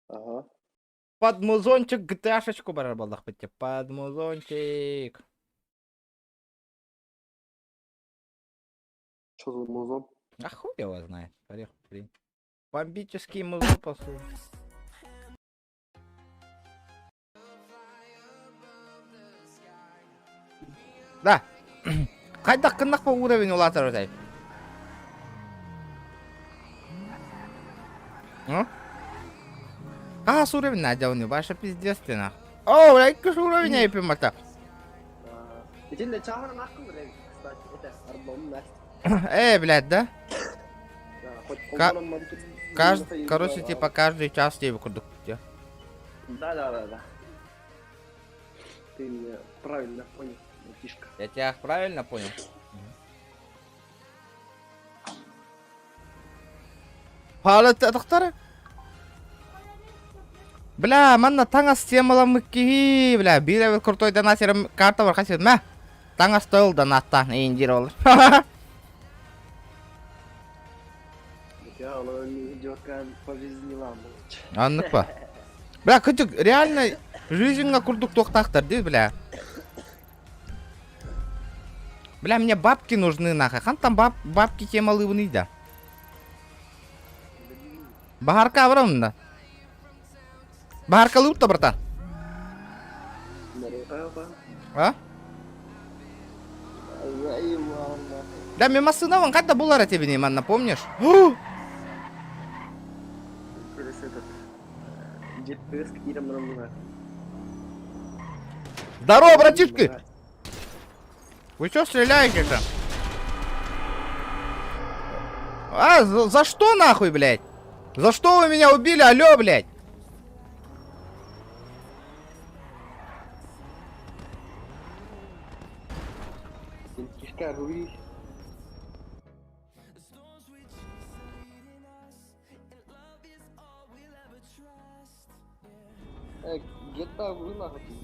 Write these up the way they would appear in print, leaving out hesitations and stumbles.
Ага. Под музончик ГТАшечку барар буоллахпыт дии. Под музончик. Что за музон? А хуй его знает. Орех, блин. Бомбический музон послушай. Да. Хайдах гыннах по уровень улаатар этэй? Ну? Хас уровень надел ваша пиздец ты нах. О, бля, икки уровень айпимата. Итиннэ чааһынан ааххын бля, кстати, это Арбон Настя. Э, блядь, да? Да, хоть Ка- полгода надо тут Кажд... Короче, типа каждый час тебе курдук. Да, да, да, да. Ты меня правильно понял, братишка. Я тебя правильно понял? Паалаттахтара? Бля, манна таҥас темаламмыт киһи, бля, биир эбит крутой донатерым карта бар хасил, мә, таҥас стоил донаттаан эйин диир ол. Аннык па. Бля, кытык, реально жизньҥа курдук туохтаахтар дии, бля. Бля, мне бабки нужны нахуй. Хантан баб, бабки темалыыбыный да. Баһарка абырамна. Баһаркалыыр да братан. А? Да, мен массыынабын хайда булар этибини манна, помнишь? Здорово, братишки! Вы что стреляете-то? А, за, за что нахуй, блядь? За что вы меня убили, алло, блядь?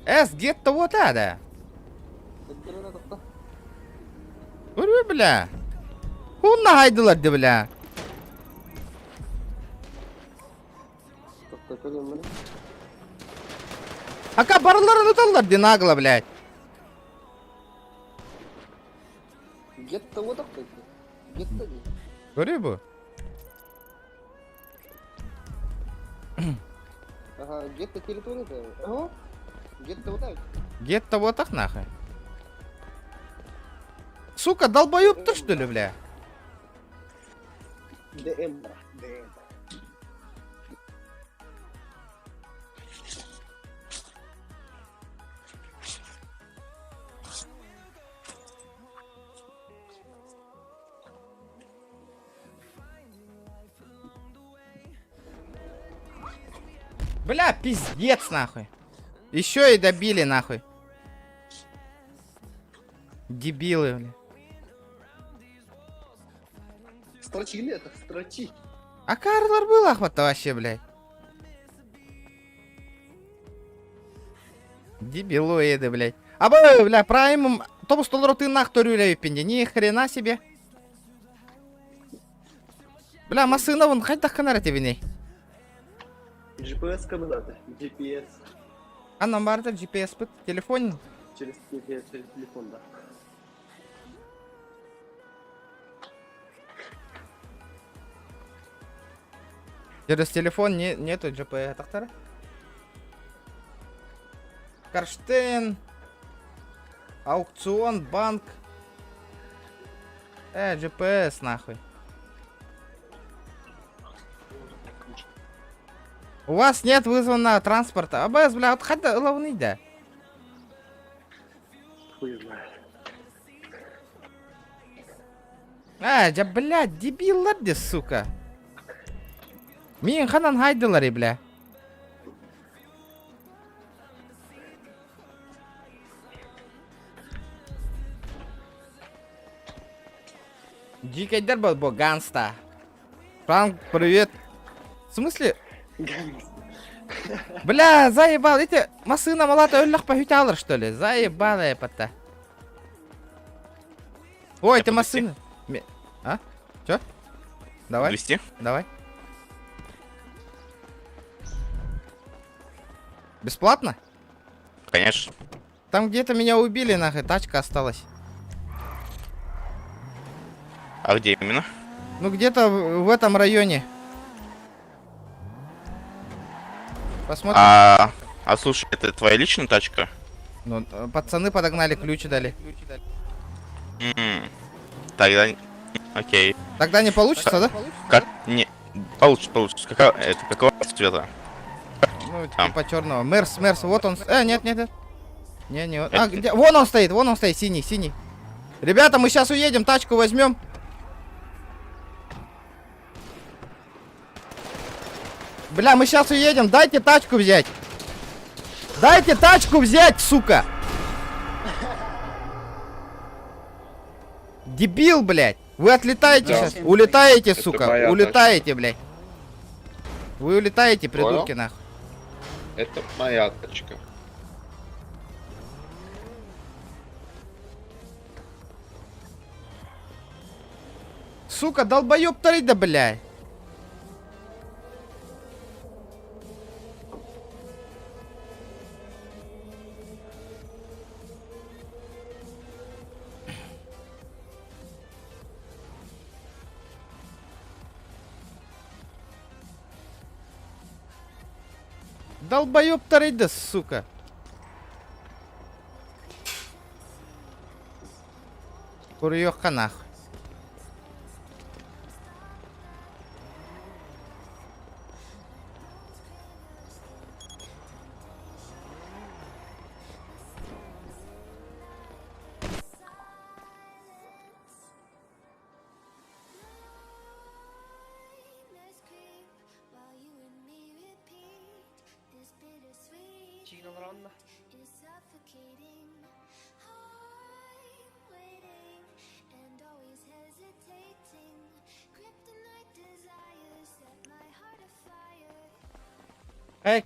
Эс, где-то вот это. Көрүө, бля. Хунна хайдылар ди, бля. Ака барыларын уталлар ди нагло, блядь. Где-то вот так Где-то Көрүө бу. Ага, где-то территория-то. Ага. Где-то вот так. Где-то вот так нахуй. Сука, долбоеб ты что ли, бля? ДМ, брат, ДМ. Бля, пиздец нахуй. Еще и добили нахуй. Дебилы, бля. Строчи ли это? Строчи. А Карлар был охота вообще, блядь. Дебилоиды, блядь. А бля, праймом тобус толору тыыннаах төрүүлэбиппин пинде. Ни хрена себе. Бля, массыынабын хайдах гынар этибиний? GPS кабинаты. GPS. Аннан барыта GPS-пыт, телефон. Через, через телефон, да. Через телефон не, нету GPS тахтара. Карштейн. Аукцион, банк. GPS нахуй. У вас нет вызванного транспорта. АБС, бля, вот хотя ловный да. Хуй знает. А, дьэ, блядь, дебиллар де, сука. Мин ханан хайдылар, бля. Дикайдар был бо ганста. Франк, привет. В смысле? Бля, заебал. Эти массына малата өллөх пахюталар, что ли? Заебала я пота. Ой, это массына. А? Чё? Давай. Подвести? Давай. Бесплатно? Конечно. Там где-то меня убили, нахуй, тачка осталась. А где именно? Ну, где-то в этом районе. Посмотрим. А слушай, это твоя личная тачка? Ну, пацаны подогнали, ключи дали. Тогда... Окей. Тогда не получится, да? Как? Не... Получится, получится. Какая... Это какого цвета? Ну, Там. типа черного. Мерс, Мерс, вот он. Нет, нет, нет. Не, не. А, где? Вон он стоит, вон он стоит, синий, синий. Ребята, мы сейчас уедем, тачку возьмем. Бля, мы сейчас уедем, дайте тачку взять. Дайте тачку взять, сука. Дебил, блядь. Вы отлетаете Да. сейчас. Улетаете, Это сука. моя Улетаете, блядь. Вы улетаете, придурки, нахуй. Это моя тачка. Сука, долбоёб да, блядь. Долбоёб да, сука. Курьёха нахуй.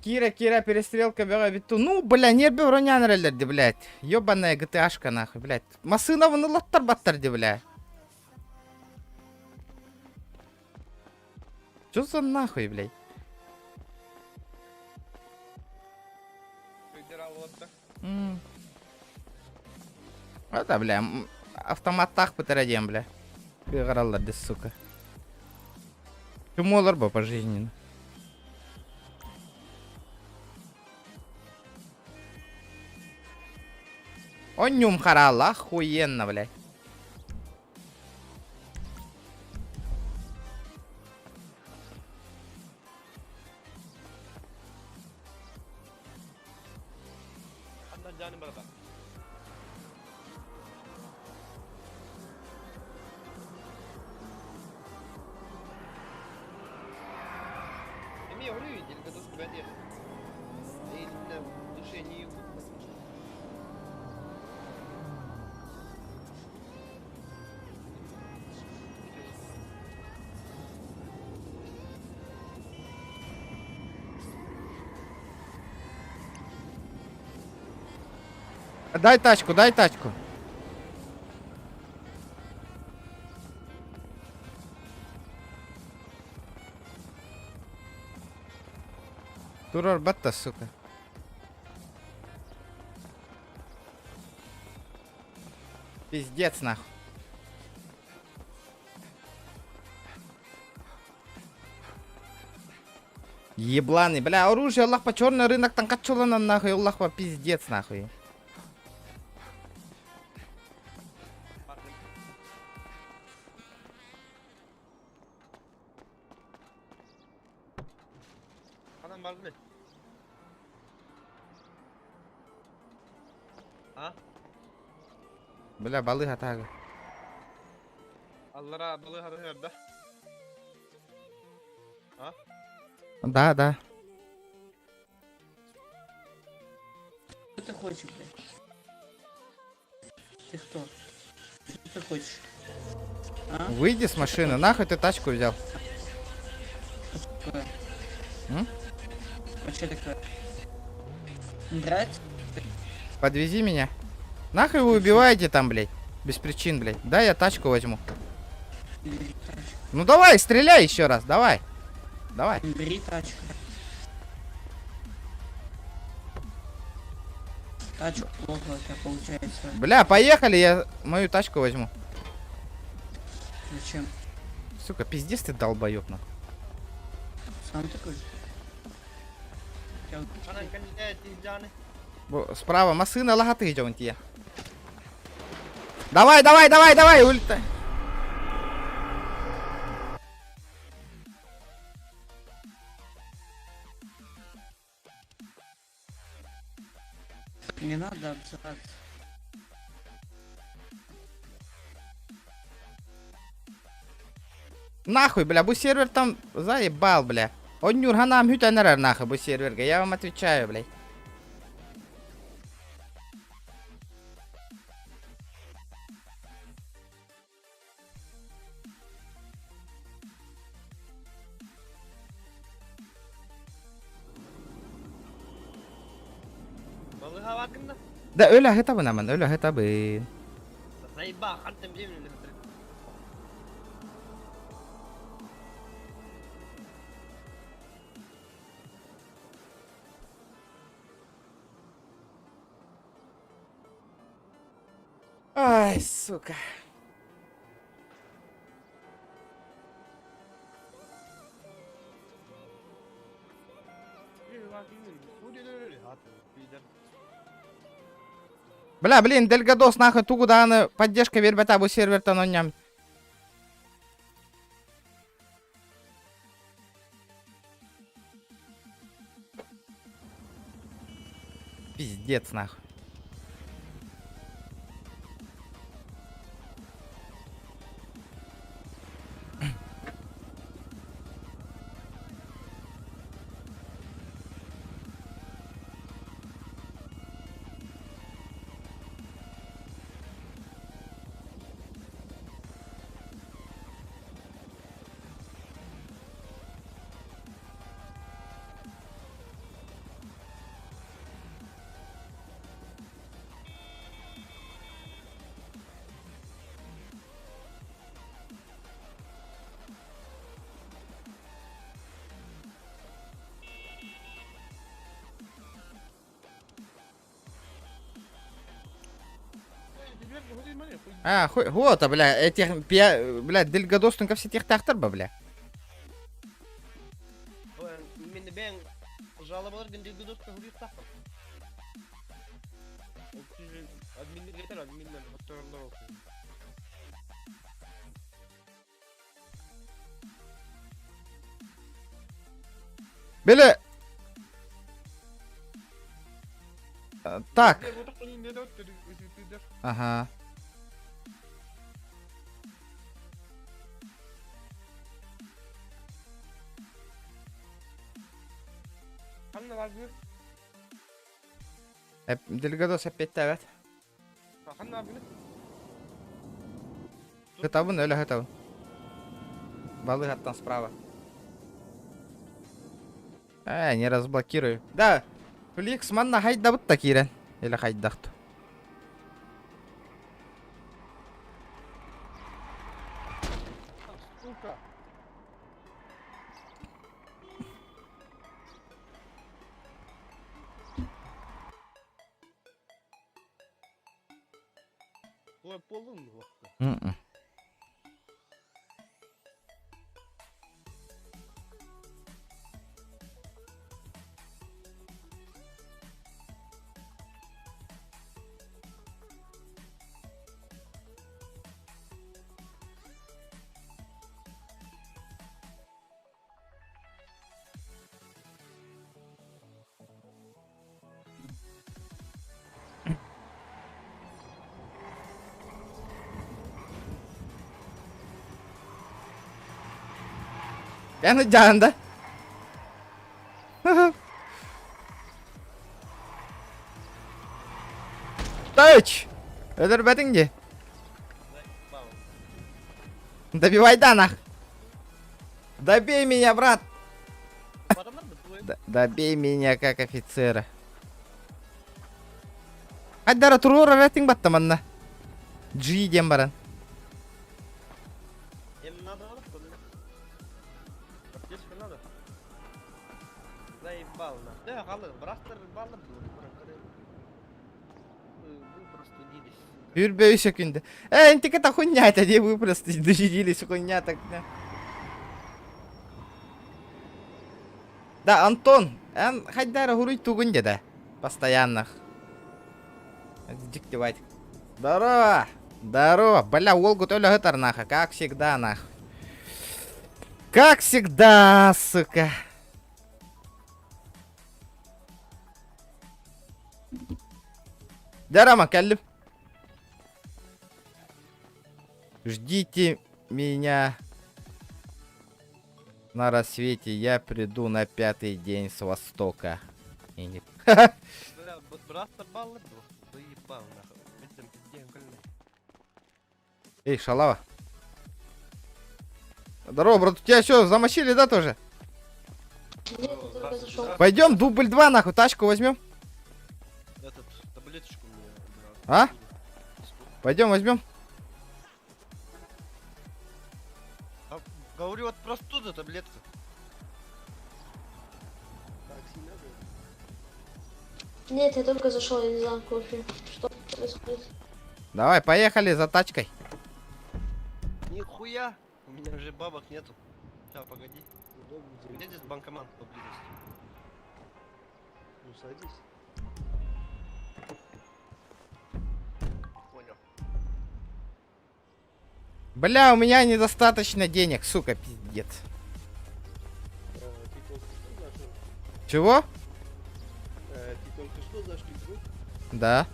Кира, Кира, перестрелка, бера, Ну, бля, не броня блядь. Ёбаная ГТАшка, нахуй, блядь. Масына вон латтар баттар, бля. Чё за нахуй, блядь? Это, бля, автомат так пытарадем, бля. Кыгараллар, сука. Чумолар бы пожизненно. Онюм харал, охуенно, блядь. Дай тачку, дай тачку. Турар батта, сука. Пиздец, нахуй. Ебланы, бля, оружие, Аллах по черный рынок там качулана нахуй, Аллах по пиздец нахуй. Бля, балыга тага. Аллара балыга да? А? Да, да. Что ты хочешь, блядь? Ты кто? Что ты хочешь? А? Выйди с машины, нахуй ты тачку взял? Такое? М? А что такое? Нравится? Подвези меня. Нахуй вы убиваете там, блядь? Без причин, блядь. Да, я тачку возьму. Ну давай, стреляй еще раз, давай. Давай. Бери тачку. Тачку плохо у тебя получается. Бля, поехали, я мою тачку возьму. Зачем? Сука, пиздец ты долбоёб, нахуй. Сам такой? Я вот Справа машина лагаты идём тебе. Давай, давай, давай, давай, улетай. Не надо обзываться. Нахуй, бля, бу сервер там заебал, бля. Он нюрганам хүтэнэрэр нахуй бу серверге, я вам отвечаю, блядь. Да өлө аһытабын аман, өлө аһытабын. Ай, сука. Бля, блин, Дельгадос нахуй тугу дааны поддержка бербета бу сервертан онням. Пиздец нахуй. А, хуй, вот, а, бля, этих, пия, бля, Дельгадос, все тех тахтар, бля. Били... Так. Ага. Дельгадос опять тавят. Готовы, или готовы? Балык там справа. А, не разблокирую. Да, Фликс манна хайда бутта кирен. Или хайдахту. М-м. Эн дьаанда. Тач! Өлөрбөтүҥ дии. Добивай да нах. Добей меня, брат. Добей меня, как офицера. Айдара туруора рейтинг батта манна. G диэн баран. Вы простудились, сука. Хүрбэ үс секунда. Э, интиката хуйня это, где вы просто дожидились, хуйня так. Да, Да, Антон, эн хайдара хуруй тугун да. Постоянно. Диктивать. Здорово! Здорово! Бля, Волгу то ли наха, как всегда, нах. Как всегда, сука. Дарама, кэллим. Ждите меня на рассвете. Я приду на пятый день с востока. И не... Бля, брат баллы был. Заебал нахуй. Этим пиздеем кольны. Эй, шалава. Здорово, брат, тебя что, замочили, да, тоже? Нет, я только зашел. Пойдем, дубль 2, нахуй, тачку возьмем. Этот, таблеточку мне, брат. А? Пойдем, возьмем. А, говорю, от простуды таблетка. Нет, я только зашел, я не знаю вообще, что происходит. Давай, поехали за тачкой. Нихуя! У меня уже бабок нету. Сейчас, погоди. Где здесь банкомат поблизости? Ну садись. Понял. Бля, у меня недостаточно денег, сука, пиздец. Ты только что зашел? Чего? Ты только что зашли в группу? Да.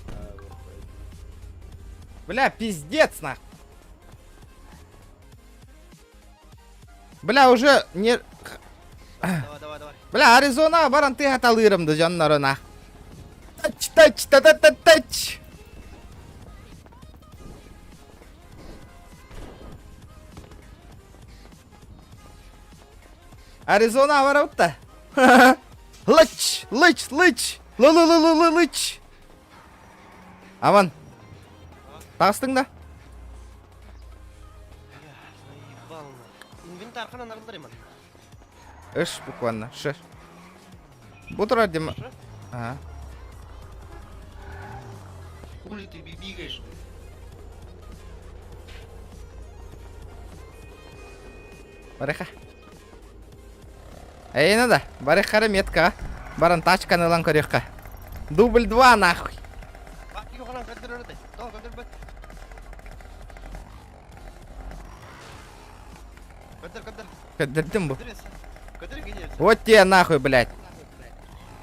А, вот, Бля, пиздец, нах. Бля, уже не... Давай, давай, давай. Бля, Аризона баран ты аталырым да жоннорына. Тач, тач, та та та тач. Аризона барабытта. Лыч, лыч, лыч. Лы лы лы лы лы лыч. Аман. Тағыстың да? Бля, заебал нахуй. Инвентарь хана нарылдырым. Үш буквально, ш. Бу турар дем. Ш? Ага. Хули ты бибигаешь? Барыха. Эй, надо. Барыхара метка. Баран тачканы ылан көрүөххэ. Дубль 2 нахуй. Көрдөрдүм бу. Вот тебе нахуй, блядь.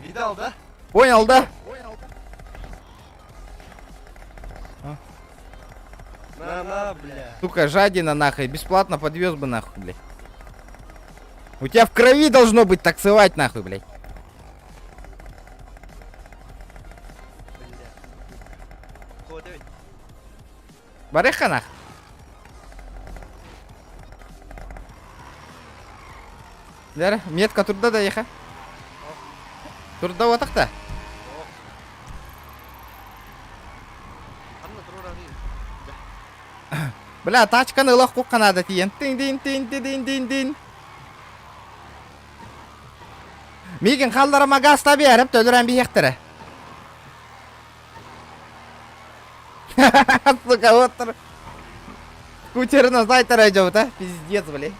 Видал, да? Понял, да? На, на, бля. Сука, жадина нахуй. Бесплатно подвез бы нахуй, блядь. У тебя в крови должно быть таксовать нахуй, блядь. Барыха нах. Лера, метка турда да еха. Турда отақта. Бля, тачканы ылах кукканада тиен. Тин дин тин дин дин дин. Мигин халларама газ табиярып төлөрөн бихектері. Сука, вот Скутерна зайтара идет, а? Пиздец, блядь.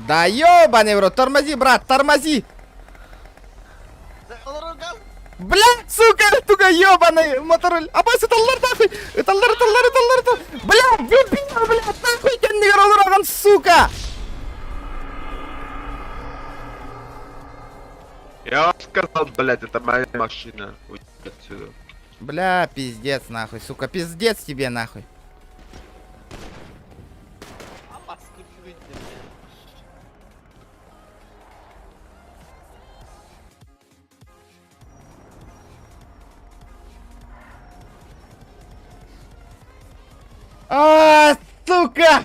Да ёбаный в рот, тормози, брат, тормози! Бля, сука, туга ёбаный мотороль. Абас, ыталлар нахуй! Ыталлар, ыталлар, ыталлар, ыталлар. Бля, бля, бля, нахуй кэннигэр олорогон, сука! Я вам сказал, блядь, это моя машина. Уйди отсюда. Бля, пиздец, нахуй, сука, пиздец тебе, нахуй. А, сука!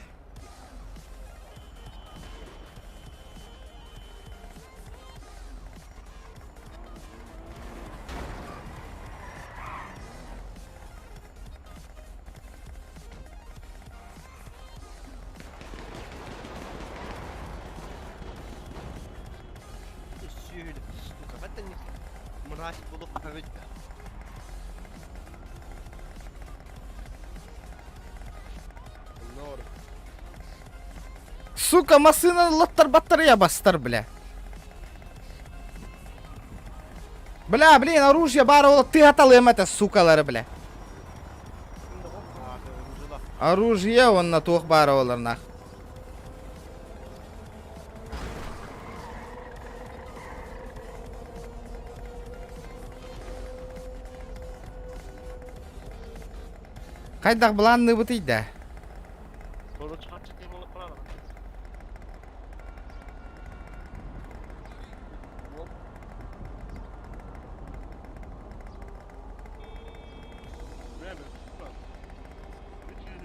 Сука, массыына латтар баттарыйа бастар, бля. Бля, блин, оружие баар ол тыаталыам этэ, сукалары, бля. Оружие уонна туох баара олар нах. Хайдах былаанныыбытый да?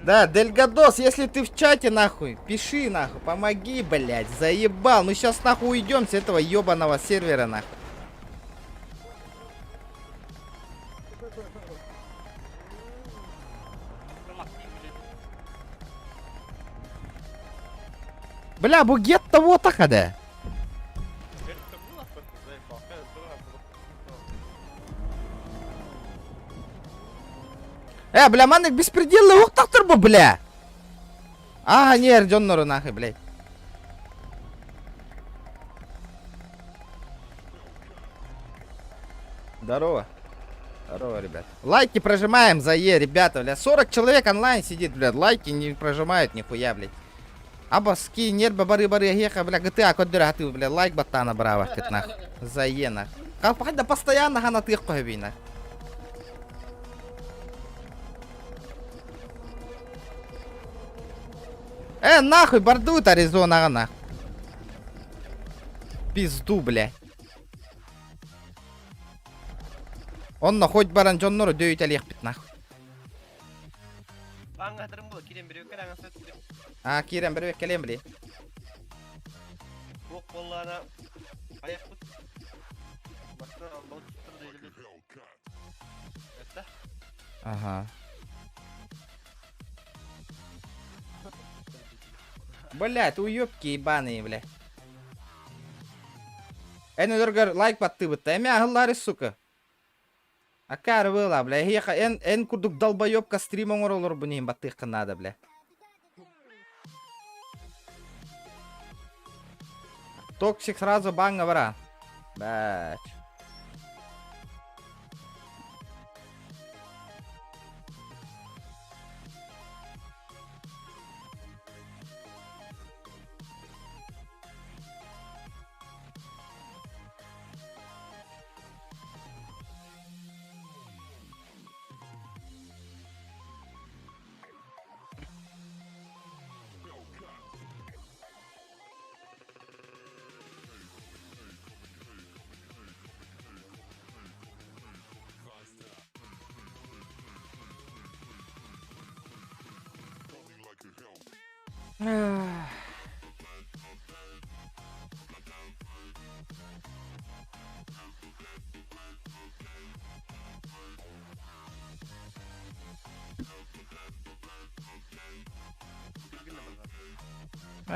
Да, Дельгадос, если ты в чате, нахуй, пиши, нахуй, помоги, блядь, заебал. Мы сейчас, нахуй, уйдем с этого ебаного сервера, нахуй. Бля, бу гетто вот да. Э, бля, маннык беспределный уктахтыр бу, бля. А, не, дьоннору нахуй, блядь. Здорово. Здорово, ребят. Лайки прожимаем за Е, ребята, бля. 40 человек онлайн сидит, блядь. Лайки не прожимают нихуя, блядь. Абаски, нерба, бары, бары, геха, бля, GTA көддөрө хаты, бля, лайк баттана браво, кыт нах. За Е, нах. Хайда постоянно хана тых кохебина. Э, нахуй, бардует Аризона, нах. Пизду, бля. Онно хоть баран дьоннору дөйүтэлиэхпит нахуй. А, киирэн бэрбэк кэлиэм били. Ага. Блядь, уёбки ебаные, бля. Эн өлөргөр лайк баттыыбыт да, эмэ аһыллаары, сука. Акаары была, бля, эһиэхэ эн, эн курдук долбоебка стрим оҥоро олорбун иһин баттыаххын наада, бля. Токсик сразу баҥҥа бара. Бач.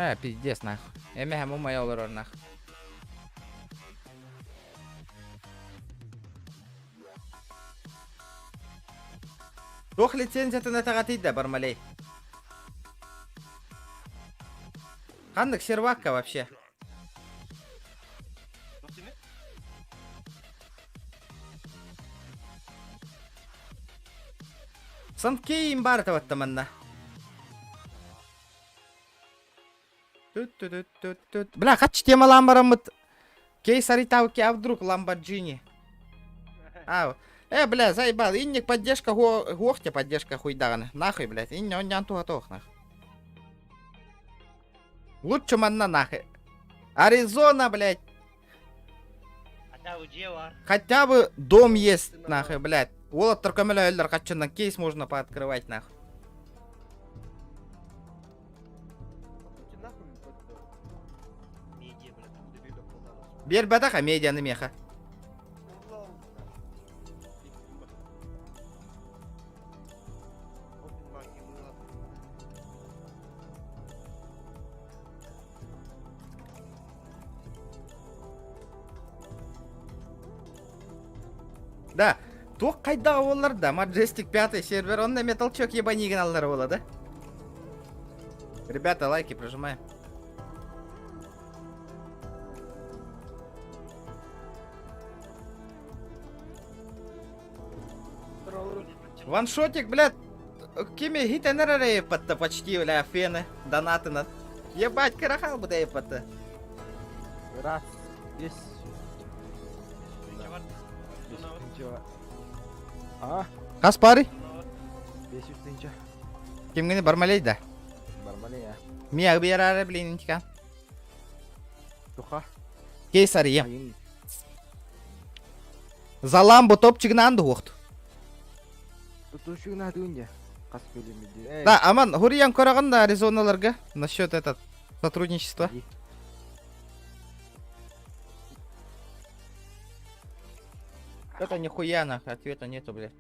Э, пиздец, нахуй. Эмэһэм умайа олорор, нахуй. Туох лицензиятын этэҕэтий да, Бармалей? Ханнык сервакка вообще? Санкейм бар табатта манна. Бля, хач темалаан бараммыт. Кейс аритауки, а вдруг Ламборджини? А, э, бля, заебал. Инник поддержка, гохте поддержка хуйдаганы. Нахуй, блядь. Инни он туха тох, нахуй. Лучше манна нахуй. Аризона, блядь. Хотя бы дом есть, нахуй, блядь. Уолаттар көмөлөһөллөр хаччынан кейс можно пооткрывать, нахуй. Биэрбэтэх медианы миэхэ. Да, туох хайдаҕа буоллар да, Majestic 5 сервер, онно эмиэ толчок ебани гыналлар буола да. Ребята, лайки прожимаем. Ваншотик, блядь, кими хитенер эрэ почти, бля, фены, донаты Ебать, карахал бы да Раз, здесь. А? Хас пары? 500 тысяч. Кимгини бармалей да? Бармалей, а. Мия биэрары блин интика. Туха. Кейсария. За ламбу топчигынан дуохт. Тутушугна дунья. Хас бөлүмүдү. Да, аман, хуриям көрөҕүн да Аризоналарга насчет этот сотрудничества. Это нихуя нахуй, ответа нету, блядь.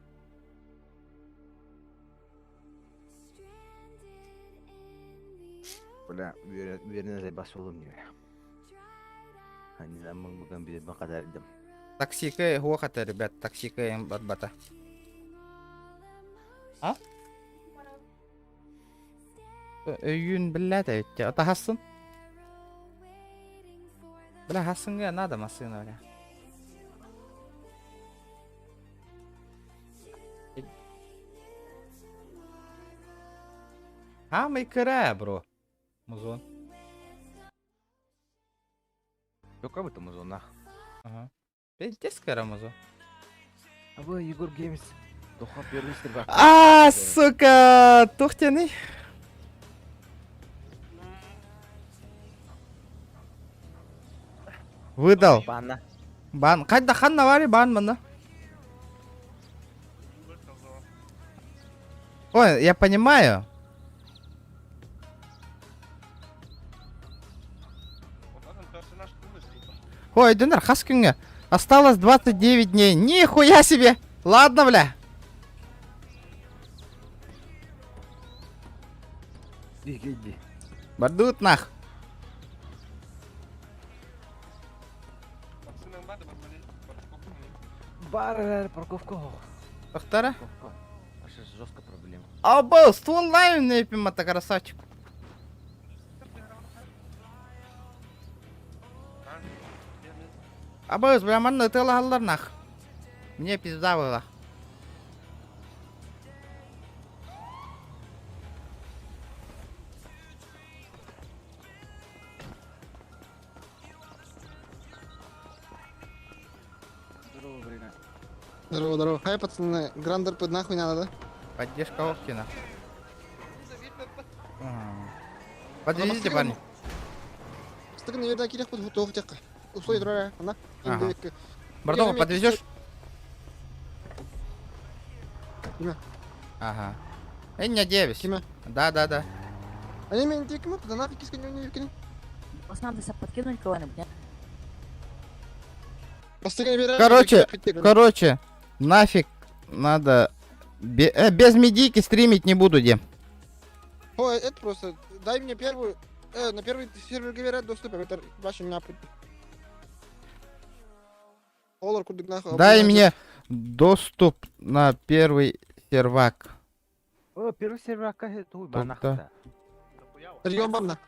Бля, үөрэнэ бас болум не. Не знаю, мы бүгін бақадар Таксика хуохата, ребят, таксика им бата. А? Өйүн блядь, өттө. Ата хасын? Бля, хасынга надо машина, бля. Хамай кыра, бро. Музон. Только бы там музон, нах. Ага. Пиздец кыра музон. А вы, Егор Геймс. Духа первый сервак. А, сука, тухтяный. Выдал. Бана. Бан. Қайда ханна вари бан мана. Ой, я понимаю. Ой, Дюнер, хаскинга. Осталось 29 дней. Нихуя себе! Ладно, бля. Иди, иди. Бардут нах. Бар, парковка. Повтора. Парковка. Аж жестко проблема. А был ствол лайм не пимата красавчик. Абыз, бля, манна тыла нах. Мне пизда была. Здорово, время. Здорово, здорово. Хай, пацаны, Грандер под нахуй надо, да? Поддержка Оптина. Подвезите, парни. Стыгын наверное кирек под готов тек. Устой дурара, ана. Ага. Бардова, подвезешь? Киме? Ага. Эй, не девять. Киме? Да, да, да. Они меня тик мы, да нафиг киска не не Вас надо подкинуть кого-нибудь, нет? Короче, Короче, нафиг надо... без медийки стримить не буду, Дим. Ой, это просто, дай мне первую, на первый сервер говорят доступ, это ваши меня Олар курдук нахуй. Дай мне доступ на первый сервак. О, первый сервер это хуй банах да. Регион бамна.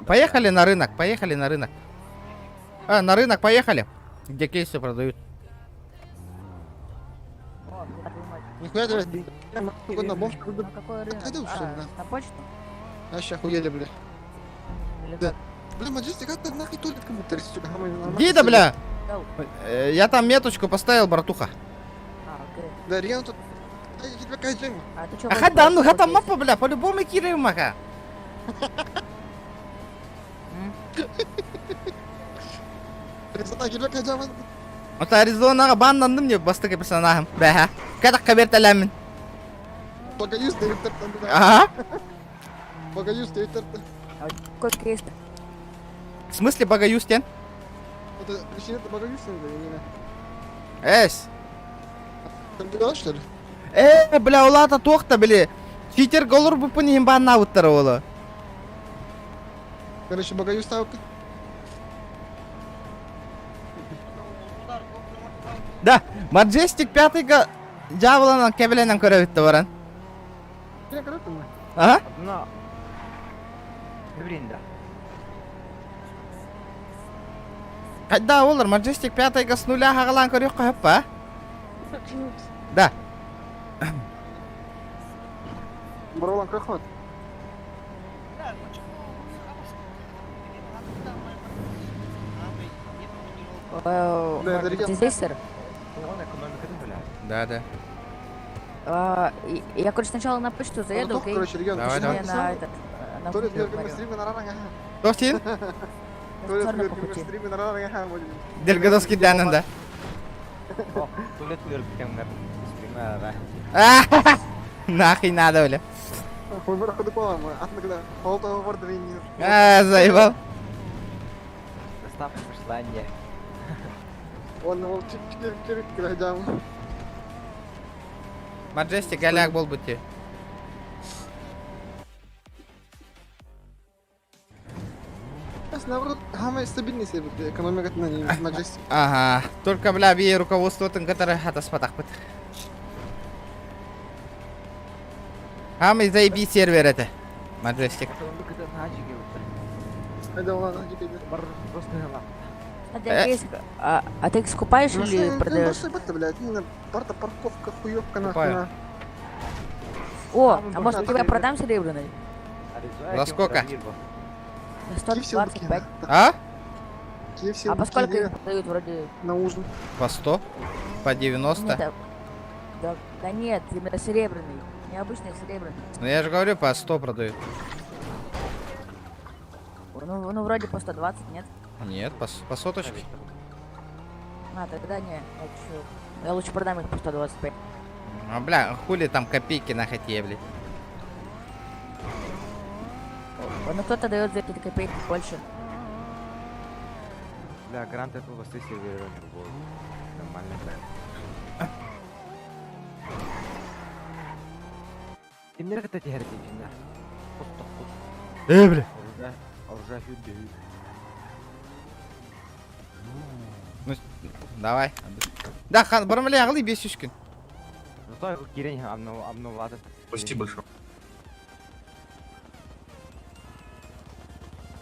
Поехали на рынок, поехали на рынок. А, на рынок поехали, где кейсы продают. Нихуя ты, на бомж. На какой рынок? Это что, А, на почту? А ща охуели, бля. Или Да. как? Бля, Маджестик, как ты нахуй туалет как будто, сука, Дида, бля! Я там меточку поставил, братуха. А, окей. Да, Риан тут... Ай, я тебя кайджим. А ты чё? А хада, ну хата мапа, бля, по-любому кидаем, маха. Аризона, тебя кайджим. Вот Аризонаға баннандым не бастығы персонажым. Бәһә. Кадақ кабертеләмін. Погоюсь, ты Ага. Погоюсь, ты Какой кейс? В смысле Багаюстен? Это причина это Багаюстен, или не? Эс. Там делал, что ли? Бля, улата тоқта, бля. Читер голор бу пынин банна уттар ола. Короче, Багаюс ставка. Да, Маджестик пятыйга дьаабыланан кэбилэнэн көрөбүт да баран. Ага. Одно. Блин, да. Хайда олар Маджестик пятыйга с нуля хагалаан көрүөххэ хөп ба? Да. Баролан көхөт. Ты здесь, сэр? Да, да. А, я, короче, сначала на почту заеду, окей? Короче, регион. Давай, давай. Я на этот... На Тохтин? по пути. Дергадовский данын да. Туалет Нахуй надо, бля. А, заебал. Доставка пришла, не. Он ол чик чик чик Маджестик голяк был бы те. Наоборот, самый стабильный сервер, экономика на ней, Majestic. Ага, только, бля, би руководство тын, которое хатаспатах быт. Хамый заеби сервер это. Majestic. А, а ты их скупаешь или продаешь? Парковка, хуёвка, нахуй. О, а может тебя продам серебряный? За сколько? 125. А? А по сколько их продают вроде? На ужин. По 100? По 90? Нет, а... да, да нет, именно серебряный. Необычный серебряный. Ну я же говорю, по 100 продают. Ну, вроде по 120, нет? Нет, по соточке. А, тогда не. Я лучше продам их по 125. А, бля, хули там копейки на хате, блядь. Ну кто-то дает за эти копейки больше. Бля, грант это басты сервера Нормально, бля. Кимнер кытта тиһэр дии Э, бля. Оружие хүддүү. Ну, давай. Да, хан, бармали агли 500 күн. Зато кирен обновлады. Спасибо большое.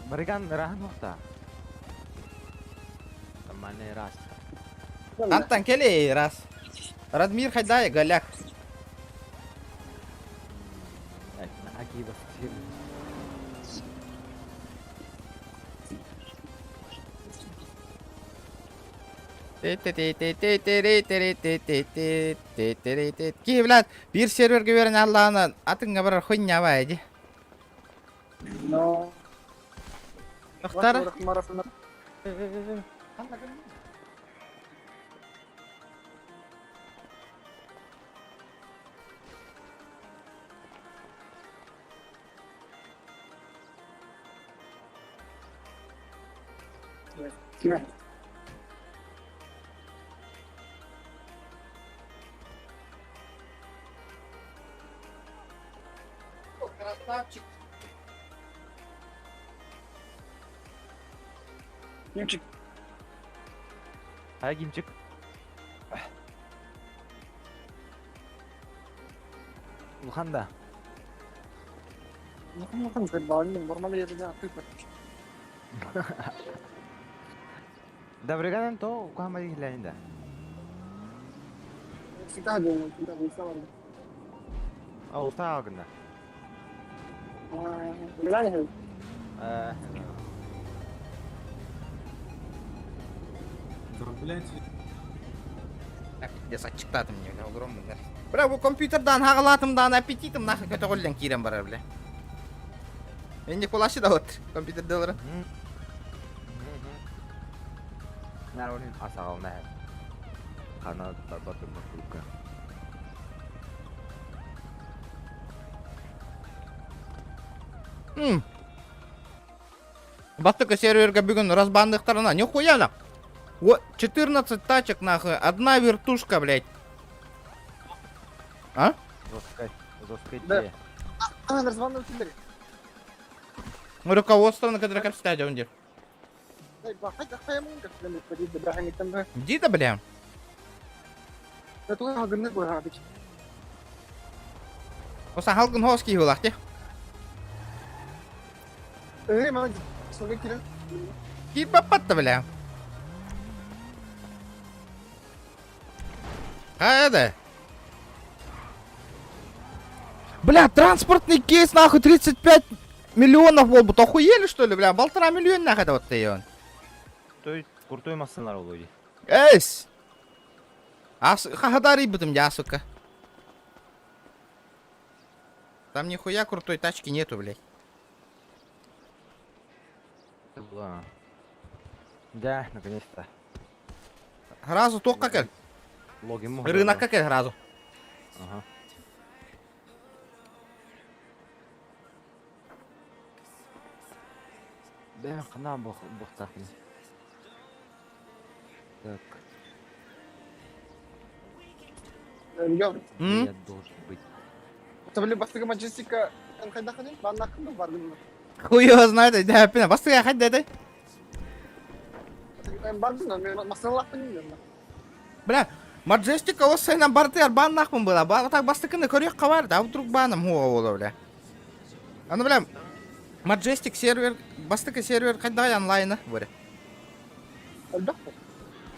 Барыган рахан охта. Нормальный раз. Антон, келей, раз. Радмир хайдай, голяк. Ки, блядь, бир серверге берен Аллахына атыңга барар хуйня ба эди. Но. Тохтар. Красавчик. Кимчик. А Гимчик? Улханда. Да бригадан то кухама дихлянда. Всегда думаю, всегда весело. А уста агна. А, Так, пиздец, ачыктатым мне, бля, огромный, да. Бля, бу компьютердан хагалатымдан аппетитим нахуй көтөгөллен кирен барар, бля. Энди кулашы да вот, компьютерде олар. Наронин асагална. Кана батыр бакулка. Баттыка серверге бүгүн разбандыктарына нихуя на. Вот 14 тачек нахуй, одна вертушка, блядь. А? Жесткая, жесткая Да. идея. А, разбанды кимдер. Руководство на которое капстадион дир. Ди да, бля. Оса халгын хоос киһи ти. Киирбэппат да бля. Хайа да. Бля, транспортный кейс нахуй 35 миллионов буолбут. Охуели что ли, бля? Полтора миллион нахуй это вот ты он. Крутой, крутой массыналар ол ди. Эс! Ас, хаһадарый бытым я, сука. Там нихуя крутой тачки нету, блядь. Ла. Да, наконец-то. Сразу тоққа кел. Логин мог. Рынокка кел сразу. Ага. Бә, қана бұқтақпын. Так, Йо, М? я должен быть. Табли бастыгы Маджестика хайдаханын, баннакын бардым. Хуй его знает, да, пина. Бастыга хайда да. Бардым, мен масалахпын дейм. Бля, Маджестика ол сайынан бартыгар баннахпын была. Ба так бастыкыны көрүөх кабар, да вдруг баным хуа бола, бля. Аны бля, Маджестик сервер, бастыкы сервер хайда онлайна, бля. Элбэх.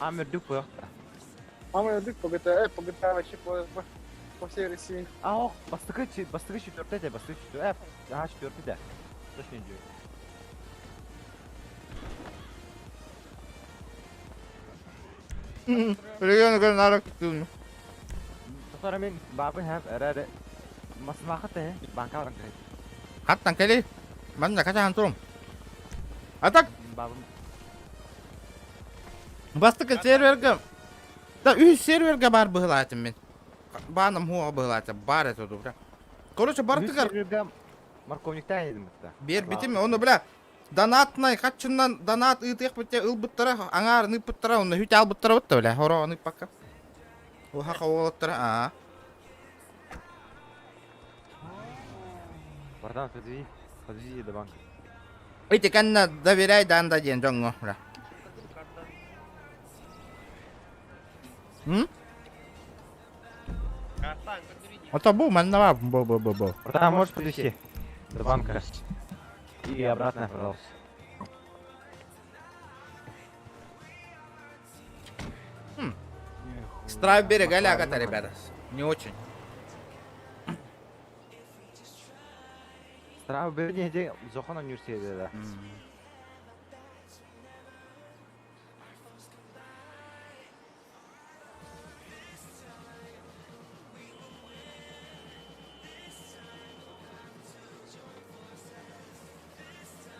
А, мөрдүк қояқта. Ама öldük по GTA, по GTA вообще по всей России. А, ох, бастыкы, бастыкы четвертый, де, бастыкы четвертый. Ага, четвертый, да. Точно не Регион нарак. Тоқтар мен бабын хәп әрі масмақыт ә, банка баран кіреді. Хаттан кели. Манна качан турум. А так Бабын бастыкы серверге Да, үй серверге бар быһылаатым мен. Баным хуа быһылаатым, бар это бля. Короче, бартыгар морковниктан едім бітті. бер битим, оны бля донатнай хатчыннан донат ыытыах битте ылбыттара, аңаар ныппыттара, оны хүт албыттара бытта бля. Хоро аны пакка. Уха хаволоттара, а. Братан, подвези, подвези до банка. Эти канна доверяй данда ден жоңго, бля. М? Ата бу манна бар, бу бу бу бу. Братан, можешь подвезти до банка? И обратно, пожалуйста. Страв берега лягата, ребята. Не очень. Страв береге Зохан университеті да.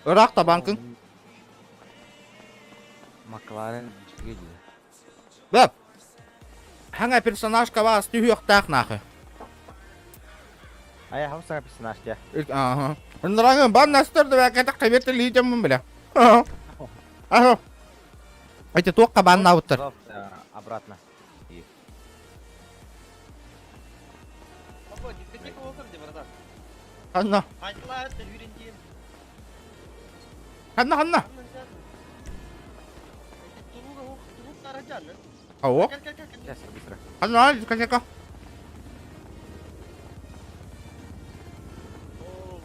Ырак банкын. Макларен жиге дейді. Бә. Хаңа персонажка вас түйөктак нахы. Ай, хауса персонаж те. Ага. Нраңы бан настырды бә ката кабетел литеммин бля. Ага. Эти тоққа бан науттыр. Пожалуйста, обратно. Папа, дискотека болсам де, братан. Ханна. Айтыла, это үйрендейін. Ханна ханна. Ао. Кел, кел, кел, кел. Сейчас, быстро. Ханна дискотека. О,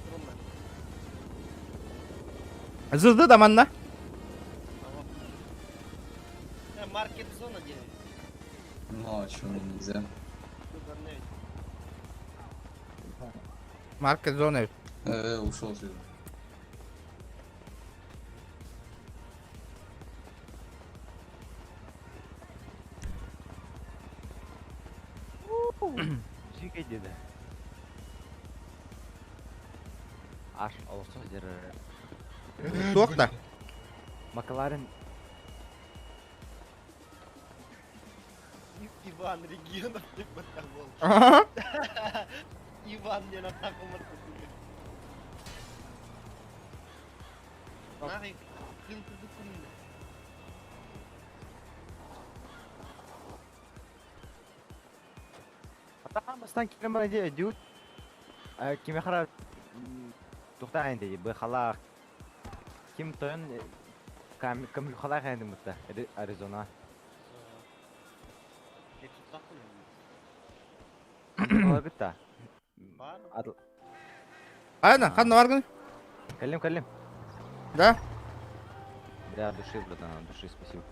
трудно. Зызды да манна. Маркет зона делает. Ну а что, нельзя? Маркет зона. Ушел отсюда. Жиге деді. Аш, олсы жері. Тоқта. Макларен Иван Регионов не потому. Ага. Иван не на таком Нахуй, кым кызы кымны. Атахан бастан кирем бара де дют. Киме хара тухтаан деди бу хала ким тойон кам кам хала хайдым бутта Аризона. Олорбут да. Айна, ханна баргын? Кэллим, кэллим. Да? Бля, души, братан, от души спасибо.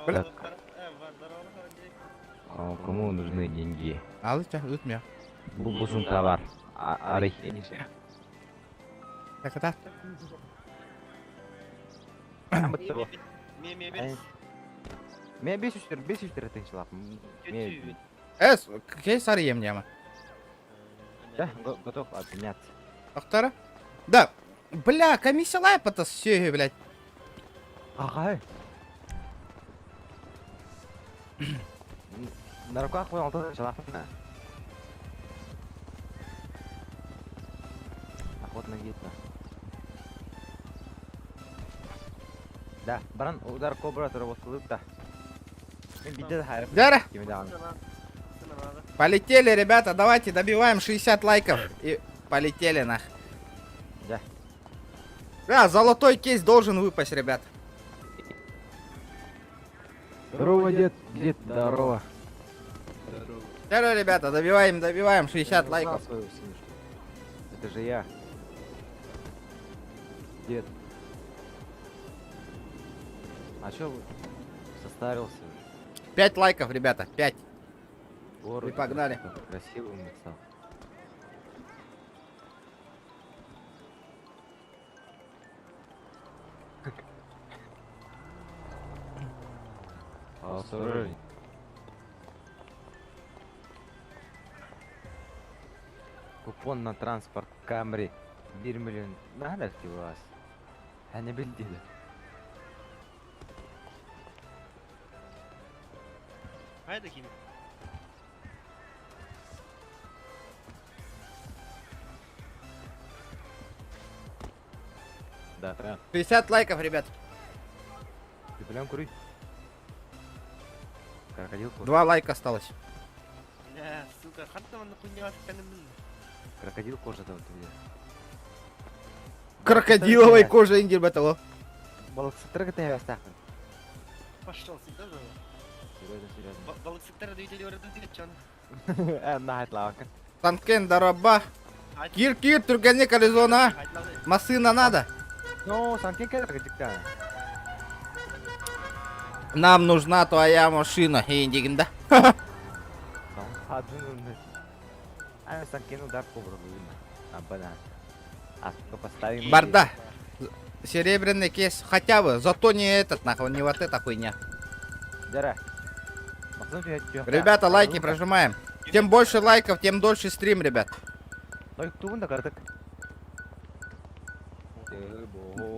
Бля. А, кому нужны деньги? Алыча, ыт меня. Бу товар. Арый. Так, так. Мен 500 500 тысяч Мен Эс, кей сары ем няма. Да, готов обменяться. Ахтара? Да. Бля, комиссия лайпа-то все, блядь. Ага. На руках понял, тоже челафна. Охотно видно. Да, баран удар кобра да. Дяра. Полетели, ребята, давайте добиваем 60 лайков. И полетели нах. Да. Да, золотой кейс должен выпасть, ребят. Здорово, дед, дед, здорово. Здорово, ребята, добиваем, добиваем 60 лайков. Это же я. Дед. А чё вы состарился уже? 5 лайков, ребята, 5. Город И погнали. Красивым стал. Осторожней. Купон на транспорт Камри 1 миллион. Надо ли вас? Я не билдили. Хайда ким? Да, прям. 50 лайков, ребят. Ты прям кури. Крокодил кожа. Два лайка осталось. Бля, сука, ханта манна хуйня Крокодил кожа там у тебя. Крокодиловой кожа индир батало. Пошел сюда, да. Серьезно, серьезно. Балыксыттар двигатель орден чон. Э, на лавка. Танкен дараба. Кир кир түргенник Аризона. Масына надо. Ну, санкен кәдір Нам нужна твоя машина, индигинда. Барда. Серебряный кейс хотя бы, зато не этот нахуй, не вот эта хуйня. Ребята, лайки прожимаем. Тем больше лайков, тем дольше стрим, ребят.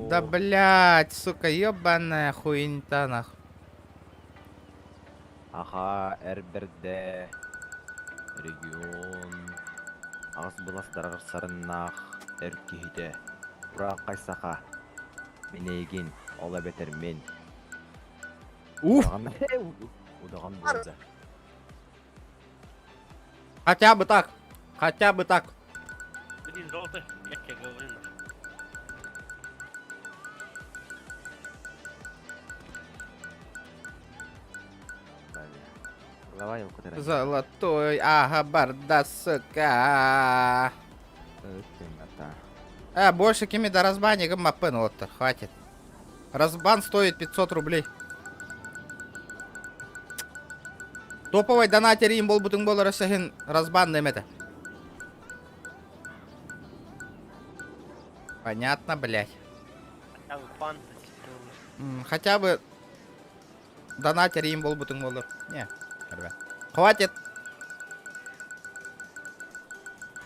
Да блять, сука, ебаная хуйня нахуй. Аха, РБРД, регион, ағыс буластар сарыннах, эркихите, ура кайсаха, менейгин, ола бетер мен. Уф! Удаган булды. Хотя бы так. Хотя бы так. Блин, золото, я тебе говорю. Золотой, ага, барда, сука. А, больше кими до разбани гаммапен, вот, хватит. Разбан стоит 500 рублей. Топовый донатер им бол бутын болар сахин разбан это. Понятно, блядь. Хотя бы панта. Хотя бы донатер им бол бутын болар. Не, ребят. Хватит.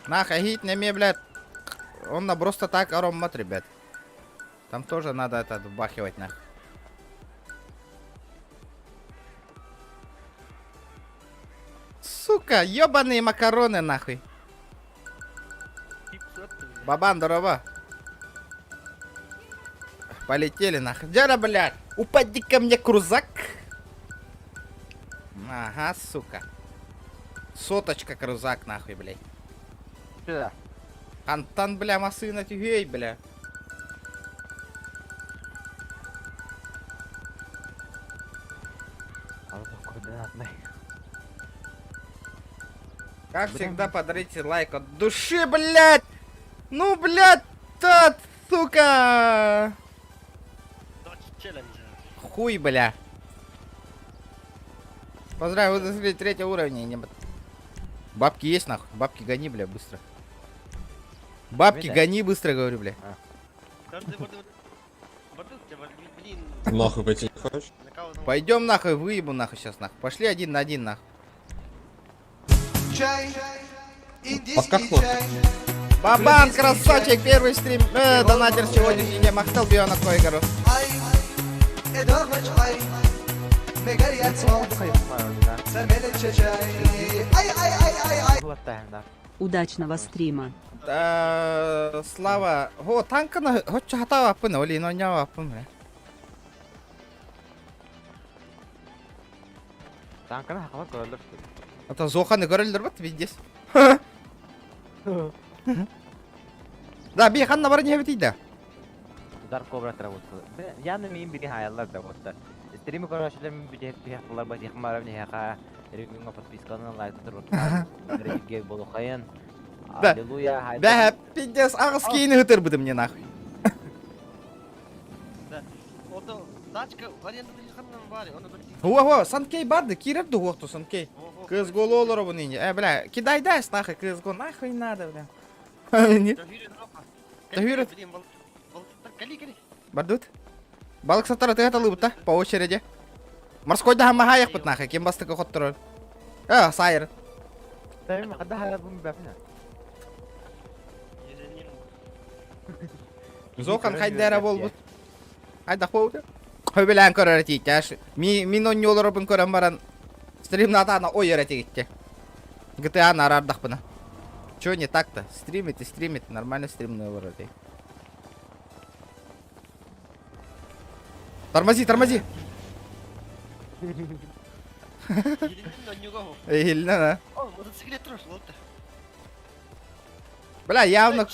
Нахагить не мне, блядь. Он на просто так аромат, ребят. Там тоже надо это вбахивать, нах. Сука, ёбаные макароны, нахуй. Бабан, здорово. Полетели, нахуй. Джара, блядь. Упади ко мне, крузак. Ага, сука. Соточка крузак, нахуй, блядь. Сюда. Антон, бля, масына тюгей, бля. Как всегда, подарите лайк от души, блядь! Ну, блядь, тот, сука! Хуй, бля. Поздравляю, вы достигли третьего уровня. Не... Бабки есть, нахуй? Бабки гони, бля, быстро. Бабки гони быстро, говорю, бля. Нахуй пойти не хочешь? Пойдем нахуй, выебу нахуй сейчас нахуй. Пошли один на один нахуй. Подкахнул. Бабан, красавчик, первый стрим, донатер сегодняшний день. Махтал Биона Койгару. Удачного стрима. Слава, го танкана хоччу хатава аппын, оли нонява аппын, бля. Танканы хақалар көрөлөр. Это Зоханы көрөлдөр бат, пиздец. Да, би ханна бар не бит да. Dark Cobra работал. Яны мин бири хаяллар да вот. Стримы көрөшүлөр мин бири хакылар ба дихмара не хака. Регионга подписканы лайк туруп. Регионга болу хайын. Да. Аллилуйя. Бә, пиздец, агыс кейини хытыр мне нахуй. Хуа, хуа, санкей барды, киреп ду хуакту санкей. CSGO лолору бу нинди. Бля, кидай дай нахуй CSGO, нахуй надо, бля. Нет. Тахирет. Бардут. Балык саттара ты это та по очереди. Морской да хамахаях пут нахуй, кем бастыка хот турар. Сайр. Тайм хада харабым бәпнә. Зохан хайдара болбут. Хайда хоуды. Хөбелән көрөр тийтәш. Ми мин онньолоробун көрөн баран стрим натана ой эрэ тигитте. GTA нарардахпына. Чё не так-то? Стримит и стримит, нормально стримный вроде. Тормози, тормози! Ильна, Бля, явно...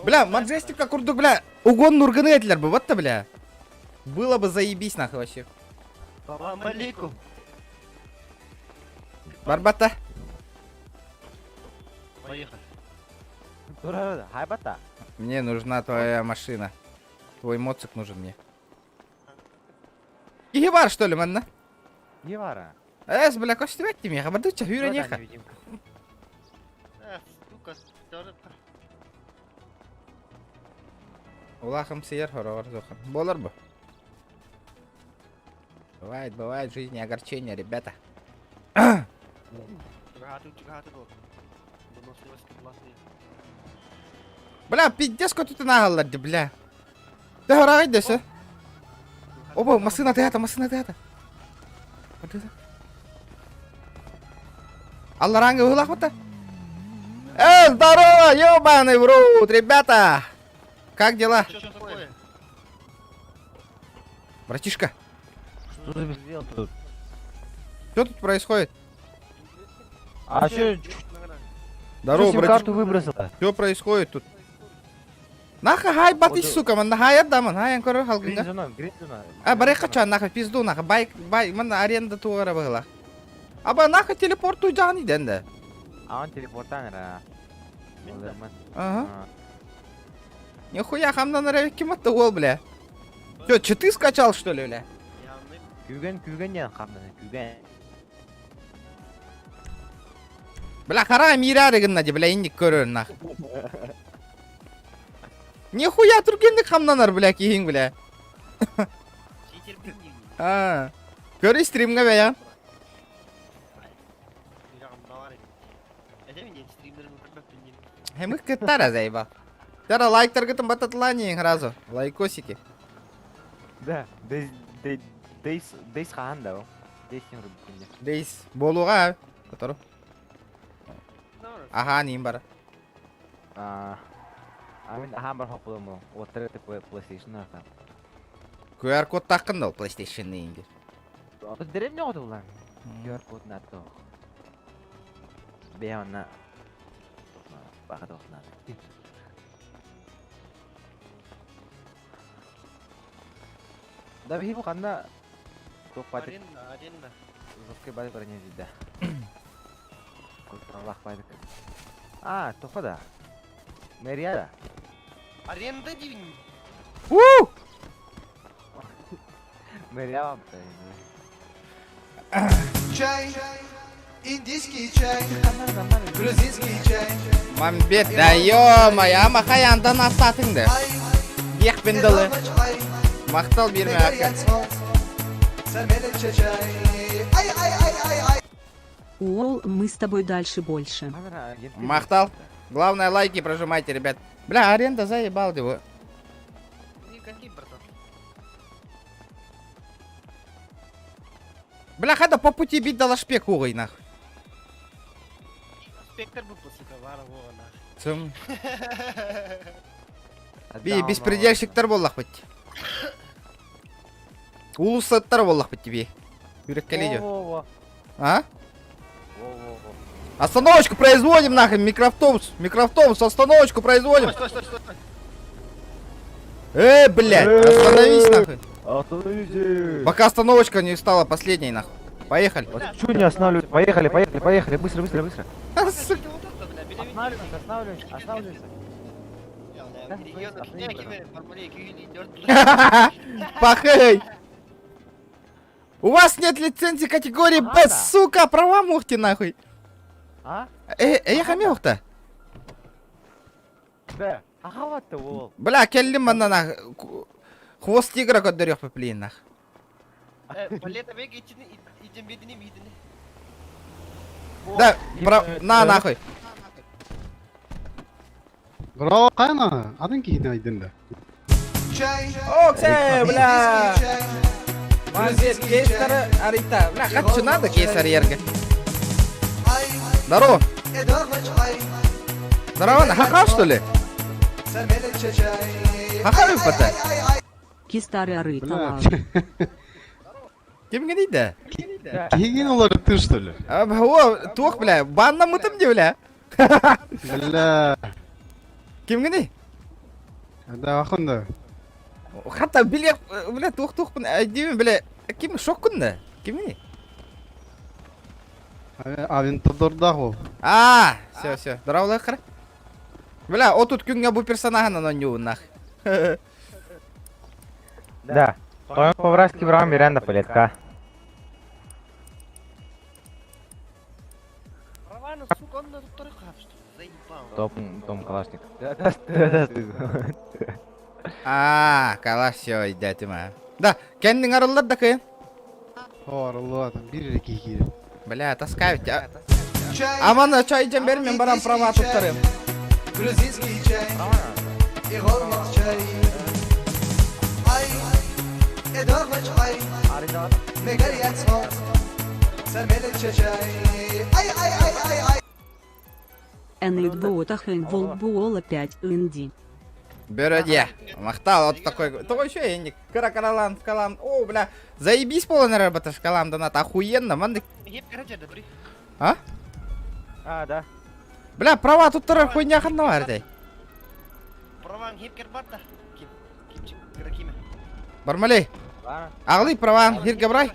Бля, Маджестика курдук, бля, угон нурганы этилер бы, вот-то, бля. Было бы заебись, нахуй, вообще. Салам алейкум. Барбата. Поехали. Хайбата. Мне нужна твоя машина. Твой моцик нужен мне. Кихи что ли, манна? Не вара. Эс, бля, костюмет тебе, хабардуча, хюра неха. Сука, Улахым сиер хорор зохан. Болар бы. Бывает, бывает в жизни огорчения, ребята. Бля, пиздец, тут нагаллар, бля. Ты горай десе. Оба, машина ты это, машина ты это. Вот это. Алларанга улах вот здорово, ёбаный в рот, ребята! Как дела? Что такое? Братишка, Что за беспредел тут? что тут происходит? А что? Здорово, братишка. карту выбросила? Что происходит тут? Нахай хай батыш, сука, ман нахай отдам, хай анкор халгынга. Грин зона, грин зона. А, барай качан, нахай пизду, нахай, байк, байк, ман аренда тугара была. Аба нахай телепорту жаны денде. А он телепортанер, Ага. Нихуя, хамна на кем это уол, бля. Чё, читы скачал, что ли, бля? Күген, күген ян хамнан, күген. Бля, хара мирары гынна бля, инник көрөр, нах. Нихуя түргендик хамнанар, бля, киһиң, бля. А. Көрү стримге бля. Хемик кыттара заеба. Тара лайктар гытым бататлани сразу. Лайкосики. Да, дейс, дейс, дейс хаан да. Дейс сен рубикинде. Дейс болуга. Котору. Ага, ним бар. А, мин аха бар хопулым. Отыр PlayStation арта. QR код таққын да PlayStation ингер. Біз деревня ғой улар. QR код нато. Беяна. Бақыт осына. Да бихи бу канда тоқ пати. Аренда, аренда. Жесткий бай броня да. Аллах байдык. А, тоха да. Мэрия да. Аренда дивин. У! Мэрия вам. Чай, индийский чай, грузинский чай. Мамбет, да ё-моё, ама хаяндан астатың да. Ехпен дылы. Мақтал берме ака. Уол, мы с тобой дальше больше. Махтал. Главное лайки прожимайте, ребят. Бля, аренда заебал его. Никакие, братан. Бля, хада по пути бить дала шпек угой, нах. Спектр был, сука, вара, вова, нах. Цым. Би, беспредельщиктер боллах бит. Улусаттар боллах бит тебе. Юрек Во-во-во. А? Во-во-во. Остановочку производим нахрен, микроавтобус, микроавтобус, остановочку производим. Стой, стой, стой, стой. Блядь, остановись нахуй. Остановите! Пока остановочка не стала последней нахуй. Поехали. Чего не останавливать? Поехали, поехали, поехали, быстро, быстро, быстро. Сука. Останавливаемся, останавливаемся, останавливаемся. Пахай. У вас нет лицензии категории Б, сука, права мухти нахуй. А? Я хамел-то. Да. Ахават-то, уол. Бля, келлим манна нах. Хвост тигра көдөрөх пеплин нах. Да, про... на нахуй. Браво, кайна? Адын кихин айдында. Окей, бля. Мамбет, кейстары арита. Бля, хочу надо кейсар ерге. Здорово. Здорово, хаха, что ли? Хаха пата. Кистары ары Бля. Ким генейді? Кихин олар ты что ли? О, тух, бля, банна мытым де, бля. Бля. Ким геней? Да, ахында. Хатта биле, бля, тух тух, деймін, бля, ким шок күнді? Ким геней? Авентадорда ол. А, все, все, здорово, лахара. Бля, о тут күнге бу персонажа на ню нах. Да. Тоем по-вражски брал Миранда Полетка. Равана, сука, он на второй хаб, что ли? Заебал. Топ, Том Калашник. Да, да, да, да. А, калаш все, идет ма. Да, кендин арылар да кыйын. О, там бир кихин. Бля, таскаю тебя. Аман, чай идем бер, мен барам права туттарым. Грузинский чай, и чай. Ай, чай, Ай, ай, ай, ай, ай. Энлит Волк 5 Инди. Беродья. Махтал, вот такой. То еще энник. Каракаралан, скалам. О, бля. Заебись полный работа шкалам донат. Охуенно, ман. А? А, да. Бля, права тут второй хуйня ханна бар дей. Праван хипкер барта. Ким, кимчик, киракиме. Бармалей. Ағлы праван, хиргабрай.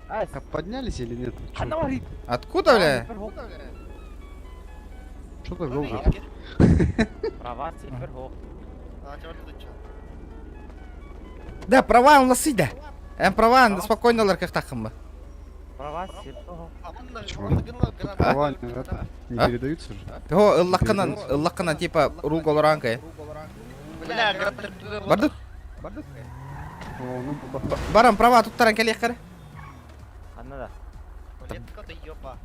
А поднялись или нет? Откуда, бля? Что так долго? Права супер хо. Да, права он ласыда. Права спокойно ларках тахымба. Права супер хо. Почему? Тут права это, не А? передаются же. О, ыллаққынан, ыллаққынан типа руг олоранка. Бля, Барды? О, ну, Барам права туттаран келек Ханна да.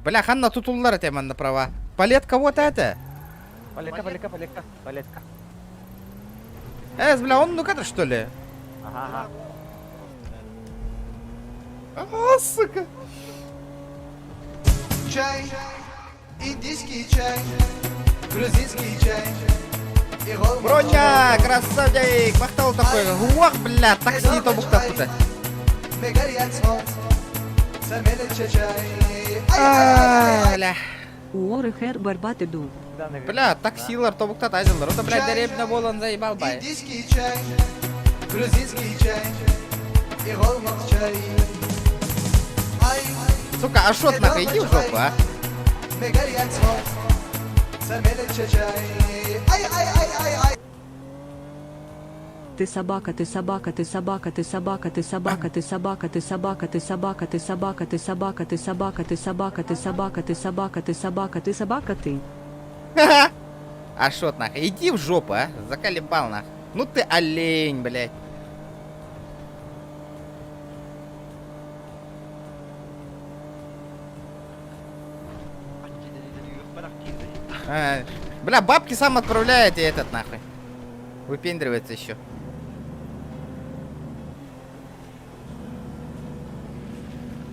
Бля, ханна тутуллар это манна права. Палетка вот это. Палетка, палетка, палетка, палетка. Эс, бля, он ну кадр что ли? Ага, ага. А, сука. Чай, индийский чай, грузинский чай. Броня, красавчик, махтал такой. Уах, бля, такси то бухта тут. Бля. Уоры хер барбаты ду. Бля, таксилар то бухта тазилар. Это, бля, деревня болан заебал бай. Индийский чай, грузинский чай, и чай. Ай, Сука, Ашот нахуй, иди в жопу, а. Ты собака, ты собака, ты собака, ты собака, ты собака, ты собака, ты собака, ты собака, ты собака, ты собака, ты собака, ты собака, ты собака, ты собака, ты собака, ты собака, ты. Ашот нахуй, иди в жопу, а. Заколебал нахуй. Ну ты олень, блядь. А, бля, бабки сам отправляет и этот нахуй. Выпендривается еще.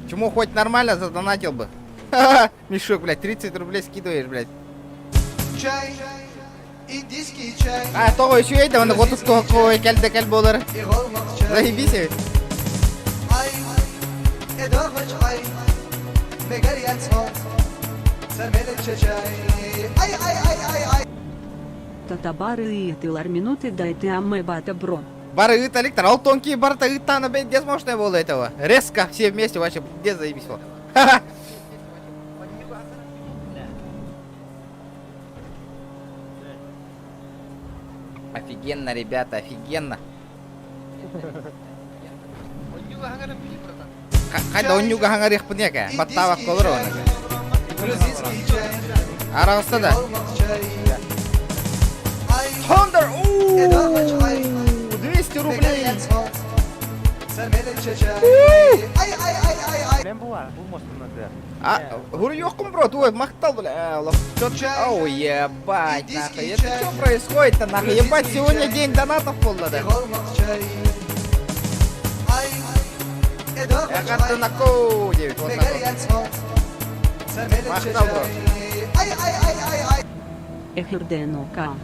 Чему хоть нормально задонатил бы? Ха-ха, Мешок, блядь, 30 рублей скидываешь, блядь. Чай, индийский чай. А, того еще это, он вот тут такой кэль болар. Заебись. ведь. Ай, ай, ай, ай, ай, ай, ай. Татабары и тылар минуты дай ты амме бата бро. Бары ыт ал тонкие барта ыттана, блядь, где можно было этого? Резко, все вместе вообще, где заебись было. Ха-ха. Офигенно, ребята, офигенно. Хайда оннюга хаңарых пынека, баттавак колор оны. Аралста да. Thunder, ууу, 200 рублей. А, говорю, ёхкум, бро, твой махтал, бля, Оу, ебать, нахуй, это что происходит-то, нахуй, ебать, сегодня день донатов был, да? Я на ку 9, вот нахуй. Махтал, бро. Эхирденока.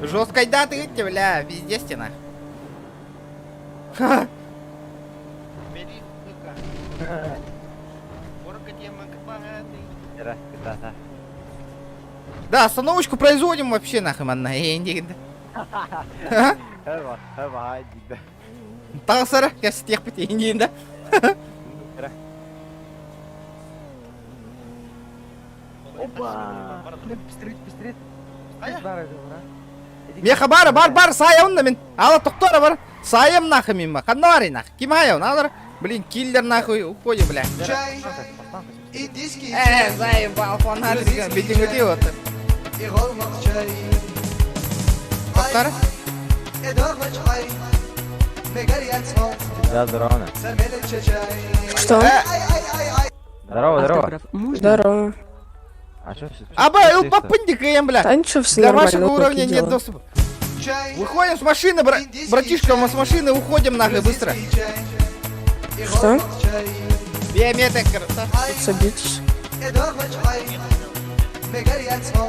Жесткой даты идти, бля, везде стена. Ха. Да, остановочку производим вообще нахуй, манна. Тағысара, кәсі тех да. Опа! Пистолет, пистолет. Меха бар, бар, бар, сайым мен. Ала тоқтора бар. Сайым нахуй мимо. Ханнары нахуй. Ким хайым, алар. Блин, киллер нахуй, уходи, бля. Заебал, фонарик, битингути вот. Тоқтора? Да, здорово. Что? Здорово, здорово. Здорово. А что? Аба, эл бля. Да ничего, все Для вашего уровня нет доступа. Выходим с машины, братишка, мы с машины уходим нахуй быстро. Что? Биометр. Садитесь.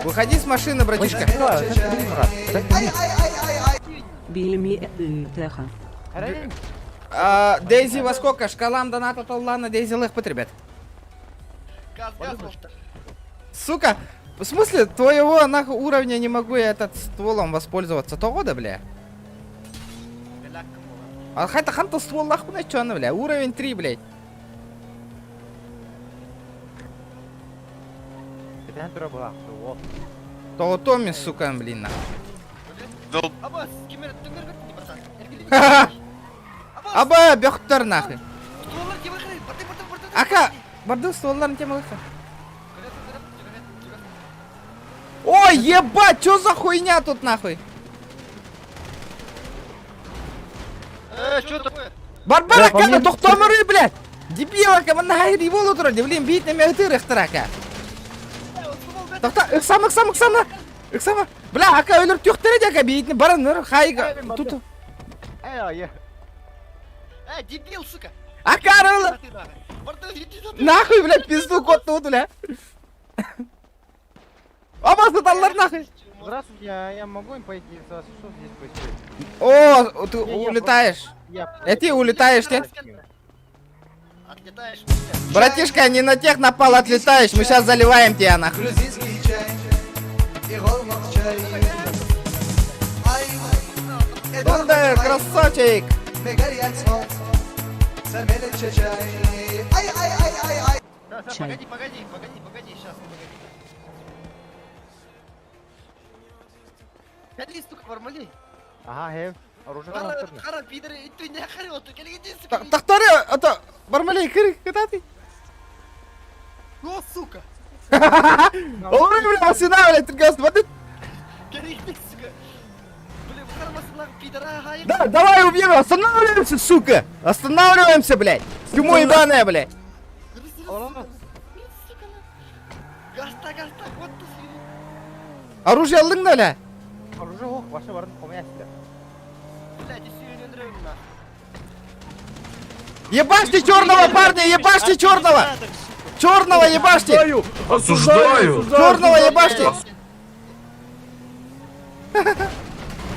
Выходи с машины, братишка. А, Дейзи во сколько? Шкалам доната толлана Дейзи лых ребят. Сука, в смысле, твоего нахуй уровня не могу я этот стволом воспользоваться? Того да, бля? А хайта ханта ствол нахуй на чё, бля? Уровень 3, блядь. То Томми, сука, блин, нахуй. Аба, бөхтөр нахуй. Ака, барды стволларын тема Ой, ебать, чё за хуйня тут нахуй? Что такое? Барбара кана тоқтомыры, блядь! Дебила, кама нахай револу тур, блин, бит на мягтыр ихтырака. Тохта, ыксам, ыксам, ыксам, ыксам. Бля, ака өлөр тюхтер ака бит баран ныр хай тут. Э, дебил, сука! Ака арыл. Нахуй, блядь, пизду кот тут, бля. Оба саталлар нахуй. Здравствуйте, я могу им пойти? Что здесь происходит? О, ты улетаешь. Ты улетаешь, нет? Отлетаешь. Братишка, не на тех напал, отлетаешь. Мы сейчас заливаем тебя нахуй. Тундер, красавчик! Чай Ай ай ай ай ай Чай. Погоди, погоди, погоди, погоди, сейчас, погоди. Кали, сука, Бармалей. Ага, хев. Оружие Хара, хара, пидоры, ты не охренел, ты кали, иди, сука. Тахтары, ата, Бармалей, кыр, кытаты. О, сука. Олору, бля, машина, бля, тргас, вот Кали, иди, сука. Бля, хара, машина, пидора, ага, Да, давай убьем, останавливаемся, сука! Останавливаемся, блядь! Чмо ебаная, блядь! Гаста, гаста, вот ты, сука. Оружие алдың да, бля? Оружие ох, ваша барын комая сидер. Блядь, если не нахуй. Ебашьте черного, парня, ебашьте черного! Черного ебашьте! Осуждаю! Черного ебашьте!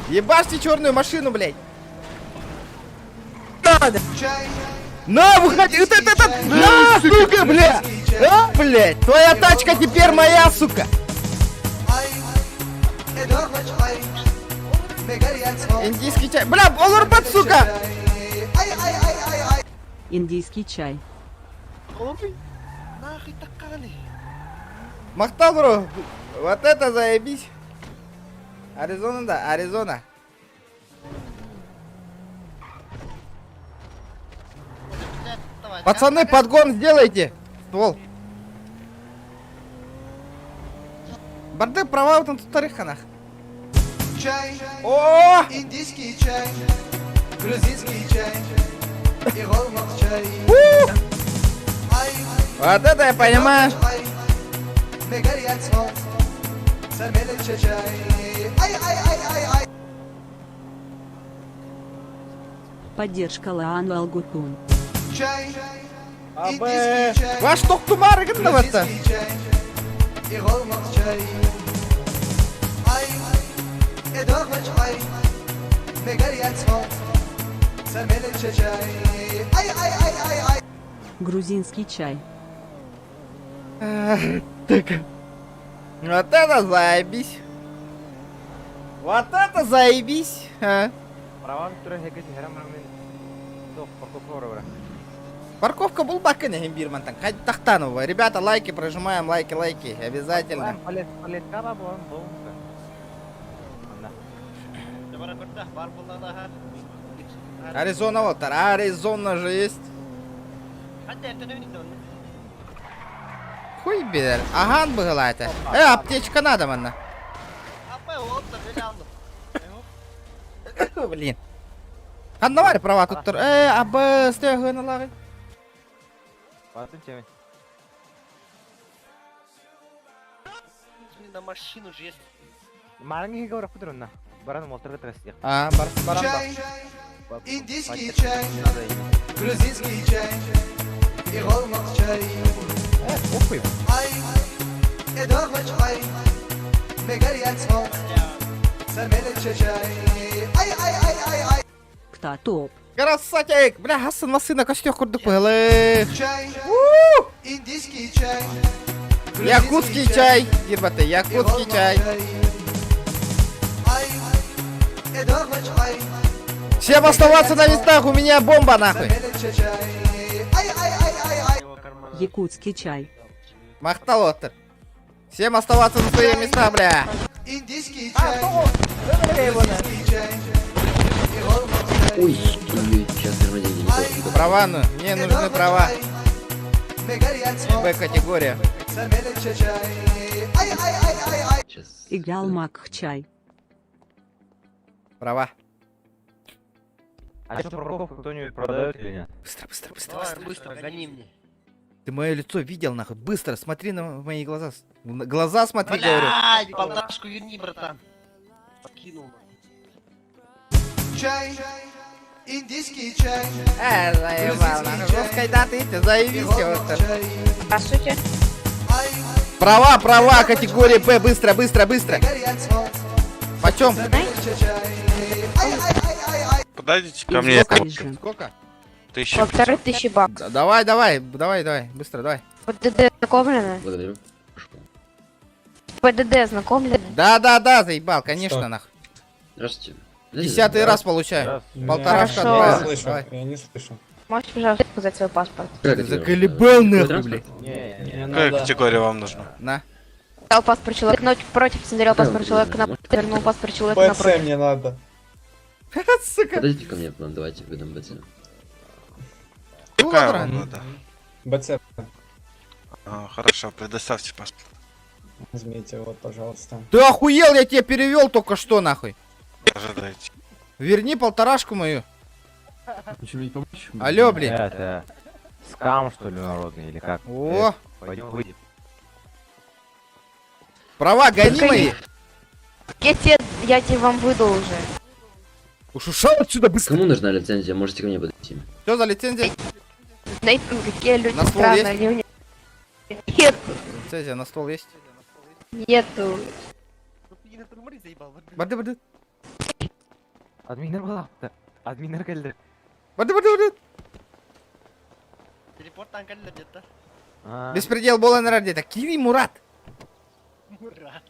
Ебашьте черную машину, блядь! Чай На, выходи! Вот это, это, на, сука, бля! А, блядь, твоя тачка теперь моя, сука! Ай Эдорвач ай Индийский чай. Бля, олорбат, сука! Ай ай ай ай ай Индийский чай. Нахуй такали. Махтал, бро. Вот это заебись. Аризона, да, Аризона. Пацаны, подгон сделайте. Ствол. Барды права вот на тут нах. Чай О! Индийский чай Грузинский чай И чай Ай Вот это я понимаю. Ай Ай ай ай ай ай Поддержка Лаан Алгутун. Чай Индийский чай Ваш токтумар гыннаватта. Грузинский чай И чай Ай Эдорвач ай Ай ай ай ай ай Грузинский чай. Так. Вот это заебись. Вот это заебись. А. Права тура хеге херам рамен. Тох, парковка бара. Парковка был бакыны бирмантан. Тахтанова. Ребята, лайки прожимаем, лайки, лайки. Обязательно. Палет, палетка ба бу, бу. Аризона вот, Аризона же есть. Хуй бер. Аган была это. Аптечка надо, манна. Блин. Ханнавар права тут. А, Б, С, Г, на лаги. Батын чеме. На машину же есть. Мараңы хеге барап кудурунна. Баран молтырга трасты. А, бар, баран Чай Индийский чай Грузинский чай И чай Похуй. Ай Эдорвач ай Ай ай ай ай ай Кто топ? Красавчик! Бля, Хасан машина костер курдук пылы. Чай Индийский чай Якутский чай, ебаты, якутский чай. Ай Эдорвач ай Всем оставаться на местах, у меня бомба нахуй. Ай ай ай ай ай Якутский чай. Махтал оттыр. Всем оставаться на своих местах, бля. Индийский чай Грузинский чай Ой, сейчас деньги. Права, ну, мне нужны права. Б категория. Играл Мак чай. Права. А что парковку кто-нибудь продает или нет? Быстро, быстро, быстро, Давай, быстро. быстро, гони мне. Ты мое лицо видел, нахуй. Быстро, смотри на мои глаза. На Глаза смотри, говорю. Блядь, полташку верни, братан. Подкинул. Чай Индийский чай Заебал, нахуй. Жесткой даты, ты заебись, вот. Здравствуйте. Права, права, категория Б, быстро, быстро, быстро. Почем? Подойдите ко мне. Сколько? Сколько? Тысяча. 1500 баксов. Да, Давай, давай, давай, давай, быстро, давай. ПДД знакомлены? Благодарю. ПДД знакомлены? Да, да, да, заебал, конечно, нахуй. Здравствуйте. Десятый раз получаю. Полторашка Хорошо. отправил. Давай. Я не слышу. Можете, пожалуйста, показать свой паспорт? Ты заколебал нахуй, блядь. Какая категория вам нужна? На. Дал паспорт человека напротив, смотрел паспорт человека на... Вернул паспорт человека напротив. мне надо. Сука. Подойдите ко мне, нам давайте выдам БЦ. Какая вам надо? БЦ, А, хорошо, предоставьте паспорт. возьмите, вот, пожалуйста. Ты охуел, я тебе перевел только что, нахуй. Ожидайте. Верни полторашку мою. Алло, блин. Это скам, что ли, народный, или как? О, Пойдем выйдем. права гони мои. Я тебе вам выдал уже. Уж ушел отсюда быстро. Кому нужна лицензия? Можете ко мне подойти. Что за лицензия? Знаете, какие люди На ствол странные, есть? они у меня... Нет, Лицензия на стол есть? нету. Барды, барды. Админер была. Админер келді. Барды, барды, барды. Телепорт где-то. Беспредел бола на где-то. Киви Мурат. Ура.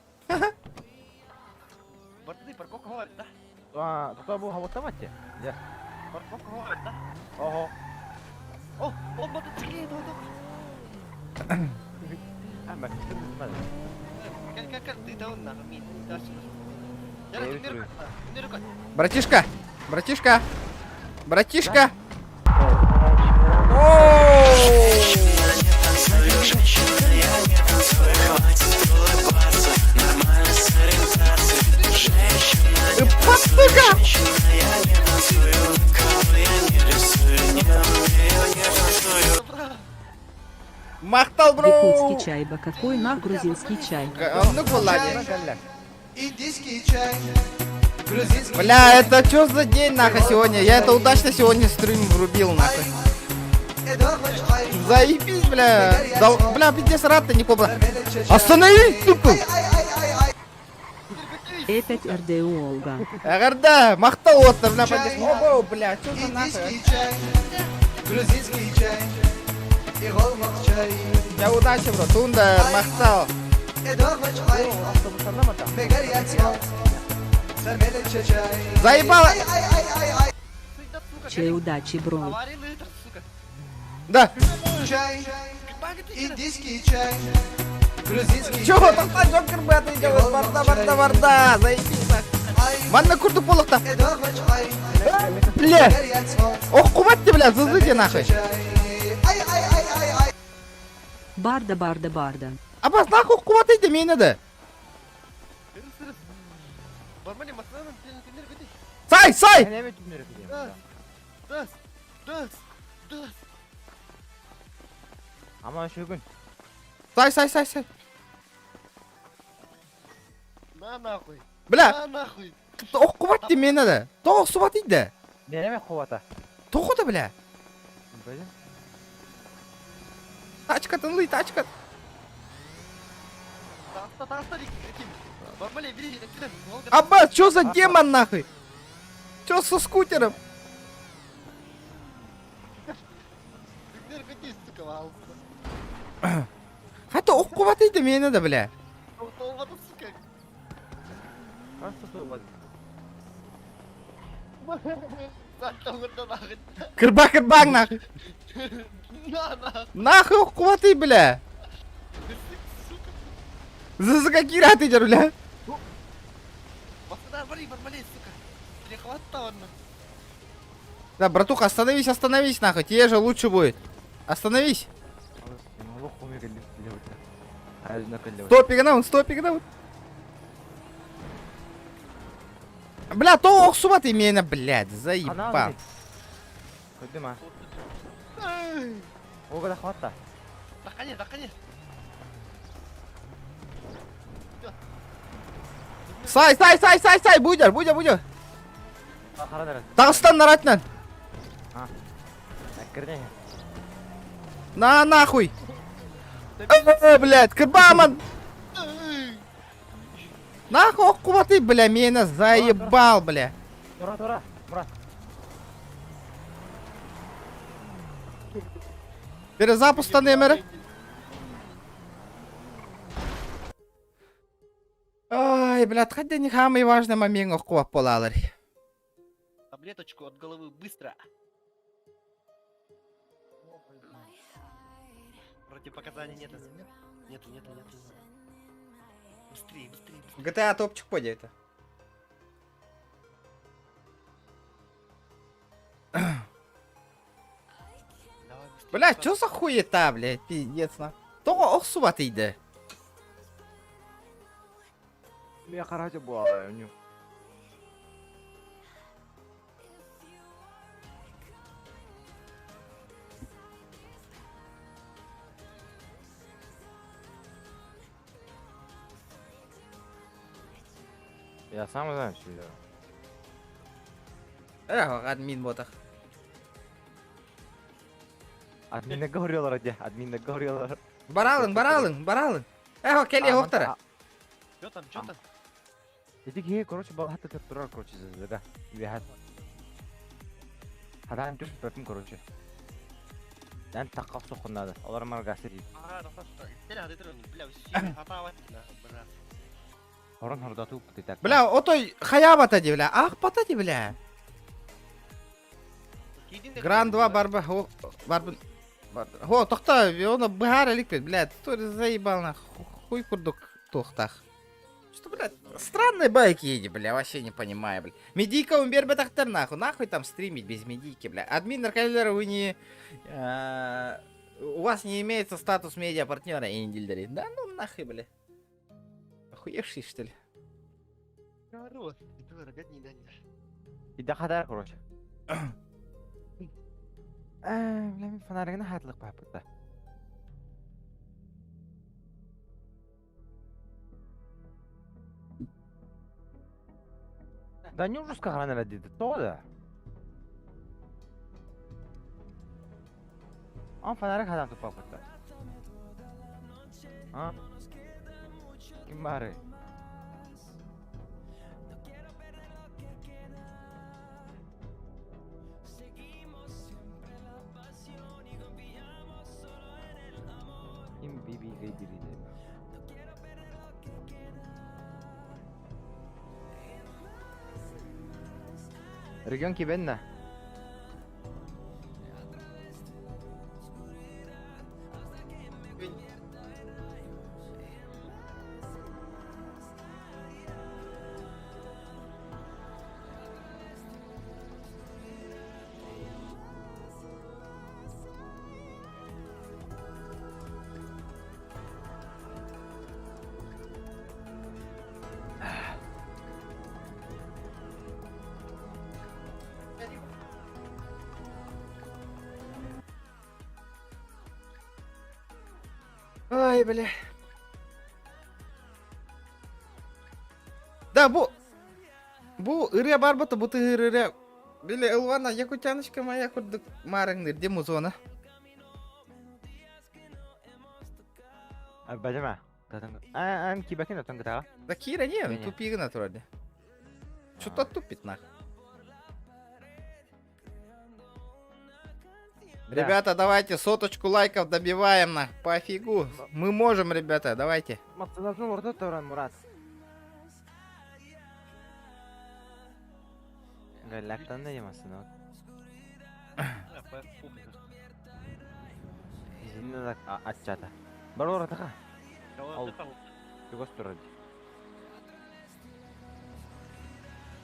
Бартыды, парковка говорит, да? А, тут был автомате. Парковка говорит, да? Ого. О, он мотоциклет, он Братишка, братишка, братишка. Ты Сука! Махтал, бро! Якутский чай, ба какой на грузинский чай. Ну, ладно. Индийский чай, грузинский Бля, это что за день нахуй сегодня? Я это удачно сегодня стрим врубил нахуй. Заебись, бля. Да, бля, пиздец, рад ты не кобра. Остановись, сука! Опять РДУ Олга. Агарда, махтал отто, бля, пиздец. Ого, бля, что за нахуй? Индийский чай, грузинский чай, и голмак чай. Я удачи, бро, тунда, махтал. Заебало! Чай удачи, бро. Да. Чай, индийский чай, грузинский Чего там та Джокер Бэт делает? Варда, варда, варда, заебись. нахуй. Ванна курду полохта. Бля. Ох, кубать ты, бля, зазыди нахуй. Барда, барда, барда. Абаз, нахуй кубат иди, мне надо. Сай, сай! Ama şu gün. Сай, сай, сай, сай. На нахуй. Бля, На нахуй. ох, кубат ты, мне надо. Тоқ субат иди. Ne demek kovata? Тоқ да, бля. Böyle. Тачка, тынлый, тачка. Аббас, что за демон нахуй? Чё со скутером? Хата ох кубат иди, мне надо, бля. Кырба кырбаң нахуй. Нахуй ох кубат иди, бля. За какие раты идешь, бля? Да, братуха, остановись, остановись, нахуй, тебе же лучше будет. Остановись. Стопик, на, стопик, на. Бля, то ох, сума ты меня, блядь, заебал. Көдüm ha. O kadar hatta. Сай, сай, сай, сай, сай, будер, будер, будер. Тағыстан наратынан. На нахуй. Блядь, кырбаман. Нахуй ох, ты, бля, меня заебал, бля. Murat ora. Murat. Перезапуск номера. Ай, блядь, хотя не самый важный момент ох, полалар. Таблеточку от головы быстро. Противопоказаний нету. Нету, нету, нету. Быстрее, быстрее, быстрее. GTA топчик по это. Давай быстрее. Бля, чё за хуета, блядь, пиздец, на. Тоҕо охсубат иде. Мен қарачы буолар. Я сам знаю, что делаю. Эх, админ ботах. Админне говорилар де, админне говорилар. Баралын, баралын, баралын. Эх, кели хоқтара. Чё там, чё там? Ити киһи, короче, балхатта турар, короче, зазыга. Үһәт. Хадан түс бөтүн, короче. Эн таққа соққынады. Олар маргасы дейді. А, да, да, бля, все, хатава, бля. Хорон хордату бутитар. Бля, отой хаябата ди, бля. Ах, бата ди, бля. Гран 2 барба, хо, барбын. Хо, тохта, оны быһаар эликпит, блядь, то заебал нах, хуй курдук тухтах. Что, блядь, странные байки еди, бля, вообще не понимаю, бля. Медийка умбер бетахтер нахуй, нахуй там стримить без медийки, бля. Админ нарколера вы не... У вас не имеется статус медиа-партнера Индильдери. Да ну нахуй, бля. Охуевший, что ли? Хорош, Ида хадар, короче. Бля, мен фонаригini хатлык бапыта. Да не ужас как диде, то да. Он фонарик хадан тупа бапыта. А? Ким бары? Ким биби гейдири Регион кибенна. Ай, бля. Да, бу... Бу ырыа барбыта, бу тыгыр ырыа. Биле, ылвана, якутяночка моя курдук марыңныр, де музона. Бажама. Ан кибакин отон гытага. Да Кира не, тупигы натурально. Что-то тупит нах. Ребята, давайте соточку лайков добиваем на пофигу. Мы можем, ребята, давайте. Мурат.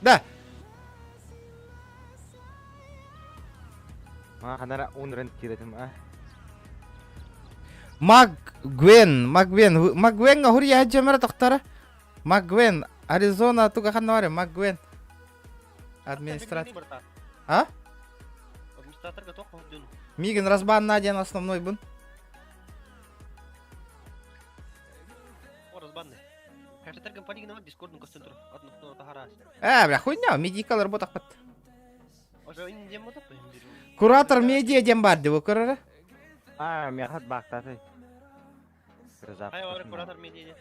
Да. Ма ханара унрен киретим а. Макгвен, Макгвен, Макгвен гахури яджамара тохтара. Макгвен, Аризона туга ханваре, Макгвен. Администратор. А? Администратор готов, Мигин разбан наден основной бун. О, разбанный. Э, бля, хуйня, медикал работа пат. Куратор медиа дем бар деп көрөрө. А, мехат бактаты. Куратор медиа.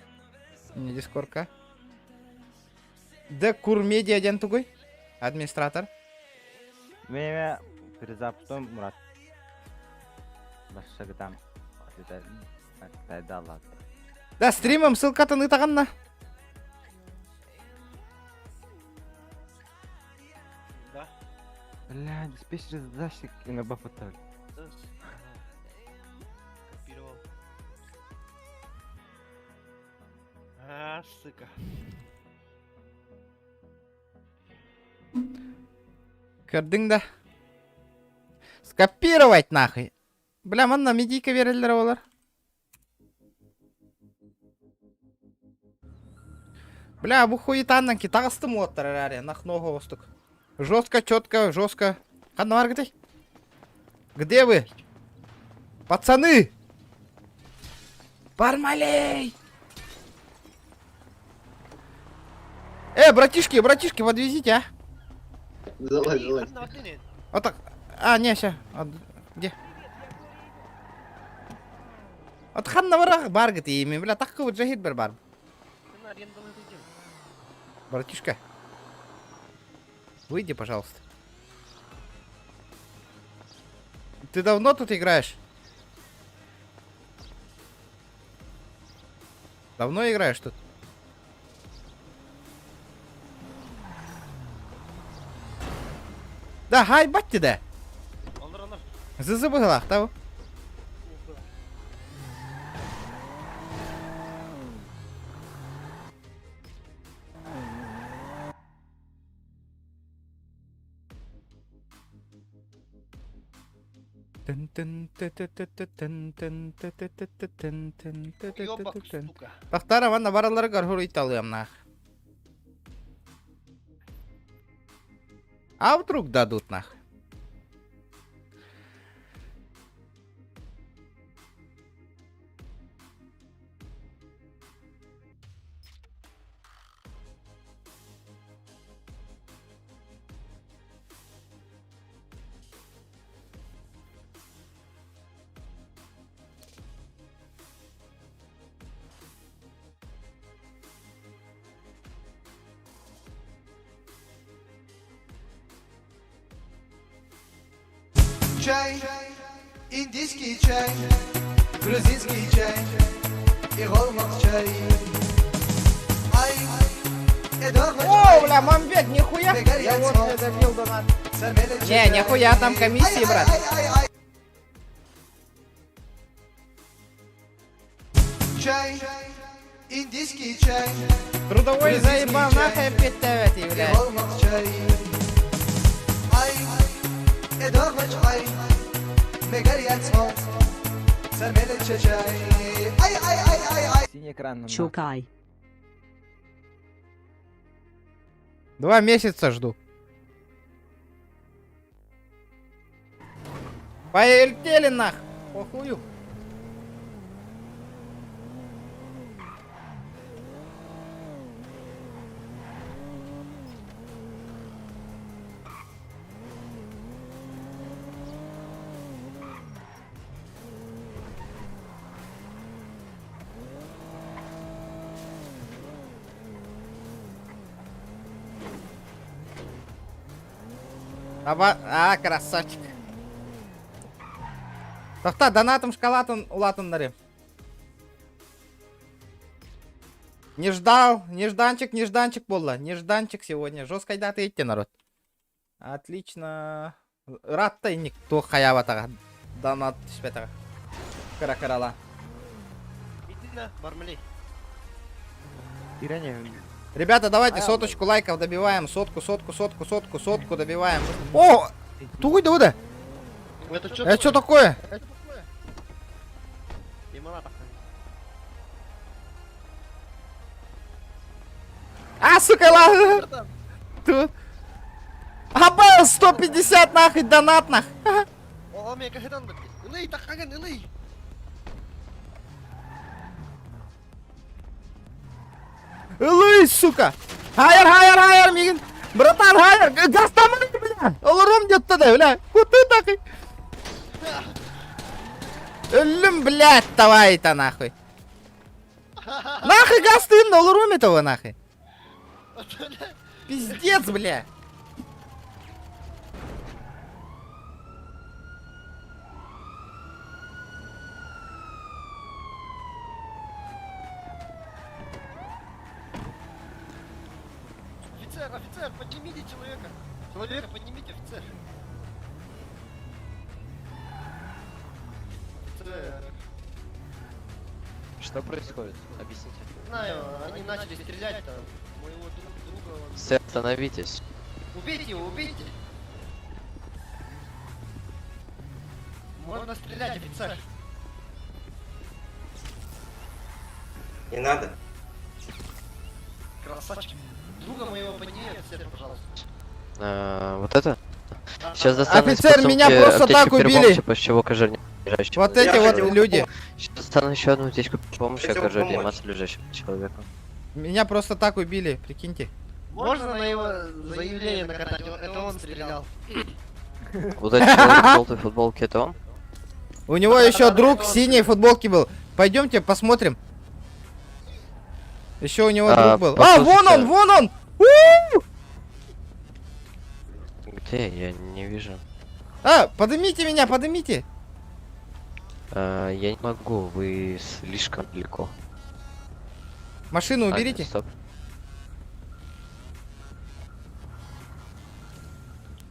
Не дискорка. Д кур медиа ден тугой. Администратор. Меме перезапустом Мурат. Башка там. Да, стримом ссылкатын ытаганна. Да. Бля, диспетчер защик на бафаталь. А, сука. Көрдүҥ да? Скопировать нахуй. Бля, манна медийка береллер олар. Бля, бу хуетаннан ки таҕыстым уоттар эрээри, нах ногу остук. Жестко, четко, жестко. Ханна баргытай? Где вы? Пацаны! Бармалей! Э, братишки, братишки, подвезите, а? Залазь, залазь. Вот так. А, не, ща. Где? От ханна барах баргыт ими, бля, так вот жахит бер бар. Братишка. Выйди, пожалуйста. Ты давно тут играешь? Давно играешь тут? Да, хай батти да. Зызы быһылаах тау. Тахтара ванна бараларыгар хуруйталыамнаах. А вдруг дадут нах? Чай, индийский чай, грузинский чай и голмак чай. Ай, О, бля, мамбет, нихуя! Я вот я добил донат. Не, нихуя, там комиссии, брат. Чай, индийский чай. Трудовой заебал, нахуй опять давать, бля. чай. Ай, ай, Ай, ай, ай, ай, ай. Синий экран. Чукай. 2 месяца жду. Полетели нах! Похую. А, красавчик. Тохтоо, донатом шкалатын улаатыннарыам. Не ждал, нежданчик, нежданчик буолла. Нежданчик сегодня. Жестко даты идти, народ. Отлично. Рад та никто хаябатага. Донат түспэтэҕэ. Кыра-кыралаан. Иди Бармалей. Ребята, давайте соточку лайков добиваем. Сотку, сотку, сотку, сотку, сотку добиваем. О! Тугуй да Это что Это что такое? Лимонад. А, сука, ладно. Тут. Аба, 150 нахуй, донат нах. О, мен кахетан бит. Ылый, тахаган, ылый. Ылый, сука. Хайыр, хайыр, хайыр, миигин. Братан, хайыр, гастамын, бля. Олорум где-то, да, бля. Куда нахуй? Өллүм, блядь, давай-то нахуй. Нахуй гастын, олорум этого нахуй. Пиздец, бля. Офицер, офицер, поднимите человека. Человека поднимите, офицер. Офицер. Что происходит? Объясните. Знаю, они начали стрелять там. Моего друга он... Сэр, остановитесь. Убейте его, убейте! Можно стрелять, офицер. Не надо. Красавчик. Друга моего подними, офицер, пожалуйста. Вот это? Сейчас достану из Офицер, меня подсумки просто аптечку так убили. первой помощи, после чего окажу лежащему. Вот эти Я вот хотел люди. Сейчас достану еще одну аптечку первой помощи, Хотел окажу помочь. реанимацию лежащему человеку. Меня просто так убили, прикиньте. Можно на его заявление накатать? Это он стрелял. Вот этот человек в желтой футболке, это он? У него еще друг в синей футболке был. Пойдемте посмотрим. Еще у него А, друг был. А, вон он, послушайте. вон он! У! Где? Я не вижу. А, поднимите меня, поднимите. А, я не могу, вы слишком далеко. Машину А, нет, уберите. стоп.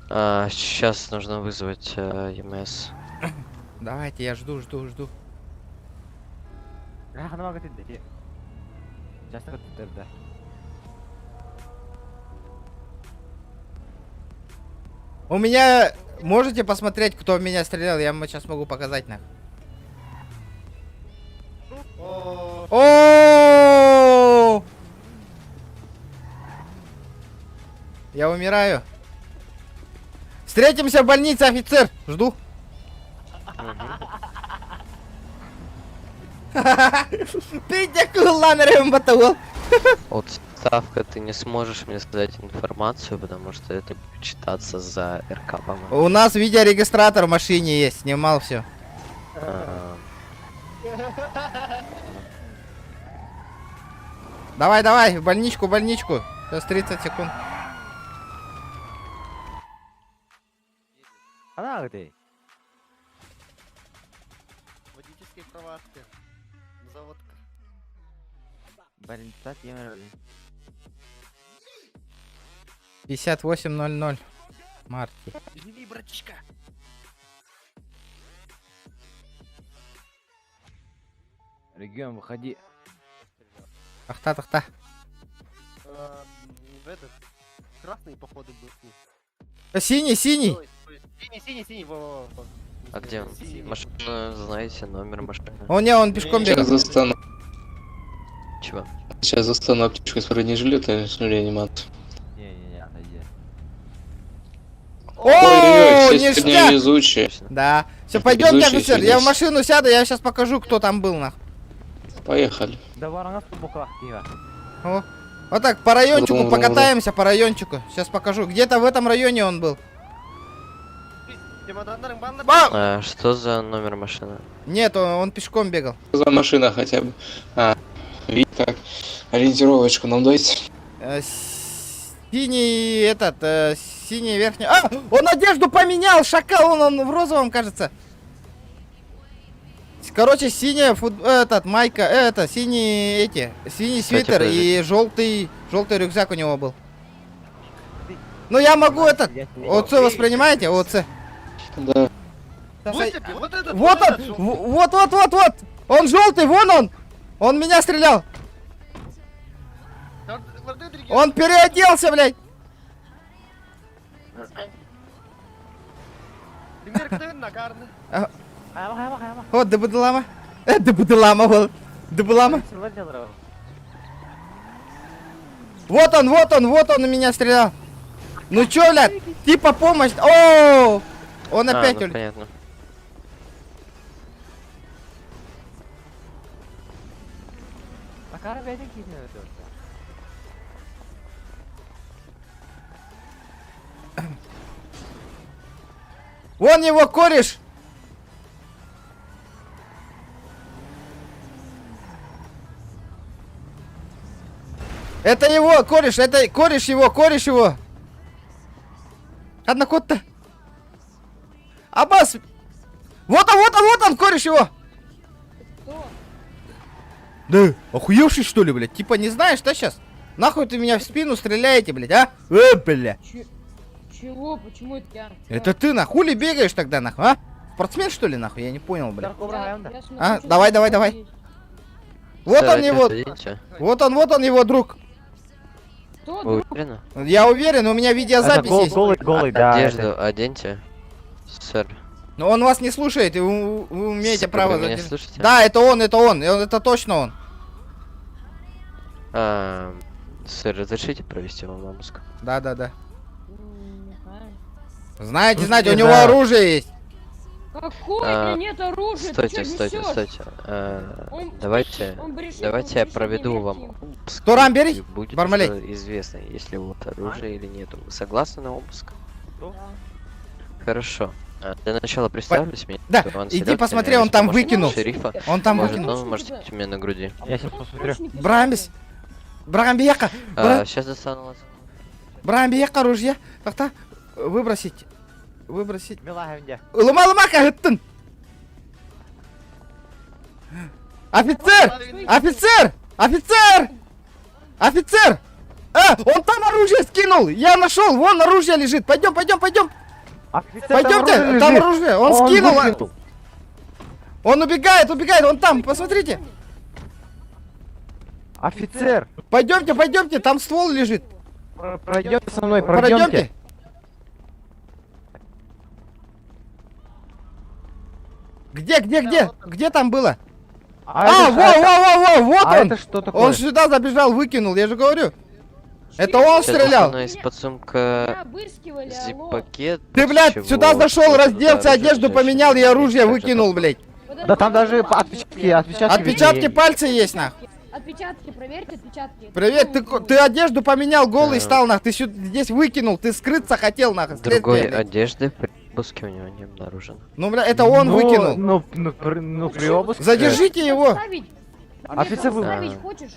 Сейчас нужно вызвать ЕМС. Давайте, я жду, жду, жду. У меня... Можете посмотреть, кто в меня стрелял? Я вам сейчас могу показать, нах. О! Я умираю. Встретимся в больнице, офицер. Жду. Пидя Отставка, ты не сможешь мне сказать информацию, потому что это будет читаться за РК, по-моему. У нас видеорегистратор в машине есть, снимал все. А, Давай, давай, в больничку, в больничку. Сейчас 30 секунд. Водительские права офицер. Заводка. 58.00. Марти. Живи, братишка. Регион, выходи. Тахта, тахта. В этот. Красный, походу, был с ним. Синий, синий. Ой, ой, Синий, синий, синий, во, во, во. А где он? Синий. Машину знаете, номер машины. О, не, он пешком Сейчас бегал. застану. Чего? Сейчас застану аптечку с бронежилета и начну реанимацию. Не-не-не, отойди. О, Ой-ой-ой, все сегодня ништяк! везучие. Да. Все, пойдемте, Везучие офицер. Я в сегодня. машину сяду, я сейчас покажу, кто там был, нах. Поехали. О. Вот так, по райончику Врум, врум, врум. покатаемся, по райончику. Сейчас покажу. Где-то в этом районе он был. Чемодандарың банда. Ба! А, что за номер машины? Нет, он пешком бегал. Что за машина хотя бы? А, видите так. Ориентировочку нам дайте. Синий этот, синий верхний. А, он одежду поменял, шакал, он в розовом, кажется. Короче, синяя этот, майка, это, синий эти, синий Кстати, свитер и желтый, желтый рюкзак у него был. Ну я могу этот, ОЦ воспринимаете, ОЦ? Да. Вот тебе, вот этот, Вот он, этот желтый. вот, вот, вот, вот, он желтый, вон он, он меня стрелял, Вот этот регион. он переоделся, блядь. Пример, кто накарны. Вот, дыбыдылама. Дыбыдылама был. Дыбылама. Вот он, вот он, вот он у меня стрелял. Ну чё, блядь, типа помощь. О, он А, опять ну, улетел. понятно. Вон его кореш. Это его, кореш, это кореш его, кореш его. Одна кот-то. Аббас! Вот он, вот он, вот он, кореш его! Да, охуевший что ли, блядь? Типа не знаешь, да, сейчас? Нахуй ты меня в спину стреляете, блядь, а? Бля. Чего? Почему это я? Это ты на хули бегаешь тогда, нахуй, а? Спортсмен, что ли, нахуй? Я не понял, блядь. А, давай, давай, давай. Вот он его, вот он, вот он его друг. Кто Вы друг? уверены? Я уверен, у меня видеозапись Это гол- есть. голый, голый, да. Одежду это. оденьте, сэр. Но он вас не слушает, и вы, вы имеете Сэр, право вы меня задержать. слышите? Да, это он, это он, и он- это точно он. А, сэр, разрешите провести вам обыск? Да, да, да. Не знаю. Знаете, Слушайте, знаете, у него да. оружие есть. Какое? А, Нет оружия, ты Стойте, чё стойте, несёшь? стойте. А, Он- давайте, Он брешит, давайте он я брешит, проведу не вам верьте ему. обыск. Туран, и бери, Будет Бармалей. уже известно, если вот оружие или нету. Вы согласны на обыск? Да. Хорошо. А, Для начала представлюсь, меня Да, зовут Иван иди Селедкин, посмотри, я он там помощник выкинул. Шерифа. Он там Может, выкинул. он может быть у меня на груди. Я сейчас посмотрю. Брамбис. Брамбияка. А, сейчас достану вас. Брамбияка оружие. Так-то выбросить. Выбросить. Милаховне. Лома лома кахыттын. Офицер! Офицер! Офицер! Офицер! А, он там оружие скинул! Я нашел! Вон оружие лежит! Пойдем, пойдем, пойдем! Офицер, Пойдемте! там Там оружие лежит. оружие! Он, Он скинул! выкинул. Он убегает, убегает! Он там! Посмотрите! Офицер, Пойдемте, пойдемте! Там ствол лежит! пройдемте со мной, пройдемте. Пройдемте! Где, где, где? Где там было? А, это во, ж- во, во, во, вот а он! это что такое? Он сюда забежал, выкинул, я же говорю. Это он Сейчас стрелял. достану из-под сумка Меня обыскивали, алло. зип-пакет. Ты, блядь, чего сюда зашел, вот разделся, это одежду оружие поменял, я лежащее, оружие также выкинул, под- блядь. Подожди, Да там даже отпечатки, отпечатки. Отпечатки виднее. пальца есть, нах. Отпечатки, проверьте отпечатки. Привет, ты, ты одежду поменял, голый Да. стал, нах. Ты сю- здесь выкинул, ты скрыться хотел, нах. следствие, Другой блядь. одежды при обыске у него не обнаружено. Ну, бля, это он Ну, выкинул. Ну, ну, при, ну, при обыске. Задержите его. Подставить? Офицер, вы- Подставить хочешь?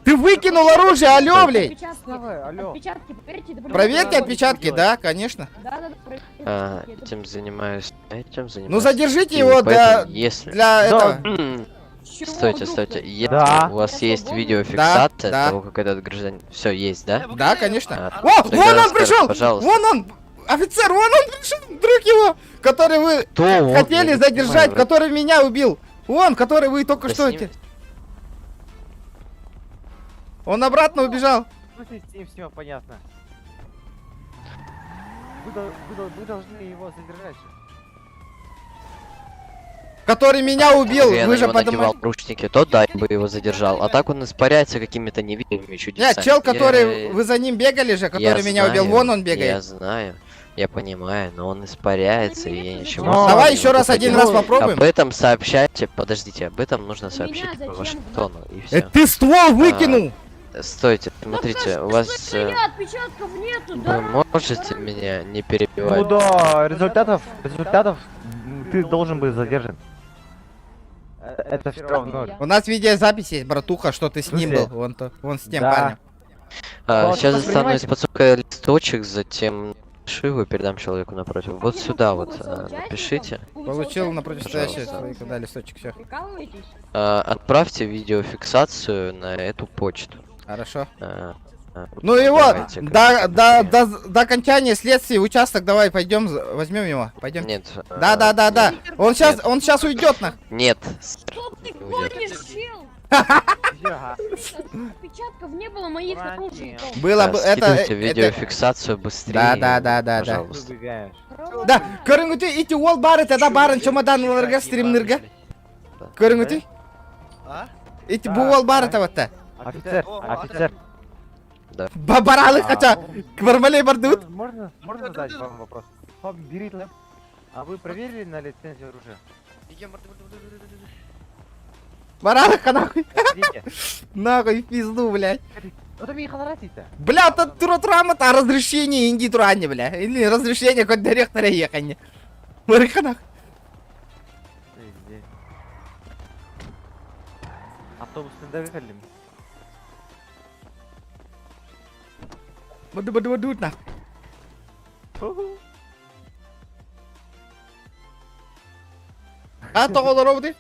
Ты выкинул оружие, алло, блядь. Отпечатки. Давай, алло. Отпечатки, проверьте. это Проверьте по-любому. отпечатки, да, конечно. Да, да, да, проверьте А, отпечатки, это этим занимаюсь, этим занимаюсь. Ну задержите И его для, поэтому, если... для Да. этого. М, Чего Стойте, вдруг-то? стойте. Если Да. у вас Я есть свободна. видеофиксация Да, да. того, как этот гражданин... Все есть, да? Да, конечно. А, О, тогда, вон он сэр, пришел! Пожалуйста. Вон он! Офицер, вон он пришел! Друг его, который вы Кто он? Я хотели не задержать, понимаю, брат. который меня убил. Вон, который вы только Да что... с ним- эти- Он обратно убежал. В смысле, с ним все понятно. Вы, вы вы должны его задержать же. Который меня убил, Я вы на же него надевал подумали. наручники, то да, я бы его задержал. А так он испаряется какими-то невидимыми чудесами. Нет, чел, который... Я- Вы за ним бегали же, который я меня убил, знаю, вон он бегает. Я знаю, я понимаю, но он испаряется, и я ничего Но- с этим Давай не еще могу раз один поделать. раз попробуем. Об этом сообщайте, подождите, об этом нужно Меня сообщить зачем по Вашингтону, и все. Э, ты ствол выкинул! Стойте, смотрите, у вас... Да э, отпечатков нету, Вы да? можете меня не перебивать? Ну до результатов, результатов ты должен быть задержан. Это все равно. У нас видеозапись есть, братуха, что ты с ним был. смысле? Вон, то, вон с тем Да. парнем. А, Вот, сейчас достану воспринимайте. из-под сумка листочек, затем напишу его и передам человеку напротив. Вот Они сюда могут вот быть а, соучастником, напишите. могут быть Получил напротив соучастником стоящего оружия. человека, да, листочек, все. Прикалываетесь? А, Отправьте видеофиксацию на эту почту. Хорошо. А, а, Ну его, давайте, до, короче, до, быстрее. до, до окончания следствия участок давай пойдем, возьмем его, пойдем. Нет. Да, а, да, да, да. нет, Он сейчас, Нет. он сейчас уйдет нах. Нет. сэр, Что ты не уйдет. гонишь, чел? Отпечатков не было моих наручников. Было А, бы это, скидывайте это. видеофиксацию быстрее. Да, да, да, да, да. Пожалуйста. Выбегаешь. Да, көрүҥүтүй ити уол баар этэ да баарын чемоданларга стримнерге. Көрүҥүтүй. А? Ити бу уол баар этэ батта. Офицер, офицер. Баралы хотя Бармалей бардыбыт. Можно, можно задать вам вопрос? Вам бери лэп. А вы проверили на лицензию оружия? Баралы нахуй. Подождите. Нахуй в пизду, блядь. Вот мне ханаратить-то. Бля, тут туратрамат, а разрешение инди турани, бля. Или разрешение хоть директора ехани. Барыха нахуй. Пиздец. Автобус не доехали. Баду баду баду нахуй. А тоҕолоро бутый?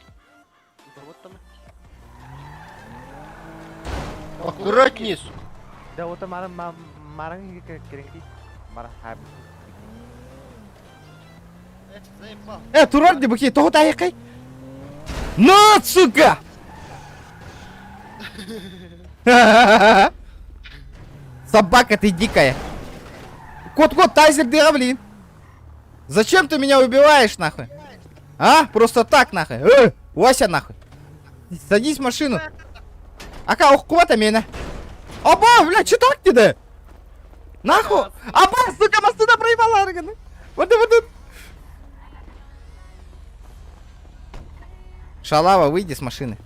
Аккуратнее, сука. Да вот там маран маран керенки. Маран хайп. Заебал. Э, турар дебуки, тоҕо таайыкай. На, сука! Собака ты дикая. Кот, кот, тайзер дыра, блин. Зачем ты меня убиваешь, нахуй? А? Просто так, нахуй. Э, Вася, нахуй. Садись в машину. Ака, ох, куда меня? Аба, бля, че так тебе? Нахуй! Аба, сука, машина проебала, арганы. Вот, вот, вот. Шалава, выйди с машины.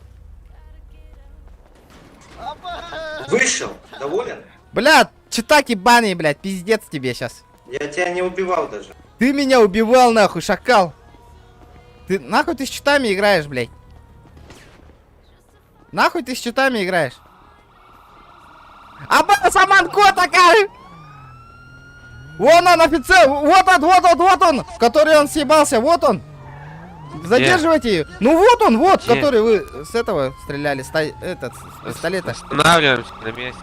Вышел, доволен? Бля, читак ебаный, блядь, пиздец тебе сейчас. Я тебя не убивал даже. Ты меня убивал, нахуй, шакал. Ты нахуй ты с читами играешь, блядь? Нахуй ты с читами играешь? Аба, саман кот такая! Вон он, офицер! Вот он, вот он, вот он! В который он съебался, вот он! Задерживайте ее! Ну вот он, вот, Где? который вы с этого стреляли, с этот, с пистолета. Останавливаемся на месте.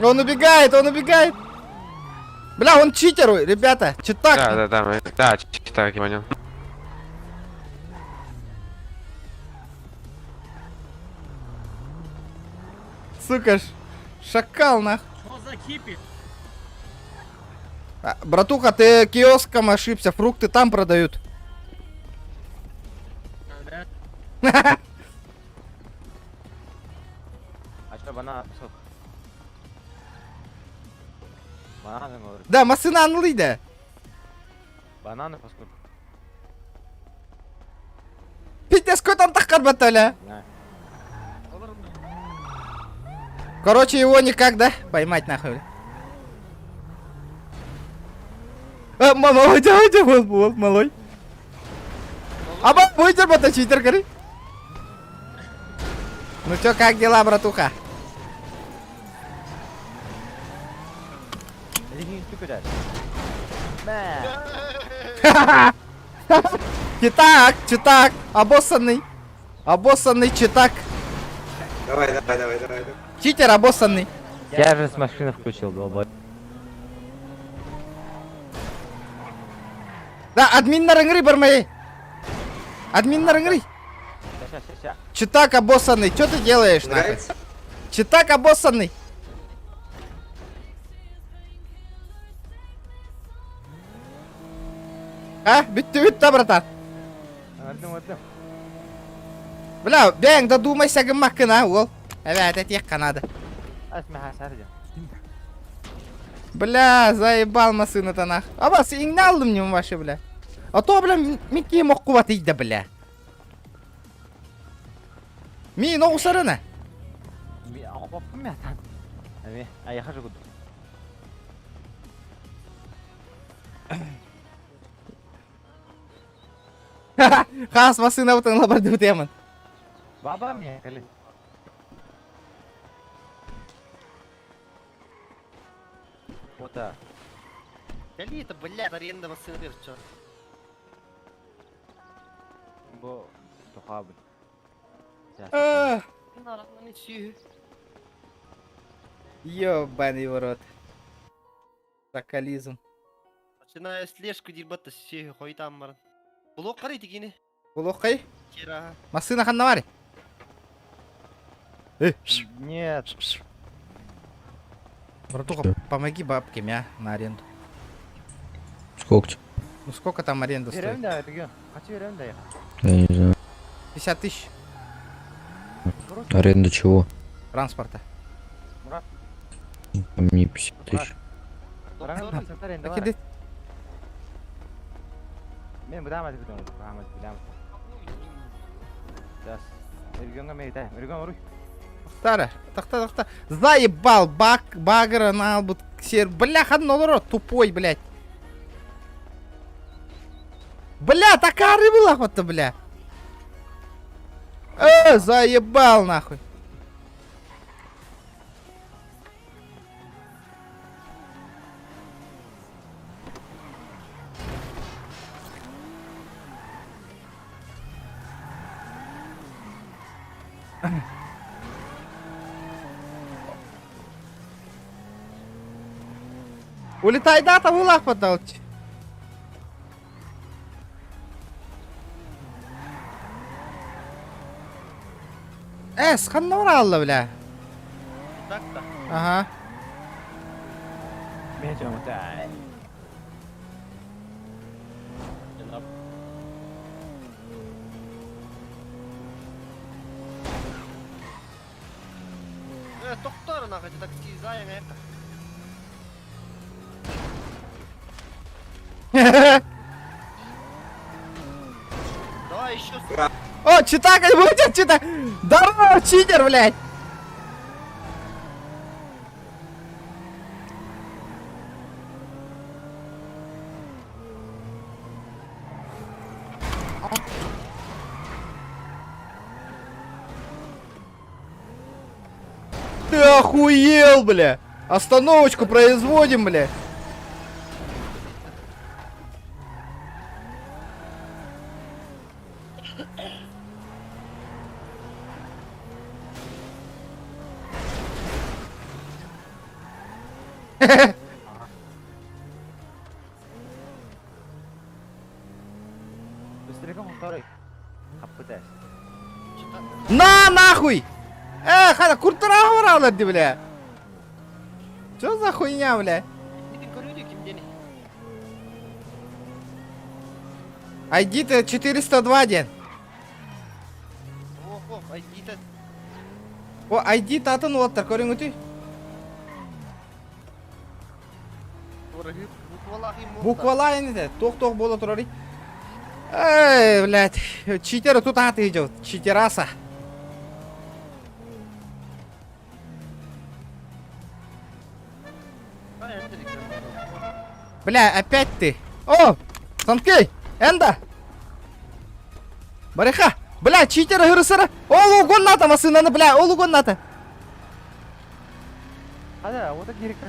Он убегает, он убегает! Бля, он читер, ребята, читак! Да, да, да, мы... Да, так, я понял. Сука, ж, шакал, нах. Что за кипиш? А, братуха, ты киоском ошибся, фрукты там продают. А что, банан, сок? Бананы, говорю. Да, машина анлыйда. Бананы поскольку. Пиздец, какой там тахкар баталя. Да. Короче, его никак, да? Поймать нахуй. бля. А, мама, уйди, уйди, вот, вот, малой. Аба, выйди, бата, читер, гори. Ну чё, как дела, братуха? Читак, читак, обоссанный. Обоссанный читак. Давай, давай, давай, давай. Читер обоссанный. Я же с машины включил, долбой. Да, админ на рынгры, бармей. Админ на рынгры. Ща, ща, ща. Читак обоссанный, что ты делаешь, нахуй? Нравится? Читак обоссанный. А, бүттү бүттү, братан. Одну, одну. Бля, бэң додумайся гыммаккын, а, уол. Evet, этиэх надо. Бля, заебал машина-то нах. А вас и алдым не вообще, бля. А то, бля, микки моккубат ийда, бля. Ми, ногу сарына. А я хожу. Хас машина вот лабарды яман. Баба мне, коли. Вот так. Кали это, блядь, аренда машины, чё? Бо... Тухабы. А. Ёбаный в рот. Соколизм. Начиная слежку дербата все хой там маран. Блок карай тигини. Булохай? Кира. Машина ханнавари. Э, Нет. Братуха, помоги бабке, мя, на аренду. Сколько? Ну сколько там аренда стоит? да, это Хочу да, Я не знаю. 50 тысяч Аренда чего? транспорта. Там не 50 тысяч. Так иди. Мен бұдамады бұдамады бұдамады бұдамады. Сейчас. Регионға мен регион руй. Тара, тахта, тахта. Заебал, бак, багра, налбут, сер. Бля, ханнолоро, тупой, блядь. Бля, такая рыба вот бля. Заебал, нахуй. Улетай, да, там улах подал. Эс, ханна бараалла, бля? Так-то. Ага. Э, тохтор нахуй, ты такси заян это. Давай еще. О, читак, будет читак. Здорово, читер, блядь. Ты охуел, бля! Остановочку производим, бля! На нахуй! Э, хана, куртара бля! Что за хуйня, бля? ID-то 402 ден. О, ID татын уоттар, көрүҥүтүй? Буквалаах ини туох-туох буола турарый? Эй, блядь, читер тут аты идет, читераса. Бля, опять ты. О, Санкей, Энда. Барыха. Бля, читер хырысара. Ол угонната машинаны, бля, ол угонната. Хада, вот так директор.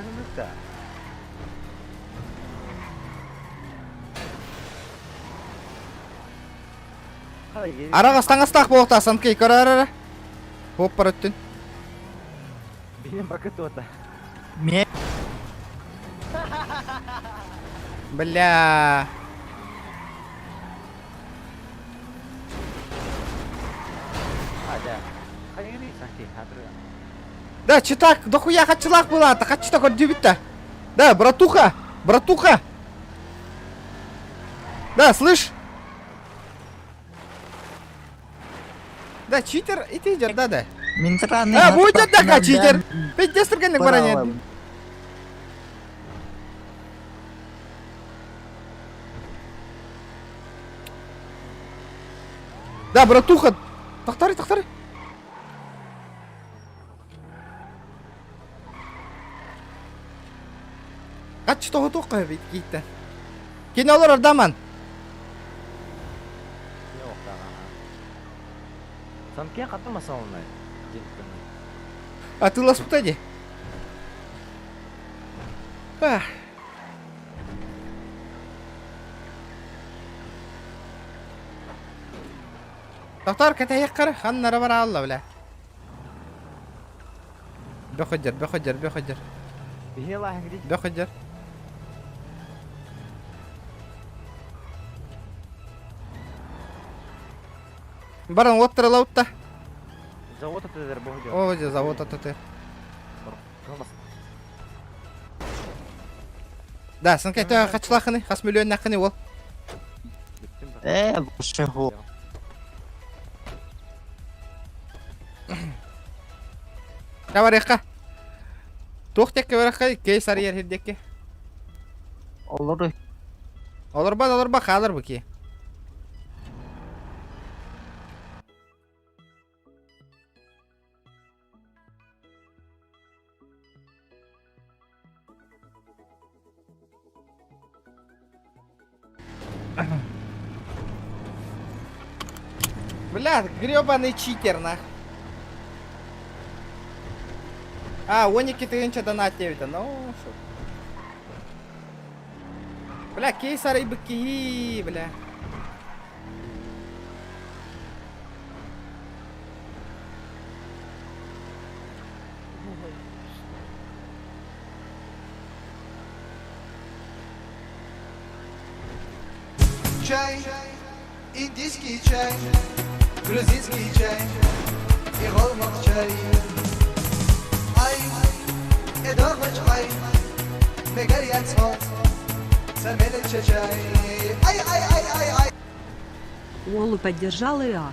Араҕас таҥастаах буолуохтаах Санкей, көрө-ара. Хоп өттүн. Билим бакытота. Ме. Бля. Да, читак, дохуя хачылах была, та хачыта көрдүбүт Да, братуха, братуха. Да, слышь? Да, читер, и ты идет, да, да. А, будет да, читер. Пиздец, түргенник баранет. Да, братуха. Тахтары, тахтары. Качы тоҕо туохха кииттэн. Кини олорор даман. Санке хатымаса оннай. Атыыласпыта дии. Ах. Тохтор кэтэһиэххэр ханнара бараалла бля. Бөхөдьөр, бөхөдьөр, бөхөдьөр. Бөхөдьөр. Баран уоттарылаутта. Завод аттыгар бу. О, завод аттыгар. Да, сынка это хачылахыны, хас миллионнахыны ол. Э, больше. Кабарыхка. Туох текке барахка, кей сарыяр хирдекке. Олору. Олорба, олорба хаалар бу ки. Бля, гребаный читер, нах. А, оники тыгынча донат девять, ну, шо. Бля, кейс быки, бля. Чай, индийский чай, грузинский чай. Уолу поддержал и ах.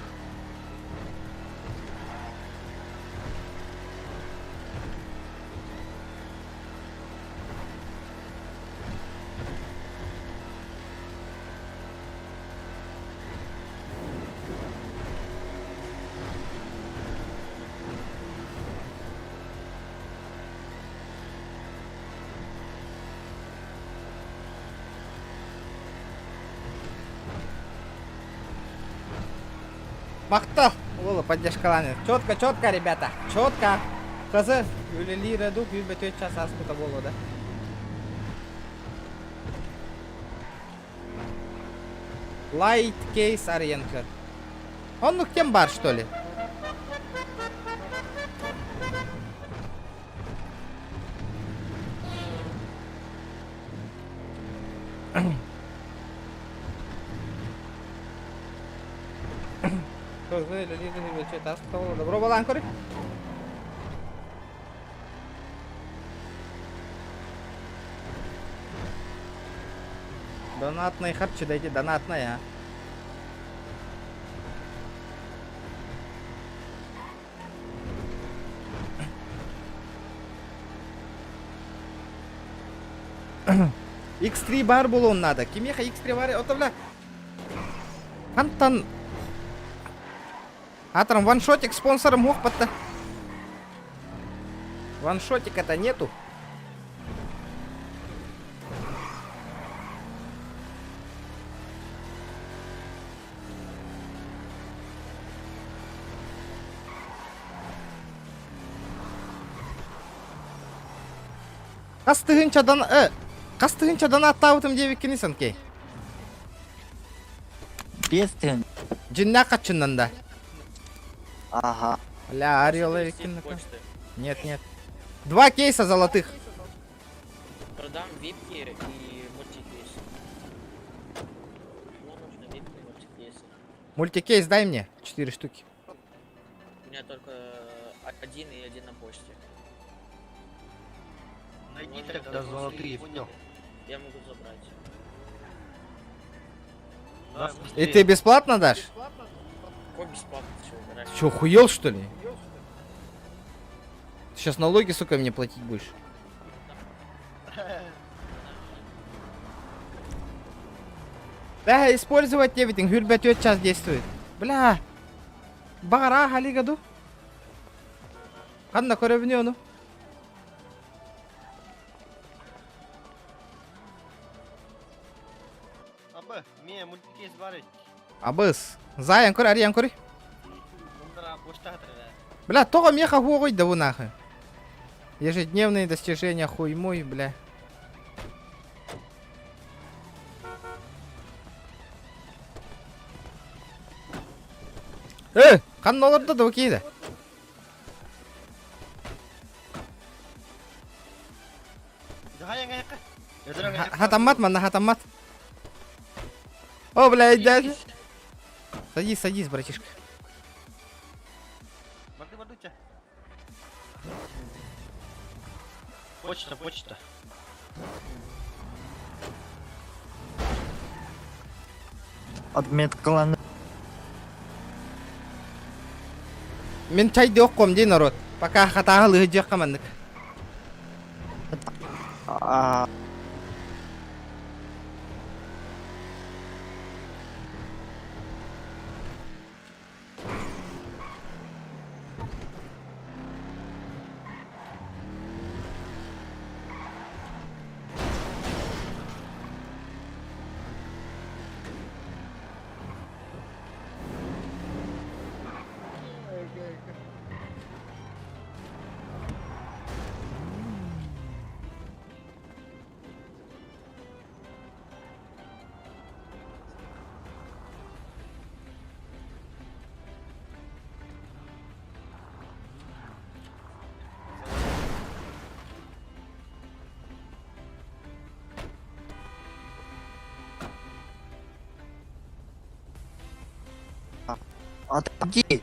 Махтал! Уолу поддержкалаан. Четко, четко, ребята. Четко. Кызы үлэлиир эду күүрбөтүө час ааспыта буолуо да. Light Case арыйан көр. Оннук кем бар, что ли? Добро балаан көрү. Донатный харчы дайте, донатный, а. X3 бар буолуон надо. Кимиэхэ X3 бар? Ото бля. Хантан Атрам ваншотик спонсором мог подта. Ваншотика-то нету. Хас тыһыынчадан э хас тыһыынчадан аттаабытым диэбиккини санкей. 5 тыһын. Дьиннээх хаччыннан да. Ага. Бля, Орел эбиккин. Нет, нет. Два кейса золотых. Продам випки и мультикейс. Мне нужны випки и мультикейсы. Мультикейс дай мне. Четыре штуки. У меня только один и один на почте. Найди тогда золотые, понял? Я могу забрать. Давай И быстрее. ты бесплатно дашь? Какой бесплатно ты чего, Ты чё, охуел, что ли? Ты сейчас налоги, сука, мне платить будешь. Да, использовать everything. Хүрбәт час действует. Бля. Бара халигаду. Ханна көрөбүнү ону. Абы, ме мультикейс бар эт. Абыс. Заян көр, ариян көр. Мындара почта хатыр. Бля, тоҕо меха хуой да нахуй. Ежедневные достижения хуй мой, бля. Э, ханна олордо да окей Давай Хатаммат, манна хатаммат. О, бля, дядя. Садись, садись, братишка. Барды, барды, Почта, почта. Отметкаланы. Мин чай ком дии народ. Пока хатаҕа лыһыдьыахха маннык. А, Отойди.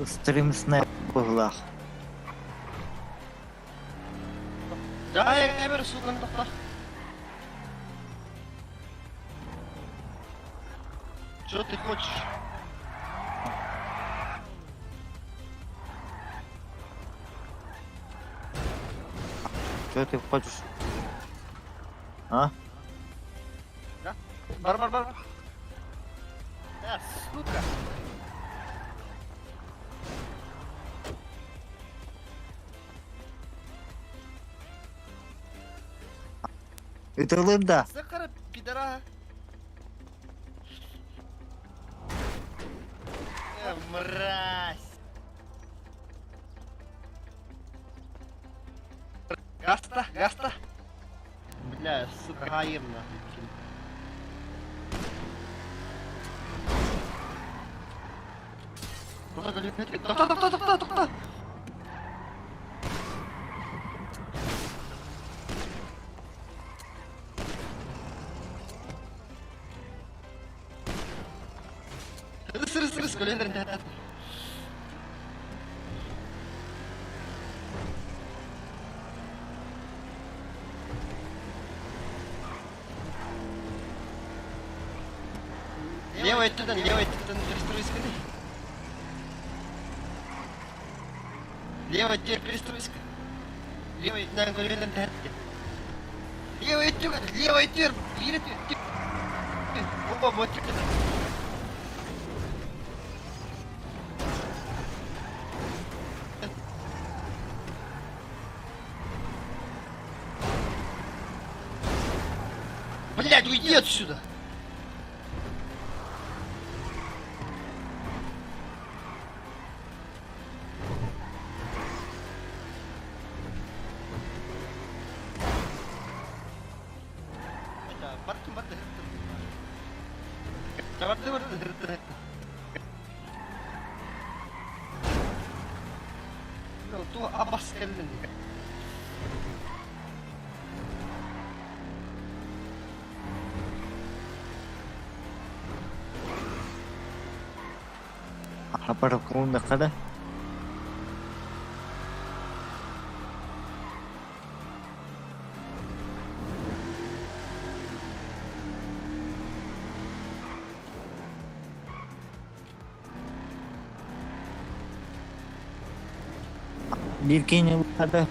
Стрим снайп быһыылаах. Да, я камеру, сука, тохто. Что ты хочешь? Что ты хочешь? А? Да? Бар, бар, бар. Да, сука. Это да. Сахара, пидора. Мразь. Гаста, гаста. Бля, сука, хаем нахуй. Тоқта, тоқта, тоқта, тоқта. Ысыр, ысыр, ысыр, Левой туда, левой туда, перестройка. Левой теперь перестройка. Левой на говорю, Левой тюга, левой тюр, Опа, вот это. Блядь, уйди отсюда! Tuo abas kellen. Апаракуна Евгений Лада.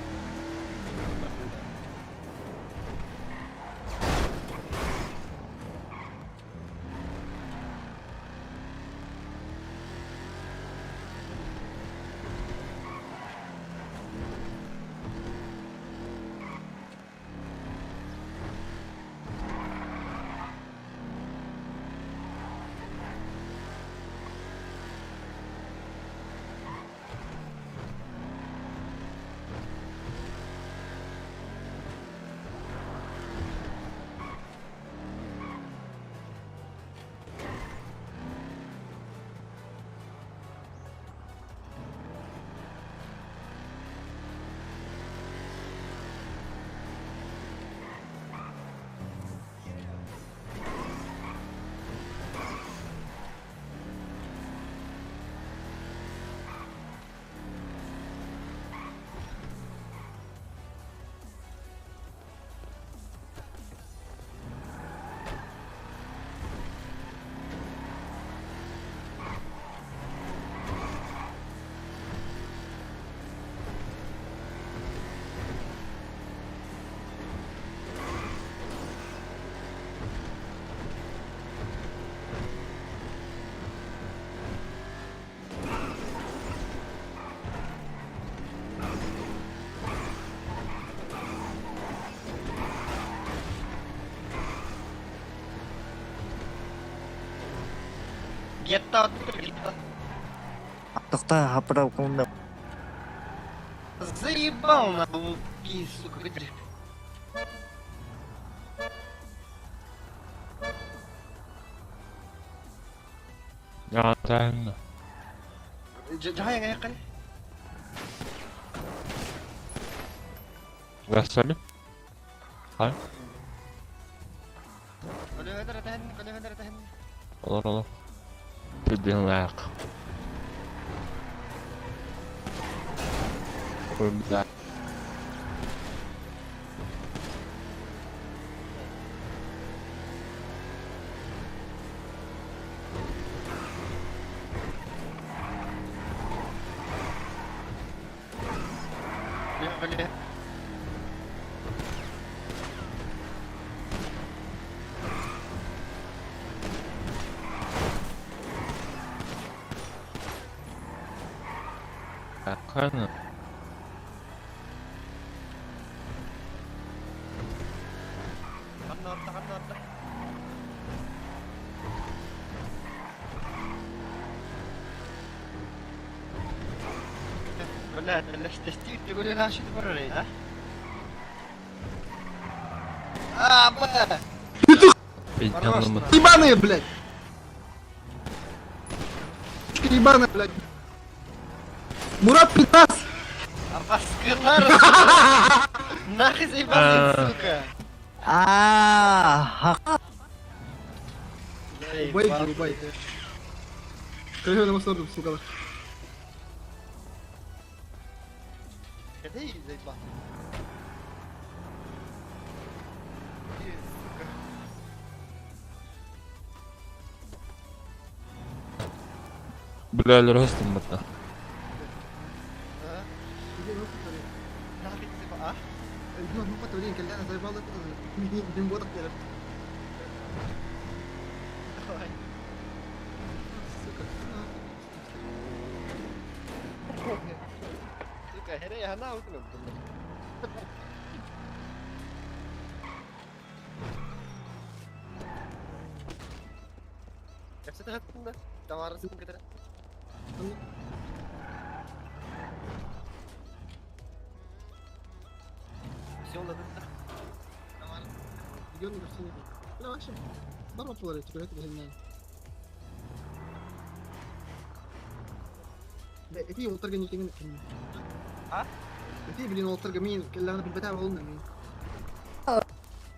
Гетто, гетто. Тоқта апаракуна. Заебал на луки, сука, где? Жай, қали. Здравствуйте. Хай. Олор олор. Түден лайық. Куда? Хана. Ебаные, блядь! Ебаные, блядь! Мурат пидас! Нахуй заебался, сука! Убей, убей. Кривой сука. Бля, ростом это.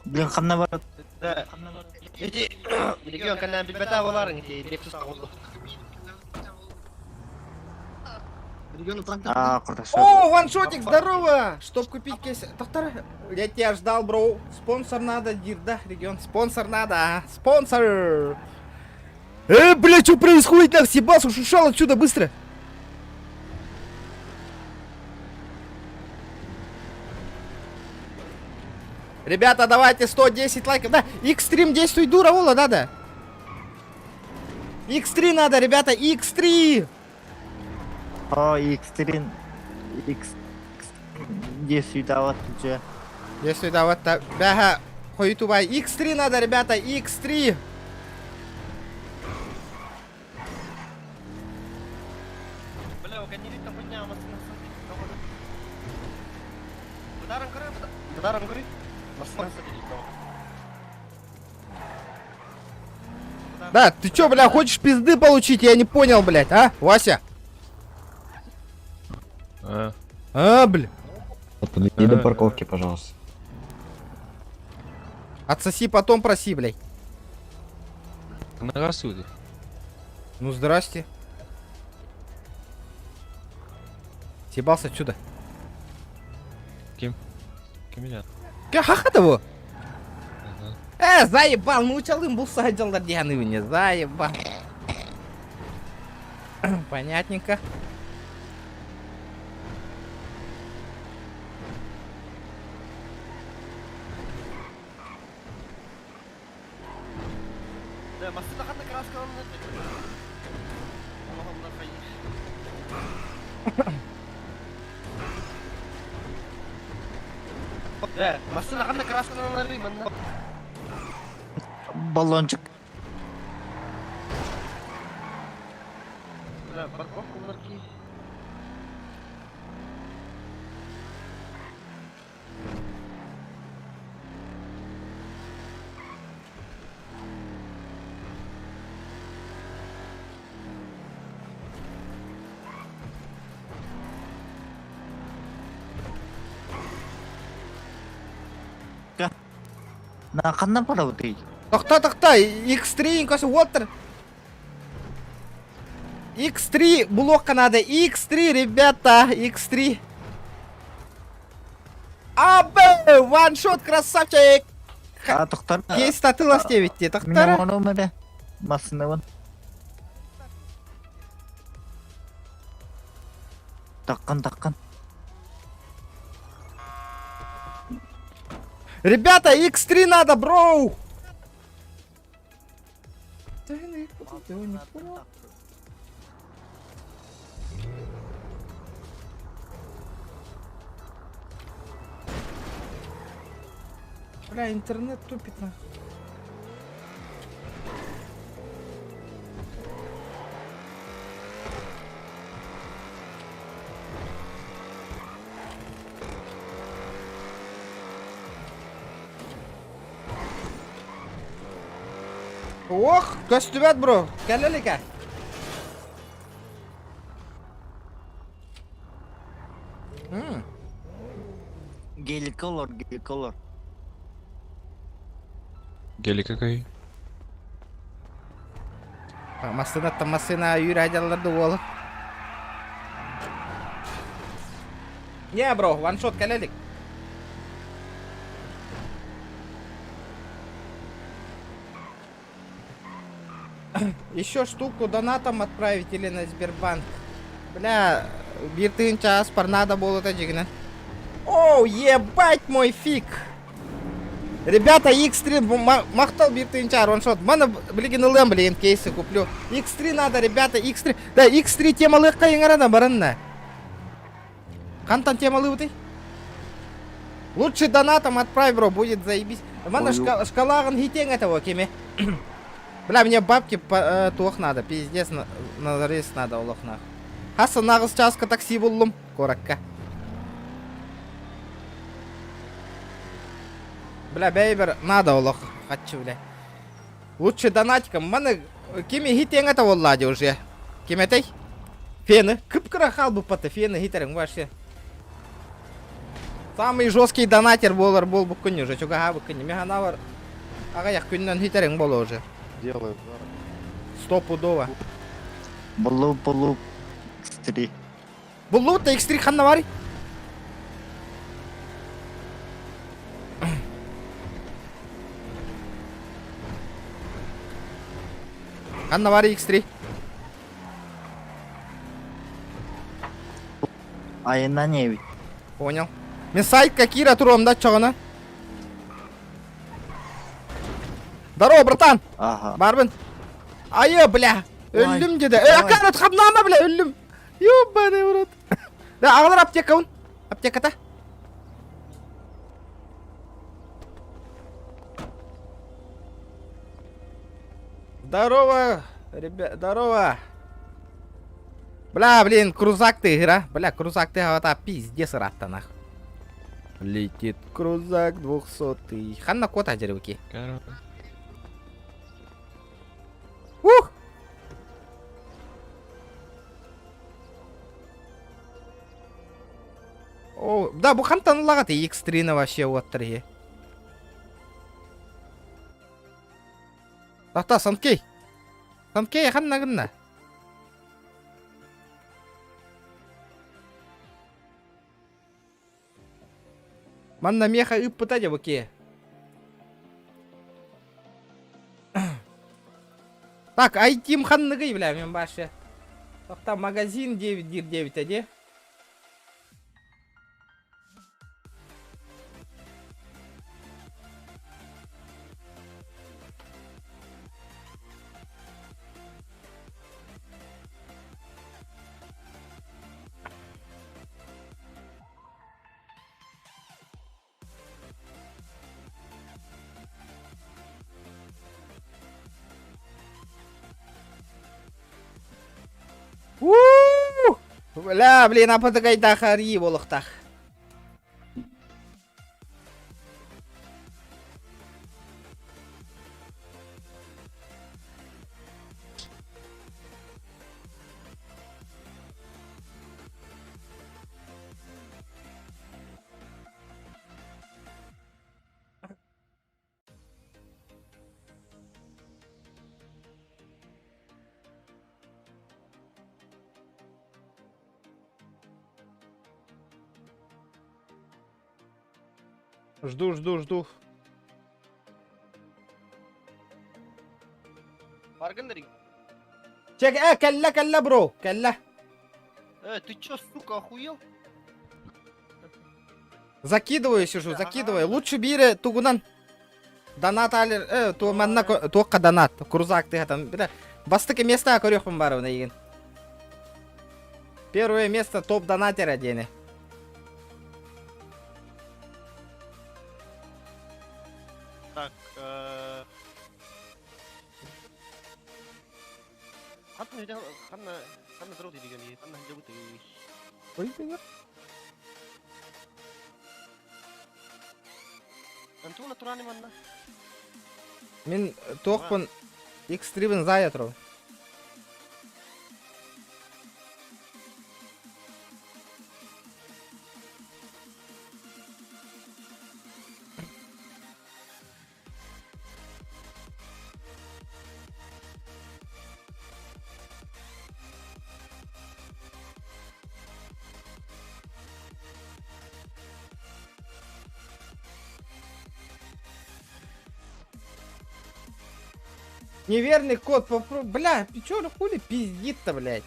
Блин, ханна бар. Эти регион канал билбета болар эти Lexus агылды. А, курдаш. О, ваншотик, здорово! Чтоб купить кейс... Доктор, я тебя ждал, бро. Спонсор надо, дир, да, регион? Спонсор надо, а? Спонсор! Э, бля, что происходит, нах, съебался, уж ушел отсюда быстро! Ребята, давайте 110 лайков. Да, X3 действует дура, вола, надо. X3 надо, ребята, X3! О, X3 X действует уже. Если да, вот так. Бяга, хуй тубай. X3 надо, ребята, X3. Да, ты чё, бля, хочешь пизды получить? Я не понял, блядь, а, Вася? А. А, бля. Подойди до парковки, пожалуйста. Отсоси, потом проси, блядь. На рассуде. Ну, здрасте. Съебался отсюда. Ким? Ким меня? Ха-ха того. Э, заебал, ну учалым был садил мне, заебал. Понятненько. Баллончик. На ханна парабытый. Тохта, тохта, X3, инкасы, Water. X3, блока надо, X3, ребята, X3. Абы! Ваншот, красавчик! А, тохтор. Кейс татылас диэбиттии, тохтор. Мин оҥоруом эрэ. Массыынабын. Таккын, таккын. Ребята, X3 надо, броу! Бля, интернет тупит на. Ох, көстүбэт бро, кэлэ илик ээ. Геликолор, геликолор. Гелик какой? Массыынаттан массыына үүр айдалларды уолу. Не, бро, ваншот кэлэ илик. Еще штуку донатом отправить или на Сбербанк. Бля, биир тыһыынча ас надо буолута дьигинэн. Оу, ебать мой фиг! Ребята, X3, махтал биир тыһыынча ваншот. Мана, билигин ылыам, блин, кейсы куплю. X3 надо, ребята, X3. Да, X3 темалыахха иҥарана баранна. Хантан темалыыбытый? Лучше донатом отправь, бро, будет заебись. Мана шкалагын хитең этого кеме. Бля, мне бабки по, туох надо, пиздец, на, рейс надо, олох нах. Хаса нағыз часка такси буллум, коракка. Бля, бейбер, надо олох, хочу, бля. Лучше донатиком, маны кими хитең это воллади уже. Ким этэй? Фены. Кып-кыра хаалбыппата фены хитериҥ вообще. Самый жесткий донатер буолар буолбуккун уже чугаһаабыккын. Мин санаабар аҕыйах күнүнэн хитериҥ буолуо уже. Делаю. Стопудово. Булу булу X3. Буллубут да X3 ханна баарый? Ханна баарый X3? Айынан эбит. Понял. Мин сайтка киирэ туруом да оччоҕуна. Здорово, братан! Ага. Барбын. Айы, бля! Өллүм деді. Э, акарат хамнаама, бля, өллүм. Ёбаный в рот. Да, аҕалар аптекабын. Аптеката. Здорово, ребят, здорово. Бля, блин, крузак ты игра. Бля, крузак ты хавата пиздец ыраатта нах. Летит крузак двухсотый. Ханна кота деревки. Ух! О, да, бу хантан ылаҕыт X3 вообще уоттар иһи. Тахта, Санкей. Санкей ханна гынна? Манна меха ыппыта дьэ бу Так, айтим ханныгый, бля, мен башы. Тохта магазин 9 дир 9 аде. Уу! Бля, блин, апатыгайдах арии болохтах. Жду, жду, жду. Баргын Чек, кэллэ, кэллэ, бро, кэллэ. Ты чё, сука, охуел? Закидываю сижу, закидываю. Лучше бире тугунан. Донат алер, ту манна туохха донат. Крузак ты там. Бля, бастыки место көрүөхпүн бар эйигин. Первое место топ донатера диэни. Так, ханна ханна дроти дигани, ханна жабыты. Ой, бля. Антуна турани манна. Мин туохпун X3-бин зая турабын. Неверный код, попро... Бля, чё хули пиздит-то, блядь?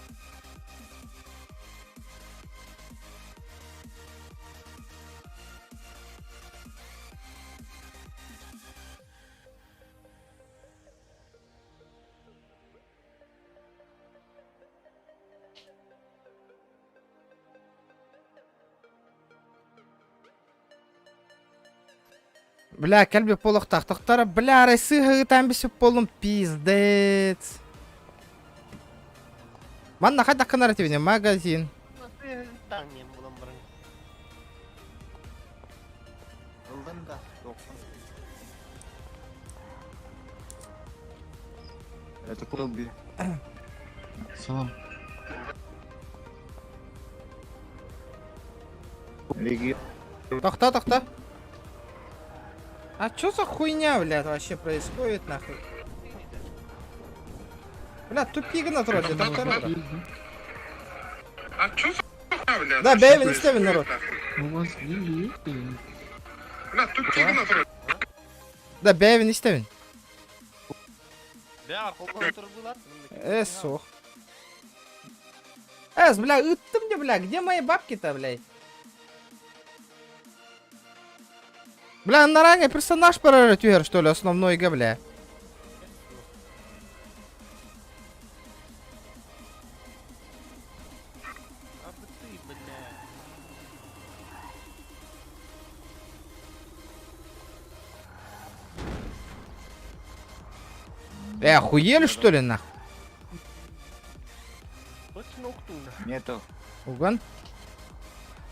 Бля, кэлби буолуохтаахтара. Бля, арай сыыһа ыытаан бүсүп буоллум, пиздец. Манна хайдах гынар этибиний магазин. Таҥнем булан баран. Ылдым да, Это Колби. Салам. Регион. Тохтоо, тохтоо. А чё за хуйня, блядь, вообще происходит, нахуй? Бля, тупик на вроде, доктора. А чё за хуйня, блядь? Да, бэйбин истэбин народ. У вас не Бля, тупик на вроде. Да, бэйбин истэбин. Бля, холбоон турбулар. Суох. Эс, бля, ыттым мне, бля, где мои бабки-то, блядь? Бля, наранее персонаж парара түһэр, что ли, основной га, бля. А ты, бля. Охуели, что ли, нахуй? Точно уктуна. Нету. Угон.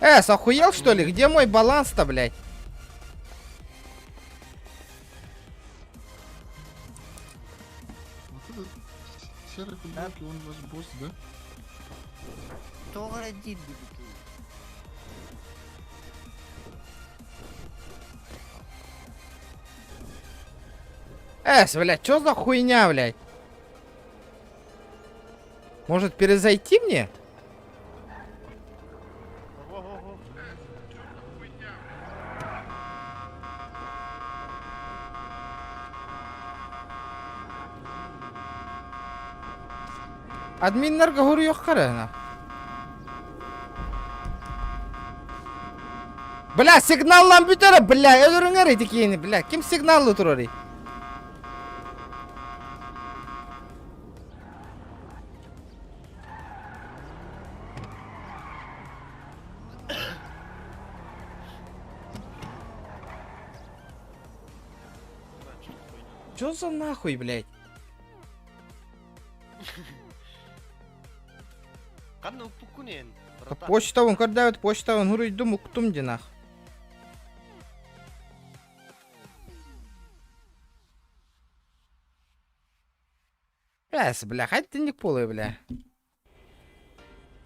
Эс, охуел, что ли? Где мой баланс-то, блядь? Вот этот серый футболки, он ваш босс, да? Тоҕо один Эс, блядь, чё за хуйня, блядь? Может, перезайти мне? Во-во-во. Админнарга хуруйуоххара. Бля, сигналлаан бүтэрэ, бля, өлөрүҥэр ити киһини, бля, ким сигналлыы турарый? Чё за нахуй, блядь? Ханна укпуккунен. Почтабын көрдөөбүт, почтабын хуруйдум, уктум дии нах. Эс, бля, хайтинник полый, бля.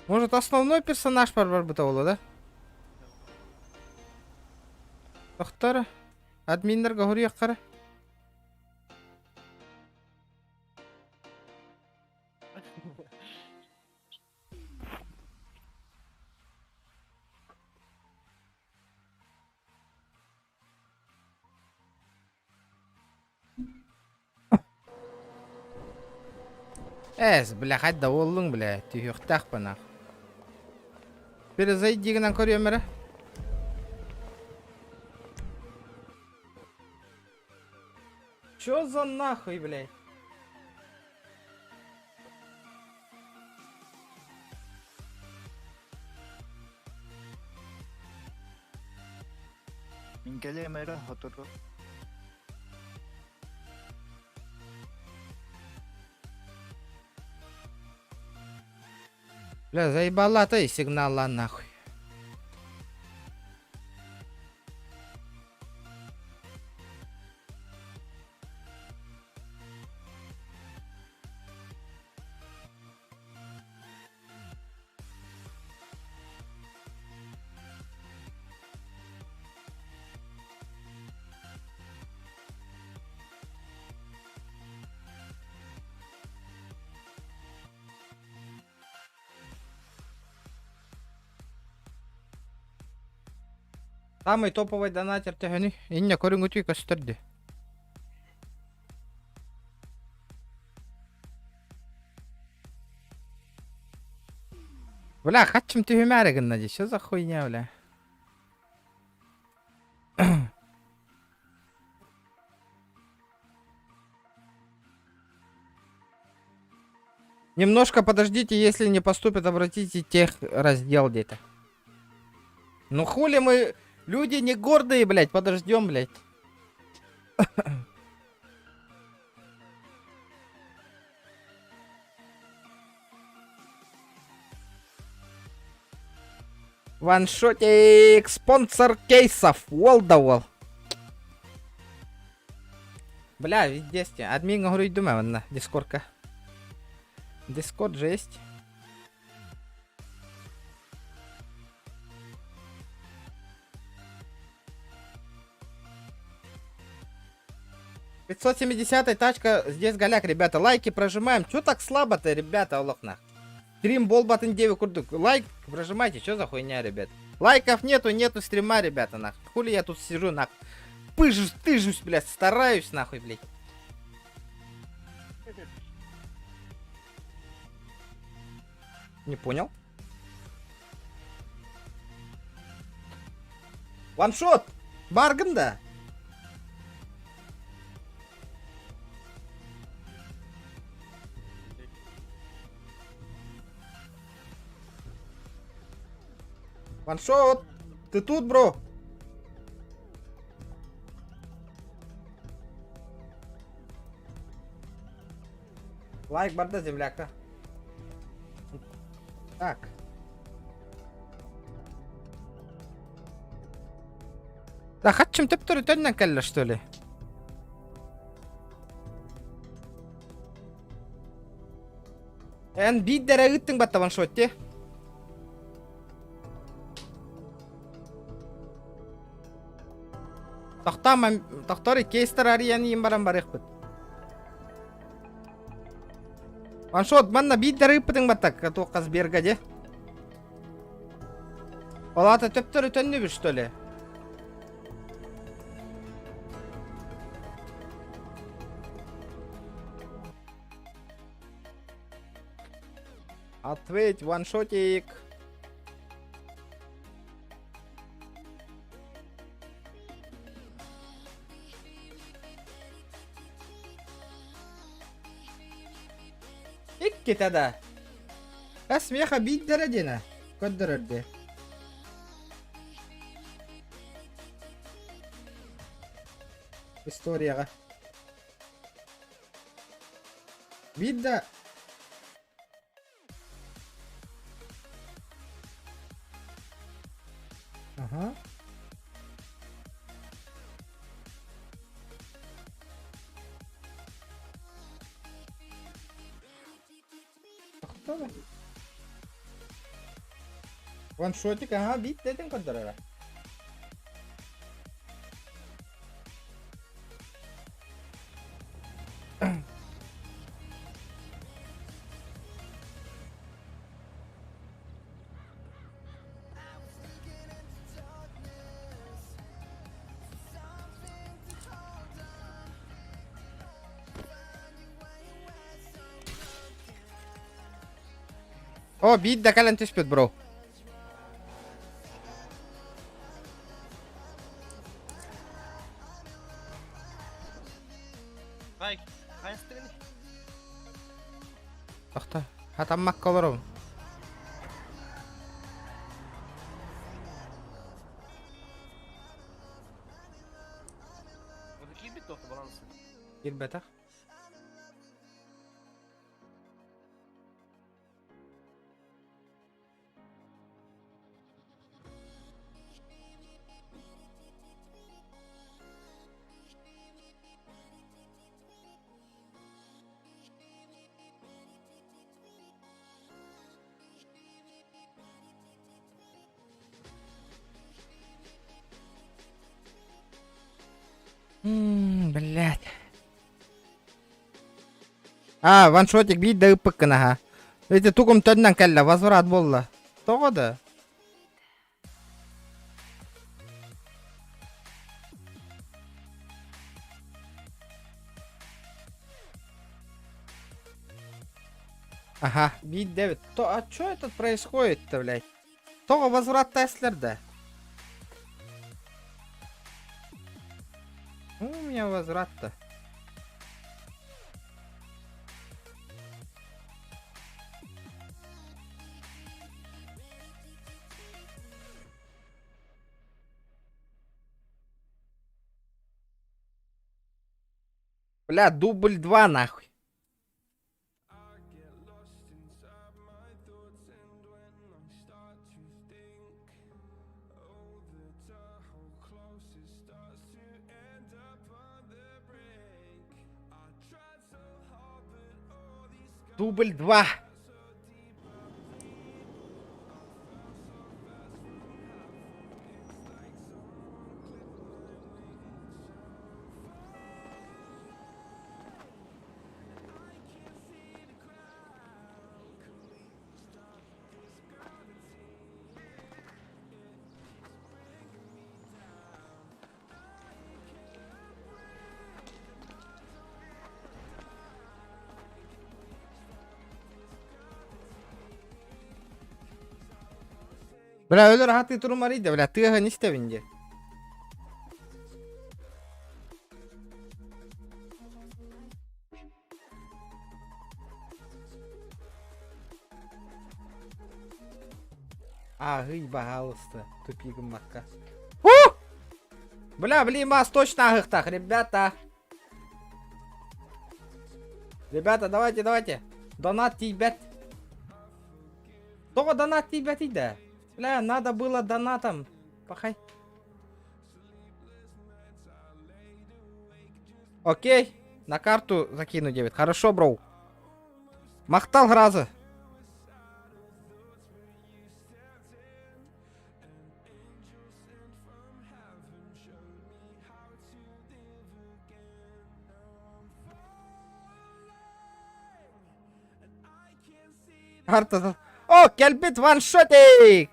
Может, основной персонаж бар буолла, да? Тохтоо. Админнарга хоруйуоххара. Эс, бля, хайда уоллуҥ, бля, түһүөхтээх нах. Перезайди гынан көрүөм эрэ. Чё за нахуй, блядь? Мин кэлиэм эрэ сотору. Бля, заебала ты сигнала нахуй. Самый топовый донатер төһөнүй? Инне көрүҥүтүй көстөрдү. Бля, хаччым түһүмээри гынна дии. Что за хуйня, бля? Немножко подождите, если не поступит, обратите тех раздел где-то. Ну хули мы, люди не гордые, блядь, подождем, блядь. Ваншотик, спонсор кейсов, Уолдауол. Бля, везде. Админ говорю, манна, дискорка. Дискорд жесть. 570 тачка, здесь голяк, ребята. Лайки прожимаем. Чё так слабо-то, ребята, олохнах? Стрим болбатын 9 курдук. Лайк прожимайте, что за хуйня, ребят? Лайков нету, нету стрима, ребята, нахуй. Хули я тут сижу, нахуй. Пыжусь, тыжусь, блядь, стараюсь, нахуй, блядь. Не понял. Ваншот! Баргын да! Ваншот! Ты тут, бро? Лайк барда, земляка. Так. Да хачым төптөрү төннөн кэллэ что ли? Эн биирдэрэ ыыттыҥ батта ваншотте. Тохтоом, тохтор кейстер арыйан иин баран барыахпыт. Ваншот, манна биирдэрэ ыыппытыҥ баттак, туохха Сберга де. Ол аата төптөрү төннүбүт что ли? Ответь, ваншотик. Иккитэ да. Эс миэхэ биирдэрэ диэнэ көрдөрөрдүү. Историяҕа. Биир да Ага. Тохтоо. Ваншотик, ага, биит дэтин көрдөрөрө. О, биир да кэлэн түспүт, бро. Тохто. Хатаммакка олоробун. Киирбэтэх. Блять. А, ваншотик биир да ыппыккын аха. Эти тугум төннөн кэллэ, возврат буолла. Тоҕо да? Ага, биир да То, а что это происходит-то, блядь? Тоҕо возврат теслер да? Ну, у меня возврат-то. Бля, дубль 2 нахуй. Дубль 2. Бля, өлөр хаты турумар иде, бля, тыаһын истэбин дии. Ааһый, баһаалыста, тупи гыммакка. Бля, блин, мас точно аһыктах, ребята. Ребята, давайте, давайте. Донат тиийбэт. Тоҕо донат тиийбэтий да? Бля, надо было донатом. Пахай. Окей, на карту закину 9. Хорошо, бро. Махтал разы. Карта... О, кэлбит ваншотик!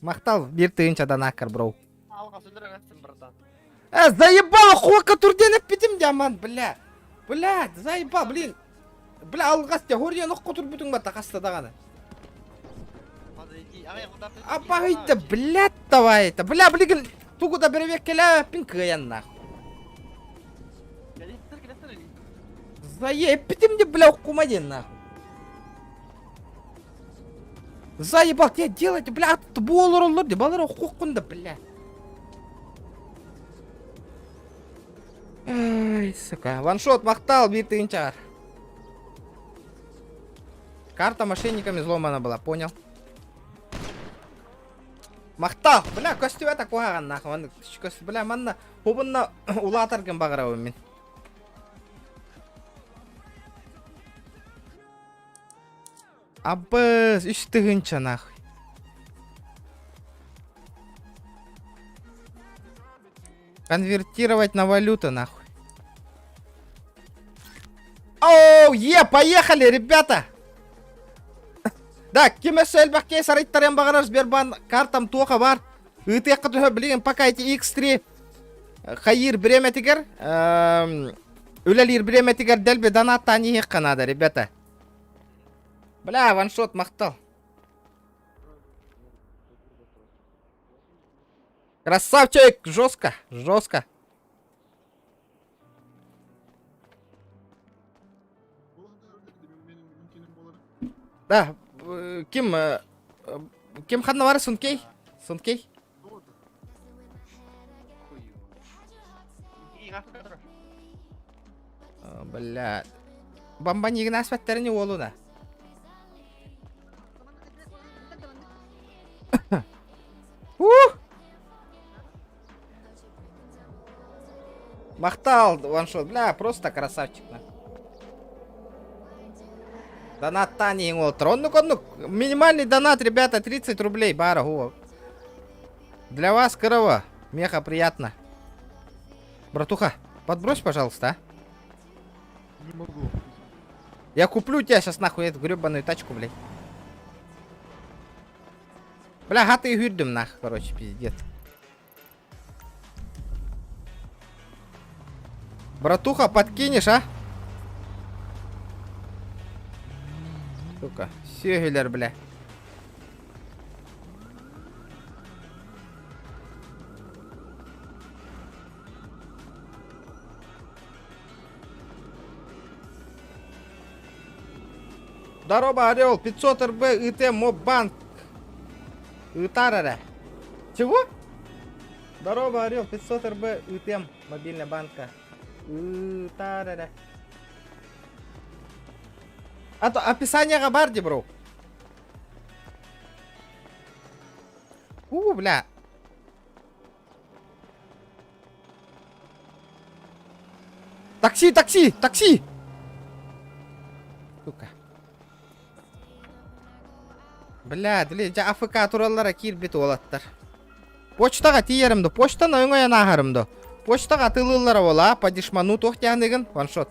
Махтал, биир тыһыынчадан аккар, бро. Э, заебал, хуака турден эппитим дьаман, бля. Бля, заебал, блин. Бля, алгас те, хорьян охко турбутуң ба тахаста даҕаны. Апаһыйта, блядь, давай это. Бля, блин, тугу да бэрэбиэккэлээппин кыайан нахуй. Заебитим де, бля, уккума диэн нахуй. Заебал, тебе делать, бля, буолар оллор де, балар уккуккун да, бля. Ай, сука. Ваншот, махтал, биир тыһыынчаҕар. Карта мошенниками взломана была, понял. Махтал! Бля, көстүбэтэ куһаҕан нахуй. Бля, манна хубунна улаатаргын баҕарабын мин. Абыс, үс тыһыынча нахуй. Конвертировать на валюту нахуй. Оу, е, поехали, ребята! Да, ким өссө элбэх кейс арыйтарыан баҕарар Сбербанк картам туоха бар. Ыытыахха түһэ билигин пока эти X3 хайыыр бириэмэтигэр үлэлиир бириэмэтигэр дэлби донаттаан иһиэххэ наада, ребята. Бля, ваншот махтал. Красавчик! Жестко, жестко. Да, э, ким, э, э, ким ханна бар Сункей? Сункей? Бля. Бомбанигин аспаттарыни уолуна. Ух! Махтал, ваншот. Бля, просто красавчик. На. Донат Тани Инголтер. Оннук, оннук. Минимальный донат, ребята, 30 рублей. Бара, го. Для вас, корова. Меха приятно. Братуха, подбрось, пожалуйста, а. Не могу. Я куплю тебя сейчас нахуй эту гребаную тачку, блядь. Бля, гаты хүрдүм нах, короче, пиздец. Братуха, подкинешь, а? Сука, сүөһүлэр, бля. Здорово, Орел, 500 РБ, ИТ, Моббанк. Ытарара. Чего? Здорово, Орел, 500 РБ, ИТМ, мобильная банка. Ытарара. А то описание габарди, бро. У, бля. Такси, такси, такси! Сука. Бля, дили, дьэ АФК тураллара киирбит уолаттар. Почтаҕа тиийэрим да, почтаны өҥөйөн ааһарым да. Почтаҕа атыылыыллара буолаа, по дешману туох диэхиныгын, ваншот.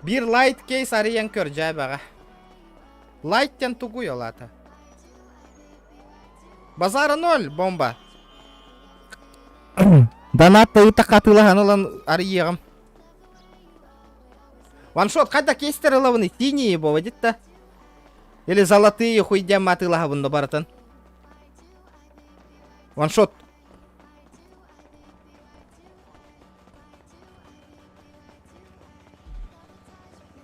Биир лайт кейс арыйан көр дьээбэҕэ. Лайт диэн тугуй ол аата? Базара ноль, бомба. Донат ыйытах атыылаһан ылан арыйыаҕым. Ваншот, хайда кейстер ылабын синие боводит да? Или золотые хуйдям атыылаһабын да барытын. Ваншот.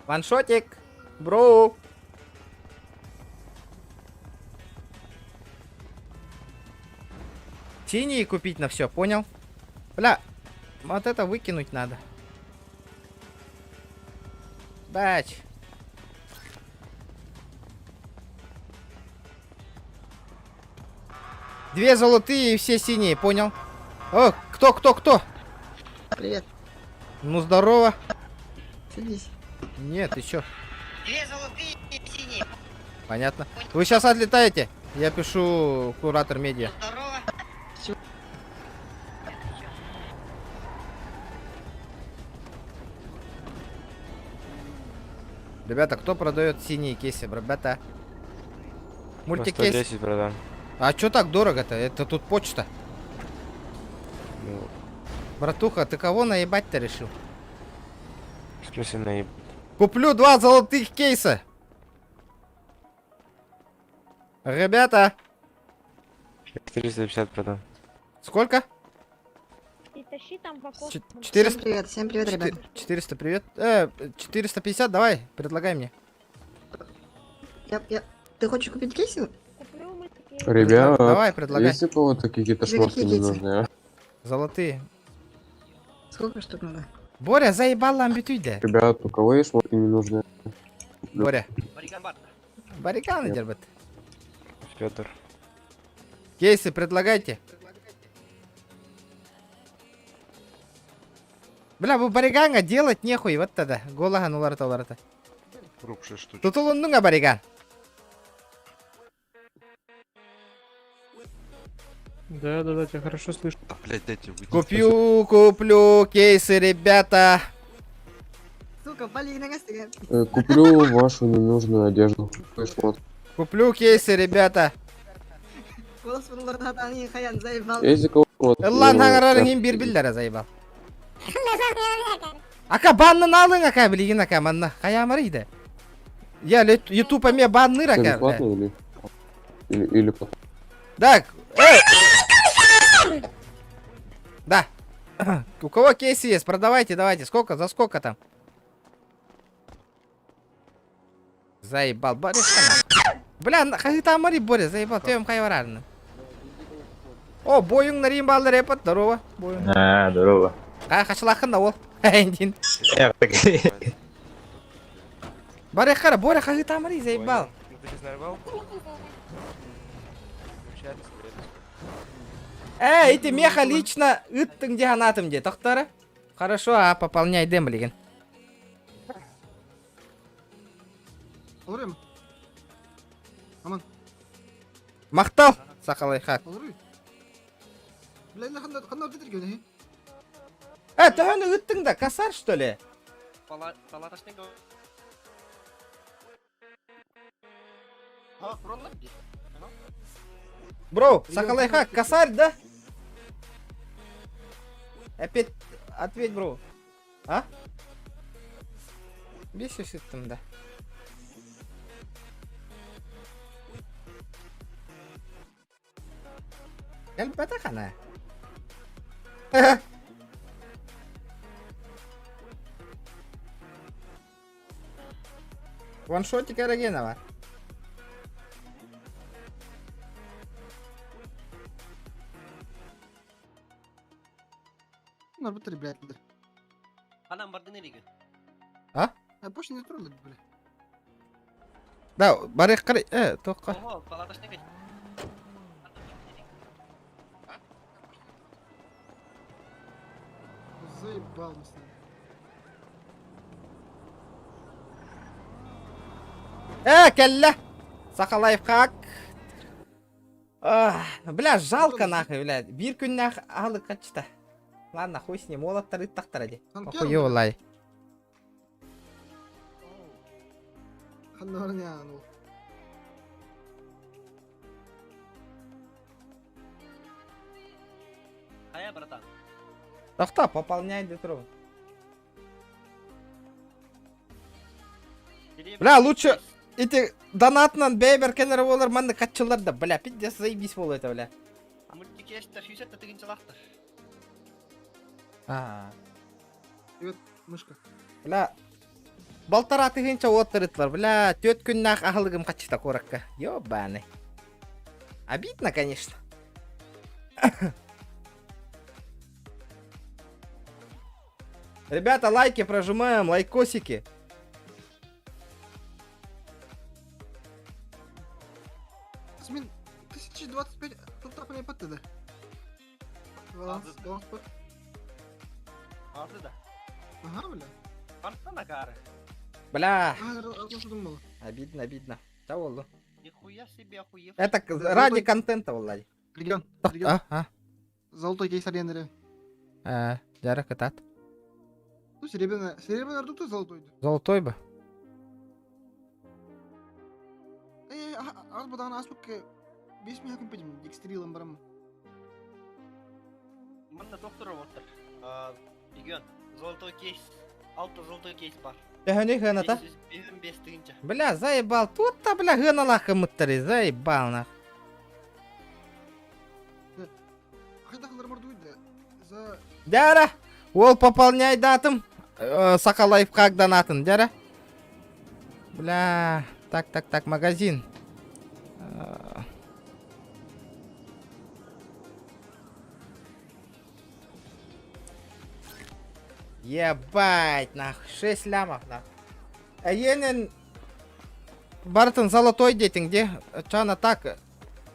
Ваншотик, бро. Синие купить на все, понял? Бля, вот это выкинуть надо. Бач. Две золотые и все синие, понял? О, кто, кто, кто? Привет. Ну, здорово. Садись. Нет, еще. Две золотые и синие. Понятно. Вы сейчас отлетаете? Я пишу куратор медиа. Здорово. Ребята, кто продает синие кейсы? Ребята. Мультикейс. 110, братан. А чё так дорого-то? Это тут почта. Ну, Братуха, ты кого наебать-то решил? в смысле наеб... Куплю два золотых кейса. Ребята, 450, братан. сколько? И тащи там в окошко. 400... привет, всем привет, ребят. 400, привет. 450, давай, предлагай мне. Я, я... Ты хочешь купить кейсы? Куплю мультикейс. Ребят, Давай, предлагай. есть у кого-то какие-то Тебе шмотки какие кейсы? ненужные, а? Золотые. Сколько штук надо? Боря, заебал амбитуйде. Ребят, у кого есть шмотки ненужные? Боря. Бариканы дербет. Федор. Кейсы предлагайте. Бля, бу бариганга делать нехуй, вот тогда. Голахан уларта уларта. Тутулуннуҥа бариган. Да, да, да, тебя хорошо слышно. Да, блядь, дайте выйти. Куплю, куплю кейсы, ребята. Сука, полина Куплю вашу ненужную одежду. Шмот. Куплю кейсы, ребята. Голос Есть у кого шмотки Ыллан ненужные? хаҥарарын иһин биир биллэрэ заебал. Ака баннын алың ака билигин ака манна хайаамары иде. Я ютуб эмиэ банныыр ака. Бесплатно или? Или, или Так, эй! Да. У кого кейсы есть, продавайте, давайте. Сколько, за сколько там? Заебал, Борис. Бля, хаһыытаамари Боря, заебал, төм хайварарны. О, бойуң нарин баллар эпат, здорово. Бойуң. А, здорово. Ка хачылахын да ол. Эндин. Боря хара, Боря хаһыытаамари, заебал. Э, ити меха лично ыттың диханатым де, тохтара. Хорошо, а пополняй дем билигин. Олорым. Аман. Махтал, сахалайхак. Олору. Бля, ханна ханна өтетер Э, төһөнү ыттың да, косарь что ли? Палаточный А, тураллар дии. Бро, сахалайхак, косарь, да? Опять ответь, бро. А? Бесишь ыттым, да. Элбэтэх ана. Ваншотик Эрогенова. Нарбытыр, блядь. Анам бардын эриги. А? А больше не трогай, бля. Да, барых кары... Э, тоққа. Ого, палаточный Заебал мы с ним. Э, кэллэ! Саха лайфхак. Ах, Бля, жалко нахуй, бля. Биир күннээх аһылык хачта. Ладно, хуй с ним, уолаттар ыттахтара дии. Охуй лай. Ханна барнян ол. Хайа, братан. Тохта, пополняй детру. Бля, лучше эти донатнан бэйбер кенер болар манны катчылар да, бля, пиздец заебись бол это, бля. Мультикештер сүүсэтте тыгынчалахтар. А, Привет, мышка. бля. Балтара тыгынча оттырытлар, бля, түөрт күннээх аһылыгым хачыта куоракка. Ёбаный. Обидно, конечно. Ребята, лайки прожимаем, лайкосики. Смен 1025 тут так не паттыда. Баланс, баланс пат. Арды да. Ага, бля. Артан акары. Бля, А, артан было. обидно, обидно. Да, олду. Нихуя себе охуев. Это ради контента, Влади. Регион, регион. А, а. Золотой кейс аренды. Э, Дяра катат. Ну, серебряная, серебряная ртуть, золотой. Золотой бы. Э, ас бадан аспык 5 миха күнпедим, экстрилом барам. Манна доктор роботтар. Регион. Золотой кейс. Алты золотой кейс бар. Төһөнү хыната. 505 тыгынча. Бля, заебал. Тут-то, бля, хыналах мыттары, заебал нах. Хайдахлар мордуйда. За Дяра, ол пополняй датым. Саха лайфхак донатын, дяра. Бля, так, так, так, магазин. Ебать, нах, 6 лямов, нах. Енен Бартон золотой дейтин, где? Чана так,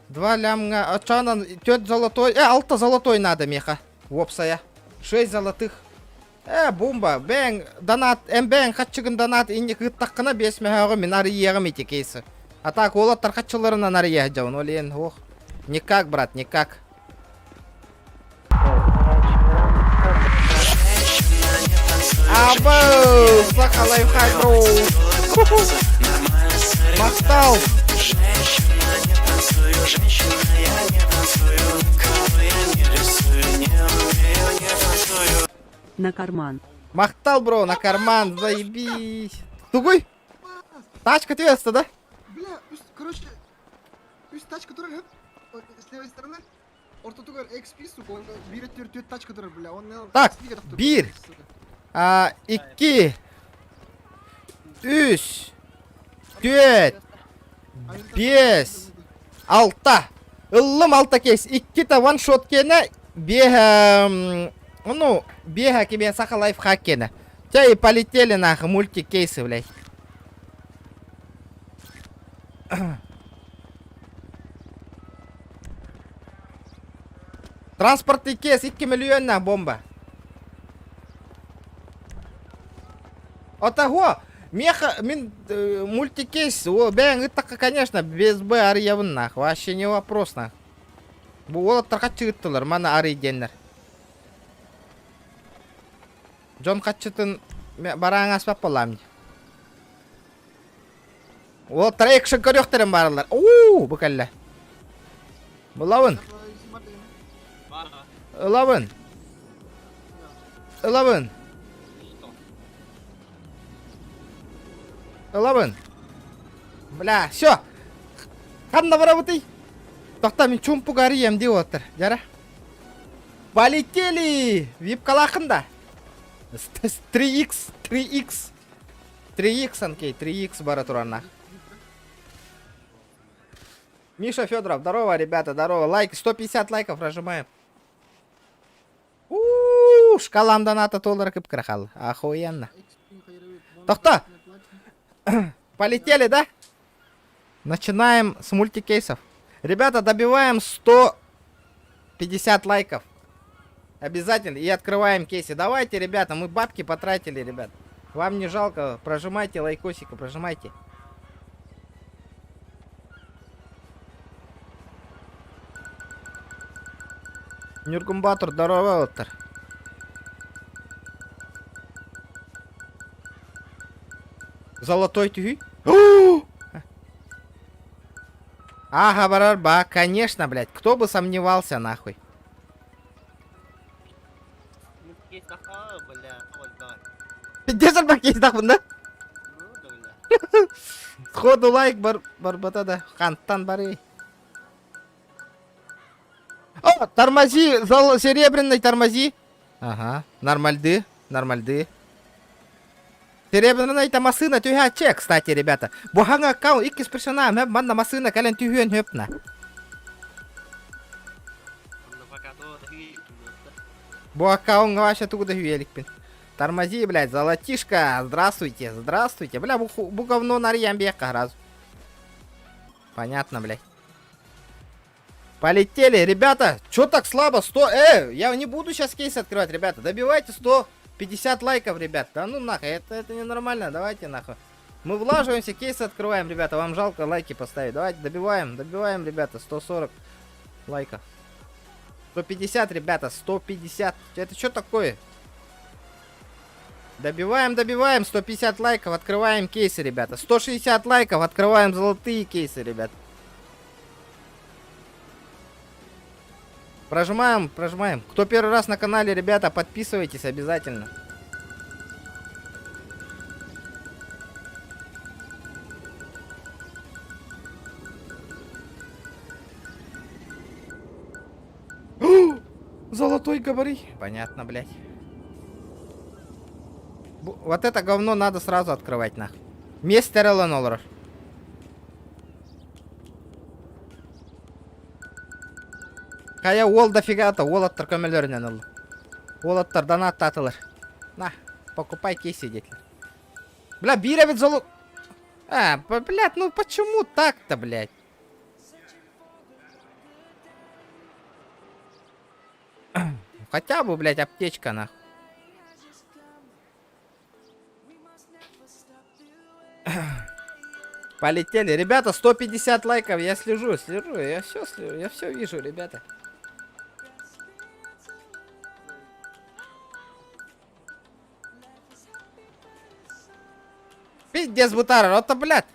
2 лямга, чана, тет золотой, алта золотой надо, меха, вопсая. 6 золотых. Бумба, бэң, донат, бэң, хатчыгын донат, инни кыттаккына 5 мехагы мин ары егем эти кейсы. А так, олаттар хатчыларынан ары егем, олен, ох. Никак, брат, никак. Абу, саха лайфхак, бро. Махтал. На карман. Махтал, бро, на карман, заебись. Тугуй? Тачка твеста, да? Бля, короче, үс тачка турар, с левой стороны. Ортотугар XP, сука, он биир түөрт тачка турар, бля, он Так, биир, а, икки, үс, түөрт, биэс, алта. Ыллым алта кейс. Иккитэ ваншот киэнэ, биэһэ, ну, биэһэ кимиэн саха лайфхак киэнэ. Чэ, и полетели нахуй мультик кейсы, блядь. Транспортный кейс 2 миллиона бомба. Отого, меха, мин э, мультикейс, о, бэйэҥ ыттахха, конечно, без Б арыйабын нах, вообще не вопрос нах. Бу уолаттар хаччы ыттылар, маны арый диэннэр. Дьон хаччытын барааҥ аспат буоллаам дии. Уолаттар экшн көрүөхтэрин баараллар. Уу, бу кэллэ. Булабын. Ылабын. Ылабын. Ылабын. Бля, все. Ханна барабытый? Тохта мин чумпук арыйам дии уолаттар. Жара. Полетели! Випкалаахын да. 3x, 3x. 3x, Анкей, 3x бара турар Миша Федоров, здорово, ребята, здорово. Лайк, 150 лайков прожимаем. У-у-у, шкалам доната доллара кып Охуенно. Тохто! Полетели, да? Начинаем с мультикейсов. Ребята, добиваем 150 лайков. Обязательно. И открываем кейсы. Давайте, ребята, мы бабки потратили, ребят. Вам не жалко, прожимайте лайкосика, прожимайте. Нюргумбатор, здорово, оттар. Золотой тюхи. Ага, барарба, конечно, блядь. Кто бы сомневался, нахуй. Пиздец, кейс да? Сходу лайк бар барбата да. Хантан бары. О, тормози, зол серебряный тормози. Ага, нормальды, нормальды. Серебряный это масына түһәче, кстати, ребята. Бу хаҥа аккаунт иккис персонаж, манна масына кэлэн түһүөн хөпна. Бу аккаунт вообще тугу да хүеликпин. Тормози, блядь, золотишко. Здравствуйте, здравствуйте. Бля, бу, бу говно нарьям бека сразу. Понятно, блядь. Полетели, ребята. Чё так слабо? 100... я не буду сейчас кейс открывать, ребята. Добивайте 150 лайков, ребят. Да ну нахуй, это ненормально. Давайте нахуй. Мы влаживаемся, кейсы открываем, ребята. Вам жалко лайки поставить. Давайте, добиваем, добиваем, ребята. 140 лайков. 150, ребята, 150. Это что такое? Добиваем, добиваем. 150 лайков, открываем кейсы, ребята. 160 лайков, открываем золотые кейсы, ребят. Прожимаем, прожимаем. Кто первый раз на канале, ребята, подписывайтесь обязательно. Золотой говори. Понятно, блядь. Вот это говно надо сразу открывать, нах. Мистер Эллен Хайа уол дофига-то, уолаттар көмөлөрүнэн ылла. Уолаттар донаттаатылар. На, покупай кейси диэтилэр. Бля, биир эбит золо... А, блядь, ну почему так-то, блядь? Хотя бы, блядь, аптечка, нахуй. Полетели. Ребята, 150 лайков. Я слежу, слежу. Я все слежу. Я все вижу, ребята. Пиздец, бутар, это, блядь.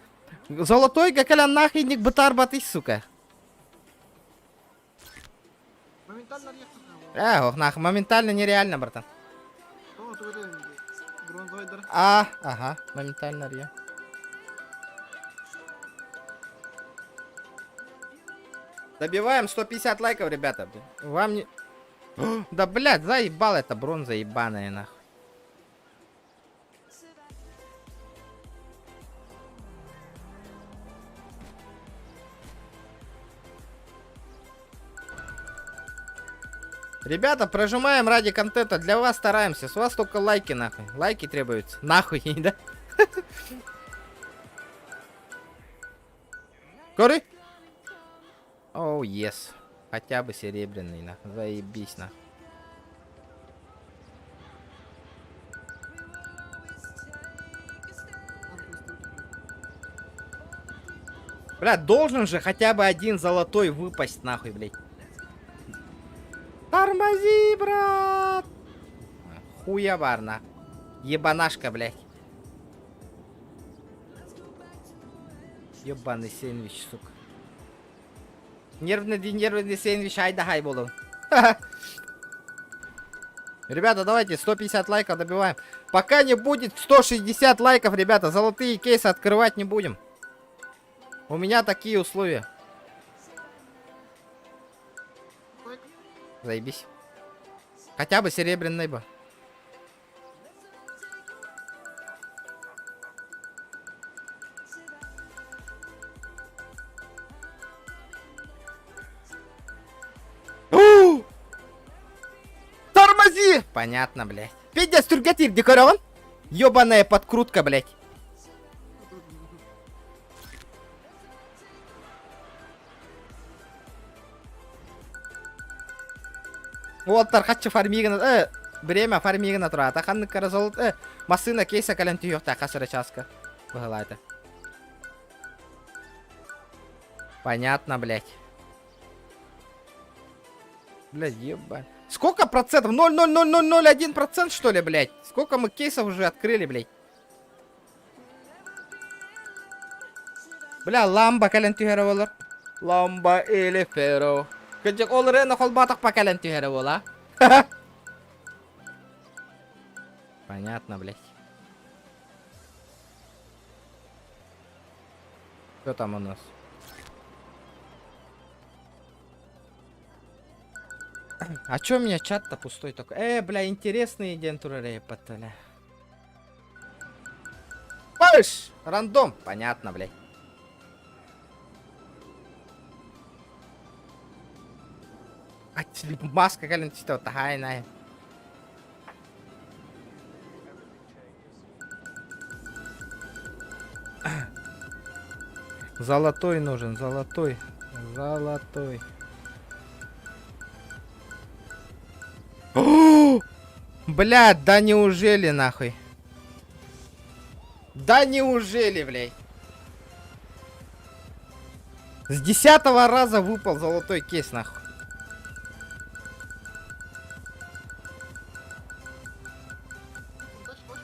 Золотой кэлэн нахуй бытар батый, сука. Моментально Э, ох, нахуй, моментально нереально, братан. А, ага, моментально арыйа. Добиваем 150 лайков, ребята. Вам не... Да, блядь, заебал это бронза ебаная, нахуй. Ребята, прожимаем ради контента. Для вас стараемся. С вас только лайки, нахуй. Лайки требуются. Нахуй, да? Горы? Оу, oh, yes. Хотя бы серебряный, нахуй. Заебись, нахуй. Бля, должен же хотя бы один золотой выпасть, нахуй, блядь. Тормози, брат! Хуя варна. Ебанашка, блядь. Ебаный сэндвич, сука. Нервный, нервный сэндвич, ай да хай буду. Ребята, давайте 150 лайков добиваем. Пока не будет 160 лайков, ребята, золотые кейсы открывать не будем. У меня такие условия. Заебись. Хотя бы серебряный бы. Тормози! Понятно, блядь. Пиздец, түргэтиир декорован. Ёбаная подкрутка, блядь. Уолаттар хаччы фармигына, э, время фармигына турата. Ханнык каразолот, э, массыына кейсэ кэлэн түһүөхтээх хас эрэ чааска. Быһылаата. Понятно, блядь. Блядь, ебать. Сколько процентов? 0,00001 процент, что ли, блядь? Сколько мы кейсов уже открыли, блядь? Бля, ламба кэлэн түһэрэ буолар. Ламба или феро. Кырдьык ол ырыаны холбоотохпо кэлэн түһэрэ буола. Понятно, блядь. Что там у нас? А чё у меня чат-то пустой такой? Э, бля, интересный день турарей, бля. Пыш! Рандом! Понятно, блядь. А маска кэлэн түстэ таһаайнай. Золотой нужен, золотой. Золотой. Бля, да неужели нахуй? Да неужели, блядь? С десятого раза выпал золотой кейс, нахуй.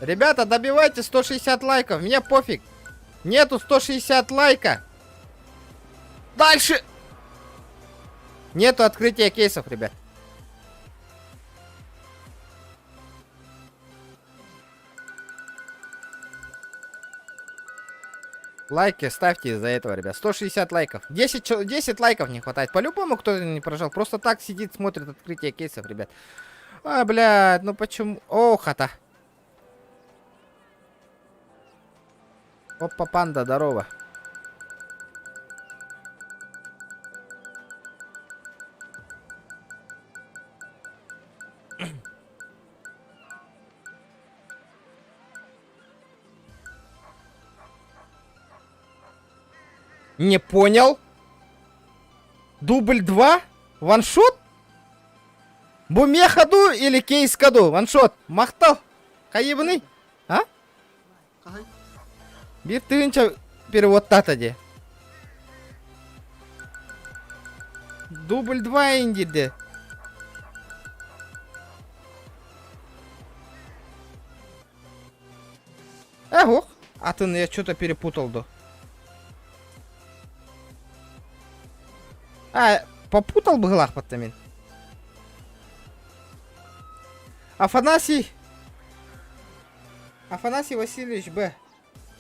Ребята, добивайте 160 лайков, мне пофиг. Нету 160 лайка. Дальше. Нету открытия кейсов, ребят. Лайки ставьте из-за этого, ребят. 160 лайков. 10, 10 лайков не хватает. По-любому кто не прожал. Просто так сидит, смотрит открытие кейсов, ребят. А, блядь, ну почему? О, хата. Опа, панда, здорово. Не понял. Дубль 2? Ваншот? Бу меха дуу или кейска дуу? Ваншот. Махтал. Хайыбыный? А? Биир тыһыынча переводтаата дии. Дубль 2 индирде. Э, ох, атын я что-то перепутал до. А, попутал быһылаахпатта мин. Афанасий. Афанасий Васильевич Б.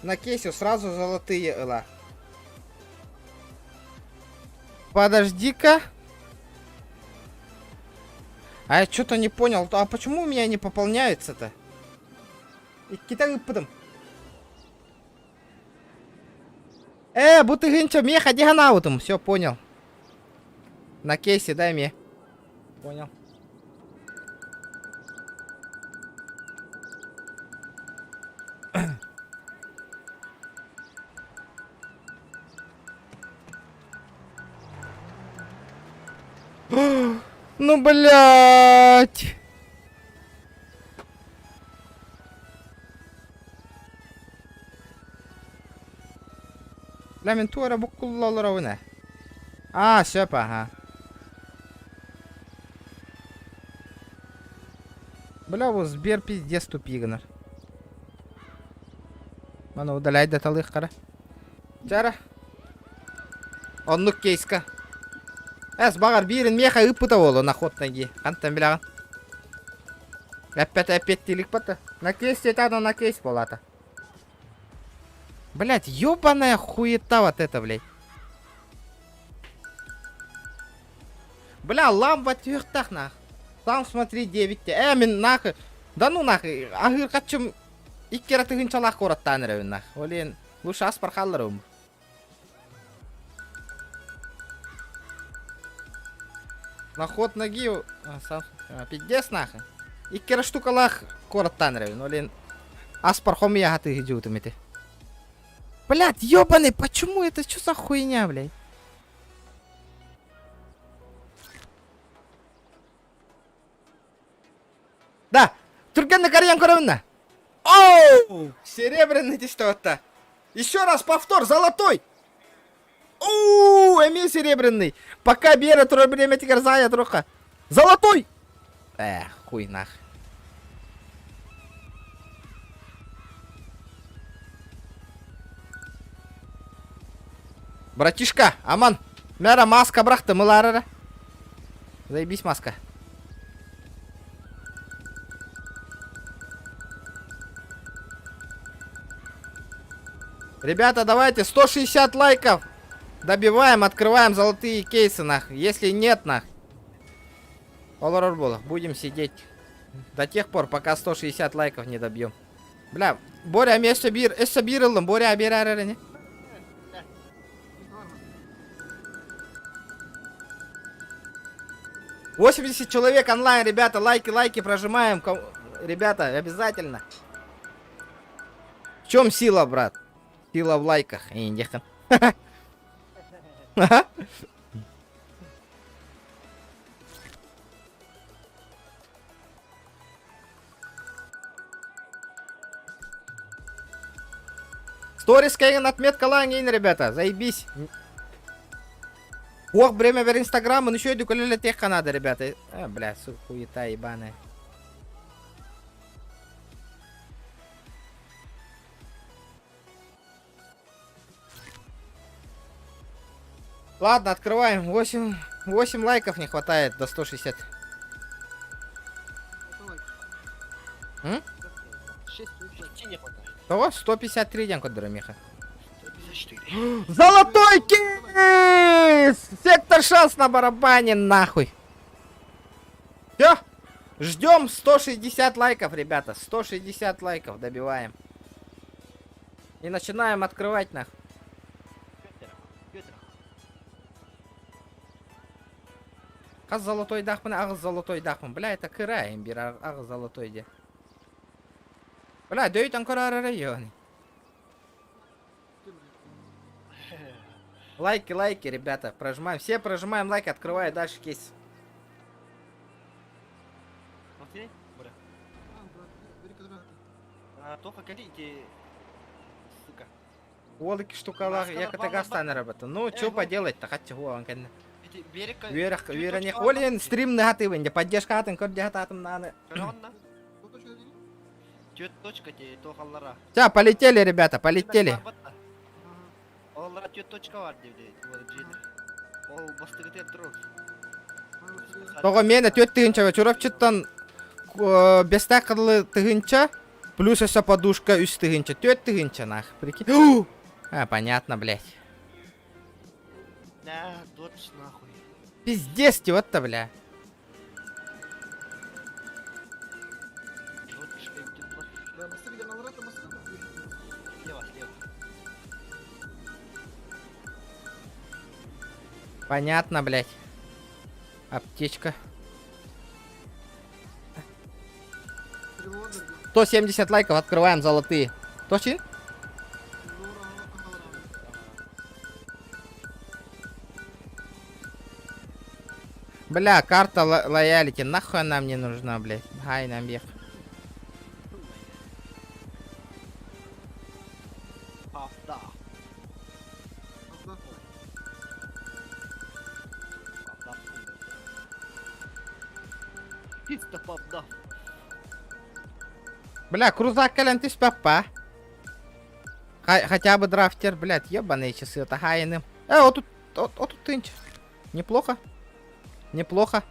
На кейсе сразу золотые ыла. Подожди-ка. А я что-то не понял. А почему у меня не пополняется-то? Иккитэ ыыппытым. Э, бу тыһыынча меха дии Все, понял. На кейсе дай мне. Понял. Ну, блядь. Бля, мин туора буккулла олоробун ээ. Аа, сөп, аха. Бля, бу Сбер пиздец тупи гынар. Маны удаляй да талых кара. Чара. Оннук кейска. Эс, баҕар биирин миэхэ ыыппыта буолуо на ход ноги. Хантан билэҕин? Эппэт эппиэттиилик бата. На кейс диэтэ, на кейс буолаата. Блять, ёбаная хуета вот это, блядь. Бля, лампа түһүөхтээх нах. Сам смотри 9 Э, мин нахуй. Да ну нахуй. Аһыыр хаччым икки эрэ тыһыынчалаах куораттаан эрэбин нах. Олен, лучше аспар хаалларым. На ход ноги а, сам, а, пиздец нахуй. Икки эрэ штукалаах куораттаан эрэбин. Олен, аспар хомуйа хатыы дьуутум ити. Блядь, ёбаный, почему это что за хуйня, блядь? Да, түргэнник арыйан көрөбүн да. Оу! Серебряный түстэ Еще раз повтор, золотой! Оу, эмиэ серебряный. Пока биэрэ турар бириэмэтигэр заайа туруохха. Золотой! Эх, хуй нах. Братишка, аман, мэра маска бырахтым ылаар Заебись маска. Ребята, давайте 160 лайков. Добиваем, открываем золотые кейсы, нах. Если нет, нах. Олорор Будем сидеть до тех пор, пока 160 лайков не добьем. Бля, Боря, өссө биир, өссө биир ыллым, Боря, биэрээр ини. 80 человек онлайн, ребята, лайки, лайки прожимаем. Ребята, обязательно. В чем сила, брат? Сила в лайках. Индихан. Сторис кэлэн отметкалааҥ ребята, заебись. Ох, время бер инстаграм, ну еще иду тех надо, ребята. А, бля, сука, хуета ебаная. Ладно, открываем. 8, 8 лайков не хватает до 160. М? Того 153 диэн көрдөрөр миэхэ. Золотой кейс! Сектор шанс на барабане, нахуй. Все. Ждем 160 лайков, ребята. 160 лайков добиваем. И начинаем открывать, нахуй. Хас золотой дахпын, аҕыс золотой дахпын. Бля, это кыра имбир, аҕыс золотой де. Бля, дөйтөн көрөр район. Лайки, лайки, ребята, прожимаем. Все прожимаем лайк, открываю дальше кейс. Окей, бля. Тоха калите, сука. Уолики штукалар, я катагастаны работа. Ну, что поделать-то, хотя он кэннэ. Үөрэх, үөрэниэх. Ол иһин стрим наһатыбын, дьэ поддержка атын көр дьэ атым нааны. Точка те, тохаллара. Все, полетели, ребята, полетели. Оллара түөрт точка бар диэбит. Ол бастыгытыгар турар. Тоҕо миэнэ түөрт тыһыынча Чурапчыттан бэстээх кыдылы тыһыынча. Плюс өссө подушка үс тыһыынча, түөрт тыһыынча нах. Прикинь. А, понятно, блядь. Да, дочь нахуй. Пиздец, вот-то, бля. Понятно, блядь. Аптечка. 170 лайков, открываем золотые. Точно? Бля, карта лоялити, нахуй она мне нужна, блядь. Хай нам бег. Бля, крузак кэлэн түспэппа. Хотя бы драфтер, блядь, ебаные часы, это хайным. Вот тут, вот, вот тут тынч. Неплохо. Неплохо.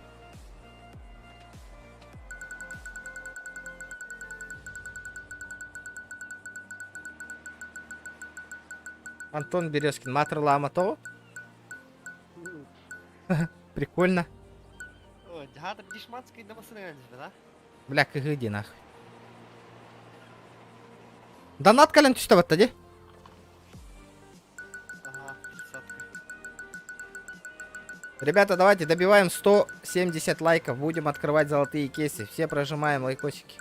Антон Березкин, Матр Лама то. Прикольно. Бля, кыгыди нахуй. Донат кэлэн түстэ батта ди. Ребята, давайте добиваем 170 лайков. Будем открывать золотые кейсы. Все прожимаем лайкосики.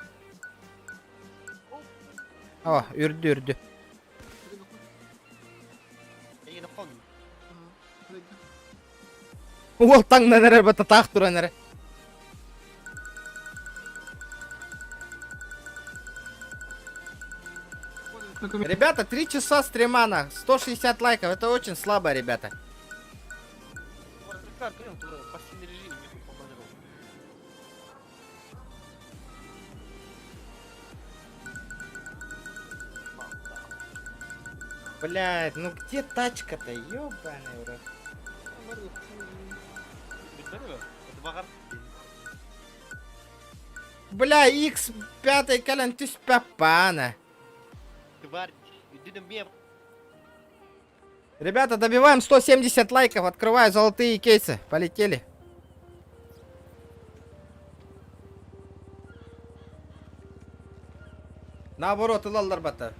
О, үрдү үрдү. Уол таҥнан эрэр бата таах туран эрэ. Ребята, 3 часа стрима на 160 лайков. Это очень слабо, ребята. Блять, ну где тачка-то, ёбаный в рот. Бля, X5 кэлэн түспэппаана. Ребята, добиваем 170 лайков, открываю золотые кейсы. Полетели. Наоборот, ылаллар бата.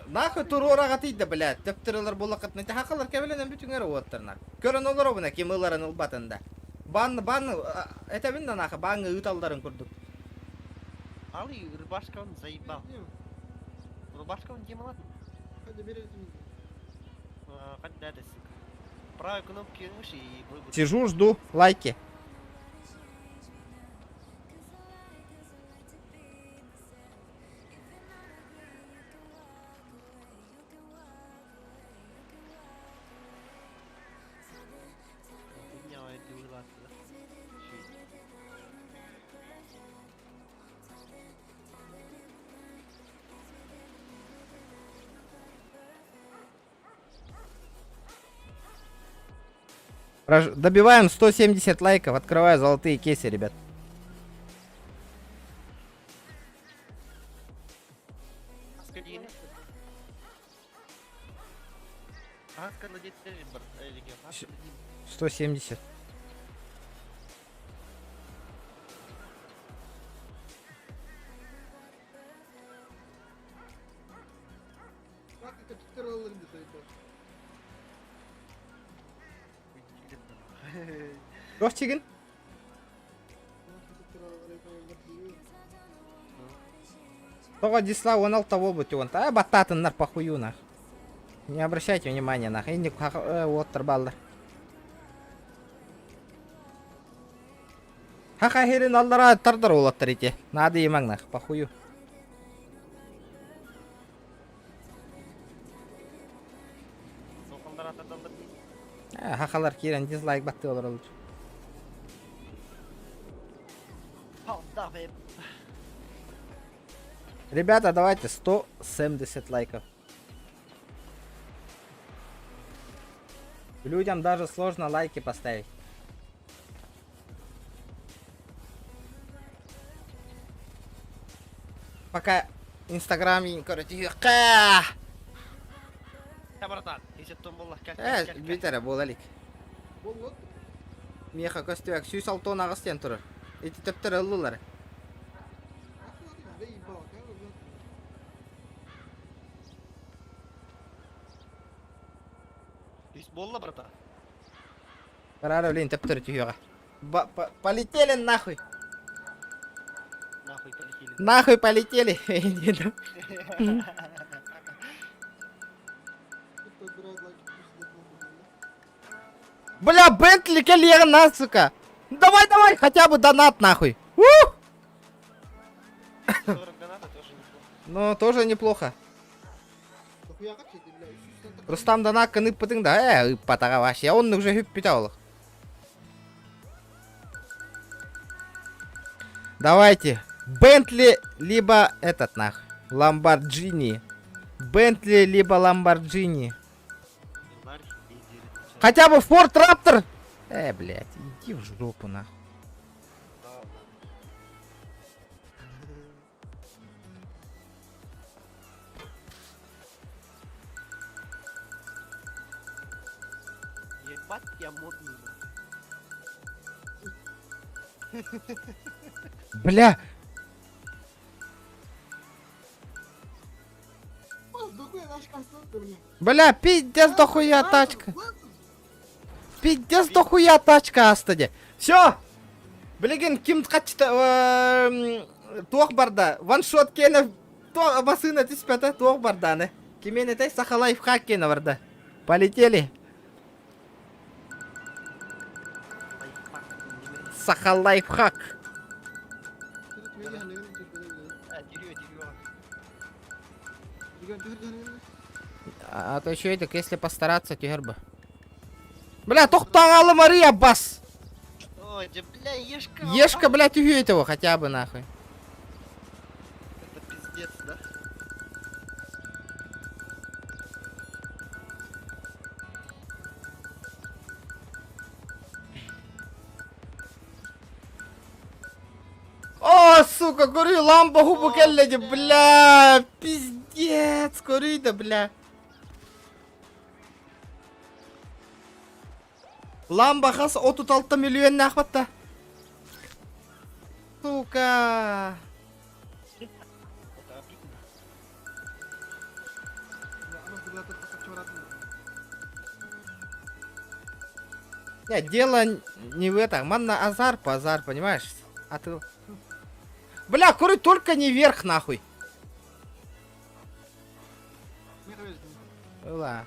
Нахуй туруораҕа тиийдэ, блядь. Төптөрөлөр буоллаххытына хахалар кэбилэнэн бүтүҥэр уоттарна. Көрөн олоробуна ким ыларын ылбатын да. Бан, бан, этэбин да нахуй, баҥҥа ыыталларын курдук. Али, рубашка он заебал. Рубашка он демалат. Правой кнопки мыши и Сижу, жду лайки. Добиваем 170 лайков, открываю золотые кейсы, ребят. 170. Туох чигин? Тоҕо дисла он алта буолбут уон. А баттаатыннар похую нах. Не обращайте внимания нах. Инник уоттар баллар. Хаха херин аллара тардар уолаттар ити. Надо имаң нах, похую. Хахалар киирэн дизлайк баттыы олороллор. Ребята, давайте 170 лайков. Людям даже сложно лайки поставить. Пока. Инстаграм иин көрө түһүөххэ. Братан, если том болла, кэл, Э, кэл, кэл. бүт эрэ буола илик. Боллот. Миэхэ көстүбэк 168 диэн турар. Ити төптөр ыллылар. Үс буолла, братан. Барара блин төптөрү түһүөҕэ. Полетели нахуй. Нахуй полетели. Нахуй полетели. Бля, Бентли кэлиэҕин на, сука. Давай, давай, хотя бы донат нахуй. Ух! 40 доната тоже неплохо. Ну, тоже неплохо. Рустам донаккын ыппытыҥ да, э, ыппатаҕа вообще. Он уже хүппүтэ олох. Давайте. Бентли, либо этот нах. Ламборджини. Бентли, либо Ламборджини. Хотя бы Форд Раптор. Э, блядь, иди в жопу нах. Ебать, я модный. Бля! Бля, пиздец дохуя тачка. Пиздец дохуя тачка астаде. Все! Билигин ким хачта туох барда ваншот киэнэ басына түспэтэ туох барданы кимиэн этэй саха лайфхак киэнэ барда полетели саха лайфхак А то еще это, если постараться, түһэр бы. Бля, тохтаалы Мария бас! Ой, да бля, Ешка. Ешка, бля, түһүө его хотя бы нахуй. Это пиздец, да? О, сука, көрүй, ламба хубу келледи, бля, пиздец, көрүй да, бля. Ламба хас 36 миллион нахватта. Сука. Нет, дело не в этом. Манна азар пазар, понимаешь? А ты... Бля, куры только не вверх, нахуй. Ла.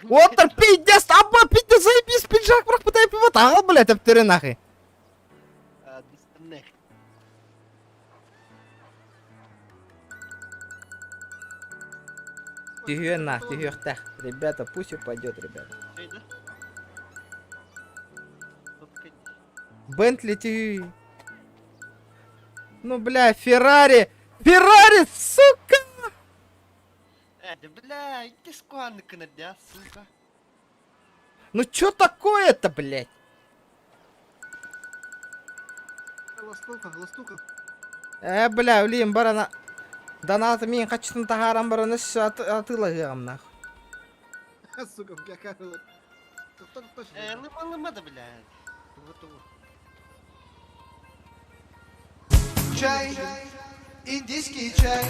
Отыр пиздец, аба пиздец, заебись, пиджак, брак, пытай пивот, ағыл, блядь, әптері нахуй. Түһүөн нах, түһүөхтэх. Ребята, пусть упадет, ребята. Бентли түһүү. Ну, бля, Феррари! Феррари, сука! Э, да бля, иди скуаннык да, сука. Ну чё такое-то, блядь? Ластуха, ластуха. Э, бля, блин, барана. Донаты мин качественно таһааран баран өссө атыылаһыаҕым нах. Сука, какая вот. Э, лыма лыма да, бля. Чай, индийский чай.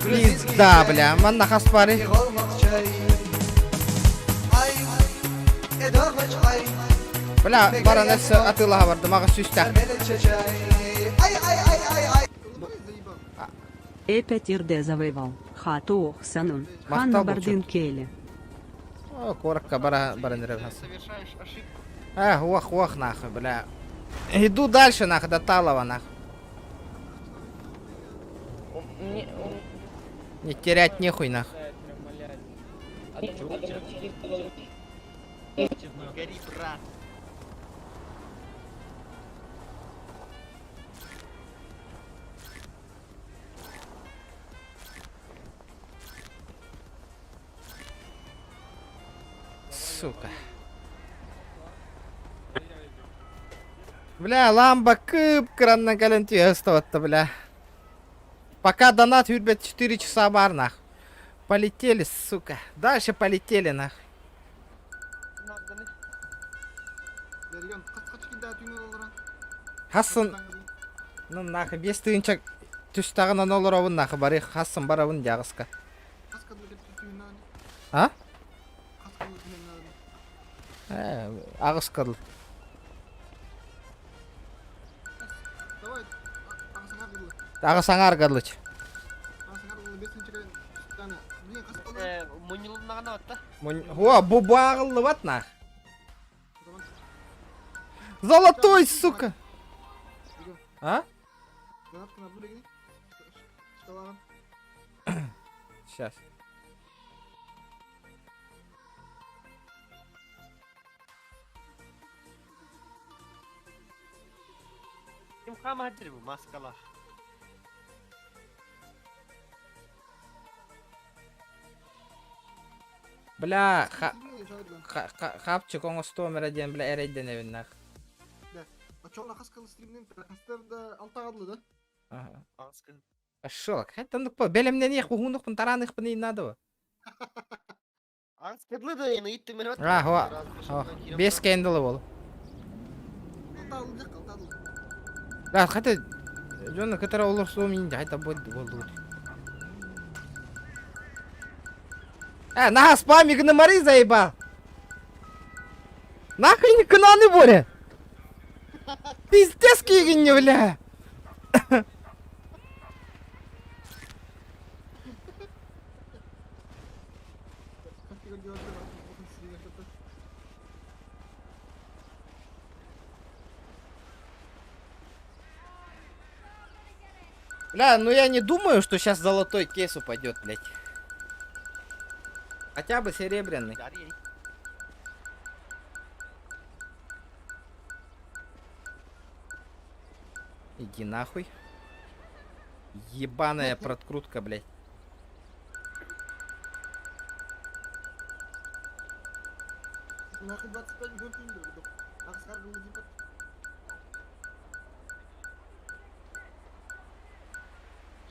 Пизда, бля, манна хаспары. Бля, баран өссө атыылаһа бардым, аҕа сүүстээх. Опять Ирде завоевал. Хату Охсанун. Хан Махтал Бардын Келе. О, коротко бара баран Совершаешь ошибку. Эх, ох, ох, нахуй, бля. Иду дальше, нахуй, до Талова, нахуй. Не терять нехуй, нахуй. Гори, брат. Сука. Бля, ламба кып кранна кэлэн түһэ бля. Пока донат үрбет 4 часа бар нах. Полетели, сука. Дальше полетели нах. Хассын ну нахуй бес тыһыынча түстэҕин олоробун нахуй бары хассын барабын дьаҕыска. А? Аҕыс кыл. Аҕыс аҥаар гырлыч. О, бу бааҕыллыбат нах. Золотой, сука! А? Сейчас. Ким хаамаһар бу маскалаах. Бля, хапчык оҥостуом эрэ диэн бля эрэйдэнэбин нах. Шок, это ну бэлэмнэниэх уһунукпун тараныхпын иин надо. А, Бес кендалы бол. Да, хотя дьону кытары олорсуом иин хайта болду. Э, на спами гномари заебал. Нахуй не кананы боря. Пиздец кигинне, бля. Бля, ну я не думаю, что сейчас золотой кейс упадет, блядь. Хотя бы серебряный. Иди нахуй. Ебаная прокрутка, блядь. Нахуй 25 минут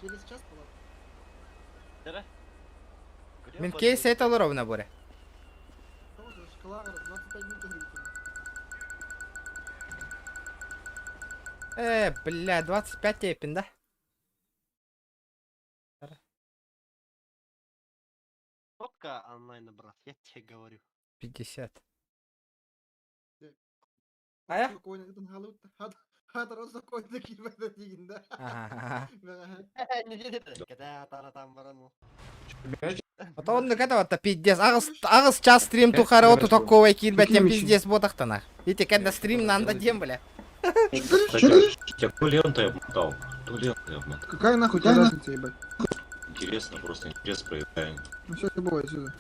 Через час была. Мин кейс это ровно боре. Бля, 25 тепин, да? Сколько онлайна, брат? Я тебе говорю. 50. А я? Он этого-то пиздец. Аҕыс час стрим тухары оту такого киирбэтин пиздец ботахтана. Ити когда стрим надо дем, бля. Ту ленту я обмотал. Ту ленту я обмотал. Какая нахуй тебе разница, ебать? Интересно, просто интерес проявляем. Ну все, любой отсюда.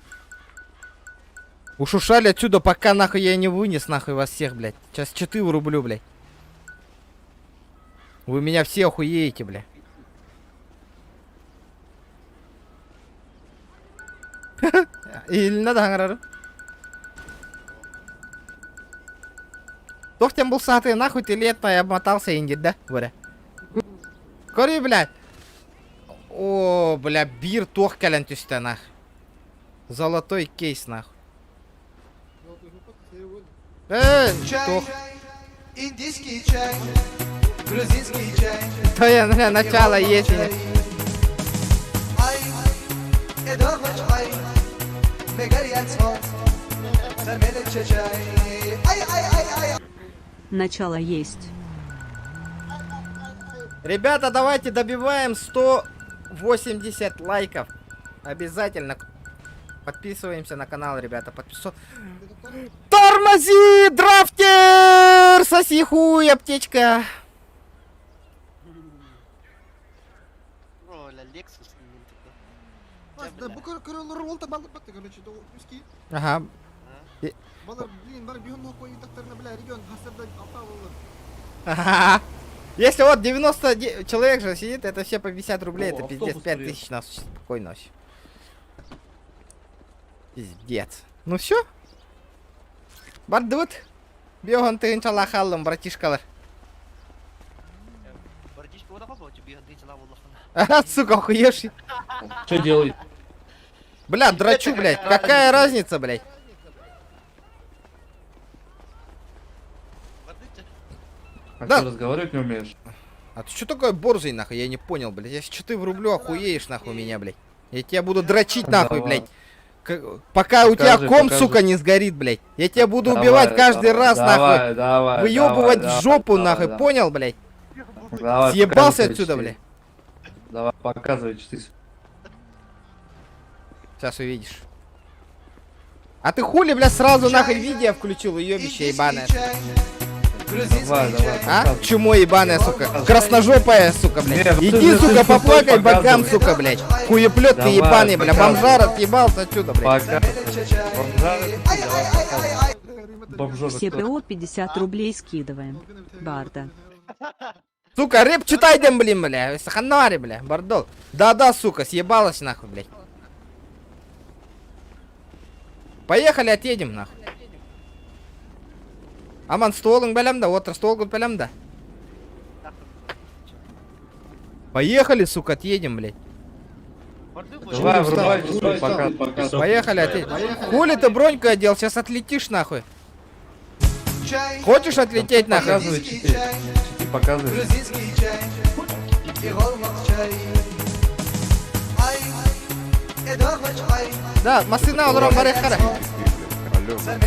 Ушушали отсюда, пока нахуй я не вынес нахуй вас всех, блядь. Сейчас читы врублю, блядь. Вы меня все охуеете, бля. Или надо хаңарары. Тохтем был саты, нахуй ты лето, я обмотался инди, да, Боря? Кори, блядь. О, бля, бир тох кэлэн түстэ, нах. Золотой кейс, нахуй. Тох. Индийский чай, грузинский чай. То я, бля, начало есть. Ай, ай, ай, ай, ай. Начало есть. Ребята, давайте добиваем 180 лайков. Обязательно подписываемся на канал, ребята. Подписо... Тормози, драфтер! Соси хуй, аптечка. Ага. Ага. Если вот 90 человек же сидит, это все по 50 рублей, О, это пиздец, автобус 5000 нас спокойно вообще. Пиздец. Ну все. Бардыбыт. Биоһон тыһыынчалаах хааллым, братишкалар. Братишка, вот такой. Ага, сука, охуевший. Что делает? Бля, дрочу, блядь. Какая разница, блядь? А Да. что, разговаривать не умеешь? А ты что такой борзый, нахуй? Я не понял, блядь. Я что ты врублю, охуеешь, нахуй, меня, блядь. Я тебя буду дрочить, нахуй, Давай. блядь. Пока у тебя Покажи, ком, покажи. сука, не сгорит, блядь. Я тебя буду Давай, убивать каждый давай, раз, давай, нахуй. давай, Выебывать давай, в жопу, давай, нахуй, давай. понял, блядь? Давай, Съебался показывай отсюда, часы. блядь. Давай, показывай часы. Сейчас увидишь. А ты хули, бля, сразу нахуй видео включил, уебище ебаное. Давай, давай, А? показывай. Чмо ебаное, сука. Красножопая, сука, блядь. Не, ну ты Иди, же- сука, ты же поплакай стой, богам, показывай. сука, блядь. Хуеплет ты Давай, ебаный, бля. показывай. Бомжара съебался отсюда, блядь. Показывай. Бомжара ты, давай, показывай. Бомжара Все кто? ПО 50 рублей скидываем. Барда. Сука, рэп читай, дем, блин, бля. Саханари, бля, бардол. Да-да, сука, съебалась нахуй, блядь. Поехали, отъедем, нахуй. Аман, столың бәлем да, отыр, стол бәлем да. Поехали, сука, отъедем, блядь. Давай, врубай часы, пока. Поехали, отъедем. Хули ты броньку одел, сейчас отлетишь, нахуй. Хочешь отлететь, нахуй? Показывай часы. Часы показывай. Грузинский чай и голмак чай. Ай, эдогвач ай. Да, машина олорон барехара.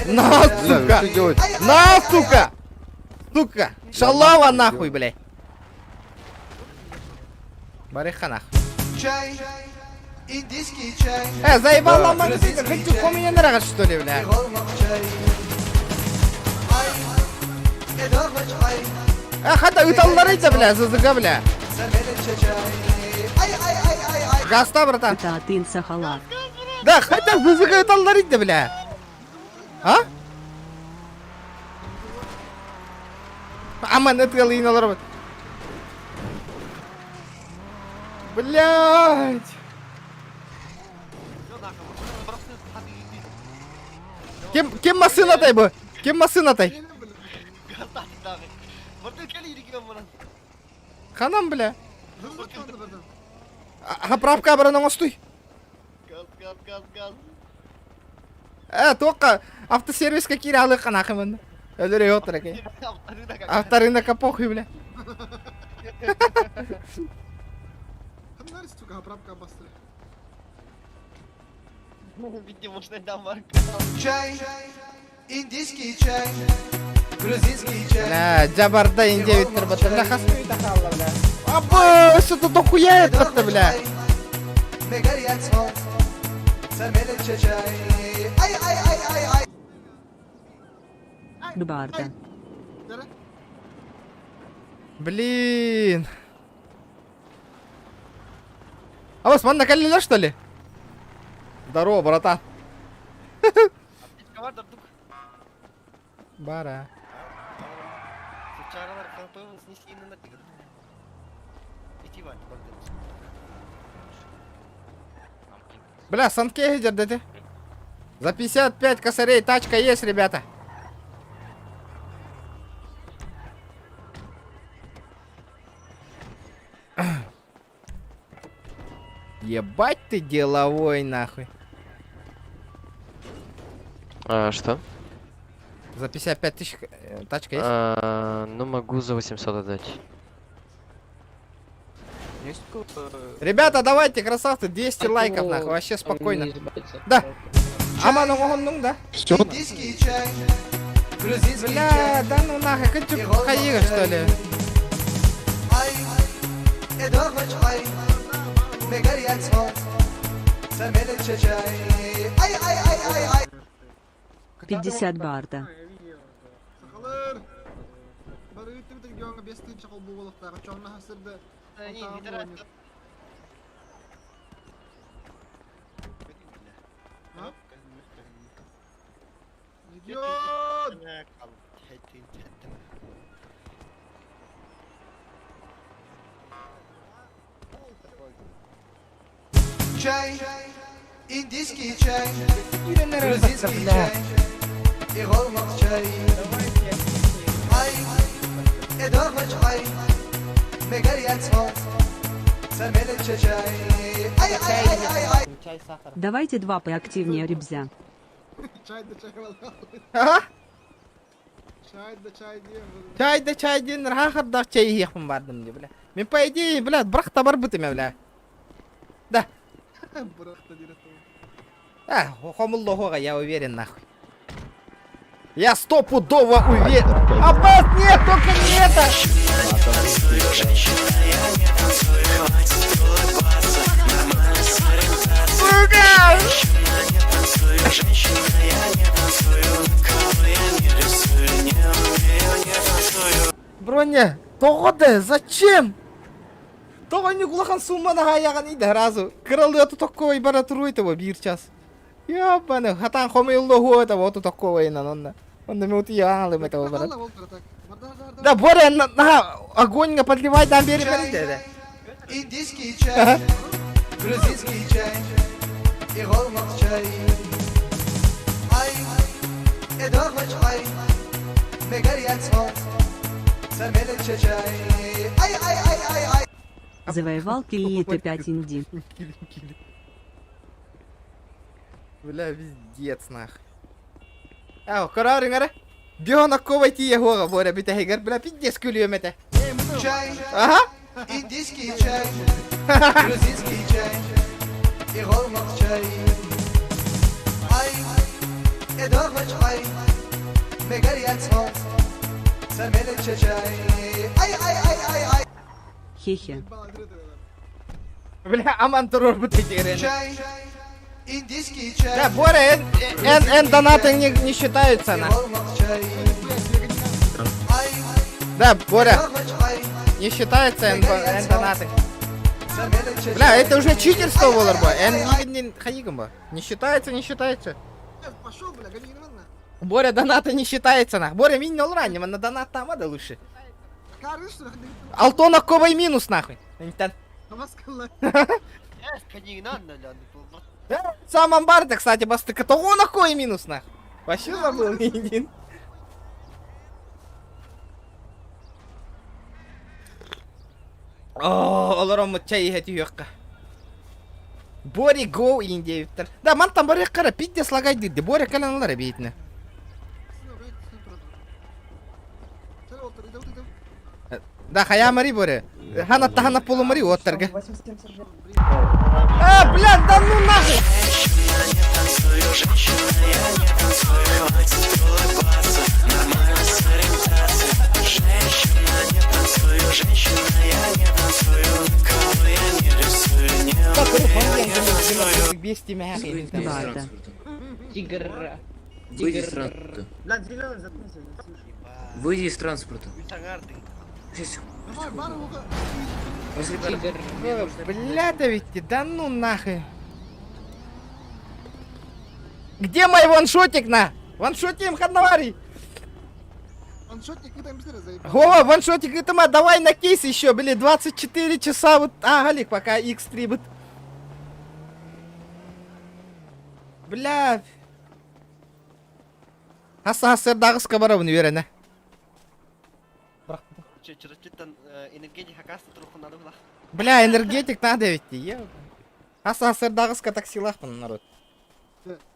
На, Бля, вы сука! что делаете? На, сука! Сука! Шалава нахуй, блядь! Бареха нахуй. Чай, индийский чай. Заебал Да. ломать, хочу меня нравится, что ли, бля? И голмак чай. Ай, эдогвач ай. Хата ыталларыйда, бля, ЗЗГ, бля. Замелече чай. Ай, ай, ай, ай, ай. Гаста, братан. Это атын сахалар. Да, хотя ЗЗГ ыталларыйда, бля. А? Аман, это лыйналар. Блять. Кем машина тай бу? Кем машина тай? Ханам, бля. А правка баранан остой. Газ, газ, газ, газ. Тока автосервис какие алы ханахымын. Өлөр отыр экен. Авторынок похуй, бля. Ханнар, сука, правка бастыры. Чай, индийский чай, грузинский чай. Бля, джабарда индевит бата, бля, хасты тахалла, бля. Абы, что тут охуяет бата, бля. Мегарьяцмо, замелече чай. Ай, ай, ай, ай, ай. Барда. Блин. А вас ман накалили, что ли? Здорово, братан. Бара. Бля, Санкегер, да ты? За 55 косарей тачка есть, ребята. Ебать ты деловой, нахуй. А, что? За 55 тысяч тачка есть? А, ну, могу за 800 отдать. Ребята, давайте, красавцы, 200 лайков, нахуй, вообще спокойно. Да. Аман, ну, да. Все? Индийский чай, грузинский Бля, чай. да ну нахуй, хочу хаига, что ли? Ай, эдогвач ай. Мегарьяцмо, замелече чай. Ай, ай, ай, ай, ай. 50 барда. Сахалар. Бары үттү бит геонга 5 тыынча кол бу болуктар. Чоңна хасырды. Идиот! Чай, индийский чай, грузинский чай и голмак чай. Ай, эдогвач ай, мегарьяцмо, Чай, сахар. Давайте два поактивнее, ребзя. Чай да чай Ага. Чай да чай диэн. Чай да чай диэн рахардаах чай иһиэхпин бардым дии, бля. Мин по идее, бля, бырах табарбытым, бля. Да. Бырах да диир А, хомуллоһуоҕа, я уверен, нахуй. Я стопудово уверен. Аббас, нет, только не это! Сука! Броня, тоҕо да, зачем? Тоҕо инник улахан сумманы хаайаҕын ида сразу. Кыралыа тутокковай бара туруй того биир час. Ёбаны, хатан хомуйуллуо того тутокковайынан онно. Онно мен утуйаалым этого брат. Да, Боря, на, на огонь подливай, там бери, бери, да. Индийский чай, грузинский чай и голмак чай. Ай, эдорвач ай, мегарьяцмо, чай. Ай, ай, ай, ай, ай. Завоевал Килиит 5 инди. Бля, пиздец, нах. Ау, көрөөрүҥ эрэ. Бион тиийэ хуоҕа Боря бүтэһигэр, бля, пиздец күлүөм этэ. Чай, Ага. индийский чай, грузинский чай и голмак чай. Ай, эдорвач ай, мегарьяцмо, чай. Ай, ай, ай, ай, ай. Хехе. Бля, аман турор бутыгер. Чай, индийский чай. Да, Боря, эн, эн, эн донаты не, не считаются, на. Да, Боря, не считаются эн, эн донаты. Бля, это уже читерство было, бо. Эн не хаигам, бо. Не считается, не считается. Пошел, бля, гони на. Боря, донаты не считается, нах. Боря, минь раннего, на донат там, да лучше. Алтона ковай минус, нахуй. Сам амбар кстати, бастыка. Того на кой минус, нах. Вообще забыл, не един. О, олором чай иһэ түһүөххэ. Бори го индеевтер. Да, мантан барыах кара пидде слагай дидди. Боря кэлэн ылар эбиитинэ. Да, хаямари Боря. Хана тахана полумари оттарга. А, бля, да ну нахуй! Тигр. Выйди из транспорта. Выйди из транспорта. Бля, да ведь, да ну нахуй. Где мой ваншотик на? Ваншотим хаднаварий. Ваншотник не там быстрее заебал. О, ваншотик это ма, давай на кейс еще, блин, 24 часа вот, а, Галик, пока x3 вот. Бля. Хаса хаса дагыска барабын үөрэнэ. Бля, энергетик надо ведь, е. Хаса хаса дагыска таксилахпын, народ.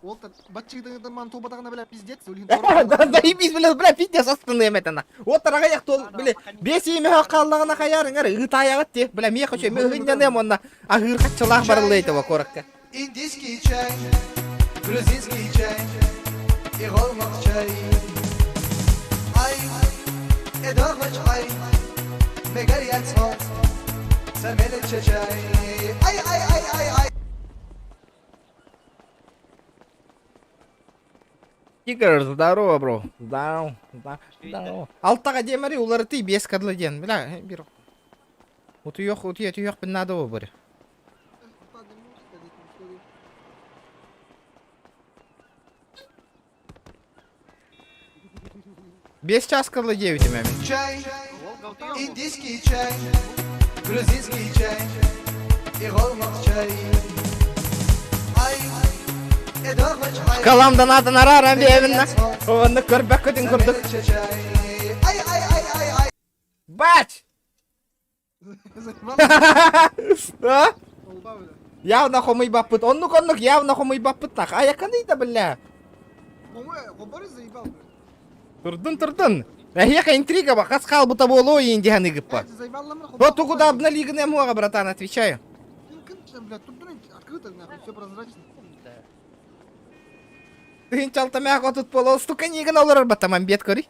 Уолтер, батчыгыдан ман тобатагына бля пиздец, Да заебись, бля, бля, пиздец астыным это на. Вот тарагаяк тол, бля, бес име хакаллагына хаярың ары, ытаягат те, бля, мех хочу, мен хыннянем онна, агыр хатчылах барылы этого коротко. Индийский чай, грузинский чай и голмак чай. Ай, эдорвач ай, мегарьяцмо, чай. Ай, ай, ай, ай, ай. Тигр, здорово, бро. Здорово, да, здорово. Алтаға демари, улары ты бес кадлы ден. Бля, бир. Утуёх, утуё, түйөх бин надо бу. Бес час кадлы девять мами. Чай, индийский чай, грузинский чай и голмак чай. Ай, эдорвач ай. Калам донаты нара бебинна. Онны көрбәк көтін күрдік. Ай, ай, ай, ай, ай. Бач! А? Явно хомуйбаппыт. Оннук оннук явно хомуйбаппыт нах. Айаканый да бля. Турдун турдун. Эһиэхэ интрига ба хас хаалбыта буолуо иин диһан ыгыппа. То тугу да обналигын эмуаға, братан, отвечаю. Тыһынчалта мээх отут буола устука нигин олорор батаман бет көрүй.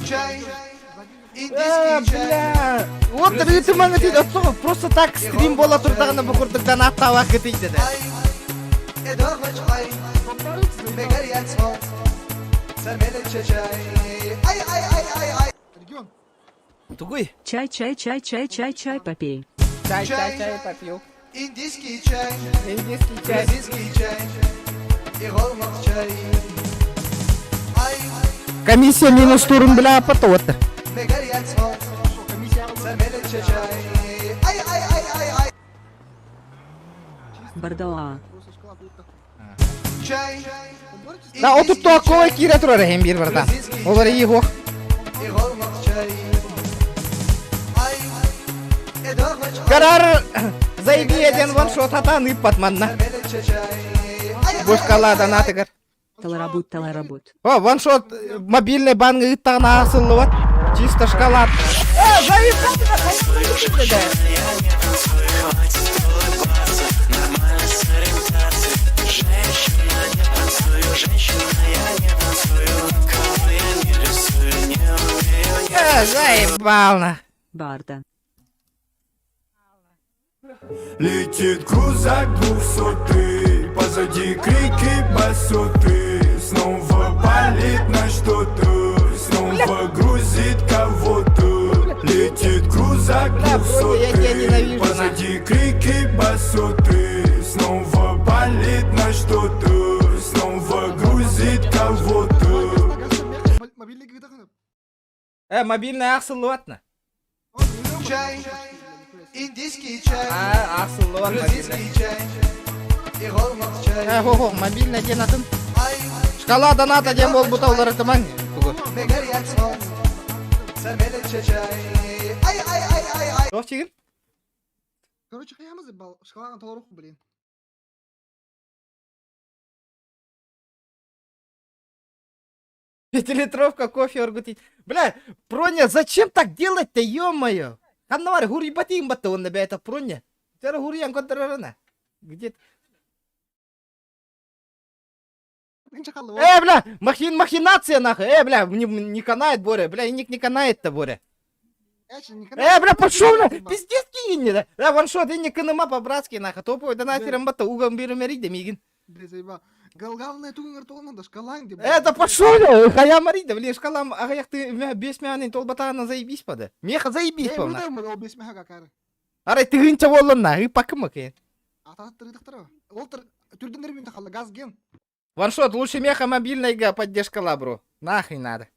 Чай, Э, бля. Вот рытыманы дейді, просто так стрим бола турдаҕына бу курдук донаттаабак кытыйды да. Тугуй? Чай, чай, чай, чай, чай, чай попей. Чай, чай, чай попью. Индийский чай, Индийский чай. грузинский чай и чай. Ай, Комиссия минус турун, бля, потот. Ай, ай, ай, ай, ай. Бардала. Чай. Да, отуттуаккова киирэ турар эһин биир барда. Олар иих Карар заеби один ваншот атан ыппат манна. Бушкала донатыгар. Таларабут, таларабут. О, ваншот мобильный банк ыттаҕына асыллыбат. Чисто шоколад. Э, заебал Э, заебал на. Барда. Летит крузак двухсотый, позади крики басоты. Снова палит на что-то, снова грузит кого-то. Летит крузак Бля, Броня, я тебя двухсотый, ненавижу, позади крики басоты. Снова палит на что-то, снова грузит кого-то. Э, мобильный ахсыллыбат на. Чай, индийский чай, А, ахсыллыбат мобильный. грузинский чай и чай. Э, хо-хо, мобильный диэн атын. Шкала доната диэн буолбута уларытымаҥ. Тугу. Ай, ай, ай, ай, ай. Туох чигин? Короче, хайамыз бал, шкалаған толорух, блин. Пятилитровка кофе оргутить. Бля, Проня, зачем так делать-то, ё-моё? Ханна бар, хури батым батта онна бля, это Проня. Тера хури контрарана. Где бля, махинация нахуй. Бля, не канает, Боря. Бля, и ник не канает-то, Боря. Бля, пошел на, пиздец кинь, да. Да, ваншот, и не каныма по-братски, нахуй. Топовый донатером бата, угом бирым да мигин. Бля, заеба. Главное, туган толман да шкалаң деп. Это пошел, я, хая марида, блин, шкалам, ах ты, бес мянин, толбатана заебись пода. Меха заебись, Э, по мыдай, ол бес меха какары. Арай тыгынча боллан на, и пакыма кыйын. Ататтыр ыдыктыр. Олтыр түрдендер мен тахалла газ ген. Ваншот, лучше меха мобильная поддержка лабру. Нахрен надо.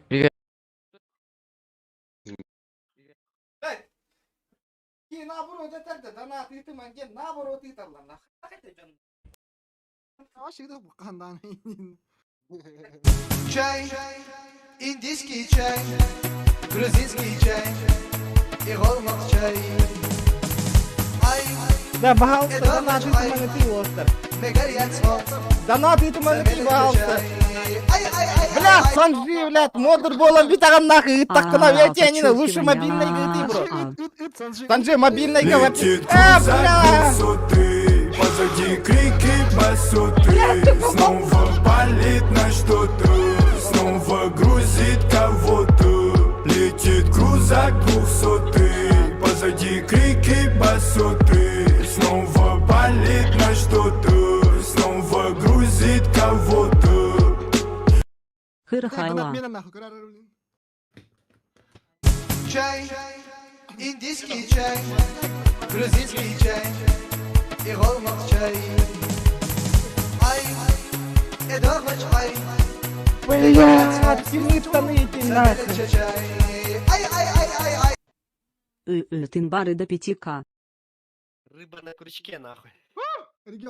Привет. И наоборот, это донат, и ты манген, наоборот, и там, нахрен. Чай, индийский чай, грузинский чай и чай. Ай, Да, пожалуйста, донат, и ты ты остер. Донат, и ты ты, пожалуйста. Бля, Санжи, блядь, модер болом битаган нахуй, и так на я тебя не лучше мобильной ты, бро. Санжи, мобильной Летит Э, крузак бля! двухсотый, позади крики басоты. Снова палит на что-то, снова грузит кого-то. Летит крузак двухсотый, позади крики басоты. Снова палит на что-то, снова грузит кого-то. Хырахайла. Чай, индийский чай, грузинский чай и чай. Ай, ай. Блядь, штаны эти нахуй. Ай, ай, ай, ай, ай. Тынбары до 5к. Рыба на крючке, нахуй.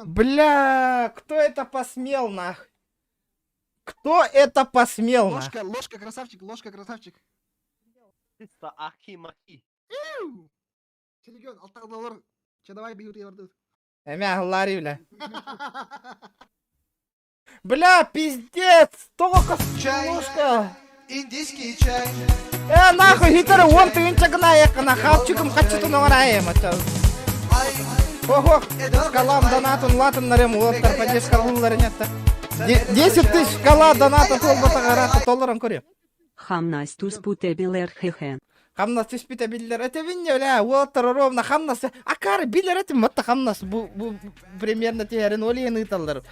Бля, кто это посмел, нахуй? Кто это посмел, нах? Ложка, ложка, красавчик, ложка, красавчик. Чисто ахи-махи. Силигон, алтагылар. Че, давай бьют и ордут. Эмэ аһыллаары бля. Бля, пиздец! Тоҕо Чай. ложка! Индийский чай. Э, нахуй, хитер, он тыынча гына хапчыкым хаччытын оҥорайым, ача. Ох, шкалам донатын латыннарым, уоттар поддержка лулларын это. 10 тысяч шкала доната толбата толлорон көрүм. Хамнас түспүтэ биллэр хе-хе. Хамнас түспүтэ биллэр. Этебин бля, уолаттар ровно хамнас. Акары билэр этим, вот хамнас бу бу примерно түһэрин ол иһин ыыталлар.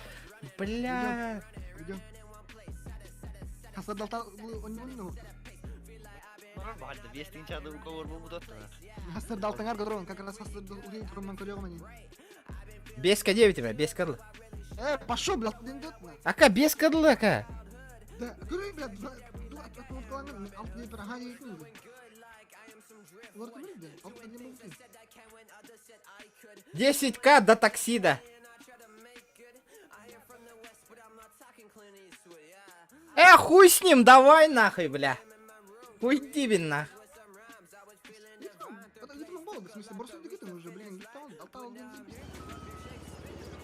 Бля. Идем. Хасадалта он Баҕарда биэс тыһыынча уговор буолбут Хасырдалтаңар көрөҕүн, как раз хасырдал уһун туруман көрөҕүм ани. Беска девять бе, беска дыл. Э, пошел, блядь, ден дет. Ака беска дыл ака. Да, көрөй, блядь, ду ат алт не бір аха дейтін. Олар кім алт не мүмкін. 10к до таксида. Э, хуй с ним, давай нахуй, бля. Уйди, бин нах.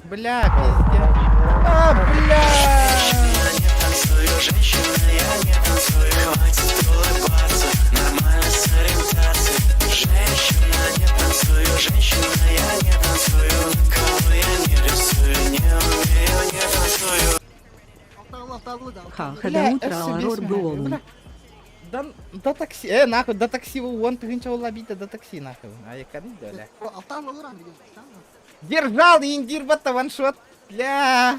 Бля, пиздец. А, бля. Ха-ха, Бля, до утра өссө Аурор бес буолун. бля. Да, до такси, э, нахуй, до такси, уон тыһыынча буолла биитэ до такси, нахуй. Айыкканы да, бля. Держал индир батта ваншот. Бля.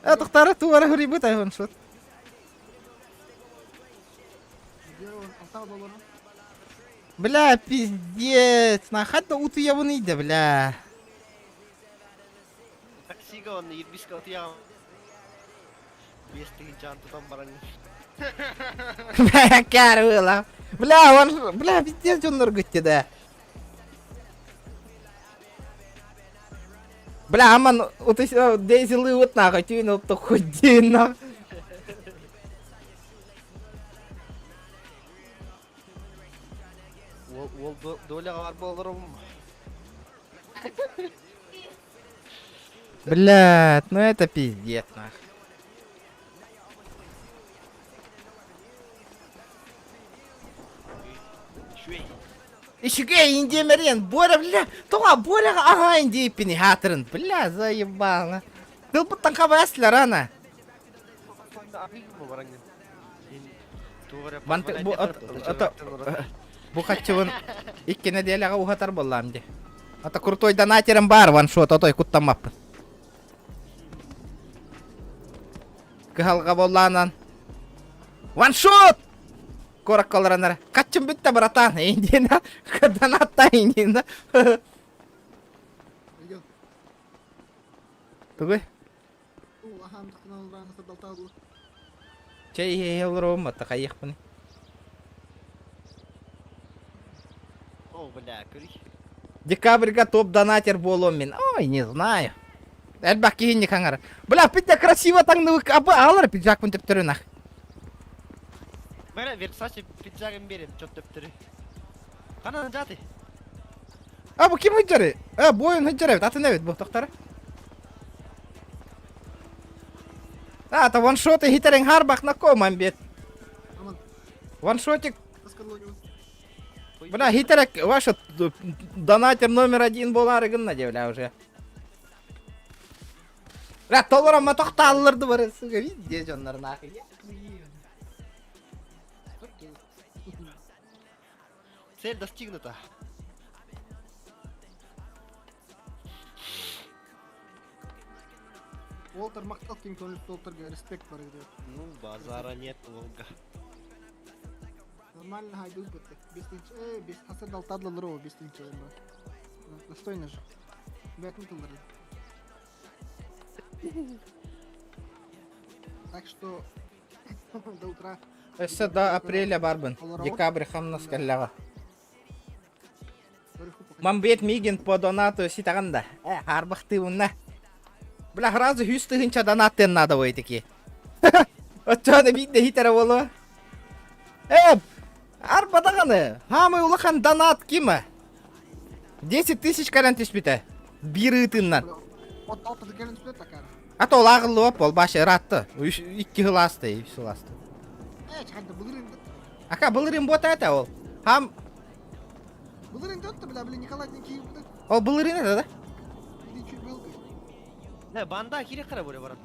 Э, тохтары туара хурибут ай ваншот. Бля, пиздец. На хатта утуябын иде, бля. Таксига онно ирбиска утуйаҕын. Биэс тыһыынчаҕын тутан баран Бля, карыла. Бля, он, бля, пиздец, дьоннор гытте да. Бля, аман, вот Дейзи лывыт нахуй, түүн отто хуйдин нахуй. Уол уол доляҕа бар буоларым. Блядь, ну это пиздец, нахуй. Үчүгэй индиэмэрин, Боря, бля, тоҕо Боряҕа аҕа индиэппини хаатырын, бля, заебало. Тылбыттан хабаслар ана. Манты бу ото бу хаччыбын икки нэдиэлэҕэ уһатар буоллаам дии. Ата крутой донатерым баар ваншот отой куттаммаппын. Кыһалҕа буоллаанан. Ваншот! Куоракка олороннор хаччым бүттэ братан индина донатта индина. Тугуй? Чэй иһэ олоруом батта хайыахпыный. О, бля, көрүй. Декабрьга топ-донатер буолуом мин. Ой, не знаю. Элбэх киһини хаҥар. Бля, питте красиво таҥныбык абы аалар пиджакпын төптөрүнах. Бара Версаче пиджагын берем, чөп төптөрү. Ханан жаты. А бу ким хыджары? Э, буойун хыджары эбит, атын эбит бу тохтары. А, это ваншот и хитерен харбах на ком бет. Ваншотик. Бля, хитерек, ваша донатер номер один буолаары гынна дии, бля, уже. Бля, толором тохтаалларды бары, сука, везде дьоннор нахуй. Цель достигнута. Уолтер махтал Кинг Уолтерга респект бар иде. Ну, базара нет, Волга. Нормально хайду бытты. Бестинче, э, бес хасырдал тадлалар бестинче. Достойно же. Бәтін тылдырды. Так что до утра. Өссө до апреля барбын. Декабрь хамнас кэллэҕэ. Мамбет миигин по донату ситаҕын да. Э, хаарбахтыыбынна. Бля, сразу 100 тыһыынча донаттыан надо такие. Оччоҕуна биирдэ иһитэрэ буолуо. Э, арба даҕаны, хаамай улахан донат кима? 10 тысяч кэлэн түспүтэ. Биир ыытыннан. А то ааҕыллыбат буол, баша ыраатта. Икки сыл ааста, үс сыл ааста. Ака былырыын буота этэ ол. Хам Былырыын да бля, бля, Николай Ол былырыын этэ да? Не, банда кире кара буре баран.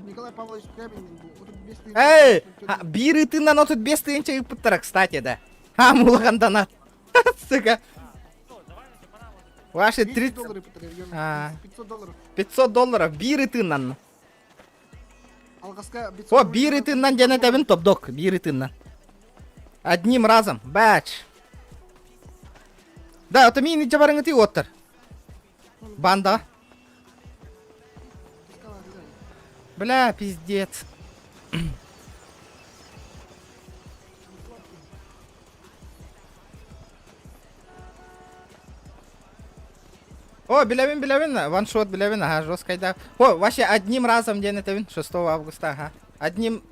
Николай Павлович Скрябин Эй, биир ытынан 35 тыһыынча ыыппыттара, кстати, да. Хам улахан донат. Сука. Ваши 30... 500 долларов. 500 долларов биир ытынан. Алгаска О, биир ытынан диэн этэбин топдок, биир ытынан. Одним разом, бач. Да, это мини жабарыңыты оттар. Банда. Бля, пиздец. О, билэбин, билэбин, ваншот билэбин, ага, жесткой да. О, вообще одним разом день это 6 августа, ага. Одним...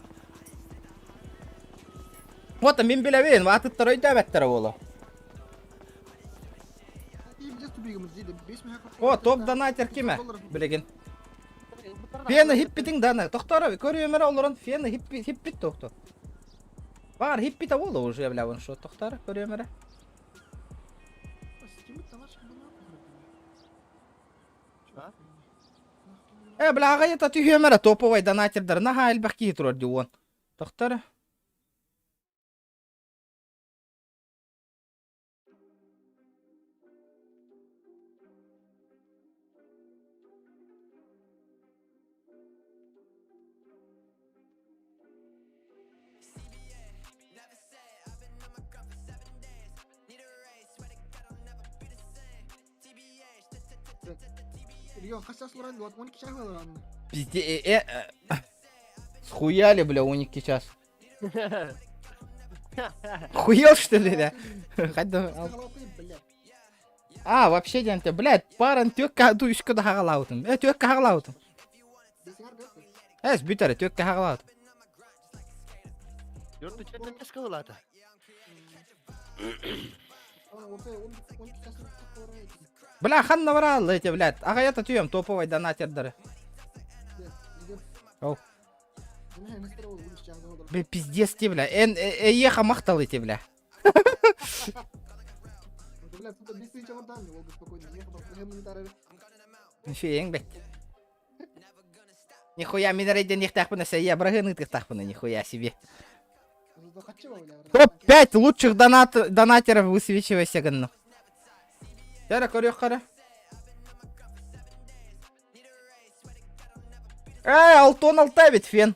Вот, мин билэбин, ватыттар өйдөөбөттөр буолу. О, топ донатер киме? Билигин. Фена хиппитиң дана. Тохтора, көрүөмөр олорон фена хиппит тохто. Бар хиппит буолу уже бля вон шо тохтора көрүөмөрө. Э, бля, аҕайата түһүөмөрө топовай донатердар наһаа элбэх киһи турар дии Тохтора. Регион хас час олорон 12 час олорон. Пизде, э, э, Схуяли, бля, 12 час. Хуел, что ли, да? А, вообще, дьэнте, блядь, паран түөккэ дуйушка да хагалаабытым. Э, түөккэ хагалаабытым. Эс, бүтэр, түөккэ хагалаабытым. Йорду четтен кылата. Бля, ханна бараалла эти, блядь. Аҕайата түөм топовай донатердары. Оу. Бля, пиздец ти, бля. Эн, эйеха махтал эти, бля. Нихуя бэт. Нихуя, мин эрейдениэхтээхпинэ сэйя быраһыан ыытыахтаахпына, нихуя себе. Топ-5 лучших донат, донатеров высвечивайся гынна. Кэрэ көрүөх Эй, Алтон алта ведь фен.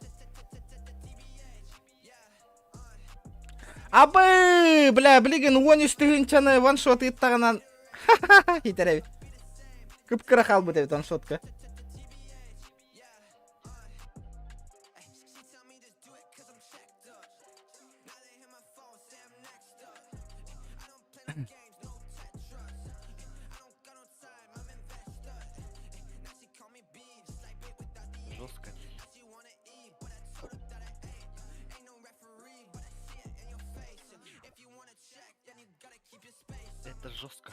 Абы, бля, билигин 13 тыһыынчаны ваншот ыыттаҕынан хитэрэбит. Кып-кыра хаалбыт эбит ваншотка. Жестко. Это жестко.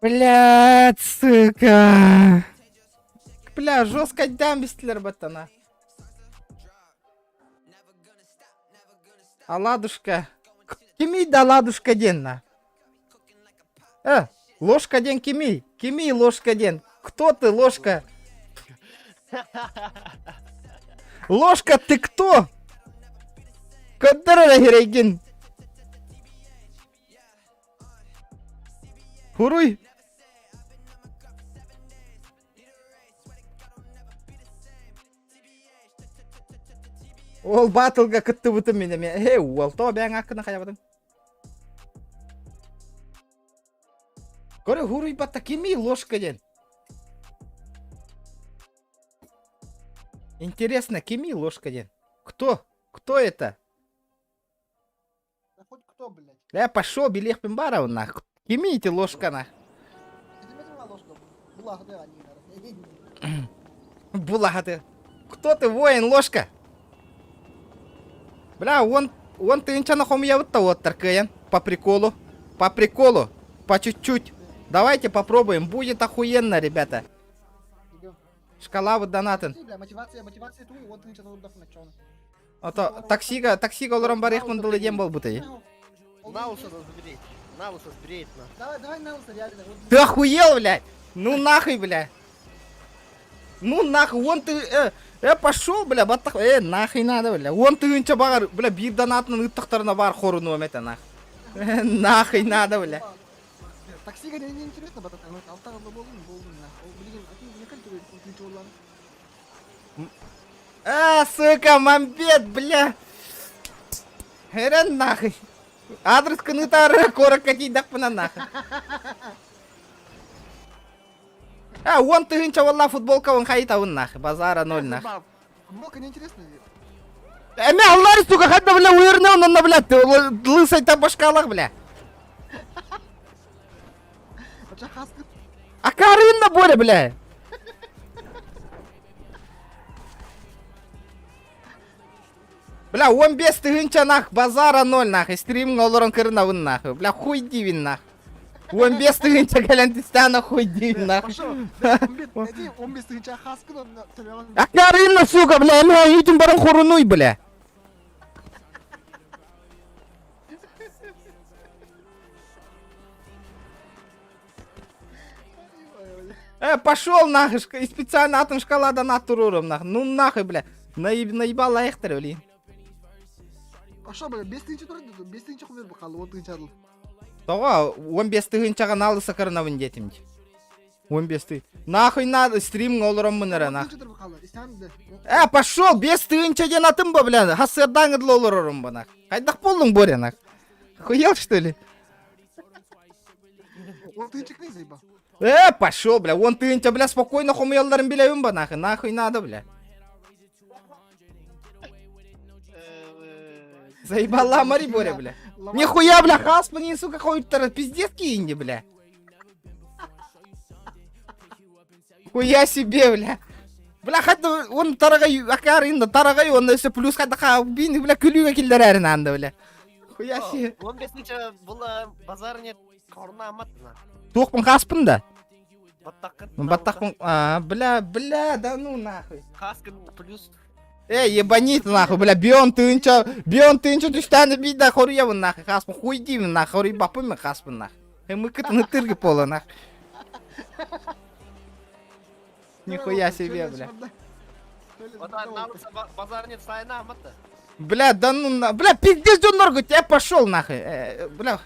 Блядь, сука. Бля, жестко дам бистилер баттана. Аладушка. Кимий да ладушка диэн на. Э, ложка диэн кимий? Кимий ложка диэн? Кто ты, ложка? Ложка, ты кто? Көрдөр эрэ сирэйгин. Хуруй. Ол батлга кыттыбытым мин эмиэ. Э, уол, тоҕо бэйэҥ аккына хайабытыҥ? Көрө хуруйбатта кимий ложка диэн? Интересно, кимий ложка диэн? Кто? Кто это? Да хоть кто, блядь. Э, пошел, билиэхпин баар нах. Кимий ити ложка нах? Булахаты. Кто ты, воин, ложка? Бля, он, он тыынчаны хомуйабыт да уоттар кыайан. По приколу. По приколу. По чуть-чуть. Давайте попробуем. Будет охуенно, ребята. Шкалабыт донатын. Бля, мотивация, мотивация туу, он тыынча толордохуна чону. Ото таксига, таксига олорон барыахмын дылы диэн буолбутай. На лысо сбреет. На лысо сбреет, на. Давай, давай на лысо, реально. Ты охуел, блядь? Ну нахуй, бля. Ну нахуй, вон ты, э, э, пошел, бля, баттах, э, нахуй надо, бля. Уон тыһыынча баҕар, бля, биир донатынан ыттахтарына баар хорунуом этэ, нах. Э, нахуй надо, бля. Таксига не интересно, батат, алтаҕа болдун, болдун, нах. Ол билигин атын не кэлтүгэй, ключ боллан. А, сука, мамбет, бля. Эрэн нахуй. Адрес кынытары куоракка тиийдэхпинэ нахуй. А, 10 тыһыынча буолла футболкабын хайытабын нахуй. Базара ноль нахуй. Футболка неинтересно. Эме аллар сука, хадда, бля, уйырны онно, бля, лысый башкалах, бля. Акарынна Боря, бля. Бля, 15 тыһыынча нах, базара ноль нах, стримҥ олорон кырынабын нах. Бля, хуй дивин нах. 15 тыһыынча кэлэн түстээн хуй дивин нах. 15 тыһыынча хаскын онно төлөҕүн. Акарынна, сука, бля, эмэ үтүн баран хорунуй, бля. Э, пошел нахуй, и специально атын шкалада на турурум нах. Ну нахуй, бля. Наеб, наебал аяқтар, блин. Пошел, бля, 5 тыһыынча турар, 5 тыһыынча хомер бакалы, 10 тыһыынча адыл. Тоҕо 15 тыһыынчаҕа налыса кырынабын диэтим дии. 15 ты. Нахуй надо, стримҥа олороммун эрэ нах. Э, пошел, 5 тыһыынча диэн атын бо, бля, хасыардаан ыдла олорорум бо нах. Хайдах буоллуҥ Боря нах? Хуел, что ли? Он тыһыынча книг заебал. Э, пошел, бля, он тыһыынча, бля, спокойно хомуйалларын билэбин бо нахуй, нахуй надо, бля. Заебала Мари, Боря, бля. Нихуя, бля, хаспани, сука, ходит пиздец киньте, бля. Хуя себе, бля. Бля, хата он тарагай, акарында тарагай, он өсө плюс хата ха, бин, бля, күлүүгө киллерерин анда, бля. Хуя себе. 15 була базар нет, корна аматна. Туохпун хаспын да. Баттакын. Баттахпын, а, бля, бля, да ну нахуй. Хаскын плюс. Эй, ебанит нахуй, бля, бион тыынча, бион тыынча түстәні бейда хоруябын нахуй, хаспын, хуй деймін нахуй, хоруй бапын мен хаспын нахуй. Мы кытыны тыргы пола нахуй. Нихуя себе, бля. Бля, да ну на... Бля, пиздец, Джон я пошел нахуй. Э, бля.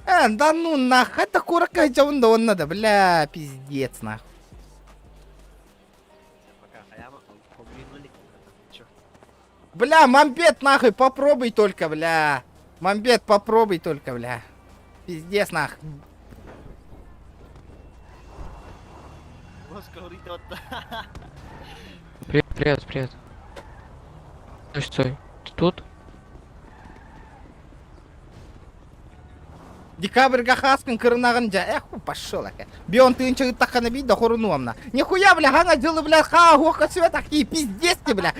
Э, да ну нахуй, это курака да он надо, бля, пиздец нахуй. Бля, мамбет нахуй, попробуй только, бля. Мамбет, попробуй только, бля. Пиздец нах. Привет, привет, привет. Стой, стой. Ты тут? Декабрьга хаскын кырынагын жа. Эх, пошел ака. Бион тыынча ыттаххана бий да хорунуамна. Нихуя, бля, хана дылы, бля, ха, хоха свет такие, пиздец ты, бля.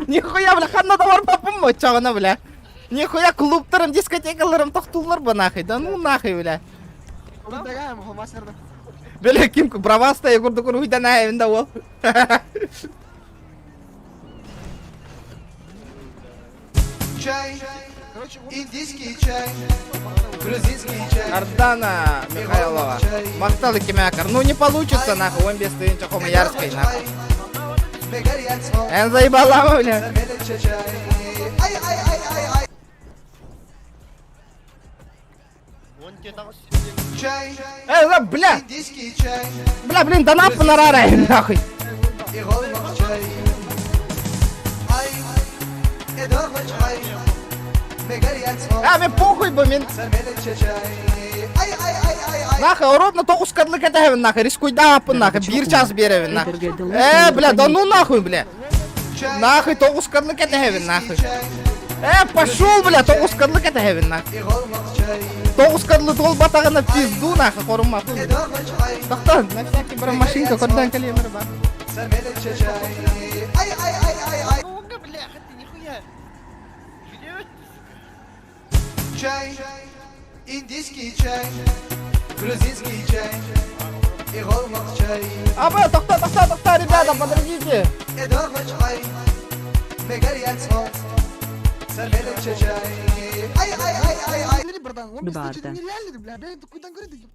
Нихуя, бля, ханна да бар папым чагына, бля. Нихуя клубтарым, дискотекаларым тохтулар ба нахуй. Да ну нахуй, бля. Бля, ким браваста курдук уруйдан аайында ол. Чай, индийский чай, грузинский чай. Ардана Михайлова. Махтал Кимякар. Ну не получится, нахуй. Он без тынча хомаярской, нахуй. Эн заебала, бля. Э, бля! Бля, блин, да нахуй нарарай, нахуй. А, мен похуй бу, мен... Нахуй, ровно тоғыз кадлык этәбин, нахуй, рискуйдааппын, нахуй, бир час беребин, нахуй. Э, бля, да ну нахуй, бля. Нахуй, тоғыз кадлык этәбин, нахуй. Э, пошел, бля, тоғыз кадлык этәбин, нахуй. Тоҕус кадлы туолбатаҕына пизду нахуй хоруммаппын. Тохтон, на всякий бара машинка көрдөөн кэлиэм эрэ бар. Бляха, ты нихуя. Чай, индийский чай, грузинский чай и чай. Аба, тохто, тохто, тохто, ребята, подождите. Гварда.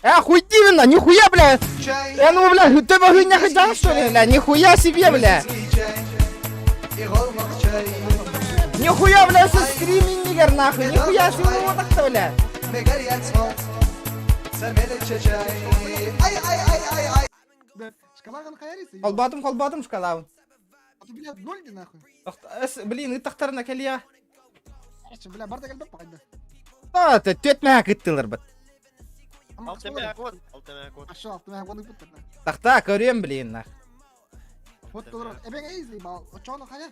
Эх, уйди именно, нихуя, бля. Я ну, бля, ты могу не хотел, что ли, бля? Нихуя себе, бля. Нихуя, бля, со стримингер, нахуй, нихуя себе, вот так-то, бля. Холбатым, холбатым шкалабын. А ты, бля, ноль нахуй. Блин, ытахтарына кэлиэ. Бля, барда кэлбэт пахайда. А, түөт мэһэ кыттылар бат. Аша, алтымаа гону бүттэр. Тахта, көрүөм, блин, нах. Вот толор, эбең эйзи бал, очоно хая.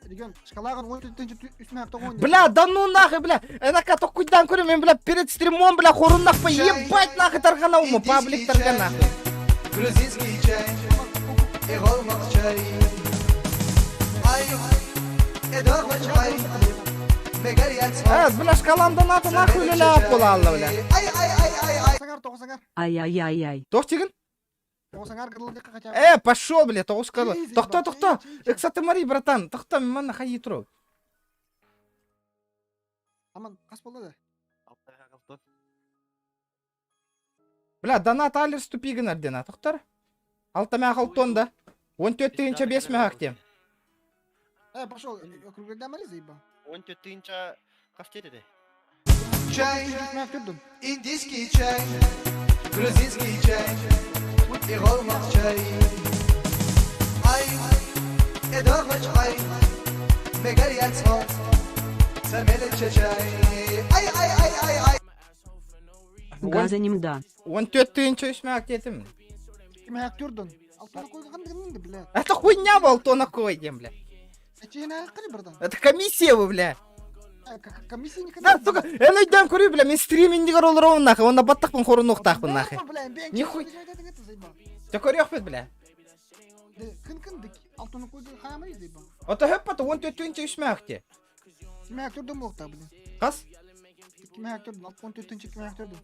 Регион, шкалаган 14 үсмә тогон. Бля, да ну нахуй, бля. Энака токуйдан көрүм, бля, перед стримом, бля, хорун нахуй, ебать нахуй таргана ума, паблик таргана нахуй. Грузинский чай и чай. Ай, Э, бля, шкалам доната нахуй ля буолалла, бля. Ай-яй-яй-яй. Туох тигин? Э, пошел, бля, тоҕус кылы. Тохто, тохто. Ыксаты мари, братан. Тохто, манна хайы туру. Аман, қас болды да. Бля, донат алер ступигин ардена, тохтар. Алта мә да. 14 тыһынча 5 мә Э, пошел, округлегда мали заеба. 14 тыһынча кафтеде. Чай, индийский чай, грузинский чай и чай. Ай, ай, чай. Ай, ай, ай, ай, ай. Газа да. 14 тыһынча 3 мә детим. Ким түрдүн. Алтына койган дегенде, бля. Это хуйня был, то на кой бля. Это комиссия вы, бля. Комиссия никогда. Да, сука, я найдем курю, бля, мен стримингер олорон нахуй, он на баттахпын хорун ухтахпын нахуй. Нихуй. Ты көрөкпүт, бля. Кын кын дик алтыны койган хаямай заеба. Ото хөппата 14 тыһынча 3 мә акте. Ким түрдүн болукта, бля. Кас? Ким түрдүн, 14 ким түрдүн.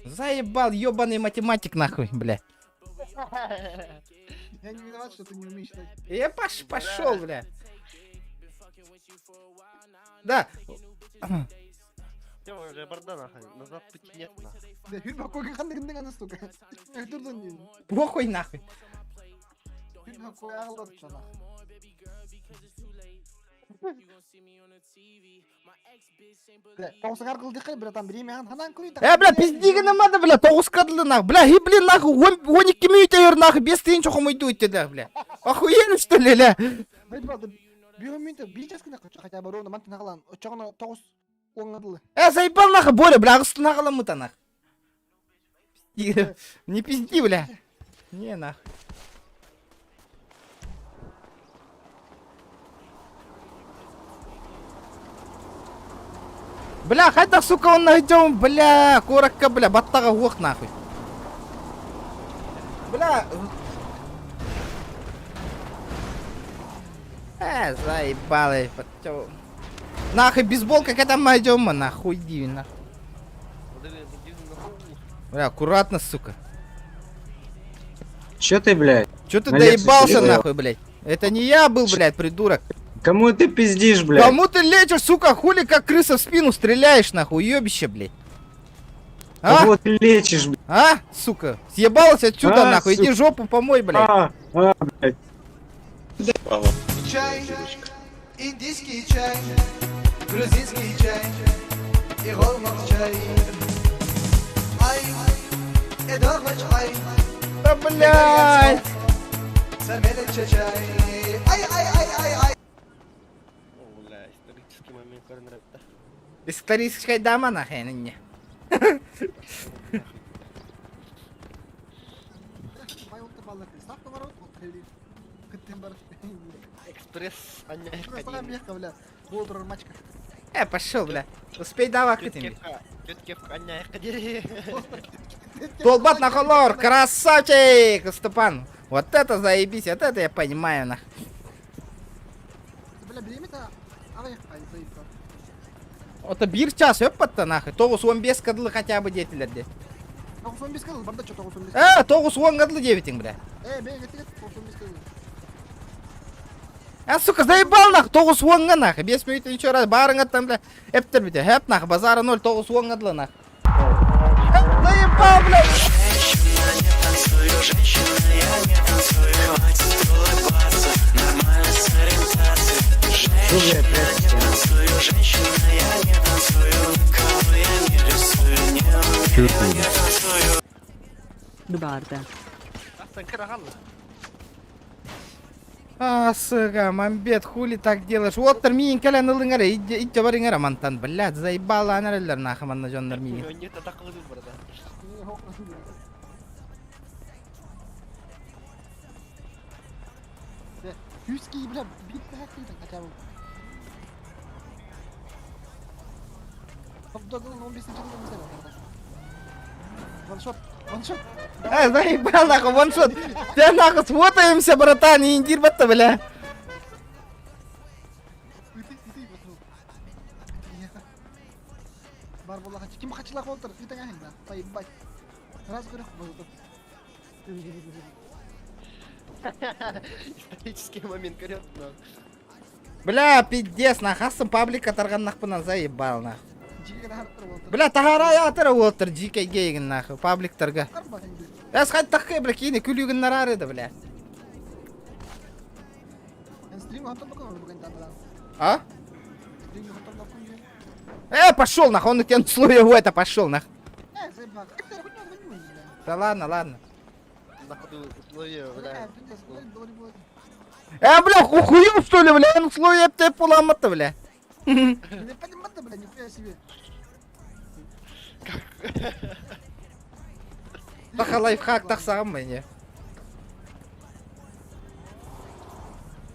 Заебал, ёбаный математик нахуй, бля. Я не виноват, что ты не умеешь читать. Я пошел, бля. Да. Уже барда нахуй, назад пути нет нахуй. Да, хүрбә койган дегенде ана, сука. Түрдүн. Похуй нахуй. Хүрбә кой агылып чана. Бля, тоғысыңар кылды кый, братан, бир ханан көрүй. Э, бля, пиздиги намада, бля, тоғыз кадлы нахуй. Бля, и, блин, нахуй, 12 минут эр, нахуй, 5 тыһынча хомойду өттү, бля. Охуели, что ли, ля? Бир минут, бир час кына хотя бы ровно мантын агалан. Очоғына тоғыз оңадылы. Э, заебал нахуй, Боря, бля, ағыстын ағаламыта нахуй. Не пизди, бля. Не, нахуй. Бля, хотя, сука, он найдем, бля, коротко, бля, баттага уох, нахуй. Бля. Э, заебал, подтё. Нахуй, бейсболка, когда мы идем, нахуй, иди, нахуй. Бля, аккуратно, сука. Чё ты, блядь? Чё ты На Лексусе доебался, сидел? нахуй, блядь? Это не я был, блядь, придурок. Кому ты пиздишь, блядь? Кому ты лечишь, сука, хули как крыса в спину стреляешь, нахуй, уебище, блядь. А? Кого ты лечишь, блядь? А, сука, съебалась отсюда, А, нахуй, иди сука. жопу помой, блядь. А, блядь. Чай, индийский чай, грузинский чай и чай. Ай, ай. Да, блядь. Чай. Ай, ай, ай, ай, ай. Бля, исторический момент көрүнөр Историческая дама, нахуй, не. Кыттын бар. Экспресс анньа Просто мягко, бля. Бол турар мачка. Пошел, бля. Успей дава кытын. Анньа дири. Толбат на холор, красавчик, Степан. Вот это заебись, вот это я понимаю, нах. Бля, биремет ай, заебка. Это бир час, өппатта нахуй. 9-15 кадлы хотя бы детилерде. 95 кадыл, барда что 95. 9-10 кадлы девятин, бля. Бен, это 95 кадыл. А, сука, заебал нах, 9-10 нах. 5 минут еще раз, барың там, бля. Эптер бите, хеп нах, базара 0, 9-10 кадлы нах. Заебал, бля. Дубарда. А, сука, мамбет, хули так делаешь? Вот миин кэлэн ылыңара, идде барыңара мантан, блядь, заебала анареллер нахы манна жоннор миин. Хүски, бля, бит хотя бы. Топ-догның 15 жылда не Ваншот, ваншот. Заебал нахуй, ваншот. Тебя нахуй сфотаемся, братан, не индир батта, бля. Бар бола хачы. Ким хачылак болтыр? Итең ахин да. Поебать. Раз көрөх болду. Исторический момент көрөт, но. Бля, пиздец, нахасым паблика тарган нахпынан заебал нах. Бля, тахара ятыр отыр, жике гейгин нахуй, пабликтарга. Эс хать тахы, бля, кини күлүгін нарары да, бля. А? Пошел нахуй, он тебе условия это пошел нах. Да ладно, ладно. Бля. Бля, охуел что ли, бля, он условия деп буламатты, бля. Не понимаю, бля, нихуя себе. Таха лайфхак тахсагам мне.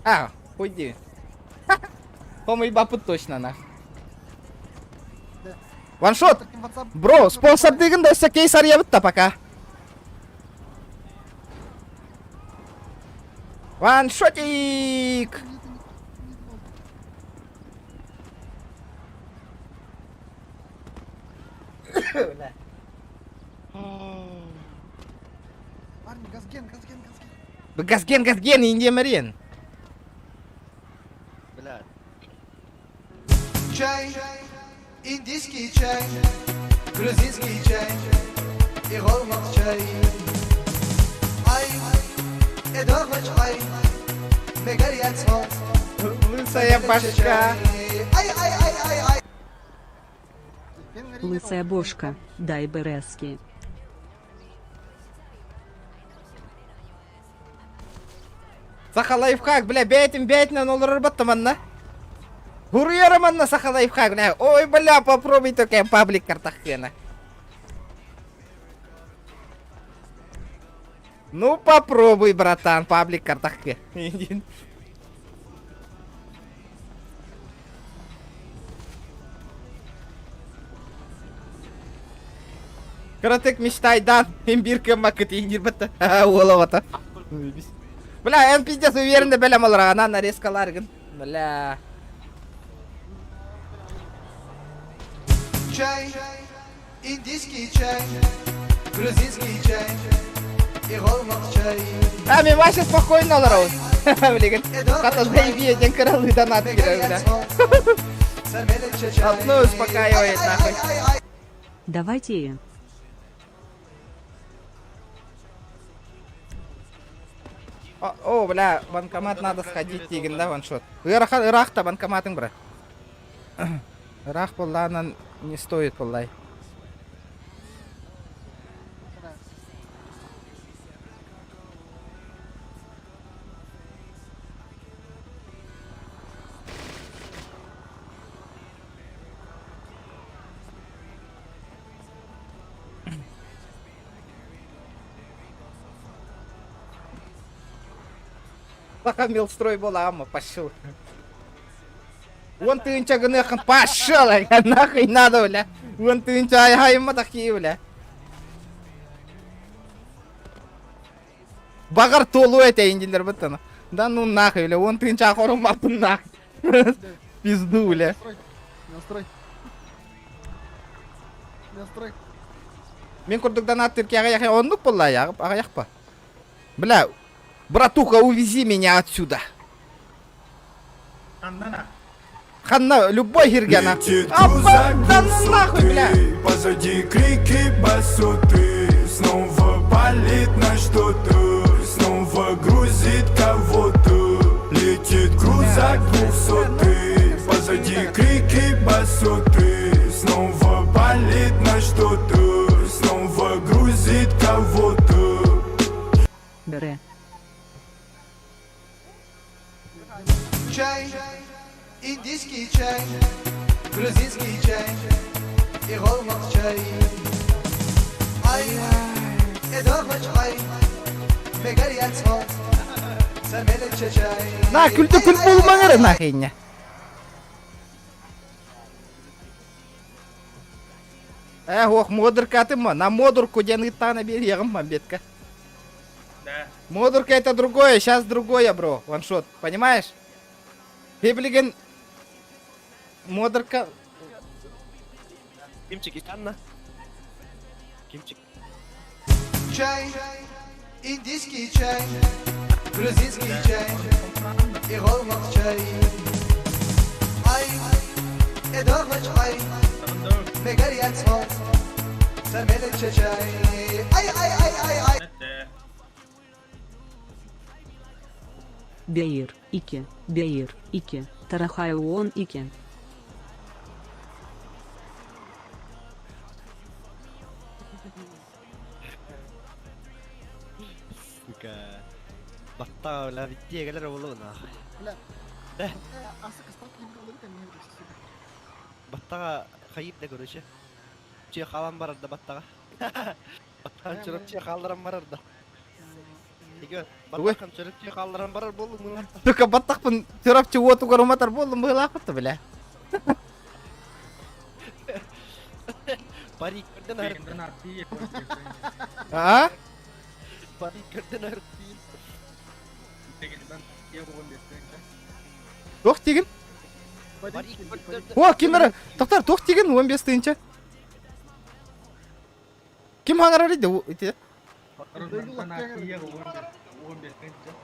А, уйди. Помой бапы точно нах. Ваншот! Бро, спонсор деген да кейс арьябытта пока. Ваншотик! Парни, газген, газген, газген. Газген, газген, Индия Марин. Бля. Чай, индийский чай, грузинский чай и голмак чай. Ай, эдогоч ай, мегарьяцмо. Лысая башка. Ай, ай, ай, ай, ай. Лысая бошка, дай березки. Саха лайфхак, бля, бәйтін бәйтінен олар батты манна. Хуруяра манна саха лайфхак, бля. Ой, бля, попробуй только паблик картахена. Ну попробуй, братан, паблик картахке. Каратек мечтайдан, имбирка макыт индир бітті. Олавата. Бля, эн пиздец уверенно бәлем олар, ана нарезкалар Бля. Чай, индийский чай, грузинский чай и голмак чай. А, мен вообще спокойно олар Блин, хата заеби, один королы донат бля. Одну успокаивает, нахуй. Давайте. О, бля, банкомат надо сходить, деген да, ваншот. Ирахта банкоматың, бра. Ирах болланан не стоит боллай. Саха милстрой буолаама, пошел. Уон тыынча гыныаххын пошел, нахуй надо, бля. Уон тыынча айхайма такие, бля. Багар туолуо этэ индилер быттана. Да ну нахуй, бля, уон тыынча хоруммаппын нахуй. Пизду, бля. Настрой. Настрой. Мин курдук донат Түркияҕа оннук буолла аҕыйахпа. Бля, братуха, увези меня отсюда. Ханна, любой хиргана. Летит А, крузак да ну нахуй, бля. двухсотый, Позади крики басоты Снова палит на что-то Снова грузит кого-то Летит крузак двухсотый Позади крики басоты Снова палит на что-то Снова грузит кого-то Бере. Чай, индийский чай, грузинский чай и голмак чай. Ай, эдогмач ай, мегарьяцмо, самелече чай. На, күлді күл болмаңыр нахуй. Э, ох, модурка ты ма, на модурку ден тана берегом мамбетка. Да. Модурка это другое, сейчас другое, бро, ваншот, понимаешь? Пеблиген модурка Кимчик, Анна. Кимчик. Чай, индийский чай, грузинский чай и голмак чай. Ай, эдогмач ай, мегарьяцмо, самелече чай. Ай, ай, ай, ай, ай. Бейр, Ике, Бейр, Ике, Тарахайуон Ике. Сука. Баттаа битти кэлэр буолуна. Бля. Да. Асык ставки не было, там не сука. Баттага хайып да короче. Че халан барар да баттага. Баттаган чөрөп че халларан барар да. Иге баттаган чөрөп че халларан барар болду мына. Только баттахпын чурапчы уоту коруматар болдум быылаахпыт бля. Парик көрдөн ар. А? Парик көрдөн ар. Туох тигин? Парик көрдөн. О, кимер? Тоқтар, туох тигин 15 тыынча. Ким хаңарар иди? Ити.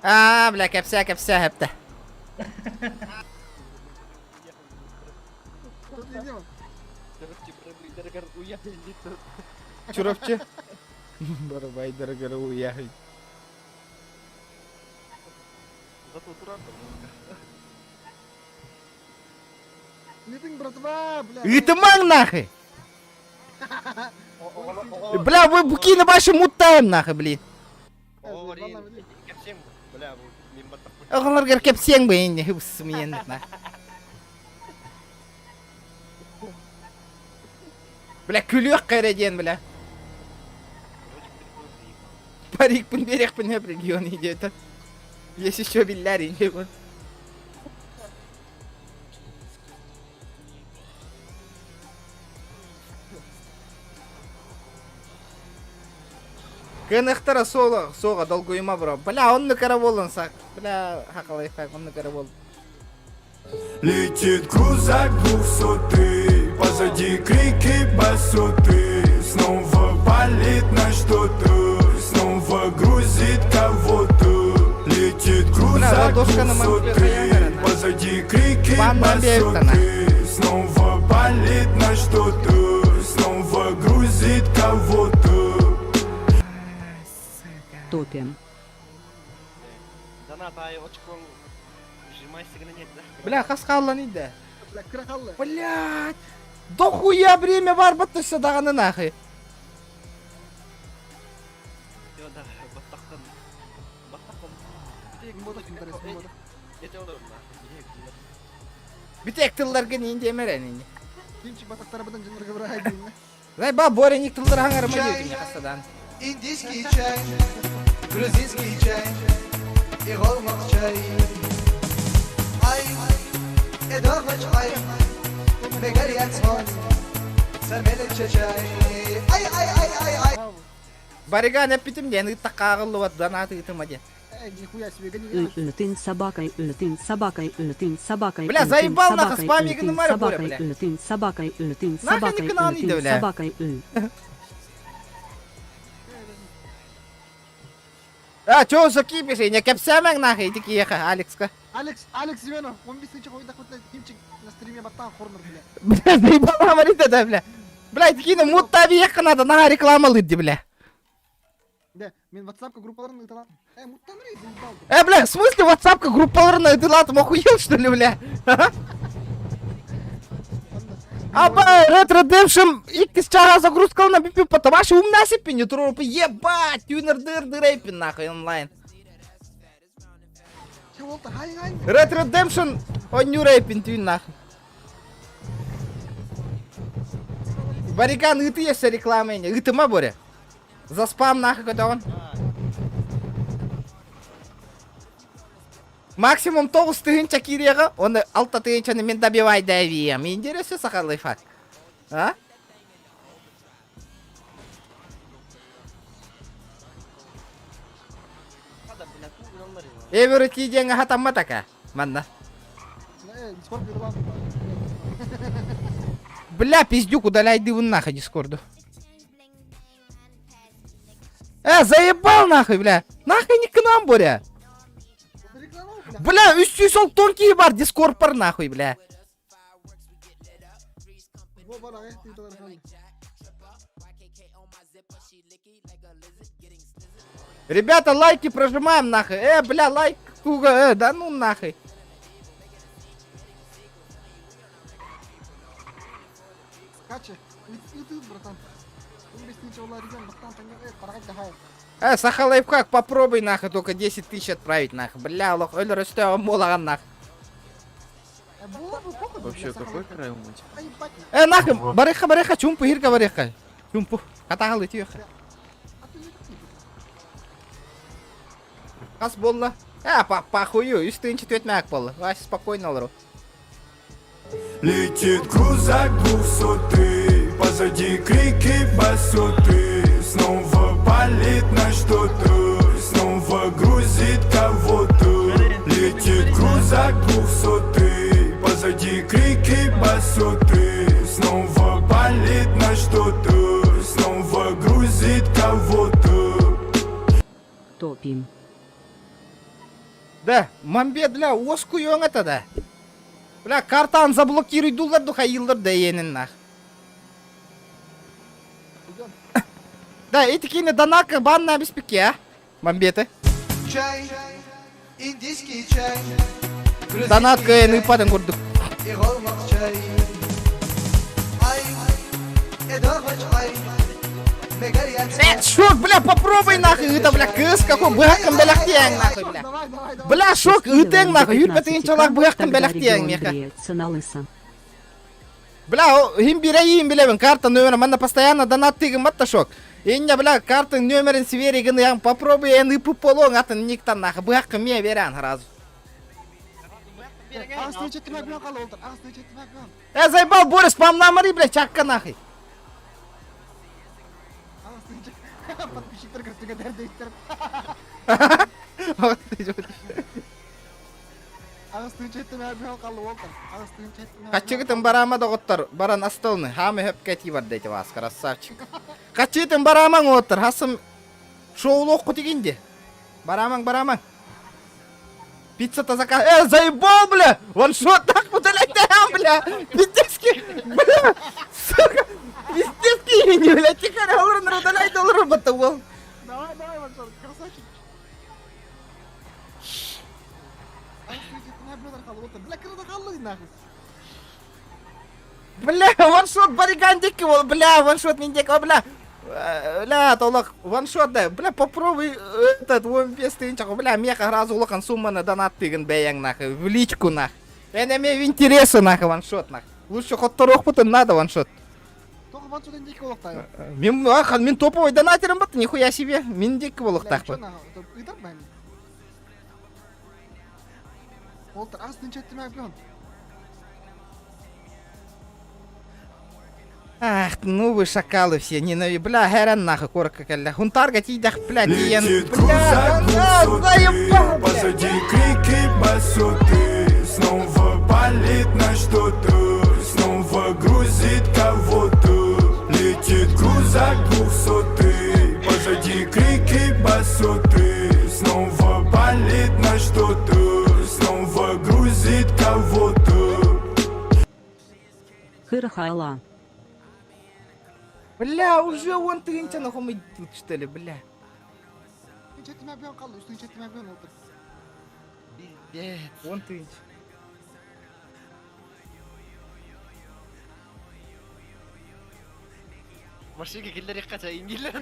А, бля, кепсе, кепсе хепте. Что ты делал? Чурапчы. Барабай дорогой уяй. Зато турар. Литинг, братва, бля. Итымаң нахуй. Бля, вы буки на ваши мутаем нахуй, блин. Кепсең бля бу мен баттак. Оғылар кепсең бе инде, усмиен на. Бля, күлүөх кайра диэн, бля. Парикпын берекпин хеп регион идет. Есть еще биллер инде. Кынықтара соло, соға долгуйма бро. Бля, онны караболын сак. Бля, хақалай фак, онны карабол. Летит крузак двухсотый Позади крики басоты Снова палит на что-то Снова грузит кого-то Летит крузак ладошка на мамке двухсотый Позади крики Ванна Бертона. басоты Снова палит на что-то Снова грузит кого-то Топим. Донат ай очкон жимайся нет да. Бля, хасқаллан иді. Бля, крахаллы. Блядь. Дохуя время бар баттышы дағаны нахуй. Йо да баттактан. Баттактан. Ете олорум на. Битек тылларга нинди эмерен инде. Кимчик батактары быдан жынырга бир ай дейм. Зай ба Боря тыллар хаңарыма Чай. дейм хастадан. Индийский чай, грузинский чай и голмак чай. чай. Ай, эдогоч ай, Ай, ай, ай, ай, ай. Бариган эппитим диэн ыыттахха ааҕыллыбат донат ыытыма диэн. Эй, нихуя себе, гони. Ытын собакой, ытын собакой, ытын собакой, Бля, ытын заебал нахуй, собакой, спам ытын игны маре боря, собакой, бля. ытын собакой, ытын Нахуй собакой, никогда не ытын иди, бля. собакой, ы. А, чё за кипиш, не кэпсээмэҥ нахуй, ити киһиэхэ, Алекска. Алекс, Алекс Семенов, он бис тысяча хойда хоть кимчик на стриме баттан хорнер, бля. Бля, заебал говорит это, бля. Бля, ити мутта биэххэ надо, наһаа рекламалыыр дии, бля. Да, мен WhatsApp-ка группаларын ыталар. Э, муттан рей, заебал. Э, бля, в смысле WhatsApp-ка группаларын ытылатым, охуел, что ли, бля? Аба, Red Redemption иккис чаҕа загрузкалана бүппүт потому умна сиппин ютуруп ебать тюнер дыр дырайпин нахуй онлайн. Red Redemption оннюрайпин түүн нахуй. Барикан ыты есе реклама не ытыма боря. За спам нахуй көтөҕүн. Максимум 9000 киириэҕэ, оны 6000-ны мин добивай давием. Интересно сахалый факт. А? Эбер тиидиэҥ хатамматака. Манна. Бля, пиздюк, удаляй дыбын нахуй дискорду. Э, заебал нахуй, бля. Нахуй не к нам, Боря. Бля, үс ол тонкий бар, дискорд бар нахуй, бля. Ребята, лайки прожимаем нахуй. Э, бля, лайк, куга, э, да ну нахуй. Кача, ты, братан. Э, Саха лайфхак, попробуй нахуй только 10 тысяч отправить нахуй. Бля, лох, өлөр өстөөгүм буолаган нахуй. Вообще, какой край умыть? Э, нахуй, барыха, барыха, чумпу, хирка, барыха. Чумпу, хатаалы тиэхэ. Хас буолла? Э, по похую, үс тыһыынча түөрт мэк буолла. Вася спокойно олору. Летит крузак двухсотый Позади крики басоты Снова палит на что-то Снова грузит кого-то Летит крузак двухсотый Позади крики басоты Снова палит на что-то Снова грузит кого-то Топим. Да, мамбет, бля, уоскуйуоҥ этэ да. Бля, картаны заблокируйдууллар ду хайыыллар да эйиэнин нах. Да, эти кини донака банна биспикке, а? Мамбеты. Чай, индийский чай. Донат кыайан ыыппатын курдук. чай. Ай, ай. Э, шок, бля, попробуй нахуй, это, бля, кыс какой, быһаккын бэлэхтиэҥ нахуй, бля. Бля, шок, ыытыаҥ нахуй, үүрбэтигин чолаах быһаккын бэлэхтиэҥ миэхэ. Цена лыса. Бля, иһин бирэйиин билэбин, карта номера, манна постоянно донаттыгын батта шок. Иння, бля, карта номерин свери гыныаҥ, попробуй эн ыпып болуоҥ атын никтан нахуй, быһаккын миэ берэн сразу. Э, заебал, Борис, спамнамари, бля, чакка нахуй. Подписчиктер кыртыга дәрдейттер. Хаччыгытын барама доҕоттор, баран астылны, хаамы хөпкө этии барда ити вас, красавчик. Хаччыгытын барамаҥ уоттар, хасым шоулуох кутигин Барамаҥ, барамаҥ. Пицца-то заказ... Э, заебал, бля! Ваншот так удалять, бля! Пиздецкий, бля! Сука! Пиздецкий, не, бля, тихо, удаляй доллар, батал. Давай, давай, ваншот, красавчик. Бля, Бля, ваншот баригандик, бля, ваншот миндек, о, бля. Бля, толок, ваншот, да, бля, попробуй этот, вон без тынчах, бля, меха разу улахан сумманы донат тыгын бэйэҥ, нахуй, в личку, нах. Эн эмиэ интересу, нахуй, ваншот, нах. Лучше хотторуохпутун надо ваншот. Только ваншот индики олохтаю. Мин, ах, мин топовый донатерым бат, нихуя себе, мин дикки Бля, болохтаахпын. чё нахуй, ыытар бэм. Уолтар ас тынчаттымаа билон. Ах, ну вы шакалы все, ненавижу. Бля, херен нахуй, корка кэллэ. Хунтарга тиийдэх, бля, тиийэн. Летит Бля, крузак да, двухсотый, заебал, бля. Позади крики басоты Снова палит на что-то Снова грузит кого-то Летит крузак двухсотый Позади крики басоты Снова палит на что-то Снова грузит кого-то Хырхайла. Бля, уже он тыгынча нахуй тут что ли, бля. Тынчаттымаа билон қалды, үстүнчаттымаа билон уолтар. Пиздец. Он тыгынч. Машинка киллер якка индилер.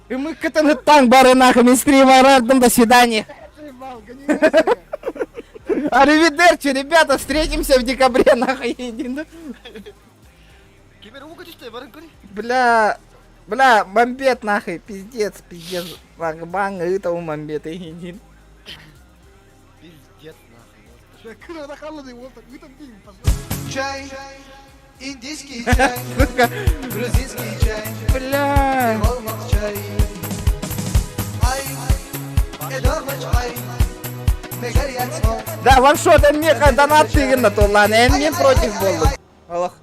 И мы кытын бары нахуй, мен стрим арардым, до свидания. Заебал, гони его, Аривидерчи, ребята, встретимся в декабре, нахуй, иди, ну. Кемер уга түстө, барын көрі. Бля, бля, мамбет нахуй, пиздец, пиздец. Бang, бang, это у мамбет, иди. Пиздец нахуй. Бля, кырада қалды, уолтар, ыйтан дейін, пожалуйста. Чай, индийский чай, Сука, грузинский чай, бля. Болмак чай. Ай, эдормач ай, мегарьяцмо. Да, ваншот, меха, донат тыгын толлан, мен против болдум. Аллах.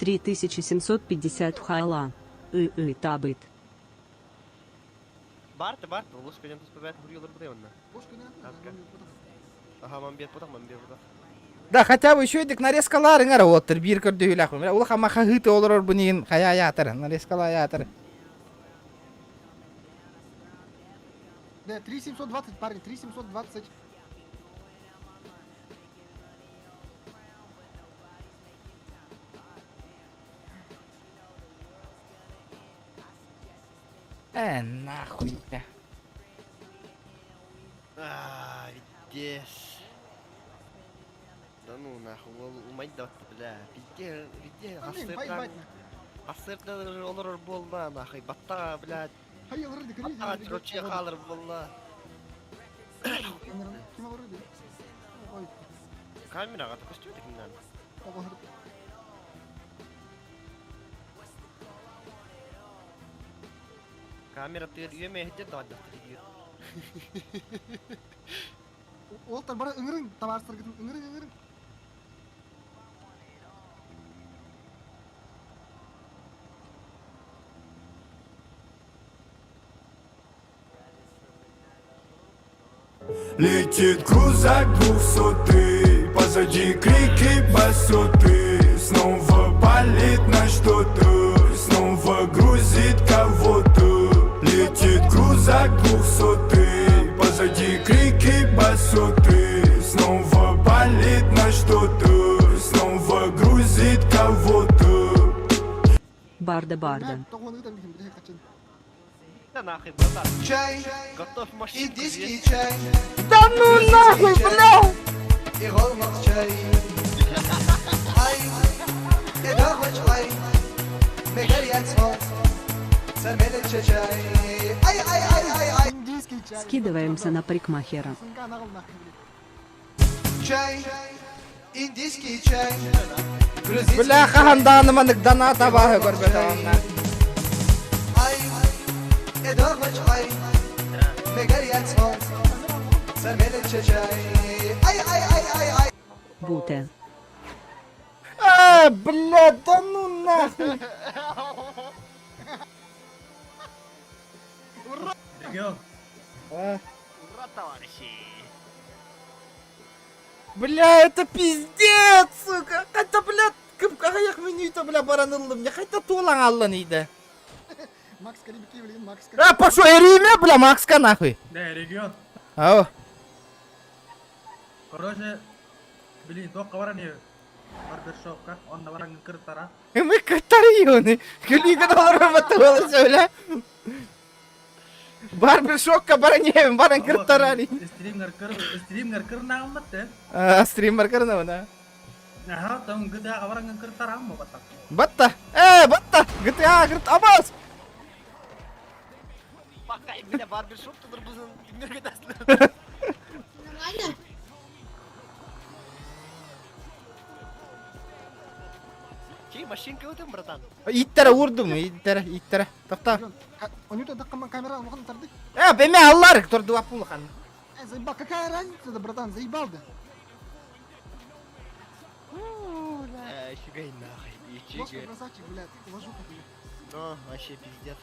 3750 хайла. И-и табыт. Барты, барты, улус көден туспа бәт бурьялар будай онна. Бошка Аха, мамбет бутак, мамбет бутак. Да, хотя бы еще идик нарезкалар ыңар оттыр бир көрдү хүләх. Улаха маха хыты олорор бунин хая ятыр, нарезкала ятыр. Да, 3720, парни, 3720. Нахуй, бля. А, пиздец. Да ну нахуй, ол умайд да бля. Пизде, пизде, Блин, поебать Асырда олор болла нахуй. Батта, блядь. Хай, алырды, кірейді. Батта чурче халыр болла. Ким алырды? Ой, Камерага та көстү кимнен. алырды. Камера тыр үйеме хеджер да да тыр. Уолтар бара ыңырың, табарыстар кытын, ыңырың, ыңырың. Летит крузак двухсотый Позади крики басоты Снова палит на что-то Снова грузит кого-то Летит крузак двухсотый Позади крики басоты Снова палит на что-то Снова грузит кого-то Барда барда. Тоғын ыйтан бихим, бля, қачан. Да нахуй, братан. Чай, Готов машинку. индийский чай, Да ну нахуй, бля! и голмак чай. Ай, эдормач ай, мегарьяцмо. Самелече чай. Ай, ай, ай, ай, ай. Индийский чай. Скидываемся на парикмахера. Сынка нағыл нахуй, бля. Чай, индийский чай, грузинский Бля, хахандааны донат абаһы көрбөт онна. Ай, эдормач ай, мегарьяцмо. Самелече чай. Ай, ай, ай, ай, ай. Буте. А, бля, да ну нахуй. Регион. А, Ура, товарищи. Бля, это пиздец, сука. Хотя, бля, кып аяқ бля, баранылдым. Не хотя тулан аллан иді. Макс Карибики, блин, Макс А, пошел, эриме, бля, Макска нахуй. Да, регион. Ау. Короче, блин, тоққа баран ебі. Барбершопка, онда баран кыртара. Мы катарионы. Күлігі доллар баттылы бля. Барбершопка баран баран кыртарани. Стримгер кыр, стримгер кыр нағымбатты. А, стример кырна да. Аха, там GTA баран кыртара ма батта. Батта. Э, батта. GTA кырт абас. Бақай, бля, барбершоп тұдыр бұзын. Кімдер кетесілер? Аня! Чей, машинка өтем, братан? Иттера урдум, иттера, иттера. Тохта. Онюта даккаман камера улахан тарды. Э, беме аллар, торду апулахан. Э, заебал, какая разница, да, братан, заебал да. Бля, щегай нахуй, Ложка, ичигэ. красавчик, блядь, уважуха тебе. Ну, вообще пиздец.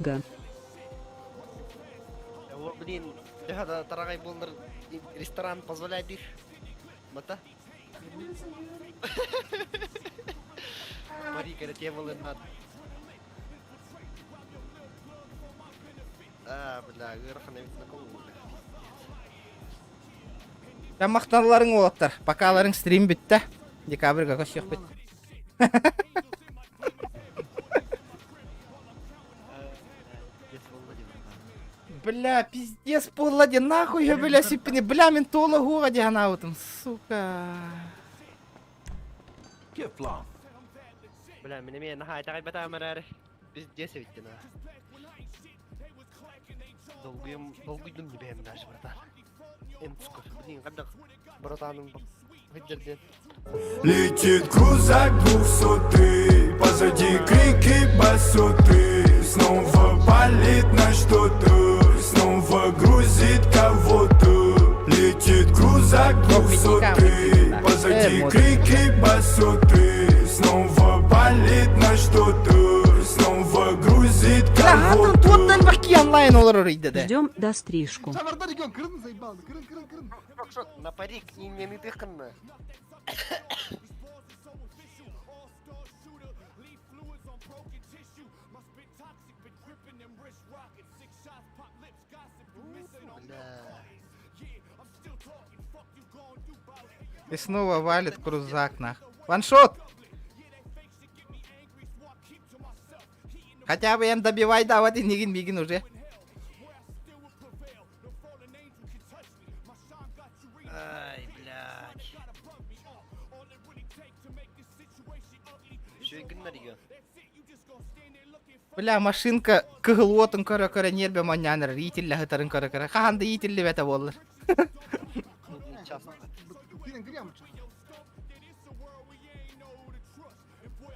Г. О, блин, да, дорогой болдыр, ресторан позволяет их. Мата? Пари, когда те было надо. А, бля, ырхан эбит накол, бля. Тамақталарың олаттар. Покаларың стрим бітті. Декабрьға көшек бит. Бля, пиздец, полади, нахуй я, бля, сипини, бля, мен тола городе анаутым, сука. Кефлан. Бля, мен эме наха айтагай бата марары. Пиздец ведь на. Долгуем, долгуйдум не бэм даже, братан. Эмцков, блин, когда братаным выдержит. Летит крузак двухсотый, позади крики басоты. Снова палит на что-то, снова грузит кого-то. Летит крузак двухсотый, позади крики басоты. Снова палит на что-то, снова грузит Бля, кого-то. туоттан баки онлайн олар орыйды да. Ждем до стрижку. Шабарда регион, кырын заебал, кырын, кырын, кырын. На парик не не дыханна. Бля. И снова валит крузак нах. Ваншот! Хотя бы им добивай, да, вот и нигин мигин уже. Ай, блядь. Еще и гнарьё. Бля, машинка кыгылуотын көрө-көрө нербе манняныр, итилле хытарын көрө-көрө. Хаханды итилле бете боллар. Кырын кырям, чё?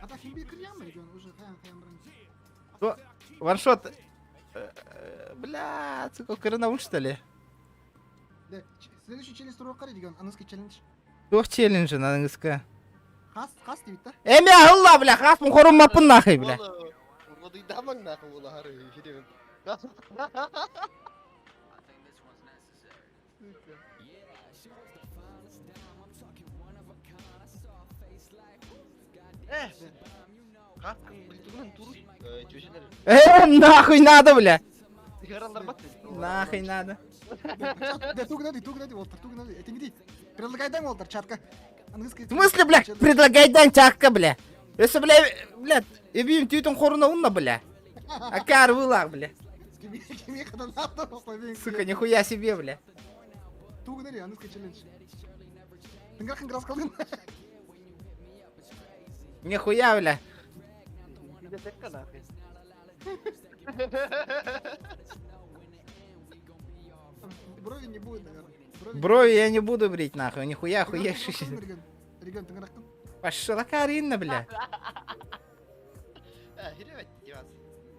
А так химби кырям, регион, уже хаян хаян бран. Ваншот. Бля, сука, кырына что ли? Да, следующий челлендж турук кары регион, английский челлендж. Туох челленджи на английском. Хас, хас дейт да? Эме алла, бля, хас мун хорум мапын нахай, бля. Уроды дамаг нахуй була хары. Э, как блин, туруш. Чөжелер. Нахуй надо, бля. Яралар бат. Нахуй надо. Да, туг надо, туг надо, Уолтер, туг надо. Это не ты. Предлагай дан, Уолтер, чатка. Английский. В смысле, бля, предлагай дан чакка, бля. Если, бля, бля, эбим тютон хоруна унна, бля. Акар вылах, бля. Сука, нихуя себе, бля. Туг надо, английский челлендж. Тыңгырахын грас калдын. Нихуя, бля. Брови не будет, наверное. Брови, Брови я не буду брить, нахуй, нихуя, хуя. Регион, тыңгырахын. Пошла Карина, бля.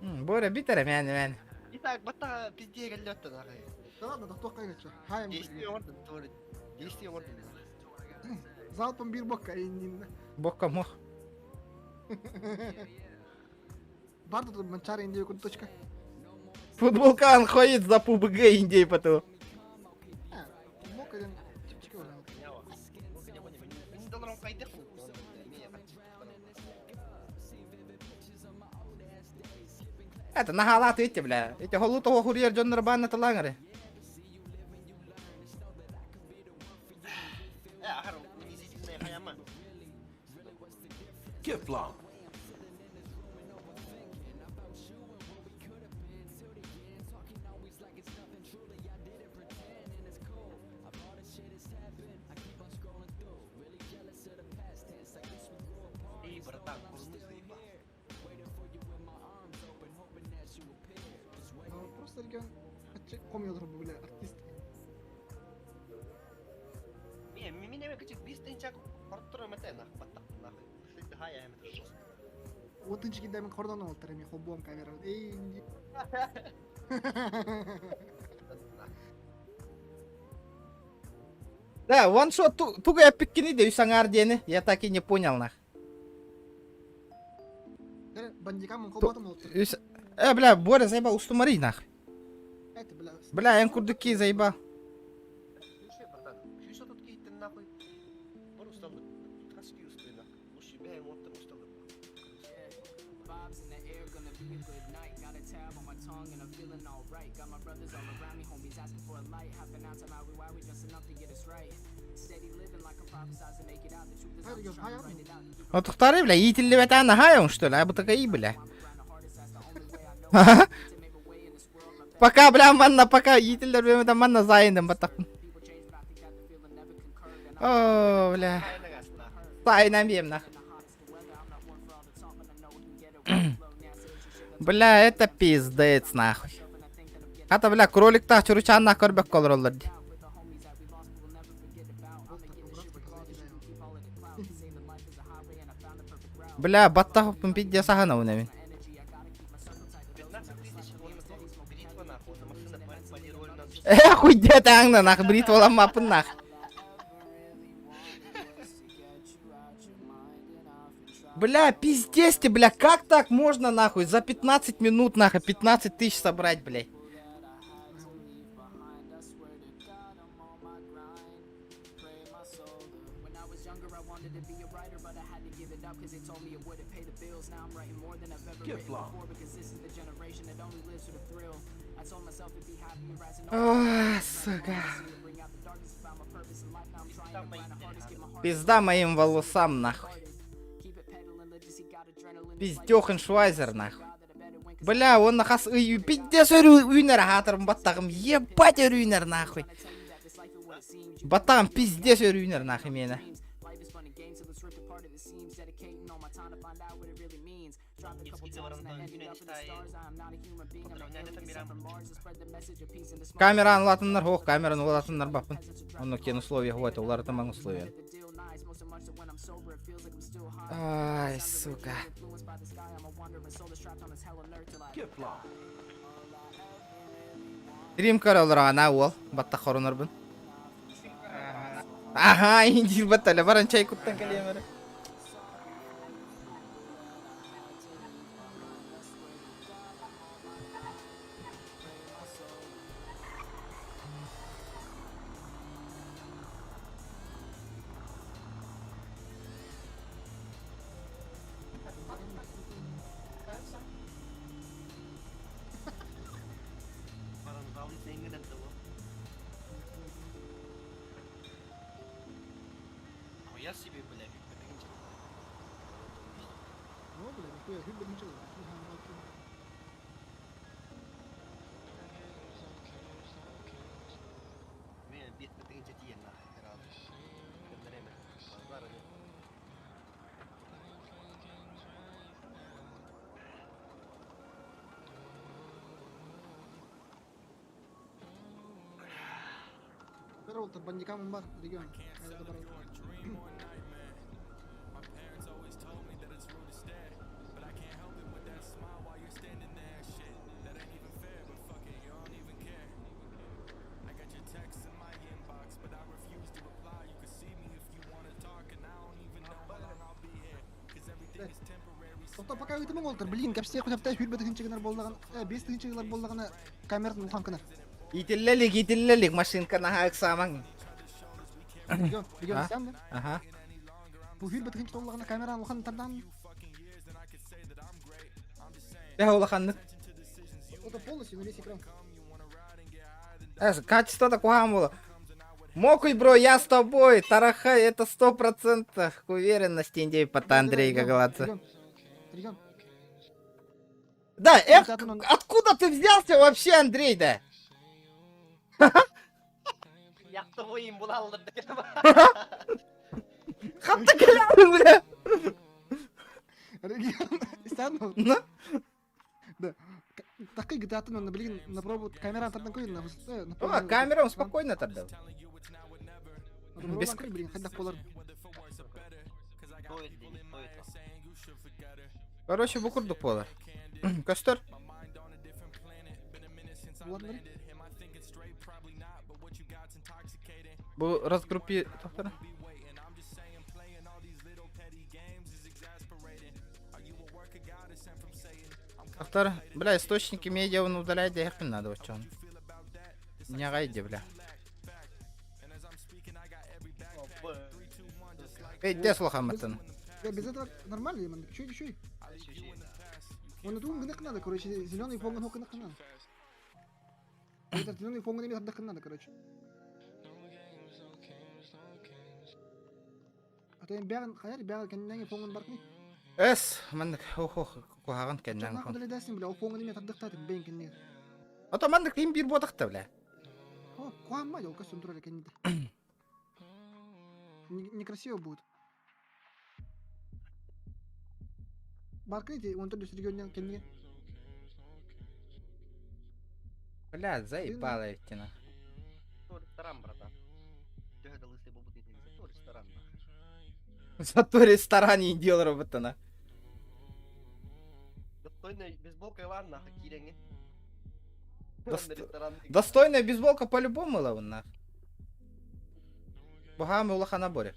Боря, битера, мен, мен. Итак, бата пизде келлетті нахуй. Да ладно, да тоққа кетші. Хайм. Действие орден, тоже. Действие орден. Залпом бир бокка иннин. Бокка мох. Бар тут манчар индию кун точка. Футболка он ходит за ПУБГ Индии потом. Мок один чипчики ойнады. Это на халат видите, бля. Эти голу того хурьер Джон Рабана талангары. Кефлан. Регион. Аччы хомуйалар бу бля артист. Не, меня качек бистенчак хорттор эмете нах баттак нах. Хая эмете жестко. Отынчы кидә мин кордон олтыр мен хоббом камера. Эй. Да, ваншот туга эпиккини де үс аҥаар диэни, я так и не понял нах. Бандикам холботом олтыр. Үс... Э, бля, Боря заебал, устумари нах. Это, бля. Бля, эн курдук ки заебал. Слушай, братан, что тут какие-то нахуй? Бар усталды. Хаски устой нахуй. Лучше бей, вот там усталды. Отухтары, бля, иитиллибэтэ наһаа что ли, а бу такая бля. Пока, бля, манна, пока иитиллэр бэмэтэ манна заайындым баттахпын. О, бля. Сайынан биэм нах. Бля, это пиздец нахуй. Хата, бля, кроликтаах чуручааннаах көрбөккө олороллор дии. Бля, баттахпын пиздец аһанабын эбин. Э, хуй дэтаҥна нах, бритваламмаппын нах. Бля, пиздец ты, бля, как так можно, нахуй, за 15 минут, нахуй, 15 тысяч собрать, блядь. Ой, сука. Пизда моим волосам, нахуй. Пиздёхен Швайзер, нахуй. Бля, он нахас ый, пиздец үүнэр хаатырым баттаҕым, ебать өрүүнэр нахуй. Баттаҕым пиздец өрүүнэр нахуй миэнэ. Камераны улатыннар, ох, камераны улатыннар баппын. Онно киэн условия хуайта, уларытамаҥ условия. Ай, сука. Стрим көрө ана уол, баттах хорунарбын. Аха, индир баттале баран чай куттан кэлиэм эрэ. Я себе, бля, Ну, бля, нихуя, хүбер ничего. Здорово, бандикам бар, регион. Тоқта пока өтімің олтыр, блин, кәпсте құтапта хүрбі тігіншігінер болдаған, бес тігіншігілер болдағаны камератын ұлхан кынар. Итиллелик, итиллелик, машинка наһаа ыксаамаҥ. Регион, регион, сен да? Аха. Бу хүрбі тігінші толлағаны камераны ұлхан тардан. Э, улаханнык. Это полностью на весь экран. Э, качество такого было. Мокуй, бро, я с тобой. Тарахай, это 100% уверенности, индей пата Андрей Гагаладзе. Регион. Да, эх, откуда ты взялся вообще, Андрей, да? Я тобой им була Хатта кэлэн, бля. Регион, сен Ну? Да. Такой GTA он, блин, на пробу камера тардан көй, на на О, камера он спокойно тардал. Без блин, хайдах болар. Короче, бу курдук буолар. Көстөр. Бу разгруппи тохтора. Автор, бля, источники медиа он удалять, да их надо вот чё. Не гайди, бля. Эй, где слухаматын? Я без этого нормально, я чуть чуть. Он это гынах надо, короче, зеленый фон гынах надо. Это зеленый фон гынах надо, короче. А то бәрін хайар бәрін кэннен фоңун баркны. Эс, маннык ох куһаҕан кэннен фон. Нахуй бля, ол фоңун эме тардыктатын бэйн кэннен. А то маннык им бир бодахта, бля. О, куамма ол костюм турар кэннде. Некрасиво будет. Баркны ти он түрдө регионнан кэннге. Бля, заебало идти нах. Ресторан, братан. Төһө лысый болбут зато ресторан. Зато ресторан не делал робота на. Достойная бейсболка бар нахуй киреңе. Достойная бейсболка по-любому лавын нах. Бухамы улаха наборе.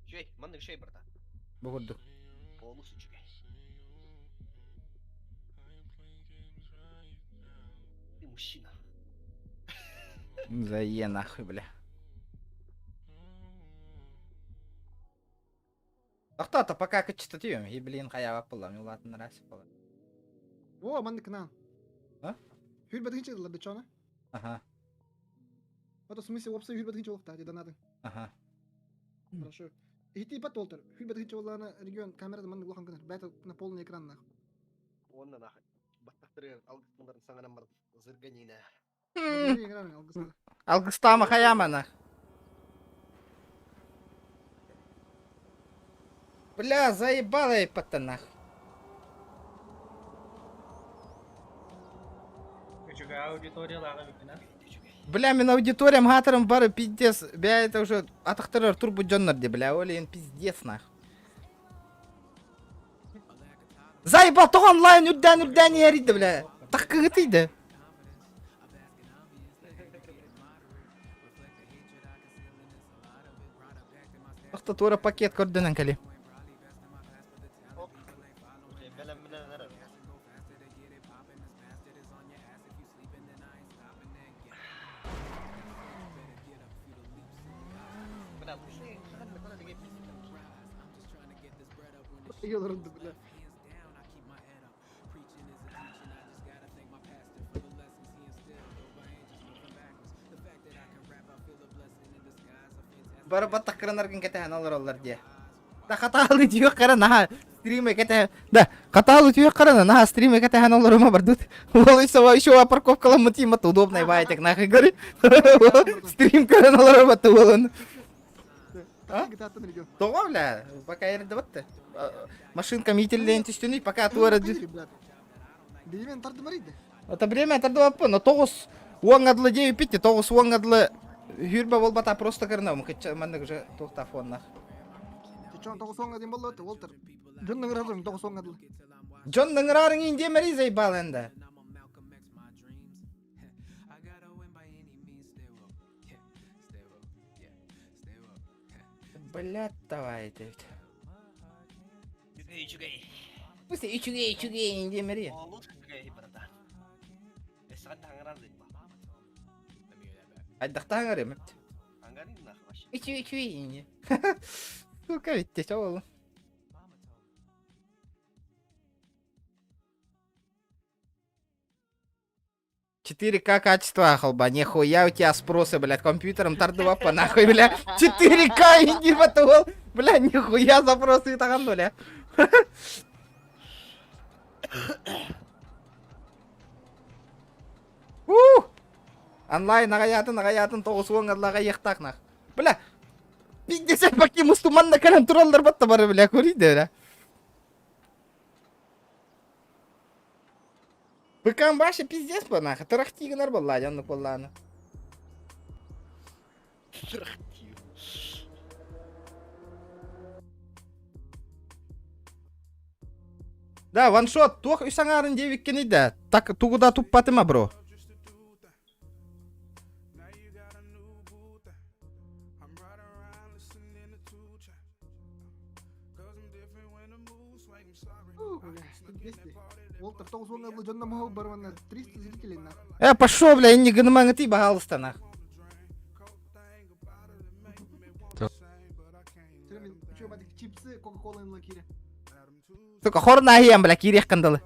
Шей, маннык шей, братан. Бугурду. Полусу чүгэй. Ты мужчина. Зае нахуй, бля. Ахта-то пока кычтатыем, и блин, хаява пулам, улатын раз пула. О, маннык на. А? Хүр бәдігін чыгылар бечона. Ага. А то в смысле опса хүр бәдігін чолықта, деді надо. Ага. Хорошо. И ты потолтер. Хүр бәдігін чолланы регион камерада маннык улахан гынар. Бәті на полный экран нах. Онна нахуй. Баттахтырыр алгыстыларын саңанан бар зырганина. Алгыстама хаяма нах. Бля, заебала я нах. Бля, мен аудиториям хатором бары пиздец. Бля, это уже атахтырар турбу джоннар де, бля, олен пиздец нах. Заебал, то онлайн үрдән үрдән яриды, бля. Так кыгытыйды. Ахта тура пакет көрдөнөн кали. Бля. Бары баттах кыранаргын кэтэһэн олороллор дии. Да хатаалы түйүөх кара наһаа стриме кэтэһэн. Да хатаалы түйүөх кара наһаа стриме кэтэһэн олорума бардут. Ол еще еще парковкаламмыт тиимат удобный байтик нахуй говорит. Стрим көрөн олорума туолун. А? Тоҕо бля, пока эрдэ батты. Машинка мителлээн түстүнүй, пока туара Билмен тардымар иди. Это время тардыбаппын, но тоҕус уоҥ адлы девять пити, тоҕус уоҥ адлы хүрбэ болбата просто кырнам, кыча маннык уже туохта фоннах. Чон тоҕус уоҥ один боллу, Уолтер. Дьон ныңырарың тоҕус уоҥ адлы. Дьон ныңырарың индемери заебал энде. Блядь, давай это ведь. Үчүгэй, үчүгэй. Пусть үчүгэй, үчүгэй индемери. Олус үчүгэй, братан. Эсән таңырар дейм. Айдахтаҥар эмэт. Ангарин нахуй вообще. Үчүгэй, үчүгэй инде. Сука, ведь те чё 4К качество, халба, нихуя у тебя спросы, блядь, компьютером тардыва нахуй, бля. 4К инди батуол, бля, нихуя запросы таган, бля. Ух! Онлайн агаятын, агаятын, тоғыз оң аллаға ехтақ нах. Бля, пиздец, баки мустуманна калан тураллар батта бары, бля, көрейді, бля. ПК-м вообще пиздец по нахуй. Тарахти гынар буоллаа дьоннук буоллааны. Тарахти. Да, ваншот, туох үс аҥаарын диэбиккиний да, так тугу да туппатыма, бро. Э, пошел, бля, не гынымаңыты, пожалуйста, нах. Сука, хорна аһыйан, бля, киириэх кандалы.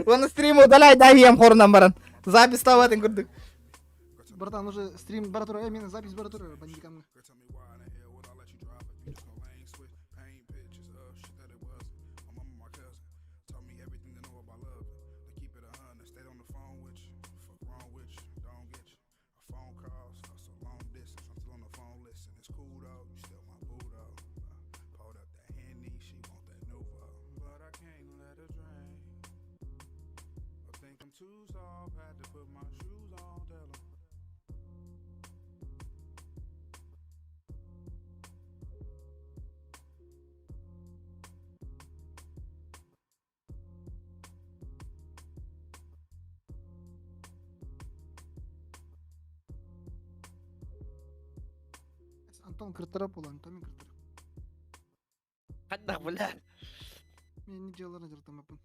Уонна стрим удаляй да аһыйам хорунан баран. Запись табатын курдук. Братан, уже стрим бара турар, э, запись бара турар, бандикамҥа. Антон кыртара буолан, Антон мин кыртара. Ханна бля. Мен дьыаларын дьарыктаммаппын.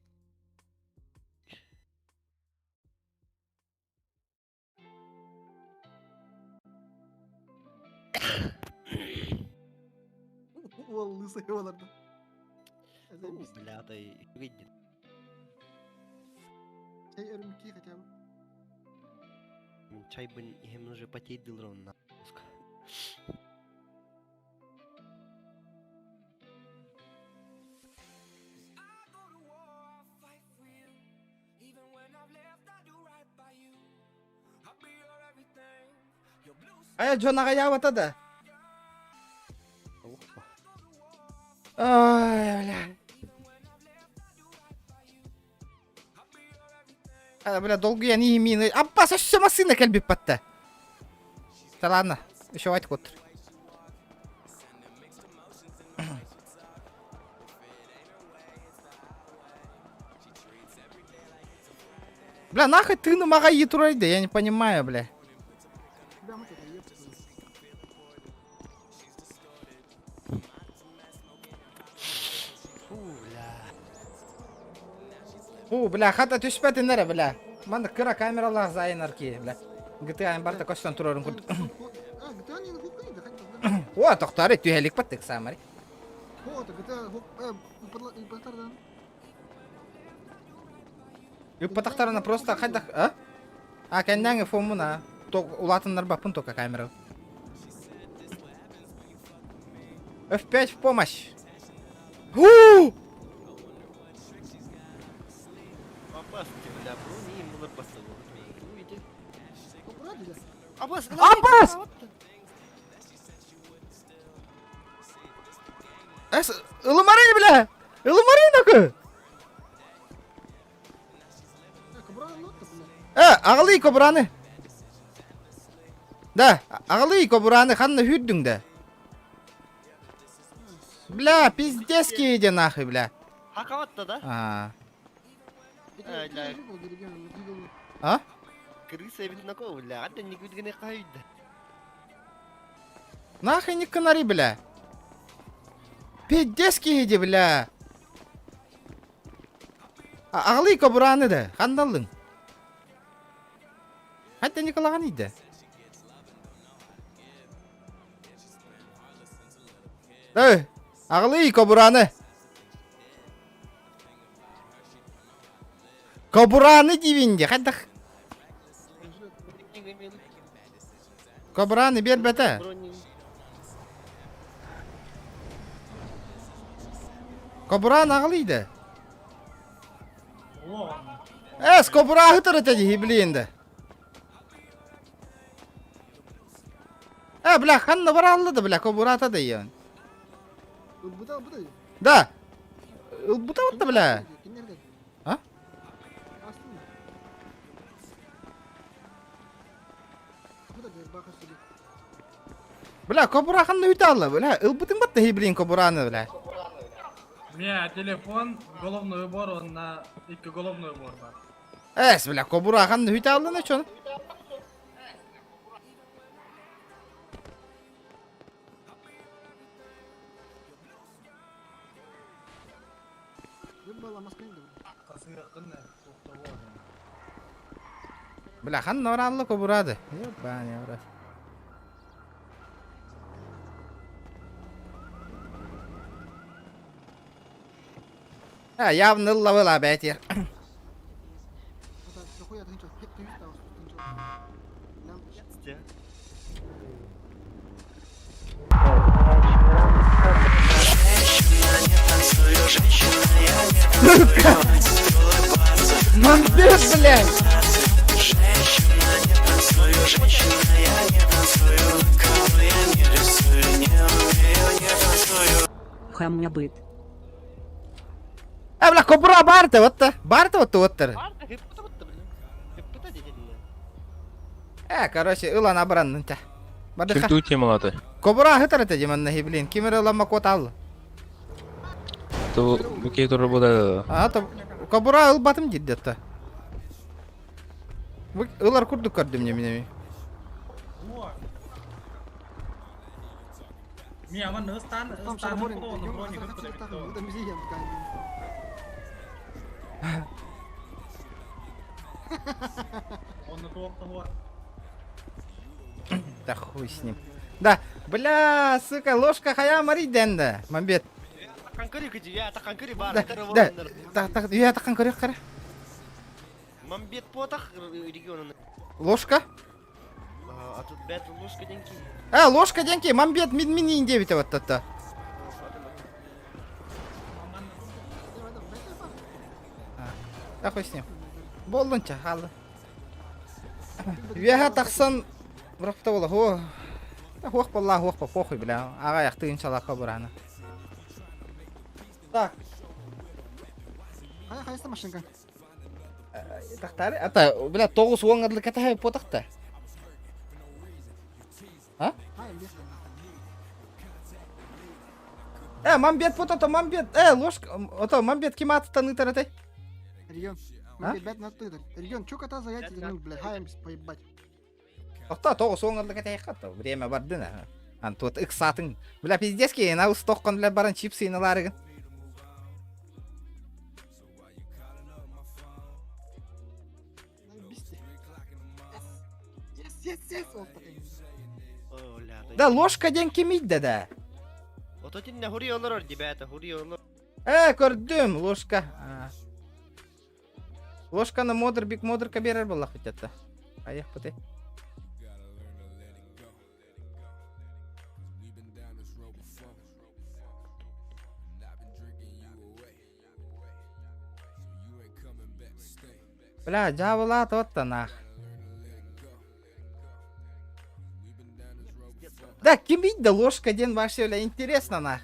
Уол лысый олорду. Бля, ты видит. Чай өрүмкки хотя бы. Чай бы им уже потеть дылрон на. Айа дьон аҕайаабата да. Ай, бля. А, бля, долгуйан иһимиин. Аппа, өссө массыына кэлбит батта. Да ладно, еще айтып отыр. Бля, нахуй ты на магаи турайды, я не понимаю, бля. Фу, бля, хата түспэтин эрэ, бля. Манна кыра камералаах зайынар киһи, бля. GTA барыта көстөн турарын курдук. О, тохтоору түһэлик баттык саамари. Ыппатахтарына просто хайдах, а? А, кэннээҥи фоммун, а? Улаатыннарбаппын только камера. F5 в помощь. Уу! Абас! Абас! Эс, ылымарый, бля! Ылымарый нахуй! Э, аҕалый кобураны. Да, аҕалый кобураны ханна хүрдүҥ да? Бля, пиздец киһи нахуй, бля. Хакаватта да? А. А? Крыса эбит нако, бля, ата не күдгене кайда. Нахуй не канари, бля. Пиздец киһи бля. Аҕалый кобураны да, хандаллың. Хатта Николаҕан иийдэ. Эй, аҕалый кобураны. Кобураны диибин дии, хайдах? Кобураны биэрбэтэ. Кобуран аҕалыйда. Эс, кобураһы төрөтө дии, блин да. Э, бля, ханна бараллы да, бля, кобурата да иен. Да. Ылбыта бля. Бля, кобура ханна үталла, бля, ылбытын батта хибрин кобураны, бля. Не, телефон, головной убор, он на икки головной убор бар. Эс, бля, кобура ханна үталла на чон? Бля, ханна оралла кобурады. Ебаный, бра. А, явно ылла бәтер. Мамбет, блядь! Хамнябыт. Э, бля, кобура барты, вот та. Барты вот вот Э, короче, ылан абраннын та. Бардыха. Кирдүү темалады. Кобура хытар это диман блин. Кимер ылама кот аллы. То букет работа. А, то кобура ылбатым дидде та. Ылар курдук көрдүм неменеми. Не, аман ыстан, ыстан Да хуй с ним. Да, бля, сука, ложка хая мари денда. Мамбет. Бар. Да, да, так, так, я такан көрөк кара. Мамбет потах региона. Ложка? А тут бет ложка деньги. А, ложка деньги, мамбет мин мин инде вот та. Да хуй с ним. Болдунча, халы. Веха тахсан биракта бола хо. Хуах болла хуах по похуй бля. Ага якты иншалла кабурана. Так. Хая хайста машинка. Тахтары, ата, бля, тогуз он адлы ката потахта. А? Э, мамбет потото, мамбет, э, ложка, ото, мамбет ким аттан ытараты? Регион. Мамбет на тыдыр. Регион, чё кота за яйца тянул, блядь, хаем поебать. Охта, тогуз он адлы ката хатта, время бардына. Ан тут иксатын. Бля, пиздец, ки, на устоккон, бля, баран чипсы на ларыгын. Да, ложка ден кимид да. Ото тинне хури олор, ребята, хури олор. Э, көрдүм, ложка. Ложканы модер, биг модер берер болла хоть это. Аях пыты. Бля, жабыла тотта нах. Да, ким да ложка ден вообще, бля, интересно нах.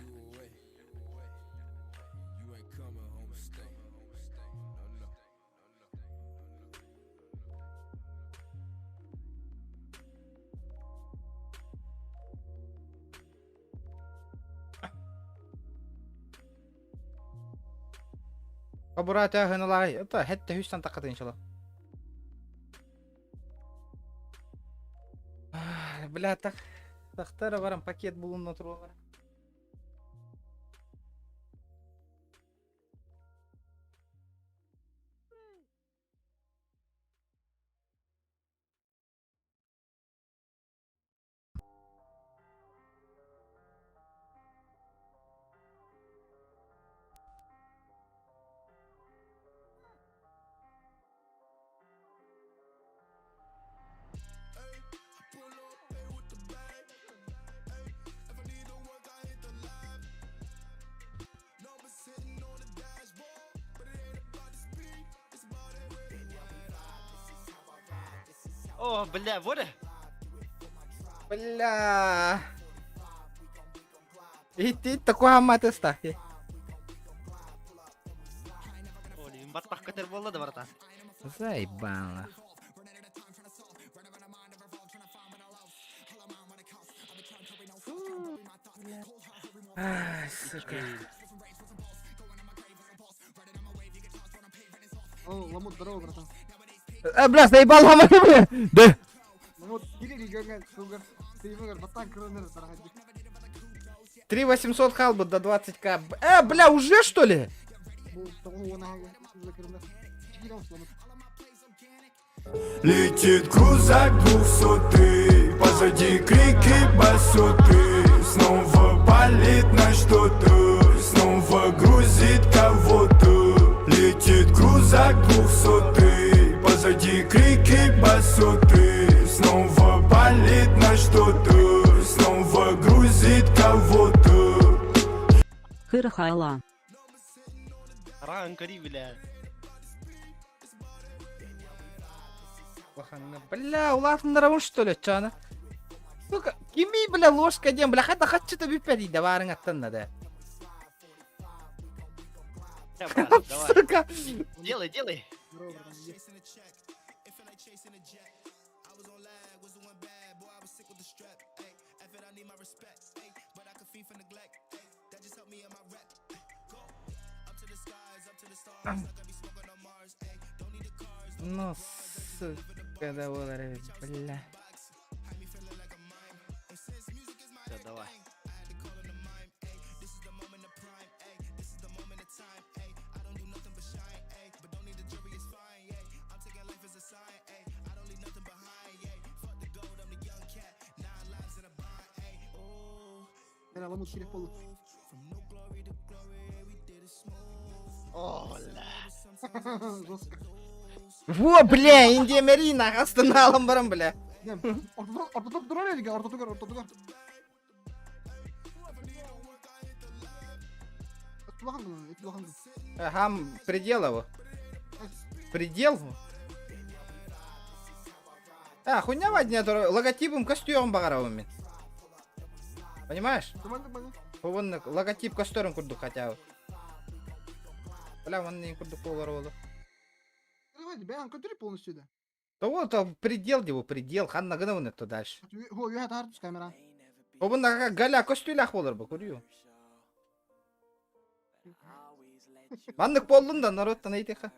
Кабура тәһәнелай, это хәтта хүстән тақат иншалла. Бля, так тахтара барам пакет булун туру. О, бля, воля. Бля. Ити такой матеста. Оли, баттах көтер болду да барата. Заебало. Ай, сука. О, Ламут, здорово, братан. Э, бля, заебал ломать, бля. Да. Ламут, кири регионга, сугар. Ты ему батан кронер, дорогой. 3800 халбы до 20к. Э, бля, уже что ли? Летит крузак двухсотый, позади крики басоты. Снова палит на что-то, снова грузит кого-то. Летит крузак двухсотый, позади крики басоты. Снова палит на что-то, снова грузит кого-то. Хырахайла. Ран кори, бля. Бля, улаатыннарабын что ли, чана? Сука, кими, бля, ложка диэн, бля, хата хаччыта бүппэт да баарыҥ аттанна да. Сука. Делай, делай. Ну, сука, да бля. Все, давай. Ламут, кири полу. Оля. Жестко. Во, бля, Индия Марина, астыналым барам, бля. Ортотук турар элге, ортотугар, ортотугар. Хам предел его. Предел? А, хуйня вадня, логотипом костюм багаравым мен. Понимаешь? Вон логотип костюм курдук хотя бы. Бля, вон не курдук болар болу. Давай, бәян көтөрү полностью да. Да вот, а предел его, предел, ханна гына вон это дальше. Хо, я тартус камера. Обун галя костюлях болар бу, көрү. Маннык болдун да народтан эйтеха.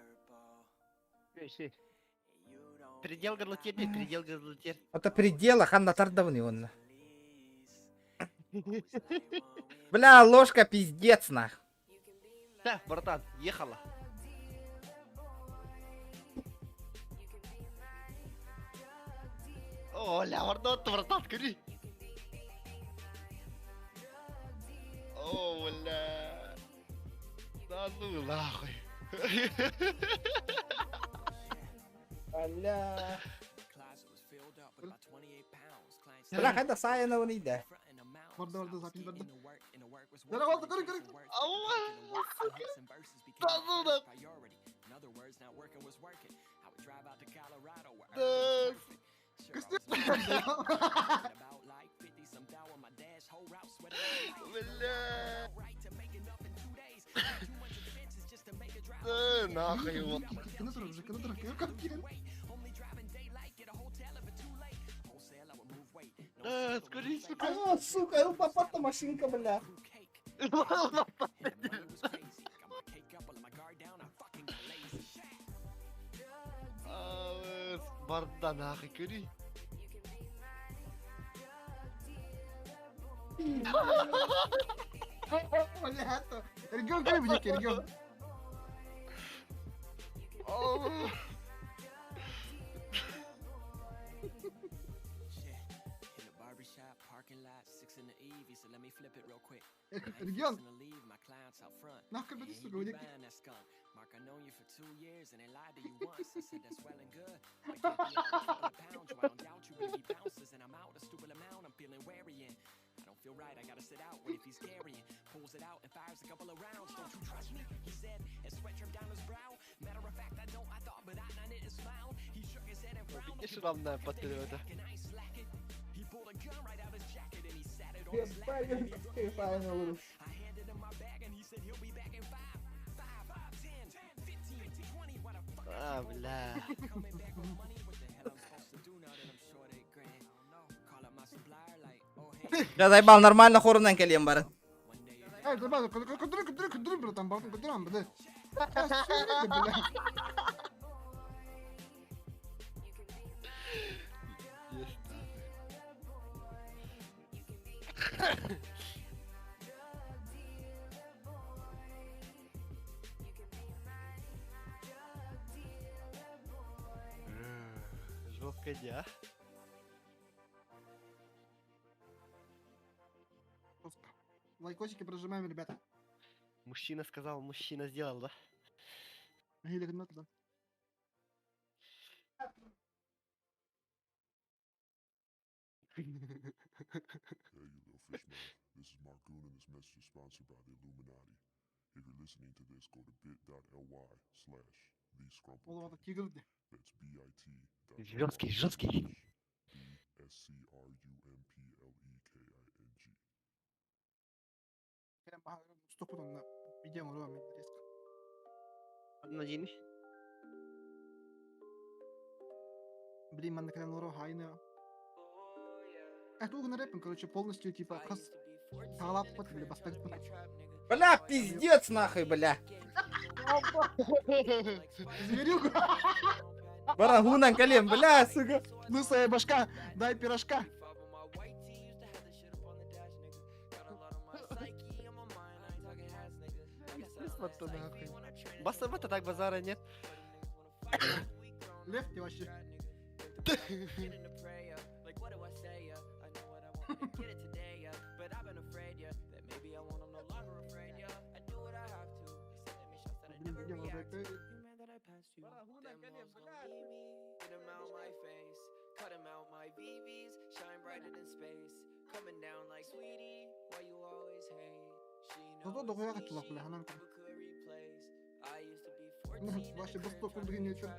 Предел горлотер, предел горлотер. Это предела ханна тардавны он. Бля, ложка пиздец нах. Да, братан, ехала. Оля, братан, братан, кори. Оля. Да ну нахуй. Бля. Бля, хайда сайына оны иде. Барды, барды, запись барды. Дара болду, көрү, көрү. Алла, сука. Да ну нахуй. Да. Бля. Да нахуй его. Кына тур, уже кына тур, кына кирен. Да, скорее, сука. А, сука, ну попала машинка, бля. Барда нахуй, кори. Бля, Регион көрү бу регион. Регион. Нахуй беди, сука, уйди. Видишь, равная подтвердила. А, бля. Я заебал, нормально хорунан келем барын. Эй, ребята, кудри, кудри, кудри, братан, братан, кудри, бля. Бля. Жестко дии, а? Лайкосики прожимаем, ребята. Мужчина сказал, мужчина сделал, да? Или да. Hey, you little fish man. This is Mark Goon, and this message is sponsored by the Illuminati. If you're listening to this, go to bit.ly slash the Scrumple Ол ата тигр де. That's B-I-T dot Жесткий, жесткий. S-C-R-U-M-P-L-E-K-I-N-G. Стопут онна видео оҥоруом мин резко. Одна день. Блин, манна кэлэн олоро хайны. Это угон рэпом, короче, полностью типа хас таалааппат били бастакпын. Бля, пиздец нахуй, бля. Зверюгу. Барагунан колен, бля, сука. Лысая башка, дай пирожка. Баста так базара нет. Лев ты вообще. Блин, видео надо Зато дохуя катылах, бля, ханан. Вообще быстро курдуги не черт.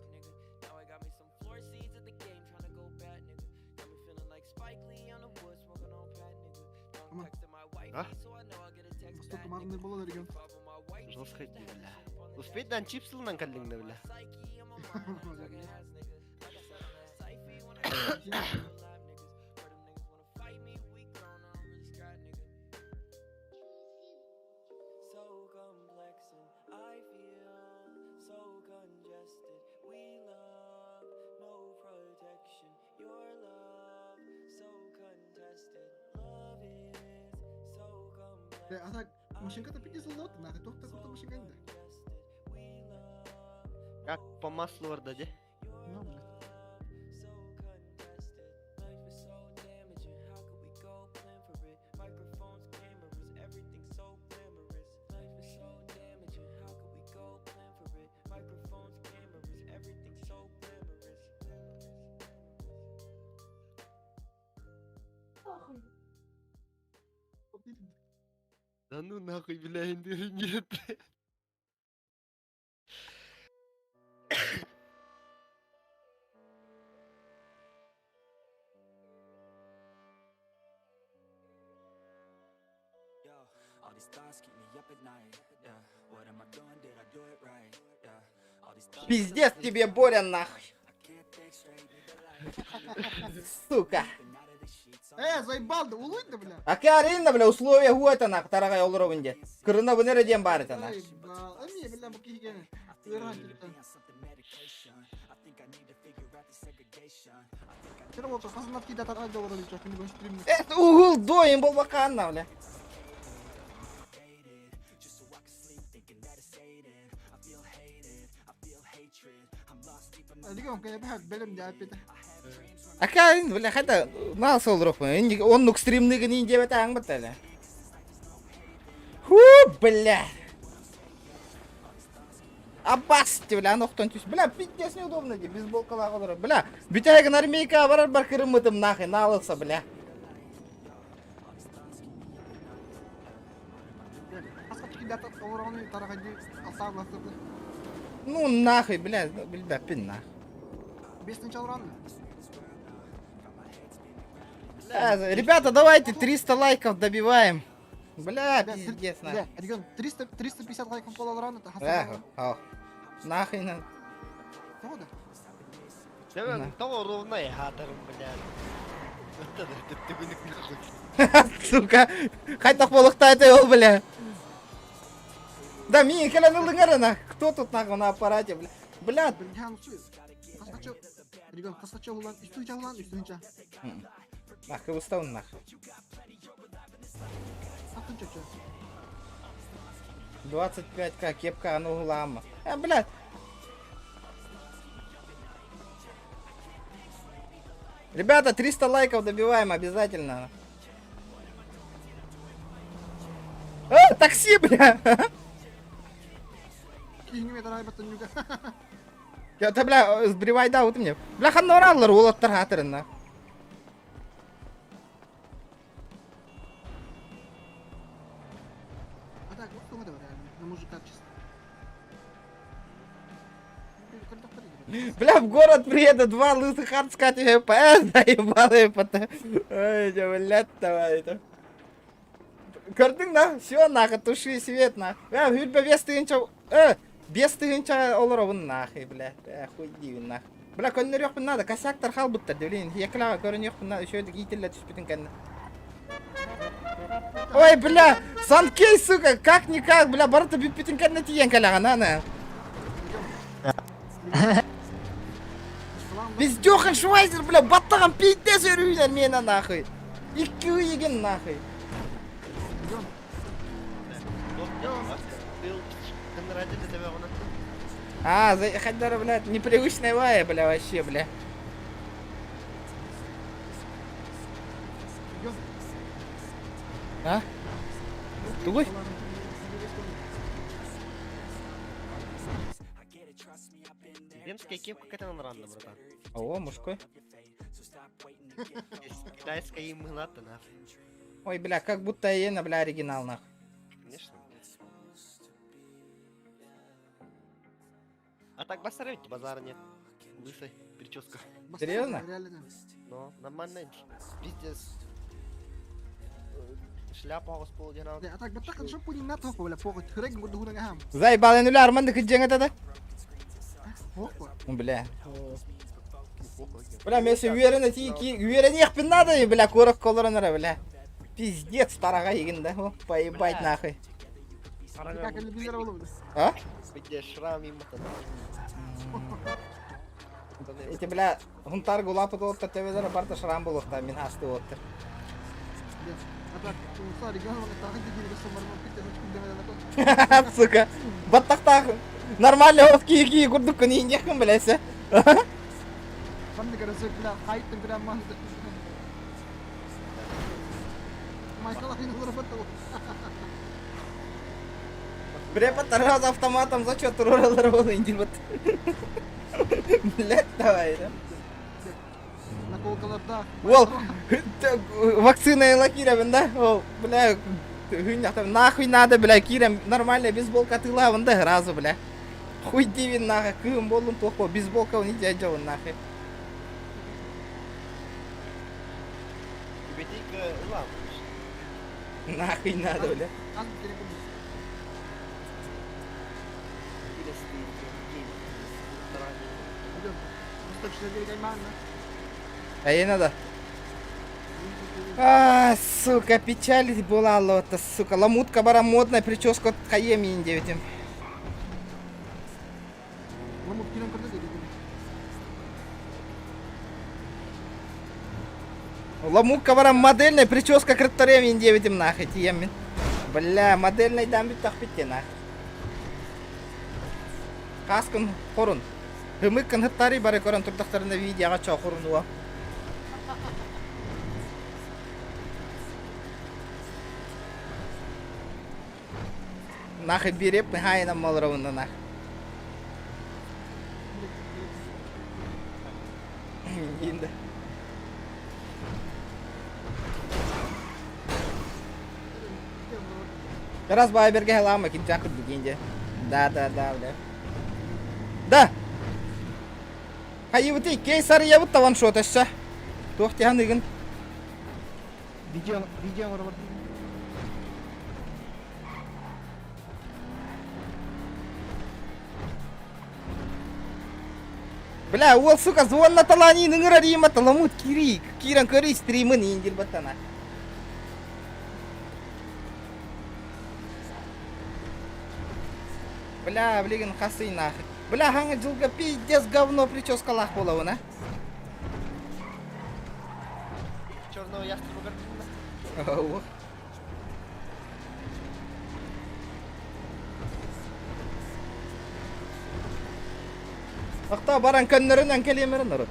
А? Настолько марный было регион. Жестко дии, бля. Успеть дан чипсылынан кэллиҥ да, бля. А так, машинка-то 50 лот, нахуй, тоқта курта машинка да. Как по маслу барда дии. Ну, блядь. Да ну нахуй, бля, нет. Пиздец тебе, Боря, нахуй. Сука. Э, заебал, да улуй да, бля. А Карина, бля, условия гуэта нах, тарагай олоробун Кырына бу нере диэн баар этэ нах. Заебал. Эми, бля, бу киһигэн. Ыарахан киттен. Кere болса, хасынат киде тарагай да олорор үчө, күнү стримни. Э, угул дойын болбакаанна, бля. Регион, кene бәһәт белем дә аппет. А Карин, бля, хайда наас олороппун. Оннук стримныгын ин диэбэт ааҥ баттала. Ху, бля. Аббас, бля, аны түс. Бля, пиздец неудобно ди, бейсболкалаах олорор. Бля, бүтэһигин армейка барар бар кырыммытым нахуй, наалылса, бля. Аска киде олорон тарагай алсаа бастырды. Ну нахуй, бля, билбэппин нах. Бесинчи алран. Ребята, давайте 300 лайков добиваем. Бля, пиздец, нахуй. Бля, регион 300 350 лайков бол алран это Эх, ау. Нахуй на. Тоҕо да? Сен того ровно хадарым, бля. Это да, ты нахуй. Сука, хайдах буолуохтаах этэй ол, бля. Да, мин кэлэн ылыҥар ана. Кто тут нахуй на аппарате, бля? Бля. Нах, кыбыстабын нах. 25к кепка аны уһулаама. Э, бля. Ребята, 300 лайков добиваем обязательно. Э, такси, бля! Я, бля, сбривай да, вот мне. Бля, ханна ораллар, уолаттар хатырына. А так, вот кому реально, на мужика чисто. Бля, в город приеду, два лысых арт ПС, заебал потом. Ой, блядь, давай это. Көрдүҥ да? Все, нахуй, туши свет, нахуй. Э, хүрбэ бес тыһыынча, э, 5 тыһыынча олоробун, нахуй, бля. Э, хуй диибин, нахуй. Бля, көннөрүөхпүн надо, косяктар хаалбыттар, блин, хиэкилэҕэ көрүнүөхпүн надо, үчүгэйдик иитиллэ түспүтүн кэннэ. Ой, бля, Санкей, сука, как-никак, бля, барыта бүппүтүн кэннэ тиийэн кэлэҕин, аны. Бездёхан Швайзер, бля, баттаҕын пиздец өрүүнэр миэнэ нахуй. Икки ыйыгын нахуй. А, за... блядь, непривычная вая, бля, вообще, бля. А? Тугуй? Земская кепка какая-то рандом, братан. О, мужской. Китайская им мылата, нахуй. Ой, бля, как будто ена, бля, оригинал, нахуй. Конечно. А так басарить базара нет. Лысый, прическа. Серьезно? Но, нормально. Пиздец. Шляпа госпол А так баттахан шампунь на тохо, бля, похуй. Хрек гурду хуна Заебал, я нуля, Арман, кыджең это да? Бля. Бля, мен се уверен, ти уверен ехпин надо, бля, корок колоронара, бля. Пиздец, тарага егин, да, о, поебать нахуй. А? Где шрам им Эти, бля, хунтар гулапы толтар, тебедер барта шрам болуқта, мин асты оттыр. Сука, баттақтақ, нормально от ки ки курдук күн индехкін, бля, се. Ханны карасы, бля, хайттың, бля, мазды. Майкл Ахин Бля, раз автоматом зачет туруралар бол индил бат. Блядь, давай, да. Наколкаларда. Ол, вакцина лакирабын, да? Ол, бля, нахуй надо, бля, кирем, нормально, бейсболка тылабын да, разу, бля. Хуй дивин нахуй, кым болдум тохо, бейсболка не дядя нахуй. Нахуй надо, бля. А ей надо. А, сука, печаль была лота, сука. Ламутка бара модная, прическа хаеми девятим. Ламутка бара модельная, прическа крыттарем девятим нахуй, тиемин. Бля, модельный дам бит тахпитте нахуй. Каскын хорун. Хымыккын хыттари бары көрөн турдахтарына видеоға чоқурун уа. Нахуй береп, хайна малравында нах. Енді. Раз байберге хелама кин чакыр дигенде. Да, да, да, бля. Да. Хайыбыты кейсар ябыт таван шот эссе. Туох тихан Видео, видео бар. Бля, ол сука звон на талани ныңыра рима таламут кири. Киран көри стримын индир батана. Бля, билигин хасый нахуй. Бля, хаҥа дьылга пиздец говно прическалаах буолабын, а? Черного ястреба картина. Ох. Ахта баран көннөрүнэн кэлиэмэрин народ.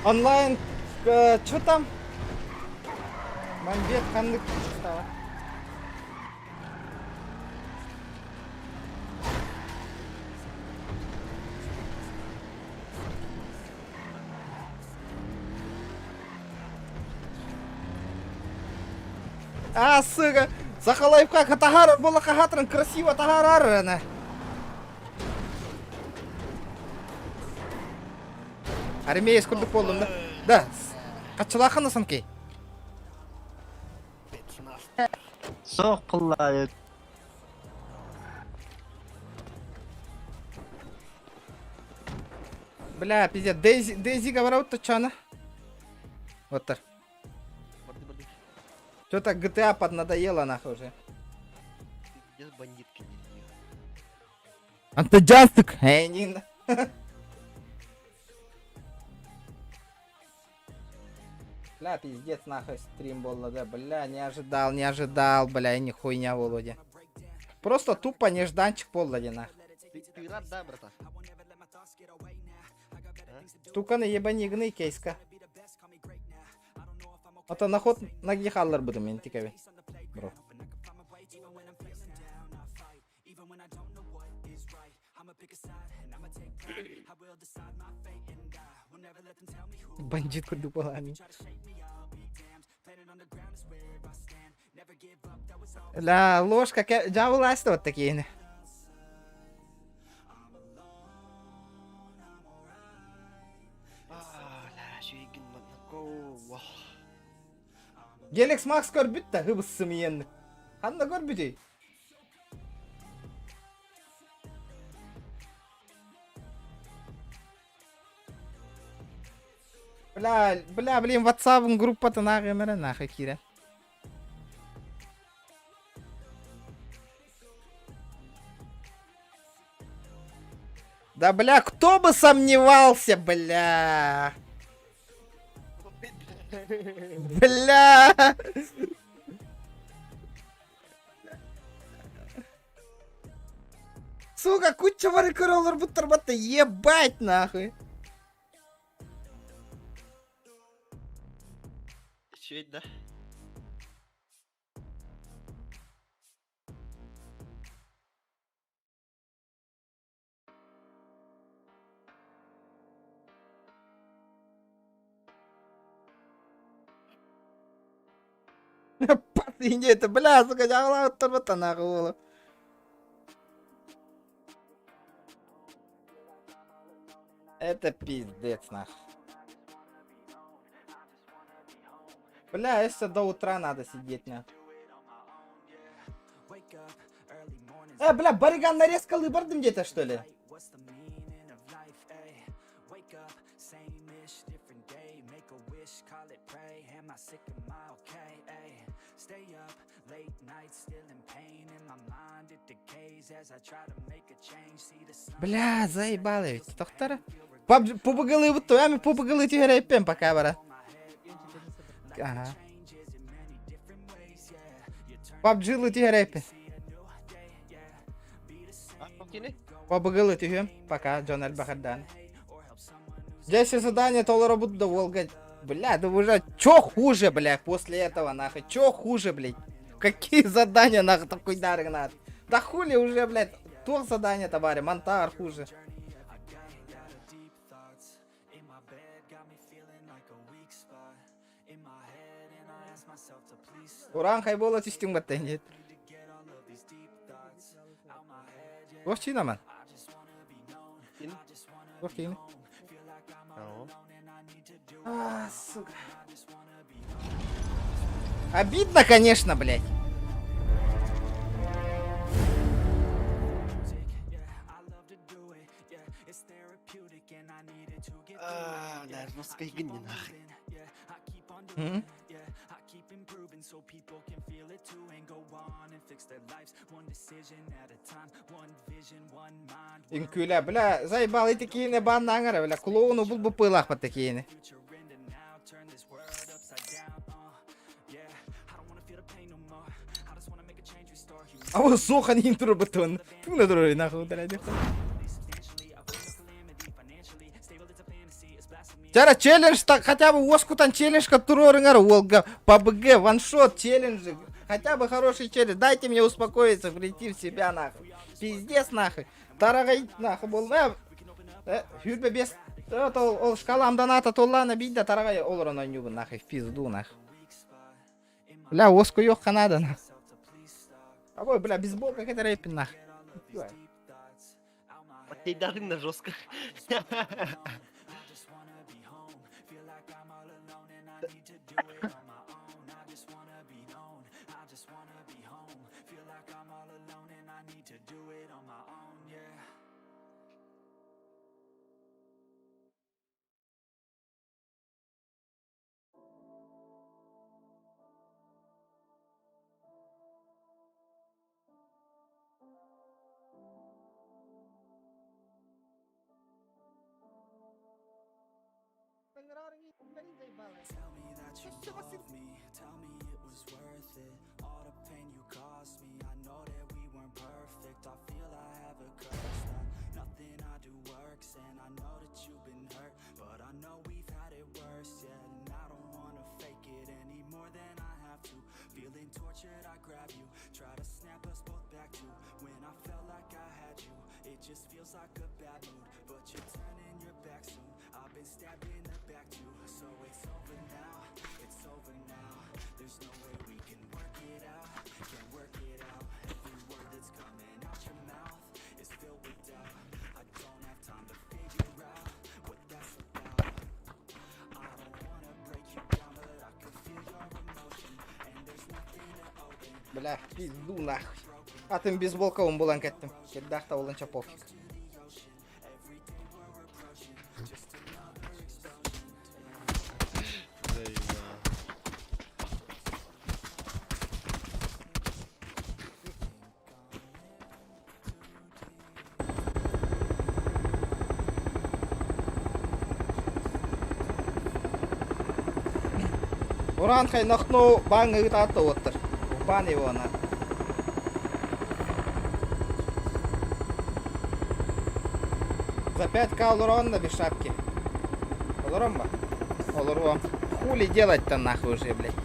Онлайн, что там? Мамбет ханнык стала. А, сука! Сахалайфхак тахар була хахатран красиво тахарарана. Армеец курдук буоллум да. Да. Хаччылаахын санки. Суох кыллаайыт. Бля, пиздец. Дейзи, Дейзи говорит, то чё она? Вот так. Что-то GTA поднадоело нахуй уже. Пиздец бандитки. Антаджастик. Эй, не. Бля, пиздец, нахуй стрим был, да, бля, не ожидал, не ожидал, бля, и ни хуйня, Володя. Просто тупо нежданчик полдня, нахуй. Ты рад, да, брата? Туканы ебани гны кейска. А то наход ноги халлар буду мен тикаве. Бро. Бандит курдук буолаамин. Ля, ложка, дьявол вот такие. Гелекс Макс көрбүт да хыбыссымыйын. Ханна көрбүтүй? Бля, бля, блин, WhatsApp группатын ааҕыам нахуй киирэн. Да, бля, кто бы сомневался, бля. Бля. Сука, куча варикороллар буттар ебать нахуй. Үчүгэй да? Ты не это, бля, сука, дьаҕалаабыттар нахуй уолу. Это пиздец, нахуй. Бля, если до утра надо сидеть, нахуй. Бля, бариган нарезка лыбардым где-то, что ли? Бля, заебало ведь. Тохтара. Пубагалы вот ами пубагалы түһэрээппин пока бара. Ага. PUBG-лы түһэрээппин. Пубагалы түһүм. Пока, Джон Альбахардан. Здесь задание толоробут да Волга. Бля, да уже чё хуже, бля, после этого, нахуй? Чё хуже, блядь? Какие задания, нахуй, такой дар надо? Да хули уже, блядь, то задание, товарищ, монтар хуже. Уран буола түстүҥ баттан диэт. Туох чиинаман? Туох киини? А, сука. Обидно, конечно, блядь. Бля, жестко игни нахуй. М? Үҥкүүлэ, бля, заебал ити киинэ баннаҥара, бля, клоуну бул буппыылаахпат киини. А суохан иин турбутун. Туна турар нахуй удалять. Тяра челлендж так хотя бы оскутан челлендж туруорыҥар уолга ПБГ ваншот челленджи. Хотя бы хороший челлендж. Дайте мне успокоиться, прийти в себя нахуй. Пиздец нахуй. Тарагай нахуй был. Хүрбе бес. Ол ол шкалам доната толлана бидда тарагай олорон ойнугун нахуй в пизду нахуй. Бля, оску ёхка надо нахуй. А ой, бля, бейсболка какая-то рэпин нахуй. Потейдадың да жестко. Бля, в пизду нахуй. Атын бейсболкабын булан кэттим. Кирдээх да буланча пофиг. Ураанхай нохну баан ыытаатта уоттар. Баан его на. За 5к олорон на без шапки. Олорон ба? Олоруом. Хули делать-то нахуй уже, блядь.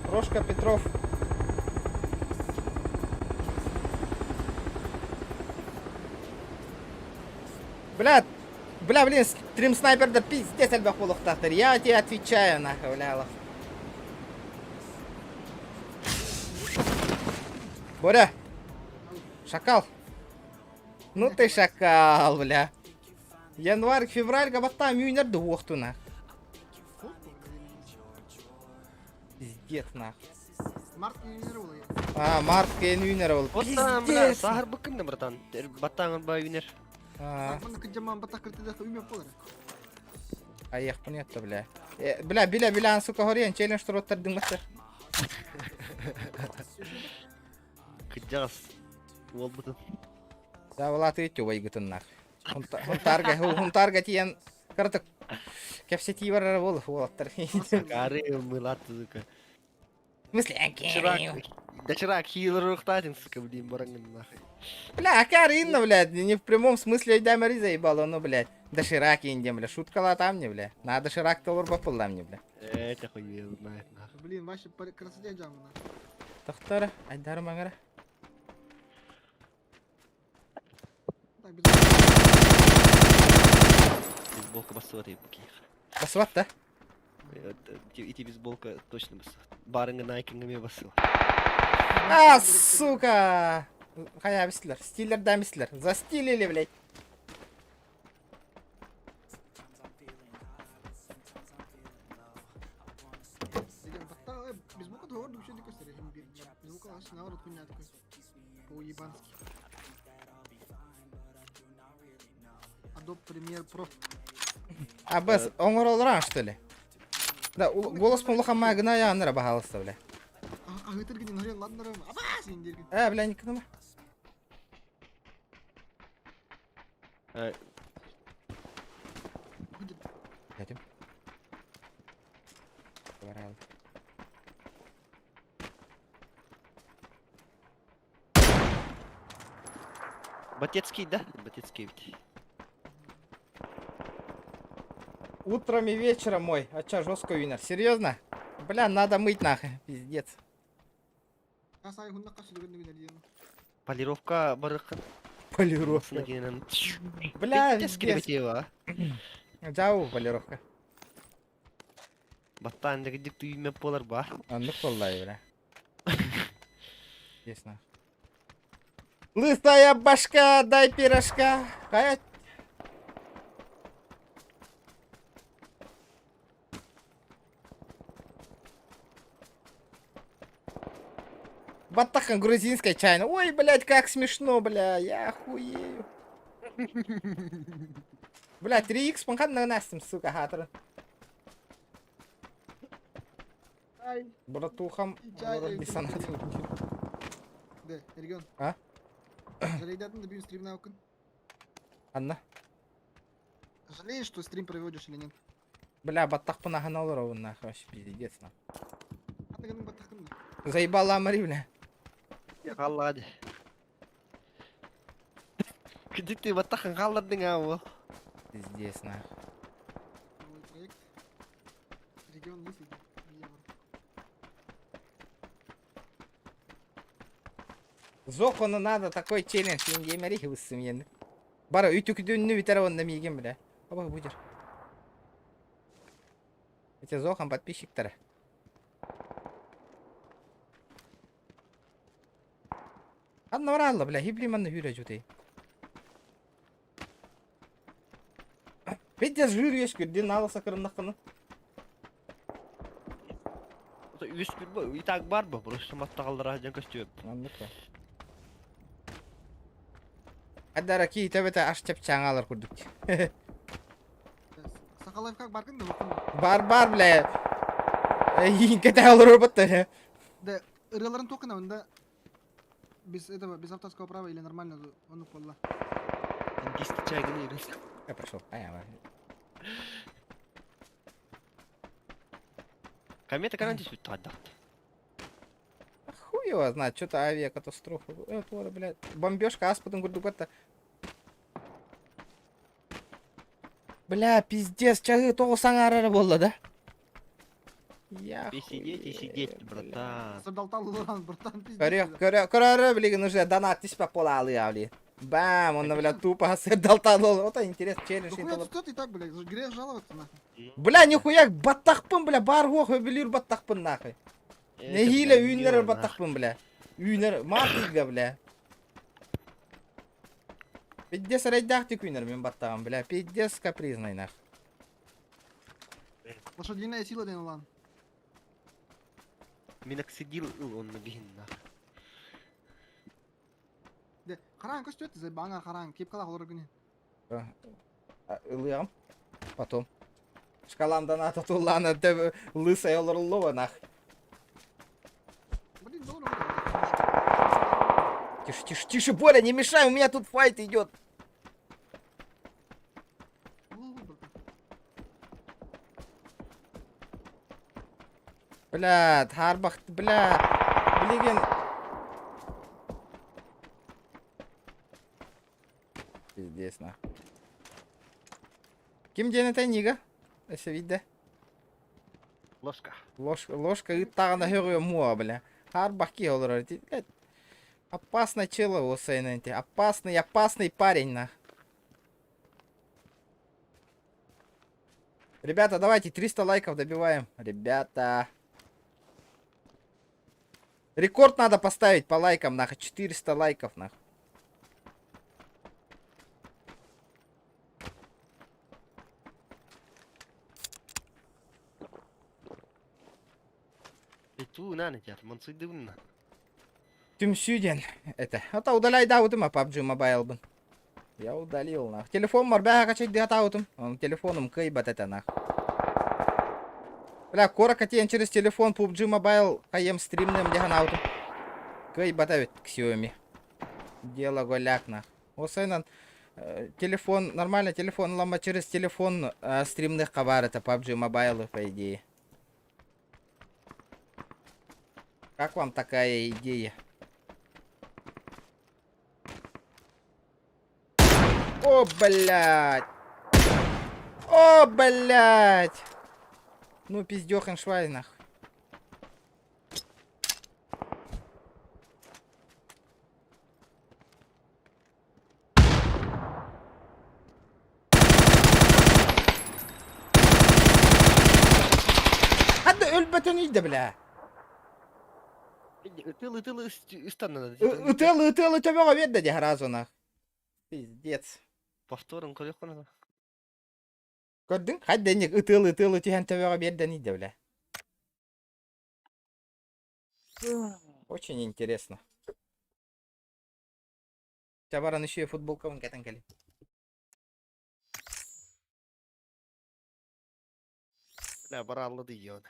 Прошка Петров. Блядь, Бля, блин, стрим снайпердар пиздец элбэх буолуохтаахтар. Я тебе отвечаю, нахуй, бля, лох. Боря! Шакал! Ну ты шакал, бля. Январь, февраль габаттаам үүнэр да уохту нах. Пиздец нах. Март үүнэр ол. А, март кэн үүнэр ол. Оттан, бля, сахар быккын да, братан. Баттаан ба үүнэр. А. Манна кыдьаман баттах кыртыдах үүмэ болар. Айыахпын ятта, бля. Э, бля, биля, биля, сука, хорен, челлендж туруттар дымматтар. Кырдьаҕас уолбутун. Саабалаатыгыт убайгытыннах. Хунтаарга, хунтаарга тиийэн кыратык кэпсэтии барара буол уолаттар. Акары мылат сука. В смысле, акары? Дочерак хилер ухтатин, сука, блин, барангын нахуй. Бля, акары инна, блядь, не в прямом смысле айдамари заебало, ну, блядь. Доширак индем, бля, шуткала там мне, бля. На доширак толор бапылла мне, бля. Это хуй знает, нахуй. Блин, вообще по красоте жамына. Тохтора, айдар маңара. Так, без... Бейсболка бассыбат ебки. Бассыбат да? Ити бейсболка точно бассыбат. Барыңы найкыңы бассыбат. А, сука! Хайа бистилер, стиллер да бистилер. Застилили, блядь. Бейсболка твой орду вообще дикой Бейсболка вообще наоборот хуйня такой. По-ебански. Adobe Premiere Pro. А бас оҥороллор что ли? Да, голос помлохамма гына яаннара баһаалыста бля. А ытыргын нөрен ладнарым. Аба сен дергин. Э, бля, никнума. Пойдем. Батецкий, да? Батецкий ведь. Утром и вечером мой. А чё, жестко винер? Серьезно? Бля, надо мыть нахуй. Пиздец. Полировка барыхын. Полировка. Бля, пиздец. Жау, полировка. Баттаан дэгдик түймеп болар ба. Оннук буолла бля. Ясно. Лысая башка, дай пирожка. Хайа. Баттахан грузинская чайная. Ой, блядь, как смешно, бля, я охуею. Бля, 3х панхан на настим, сука, хатра. Братухам, Да, регион. А? Жалейдатын да стрим на Анна. Жалеешь, что стрим проводишь или нет? Бля, баттахпын ахан олар нахуй, вообще пиздец, нахуй. Заебала Мари, бля. Қаллады. Где ты баттахын қалладың а ол? Пиздец, нахуй. Новый проект. Регион мысли. Зохону надо такой челлендж, емери высым енді. Бара үтүкүдүннү бүтэр онна миигин бля. Оба будер. Эти Зохан подписчиктары. Анна баралла, бля, хибли манна хүрэ жутей. Пиздец жир ешкүр, наласа кырымнаққыны. Үс күр и так бар ба, просто маттағалдара жан көстүп. Анныкка. Адара ки төбөтө аш чапчаңалар курдук. Сахалайф как баркын да Бар бар бля. Инке олор баттар. Да, ырыларын токына онда без этого, без авторского права или нормально он полла. Индийский чай гына Я пошел. А, Комета карантин сүт тадда. Хуй его знает, что-то авиакатастрофа. Э, твора, блядь. Бомбежка аспадом курдук Бля, пиздец, чагы тоҕо саҥарара буолла да? Я И сидеть, и сидеть, братан. Сабдалтал братан, пиздец. Көрө, көрө, көрө, билигин уже донат түспэт буолаалы бли. Бам, он, бля, тупо сырдалтан ол. Вот интерес, челлендж. Дохуя тут и так, блядь, грех жаловаться, нахуй. Бля, нихуя, баттахпын, бля, бар хуох өбүлүүр баттахпын, нахуй. Нэһиилэ үүннэрэр баттахпын, бля. Үүнэр, маатыйга, бля. Пиздец эрэйдээх үүнэр мин баттаҕым, бля. Пиздец капризный, нах. Лошадиная сила диэн улаан. Миноксидил ыл онно биһин нах. Де, хараан көстүөт бааңар хараан кепкалаах олорор күнү. Ылыам. Потом. Шкаламдан ата туллаана төбө лысай олоруллуба нах. Блин, доллар. Тише, тише, тише, Боря, не мешай, у меня тут файт идет. Бля, Харбах, бля, блин. Пиздец, нах. Ким диэн этэй Нига? Өссө видде. Ложка. Ложка, ложка ыттаҕына һөҕүө муо, бля. Харбах киһи олорор. Блядь. Опасный чело осайнанти. Опасный, опасный парень, нах. Ребята, давайте 300 лайков добиваем. Ребята. Рекорд надо поставить по лайкам, нах. 400 лайков, нах. Ту наны тят, мансыдымна. Түмсүү диэн это. Ата удаляйдаабытым а PUBG Mobile-бын. Я удалил нах. Телефон бар бэҕэ качайдыатаабытым. Он телефоном кыайбат этэ нах. Бля, куоракка тиийэн через телефон PUBG Mobile хайым стримныам дии санаабытым. Кыайбат эбит Xiaomi. Дело голяк нах. Осайнан телефон, нормально телефон ылама через телефон стримныхха баар это PUBG Mobile по идее. Как вам такая идея? О, блядь! О, блядь! Ну, пиздёхен швай, нахуй. Хадда өлбөтөн ийдэ, бля. Ытыл ытыл ыстанна. Ытыл ытыл төбөҕө биэрдэ дии сразу нах. Пиздец. Повторын көрүөх Көрдүҥ? Хайда инник ытыл ытыл түһэн төбөҕө биэрдэн ийдэ, бля. Очень интересно. Чэ баран еще футболкабын кэтэн кэлин. Бля, бараллы дийон.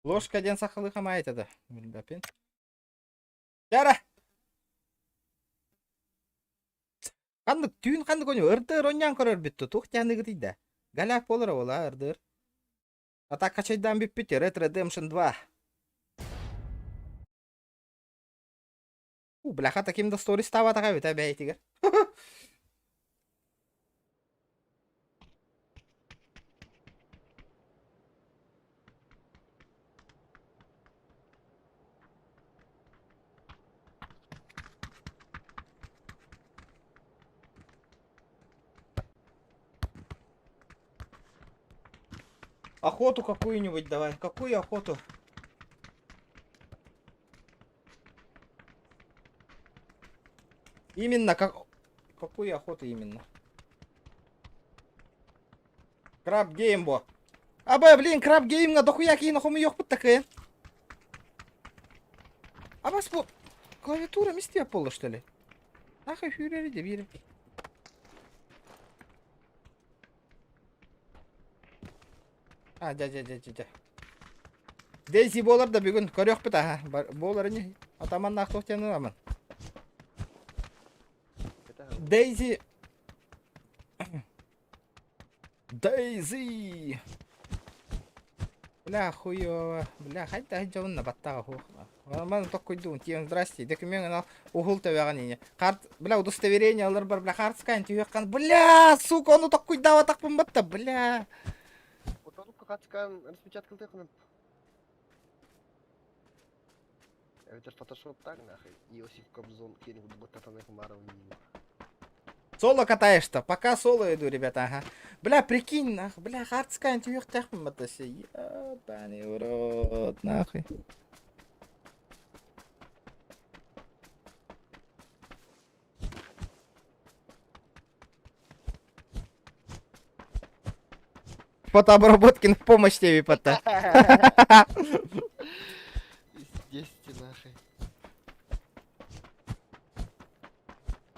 Ложка диэн сахалыы хамаайта да. Билбэппин. Чара! Ханнык түүн ханнык оонньуу ырдыр оонньоон көрөрбүт дуу туох диэхныгытый да. Голяк буолара буолаа ырдыр. А так хачайдаан бүппүт Red Redemption 2. У, бляха, таким да сторис таабатаҕа эбит ээ бэйэтигэр. Охоту какую-нибудь давай. Какую охоту? Именно как... Какую охоту именно? Краб гейм бо. Аба, блин, краб геймҥа дохуя киһини хомуйуохпут такая. Абас бу клавиатура мистия буолла что ли? Нахуй сүүрэр де биир. А, дьэ, дьэ, дьэ, дьэ, дьэ. Дейзи буолар да бүгүн көрүөхпүт аха. Буолар ини. Атаманнаах туох диэн ыламын. Дейзи. Дейзи. Бля, хуёво. Бля, хайда дьонна баттаҕа хуох. Ман токкуйдуун тиэн здрасте. Документ анал уһул төбөҕөн ине. Карт, бля, удостоверение алар бар, бля, хартскан түйөккан. Бля, сука, ону токкуйдаабатахпын батта, бля. Утолукка хатскан распечаткалыаххын. Эбэтэр фотошоптаах нахуй. Иосиф Кобзон киэни курдук баттатан хымаарабын. Соло катаешь-то? Пока соло иду, ребята, ага. Бля, прикинь, нахуй, бля, хардскан түйөктээхпин батта се. Ебаный в рот, нахуй. Фотообработкин в помощь тебе, пота. Естественно, нахуй.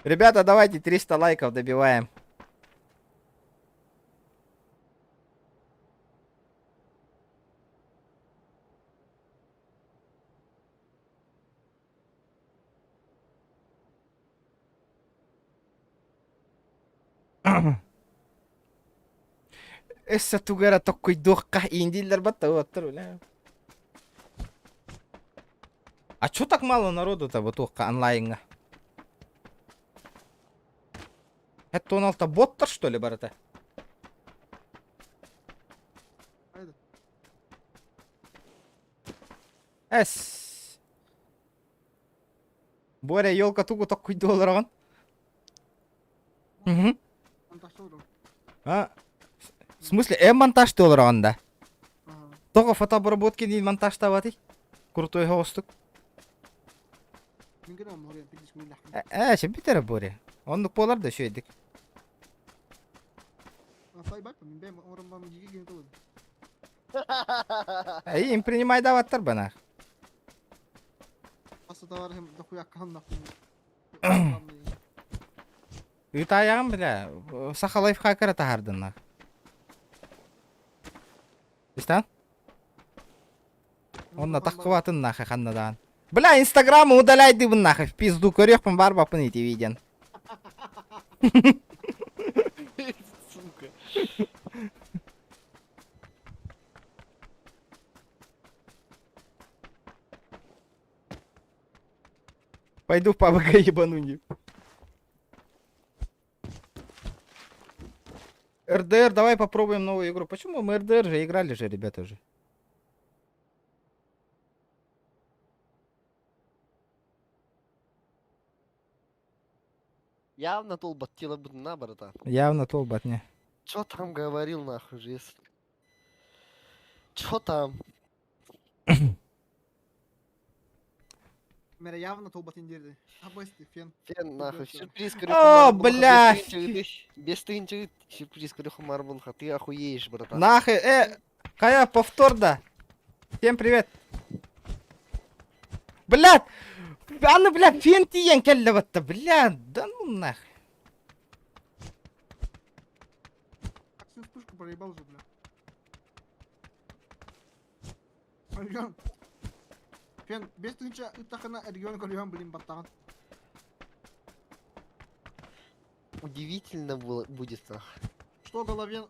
Ребята, давайте 300 лайков добиваем. Өссө тугу эрэ токкуйдуохха ииндииллэр батта уоттар бля. А чё так мало народу-то вот туохха онлайҥҥа? Это он алта боттар что ли барыта? Эс. Бу эрэ елка тугу токкуйду олороҕун? Мгм. А, в смысле, э монтаж ты олороҕун да? Тоҕо фотообработки диин монтажтаабатый? Крутой оҕустук. Э, э, бүтэрэ буре. Оннук буолар да үчүгэйдик. Эй, им принимайдаабаттар бана. Ыытаайаҕын бля, саха лайфхакера таһаардынна. Истан? Онно таххыбатын нахай ханна даан. Бля, инстаграм удаляйдыбын нахай, в пизду көрүөхпүн барбаппын ити видеон. Сука. Пойду в ПВГ ебану не. РДР, давай попробуем новую игру. Почему мы РДР же играли же, ребята уже? Явно толбат тело на брата. Явно толбат, не. Чё там говорил нахуй же, если... Чё там? Мэрэ явно толбатын дерди. Абысты, фен. Фен нахуй, сюрприз, О, бля! Без тынчы, сюрприз, крюхумар булха, ты охуеешь, братан. Нахуй, Кая, повтор да. Всем привет. Блядь! Аны, бля, фен тиийэн кэллэ батта, бля, да ну нахуй. Так всю вспышку проебал же, бля. Регион. Фен, без тынча ыттахына регион көрүөн блин баттаҕын. Удивительно было, будет нахуй. Что голове...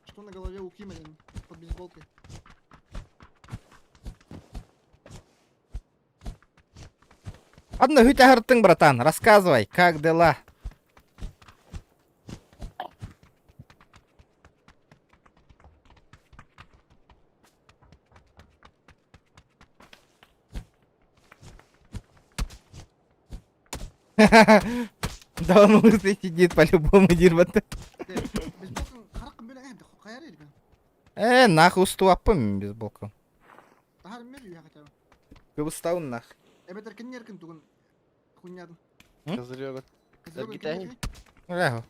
Что на голове у Кима под бейсболкой? Ладно, Хютя братан, рассказывай, как дела? Да он лысый сидит по-любому, дирбата. Э, нахуй устуаппын бейсболка. Кыбыстаун нах. Эбэтэр киннеркин тугун хуйнядын. Козырёк. Козырёк Ляху.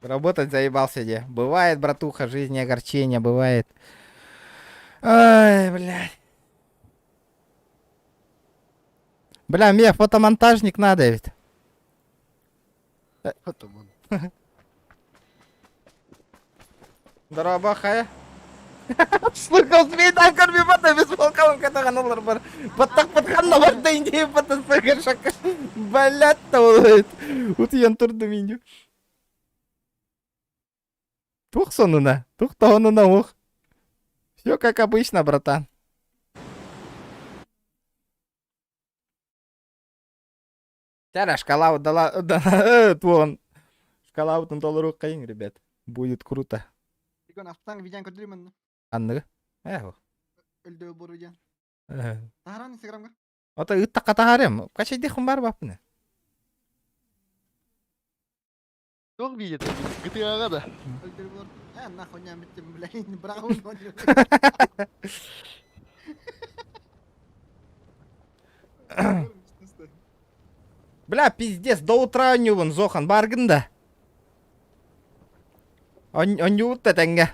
Работать заебался где. Бывает, братуха, жизни огорчения, бывает. Ай, блядь. Бля, мне фотомонтажник надо ведь. Фотомон. Здорово, хая. Слыхал, змей корми бата, без волкалым катаган олар бар. Баттак патхан бар да инде бата сыгыр шака. Блядь, та Утуйан турдум инде. Тух сонуна, тух тонуна ух. Все как обычно, братан. Тара шкала дала, да, туон. Шкала утун толору кайын, ребят. Будет круто. Игон автан видеон көрдүрүм Анныгы? Эхо. Өлдөө бор видеон. Тахаран инстаграмга. Ото ытта катахарым. Качайдыхым бар бапны. Туох видеота? GTA-га да. Өлдөө бор. Э, нахуй не биттим, блядь, браво. Бля, пиздец, до утра онньуубун, Зохан, баргын да. Онньуут да тэҥҥэ.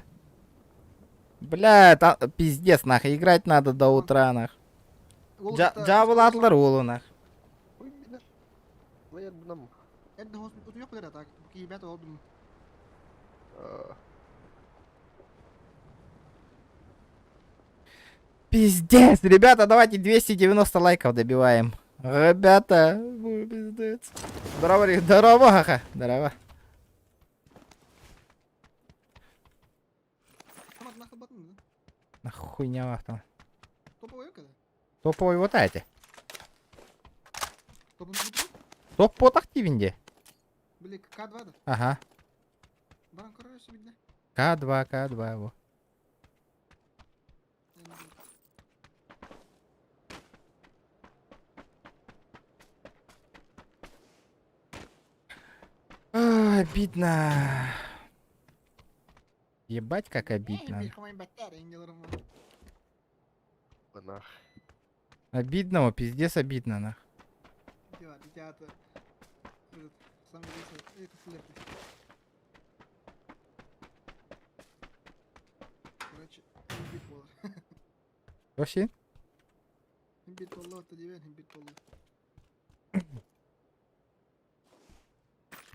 Бля, та, пиздец, нах, играть надо до утра, нах. Дьаабылаатылар уолу, нах. Пиздец, ребята, давайте 290 лайков добиваем. Ребята, пиздец. Здорово, здорово, ха здорово. Нахуйня там. Топовый вот эти. Топ под активинде. Били К2 да? Ага. К2, К2, во. Обидно. Ебать, как обидно. Обидно, пиздец обидно, нах. Вообще?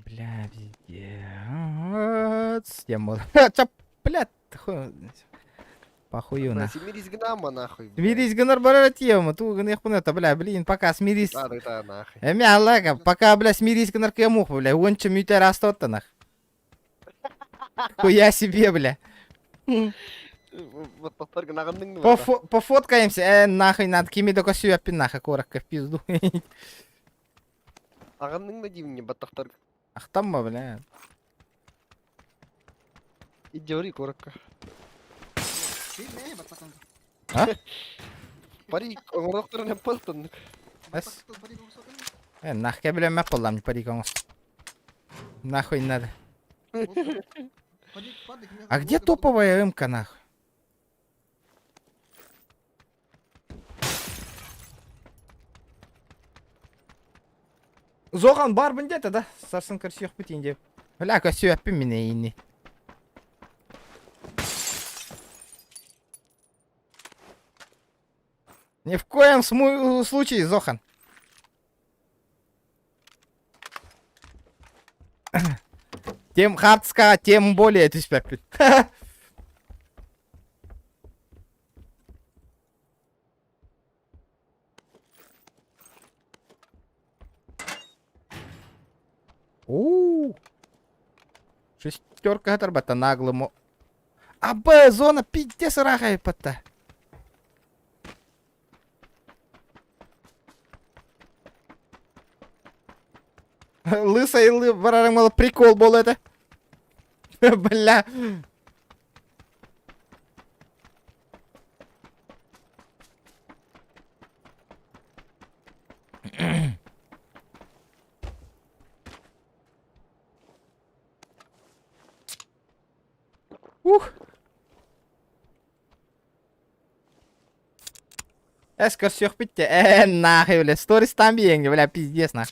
Бля, пиздец. Я мол... Бля, похую нах. Смирись гнама нахуй. Смирись гнар барара тема, ту гнех пунета, бля, блин, пока смирись. Да, да, нахуй. Эми аллага, пока, бля, смирись гнар кемух, бля, он чем мютер астотта нах. Хуя себе, бля. Пофоткаемся, нахуй, надо кими только сюяппин нахуй, коротко в пизду. Аганның да димне баттактар. Ахтамма, бля. Идиори коротко. А? Парик, оңоруктарын хеппастын. Эс. Нахка билем боллам парик оңос. Нахуй надо. А где топовая МК нах? Зохан бар где-то, да? Сарсын көрсүйөх бітейін деп. Бля, көрсүйөппін мен ейіні. Ни в коем случае, Зохан. Тем хардска, тем более түспәппін. У, Шестерка тарбата наглому. А Б зона пиздец рахай пата. Лысый лы барарың прикол был это. Бля. Ух. Эс көрсөх битте. Нахуй, бля. Сторис там биеңге, бля, пиздец, нах.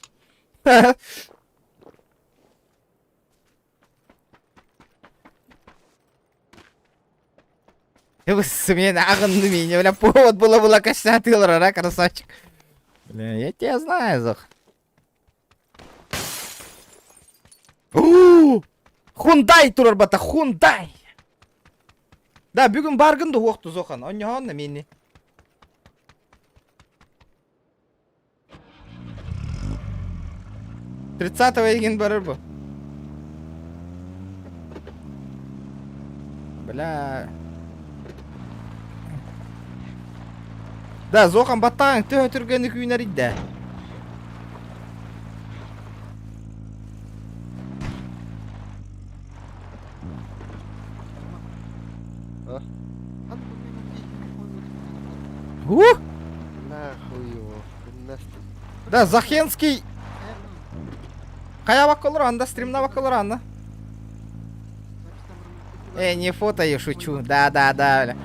Мен ағынды меня, бля, повод было было косятылар, красавчик. Бля, я тебя знаю, Зох. Хундай турар бата, Хундай! Да, бүгүн баргын да уохту зохан. Онньоһон на мини. Тридцатого игин барар бу. Бля. Да, Зохан баттаан төһө түргэнник үүнэр идэ. Ух! Нахуй его. Да, Захенский. Хайа баккалар анда, стримна баккалар анда. Э, не фото, я шучу. Да, да, да, бля.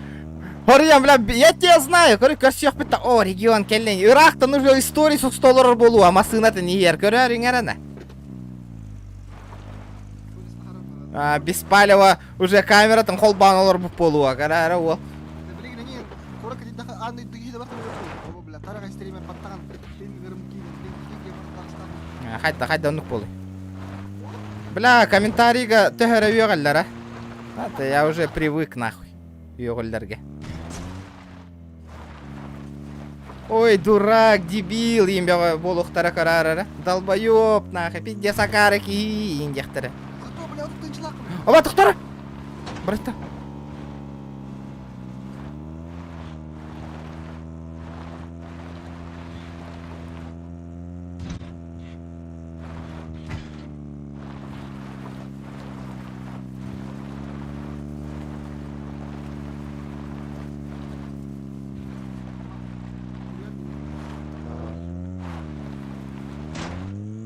Хоруйан, бля, я тебя знаю, көрө көрсүөхпүт та, о, регион кэллин. Ыраахтан уже история сустолорор болуа, массыынатын иһэр, көрөр иҥэрэнэ. А, без палева уже камератын холбаан олорбут буолуо, көрөөрө уол. Хайда, хайда оннук буолуй. Бля, комментарийга төһөрө үөҕэллэр, а? Это я уже привык нахуй үөҕүллэргэ. Ой, дурак, дебил, им бөҕө буолуохтара көрөөрө. Долбоёб, нахуй, пиздец акары киһи диэхтэрэ. Оба, тохтор! Бырытта.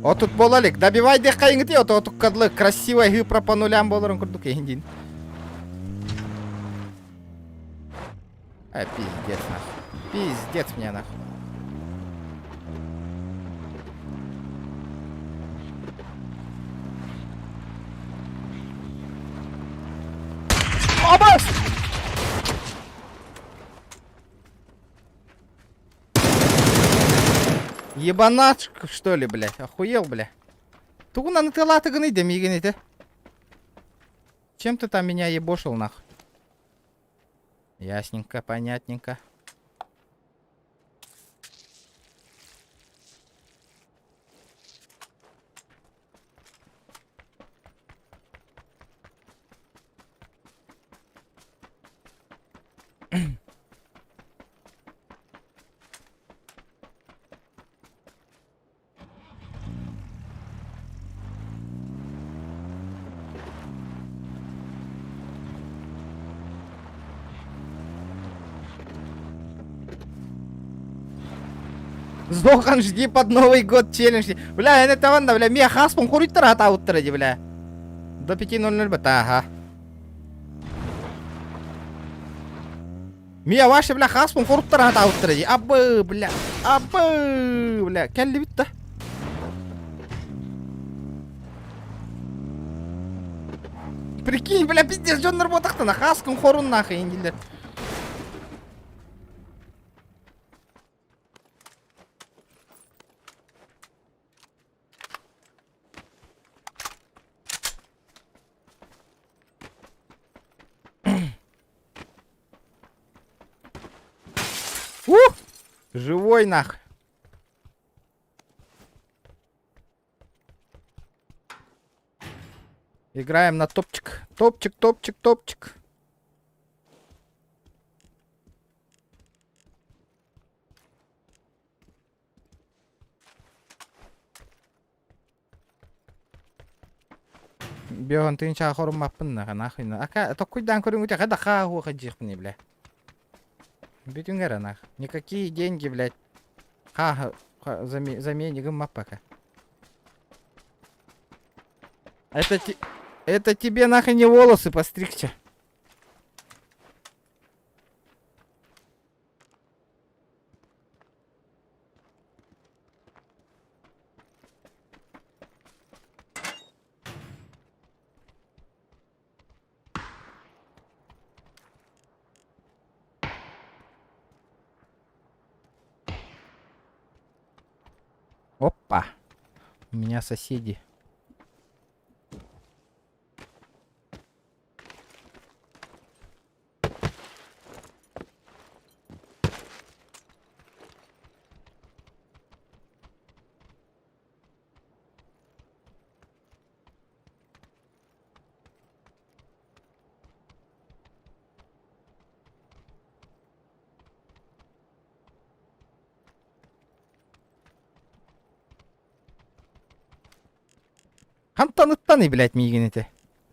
Отут буола илик. Добивай диэххэ иҥити, ото отукка дылы красивай хыпра по нулям буоларын курдук иһин А, пиздец нахуй. Пиздец мне нахуй. Абас! Ебанат, что ли, блядь? Охуел, бля. Тугунан ытыалаатыгыный да миигин ити. Чем ты там меня ебошил, нахуй? Ясненько, понятненько. Зохан, жди под Новый год челлендж. Бля, это ванна, бля, мия хаспун хуруйтара атауттара, бля. До 5.00 бата, ага. Мия ваша, бля, хаспун хуруттара атауттара, Абы, бля, абы, бля, келли битті. Прикинь, бля, пиздец, дьоннор буотахтана, хаскын хорун нахуй, индилер. Ух! Живой нах. Играем на топчик. Топчик, топчик, топчик. Биоһон тыынчаҕа хоруммаппын нахуй Ака токкуйдаан көрүҥүтэ хада хаа дьиэхпиний бля. Бүтүҥ эрэ нах. Никакие деньги, блядь. Ха замени гыммап пока. Это, это тебе нахуй не волосы постригче. Опа. У меня соседи. Хантан ыттаный, блядь, миигин ити?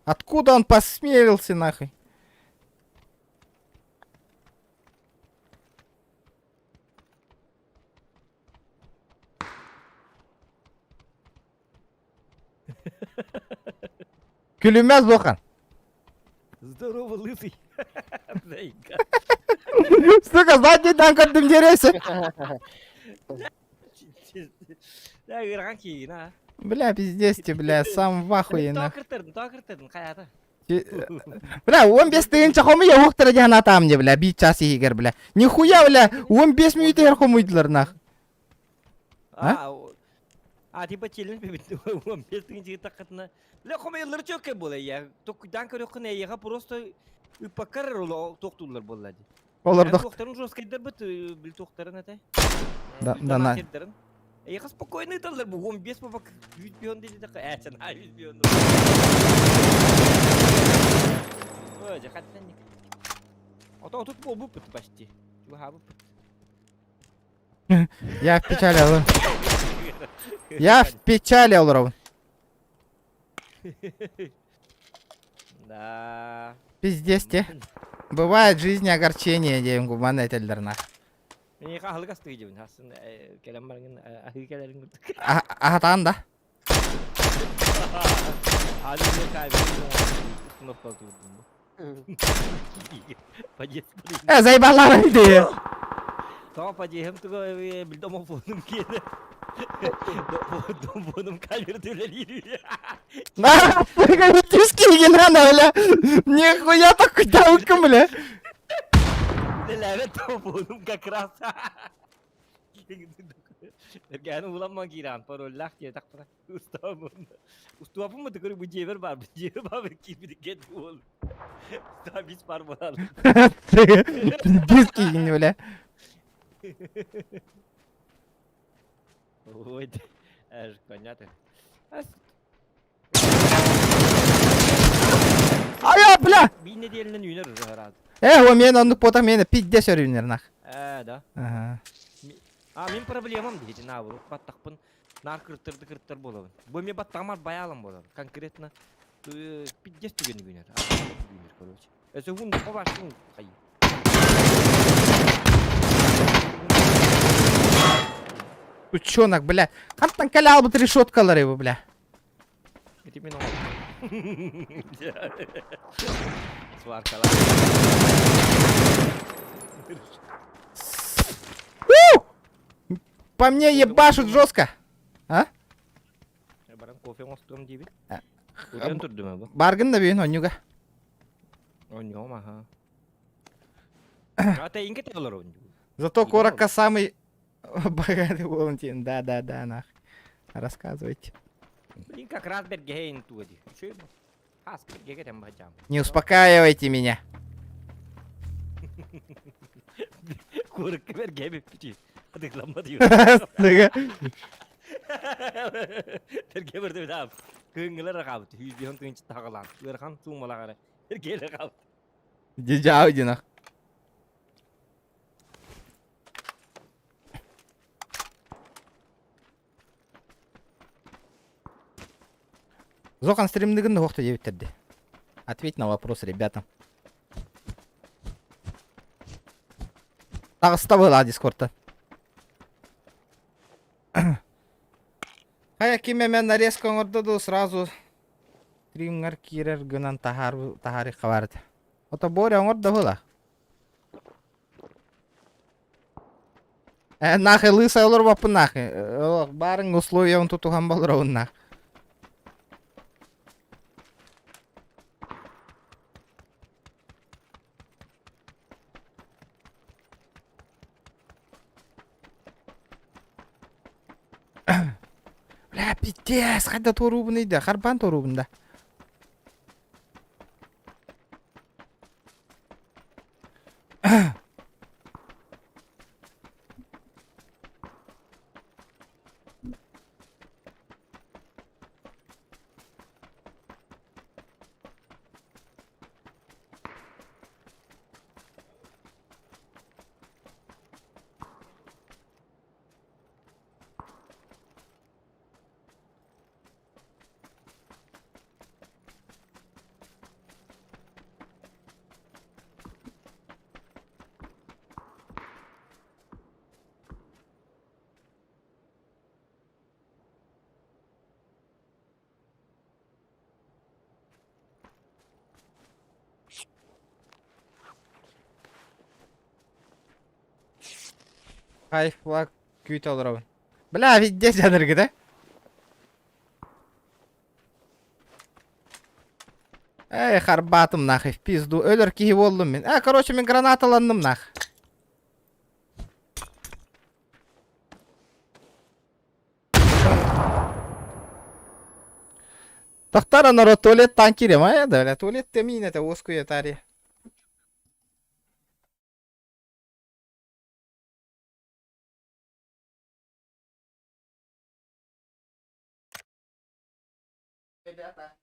Откуда он посмелился, нахуй? Күлүмэс Зохан. Здорово, лысый. Зайка. Сука, задний дан көрдүм дересе. Да, ырахан киин, а. Бля, пиздец ты, бля, сам в ахуе, нах. Тоқыртырдын, тоқыртырдын, хайата. Бля, 15 тыһыынча хомуйа уохтара диэн атаам дии, бля, биир час иһигэр, бля. Нихуя, бля, 15 мүнүүтүгэр хомуйдулар, нах. А, а типа челлендж бит 15 тыһыынча таххытына. Бля, хомуйаллар чөккө буола я. Токуйдаан көрөххүнэ эйиэхэ просто ыппаккар тохтууллар буолла дии. Олордох. Туохтарын жесткайдар бит, бил туохтарын этэй. Да, да, на. Эйиэхэ спокойно ыталлар бу 15 бабак 100 миллион диэтэххэ, ээ, сана 100 миллион. Ой, жахаттан. Ото отут буолбуппут почти. Чугаһаабыппыт. Я в печали олорон. Я в печали олоробун. Да. Пиздец те. Бывает в жизни огорчение, диэн гуман этэллэр нах. Миэхэ аһылык астыы дьибин. Асын кэлэн баргын аһыы кэлэрин курдук. Аһатаан да. Аны кнопка турдум бу. Подъезд. Э, заебалар дии. Тоҕо подъездым туга бил домофонум киэнэ. Домофонум камерата үлэлиир. На, түс киһигин ана, бля. Нихуя такой толком, бля. Үлэлээбэт домофонум как раз. Эргээн уламман киирэн пароллаах дии тахпына. Устаабын. Устуапым мı тыкыры бу дьиэбэр баар, бу дьиэбэр баар киирбит кет буол. Устаа бис бар буолал. Пиздец киһигин, бля. Ой, аж понятно. Ая, бля! Биир нэдиэлэнэн үүнэр уже хараат. Э, о мен оннук пота мені пиздец өрүнер нах. Э, да. Ага. А, мин проблемам диэти наоборот баттахпын наар кыртырды кыртар буолабын. Бу эмиэ баттаҕым арбайаалам буолар. Конкретно пиздец түгэни үүнэр. Үүнэр, короче. Өсө hun хобашын хай. Ученок, бля. Хантан кэлэ албыт решеткалары его, бля. Ити мин оҥор. Сваркалар. У! По мне ебашут жестко. А? Баран кофе оҥостуом диибин. Утуйан турдум бу. Баргын да бүйін онньуга. Онньуом аха. Ата инке олор онньу. Зато Корокка самый богатый волонтин. Да, да, да, нах. Рассказывайте. Блин, как раз бергейн туоди. Чуй бу. Хас бергеген бачам. Не успокаивайте меня. Курыкка бергей биппити. Адыкламма диyor. Терге бирде бит Кыңгылар кабыт. Жүз тыгынчы тагалан. Ыархан суммалагара. Тергеле кабыт. Дижауди нах. Зохан стримдыгын да диэбиттерди. Ответь на вопрос, ребята. Таҕыста была дискордта. Хайа ким эмэ нарезка оҥордо сразу стримҥар киирэр гынан таһаар таһаарыахха баар. Ото Боря оҥордо була. Э, нахуй лысый олорбоппун нахуй. Баарыҥ условиябын тутуһан болоробун нах. Бля, пиздец, хайда туоруубун ыйда, харбаан туоруубун да. Кайф күүтэ олоробун. Бля, везде жаныргыта. Эй, харбаатым нахуй, в пизду. Өлөр киһи буоллум мин. А, короче, мин гранаталанным нах. Тахтара народ туалет танкирем, а? Да, бля, туалет темин это оскуя тари. Ребята.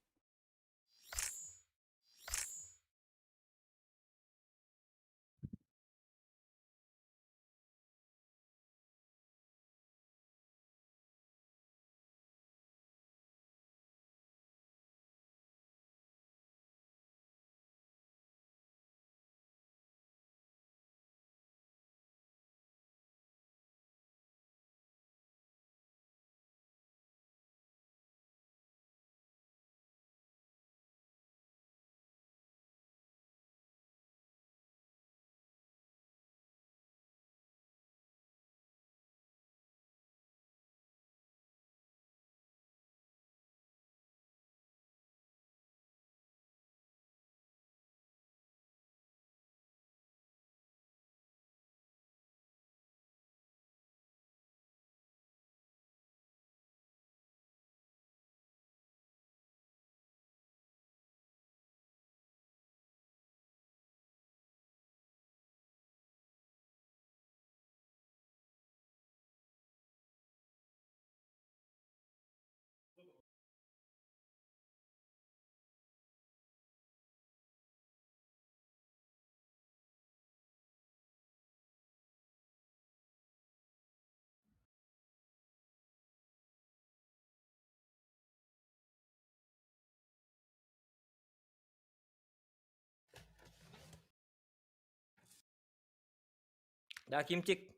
Да, Кимчик.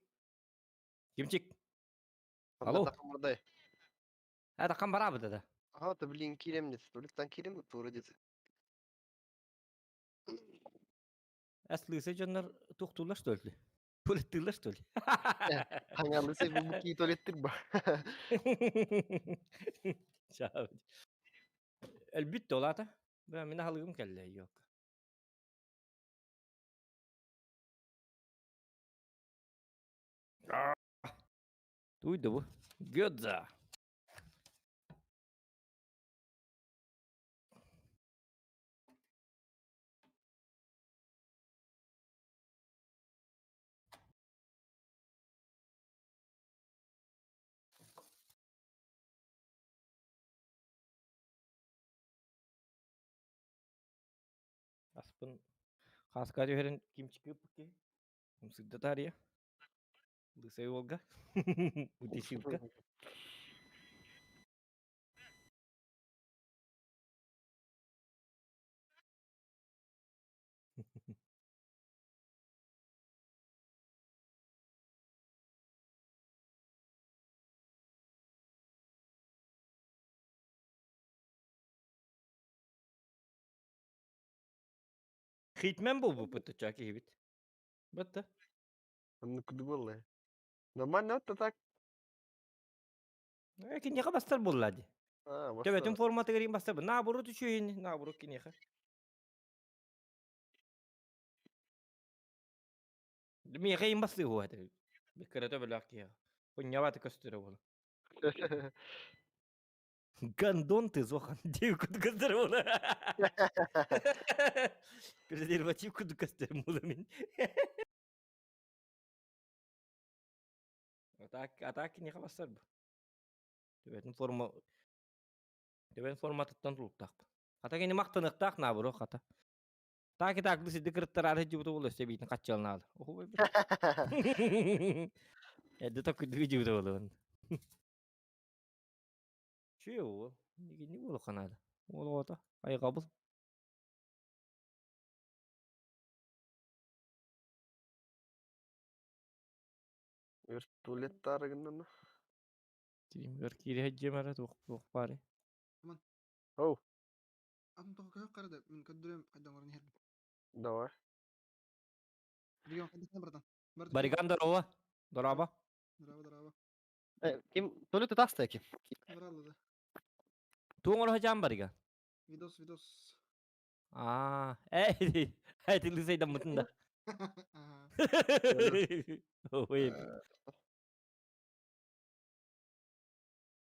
Кимчик. Алло. Такамырдай. А, такам барабы да. Ага, ты блин кирем дед. Туалеттан кирем тура дед. Аслыса дьоннор туохтууллар что ли? Туалеттыыллар что ли? Хаңалысы бу ки туалеттир ба. Чао. Элбит толата. Бля, мин аһылыгым кэллэ, yok. Туйда бу. Гёдза. Аспын хаска түһэрин кимчик ыыппыт киһи. Умсыйда таарыйа. Лысая Волга. Утешилка. Хитмен буолбуппут оччоҕо киһибит. Батта. Ну куды было. Нормально вот так. Э, киниэхэ бастар буолла дии. А, Төбөтүн бастар. форматыгар иин бастар. Наоборот үчүгэй наоборот киниэхэ. Миэхэ иин бастыы уһуо этэ. Кыра төбөлөөх киһиэхэ. Унньабаты көстөрө буолла. Гондон ты, Зохан, диэбит курдук көстөр буолла. Презерватив курдук көстөр буолла мин. А так киниэхэ бастар бу. Төбөтүн форма төбөтүн форматыттан тулуктаах. Хата кини мактаныктаах наоборот хата. Так и так сидди кырыттар жибута буолла өссө биитин хаччалнаалы. Оху Эдде токуйдугу жибута буолла. Чүө уол. Не буолу канада. Уол оҕото. Айҕабыл. Вертолеттары гыннан. Тиримгэр киири дьиэмэрэ туох туох баарый? Аман. Оу. Атын тоҕо көһөх қара да, мин көрдөрөм хайдан орын иһэрбин. Давай. Билигин хайдахна братан. Бар Бариган здорово. Дорообо. Здорово, здорово. Ким Толю тутаста ким? Браллы да. Туоҥ ороһо барыга. Видос, видос. Аа, эй, эй, ты лысайдаммытын да. Ой.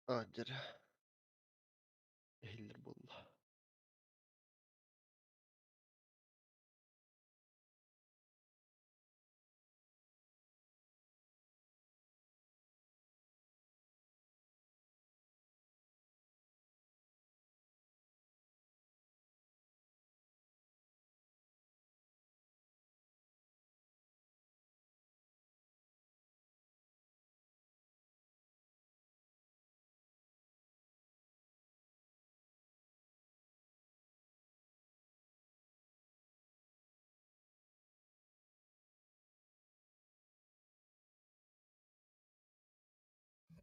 А, дьэр. Иһиллэр буолла.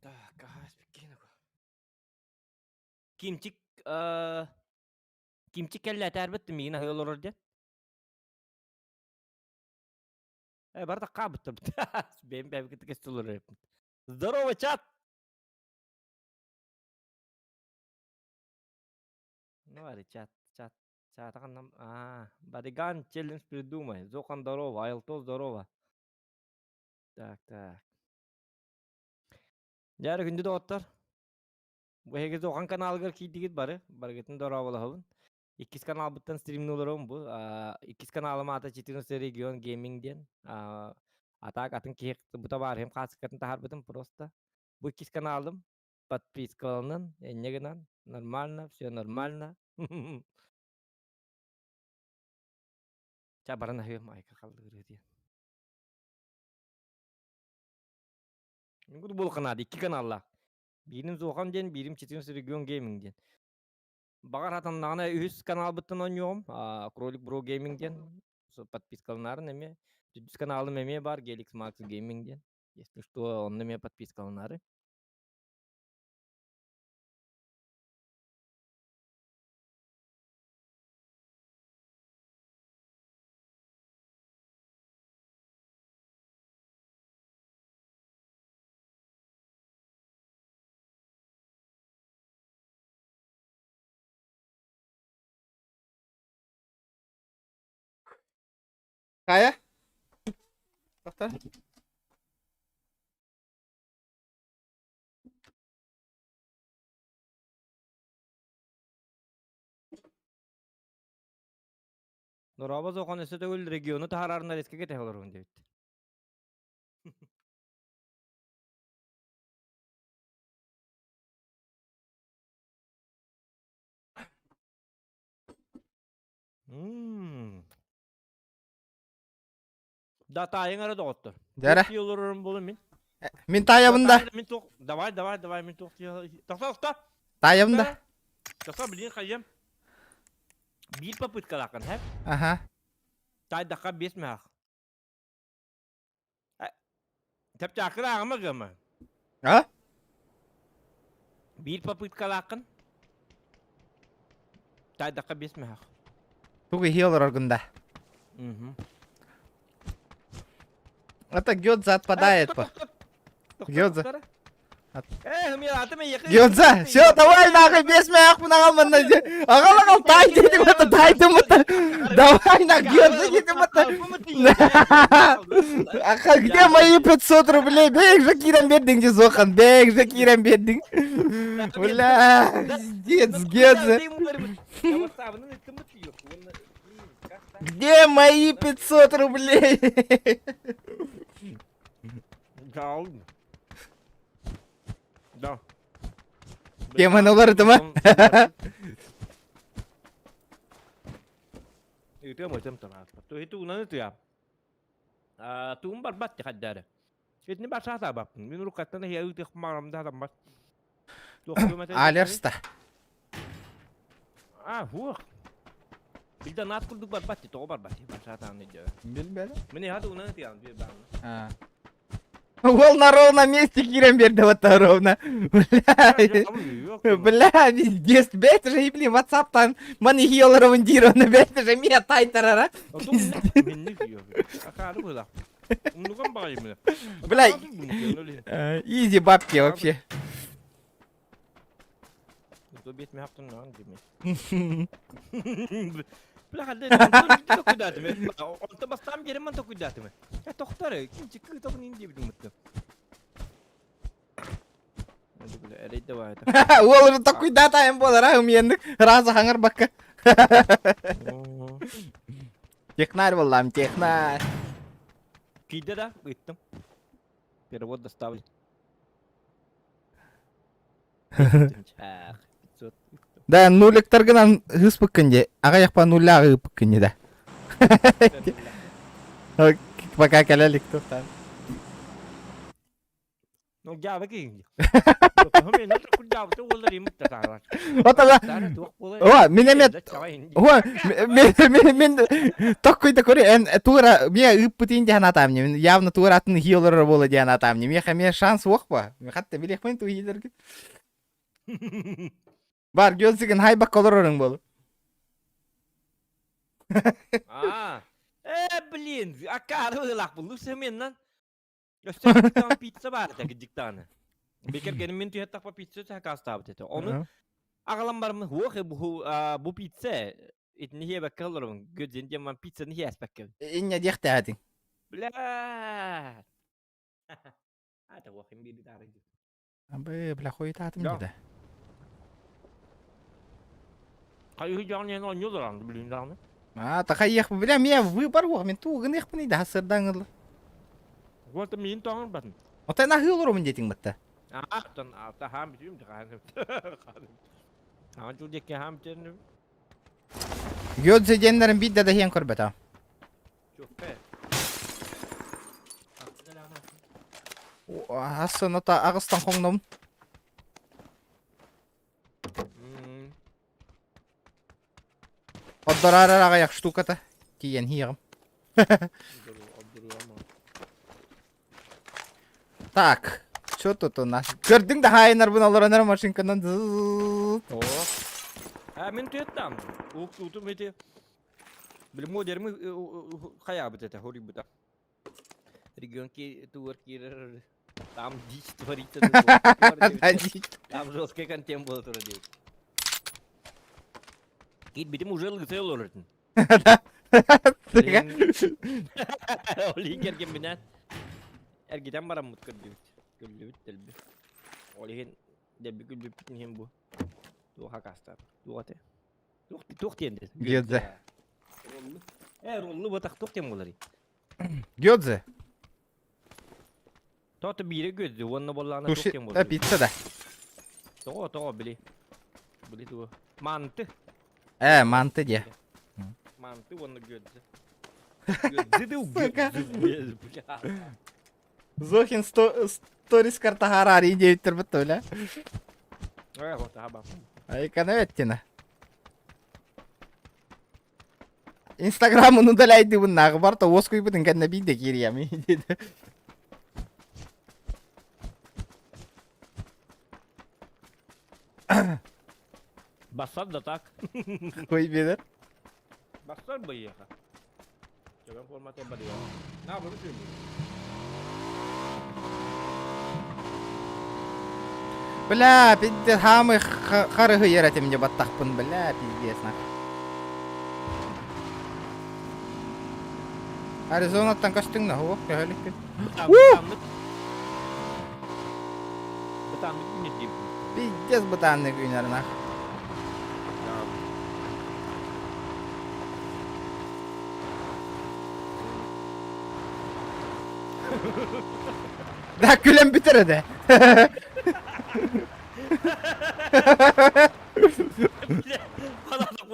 Так, ага, спиккинаку. Кимчик, э, Кимчик кэллэ этээрбит миигин аһыы олорор диэн. Э, барыта хаабыттар. Бэйэм бэйэбит кытта олорор эбиппин. Здорово, чат! Ну, ари, чат, чат, чатаҕын Аа, Бариган челлендж придумай. Зохан здорово, Айлто здорово. Так, так. Дьэ, күндү доҕоттор. Бу эһиги Зохан каналыгар киирдигит бары. Барыгытын дорооболоһобун. Иккис каналбыттан стримни олоробун бу. Иккис каналым аата 14 регион гейминг диэн. А так атын киһи бу табаарыһым хаасыкатын таһаарбытым просто. Бу иккис каналым подпискаланан, энньэ гынан, нормально, все нормально. Ча баран аһыам айка халлыыры диэн. Мин бу канал икки каналлаах. Биирим Зохан диэн, биирим 14 регион гейминг диэн. Баҕар хатаннаҕына үһүс каналбыттан оонньуоҕум. Кролик Бро Гейминг диэн. Подпискаланарын эмиэ. Төрдүс каналым эмиэ бар, Gelix Max Gaming диэн. Если что, онно эмиэ подпискаланары. Хайа? Тохтор. Дорообо Зохон өссө төгүл региону таһаарарына рискэгэ тэһэ олоруун диэбит. Мм. Да таайыҥ эрэ доҕоттор. Дьэрэ. Туох олорорум буолуо мин. Мин таайабын да. Мин туох давай давай давай мин туох Тохто тохто. Таайабын да. Тохто билин хайым. Биир попыткалааххын һэ? Аха. Таайдахха биэс мөһөх. Чапчаакыр ааҕыма гыма. А? Биир попыткалааххын. Таайдахха биэс мөһөх. Тугу иһи олороргун да. Угу. Это Гёдза отпадает по. Гёдза. Э, Гёдза, все, давай нахуй, без меня ахмын манна. Ағал ағал, тай дедим это, тайдым это. Давай на Гёдза дедим это. Аха, где мои 500 рублей? Бэйг же кирен бердің де Зохан, бэйг же кирен бердің. Бля, пиздец, Гёдза. Где мои 500 рублей? Да. Да. Кем олар ма? Ыытыам ыытыам танаатпар. Туһи тугунан ытыам. Аа тугум барбат хаддары. Итини бар саатаабаппын. Мин уруккаттан эһиэ ыытыах маарам да хатаммат. Алерста. А, хуох. Билда наат курдук барбат тоҕо барбат бар саатаан өйдөө. Билбэт. Мин эһэ тугунан ытыам биир бааны. Уол на ровно месте киирэн биэрдэ вот ровно. Бля, бля, пиздец, бэт же, блин, WhatsApp-тан маны хиоларовын диировна, бэт же, мия тайтарара. Минник Акаары была. Умнуган баҕайы Бля, изи бабки вообще. Бля, хадда токуйдаатым. Онто бастаан биэрэн ман токуйдаатым. Э, тохтор, ким чыккы тобун ин диэбитим мытты. Уол уже токуйдаатайым буолар, а, умиеннык раза хаҥар бакка. Технарь буоллаам, технарь. Киирдэ да, ыыттым. Перевод доставлен. Да, нуликтаргынан ыспыккын де. Аҕыйахпа нуллаах ыыппыккын де да. Пока кэлэ туохтаан. Ну, дьаабы киһи. О, мин эмиэ О, мен мен токкуйда көрө эн тура мия ыыппытын диэн атаамне мен явно тура атын хиолорор буола диэн атаамне миэхэ эмиэ шанс суох ба хатта билиэхпин ту хиилэргин бар гёзигин хайбакка олорорун буолу А, э, блин, акаары ылаах буллук сэмиэннэн. Өссө диктаан пицца баар этэ диктааны. Бекергеним мин түһэттахпа пицца сакаастаабыт этэ. Ону аҕалан бараммын хуох бу бу пицца итини хиэбэккэ олоробун. Гөдзин диэн ман пиццаны хиэспэккэбин. Инньэ диэхтээхэтиҥ. Бля. Ата хуох им биир даары. Абы, бля, хуйтаатым деді. Хайы дьаҕын оонньуулар билин даҕаны. А, тахайыах бля, мия выбор уох, мен туугыныахпын ида хасырдан ылла. Вот мин тоҥор батын. Отой наһыы олоромун диэтиҥ батта. Аахтан аата хаам бүтүм хаан. Хаан жыл декке хаам бүтүм. Гёдзе диэннэрин биир да иһэн көрбөтө. Ассыната аҕыстан хоҥнум. Оддораар аҕыйах штуката тиийэн иһиэҕим. Так, что тут у нас? Көрдүҥ да хаайынарбын олорон эрэ машинканан А мин түөттам. Ук утум эти. Билим дерми хаябыт это хорибыта. Регион тур кирер там дичь творится. Там жесткий контент был тоже дейт. Кит битим уже лысый олоротун. Ол керген бинен эргитен бараммыт көрдүбүт. Күллүбүт дэлби. Ол иһин дэлби күлбүппүтүн иһин бу. Туоха кастар. Туох Туох туох диэн Гёдзе. Э, роллу батах туох диэн буоларый? Гёдзе. Тоото биире гөдзө уонна боллаана туох Туши диэн э, буоларый? пицца да. Тоҕо тоҕо били. Били тугу? Манты. Э, манты диэ. Манты уонна гөдзө. Гөдзө дуу Сука. гөдзө. Бля. Зохин сторис картахарари диэбиттэр бутта бля. Э, вот аба. Айкана эттина. Инстаграмын удаляйды буннааҕы барта уоскуйбутун кэннэ биирдэ киириэм диэти. Бассар да так. Кой биэрэр. Бассар быйыаха. Төбөм формата барыа. На, bunu söyleyeyim. Бля, пиздец, хаамый харыһы этим де баттахпын, бля, пиздец, нах. Аризонаттан көстүҥ на, о, көһөлүккүн. Бытааннык күнү дип. Пиздец бытааннык үүнэр нах. Да күлэн бүтэр этэ.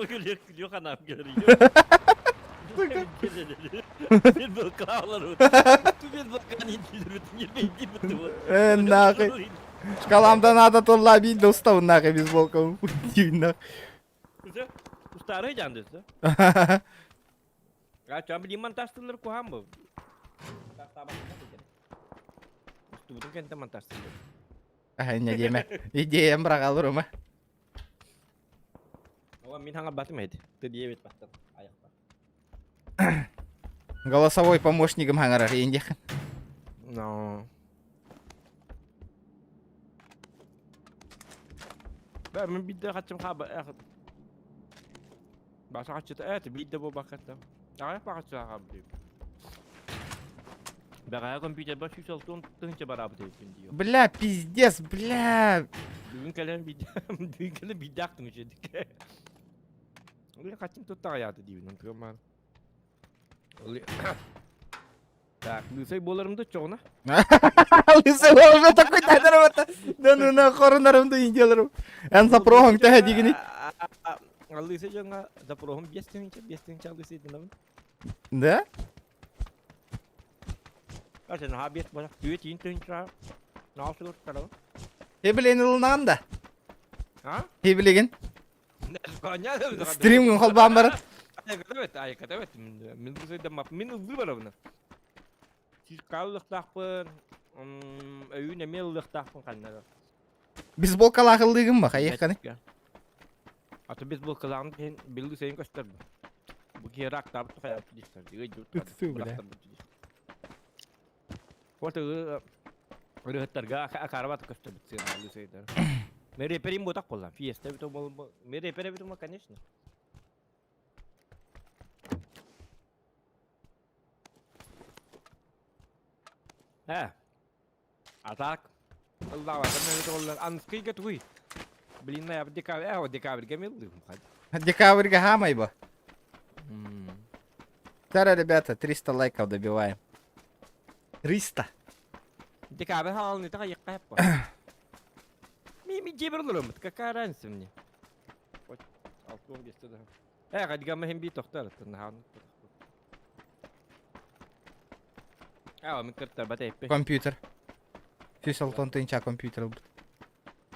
Күлүө ханаам кэлэр. Э, нахуй. Шкаламда надо толла биир да устабын нахуй бейсболкам. Нах. Устары жандысы. А чам билим монтажтылар куһаан бу. Устубутун кэнтэ монтажтылар. Не диэмэ. Идеям быраҕалырыма. Ова мин хаҥа батым эти. Ты диэбит баттан. Аяқпа. Голосовой помощнигым хаҥарар индиэх. No. Бә, мин бидде хачым хаба эх. Баша хачыта эт бидде бу баката. Ага бакача хабы. Бәгә компьютер бар 160 тыһынча барабыт эбиппин диyor. Бля, пиздец, бля. Бүгүн кэлэн бидде бүгүн кэлэн бидде актым үчедик. Uli хачым тутта аяты диибин онтугам Так, лысый буоларым да чоҕуна. Лысый уже такой татарым Да ну на хорунарым да индияларым. Эн запроһуҥ тэһэ дигини. Лысый дьоҥҥо запроһум 5 тыһыынча, 5 тыһыынча лысый дынабын. Да? Ася, наһаа биэс буолар. Түйэ тиин тыһыынча наал сылыттарабын. Хебилин ылынаҕын да? А? Хебилигин? Стримҥин холбоон баран. Мин мин ыллыы барабын. Сискаа ылыахтаахпын, өйүүн эмиэ ылыахтаахпын ханна. Бейсболкалаах ыллыыгын ба, хайыахханы? Аты бейсболкалааҕын иһин билли сайын көстөр бу. Бу киһи рактаабыт хайаабыт диэхтэр. Вот ырыһыттарга акаарабат көстөбүт сыаналыы сыйдар. Мен реперим ботак боллам. Фиеста бит бол мен репер бит конечно. Э. А так ыллаабатым эбит оллар. Анскыйга тугуй? Блин, ноябрь, декабрь, э, декабрьга мелдым. Декабрьга хамай бо. Тара, ребята, 300 лайков добиваем. 300. Декабрь халалны така якка хаппа. Ми ми жебер олором, какая разница мне? Вот, алтын бесте да. Э, кадигама хем би тохтар, тынхан. А, мен кырттар бата эппе. Компьютер. Сүүс тыһыынча компьютер ылбыт.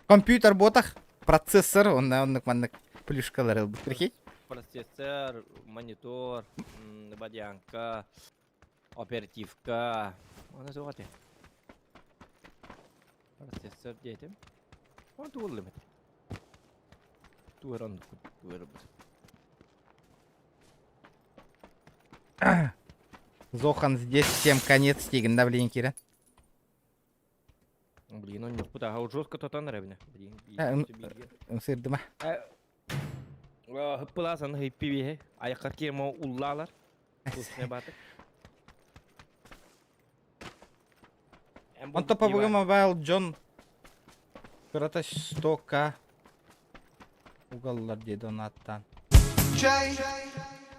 Компьютер ботах, процессор, онна оннук маннык плюшкалар ылбыт. Прикинь? Процессор, монитор, бадьянка, оперативка. Оны суғаты. Процессор диэтим. Он туыллым это. Туыр оннук туыр бут. Зохан здесь всем конец тигин да блин кира. Блин, он не пута, а жестко тотан ребне. Блин, Сырдыма. Хыппыласан хыппи аяққа кемо уллалар. Тусне батык. Онто PUBG Mobile Джон Кырата 100к угаллар дии донаттан. Чай.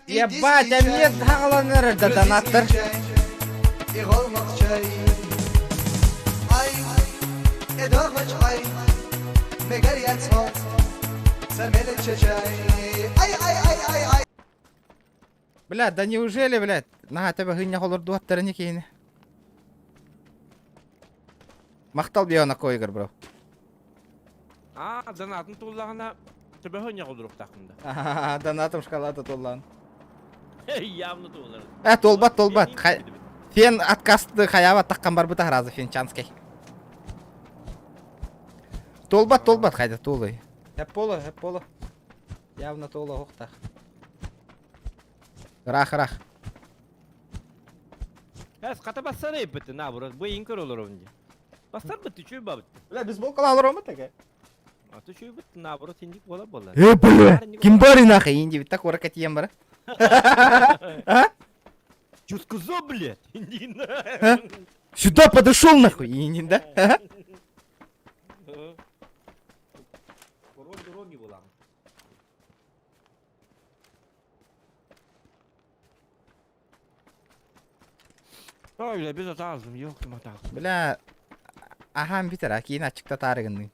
Ебать, а нет хагаланыр да донаттар. И чай. Ай, чай. Ай, ай, ай, ай, ай. Бля, да неужели, блядь? На тебе хыня холор дуаттары кейini. Махтал биона койгар, бро. А, донатын туллағына төбө хыня холдурук тақында. Донатом шоколада толлан. Явно туллар. Э, толбат, толбат. Фен откасты хаява таққан бар бұта разы фенчанский. Толбат, толбат, хайда толы. Хеп поло, хеп поло. Явно толы хоқтақ. Рах, рах. Әс, қата бассана еппіті, на, бұры, бұ ең көр олар онде. Бастар бітті, чөй бабытты. Бля, бейсболкала алыр омы теге? Аты чөй бітті, наоборот, сендик бола бола. Э, бля, ким бар нахуй, инди бит так оракат ем бара. А? Чё сказал, блядь? А? Сюда подошел нахуй, инди, да? Король дороги була. Ой, бля, без атазым, ёптым атазым. Бля, ахам битер, акин açıkta тарыгынны.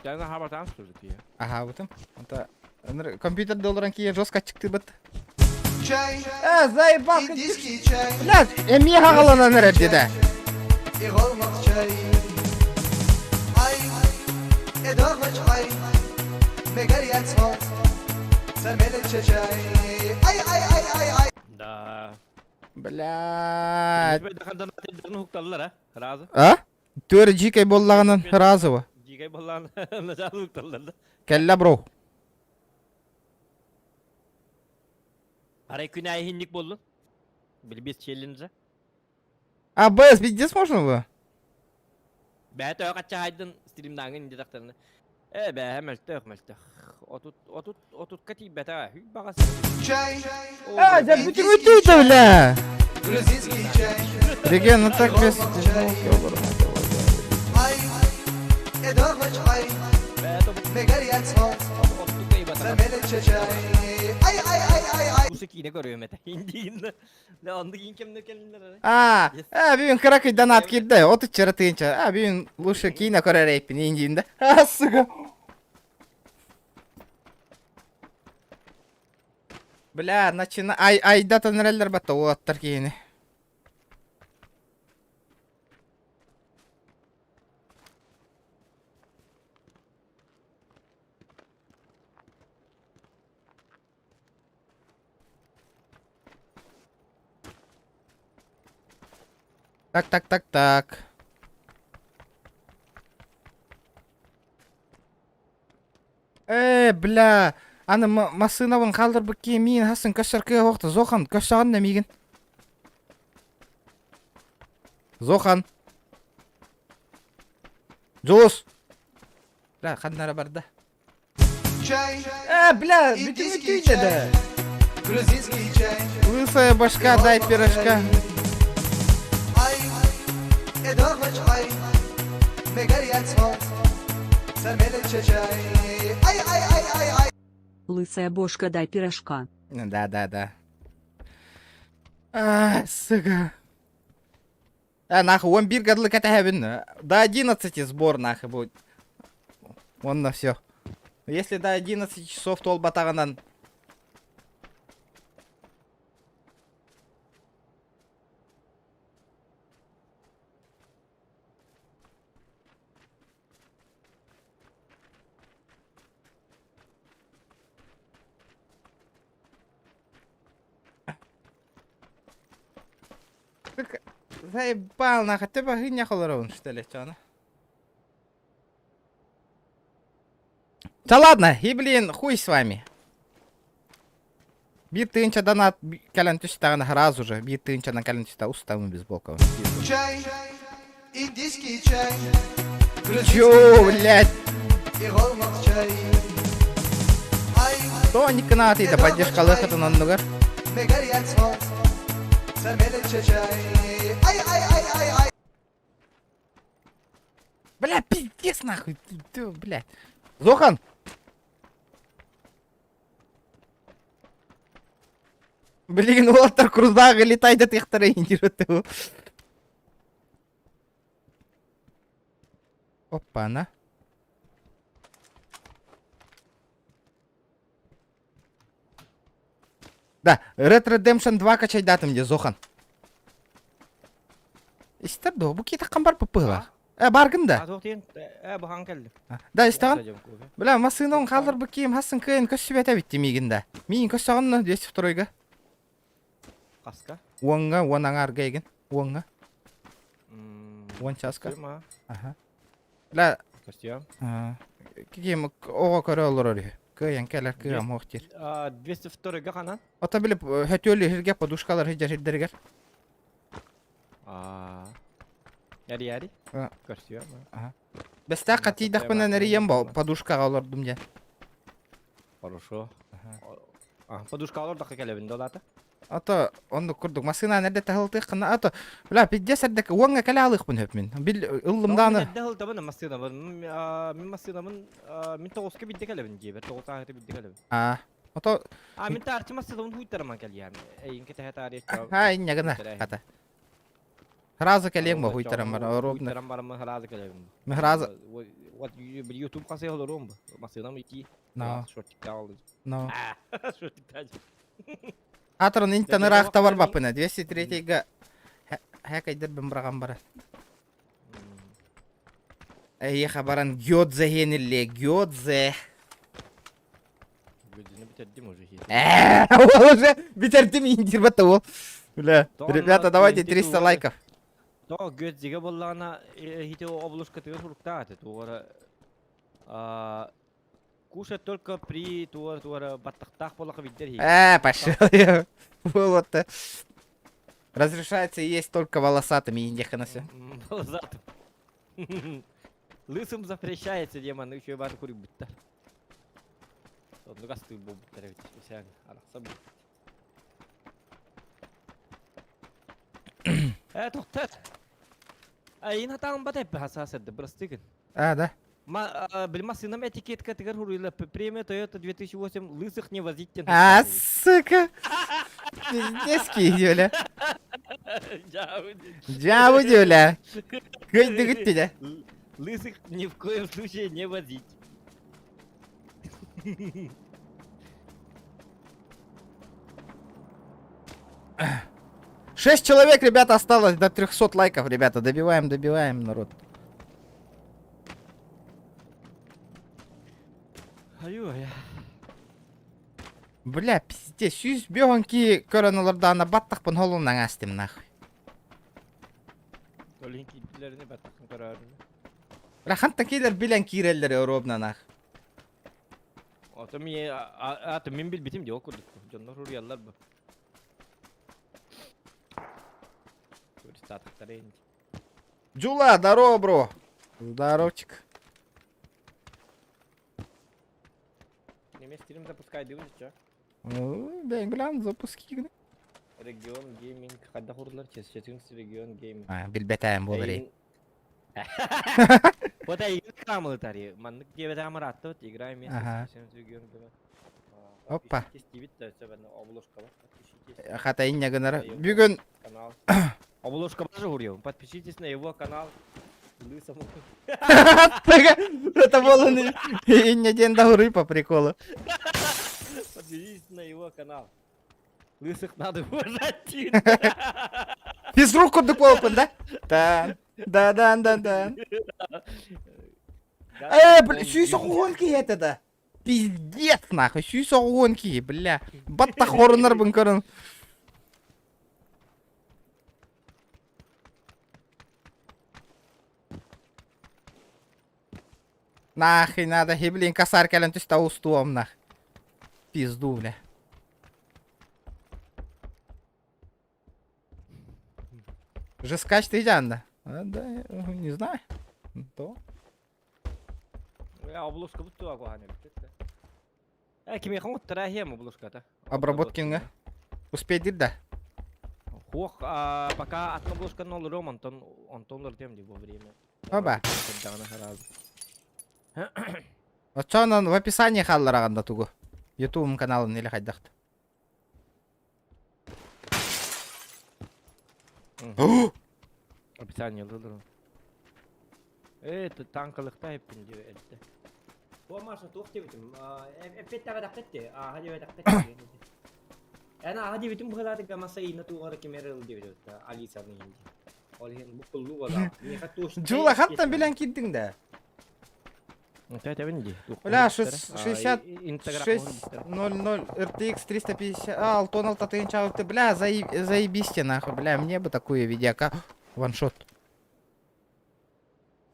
Жаңа хабатан сөзі тие. Аха, бутым. Онта компьютер долларан кие жестко чыкты бит. Чай. Э, заебал. Индийский чай. Бля, эми хагаланан эрде да. И чай. Ай, чай. Чай. Ай, ай, ай, ай, ай. Да. Бля. Разы. А? Төр жикей боллаганан разы. Жикей боллаган хукталлар да. Келле бро. Арай күнәй хинник болду. Били без челленджа. А, БС пиздец можно было? Бэйэ төһө хаччаайдын стримнааҥын диэтэхтэринэ ээ бээһэ мөлтөх мөлтөх отут отут отутка тиийбэтэ хүй баҕас Чай. А, я бүтүмүтүй да бля! Грузинский чай. Реген, ну так без... Ай, эдорвач ай. Мегарьяцмо. Сэмэлэ чай. Ай, ай, ай, ай, ай. Усы киинэ көрүөм этэ индииннэ да оннук иин кэмнэ кэллиннэр А, а, бүгүн кыракый донат киирдэ, 34 тыһыынча. А, бүгүн лучше киинэ көрөр эйпин индиинде. А, сука. Бля, начина... Ай, айда төнөреллер батта уолаттар киһини. Так, так, так, так. Э, бля, аны массыынабын хаалларбыт киһи миигин хасын көссөр кыа уохта Зохан, көссөҕүн да миигин. Зохан. Дьулус. Бля, ханна эрэ барда. Чай. Э, бля, Индийский бүтүмүтүй да. чай. Грузинский чай. Лысая башка, дай пирожка. Ай, эдорвач ай. Мегарьяцмо. Сэмэлэ чай. Ай, ай, ай, ай, ай. Лысая бошка, дай пирожка. Да, да, да. А, сука. А, нахуй, он бир годлык это До 11 сбор нахуй будет. Он на все. Если до 11 часов туолбатаҕынан. Так, заебал нахуй, ты богиня холоровын, что ли, чё она? Да ладно, и блин, хуй с вами. Биир тыһыынча донат кэлэн түстэҕинэ сразу же биир тыһыынчанан кэлэн түстэ устабын бейсболкабын. Чай. Индийский чай. Чё, блядь? И чай. Ай, Тоник кынаатыйда поддержкалыахытын оннугар. мегарьяцмо. Сэмэлэ чай. Ай, ай, ай, ай, ай. Бля, пиздец нахуй, ты, ты, блядь. Зохан! Блин, уолаттар круздааҕы летайда тыахтара индирөттө. Опа-на. Да, Red Redemption 2 качайдатым дии Зохан. Истэр дуо, бу киитаххан бар пыппыһылаах. Э, баргын да. А туох диэн э бахан кэллим. Да, истэҕин? Бля, массыына хаалларбыт киим хасын кыайан көссүбэтэ эбит миигин да. Миигин көссөҕүн 202-га. Хаска? Уоҥҥа, уон аҥаарга игин. Уоҥҥа. Уон чааска. Аха. Бля, Көстүөм. ким оҕо көрө олорор үһү. Кыайан кэлэр кыам уох диир. 202-га ханан? Ото били хөтүөл иһиргэ подушкалар сылдьар сирдэригэр. Аа. Яри яри. Көрсүөм. Аха. Бэстээххэ тиийдэхпинэ эрийэн подушкаҕа олордум диэн. Хорошо. А, подушка олордоххо кэлэбин да улаата. Ото оннук курдук массыынаан эрдэ таһылтыаххына ато бля пиздец эрдэ уоҥҥа кэлэ алыахпын сөп мин. Бил ыллым даҕаны. Эрдэ ылтабын массыынабын. Мин массыынабын мин тоҕуска биирдэ кэлэбин дьиэбэр тоҕус ааһыта биирдэ кэлэбин. Аа. Ото А мин таарчы массыынабын хуйтарыман кэлиэм. Эйин кэтэһэ таарыйа. Аа инньэ гына хата. Сразу кэлиэҥ бо хуйтаран бар ровно. Хуйтаран бараммын сразу кэлэбин. Мин сразу Вот YouTube хасыа олоруом бу. Массыынам ити. Но. Шортикта алды. Но. Шортикта. Атрон интен ыраахта барбаппына 203-га хэкайдер быраҕан баран. Эйиэхэ баран гёдзе хиэниллиэ гёдзе. Гөдүнү бүтэрдим уже. Э, уже бүтэрдим индирбет ол. Бля, ребята, давайте 300 лайков. То гөдзиге боллаҕына хити обложкатыгар суруктаах этэ туора кушать только при туора туора баттахтаах буоллахха билдэр Э, пошел я. Вот. Разрешается есть только волосатыми, индиэхэ все. Волосатым. Лысым запрещается, демон, еще бар курибуттар. Оннук астыыр буолбуттар эбит, сен арахса бу. Э, тоқтат. Айын хатаан бат эппе хасаасырды, бырастыгын. А, да. Ма, били массыынам этикеткатыгар хуруйла премия Toyota 2008 лысых не возить тен. А, сука. Пиздец бля. Дьабы бля. Кыйдыгыт бля. Лысых ни в коем случае не возить. Шесть человек, ребята, осталось до 300 лайков, ребята. Добиваем, добиваем, народ. Аю-ай. Бля, пиздец, 105 ки көрөн олордаана баттахпын холунан астым нахуй. Олин киирдилэрини баттахын көрөөрүнү. Бля, хантан киилер билэн киирэллэр ровно нах. Ото ми аты мин билбитим дио курдук. Дьоннор уруйаллар бу. Туристатыктар инди. Джула, здорово, бро. Здоровчик. Неме стрим запускай дивин ча. Бен билан запуски. Регион гейминг хадда хурлар чес регион гейминг. А, билбетаем болар. Вот я камыл тари. Маннык диэбет амаратты играем вместе с регион гейминг. Опа. Обложка Хата иння гынар. Бүгүн канал. Обложка тоже урьем. Подпишитесь на его канал. Лысому. Это было иння день да по приколу. Подпишитесь на его канал. Лысых надо уважать. Физрук курдук болупун да? Да. Да да да да. Э, бля, сүүс оҕуон это да. Пиздец нахуй, сүүс оҕуон киһи, бля. Батта хорунар бын көрөн. Нахуй надо, и, блин, косарь кэлэн түстэ устуом нах. Пизду, бля. Жескач ты да? А, да, не знаю. То. Обложка бут туа куһаҕан эбит. Э, кимиэхэ оҥоттара иһиэм обложката. Обработкинга. Успейдир да? Хуох, пока атын обложканы олоруом, онтон онтон олордуом дии во время. Оба. Оччоонон в описании хааллараҕын да тугу. Ютуб каналын или хайдахт. Описание олорор. Э, танкалыкта эппин диэ этте. Бу Маша туох диэбитим? Эппет табадахтетте, ааха диэбэтэхтетте. Эн ааха диэбитим быһалаатыга маса иина туоҕара кимэр ыл диэбит Алисаны инди. Ол иһин бу куллу буолаа. Миэхэ туох Джула хантан билэн киирдиҥ да? Тэтэбин ди. Бля, 66.00 RTX 350, а, Алтон Алтатынча, ты, бля, заебись нахуй, бля, мне бы такую видеокарту, ваншот.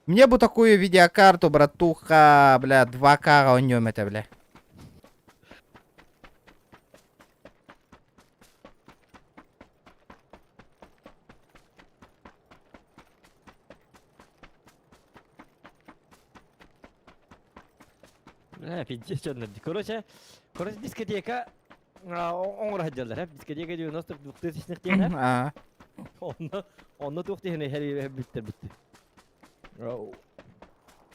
Мне бы такую видеокарту, братуха, бля, 2К он нем это, бля. Бля, пиздец, Короче, короче, дискотека оҥоро сылдьаллар, дискотека 92 тысячных диэнэр. Онно, онно туох диэни хэрийбэ бүттэр бүттэ.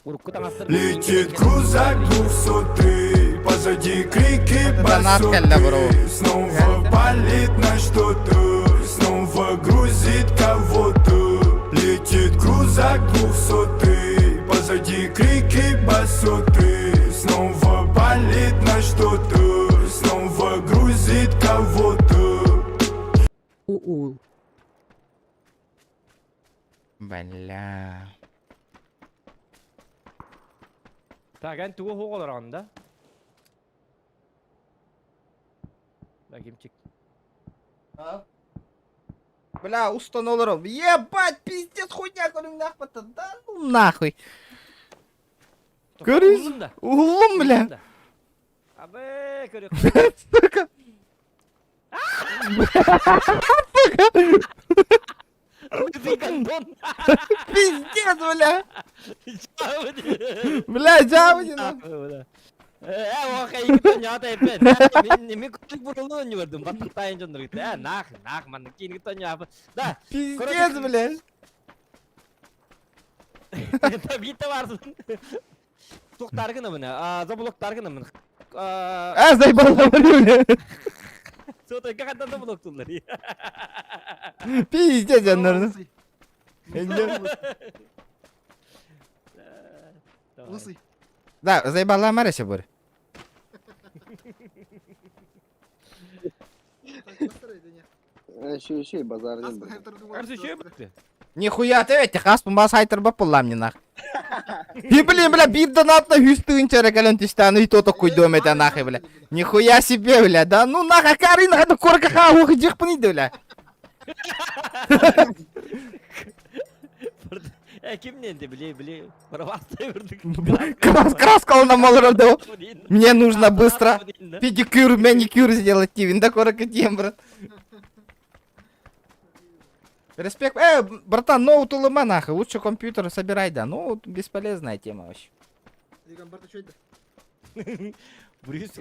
Урукку таҥастар Летит крузак двухсотый, позади крики Донат кэллэ, бро. басоты. Снова палит на что-то, снова грузит кого-то. Летит крузак двухсотый, позади крики басоты. Снова палит на что-то, снова грузит кого-то. Уул. Бля. Так, эн тугу суох олороҕун да? Кимчик. Бля, устан олором. Ебать, пиздец, хуйня, көрүҥ нахпата. Да ну нахуй. Көрүс. Уллум, бля. Абы, көрүк. Сука. Лысый гондон. Пиздец, бля. Бля, жабы Э, о, хай, тоня эпен. Мен мен күтүк бурулу не көрдүм. Баттактайын жондөр гит. Э, нах, нах, ман кийин тоня. Да. Пиздец, бля. Битте барсын. Туктар гына мына. А, заблоктар гына мына. А, заебал, бля. Сото кахаттан заблок тулар. Пиздец, жаннарны. Лысый. Да, заебала Марися бур. Еще, еще и базар. Нихуя ты эти хаспын бас айтыр бап буллам не нах. И блин, бля, бир донатна хүстүгүн чаракалын түстән и то куйдум это нахуй, бля. Нихуя себе, бля, да ну нах, акары нах, ну корка ха, ух, дихпын иди, бля. Э, кимнен де биле биле. Барабастай бирдик. Крас, краска он намал Мне нужно быстро педикюр, маникюр сделать, Тивин, да корка тем, брат. Респект. Братан, ноут улыма нахуй, лучше компьютер собирай, да. Ну, бесполезная тема вообще. Брюс,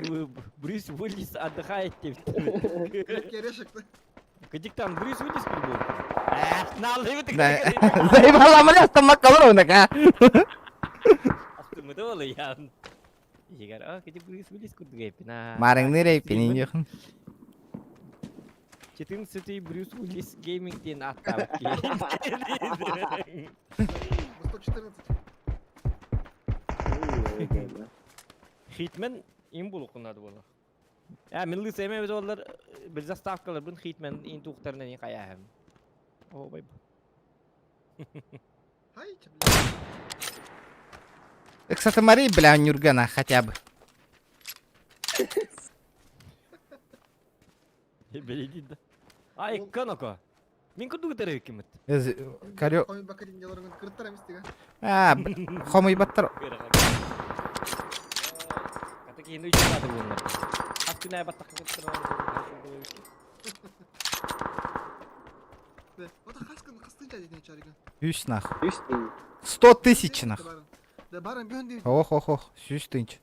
Брюс Уиллис отдыхает. Крепкий орешек. Кадик там Брюс Уиллис был. Эх, налый Да. Заебала, бля, стомак а. Астымы я. Егер, а, кадик Брюс Уиллис курдук на. Марыңны рейпин юхын. 14 Брюс Уиллис гейминг ден аттап. Восток 14. Хитмен им булукунады була. Я мен лысый эме олар бир заставкалар бун Хитмен ин туктарынан ин каяхым. О, бай. Кстати, Мари, бля, Нюргана хотя бы. Беледи да. Ай, канака. Мен курдук терек кимит. Карё. Хомый бакарин яларын кырттар эмес дига. А, хомый баттар. Ката кейин үч бады буна. Ас күнә баттак кырттар. Ота хаскын кыстынча дейт чарыгын. Үс нах. 100 000 нах. Да баран бүйөн дейт. Ох, ох, ох, сүүс тыынч.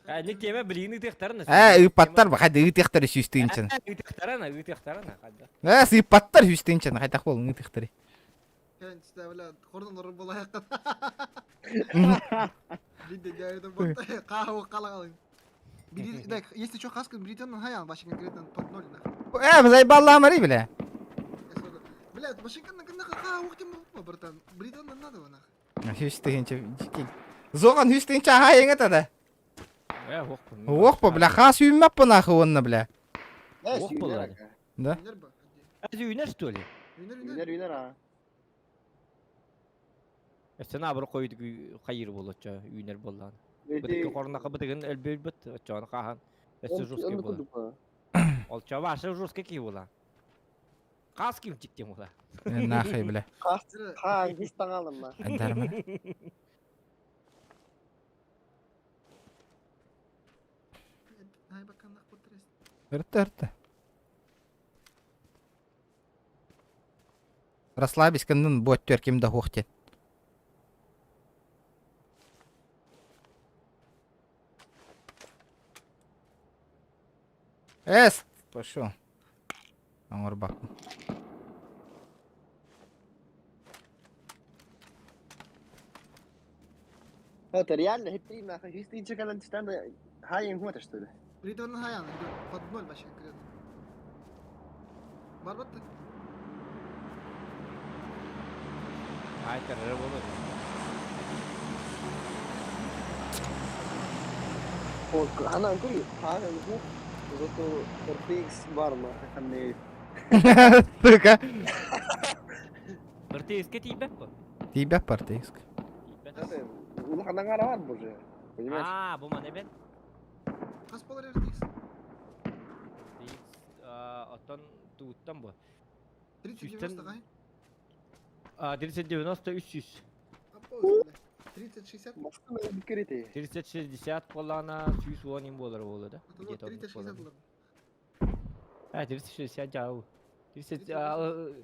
Ә, теме билигини тыктарына. Ә, ыпаттар ба, хайда ытыктары сүүс тыынчын. Ытыктарына, ытыктарына, хайда. Ә, сыпаттар сүүс тыынчын, хайдах бол ытыктары. Кен бля, хордон орун бола якын. Виде дәрден ботта кахы калагалын. Бери, да, если что, хаскын британын хаян вообще конкретно под ноль нах. Ә, заебала Мари, бля. Бля, машинканы кына ха уктем братан. Британын надо нах. Сүүс тыынча. Зоган сүүс тыынча хайыңа тада. Ә, ох. Ох, бля, хас үймәп нахуй онна, бля. Ох болар. Да? Ә, что ли? Үнер, үнер, а. Сен абыр койдук хайыр болот ча, үйнер боллан. Битик корнака битигин элбел бит, чаны кахан. Эссе жесткий була. Ол ча башы жесткий ки була. Кас ким чиктем була. Нахуй, бля. Хас, ха, гистан ма. Айдарма. Өртті, өртті. Расслабись, кындын бот ким да хохте. Эс, пошел. Аңыр бак. Это реально, хитрый нахуй, хитрый чекалан титан, хайын хуата что ли? Британын хаян, под ноль вообще конкретно. Бар батты. Ай, террор болот. Ана нкури, ха, нку, зато RTX бар нахуй, ханне. Сука. RTX-ке тийбек бу. Тибә RTX. Улаханаңара бар бу же. Понимаешь? А, бу мане бен. Кас болар RTX. RTX, оттон туuттан бу. 3090 гай. А, 3090 300. 3060. 3060 болана 110 болар болду да. Где-то 3060 болар. А, 360 жау. 300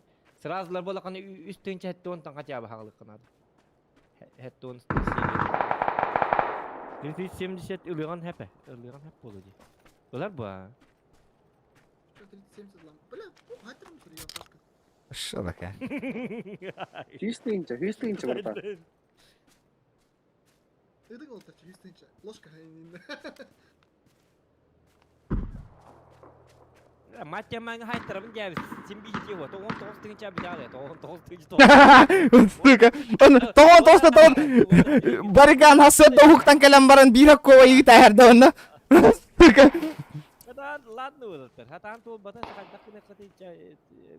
сразу болақаны үс тыынча хетте онтан хотя бы хаалыкканады. Хетте он 370 ылыган хепе. Ылыган хеп болу ди. Ылар бу а. Что 3070 лам. Бля, хайтырым сурья пашка. Что такое? Хүйстейінче, хүйстейінче барта. Ыдык олтарчы, 100 тысяча. Ложка хайнин. Маття маңа хайттырабын дәбіз. Сен бейте вот. 19 тыгынча біталы. 19 тыгынча. Сука. Он тоғон тоста тоғон. Бариган хасет тоғуқтан кәлем баран бирак кова йыгыт айырды онна. Сука. Хатан ладно олтар. Хатан тол бата хаттакны хаты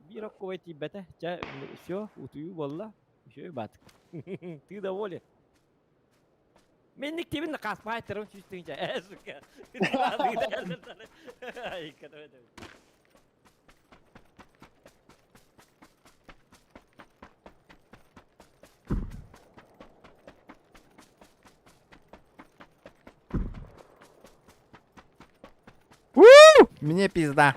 бирок кова тибете. Ча все, утую болла. Все бат. Ты доволен. Мен тебе на каспай тарым чувствую. Сука. Ай, когда Мне пизда.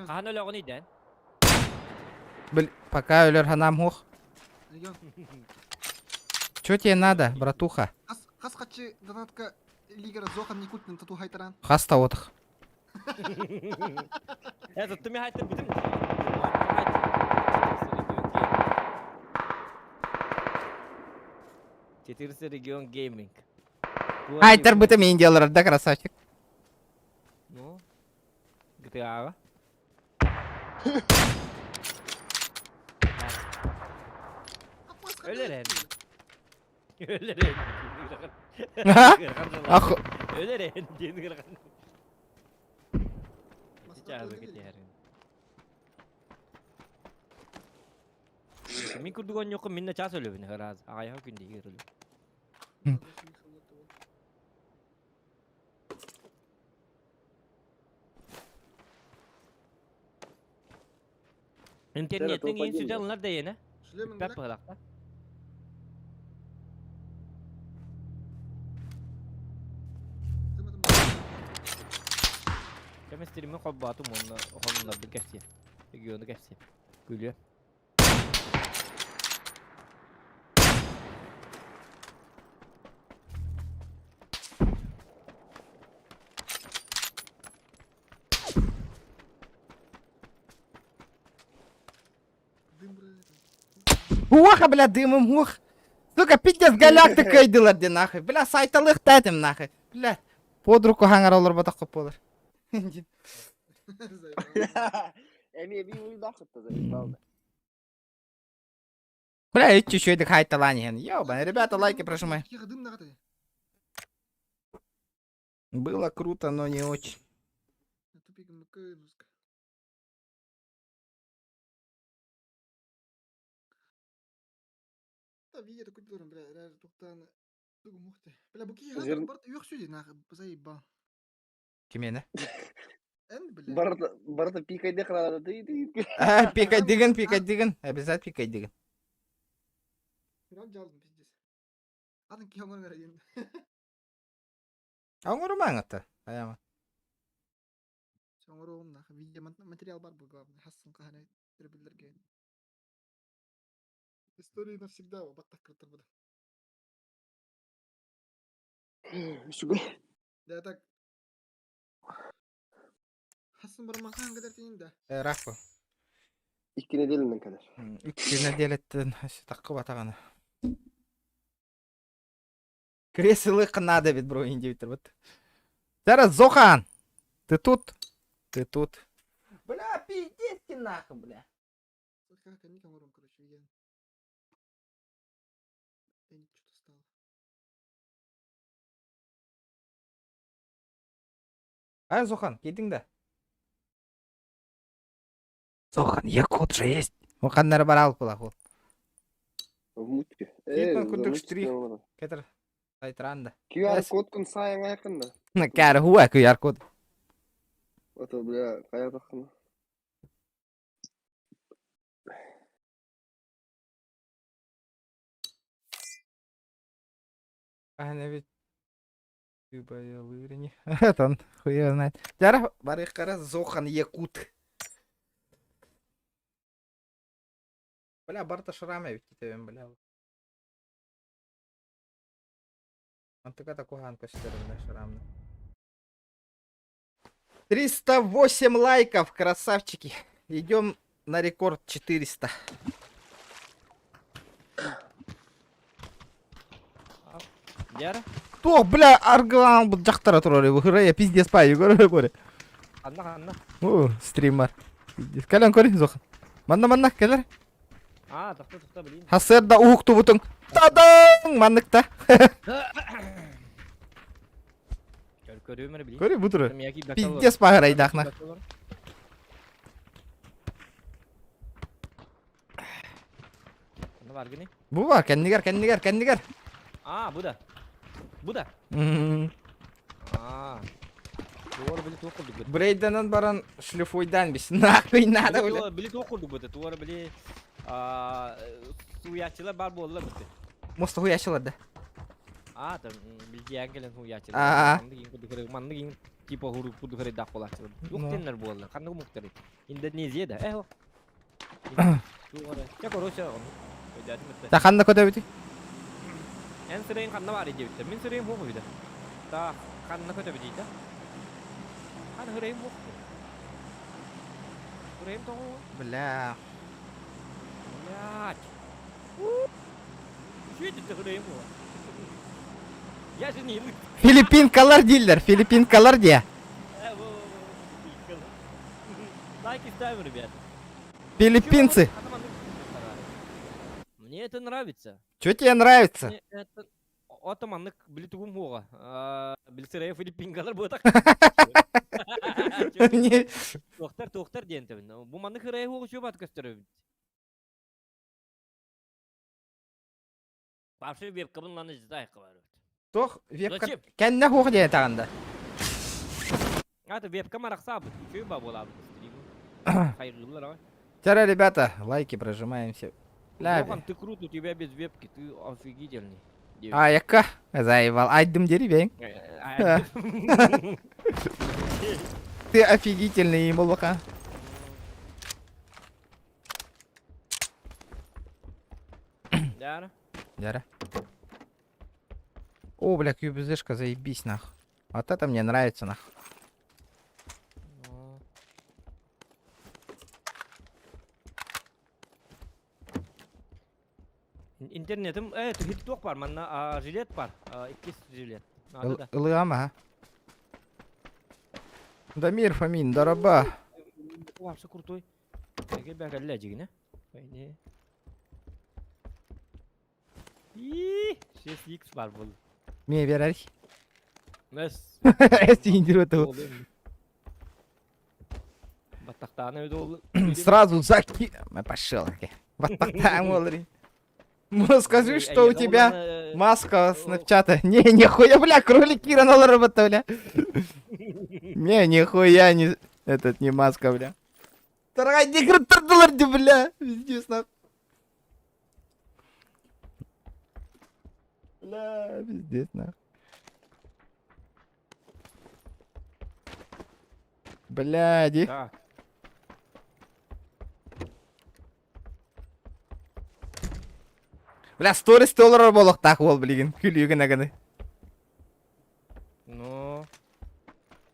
Хаһан өлөҕүн иден? Бл, пока өлөр ханам хух. Регион. Чё тебе надо, братуха? Хас хас хачы донатка лигера Зохан Никултин тату хайтаран. Хаста отых. Это ты меня хайтер бүтүм. Четырнадцатый регион гейминг. Айтар быта мен делар, да, красавчик? Ну, GTA. Өлөр эн. Өлөр эн. А? Ах. Өлөр эн диэн кырган. Чаазы кетер. Мин курдугон yok минне час өлөбүн хыраз. Агая күндө өлү. Интернеттин ең сүдә да ене. Бәп былакта. Кеместериме коббатым онна онна бир кепси. Региону кепси. Күлү. Уаха, бля, дымым, ух. Сука, пиздец, галактика идылар де нахуй. Бля, сайталых тәтім нахуй. Бля, под руку хаңар олар батақ қып болар. Эми би уйдахытты заебал. Бля, ичи еще хайталани. Ёбан, ребята, лайки прожимай. Было круто, но не очень. Тупик МК. Та видео такой дуром, бля, реально тухтан. Тугу мухты. Бля, буки Зер- барт юх сюди нахуй, заебал. Кимені? Эн, бля. Барда барда пикайды кылады ты ты. А, пикать деген, пикать деген. Обязательно пикать деген. Прям жалдым, пиздец. Атын ки оңор мере Аңырмаң ата. Аяма. Оңорум нахуй. Видео материал бар бу главное. Хассын кахана тербилерге. Истории навсегда, баттак кыртыр буду. Үчүгэй. Да так. Хассын бармахан кадar тиин да. Рахпа. Икки неделенен кадar. Икки неделеттен таккы батаганы. Креслы надо ведь бро индивитер вот. Зараз Зохан! Ты тут? Ты тут. Бля, пиздец ты нахуй, бля. Как они оңорум, короче, видео. Я что-то стало. А, Зохан, кидың да? Зохан, якут же есть. Оқаннары бар алып була ол. В мутке. Хитман курдук штрих. Кетер. Сайтранда. QR код кун сайын айкында. Кәрі хуа QR код. Ото бля, кая тахына. Ана бит. Тыбайалыыр ини. Тан хуя знает. Дьара барыаххара Зохан Якут. Бля, барта шрам эбит дитэбин, бля. Антыка куһаан көстөр, бля, шрамны. 308 лайков, красавчики. Идем на рекорд 400. Дьара? Туох, бля, аргылаан бу дьахтара турар я пиздец паю, көрө көрө. Ханна ханна? О, стример. Пиздец. Кэлэн көрүн зох. Манна манна кэлэр. Аа, тохто тохто блин. Хасырда уһуктубутуҥ. Тадаң! Манныкта. Көрүөм эрэ билин. Көрү бу турар. Пиздец паһырайдаахна. Ханна бар гини? Бу бар, кэннигэр, кэннигэр, кэннигэр. Аа, бу да. Бу да. Аа. Туора били туох курдук бит. Брейданан баран шлифуйдан бис. Нахуй надо, бля. Били туох курдук бит. Туора били суйаччылар бар буолла бит. Моста хуячылар да. Аа, там билдиэн кэлэн хуяччылар. Аа. Маннык иин курдук маннык иин типа хурук курдук дах буолааччылар. Туох теннер буолла. Ханнык муктары. Индонезия да. Э, Чэ, короче, Та ханна көтөбүтүй? Эн сырайын ханна бар диэбиттэр. Мин сырайым хуох үһү да. Та ханна көтөбүтүй да? Хан сырайым хуох. Сырайым тоҕо? Бля. Блядь. Үчүгэй сырайым хуох. Я же не Филиппинкалар дииллэр, филиппинкалар диэ. Лайки ставим, ребят. Филиппинцы. Мне это нравится. Что тебе нравится? Мне это... Ото маннык били тугум хуоҕа. Били сырайа филиппинкалар буотах. Туохтар туохтар диэн тэбин. Бу маннык ырайа хуоҕа чуобат көстөрөбүт. Вообще вебкабын ланы ждайқы бар. Тох вебка кэннэ хуох диэн таҕында. Аты вебкам арахсаабыт. Үчүгэй ба буолаабыт стриму. Хайгыыллар аҕай. Тара, ребята, лайки прожимаем все. Лохан, ты крут, у тебя без вебки, ты офигительный. А, яка? Заебал. Айдым деревень. Ты офигительный, молока. Дяра. Дяра. О, бля, QBZ-шка, заебись, нах. Вот это мне нравится, нах. Интернетим, э, хит туох бар, манна жилет бар, иккис жилет. Надо да. Ылыам, ага. Дамир Фомин, дороба. Вообще крутой. Эге бәгәллә жигине. Войне. И 6x бар бул. Мне верарь. Нас. Эстиндир Баттактааны өдө Сразу заки... Пошел. Баттактаан олри. Ну скажи, что у тебя маска снапчата. Не, нихуя, бля, кролик Кира на робота, бля. Не, нихуя не... Этот не маска, бля. Таргай, не бля. Пиздец, нахуй. Бля, пиздец, нахуй. Бля, иди. Так. Бля, сторис доллар буолуохтаах уол билигин күлүүгүн аганы. Ну.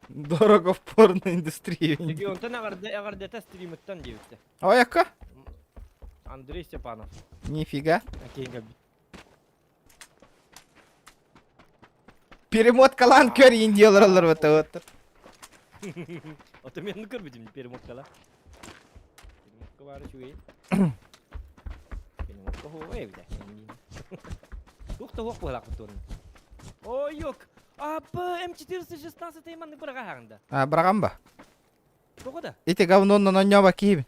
Дорого в порно-индустрию. Регионтан эҕэрдэтэ стримыттан диэбиттэ. Ойокко? Андрей Степанов. Нифига. Окей, Перемоткалаан көр индиялар вот вот. Ото мен көрбүтүм перемоткала. Перемотка бары үчүгэй. Перемотка хуой бля. Тух та хуох буолаахпыт туонна. Ой, yok. АП М416 маннык быраҕа А, бырагамба. Тоҕо да? Ити говноннон онньоба киһибин.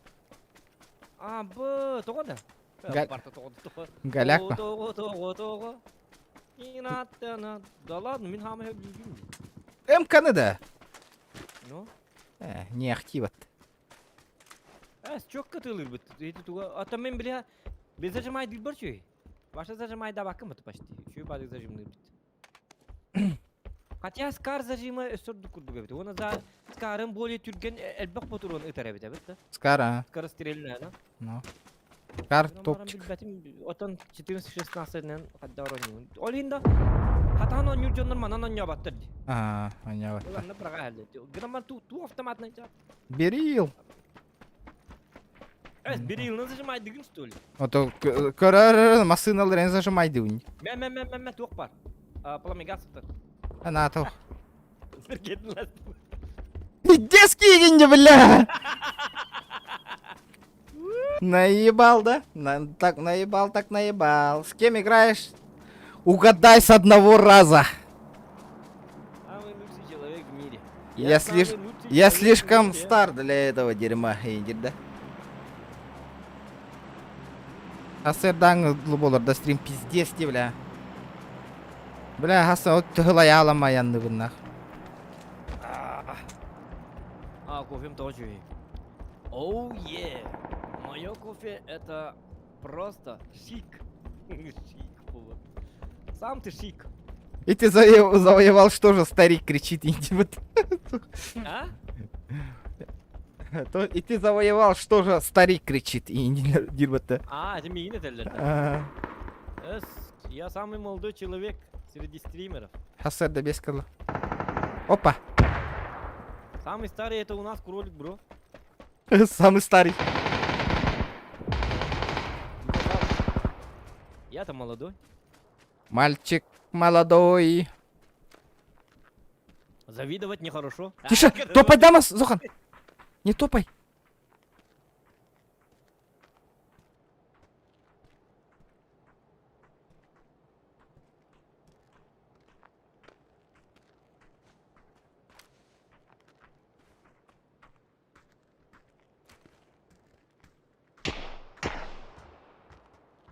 А, Б, тоҕо да? Барта тоҕо тоҕо. Галякпа. Тоҕо тоҕо тоҕо. Да ладно, мин хаама хөблүүгүм. МКны да. Ну? Э, не активат. Эс, чокка тылыр бит. Эти туга, ата мен биле без зажимай дилбар чүй. Ваша зажимай да бакым бит почти. Чүй бадык зажимный бит. Хотя Скар зажима өссө ордук курдук эбит. Уонна за Скарын более түргэн элбэх ботуруон ытар эбит эбит да. Скар, а. Скорострельная, да? Ну. Скар топчик. Билбэтим, отон 14-16-нан хадда оронньугун. Ол иһин да хатаан оонньуур дьоннор манан оонньообаттар дии. Аа, оонньообаттар. Ол анна быраҕа әлде. Гынан ту ту автоматынан чап. Берил. Эс, берилны зажимайдыгын что ли? Ото көрөр массыыналарын зажимайдыгын. Мэ мэ мэ мэ мэ туох бар. Пламегасовтар. Ана туох. Пиздец киигинде, бля! Наебал, да? На, так наебал, так наебал. С кем играешь? Угадай с одного раза. Самый лучший человек в мире. Я, я, слиш... я слишком стар для этого дерьма, Индир, да? Асырдаң болар да стрим пиздец ти, бля. Бля, хаса от тыһылайааламайанны быннах. А, кофем тоже. Оу, е! Мое кофе это просто шик. Шик, вот. Сам ты шик. И ты завоевал, что же старик кричит, вот. А? То, и ты завоевал, что же старик кричит, и не А, это миин этэллэр. Я самый молодой человек среди стримеров. Хасар да бескала. Опа. Самый старый это у нас кролик, бро. Самый старый. Я-то молодой. Мальчик молодой. Завидовать нехорошо. Тише, топай, Дамас, Зохан. Не топай.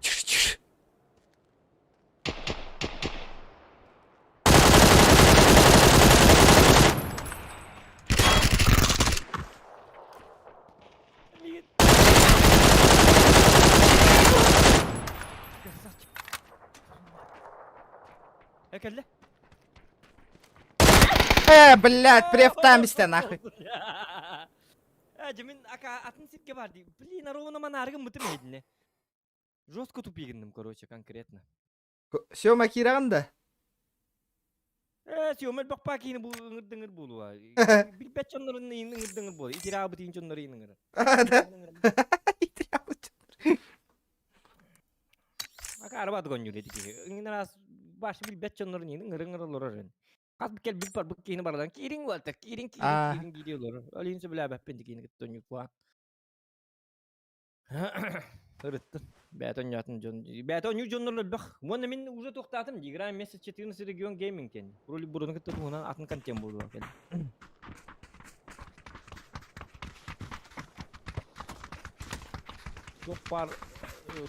Тише, тише. Красавчик. Э, Э, блядь, префтамисте нахуй. Э, мин ака атын сирге бар ди. Блин, ровно манаргым мытым едине. Жестко тупигинным, короче, конкретно. Сёма киранда. Э, сёма бакпа кийин бу ыңырдыңыр булуа. Билбет чоннорун ыңырдыңыр болу. Итирабы тиин чоннорун ыңыр. Да. Ака арабат гонюр эти ки. Ыңырас баш билбет чоннорун ыңыр ыңыр олорор. Хас бикел бил бар бу кийин бардан киирин буолта киирин киирин киирин киири олорор. Ол иһин сөбүлээбэппин ди киини кытта онньук Ырыттым. Бэйэтэ онньоотун дьон. Бэйэтэ онньуур дьоннор элбэх. Уонна мин уже туохтаатым дии. Играем вместе 14 регион гейминг диэн. Роли буруну кытта туһунан атын контент буолуо кэлин. Туох баар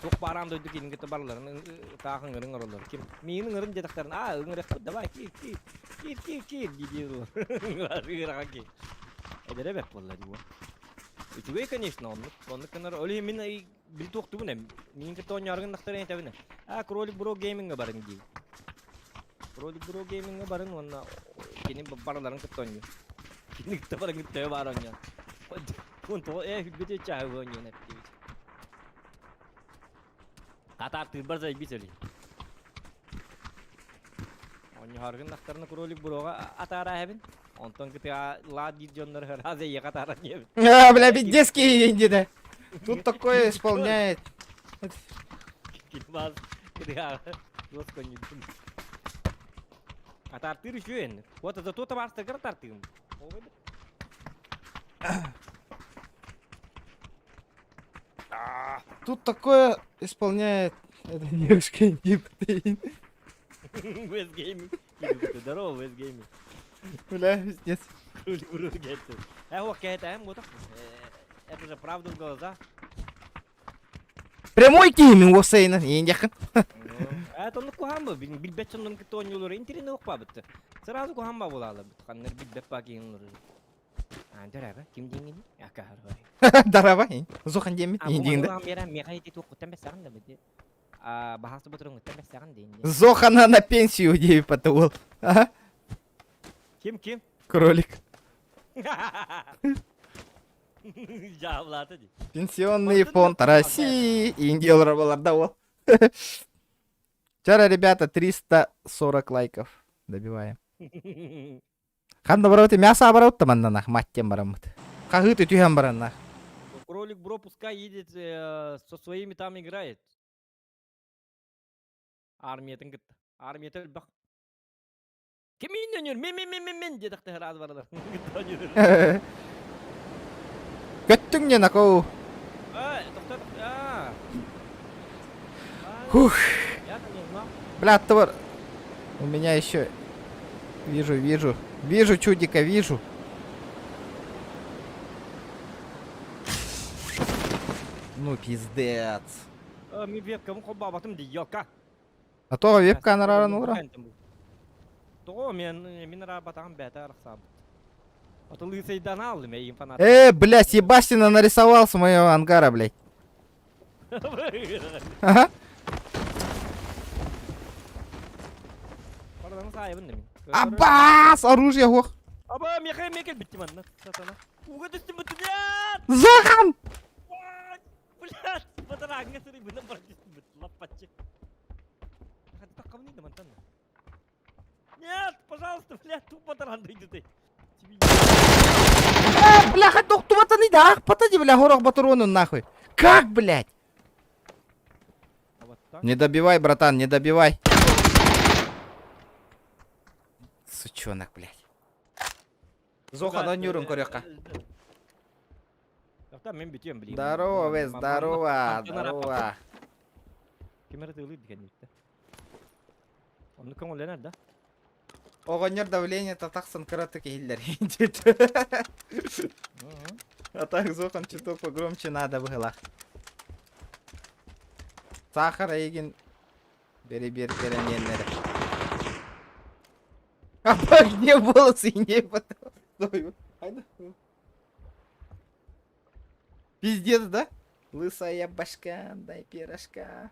туох баар аан дойду киинин кытта барыларын таах ыҥырын оҥороллор. Ким миигин ыҥырын диэтэхтэрин аа ыҥырыахпыт давай киир киир киир киир киир дии дии ыҥыраҕа киир. Эдэрэ бэрт буолла дии Үчүгэй, конечно, оннук. Оннук гынар. Ол иһин мин били туохтубун эм. Миин кытта оонньоору гыннахтара этэбин. А, Кролик Бро Гейминга барың дии. Кролик Бро Гейминга барың уонна кини барыларын кытта оонньуу. Кини кытта барың кытта баар оонньоон. Он тоҕо ээ хүлбүтэ чааһы оонньуон эттибит. Хатаартыырбар зайбит өлүй. Оонньоһоргун нахтарына кролик буруоҕа атаара эһэбин. Онтон кытыа лаа диир дьоннор ыраас эйиэхэ атааран диэбит. А, бля, пиздецкий где Тут такое исполняет. Килбаас кытыа жестко не Атаартыыр үчүгэй Вот зато табаарыстаргар атаартыгым. Тут такое исполняет эта девушка Вес Гейминг. Здорово, Вес Гейминг. Бля, пиздец. Это же правда в глаза. Прямой гейминг осейна. Индяхын. Это ну кухамба, билбет чоннон кытта оонньуулар интернет укпабыт. Сразу кухамба булалы. Ханнар билбет бакин Дараба, ким диңини? Ака Дараба, Зохан демит, индигинде. Зохана на пенсию деп потол. Ага. Ким ким? Кролик. Жаалаата ди. Пенсионный фонд России. Индия олорор да ол. Вчера, ребята, 340 лайков добиваем. Ханна барабыт мясо оборот манна маттем бараммыт. Хаһыты түһэн бараннах. Кролик бро пускай едет со своими там играет. Армиятын кытта. Армията элбэх. Кимин өнөр? Мен мен мен мен мен диэтэхтэ ыраас баралар. Көттүҥ не накоу. Тоқтор. Фух. Я-то не знал. Бля, твор. У меня еще... Вижу, вижу. Вижу чудика, вижу. Ну, пиздец. Мин вебкамын холбаабатым дии, ёлка. А то вебка анараран ура. Тоҕо мен мин араарбатаҕым бэйэтэ арахсаабыт. Оту лысайдан ааллым эйигин фанат. Блядь, Ебастина нарисовал с моего ангара, блядь. Ага. Парданı саайбын да мин. Аббас, оружие ох. Аба, мехе мекел битти манна. Сатана. Уга түстүм буту, блядь! Зохан! Блядь, батарааҥҥа сырыйбына бар түстүм бут, лаппаччы. Хата да мантан. Нет, пожалуйста, блядь, туп батаран дойду Э, бляха, тохтубатаны да, ах, патади, бля, горох батарону нахуй. Как, блядь? Не добивай, братан, не добивай. Сучонок, блядь. Зохан, он юрун корёка. Мен бүтүөм, блин. Здорово, Вес, здорово, здорово. Ким эрэ тыылыыр дигэн Онну көҥүллэнэр да? Оҕонньор давление тахсан кыратык иһиллэр. А так Зохан чуток погромче надо было. Сахар эйигин бери бер керененнere. А где волосы не потом? Пиздец, да? Лысая башка, дай пирожка.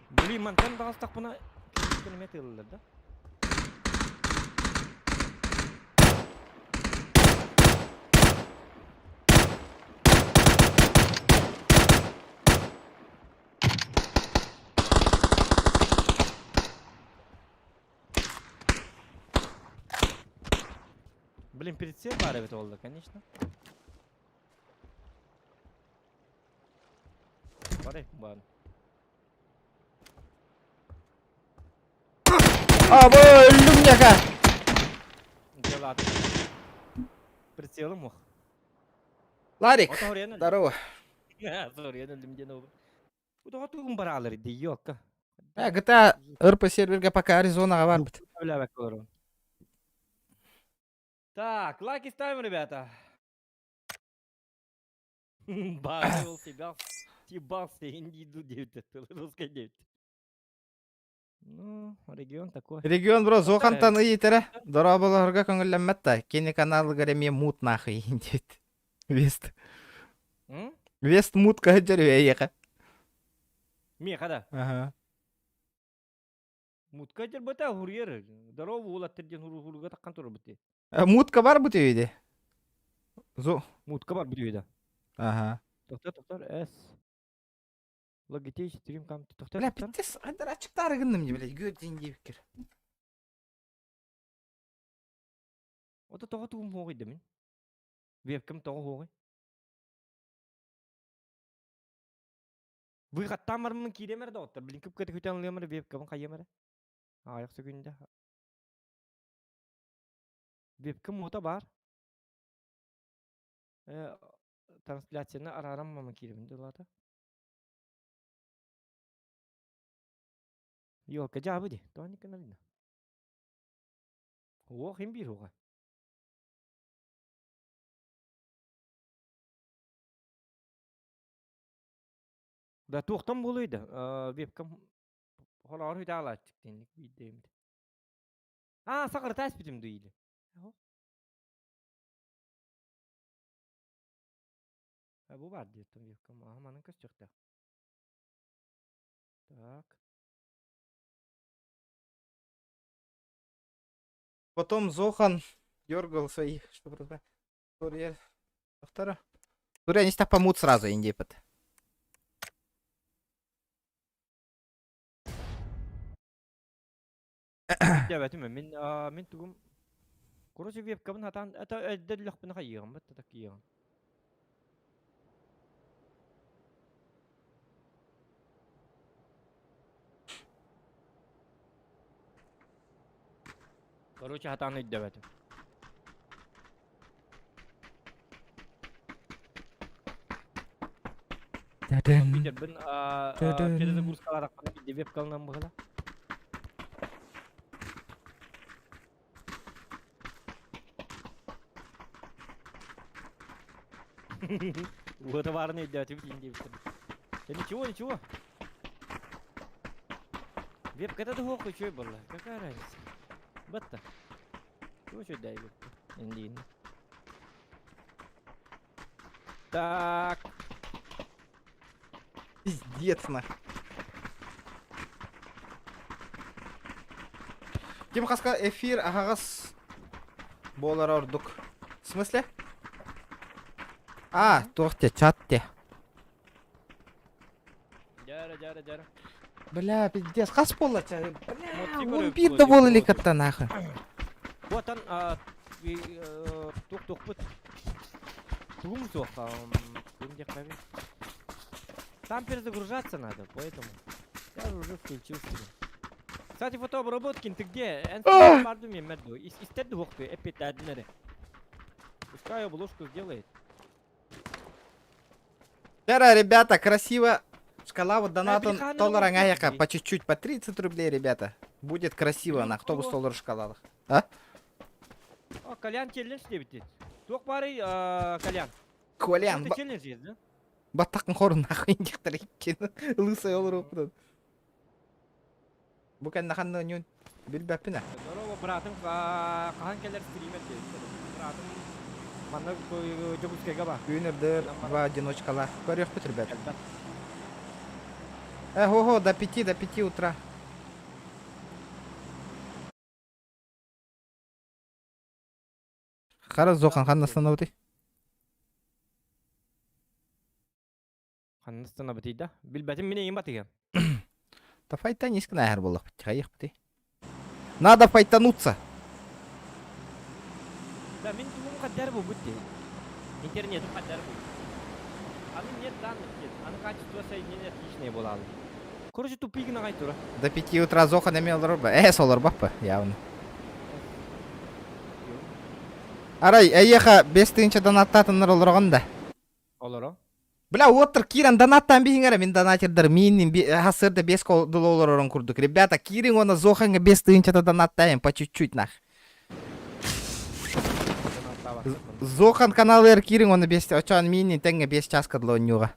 Блин, мантан даҕастахпына километр тыыллар да? Блин, прицел баар эбит буолла, конечно. Барай, баар. А, өллүм няка. Дела. Прицелым ох. Ларик, здорово. Соруйан өлдүм диэн ол. Бу тугун бараалар ди ёлка. GTA РП серверге пока Аризонаға бар бит. Так, лайки ставим, ребята. Барыл себя, стебался, иду 9, русская 9. Ну, регион такой. Регион бро, Зохантан ыйытара. Дорооболорго көҥүллэммэт да. Кини каналыгар эмиэ мут нахуй диэт. Вест. Вест мут каһыдьар эйиэхэ. Миэхэ да. Ага. Мутка дьарбата хурьер. Здорово, улаттыр диэн хуруга таккан турар бути. Мутка бар бу үйде. Зо. Мутка бар бу үйде. Ага. Тоқтар, тоқтар, С. Logitech Stream Cam тоқтар. Бля, пиздец, айдар ачыктары гынным не, блядь, гөр ден кир. Ота тоҕо тугум хуоҕуй да мин. Вебкам тоҕо хуоҕуй. Выхаттан бармын кииремер да оттар. Блин, кып кыты күтэн ылыамар вебкамын хайыамар. Аяқ сөкүндэ. Вебкам уота бар. Трансляцияны арарам мама кииремин дылата. Ёлка жабы ди. Тони каналина. О, хим бир оға. Да туохтан буолуйда. Вебкам холоор хүтаалааччык тинник бииддеймит. А, сакыр тас битим дуили. Бу бар диеттим вебкам. Аха, манын көстүөхтэ. Так. Потом Зохан дергал своих, чтобы разобрать. Турьер. Второ. Турьер не помут сразу, индипет. Дәбәтим мин мин тугум Короче, вебкабын хатан это өйдөрлөхпүн хайыгым бит такиягым. Короче, хатан өйдөбөтүм. Компьютербин перезагрузкаларахпына бидде вебкалынан быһыла. Уота баарын өйдөөтүбүт иин диэбиттэр. Да ничего, ничего. Вебка да суох үчүгэй буолла. Какая разница? Батта. Чего үчүгэй вебка? Индиин. Так. Пиздец нах. Ким хаска эфир аһаҕас буолар ордук. В смысле? А, туох те, чат те. Дьара, дьара, дьара. Бля, пиздец, хас буолла ча? Бля, он биир да буола илик атта нахуй. Буотан туох туохпут тугум суох Там перезагружаться надо, поэтому я уже включил себе. Кстати, фотообработкин ты где? Пускай обложку сделает. Вчера, ребята, красиво. Шкала вот донатон доллара аяка по чуть-чуть, по 30 рублей, ребята. Будет красиво на автобус доллар шкалалах. А? О, Колян челлендж дебит. Туох бары, Колян. Колян. Это челлендж есть, да? Баттакын хорун нахуй инжектор иккен. Лысый олор Бу кэннэ ханна ньюн билбэппин Здорово, братым, хаһан кэлэр стример диэбиттэр. Братым манна Дьокуускайга ба. Күн үрдэр два одиночкалар. Көрүөхпүт, ребят. Э, хо-хо, до 5 утра. Хара Зохан ханна остановый? Ханна остановый да? Билбэтим мин эйим батыгам. Да файтанись нахер было, хайых Надо файтануться. Да, мин тугум хаддар бу бутти. Интернетим хаддар бу. Аны нет данных нет. Аны качество соединения отличное было. Короче, тупик на тура. До 5 утра Зохан имел руба. Э, солар баппа, явно. Арай, эйеха 5 тыынча донаттатыннар олорогон да. Олоро. Бля, оттор киран донаттан биһиңere мин донатердер миинин хасырда 5 долларорон курдук. Ребята, кирин она Зоханга 5 тыынчата донаттаем по чуть-чуть нах. Зохан каналыр кирин оны 5 очан миинин теңге 5 часка длонюга.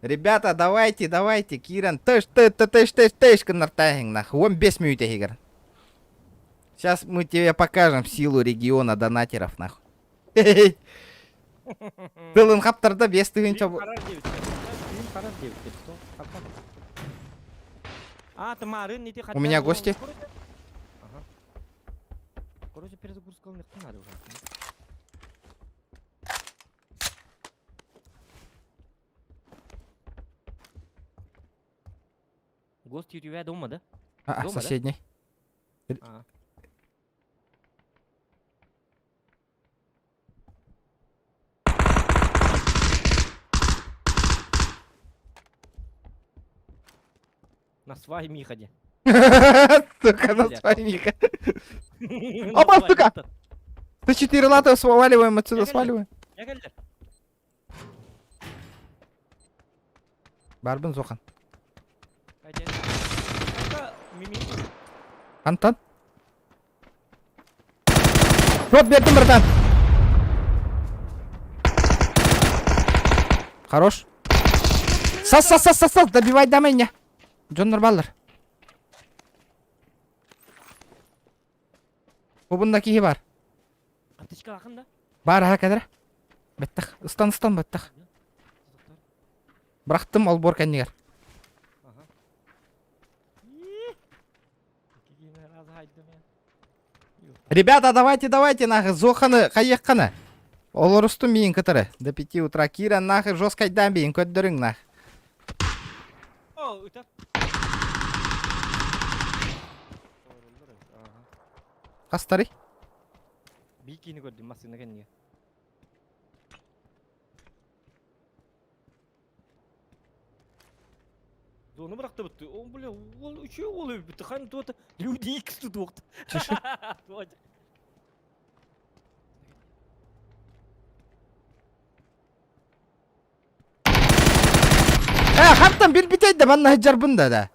Ребята, давайте, давайте, Киран, тэш, тэш, тэш, тэш, тэш, кыннартайын нах. Он 5 минут игр. Сейчас мы тебе покажем силу региона донатеров, нахуй. Тылын хаптарда 5 тыгынча... У меня гости. Короче, перезагрузка у них надо уже. Гости у тебя дома, да? А, дома, соседний. Да? А. На свай Миходе. Сука, на свай Миха. Опа, сука! 104 лата сваливаем отсюда, сваливаем. Барбын Зохан. Антон. Вот бердим, братан. Хорош. Сас, сас, сас, сас, сас, добивай до меня. Джон Нурбаллар. Бубунда киһи бар. Бар аха кәдір. Беттах. Ыстан ыстан беттах. Бырахтым олбор кэннигэр. Ребята, давайте, давайте, нахуй, Зоханы хайыаххана. Олорустум миин кытары. До 5 утра киирэн нахуй жесткайдаан биин көрдөрүҥ нах. О, ытар. Хастарый? Бикини көрдүм массыына кэннигэ. Зону бырахтыбыт. О, бля, ол үчүгэй уол эбит. Хан туота люди X тутуохт. Э, хантан билбитей да манна сылдьарбын да да.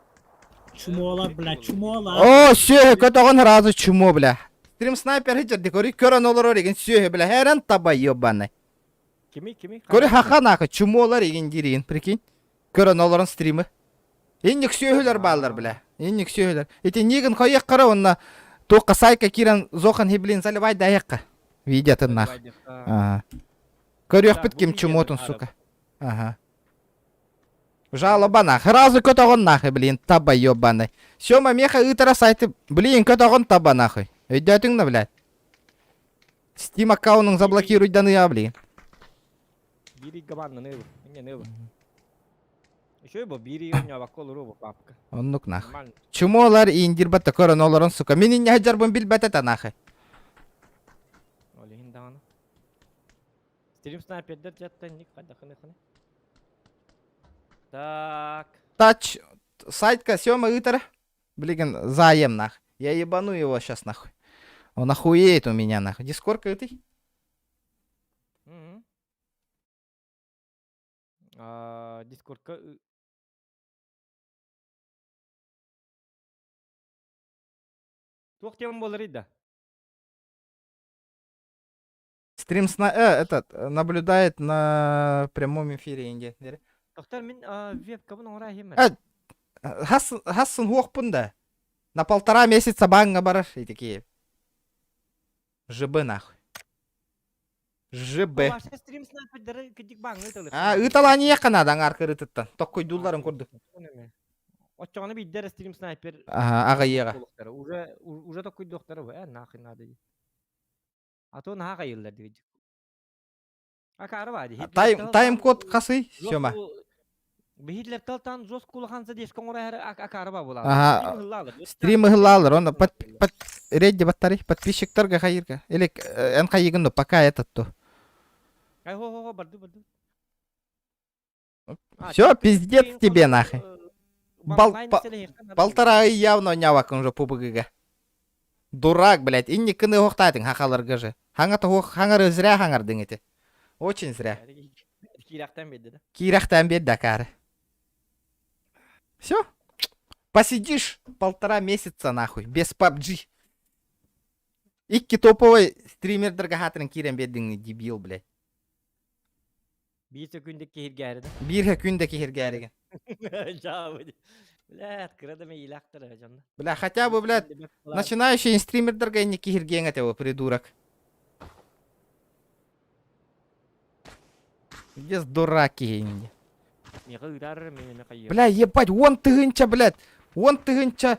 Чумолар, бля, чумолар. О, сүөһү көтөҕөн сразу чумо, бля. Стрим снайпер сылдьар ди көрүй көрөн олорор игин сүөһү, бля, хэрэн таба ебаный. Кими, кими? Көрү хаха нахы чумолар игин диирин, прикинь. Көрөн олорон стримы. Инник сүөһүлэр бааллар, бля. Инник сүөһүлэр. Ити нигин хойек кара онна туохха сайка киирэн Зохан хиблин заливай даякка. Видеотын нах. Ага. Көрүөхпүт ким чумотун, сука. Ага. Жалоба нах. Сразу көтөҕөн нахуй, блин, таба ебаный. Сёма меха ыытара сайты, блин, көтөҕөн таба нахуй. Өйдөөтүҥ да, блядь? Steam аккаунуҥ заблокируйданыа, блин. Биир ыйга бааннаныы бу. Инньэ бу. Еще бу биир ый оонньообокко олоруу бу папка. Оннук нах. Чумолар индирбатта көрөн олорон, сука. Мин инньэ сылдьарбын билбэт этэ нахуй. Ол иһин даҕаны. Стрим снайпердер дьаттан ник хайдахыны ханы. Так. Тач сайтка Сёма ыытара. Блин, заем нах. Я ебану его сейчас нахуй. Он охуеет у меня нахуй. Дискорка ты? Дискордка Туох тема буолар да? Стрим сна этот наблюдает на прямом эфире инде. Доктор мин вебкабын оҥоро иһим. Хас хассын хуохпун да. На полтора месяца банга барар и такие. ЖБ нахуй. ЖБ. Стрим снайпердары кидик баҥҥа ыталыр. А, ыталаниякка надо аңар кырытыттан. Токкойдуулларын курдук. Оччоҕуна биирдэ стрим снайпер. Ага, аҕайыаҕа. Уже уже токкуйдуохтара бу, э, нахуй надо. А то наһаа хайыллар диги. Акаары баа дии. Тайм тайм-код хасый, Сёма. Биһитлер талтан жестко улахан задержка оҥоро акаары баа буолар. Ага. Стрим ыһыллаалар, он под под редди баттары подписчиктарга хайырга. Или эн хайыгын ну пока этот то. Ай хо хо хо барды барды. Все, пиздец тебе нахуй. Бал, по, полтора ый явно нявак уже пубыгыга. Дурак, блядь, инни кыны хохтатың хахаларга же. Хаңа того хаңары зря хаңардың эти. Очень зря. Киирахтан берді да. Киирахтан берді акары. Все. Посидишь полтора месяца нахуй, без PUBG. Икки топовый стримердерге хатырын киирэн биэрдиҥ дебил, блядь. Биир күндэ киһиргээри да. Биир күндэ киһиргээриген. Жаабы. Блядь, кыра да мейлахтар дьонно. Бля, хотя бы, блядь, начинающий стримердерге не киһиргиэҥ этэ придурок. Где дурак киһи Бля, ебать, он тыһыынча, блядь. Он тыһыынча.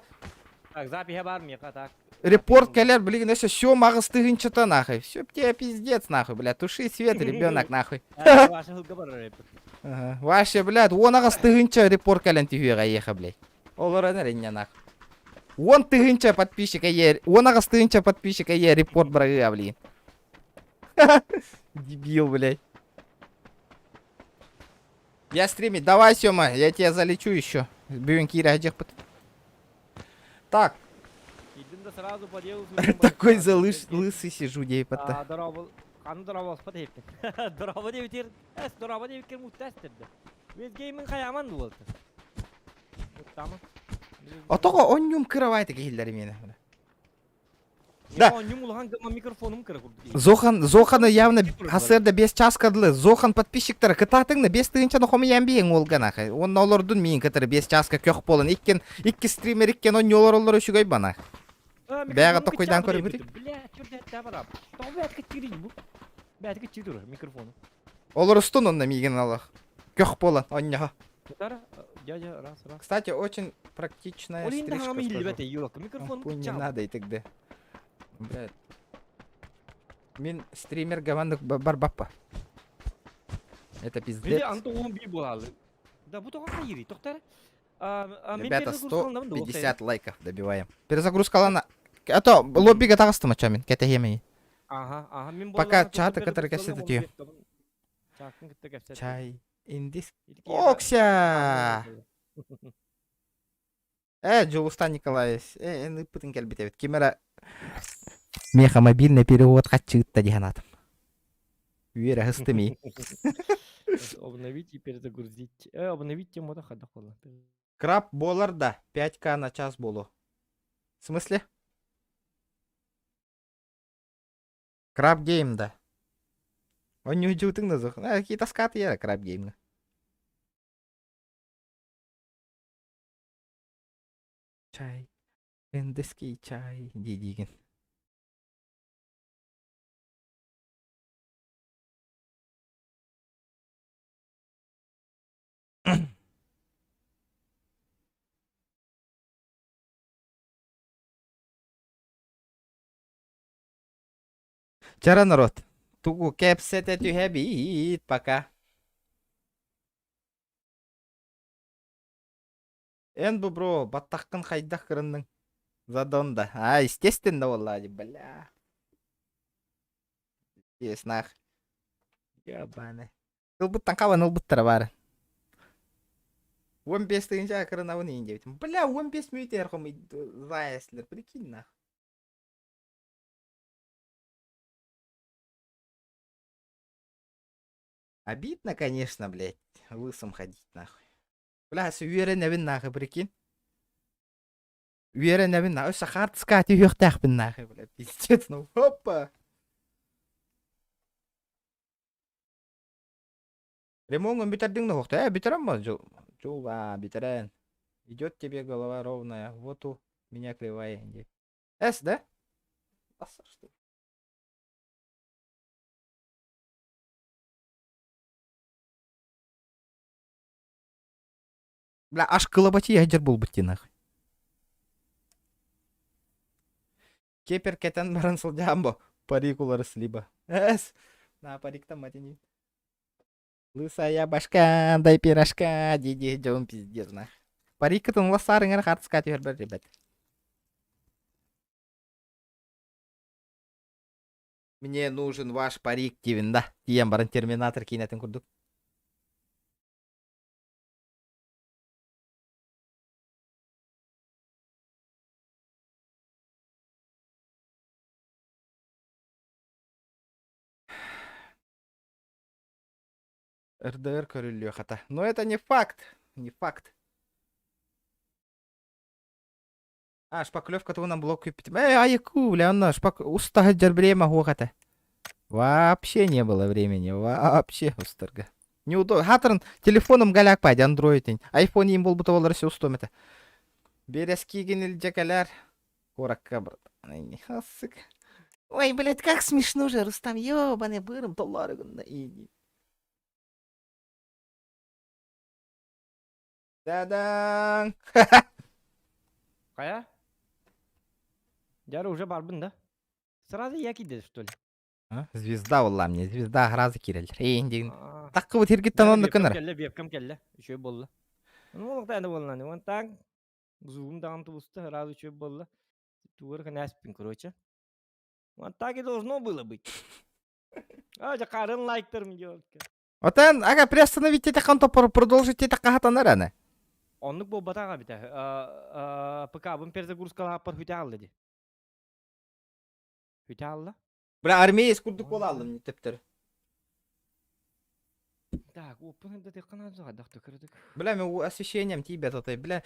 Так, запиһа бар миэхэ, так. Репорт кэлэр, блин, өссө все маҕыс тыһыынчата нахуй. Все тебе пиздец нахуй, блядь. Туши свет, ребенок нахуй. Ваша хылга барар Ага. Ваше, блядь, 10 тыһыынча репорт кэлэн түһүөҕэ эйиэхэ, блядь. Олорон эриннэ нахуй. 10 тыһыынча подписчик эйе, 18 тыһыынча подписчик эйе репорт барыа, блин. Дебил, блядь. Я стримить. Давай, Сёма, я тебя залечу еще. Бүгүн киирэ Так. Идин да сразу по делу. Такой залыш, лысый сижу, дей потта. Дорообо, аны дорообо спат хеппин. Дорообо диэбитир, эс дорообо диэбиккер муттастырды. Вес геймин хаяман буолта. Муттама. Отого онньум кыравайты киһиллери мені. Да. Онньум улахан гыма микрофонум кыра курдук. Зохан, Зоханы явно хасырда 5 часка дылы. Зохан подписчиктара кытаатыңна 5 тыһыынчаны хомуйан биэҥ уолга нахай. Онно олордун миин кытары 5 часка көх болан. Иккен, икки стример иккен онньу олороллор үчүгэй бана. Бэҕэ токуйдаан көрүбүт. Бля, чүрдэ барап. Тоҕо бээтки чирин бу? Бээтки чирдур микрофону. Олорустун онно миигин алах. Көх болан онньоһо. Дядя, раз, раз. Кстати, очень практичная стрижка, скажу. Микрофон Не надо и тогда. Блядь. Мин стримерга маннык барбаппа. Это Били пиздец. анты уон бир буолаалы. Да бу тоҕо хайыырый? Тохтор. Ребята, 150 лайков добиваем. Перезагрузкалана. А то лоббига таҕыстым ача мин кэтэһиэмэй. Ага, ага, мин Пока чаты кытары кэпсэтэ Чакын кытта кэпсэтэ. Чай. Индис. Окся! Э, Дьулустан Николаевич, э, эн ыыппытын кэлбит эбит. Ким эрэ миэхэ мобильный перевод хаччыытта дии санаатым. Үөрэ сыстым ии. Обновить и перезагрузить. Э, обновить тему да хадах буолла. Краб буолар да, 5к на час буолуо. В смысле? Краб гейм да. Онньуу да зох. Какие-то скаты я краб геймҥа. Чай. Индийский чай дии-диигин. Чара народ. Тугу кэпсэтэ түһэбит пока. Эн бу бро, баттаххын хайдах кырынныҥ? Задон да. А, естественно буоллаа дии, бля. Еснах. Ебаный. Ылбыттан хабан ылбыттара баары. 15 тыһыынча кырынабын иин диэбитим. Бля, 15 мүнүүтэ эрхом заеслер, прикинь нах. Обидно, конечно, блядь, лысым ходить нахуй. Бля, үөрэнэбин нахуй, прикинь. Үөрэнэбин нахуй, өссө хаартыска түһүөхтээхпин нахуй, бля, пиздец, ну, опа. Ремоҥҥун бүтэрдиҥ да суохта? Ээ, бүтэрэн ба, Жул, бүтэрэн. Идет тебе голова ровная, вот у меня кривая. С, да? Что? Бля, аж кылабачы ядер буолбут дии нахуй. Кепер кэтэн баран сылдьаһан бо парик уларыс либо. Эс, на париктан матини. Лысая башка, дай пирожка, дии дьон пиздец нах. Париккытын лассаарыҥар хаартыска түһэрбэр, ребят. Мне нужен ваш парик диибин да. Тиийэн баран Терминатор киинэтин курдук. РДР көрүллүө хата. Но это не факт. Не факт. А, шпаклевка туһунан блок күүппүтүм. Э, айыку, бля, онно шпак устаһы дьэр время суох этэ. Вообще не было времени, вообще устарга. Неудобно. Хатырын телефоном галяк пади, андроид Айфон им болбута болар все устом это. Березкигин илдьэ кэлэр. Куоракка, брат. Асык. Ой, блядь, как смешно же, Рустам, ёбаный бырым, доллары гынна. Да-дан! Хайа? Дьэ уже барбын да? Сразу я киирдэ, что ли? А? Звезда буолла мне, звезда сразу киирэллэр. Эйин диэн. Таккыбыт хиргиттэн онно кынар. Кэллэ, вебкам кэллэ. Үчүгэй буолла. Ну, олохто буолла. Вон так. Зугум даҕаны тубуста, сразу үчүгэй буолла. Тугар кэнээспин, короче. Вот так и должно было быть. А, дьэ харын лайктарым делать. Отан, ага, приостановить это конто продолжить это кахатанар аны. Оннук буолбатах эбитэ. ПК-бын перезагрузкалааппар хүтэ алла ди. Хүтэ алла. Бля, армеец курдук буолааллым төптөр. Так, оппун да тыкканан сугадах төкөрдүк. Бля, мен освещением тиийбэт отой, бля.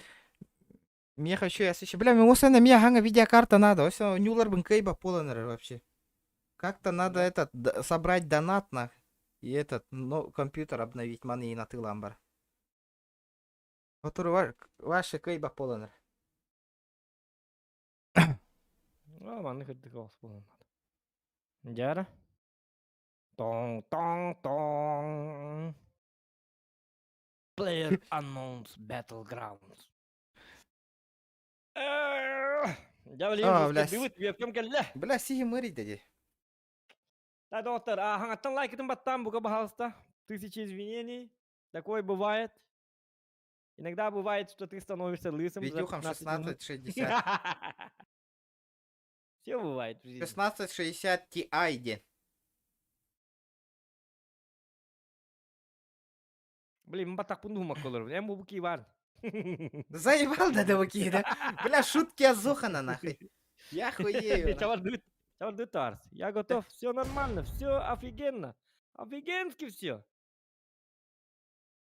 Меха еще освещение. Бля, мен осана мне ханга видеокарта надо. Ось нюларбын кайба поланер вообще. Как-то надо этот собрать донат на и этот, но компьютер обновить маны и на тыламбар. Который ваши кайба поланер. А, маны кырдык олус буолан надо. Дьара. Тоң, тоң, тоң. Player Unknown's Battlegrounds. Дьэ, А, бля, билигин вебкам кэллэ. Бля, сиһи мырый деді. Так, доктор, а хаҥаттан лайкытын баттаан бука пожалуйста. Тысячи извинений. Такое бывает. Иногда бывает, что ты становишься лысым за Видюхам 15 минут. 1660. Все бывает в жизни. 1660 Ti де. Блин, баттахпын дуһумакка олоробун. Эн бу ки бар. Заебал да даваки, да? Бля, шутки Азухана нахуй. Я хуею. нахуй. Чавардыт, чавардыт Тарс. Я готов, все нормально, все офигенно. Офигенски все.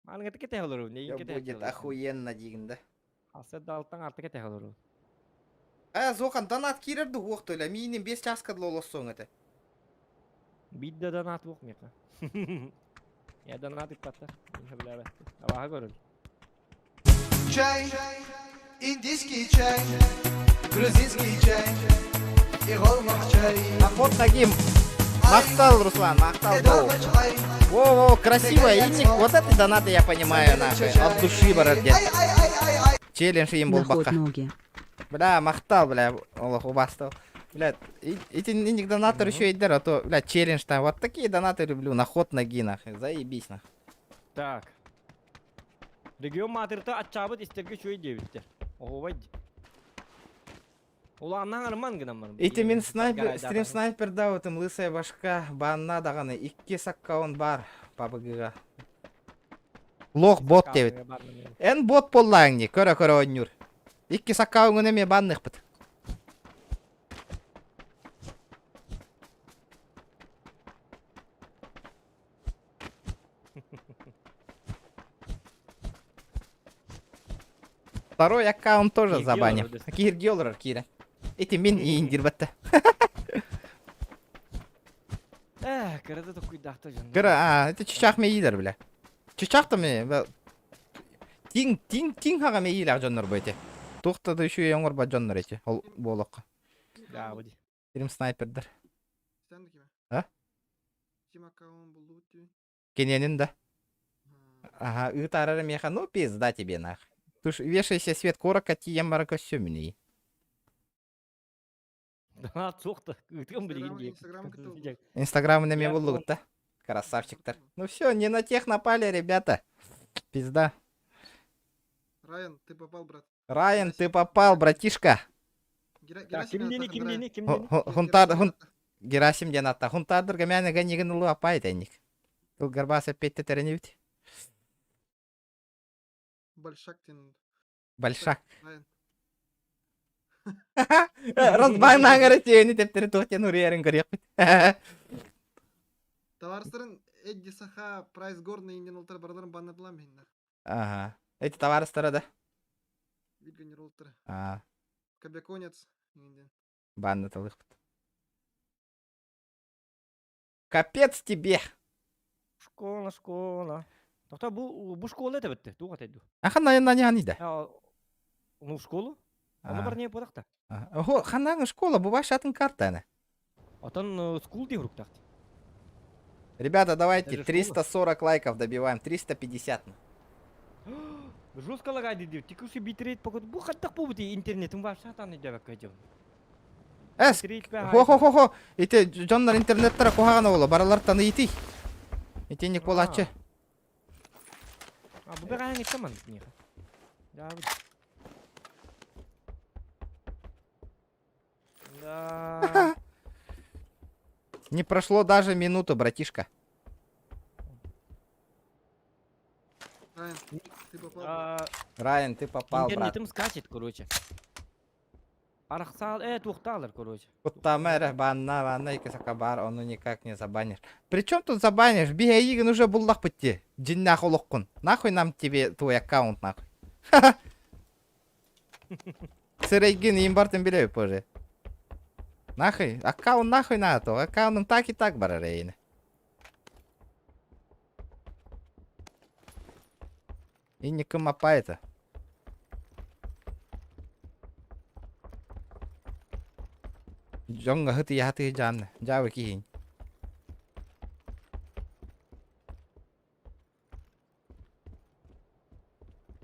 Манга кете олору, не Всё кете будет охуенно дигин, да? Асы далтан арты кете олору. Э, Зохан, донат кирер ду уох толя, миним 5 часка лолоссоң это. Бидде донат бук мека. Я донат иппата. Мен билебет. Абаха көрөл. Чай, индийский чай, грузинский чай и голмах чай. Охот нагим. Махтал, Руслан, махтал. Воу. Во, во, красиво. Инник, вот это донаты я понимаю, нахуй. От души, барарде. Челлендж им был Наход бака. ноги. Бля, махтал, бля, Аллах убастал. Бля, эти инник донатор еще идер, а то, бля, челлендж там. Вот такие донаты люблю, на ход ноги, нахуй. Заебись, нахуй. Так. Регион матырта атчабыт истерге чуй дебиттер. Ого Улааннаан арман гынан барым. Ити мин снайпер, стрим снайпер да, вот им лысая башка, банна даганы, икки саккаун бар, пабыгыга. Лох бот дебит. Эн бот боллааңни, көрө көрө ойнур. Икки саккаун эме банныхпыт. Второй аккаунт тоже Киргиолор забаним. өдес. Киргиолор кире. Ити мин ииндирбетте. Эх, кырады токуйдаахта жон. Кыра, а, это чычах мейилер, бля. Чычах та ме, тиң, тиң, тиң хага мейилер жоннор бу эти. Тухта да еще оңор ба жоннор эти. Ол болокка. Да, буди. Стрим снайпердер. Сен киме? А? Ким аккаунт булду бит Кененин да. Ага, ытарар меха, ну пизда тебе нах. Туш вешайся свет корака тием барака сёмини. Донат суохта. Ытган билигин диек. Инстаграм кытыл. Инстаграм неме булду да? Красавчиктар. Ну все, не на тех напали, ребята. Пизда. Райан, ты попал, брат. Райан, ты попал, братишка. Так, ким дени, ким дени, ким Ху- дени? ху- Хунтар, хун... Герасим диэн атта. Хунтардырга мээнэ гэнигин ылы апай тэнник. Тыл гарбаса петте тэрэнибит. Большак тен. Большак. Райан. Разбайнааңара тиэни тептери туохтен уриэрин көрүөхпүт. Товарыстарын Эдди Саха, Прайс Горный инден олтар бардарын баннадылам мен. Ага. Эти товарыстара да. Вильгенер олтар. А, Кобяконец инден. банна талыхпыт. Капец тебе. Школа, школа. Тохта бу бу школа это битте. Туга тайду. Аха на на не да. Ну школу? Оны бар не бодакта. Ого, ханаң школа, бу ваш атын карта ана. Атан скул ди хуруктакт. Ребята, давайте Это же школа. 340 лайков добиваем, 350. Жестко лагайды деп. Текущий битрейт покот. Бу хаттак бу бути интернетин бар шатаны деп көйдüm. Эс, хо-хо-хо-хо, ити дьоннор интернеттара куһаҕана буолла, баралартан ыйытый. Итинник буолааччы. А бу бәгән иттеман не. Да. Да. Не прошло даже минуту, братишка. Райан, ты попал. брат. Райан, ты попал, брат. Интернетим скачет, короче. Арахсал, туохталар, короче. Куттама банна, банна, и сакабар, ону никак не забанишь. Причем тут забанишь? Биһиги уже буллах пытти. Дьиҥнээх олоххун. Нахуй нам тебе твой аккаунт, нахуй. Сирэйгин имбартын билэбит позже. Нахуй, аккаунт нахуй надо, то аккаунтом так и так барарейн. И не это. Дьоҥҥо хытыйа жаанна, жаабы киһин.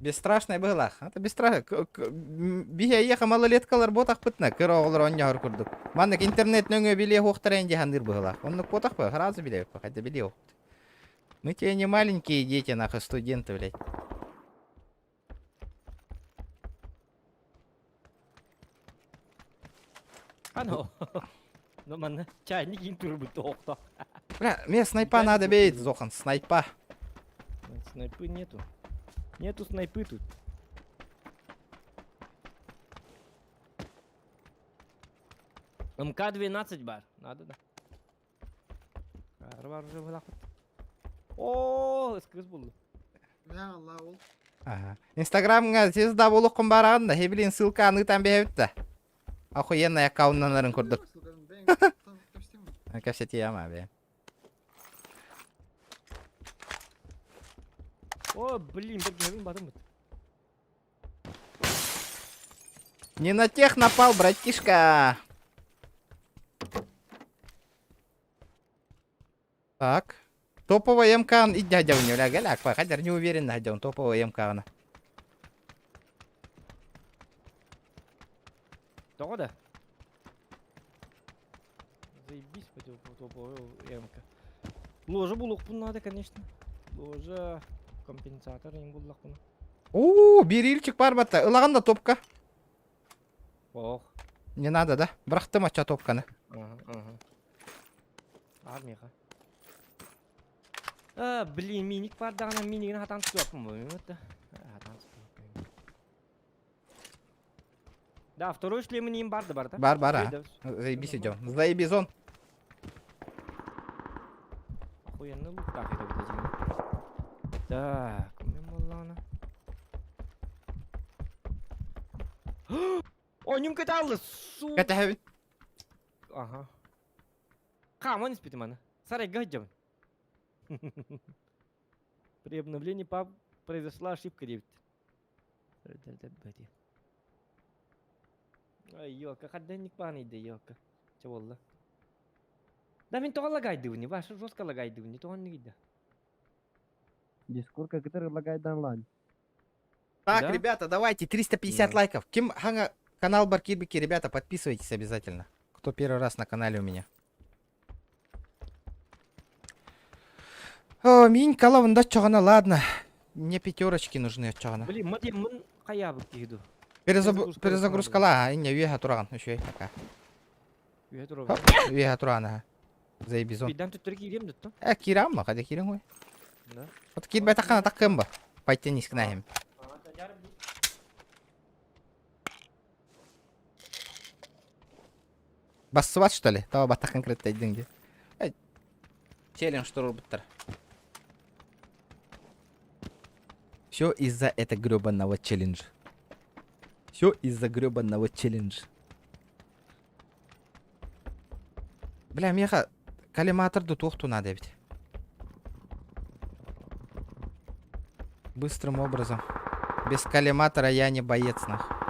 Бесстрашный быһылаах. Это бесстрашный. Биһи эйиэхэ малолеткалар буотахпытына, кыра оҕолор оонньоһор курдук. Маннык интернет нөҥүө билиэ суохтара ин дьаһаныыр быһылаах. Оннук буотахпы, сразу билэбиппэ, хотя билиэ суохпут. Мы тебе не маленькие дети, нахуй, студенты, блядь. Ано. Ну манна чайник ин турбут тоохто. Бля, мне снайпа надо бейт, Зохан, снайпа. Снайпы нету. Нету снайпы тут. МК-12 бар. Надо, да. Бар уже вылахат. О, ыскыз булду. Я Алла ол. Ага. Инстаграмҥа звезда буолуоххун баараҕын да, блин, ссылканы ыытан биһэбит да. Охуенный аккауннанарын курдук. Кэпсэтиэм аби. О, блин, бергебин батымыт. Не на тех напал, братишка. Так. Топовая МК и дядя у него, ля, хотя не уверен, дядя он топовая МК. Тоҕо да? Заебись по топовой МК. Ложа булуохпун надо, конечно. Ложа, компенсатор им буллахпына. Уу, берильчик бар батта. Ылаҕын да топка. Ох. Не надо, да? Бырахтым ача топканы. Ага, ага. Армияға. А, блин, миник бар даҕаны минигин хатан түсүөппүн бу. Хатан Да, второй шлем им бар да бар, да? Бар, бар, а. Заебись идем. Заебизон. Охуенный лук так это вот этим. Так, у меня малана. О, ним каталы, су. Кэтэһэбин. Ага. Хааман испитим аны. Сарайга сылдьабын. При обновлении пап произошла ошибка диэбит. Ай, ёлка, хадданник баан иде, ёлка. Чэ буолла. Да мин тоҕо лагайдыбын, ваша жестко лагайдыбын, тоҕо оннук Дискурка кытары лагайдан лань. Так, Да? ребята, давайте 350 Да. лайков. Ким саҥа каналбар киирбит, ребята, подписывайтесь обязательно. Кто первый раз на канале у меня. О, минь калавында чоҕана, ладно. Мне пятерочки нужны чоҕана. Блин, мын мын хайаабыт киһи дуу. Перезагрузка Перезагрузкала, инне үөһэ тураҕын, үчүгэй пока. Үөһэ туругун. Хоп, үөһэ тураҕын, аха. Заебизон. Биирдэн төттөрү киириэм дуттум. Э, киирам ма, қайда киирең ғой? Да. Вот киирбэтаххына таххыам ба. Пойти нискнаем. Бассыбат, что ли? Таба баттах конкретно деньги. Челлендж турур Все из-за этого гребаного челленджа. Все из-за гребаного челленджа. Бля, меха, коллиматор ду туохту надо ведь. Быстрым образом. Без коллиматора я не боец, нах.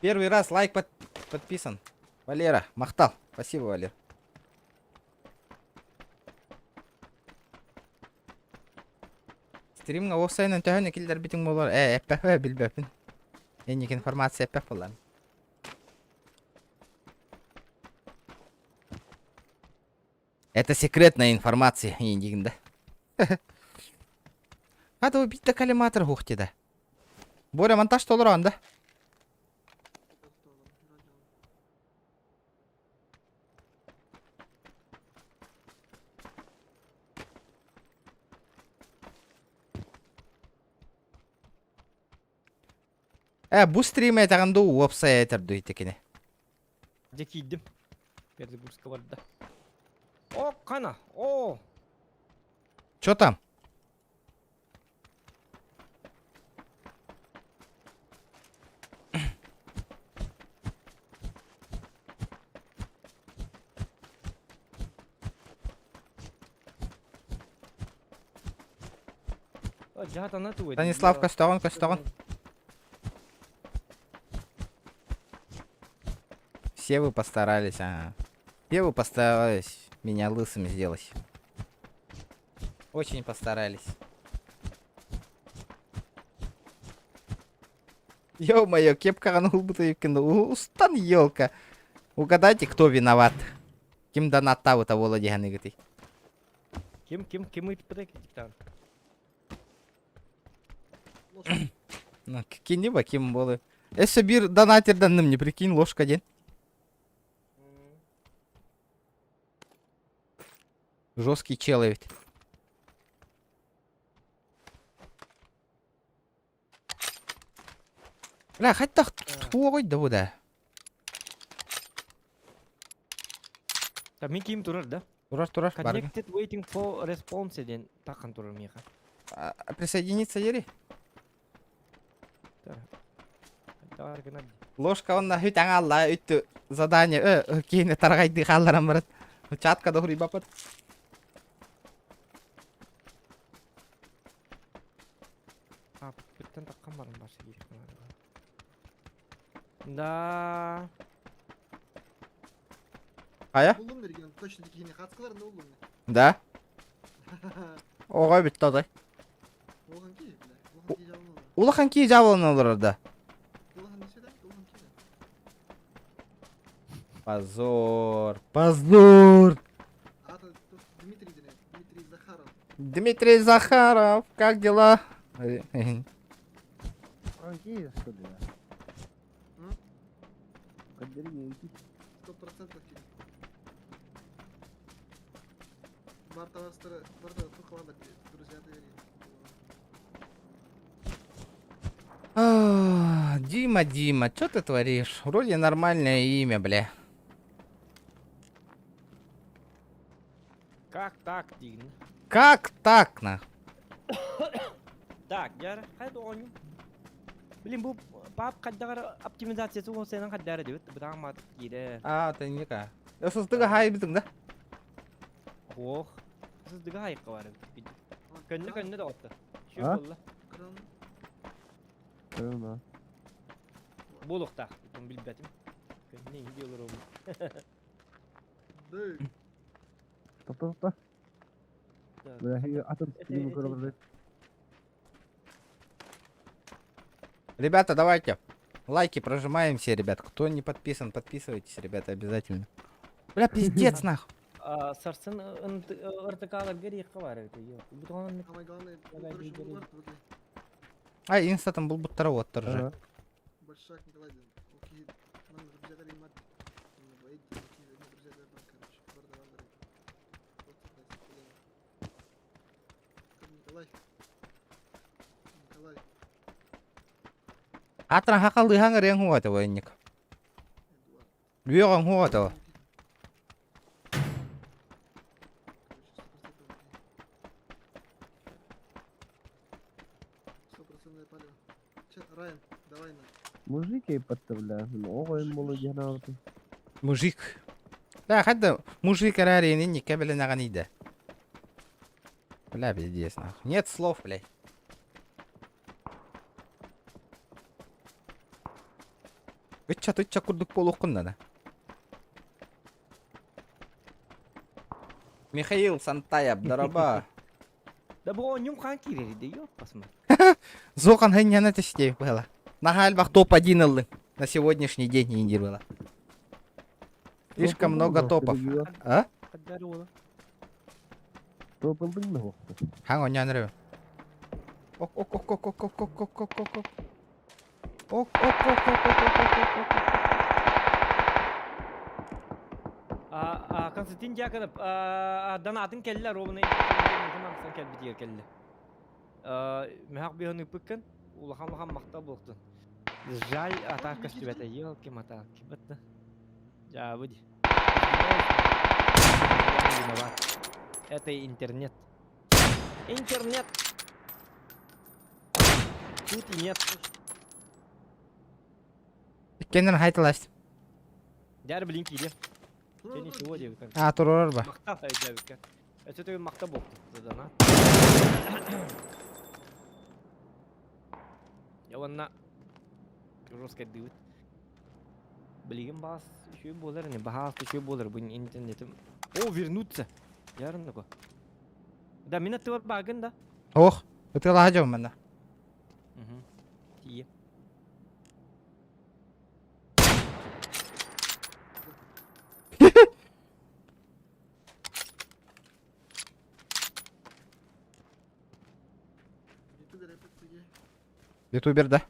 Первый раз лайк подписан. Валера, махтал. Спасибо, Валер. Стримҥа уопсайынан төһөнү киллэрбитиҥ буолар ээ эппэхэ билбэппин. Инник информация эппэх буоллар. Это секретная информация, индигин да. Надо убить до коллиматор ухти да. Боря монтаж толорон да. Э, бу стрим этэҕин дуу, уопсай этэр дуу итикини. Дьэ киирдим. Перезагрузка барда. О, қана! О! Чё там? Станислав көстөҕүн, көстөҕүн. Все вы постарались, ага. Все вы постарались меня лысым сделать. Очень постарались. Ё-моё, кепка устан елка. Угадайте, кто виноват. Ким донаттаабыта буолла диэханыгытый. Ким, ким, ким ыыппыта диктант? Ну, кини ба ким буолуой. Өссө биир донатерданным не прикинь, ложка диэн. Жесткий чел эбит. Бля, хайдах туоҕуй да бу да? Та мин ким турар да? Турар, турар, барга. Connected waiting for response диэн тахан турар миэхэ. Присоединиться ери. Давай гына. Ложка онна хүт аҥаалла үттү задание э киһини тарҕайдыы хаалларан баран чатка да хуруйбаппат. Аппыттан таххан баран бар сидиир. Да. Хайа? Булдум берген, точно кихини хацкаларында булдум. Да. Оҕо бүттэ отой. Улахан ки, бля. Улахан ки жабылмады. Улахан кии жабылан олорор да. Улахан несе да? Улахан ки да. Позор. Позор. Ата тут Дмитрий диэн, Дмитрий Захаров. Дмитрий Захаров, как дела? Окей, что ли? М? Поддержите. 100% ки. Барта барстара, барта тухалар друзья доверие. А, Дима, Дима, что ты творишь? Вроде нормальное имя, бля. Как так, Дин? Как так, на? Так, я хайда оонньуу. Блин, бу пап хайдах оптимизациясы уон сенен хайдара дебит. Бытаан мат киирэ. А, это нека. Сыздыга хайбытың да? Ох. Сыздыга хайыкка бар эбит. Көннө көннө да отты. Şu А? болла. Крым. Буолуохтаах. Тум билбэтим. Көннө инди олором. Тоқта, тоқта. Бля, атын стримі көріп бір. Ребята, давайте. Лайки прожимаем все, ребят. Кто не подписан, подписывайтесь, ребята, обязательно. Бля, пиздец, нахуй. Сарсын РТК-лар герийхка бар эбит. Бутон Самое главное, короче, был барт в А, инста там был будто вот тоже. Большак Николай диэн. Окей, нам друзья дали мат. Эдди, окей, друзья дали бар, короче. Барда барда. Вот, блядь, Николай. Николай. Атран хакалды хаңыр хуата военник. Лүөгөн хуата. Стопроцентное палево. Че, Райан, давай на. Мужик ей подставляю. Ого, молодец. Мужик. Да, хадда мужик арарини никабеле наганида. Бля, пиздец, нахуй. Нет слов, блядь. Ычча тычча курдук полукун надо. Михаил Сантаев, дараба. Да бу оонньуум хаан киирэр да ёп посмотри. Зохан хэньяна тестей было. На хальбах топ-1 ыллы. На сегодняшний день не было. Слишком много топов. А? Топ ылдың да Хаң онян Ок ок ок ок ок ок ок ок ок ок ок. Ок ок ок ок ок ок ок ок ок. А Константин Дьяконов донатын кэллэ ровно сан кэлбитигэр кэллэ. Мехак биһын ыппыккын улахан улахан махта буолтун. Жаль, атака көстүбэтэ, елки маталки бытты. Дьаабы ди. Я виноват. Это интернет. Интернет! Тут и нет. Кеннен хайтылаш. Дяр блин киирэ. Дьэ ничего диэбиккин. А, турар ба. Махта диэбиккин. Өссө төгүл махта буолтун. За донат. Я вон жестко дыбыт. Билигин баас үчүгэй буолар ини, баһаас үчүгэй буолар бу интернетим. О, вернуться. Ярын такой. Да, мин аттыбар баагын да. Ох, ытыалаһа дьон манна. Угу. Тиийэ. Ютубер, да?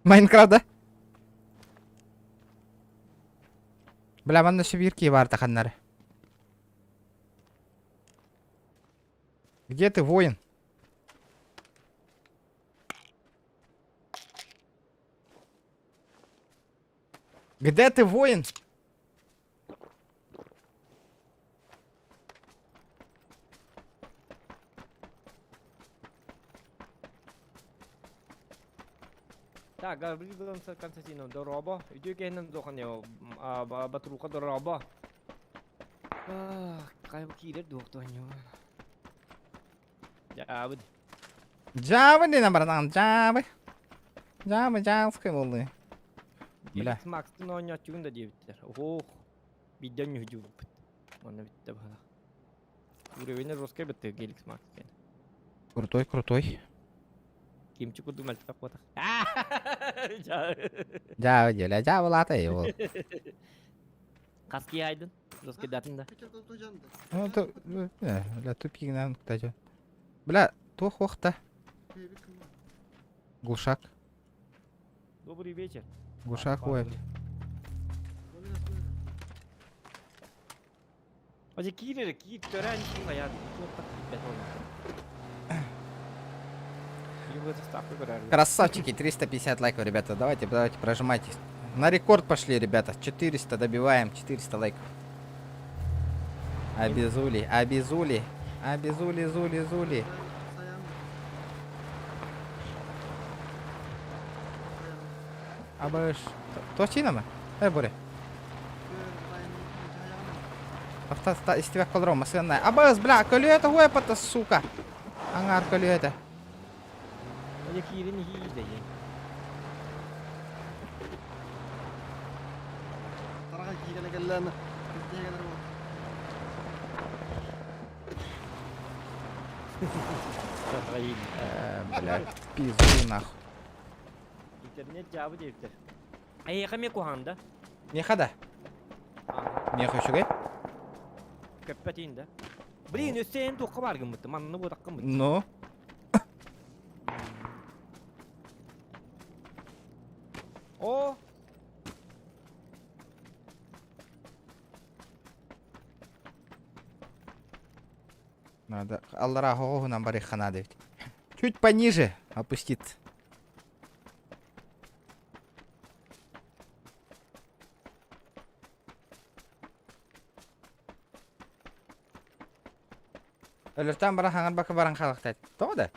Майнкрафт, да? Бля, манна сибирки бар таханнары. Где ты, воин? Где ты, воин? Так, Гаврил Константинов, дорообо. Үтүө киһинэн дуохан батрука дорообо. Кайбы киирэр дуохтуонньу. Дьаабыт. Дьаабы дина братан, дьаабы. Дьаабы, дьаабскай болду. Бля. Макстын оонньооччугун да диэбиттэр. Ох, биирдэ ньүһүдьүбүппүт. Онно бүттэ баһылах. Уровень жесткай бытты Геликс Макс диэн. Крутой, крутой. Кимчи курдук мөлтөх буотах. Дьаабы дьэлэ, дьаабылаата ол. Хас киһи айдын? Жесткий датын да. Ну, то, бля, тупигынан, кстати. Бля, туох уохта. Глушак. Добрый вечер. Глушак ой. Оже киир эрэ киир төрөөн хайаан туохта киирбэт ол. Красавчики, 350 лайков, ребята. Давайте, давайте, прожимайтесь. На рекорд пошли, ребята. 400 добиваем, 400 лайков. Обезули, обезули, обезули, зули, зули. Абыш. Точно Э, Боря. Авто истибэк колорон масыаннай. Абыс, бля, көлүөтэ хуэпата, сука. Аңар көлүөтэ. Дьэ киирин иһиидэйин. Тараҕа киирэн кэллээн кэлэр буол. Бля, пизду нахуй. Интернет дьаабы диэбиттэр. Эйиэхэ эмиэ куһаҕан да? Миэхэ да? Миэхэ үчүгэй. Көппөтүн да. Блин, өссө эн туохха баар гыммыттым, манна буотаххын Ну? О! Надо аллара хоҕоһунан барыахха наада эбит. Чуть пониже опуститься. Өлөртөн баран хаҥарбакка баран хаалахтаат. Тоҕо да?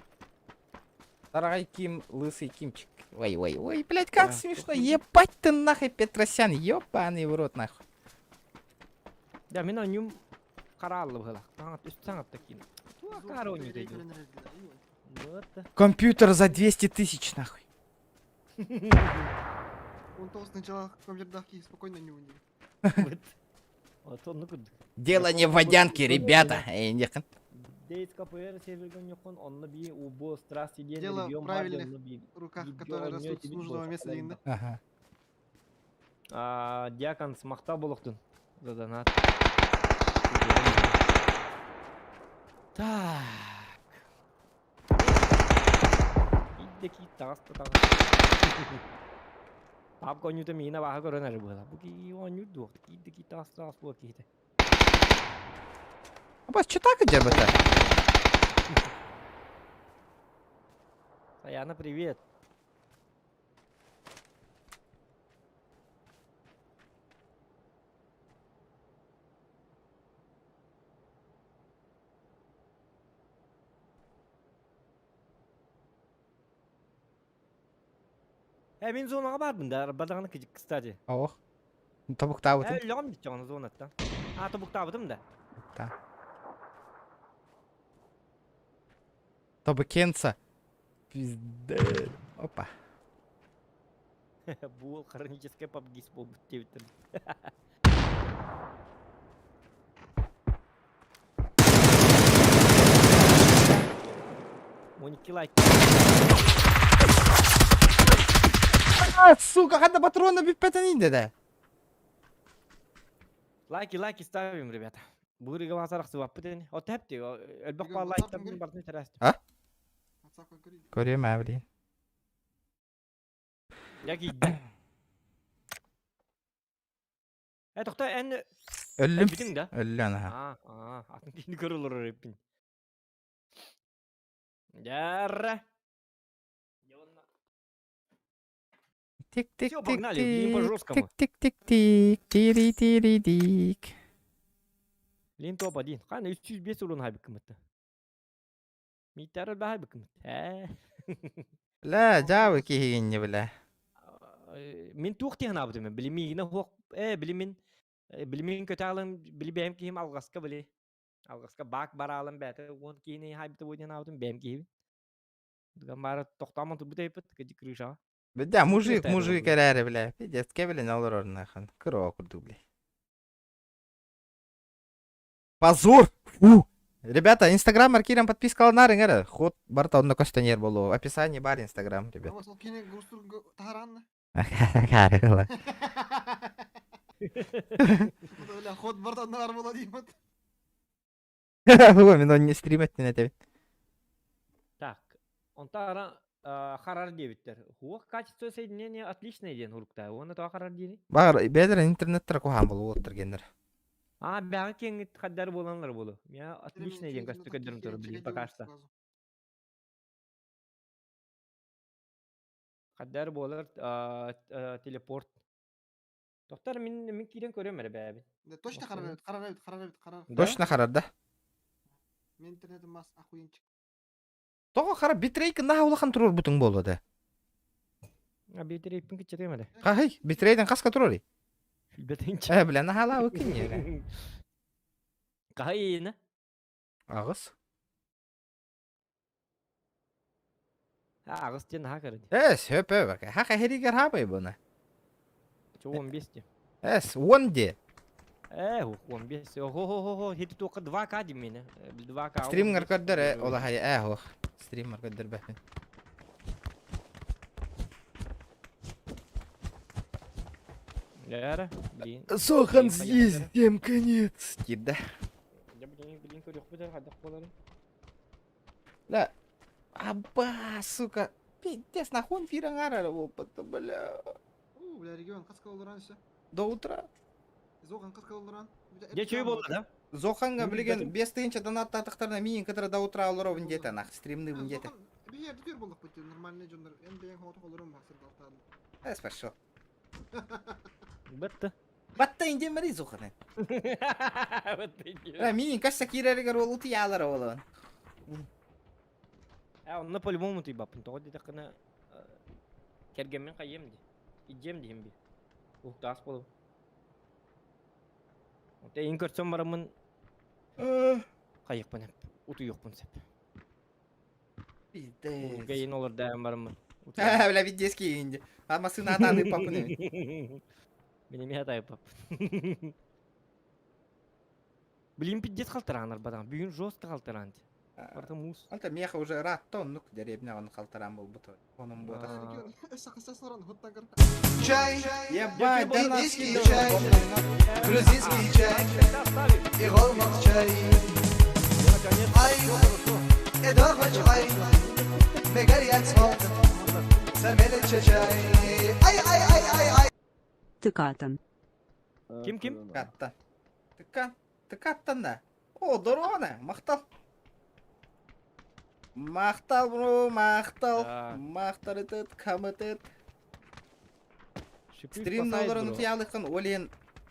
Тараҕай Ким, лысый Кимчик. Ой, ой, ой, блядь, как смешно. Ебать ты нахуй, Петросян, ебаный в рот нахуй. Да, мин онньум харааллы быһылах. Таҥат үс саҥатта киин. Туох оонньуу Компьютер за 200 тысяч нахуй. Он толстый сначала компьютердах спокойно не уйди. Дело не в водянке, ребята. Эй, нехын. Дейт КПР серверген йокон, онно би убо страсти диэн Дело в регион бар правильных онно би руках, которые растут с нужного места деген да. Ага. А, Дьякон смахта болохтун за донат. Так. Идде ки таҕаста таҕас. Папка оонньуута миигин абааһы көрөн эрэ быһыылаах. Бу киһи оонньуур дуо? Киирдэ ки таҕас таҕас буо киһитэ. Абас, что так идет Саяна, привет. Э, мин зонаҕа баарбын да, арбадаҕына кстати. Ох. Тобуктаабытым. Э, өллөҕүм диччоҕуна зонаттан. А, тобуктаабытым да. Да. Табыкенца. Пиздец. Опа. Бу хроническая пабгис буолбут диэбиттэр. Моники лайк. А, сука, хата патрона бүппэтин инде да. Лайки, лайки ставим, ребята. Буырыга басарахсыбаппыт ини. О тэпти, элбэх баа лайктарын бартын тэрээсти. А? Көрүөм аа, блин. Я киирдим. Э, тохто, эн Өллүм. өлбүтүҥ да? Өллөн аха. Аа, аа, атын киһини көрө олорор эбиппин. Дьара. Тик тик Всё, тик погнали, блин, по тик жесткому. тик тик тик тик тири тири дик. Лин топ один. Хан 305 урун хайбыккымытты. Миттар бахайбыккымыт. Э. Бля, жабы киһигинни бля. Мин туох диэн аабытым били миигинэ хуох э били мин били мин көтөалым били бэйэм киһим алҕаска били алҕаска баак бараалым бээтэ уон киһини хайбыта буо диэн аабытым бэйэм киһибин. Дыган баара тохтоомон турбут эйпит кыдьы крышаҕа. Да, мужик, мужик эрээри, бля. Пиздец, кэбилин олорор нахан. Кыра курдук, бля. Позор! Фу! Ребята, инстаграм маркирам подпискаланаар эрэ. Ход барта онно көстөнөр болу. Описание бар инстаграм, ребят. Ол кини густур таһаранна. Карыла. Бля, ход барта оннар була деймит. Бу мен оны стриметтин этебин. Так, онта харар диэбиттэр. Хуох качество соединения отличное диэн уруктаа. Уонна тоҕо харар диэни? Багар бэдэр интернеттер куһаан болу оттор геннер. А, бэҕэ киэҥҥит хаддар буоланнар болу. Я отличное диэн көстө көрдөрүм турар билигин пока что. Хаддар буолар телепорт. Доктор, мин мин киирэн көрөм эрэ бэйэбин. Да точно харар эбит, харар эбит, харар эбит, харар. Точно харар да? Мен интернетим мас охуенчик. Тоҕо хара битрейк наһаа улахан туруорбутуҥ буолуо да? А битрейпин киччэтиэм эрэ. Хаһый, битрейден хаска туруорый? Билбэтинчи. Э, бля, наһаалаабы киниэрэ. Хаһый Аҕыс. Аҕыс диэн наһаа кэрэ. Эс, хөп өп. Хаха херигер хабай буна. Чо 15 де. Эс, 10 де. Э, 15. Ого-го-го, хити тоқа 2К дим мені. 2К. Стримгар көрдөр, ола хай, э, хох. Стримгар көрдөр бәхин. Лера, блин. Сохан съездим, конец. Кирде. Я, блин, блин, көрөх бітер, қадақ болары. Бля. Аба, сука. Пиздец, нахуй пирангара опыта, бля. У, бля, регион қасқа олдыран ше. До утра. Зохан қасқа олдыран. Я чөй болды да? Зоханга билген 5 тысяча донат татыктарына миин кытары до утра олоробун диэтэ нах стримныбын диэтэ. Bir yerde bir bulduk bu нормальный дьоннор. Эн бэйэҥ хоҕотох олорон бахсыр балтаан. Эс пошел. Бытты. Батта индемери Зоханы. Бытты. Бля, миин касса киирэригэр ол утуйаалар олон. Э, онно по-любому ты баппын. Тоҕо диэтэххинэ кэргэммин хайыам ди. Идьиэм диһим би. Уһуктаас буолуом. Оте ин көрсөн бараммын хайыахпын эп. Утуйуохпун сөп. Пиздец. Гайын олордаан бараммын. Бля, пиздец киинди. А масына атааны папыны. Мин эмиэ атайпап. Блин, пиздец халтараанар бадан. Бүгүн жестко халтараан. Барта муус. Анта меха уже рад тоннук деревня он халтаран был бут. Онун буота. Чай, Ебать, да нас индийский чай, грузинский чай и голмак чай. Ай, эдорвач ай, мегарьяцмо, сармелече чай. Ай, ай, ай, ай, ай. Тыкатан. Ким ким? Катта. Тыка, тыкаттан да. О, дорона, махтал. Махтал, бро, махтал. Махтал этот, камытет. Стрим наларын утуялыкын олен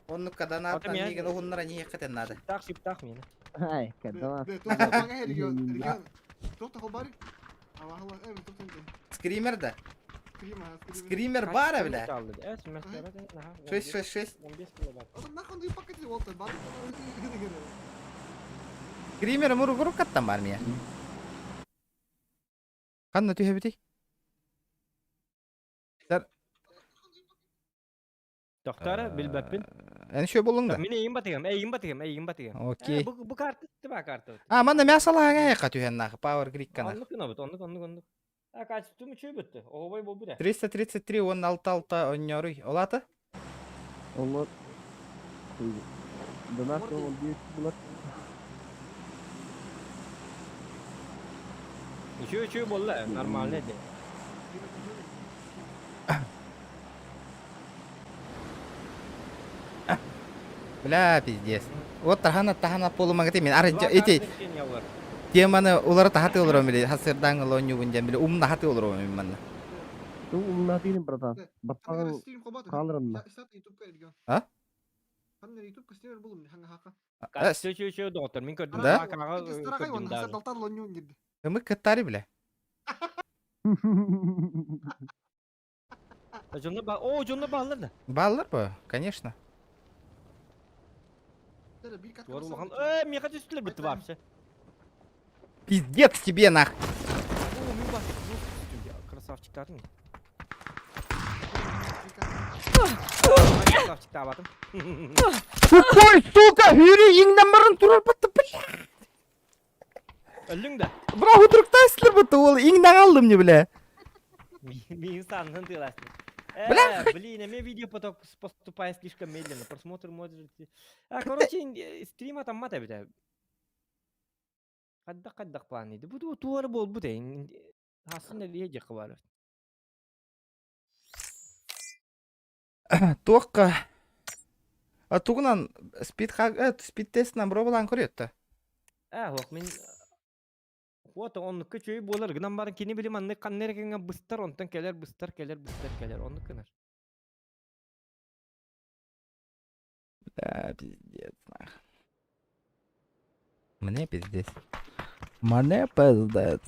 оннукка донаттан миген уһуннара ниэххэтен надо. Шиптах, шиптах мені. Ай, когда Скример да? Скример бара, бля. 6 6 6. Скример муру каттан бар мия. Ханна түһэбитий? Тохтор, билбэппин. Эн еще буллуҥ да? Мин эйим батыгам, эйим батыгам, эйим батыгам. Окей. Бу бу карта ба карта. А, манна мясо лаһаҥа эйха түһэн нах, Power Grid канах. Оннук гынабыт, оннук, оннук, оннук. А, качеством үчүгэй бүттэ. Оҕобой болбут ээ. 333 уонна 6 6 онньоруй. Ол аата? Олор Донат ол биир булар. Үчүгэй үчүгэй буолла, нормально этэ. Бля, пиздец. Вот тахана тахана полумагати мен ары ити теманы улары тахаты олором били хасырдаң олонньубун диэн били умнахаты олором мин манна. Ту умнатыйын братан. Баттаҕын хаалырынна. А? Чө чө чө доҕоттор мин көрдүм. Да? Ымык кыттари бля. Дьонно ба О, дьонно бааллар да. Бааллар бу, конечно. Туар улахан. Э, миэхэ түстүлэр бүттү вообще. Пиздец тебе нах. О, мин бас. Красавчиктардың. Красавчик табатым. Тупой, сука, хүрү иңнен барын турар бытты, бля. Өллүң да. Бра утуруктайсыздар бытты, ол иңнен алдым не, бля. Мин саннын тыласың. Бля, Блин, а мне видеопоток поступает слишком медленно. Просмотр может... А, короче, стрима там мата бит. Хайдах хайдах план Бу туары буолбут э. Хасын элиэ дьэхэ бар. Туохха А тугунан спид спид тестынан бробалаан көрүөттэ. Ээ, хуох мин Хуот оннукка үчүгэй буолар гынан баран кини били маннык ханна эрэ кэмҥэ быстар онтон кэлэр быстар кэлэр быстар кэлэр оннук гынар. Да, пиздец, нах. Мне пиздец. Мне пиздец.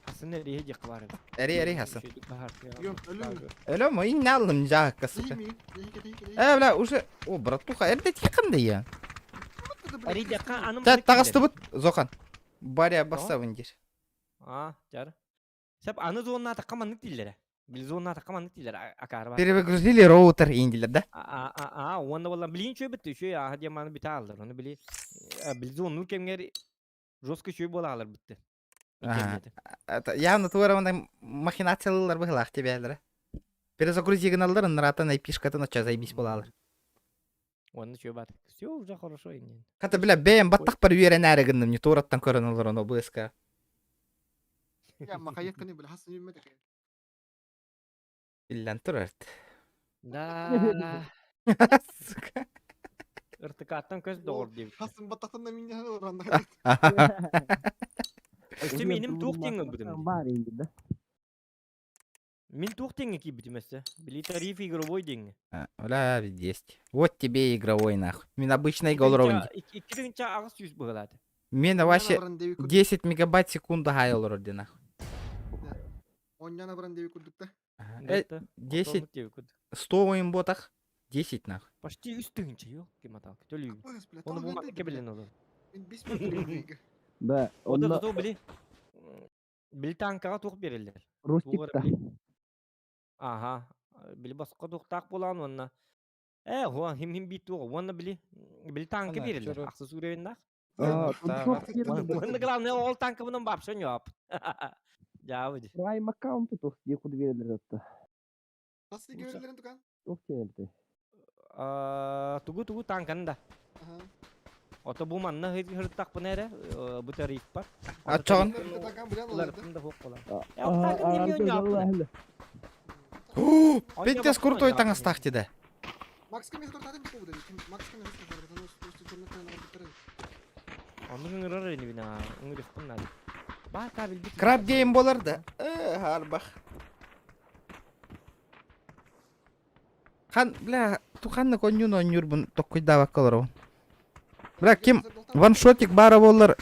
Хасын эриһэ диэххэ баар эбит. Эри эри хасан. Өлөм, инне аллым жаакка сука. Э, бля, уже... О, братуха, эрдэ тиқынды я. Эрийдэххэ аны Та таҕыстыбыт, Зохан. Баря бассабын дир. А, жар. Сеп аны зоннаатахха маннык дииллэрэ. Били зоннаатахха маннык дииллэр акаары бар. Перевыгрузили роутер индилер, да? А а а уонна буолла билин үчүгэй битти үчүгэй ааһа диэн мааны бүтэ ааллар. Ону били били зоннуур кэмҥэр жестко үчүгэй буола аалар битти. Ага. Явно туора махинациялыылар быһылаах тебээлэрэ. Перезагрузи гыналлар, ыннараатан айпишкатын оччо зайбис буолаалар. Уонна үчүгэй баат. Все уже хорошо иннин. Хата бля бэйэм баттахпар үөрэнээри гынным, не туораттан көрөн олорон ОБСК. Я махайыккыны бля хас үүммэт экен. Биллэн турар. Да. Сука. Ыртыкааттан көс доҕор диэбит. Хасын баттахтан да минньэһэн олорон. Өссө миним туох диэҥ ылбытым. Бар инде да. Мин туох диэҥҥэ киирбитим өссө? Били тариф игровой диэҥҥэ. Бля, есть. Вот тебе игровой нахуй. Мин обычный голровын. 2800 быһылааты. Мен вообще 10 мегабайт секунда хай олорор ди нахуй. Онньана баран диэби курдук да. 10 100 ойын ботах 10 нахуй. Почти 3000 ёл кематалки төлүүбүн. Оны бу макка билен олор. Да, онно били били танкаҕа туох биэрэллэр? Рустикта. Аха, били босхо туохтаах буолаан уонна э хуа хим хим биит туох уонна били били танка биэрэллэр. Ахсы сууревиннаах. Уонна главное ол танкабынан вообще ньоп. Дьаабы. Прайм аккаунту туох дии куду биэрэллэр атта. Хас биэрэллэрин тукан? Туох диэн Тугу тугу танканы да. Ото бу манна хырыттахпына эрэ бу тарифпар. Аччоҕун. Пиздец крутой таҥастаах деді. Онну ыҥырар инибин аа ыҥырыахпын наада. Баа билбит. Краб гейм болар да. Арбах. Хан, бля, туханнык онньуун оонньуурбун токкуйдаабакка олоробун. Бля, ким ваншотик баара буоллар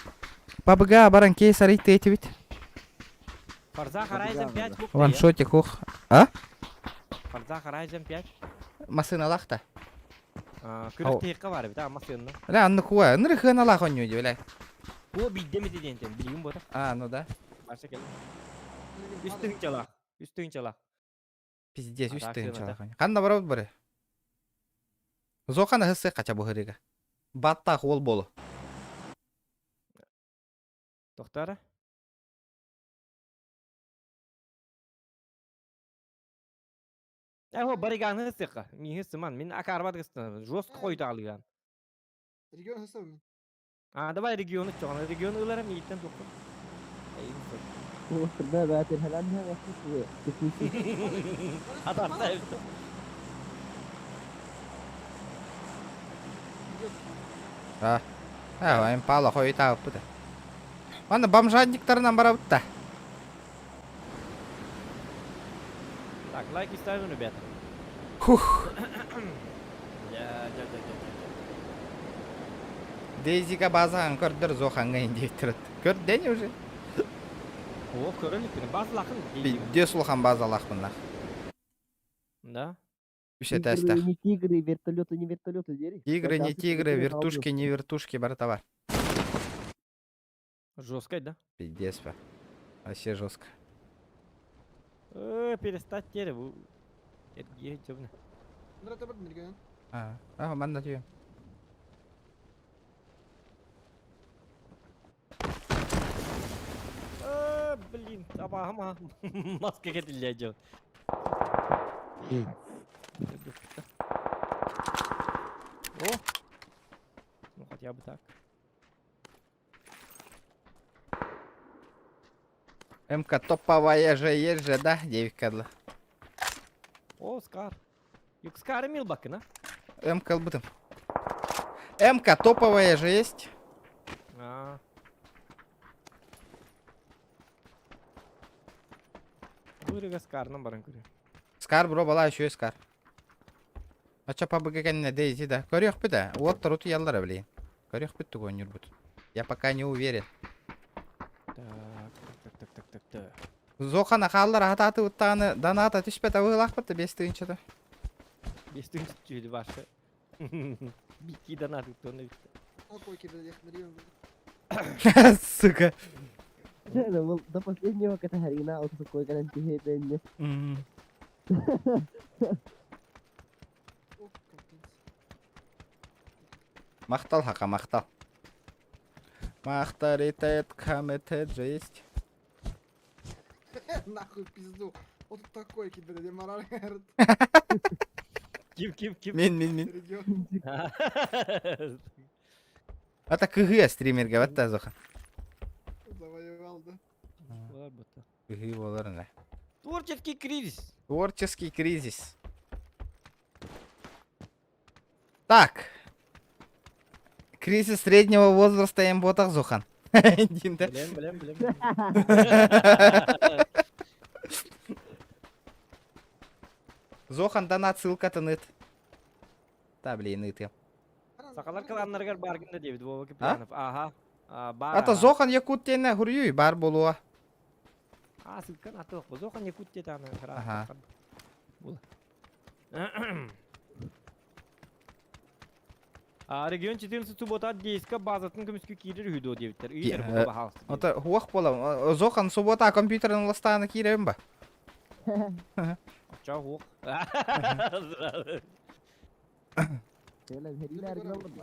ПБГ баран кейс арыйтыы этибит. Forza Horizon 5 бук Ваншотик ух. А? Forza Horizon 5. Массыыналаах да. Күрүк тиһиккэ бар эбит, а массыынна. Бля, анны куа, ыныры хыаналаах оонньуу дии, бля. Бу биирдэ эмит диэнтэн билигин буотах. А, ну да. Барса кэл. Үс тыһыынчалаах. Үс тыһыынчалаах. Пиздец, үс Атаак тыһыынчалаах. сыаната. Ханна барабыт бары? Зохан аһысы хача быһырыга. Баттаах уол болу. Тохтара. Э, бариганы сыха. Миһи сыман. Мин акарбат гыстан. Жестко хойдалыган. Регион хасабын. А, давай региону чоҕон. Регион ылара мииттэн тухпун. Атарта А, а, импала хойутаабыппыт. Манна бомжатниктарынан барабыт да. Так, лайки ставим, ребята. Хух. Я, я, я, я, я. Дейзига базаҕын көрдөр зохаҥҥа индиэттэрит. Көрден уже. О, көрөлүк базалахын. Пиздец улахан базалаахпыннах. Да. Үс этээстээх. Не тигры, вертолеты, не вертолеты, дери. Тигры, не тигры, вертушки, не вертушки, барыта бар. Жесткой, да? Пиздец, па. Вообще жестко. Э, перестать теперь. Эргиэ дьобна. А, а, манна түйем. Э, блин, абаһым маска кэтиллээ дьон. О! Ну хотя бы так. МК топовая же есть же, да, девять кадла. О, Скар. Юк Скар имел бакына. МК ылбытым. МК топовая же есть. А. Бырыга Скарынан баран көрүө. Скар бро бала еще Скар. Ача пабыга кэннэ дейзи да. Көрүөхпүт да. Уоттар утуйаллара блин. Көрүөхпүт тугу ойнуурбут. Я пока не уверен. Так, так, так, так, так, так. Зохана хааллар аһатааты уттааны доната түспэт абыылаахпыт да бес тыынчата. Бес тыынча түһүлү башы. Бики донат туонна бүттэ. Сука. До последнего катагарина вот такой гарантии. Махтал хака махтал. Махтаритет каметет же есть. Нахуй пизду. Вот тут такой кибер, где мораль Ким, ким, ким? Мин, мин, мин. Регион. Это КГ стримерге батта Зохан. Завоевал, да? Болар бутта. КГ болар не. Творческий кризис. Творческий кризис. Так. Кризис среднего возраста эм ботах Зохан. Дин да. Билем, билем, билем. Зохан донат ссылкатын ыт. Та блин ыт. Сакалар кланнарыгар баргын да диэбит Вова Киприанов. Аха. Бар. Ата Зохан Якут тенне хурьюй бар болуа. А, ссылкан атык. Зохан Якут дет аны. Аха. Бул. А, регион 14 суббота дейска базатын көмүскү киирер үһү диэбиттер. Ыйдер була баһаалыс. Ата хуах бола. Зохан суббота компьютерин ластааны кииребин ба. Ча хуох.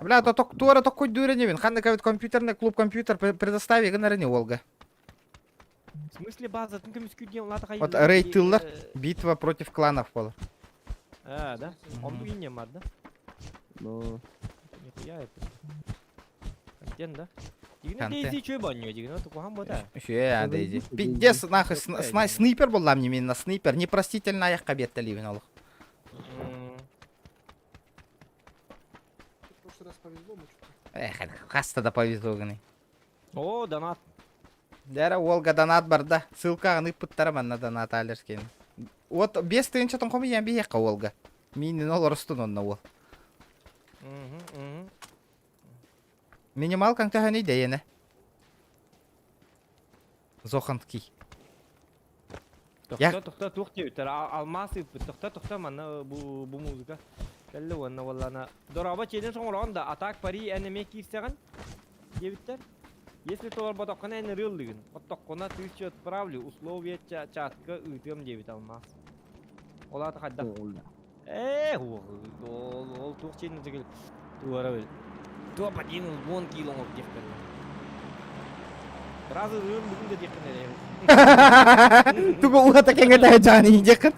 Бля, то ток туара токкой дүүренебин. Ханна кабит компьютерный клуб компьютер предостави гынары не Волга. В смысле базатын көмүскү диэн улата Вот рейтыллар битва против кланов бола. А, да? Он инне бар, да? Ну. Нихуя это. Контент, да? Дигине Контент. Дейзи чөй баннё, дигине тукухан бота. Үшө, дейзи. Пиздец, нахуй, снайпер боллам не на снайпер. Непростительно аяққа беттелибин олох. В прошлый раз повезло, мы что-то. Эх, хаста да повезло гыны. О, донат. Дәрі Волга донат бар да. Ссылка аны пыттара манна донат алерскен. Вот бес тыынча тон коми ян бияққа Волга. Минин ол ростун онна ол. Минималкаң төһөнүй дэйэне. Зоханский. Тохто, тохто, туох диэбиттэр, алмаас ыыппыт, тохто, тохто, манна бу бу музыка. Кэллэ уонна уоллана. Дорообо чиэлин соҥороҕун да, атак пари эн эмиэ киирсэҕин диэбиттэр. Если толорботоххуна эн ырыаллыгын, оттоххуна тысячу отправлю, условия чатка ыытыам диэбит алмаас. Ол аата хайдах? Ээ, ол ол туох чиэнин тигил туора бил. Топ один вон киил оҥор диэхпин. Сразу ырыаллыгын да диэххин эрэ. Тугу улата кэҥэтэ жаани диэххин.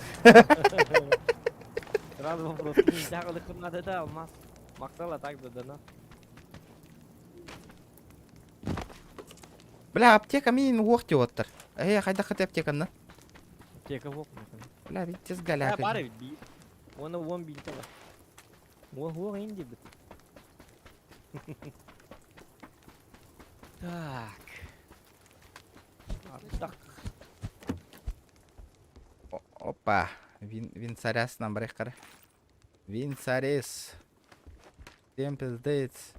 Сразу вопрос. Тягалыкын надо да алмаз. Мактал так да дана. Бля, аптека мин уох диоттар. Э, хайдах хаты аптеканна? Аптека уох. Бля, видите, галяка. Бар бит би. Оны он бинте бар. Уох уох инди бит. Так. Так. Опа. Вин, винцаряс нам барыхкара. Винцарес. Всем пиздец.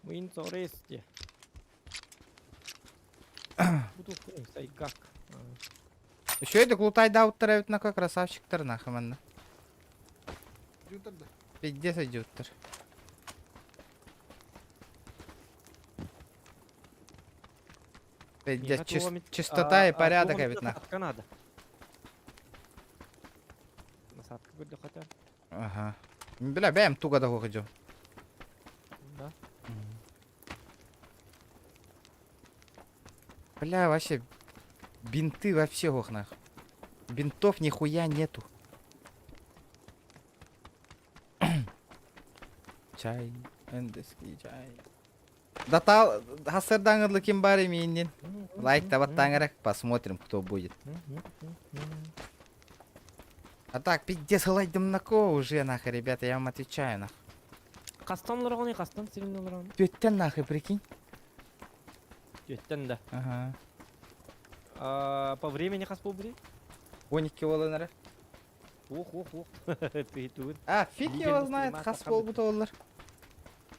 Винцаресте. Буду сайгак. Еще это клутай да уттарабит на какой красавчиктар нахуй манна. Пиздец идёттер. Пиздец, чистота и порядок эбит нахуй. Канада. Насадка көрдө хотя. Ага. Бля, бэм туга да хоходжо. Да. Бля, вообще бинты вообще ох нах. Бинтов нихуя нету. Чай, эндеский чай. Датал, хасырдаңырлы ким бар емейіннен. Лайк табаттаңырақ, посмотрим, кто будет. А так, пиздец, лайдым на ко уже, нахуй, ребята, я вам отвечаю, нахуй. Хастан олорҕуный, хастан сирин олорҕун? Түөттэн нахуй, прикинь. Түөттэн да. Ага. А, по времени хас буолбутуй? 12 буолан эрэ. Ох, ох, ох. Ты тугун. А, фиг его знает, хас буолбут оллар.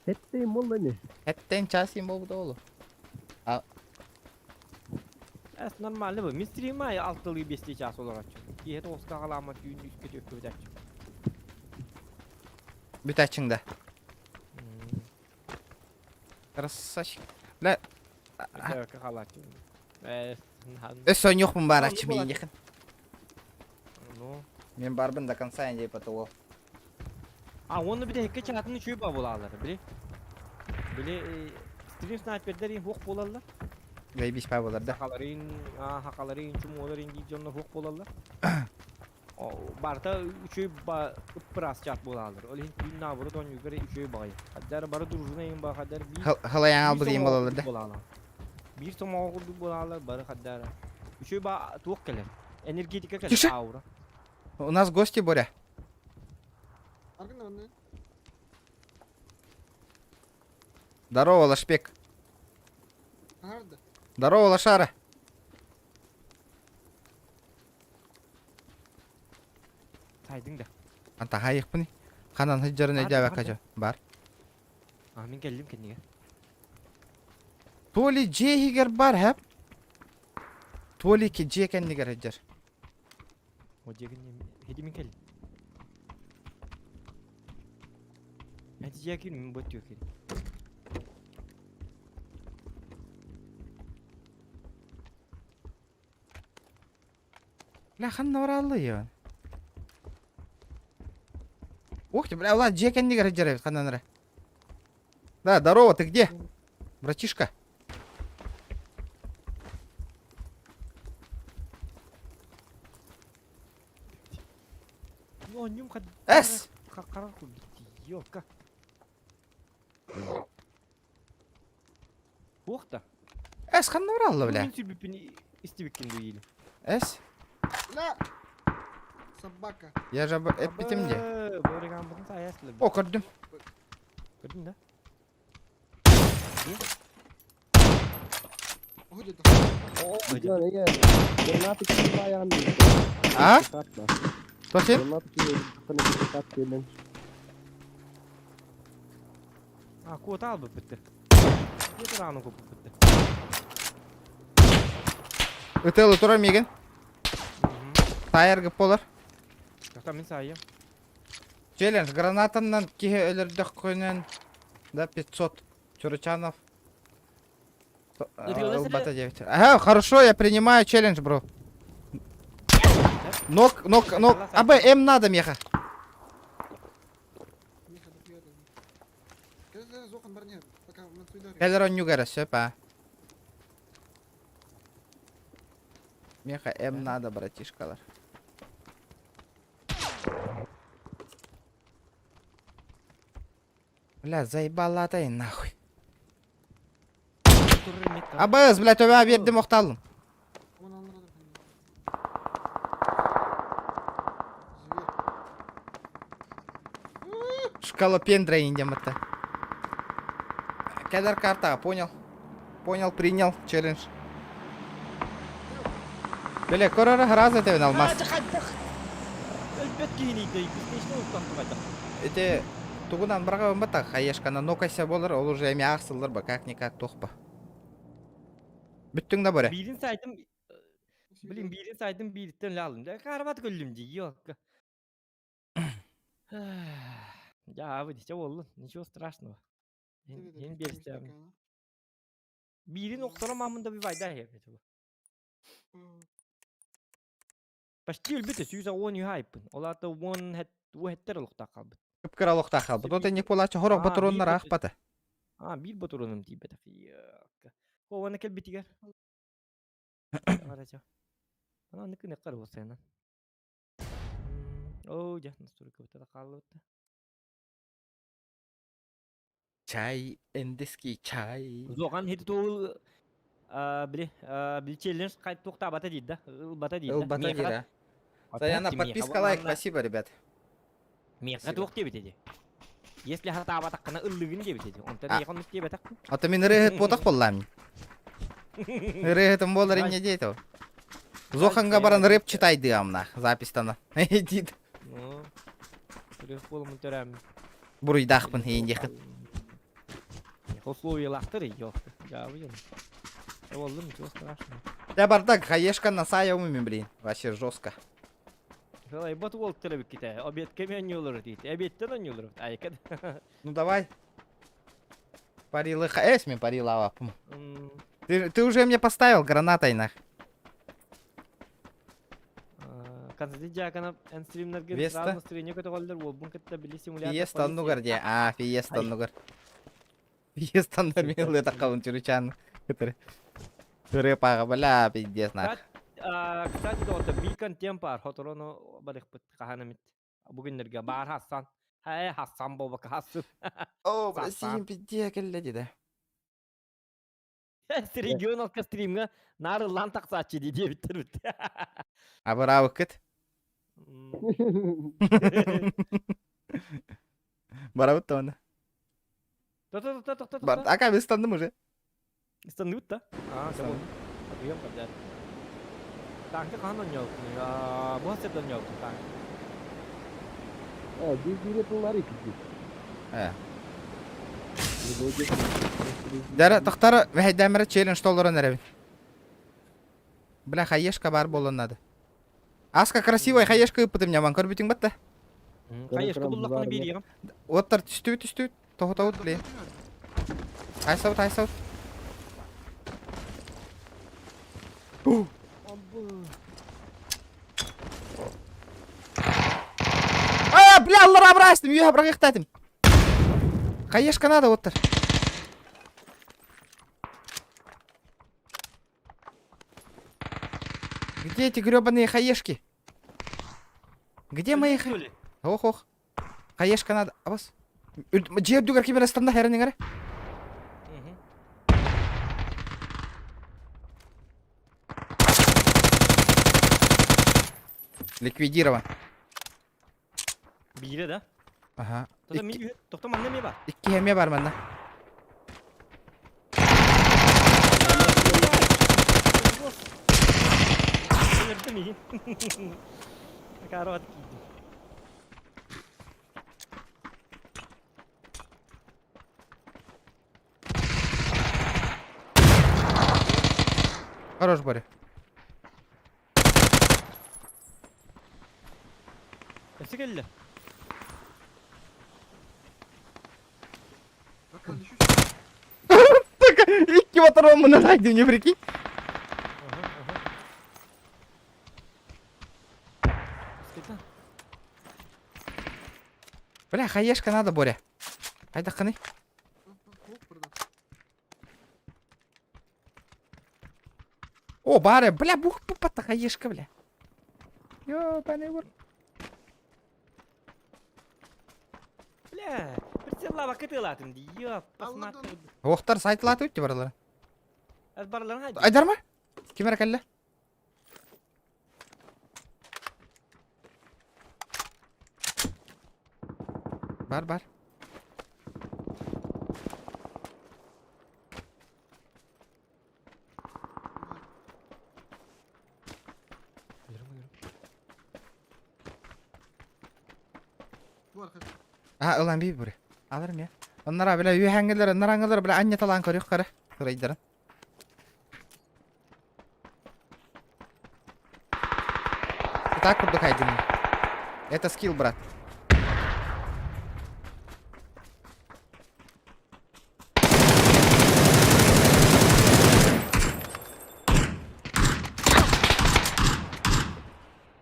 Хэттейм буолла ини. Хэттен час им буолбут олу. А, Эс нормально бу. Мин стримай алтылыы бестии чаас олороччу. Киэһэ тоҕуска аҕалаама түүн үскэ түөккэ бүтээччи. бүтээччиҥ да. Красавчик. Бля, Бүтээбэккэ хаалааччы. Э, өс ойнуохпун баарааччы мииннихин. Ну. Мен барбын до конца не потолок. А, уонна бүтэһиккэ чаатын үчүгэй ба буолаалар, били. Били стрим снайпердер хуох буолаллар. Заебись па буолар да. Сахаларын, хахаларын, чумуоларын диир дьоннор хуох буолаллар. Барыта үчүгэй ба ыппыраас чаат буолаалар. Ол иһин түүн наоборот оонньуугар үчүгэй баҕайы. Хаддар бары дружина иһин ба хаддар биир Халайаң албыт иһин буолаллар да. буолаалар. Биир сомоҕо курдук буолаалар бары хаддара. Үчүгэй ба туох кэлэр. Энергетика кэлэр Тише! аура. У нас гости, Боря. Здорово, Лашпек. Здорово, Лошара. Сайдың да. Анта хайықпын. Ханан хыджарын өйдәбәк кажа. Бар. А, мин кэллим кэннигэ. То ли дьиэ бар хэп. То ли ки дьиэ кэннигэр хыджар. О дьиэ хеди мин кэллим. Эти дьиэ кир мин бот кир. Бля, ханна бараллы я. Ух ты, бля, Влад, дьиэ кэннигэр хыджар эбит ханнан эрэ. Да, здорово, ты где? Братишка. Ну, нюм хад. Эс! Ёлка. Уох та. Эс, ханна бараллы, бля. Мин сүрбүппүн истибиккин дуйили. Эс? Бля! Собака. Я же эппитим де. Бориган бутун саясылы. О, көрдүм. Көрдүң да? А? Тосин? А, куота албыт бітті. Куота раны куппут бітті. Ытылы турар миигин. Тайыр гып болар. Тоқта мин саайым. Челлендж гранатаннан киһи өлөрдөххүнэн да 500 Чуручанов. Ылбата диэбит. Ага, хорошо, я принимаю челлендж, бро. Нок, нок, нок. АБ, М надо, меха. Кэлэр онньугара сөп, а. Меха М надо, братишкалар. Бля, заебала нахуй. АБС, бля, төбө биэрдим охталлым. Шкалопендра индематта. Кедр карта, понял. Понял, принял, челлендж. Бля, корора раза тебен алмаз. Өлбөт киһини Эти тугунан барга бата хаешкана нокайся болар, ол уже эми ахсыллар ба, как-никак тохпа. Бүттүң да боре. Биирин сайтым Блин, биирин сайтым биириттен алым. Да карабат көллүм ди, ёлка. Я, вы диче болду. Ничего страшного. Ен берістем. Биирин охтором амында би байда хеп. Почти өлбүтэ 110 юхайпын. Олата 10 хет хеттер олуктаа калбыт. Кыпкыра олуктаа калбыт. Ота не полачы хорох батуроннар ахпата. А, бир батуронум тийбет. Кованы келбитигер. Ана ныкы не кар болсайна. О, жа, настройка бутада калып. Чай, эндиский чай. Зоған хети тоғыл били били челлендж кайт токта бата дейт да. Бата дейт. Бата дейт. Саяна, подписка, лайк, спасибо, ребят. Меха туох диэбит эти. Если хатаабатаххына ыллыгын диэбит эти. Онтон эйиэхэ оннук диэбэтэхпин. Ата мин ырыаһыт буотах буоллаам. Ырыаһытым буолар инньэ диэт ол. Зоханга баран рэп читайдыамна записьтана. Дит. Ну, ырыах буоламын төрөөммүн. Буруйдаахпын иин диэхин. Условиялаахтар ёлка. Дьаабы Боллум, ничего страшного. Я бардак, хаешка на сайым блин. Вообще жестко. Халай бот уол телебикките. Обед кеме онньуулар дейт. Обедтен онньуулар. Айка. Ну давай. Парилы эс мен парила апым. Ты уже мне поставил гранатой нах. Константин Дьяконов эн стримнерге Веста? сразу настроение көтөҕөллөр уолбун кытта били симулятор Фиеста оннугар де. А, фиеста оннугар. Фиеста оннугар мен ылы таққабын чуручан. Рэп бля, пиздец нах. Кстати, доҕотто бил контент бар. Хоторону барыхпыт хаһанамит. Бүгүннэргэ бар Хассан. Хай Хассан болбака Хассын. О, бля, пиздец, келле деді. Регионалка стримга нарыллан тахсааччы дии диэбиттэр бит. Абыраабыккыт. Барабыт та То то то Бар, ака мен станным уже. Станныбыт да? А, сабын. Прием кабдят. Танкы хаан онньооккун. Бу хасырда онньооккун танк. А, здесь билет купить. Э. Дәрі тақтары вәйдәмірі челлендж толырын әрәбін. Бля, хаешка бар болон надо. Аска красивая хаешка ыппытым няман көрбүтүң батта. Хаешка буллакны бирием. Оттар түстү түстү. Тоғытауыт, блин. Айсаут, айсаут. А, бля, аллара брастым, үйе брагыктатым. Хаешка надо, оттар. Где эти гребаные хаешки? Где мои ха... Ох, ох. Хаешка надо. Абас. Дьиэ үрдүгэр ким эрэ станна хэрэнниҥэрэ. Ликвидирован. Биирэ да? Ага. Тото мин тохто манна эмиэ бар. Икки эмиэ бар манна. Өлөрдүм иһин. Акаарабат киирдим. Хорош, Боря. Өссө кэллэ. Так, Икки патрон мына найдем, не прикинь. Бля, хаешка надо, Боря. Айдахханы. О, бары, бля, бух пупата хаешка, бля. Ёбаный в рот. Бля, прицеллаба кытылатым ди. Ёп, посмотри. Охтар сайтлаты өтті баралар. Баралар Айдар ма? Ким эрэ кэллэ? Бар бар. А, ылан би буре. Аларым я. Оннара бile үһәңгелер, ынараңгылар бile ання талаан көрүөх кара. Сырайдарын. Так курдук айдын. Это скилл, брат.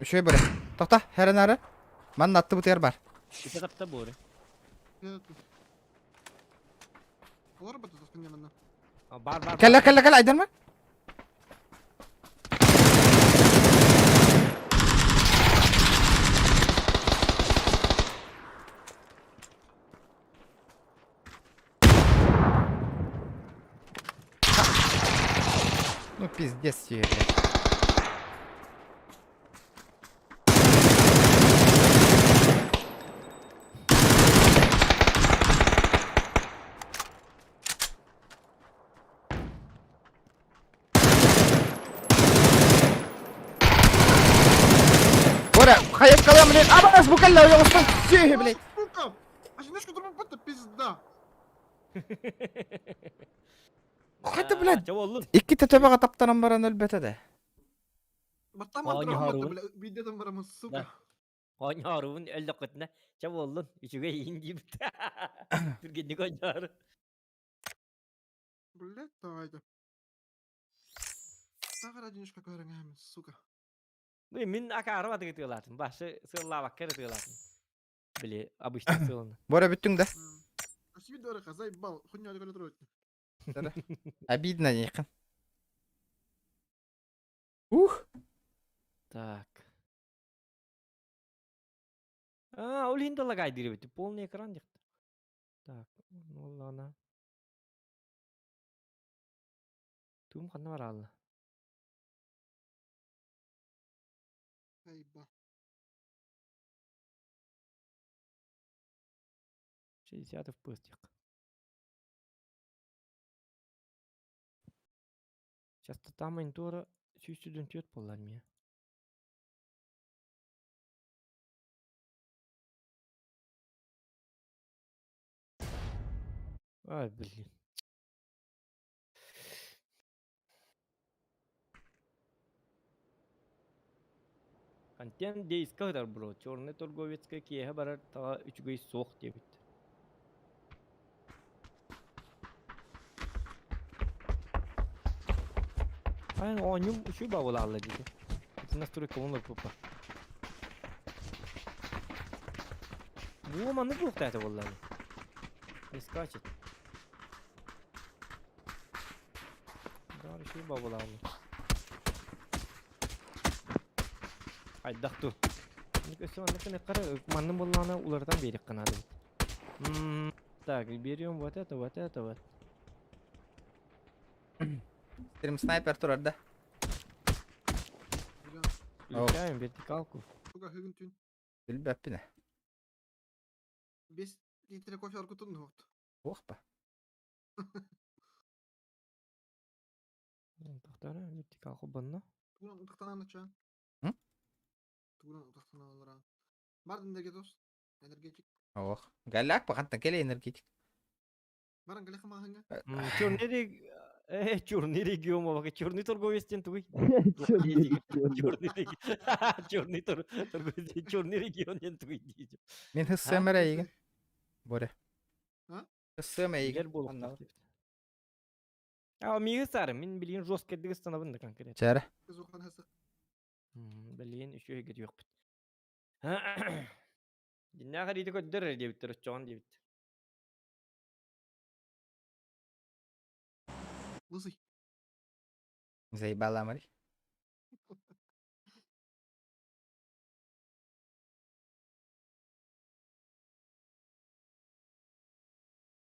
Үчүгэй бары. Тохта, хэрэн ары. Манна атты бутыгар бар. Ити тапта буору. Олар бата тоскын манна. Бар бар. Кэллэ, кэллэ, кэллэ, айдарма. Ну пиздец тебе, блядь. Боря, хаешкалам, блядь. Абас, букалла, я успел. Все, блядь. Сука! А жинешка турбо пизда. Хайда, блядь. Иккитэ төбөҕө таптаран баран өлбөтө да. Сука. Оонньоорубун өллөххүтүнэ чэ буоллун үчүгэй иһин диибит. Түргэнник оонньоору. Блядь, давайте. Сахар одиночка көрөҥөм, сука. Ну, мин акаарым атыгы тыалаатым. Башы сыаллаабакка эрэ тыалаатым. Били, обычно сыаланы. Боря бүттүҥ да? Спасибо, дорого, заебал. Хуйня көрө Обидно нехин. Ух. Так. А, ол иһин да лагайдыыр эбит. Полный экран диэхтэ. Так, ну ладно. Туум ханна бараалла? Заебал. 60 FPS диэх. Частота монитора 104 буоллар миэ. Ай, блин. Контент дейска ытар бро. Черный торговецка киэһэ барар таҕа үчүгэй суох диэбит. Ай, оонньуум үчүгэй баҕалаалла диэтэ. Ити настройка он ылбыппа. Бу маннык буолуохтаах этэ буоллаҕына. Не скачет. Баар үчүгэй баҕалаалла. Хайдах ту? Өссө маннык гыныаххара, манны буоллаҕына уларытан биэриэххэ наада эбит. Так, берем вот это, вот это вот. Стрим снайпер турар да? Включаем вертикалку. Сука, хыгын түн. Билбэппин ээ. Бес литр кофе аргутун вот. Ох па. Тохтара вертикалку банна. Тугунан утахтанан ача. М? Тугунан утахтанан олоран. Бар энергетос. Энергетик. Ох. Галяк пахантан келе энергетик. Баран галеха маханга. Черный рег... черный регион бабака. Черный торговец тен тугуй. Черный регион. Черный торговец. Черный регион тен тугуй дейди. Мин хыссыам эрэ эйигин. Боря. А? Хыссыам эйигин. Билер буолуохтаах диэбит. А миги сары, мин билигин жестко дыгыстанабын да конкретно. Чээрэ. Билигин үчүгэй кетүөхпүт. Диннээх эриити көрдөр эрэ диэбиттэр оччоҕон диэбит. Лысый. Заебала Мари.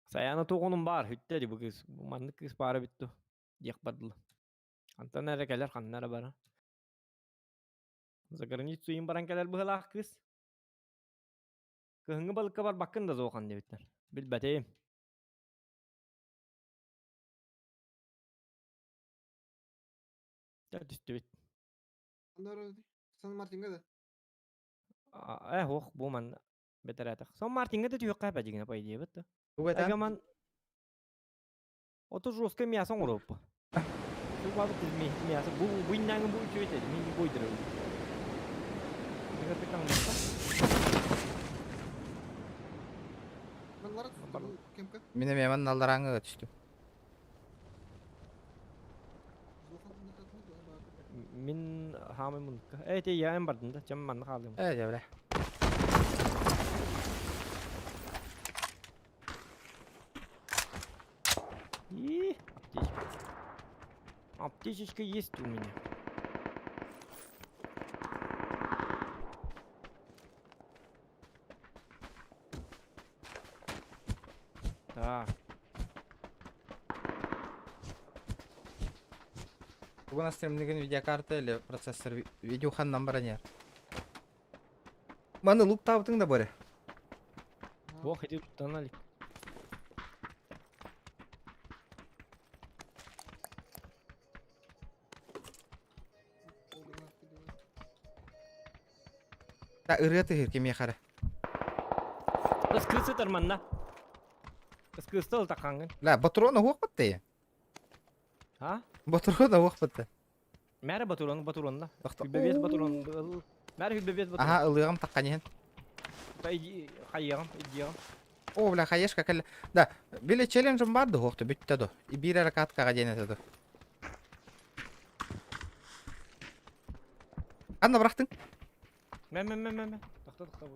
Саяна туоҕунум баар, бүттэ дии бу кыыс. Бу маннык кыыс баара эбит дуо диэх бардылар. Хантан эрэ кэлэр, ханна эрэ барар. За границу иин баран кэлэр быһыылаах кыыс. Кыһыҥҥы балыкка барбаккын да зохан диэбиттэр. Билбэтим. Дьэ түстүбүт. Сан Мартинга да? Ох, бу манна бэтэрээтэх. Сан Мартинга да түһүөххэ эпэ дьиҥэ по идее да. Тугу этэн? Агаман Ото жестко мясо оҥоруоппу. Бу мясо бу бу иннээҥи бу үчүгэй этэ мин бойдырабын. Мин эмиэ манна алларааҥҥа түстүм. Мин хаамай муннукка. Э, те я бардым да, чем манна хаалым. Э, дьэ, И аптечка. Аптечечка есть у меня. Так. Бүгүн астримныгын видеокарта или процессор видеоханнан баран Маны луктаабытыҥ да боре. Ох, иди туттан Та ырыа тыһыр кимиэхэ эрэ. Ыскыысы тарманна. Ыскыыста ылтаххаҥҥын. Ла, ботуруон оһуохпут дии. А? Ботуруон оһуохпут да. Мээрэ ботуруон, ботуруонна. Хүлбэбиэс ботуруон. Мээрэ хүлбэбиэс ботуруон. Аха, ылыаҕым таххан иһин. Хайыаҕым, идиэҕим. О, бля, хаешка кэллэ. Да, били челленджим бар да хуохту бүттэ до. И биир эрэ каткаҕа диэн этэ до. Ханна бырахтыҥ? Мэ мэ мэ мэ мэ. Тохто тохто.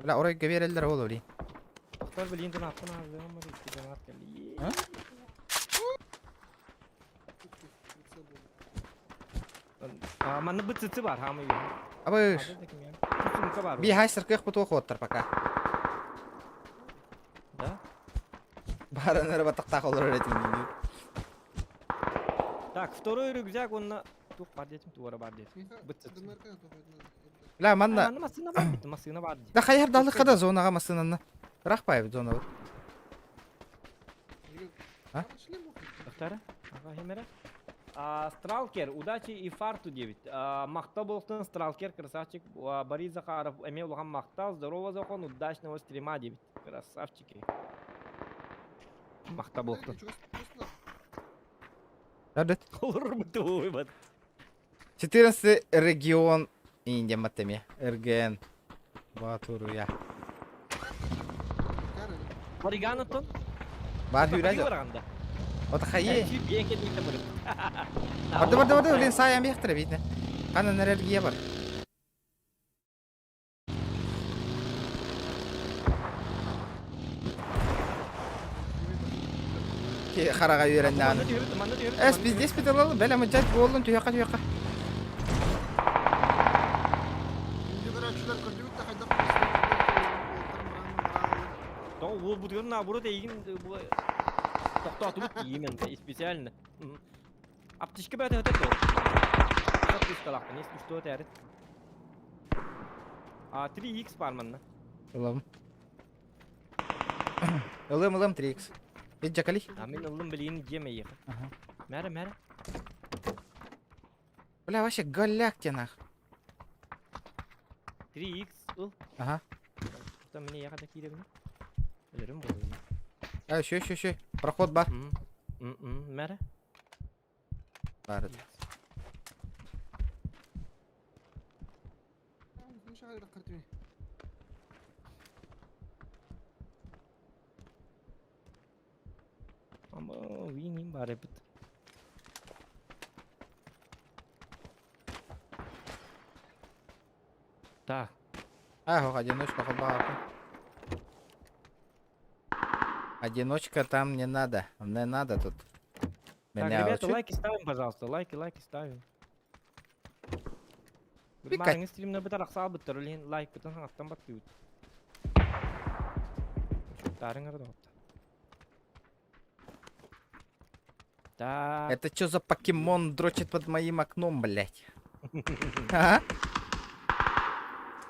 Бля, оройго биэрэллэр ол блин. Тохтор блин донаттан аалыам бар икки донат кэлли. А? Манна быт бар, хамы. Абыш. Би хайсыр кых бутуох оттар пока. Да? Баран эрэ батахтаах олорор этим. Так, второй рюкзак он тух бар детим, туора бар детим. Быт Бля, манна. Манна массыына бар бит, массыына бар. Да хайар далык да зонага массыынаны. Рахпай зона. А? Доктора? Ага, хемера. А, Стралкер, удачи и фарту 9. А, Махта болтун, Стралкер, красавчик. А, Борис Захаров, Эмил Лухан Махтал, здорово, Захон, удачного стрима 9. Красавчики. Махта болтун. Радет. Холор бат. 14 регион Индия матеме. РГН. Батуруя. Оригано тон? Бар хүрәҗ. Ота хайы. Барды барды барды блин саян бихтер битне. Канан энергия бар. Ки харага үйреннән. Эс биздес бит алалы бәлә мөҗәт болдун түйәккә түйәккә. Ол бутгыр наоборот эйигин бу токтотубут именно специально. Аптечка бәтә өтә то. Аптечкалакпын, если что тәрит. А 3x бар манна. Ылым. Ылым ылым 3x. Бит жакали. А мен ылым билигин жеме ехе. Мәрі, мәрі. Бля, вообще голяк те нах. 3x ыл. Ага. Там мне ехать киребин. Өлөрүм болду. А, еще, еще, еще. Проход бар. Мәрі. Бар. Ама виним бар эбит. Ах, одиночка холбаҕа. Одиночка там не надо. Не надо тут. Так, Меня ребята, учить. лайки ставим, пожалуйста. Лайки, лайки ставим. Пикать. Маарыҥы стримна бытар ахсаалбыттар, ол иһин лайкпытын хаҥаттан баттыыбыт. Таарыҥ ара доҕотто. Так. Это что за покемон дрочит под моим окном, блядь? А?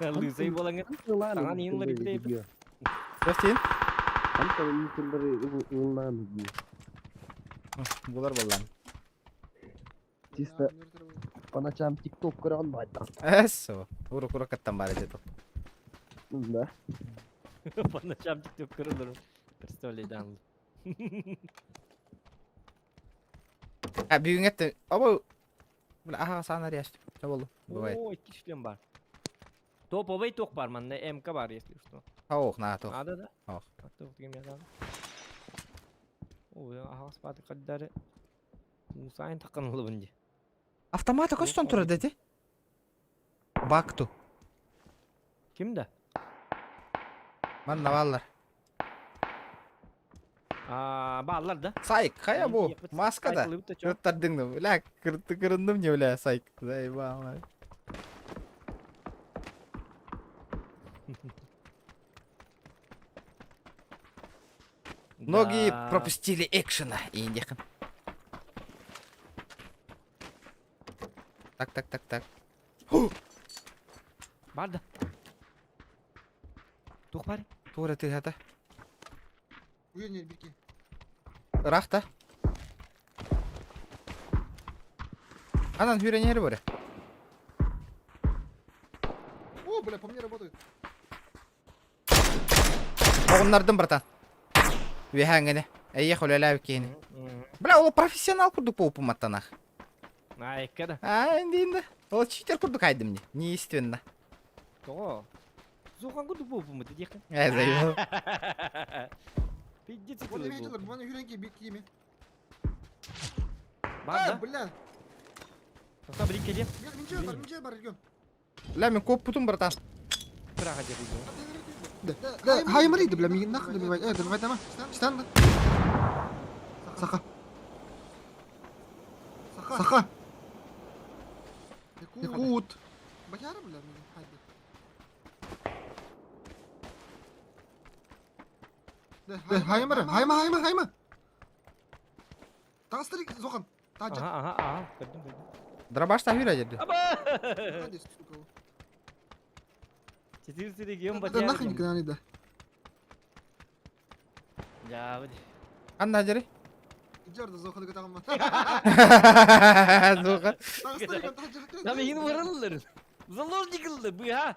Лысый буолаҥҥын саҥа ниин ларибит Прости? Булар буоллаҥ. Чисто по ночам тикток көрөн байтах. Эссо. Урук-урук каттан баар этэ Да. По ночам тикток көрөлөр. Представляй, дан. А бүгүн этте. Оба Бля, аха саана ряст. Болу. Бывает. О, икки шлем бар. Топовый ток бар манна МК бар, если что. Ох, на то. Надо, да? Ох. Тоқ деген мен Ой, аха спаты каддары. Мусайын таққан олыбын де. Автомата көстөн турар деди. Бакту. Ким да? Манна бааллар. А, бааллар да? Сайк, хайа бу? Маска да. Кырттардың да. Бля, кырты кырындым не, бля, сайк. Заебал. Многие пропустили экшена. И индихам. Так, так, так, так. Бар да. Тух бар? Тура ты это. Уйнер бики. Рахта. Анан хүренери боре. О, бля, по мне работают. Оҕуннардым, братан. Үөһээҥҥини. Эйиэх үлэлээбит киһини. Бля, ол профессионал курдук буолбуматтанах. Айка да. А, инди инди. Ол читер курдук айдым не. Неестественно. Тоҕо? Зухан курдук буолбумут диэххин. Э, заебал. Пиздец Вон ытылый видел, буолбут. вон юренки бики ими. Бар А, да? бля. Тоқта бір келе. Минче бар, минче бар, регион. Бля, мен коппутум, братан. Тұраға деп Да, да, хай мариды, бля, мигин нахуй добивать. Э, добивать дома. Стан, да. Саха. Саха. Якут. Бояра, бля, мигин хайды. Да, хай мара, хайма, хайма, хайма. Тастырик, Зохан. Таджа. Ага, ага, ага. Көрдüm, көрдüm. Дробаш та хүрэ деді. Аба! Хади, сука. Четырнадцатый регион Да нахуй никогда не да. Я вот. Анна дери. Иджарда Зохан гытагым. Зохан. Тастырик, таджа. Там егин вырылыр. Заложник ылды, бу ха.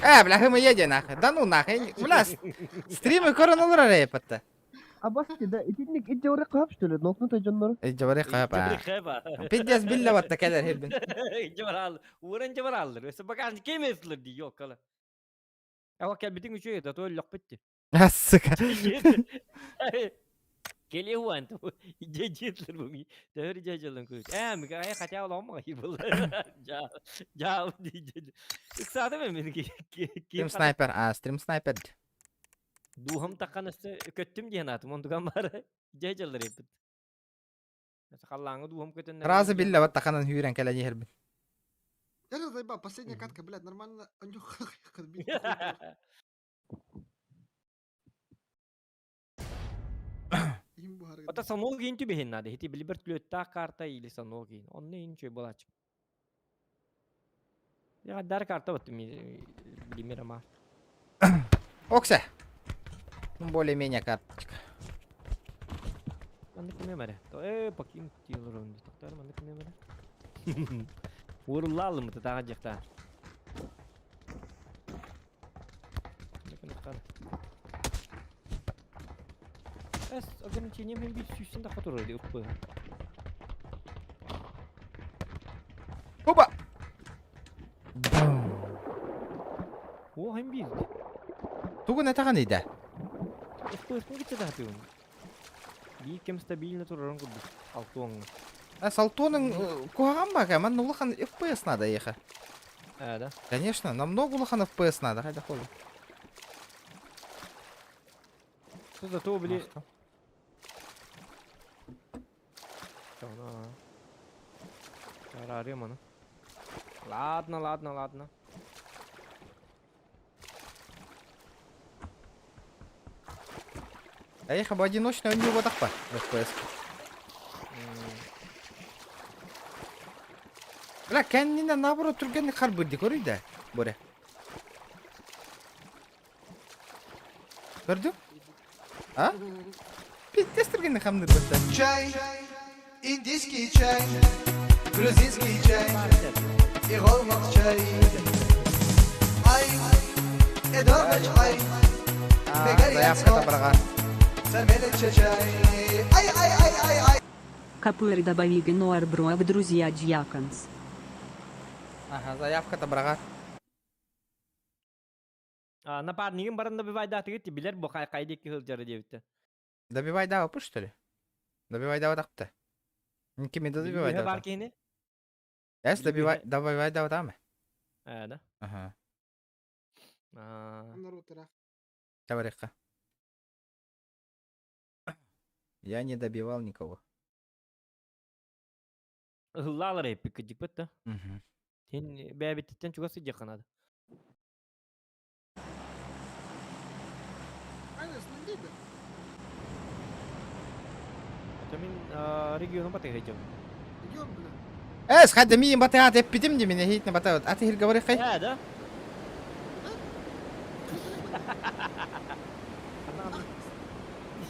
Э, бля, мы едем нахуй. Да ну нахуй. Бля, стримы көрөн олорор эпатта. Абасти да итинник ijjawara qahab что ли? Нокнута дьоннору. Ijjawara qahab. Пиздец билле батта келер хебин. Жабар Уран жабар алыр. Өсө багажник кемесилер ди yok кала. Ава кел битин үчөй да той лок битти. А, сука. Келе хуан ту. Жежетлер бу. Төр жежелен көз. Э, мига ай хотя оламга был. Жа, жа ди. Иксады мен меники. Стрим снайпер, а, стрим снайпер. Духым таккан өстө көттүм диэн атым онтуган бар. Жежелер эпит. Халлаңы духым көтөн. Разы билле батта ханан хүрен келе хербин. Я же заебал, последняя катка, блядь, нормально. Ота саногин түбэһин надо. Хити билибер түлөттаах карта или саногин. Онны ин чөй булач. Я дар карта вот ми билимер ама. Оксе. Ну, более-менее карточка. Манны кимемере. То э покин тилер онды. Токтар манны кимемере. Урулалым тага жакта. Эс ограничением hem bir сүйсін да который уппы. Оба! О, hem bir. Тугун этаган иде. FPS ким кетсе да тыгын. Би кем стабильно турарын курдук. Алтуаңны. А Салтоның куһаҕан бака, манна улахан FPS надо ехать. Э, да? Конечно, намного улахан FPS надо, хайда холу. Что за то, били... Ладно, ладно, ладно. А ехал бы одиночный, у него так по FPS. Бля, кэннинэ наоборот түргэнник харбырды көрүй да, Боря. Көрдүң? А? Пиздец түргэнник хамныр бытта. Чай, индийский чай, грузинский чай и голмак чай. Ай, эдоргач ай, Заявка табарга. чай. Ай, ай, ай, ай, ай. Капуэр добави Генуар Бро в друзья Дьяконс. Ага, заявка табарга. А, напарнигым барында бивайда тигит билер бу кай кайда ки хылжары диэбитте. Добивай дава пуш, что ли? Добивай дава тақпты. Кими да добивай Бар дава. киһини? Эс добивай добивай дава там. Э, да. Ага. А, Табарыхка. Я не добивал никого. Ыллаалар эппик кыдьыкпыт да. Мгм. Сен бэбиттен чугас сыдьахханады. Это мин региону батыгайдым. Эс, хадда миин батыат эппитим ди мине хитне батыат. Аты хир говори хай. Э, да?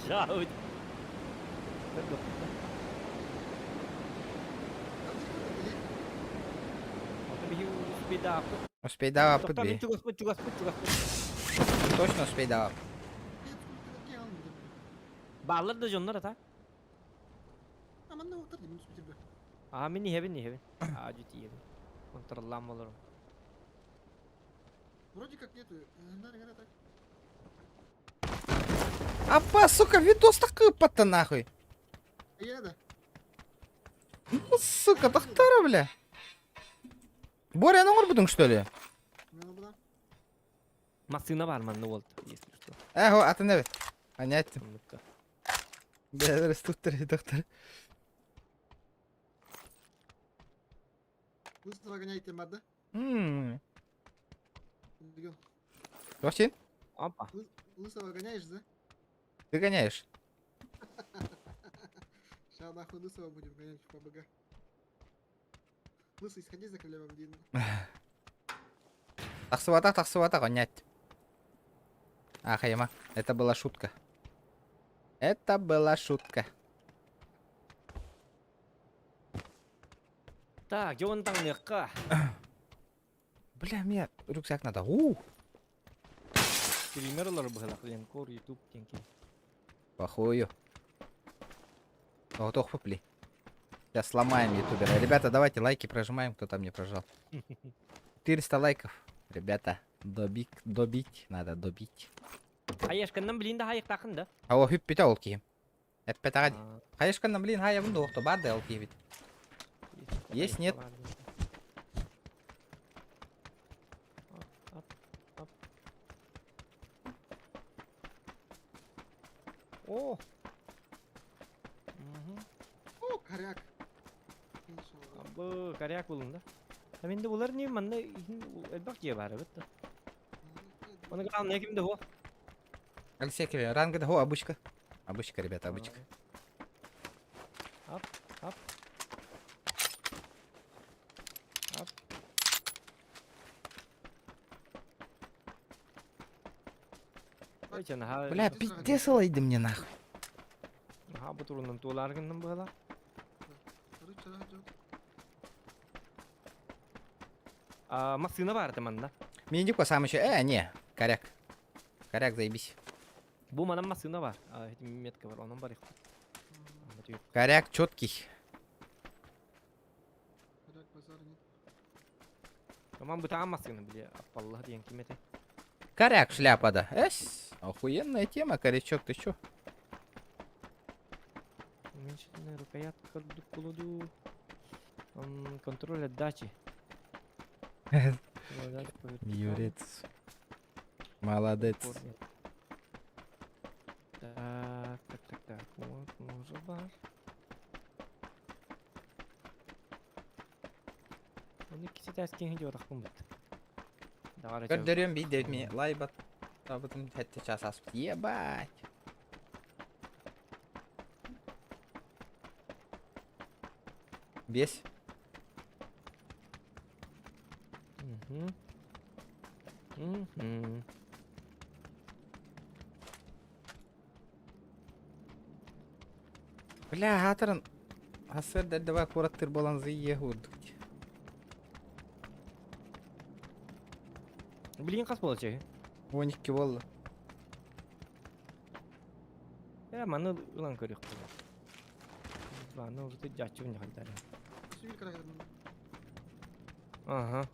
Жаут. Успей дава пыт би. Чугаспыт, чугаспыт, чугаспыт. Точно успей дава. Баалар да дьоннор ата. А мин иһэбин иһэбин. А дьүт иһэбин. Контроллаам олорум. Вроде как нету. Так. Апа, сука, видос такой патта нахуй. Я да. Ну, сука, тахтара, бля. Боря, ну будың, что ли? Массыына бар манна болду, если что. Эхо, аты не Понятно. Бля, растут доктор. Быстро гоняйте, мада. Ммм. Регион. Вообще? Опа. Лысого гоняешь, да? Ты гоняешь. Сейчас нахуй лысого будем гонять в ПБГ. Лысый, сходи за хлебом, Дин. Тахсывата, тахсывата, гонять. Ах, яма, это была шутка. Это была шутка. Так, дьон таҥныахха. Бля, мне рюкзак надо. У, Стример олар быһылах Ленкор, YouTube тенки. похую. О, тох попли. Сейчас сломаем ютубера. Ребята, давайте лайки прожимаем, кто там не прожал. 400 лайков. Ребята, добить, добить, надо добить. Хайашканнан блин да хайыктакын да. А о, хүп ол киһим. Эппет аҕа Хайышканнан блин, хайа бунду охто бар да ол киһибит. Есть, нет? О! О, коряк. Бу коряк булун да. А менде булар не манна элбак же бар бит. Оны главное кимде хо? Алексей Кирилл, ранга да хо, обычка. Обычка, ребята, обычка. Ап, ап. Ап. Ой, чана, Бля, пиздец иди мне нахуй. Аха, бу турунан туоларгыннан буола. А, массына бар манна. Миндюка сам еще. Не, коряк. Коряк, заебись. Бу манан массына бар. А, эти метка бар, онон бар их. Коряк четкий. Коряк, базар нет. Аман бутаан массына биле, аппаллах диэн кимете. Коряк шляпа, да. Эс, охуенная тема, корячок, ты чё? Уменьшенная рукоятка курдук кулуду. Контроль отдачи. Юрец. Молодец. Так, так, так, так. Вот, может бар. Оны кисетәс киңи дип бит. Көрдөрүөм биир ми лайбат. Табытым хәтте час аспыт. Ебать. Бес. Угу. Угу. Бля, хатырын. Асыр давай кураттыр болан зые урдук. Билигин хас буолар чаһы? 12 буолла. Э, маны ылан көрүөх буолар. Маны урут дьааччыбын дьахайдары. Ага.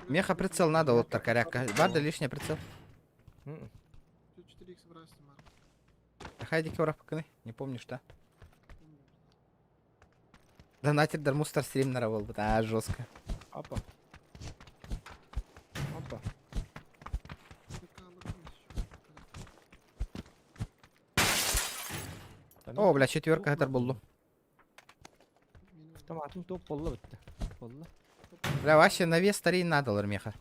Меха прицел надо, вот так, коряка. Бар да лишний прицел. Хайди кёрапканы, не помнишь, да? Донатер мустар стрим наравол, а жестко. Опа. Опа. О, бля, четверка это булду. Автоматым топ болла битти. Болла. Бля, вообще на вес старей надо, меха.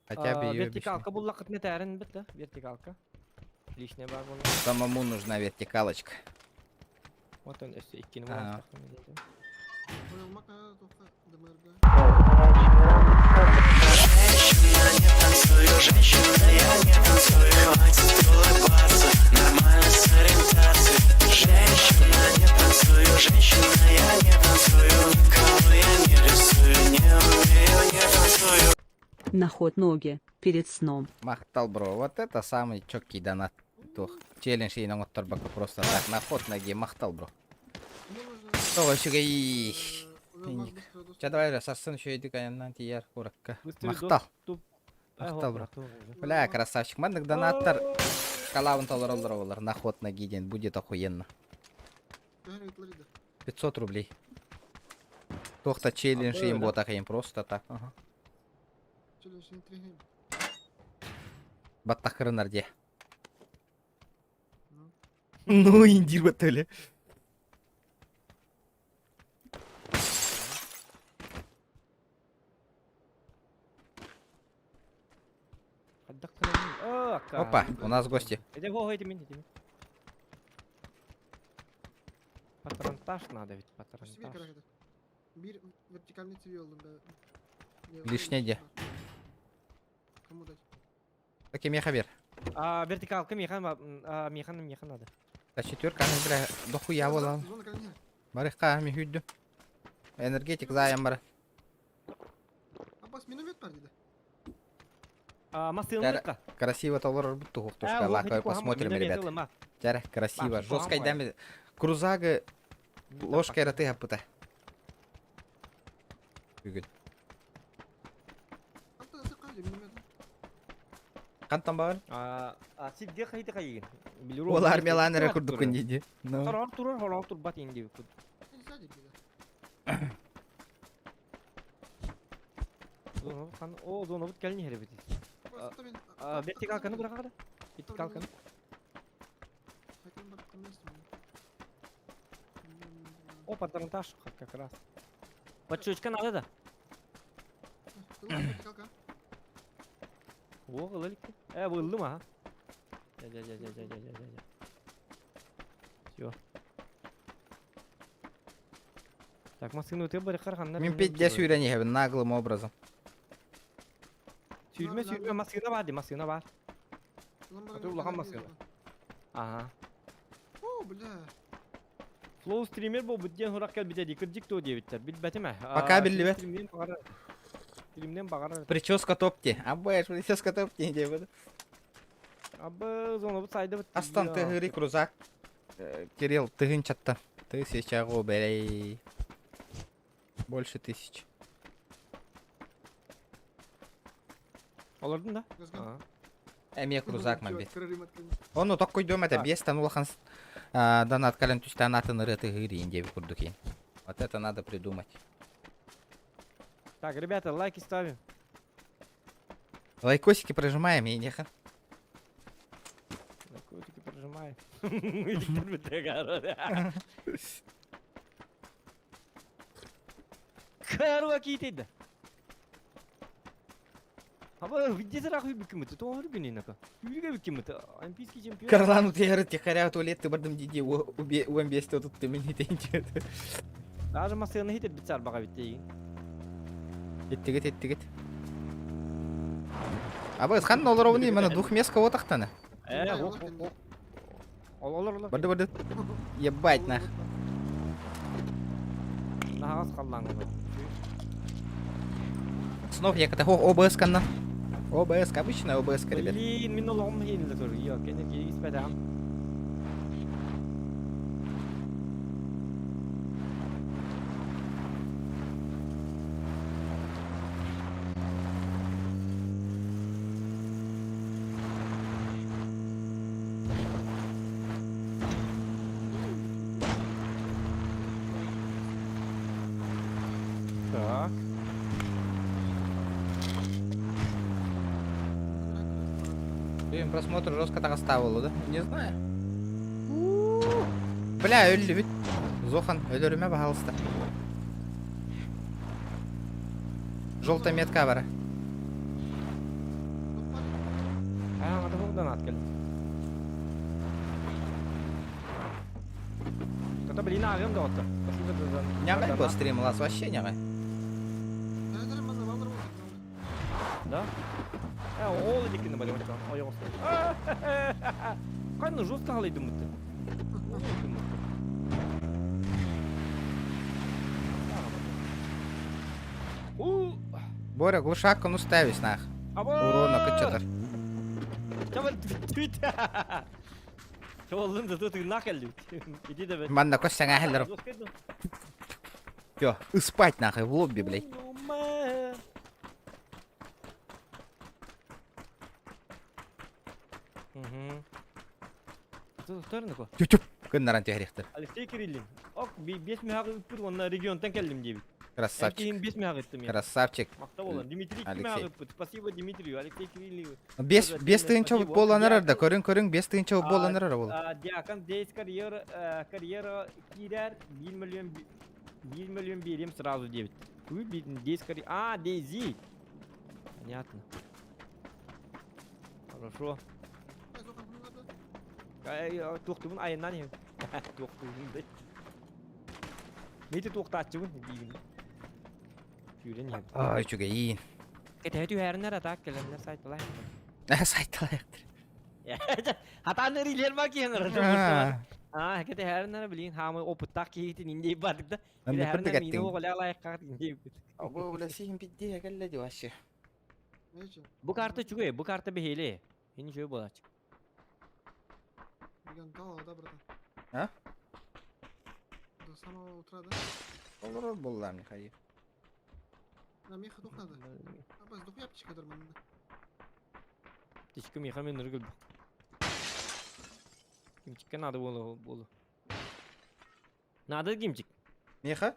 Хотя бы ее Вертикалка булла кытны тәрен битти. Вертикалка. Лишняя бар була. Самому нужна вертикалочка. Вот он өссө иккини А. Танцую, женщина, я не танцую, хватит улыбаться, нормально с ориентацией. Женщина, не танцую, женщина, я не танцую, никого я не рисую, не умею, не танцую. На ход ноги, перед сном. Махтал, бро, вот это самый четкий донат. Тух. Челлендж и на просто так, на ход ноги, махтал, бро. Тоҕо үчүгэй. Ча давай сарсын үчүгэйдик айаннаан тиийэр куоракка. Махтал. Махтал, бро. Бля, красавчик. Маннык донаттар калавын толороллор олар. На ход ноги день будет охуенно. 500 рублей. Тохта челлендж им ботах им просто так. Ага. Баттахырын арде. Ну, индир баттөле. Опа, у нас гости. Патронтаж надо ведь, патронтаж. Лишний де. Таки меха бер. А, вертикалка меха, а, меха, меха надо. Да четверка, аны, бля, дохуя болан. Барыхка, ми хүдді. Энергетик заем бар. Аббас миномет бар dedi. А, масыны Красиво толор бутту хуктушка. Лака посмотрим, ребят. Тяра, красиво. Жестко даме. Крузага ложкой раты гапыта. Бүгін. Қантан бар? А, сидге хайды хайгин. Ол армиялан эрэ курдук күн Ну. Турар турар хорор турбат инди. О, зона бут келни херебит. Вертикалканы быракады. Вертикалканы. О, патронтаж как раз. Подшучка надо да. О, ылылык. Э, выллым а. Я, я, я, я, я, я, я, я. Все. Так, машину ты бары карханна. Мен петь сүйрәне наглым образом. Сүйрмә, сүйрмә, машина бар, ди, машина бар. А улахан машина. Ага. О, бля. Флоу стример бу бүттен хурак кел бите дикир то диэбиттер. Билбэтим э. Пока биллибэт. Стримнен багарар. Стримнен багарар. Прическа топти. Абэш, прическа топти диэбит. Абы зона бу сайды бит. Астан тыгыри крузак. Кирилл, тыгын чатта. Тысяча рублей. Больше тысячи. Олордун да? Эмиэ крузак мамбит. Ону токкуйдуом этэ, биэстэн улахан донат кэлэн түстээн атын ырыаты ыһыыр диэбит курдук иин. Вот это надо придумать. Так, ребята, лайки ставим. Лайкосики прожимаем, и неха. Лайкосики прожимаем. Карва киитейді. Аба видите рахуй бикимити, то органинака. Юрига бикимити, олимпийский чемпион. Карлану тегеры тихаря туалет ты бардым диди уэмбес тут ты мне тенчет. Даже масыны хитер битсар бага битти. Иттигит иттигит. Аба хан олоровни мана двух мест кого тахтана. Э, ох, ох, ох. Ол олор олор. Барды барды. Ебать нах. Нахас қаллаң Снов я когда ОБС канна. ОБС, обычная ОБС, ребят. Блин, мин олоғым хейнілі тұр. Йо, кене кеге испәдәм. Так. Им просмотр жестко так оставил, да? Не знаю. Бля, өлді бит. Зохан, өлөрүмэ, пожалуйста. Желтая метка бара. А, ата донат кел. Та блин, агым да отыр. Спасибо за Нягай по стрим лас, вообще нягай. Да? Э, ол дикини бале ой Кайны жестко халыйды мыты. Боря, глушак, ну ставись нах. Урона кычатар. Чабар твит. Чолун да тут нахалют. Иди давай. Манна костяңа хеллер. Всё, спать нахуй в лобби, блядь. Угу. Тю-тю. Кыннаран тегерехтер. Алексей Кириллин. Ок, бес мехагы үппүт, онна регионтан келдим дейбит. Красавчик. Бес мехагы ыттым я. Красавчик. Мактап болан. Дмитрий Алексей. Алексей. Спасибо Дмитрию, Алексей Кириллин. Бес бес тыгынча болан арарда. Көрүң көрүң бес тыгынча болан арар бол. Диакон дейс карьера карьера кирер 1 миллион 1 миллион берем сразу дейбит. Дейс карьера. А, Дейзи. Понятно. Хорошо. Туохтубун айынан иһин. Туохтубун да. Мити туохтааччыбын диибин. Сүүрэн иһин. Ай, үчүгэйин. Кэтэһэ түһэриннэр атаак кэлэннэр сайталаах. Сайталаахтыр. Хатаан эрилер ба киһин Аа, кэтэһэриннэр билин хаамы опыттаах киһитин индей бардык да. Кэтэһэриннэр мини оҕолаалааххаат индей. Абы, бля, сиһин пиддиэ кэллэ ди вообще. Бу карта үчүгэй, бу карта бэһиэлэ. Ини үчүгэй буолааччы. Регион да, братан? А? До самого утра, да? Олорор буллар, Михаил. Нам ехать дух надо. Абас, дух я птичка нормально. Птичка миха мен ныргыл. Кимчикке надо было было. Надо кимчик. Миха?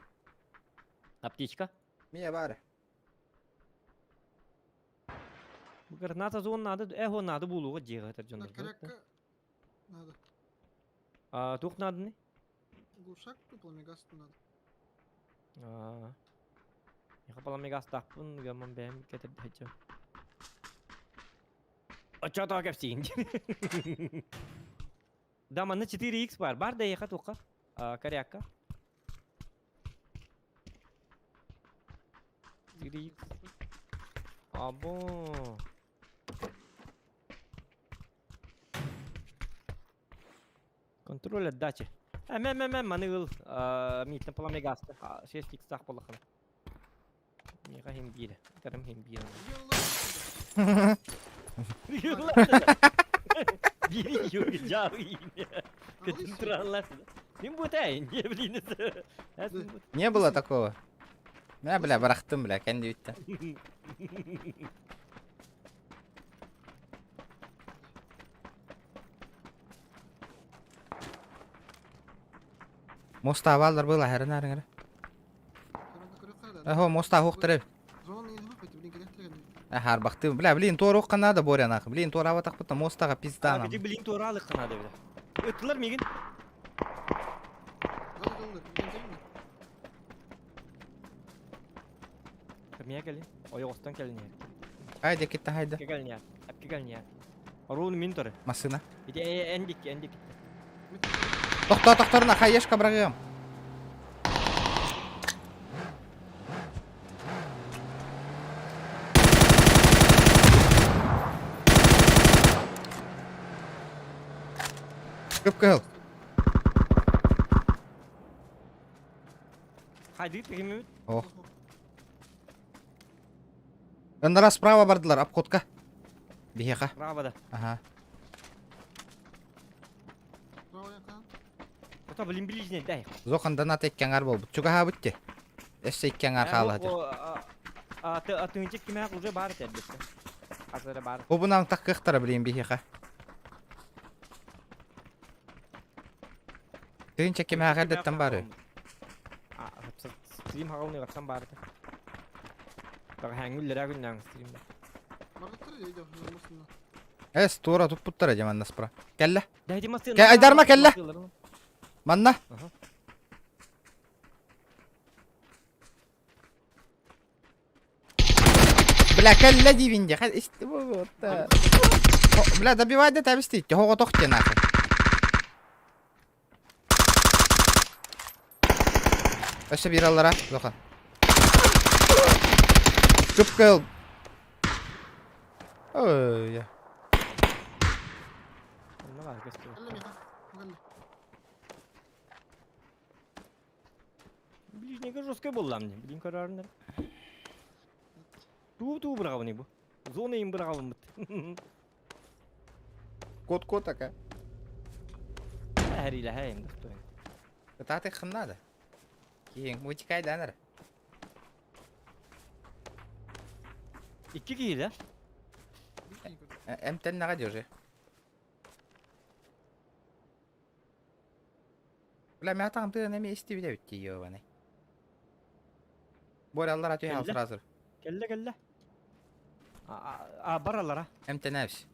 Аптечка. Мия бары. Граната зон надо, эхо надо булуга жега тажондар. Надо. А, тух надо не? Глушак тупо, мегас надо. А. Я пала мегас таппын, гаман бэм кетеп хача. А чё так кепсин? Да, манна 4x бар. Бар да еха туха. А, коряка. 4x. Або. Контроль отдачи. А, мэ мэ мэ маныл миттен паламегаста. 6 икс тах болахан. Миха хим бире. Тарым хим бире. Бири yok жағы Не блин. Не было такого. Мә, бля, барахтым, бля, кәнде битті. Моста бааллар был аһарын арыҥара. Ахо моста хуохтар. Ахарбахты. Бля, блин, туоруох надо Боря нахуй. Блин, туораабатахпыт мостаға пизда нам. Где блин туоралык надо бля. Ыттылар мигин. Кемия кели. Ойоҕостон кэлин. Хайда китта хайда. Кэлин. Апки кэлин. Оруун мин торы. Машина. Ити эндик эндик. Тохтоо тохторуна хаешка бырагыам. Кып-кыһыл. Хайдык киммит? Ох. Ындара справа бардылар, обходка. Биһиэхэ. Справа да. Ага. Ото блин ближний дай. Зохан донат иккэҥэр буолбут. Чугаһаабыт ти. Өссө иккэҥэр хаалаһытыр. Атыынчык кимээх уже баар этэрбит. Азара баар. Обунан таккыахтара блин биһиэхэ. Тыынча кимээх эрдэттэн бары. Стрим хаҕылны гапсан баар этэ. Таҕаһааҥҥы үллэрээ күннээҥ стримда. Эс, туора туппуттара дьэ манна спра. Кэллэ. Кэ айдарма кэллэ. Манна. Бля, кэллэ диибин дьэ. Бля, добивай да табисти. Хоҕотох диэн нахуй. Өссө биир аллара, Лоха. Кып-кыл. Ой. Ближнего жесткой буолла мне. Блин, карарындар. Туу-туу быраҕабын бу. Зона им быраҕабын Кот-кот ака. Әһәрилэһэ достоин. Кытаатыххын наада. Киһиҥ мультикайданар. Икки киһи да? Эмтэннэҕэ дии уже. Бля, мин атаҕым тыын эмиэ истибит эбит дии ёбаный. Боря аллара түһэ Кэллэ. сразу. Кэллэ кэллэ. А бар аллара. Эмтэнэбис.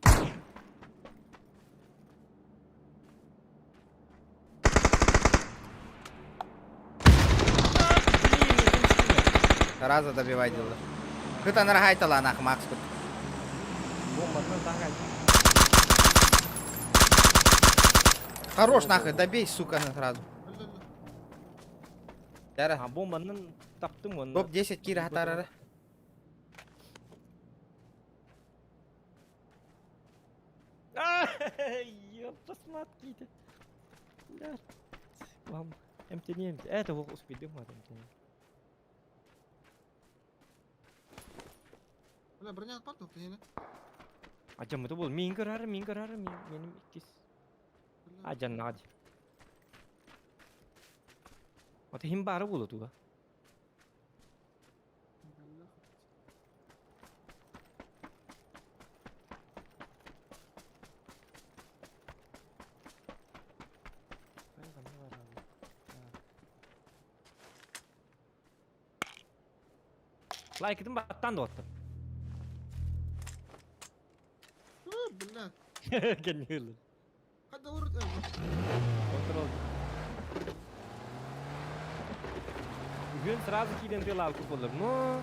Сразу добивай дело. Кытанар хайталаанах Макс кут. Бомбатынан тагай. Хорош нахуй, добей, сука, на сразу. Дара. А бомбанан таптым оны. Топ-10 кира хатарара. Ёпта смотрите. Да. Вам МТН. Это успели мы МТН. Бля, броня отпадла, ты не? Ажам это был мин көрөр, мин көрөр, мин меним иккис. Ажан нади. Ата хим бары болу туга. Лайкытын баттан да оттым. Бля. Кеннилі. Хадда урут. Контрол. Бүгін сразу киден тыл алып болыр. Но...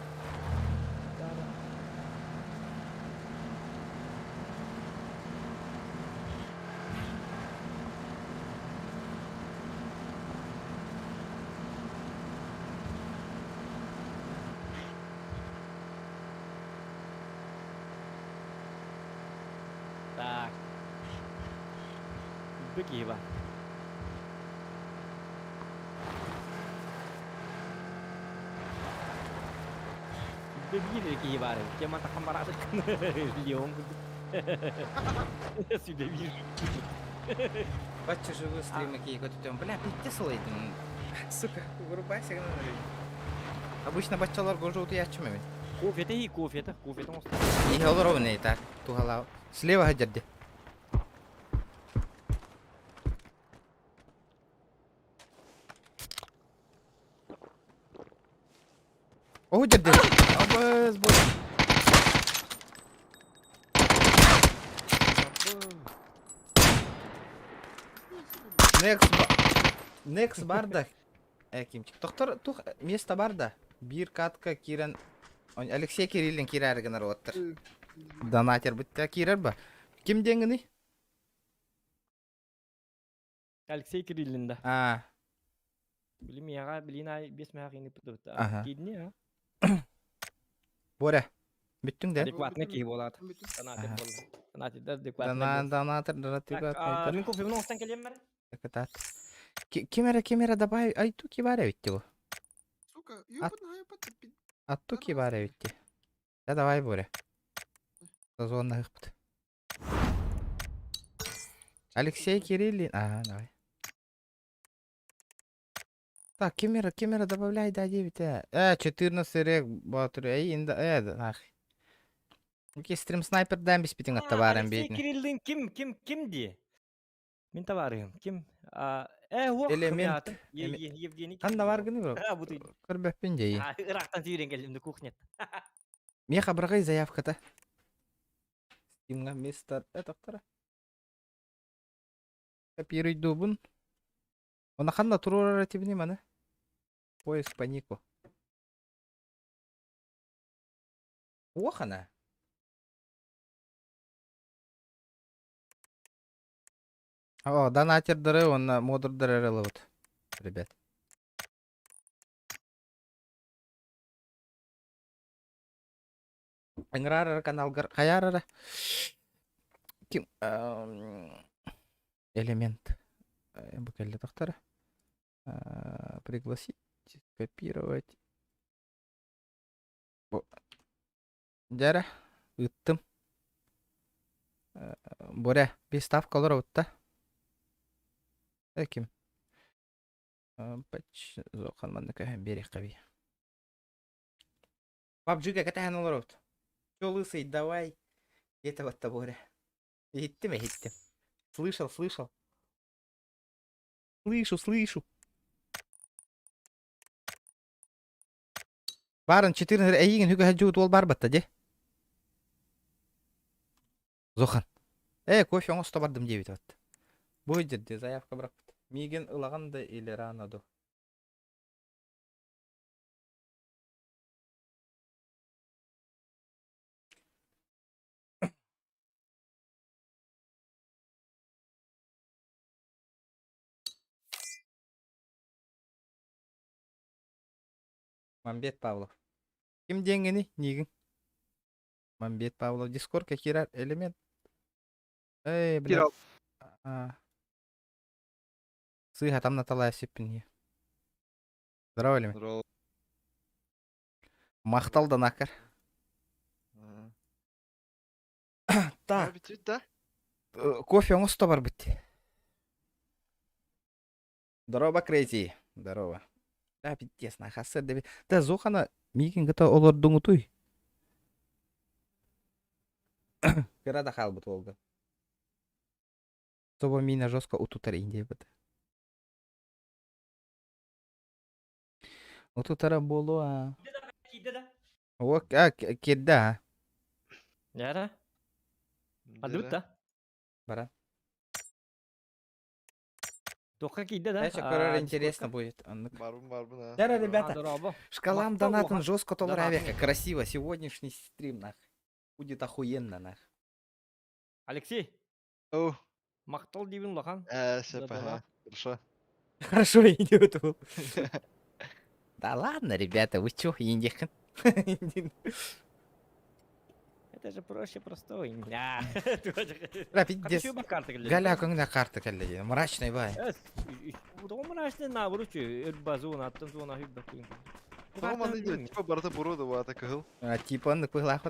Так. Быки бар. Быки киһи бар. Кем атахан барады. Леон. Сюда вижу. Бачча живую стримы кии көтүтөн. Бля, питте сылайдым. Сука, вырубайся. Обычно баччалар гожу утуяччым эбит. Кофе и кофе, кофе там. И олоровный так, тухала. Слева хадерди. Бу жерде. Абыз бу. Next Next барда. Э, кимчик. Доктор, тух место барда. Бир катка кирен Алексей Кириллин кирер гынар оттар. Донатер битте кирер ба. Ким деңгини? Алексей Кириллин да. А. Били мияга билин ай бес мияга кийинип бутубут. Ага. Кийдини а? Боря, бүттүң да? Адекватный киһи буолаат. Донатер буолла. Донатер адекватный. Донатер, донатер. Мин кофемин оҥостон кэлиэм бара. Кытаат. Ким эрэ, ким эрэ добавь, айту кибаре битти бу. Сука, ёбаный, ёбаный. Атту кибаре битти. Да давай, Боря. Созвоннаһыахпыт. Алексей Кириллин. Ага, давай. Так, кемера, кемера добавляй, да, 9, 14 рек, батыр, эй, инда, нах. Окей, стрим снайпер дан биспитин аттабаран Алексей бейтин. Кириллин ким, ким, ким ди? Мин табарыгым. Ким? Э, уох, Элемент. Евгений Ханда бар гыны бро? А, бу Көрбөппүн дей. Ырахтан сүйрен келдим кухня. Меха брагай заявката. Стимга место это Копируй дубун. Она ханна турурара тибни маны. Поиск по нику. Охана. О, донатердары, он модердары вот, ребят. Ыҥырар каналгар хайарара ким элемент бу кэллэ тохтора пригласить копировать дьэрэ ыыттым Боря приставка олоробутта ким Зохан манна көһөн биэриэххэ PUBG-га кэтэһэн олоробут. Чё, лысый, давай. Где-то вот Боря. Иһиттим, иһиттим. Слышал, слышал. Слышу, слышу. Барын 14 эйигин хүгэ жуут уол бар батта де. Зохан. Э, кофе оҥосто бардым диэбит вот. Бу жерде заявка бырахпыт. Миигин ылаган да или рано ду. Мамбет Павлов. Ким диэҥҥиний, Нигин? Мамбет Павлов. Дискордка киирэр элемент. Эй, бля. Сыыһа тамнаталаа сиппин Здорово, Элемент. Здорово. Махтал да накар. Так. да? Кофе оҥосто барбыт. Здорово, Крейзи. Здорово. Да, пиздец, нахасыр деби. Да, Зохана, миигин кыта олордуҥутуй. Кыра да хаалбыт уолга. Собо мина жестко утутар индиэбит. Утутара буолуо. Киирдэ да? О, а, киирдэ а. Яра. Адыбыт да? Бара. Туохха киирдэ да? Дальше көрөр интересно будет. Оннук. Барбын, барбын, а. Яра, ребята, Дорообо. шкалам Махтал донатом улахан. жестко Донатым. толор Красиво. Сегодняшний стрим, нах. Будет охуенно, нах. Алексей. Оу. Махтал диибин улахан. Сөп, Да, ага. Хорошо. Хорошо идет. Да ладно, ребята, вы чё, индихан? Это же проще простого. Бля, пиздец. Галя, когда карта кэллэ Мрачный бай. Мрачный наоборот, базон, аттан зона хүббэт. Тоҕо манна диэн, типа барыта буруо да кыһыл. А, типа оннук быһылаах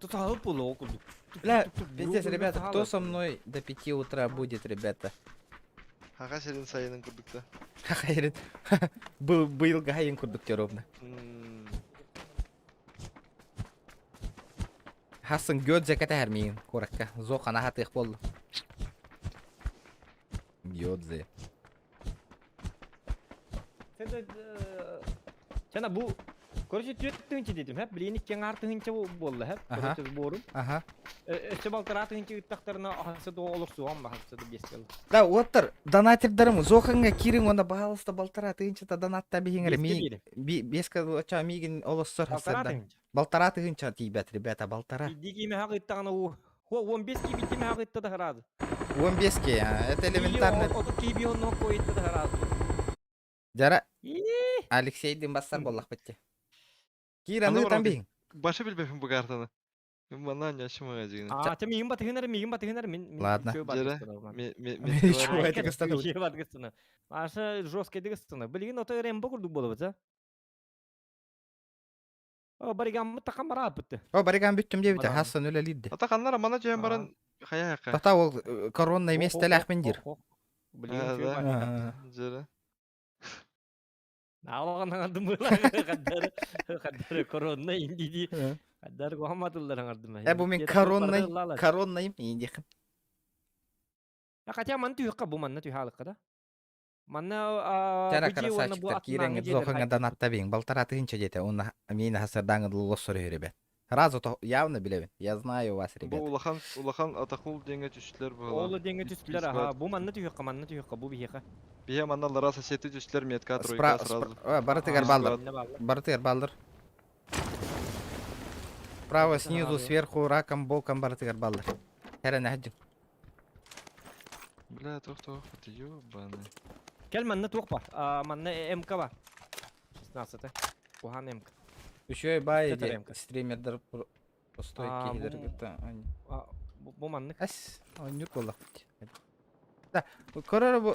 Тут алып буолуо курдук. Бля, пиздец, ребята, кто со мной до 5 утра будет, ребята? Хаха сирин сайынын курдук да. Хайрит. Был был гайын курдук ровно. Хасын гёдзе кэтэр миин куракка. Зохан ахатых болду. Гёдзе. Чана бу короче 4 тыһыынча дедим хэп билигин икки аҥаар тыһыынча буолла хэп Аха. короче сборум. Аха. Өссө балтараа тыһыынча ыыттахтарына ахса доо олорсуом бахса да биэс кыл. Да, уоттар, донатердарым, Зоханга киириҥ уонна баһаалыста балтараа тыһыынчата донатта биһиҥ эрэ. Биэскэ Ми биэрим. би биэскэ оччо миигин олоссор Балтараа хасарда. тыһыынча. Балтараа тыһыынча тиийбэт, ребята, балтараа. Биирдии киимэхэ ыыттаҕына уу. Хо 15 киһи биирдии мэхэ ыытта да хараады. 15 ки, это элементарно. 30 киһи биир оннук ыытта да хараады. Жара Алексейдин бассар буоллахпыт дии. Киир аны ытан биһиҥ. Баша билбэппин бу картаны. Манна ньачы магазины. А, те миигин батыһынар, миигин батыһынар, мин Ладно. Жара, Үчүгэй дыгыстана. Үчүгэй батыгыстана. Аша жесткий дыгыстана. Билигин ото Рэмбо курдук буолабыт, а? О, баригаммыт такам барааппыт. О, баригам бүттүм диэбитэ, хассан үлэлиирди. Ата ханнара мана түһэн баран хайа хака. Тата ол коронное миэстэлээхпин диир. Билигин Жара. Аалаҕан аҥардым хаддары хаддары коронна инди хаддары куһаматыллар аҥардым. Э бу мин коронный коронныйым индихин. Хотя ман түһүкка бу манна түһаалыкка да. Манна Тара красавчиктар киирэҥҥит зохаҥа донатта биҥ балтараа тыһыынча диэтэ уонна миин хасырдааҥы лоссор үһү ребят. Сразу то явно билэбин. Я знаю вас, Бу ребят. улахан улахан атакул диэҥҥэ түстүлэр быһалаах. Ол диэҥҥэ түстүлэр аха бу манна түһүөххэ манна түһүөххэ бу биһиэхэ. Биһиэ манна лара соседи түстүлэр метка тройка сразу. Барытыгар баллар. Барытыгар баллар. Право снизу, сверху, раком, боком барытыгар баллар. Хэрэн әһдьин. Бля, туох туох, это ёбаный. Кэл манна туох бар? Манна МК бар. 16 Куһаан МК. Үчүгэй баай Көтөр ди МК. стримердер пустой киһилер кытта Бу маннык. Эс, оонньуур буоллахпыт. Да, көрөр бу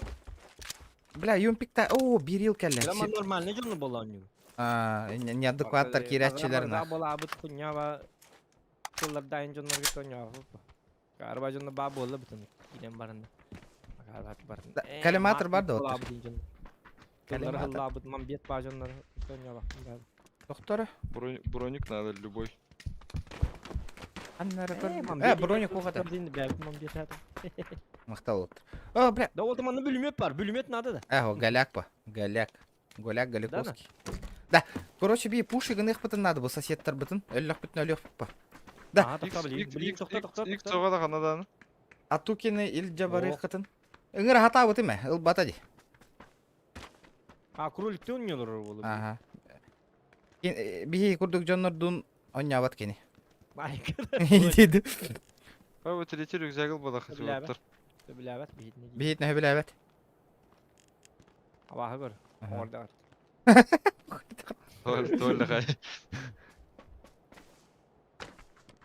Бля, юмпикта, о, бирил кэллэ. Бля, нормальный дьону буолла оонньуур. А, неадекваттар киирээччилэр нах. Буолаабыт хуйнява тыллардаайын дьоннорго тоньооху. Карба дьонно баа буолла бутун киирэн баран. Коллиматор бар да оттор. Коллиматор. Коллиматор. Мамбет баа дьоннор тоньоох. Доктора? Броник надо любой. Э, броник уҕата. Махтал оттор. О, бля. Да вот манна бүлүмөт бар, бүлүмөт надо да. Э, голяк па. Голяк. Голяк Голиковский. Да, короче, би пуши гыныхпытын надо бу соседтарбытын. Өллөхпүтүн өлүөхпүт па. Да. Ик соға да ханадан. Атукины илдьэ барыаххытын. Ыҥыр хатаабыт ме, ылбата ди. А, кроликте онньолор буолу. Ага. Биһи курдук дьоннордуун онньообот кини. Диди. Ой, третий рюкзак ылбатах хотелоттар. Сөбүлээбэт биһитини. Биһитини сөбүлээбэт. Абааһы көр. Оҥордоҕор. Толь, хай.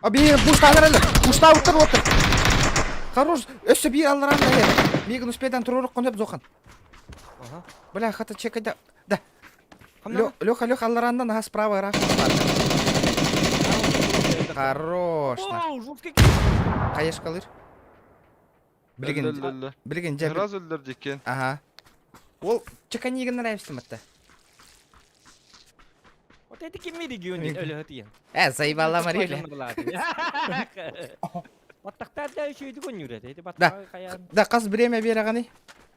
А биир пуштаанар эле. Пуштаабыттар уоттар. Хорош. Өссө биир алларaan да иһэр. Миигин успедан туруорук конөп зохан. Ага. Бля, хата чекайда. Да. Леха, Леха, аллараандан аха справа ыраах Хорош. Хайышкалыр. Билигин билигин дьэ Сразу өллөр диккен. Ага. Ол чеканигин нравится матта. Вот это ким регион өлөһө тиен. Э, заебала Мария. Баттахтар да үчүйдү көннүрэ. Эти Да. Да, қас время берағаны.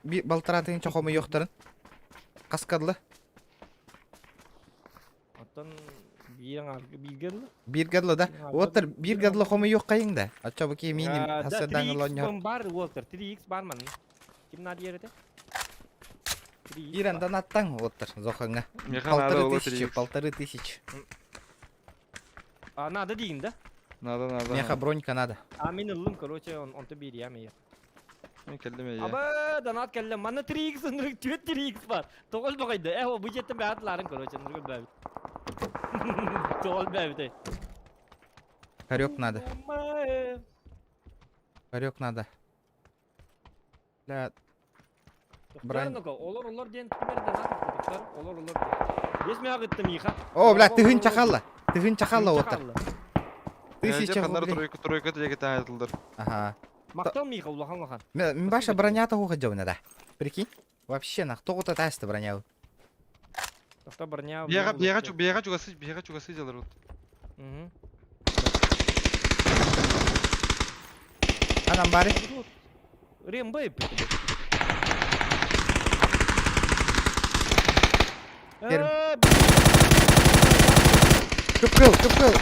Би балтаратын чохому yoктарын. Каскадлы. Оттон биир бииргэ дылы. Бииргэ дылы да. Уоттар бииргэ дылы хомуйуох хайыҥ да. Оччо бу киһи миинин хасырдаҥ ылонньор. бар Уолтер, 3x бар манна. Ким надо ерете? Иран донаттаң уоттар Зохаҥҥа. Полторы тысячи, полторы тысячи. А, надо дейін да? Надо, надо. Меха бронька надо. А мен ыллым, короче, он онто бириям я. Мен келдим я. Аба, донат келдим. Манна 3x, ынырык 4 3x бар. Тоғол богайды. Э, бу жеттен бәт ларын, короче, ынырык бәбит. Тоғол бәбит. Хорек надо. Хорек надо. Бля. Брань. Олор олор диэн кимер донат тоқтар. Олор олор диэн. Бес мега гыттым иха. О, бля, тыһыынча хаалла. Тыһыынча хаалла уоттар. Тысяча рублей. рублей. Тройка, тройка тиэки таайтылдар. Ага. Мактал Миха улахан улахан. Мен баша бронята хуха да. Прикинь? Вообще нах, тоҕута таасты броня. Тоқта броня. Биэҕэ биэҕэ биэҕэ чугасы биэҕэ чугасы дьалар вот. Анам бары. Рембо Терм. Кып-кыл, кып-кыл.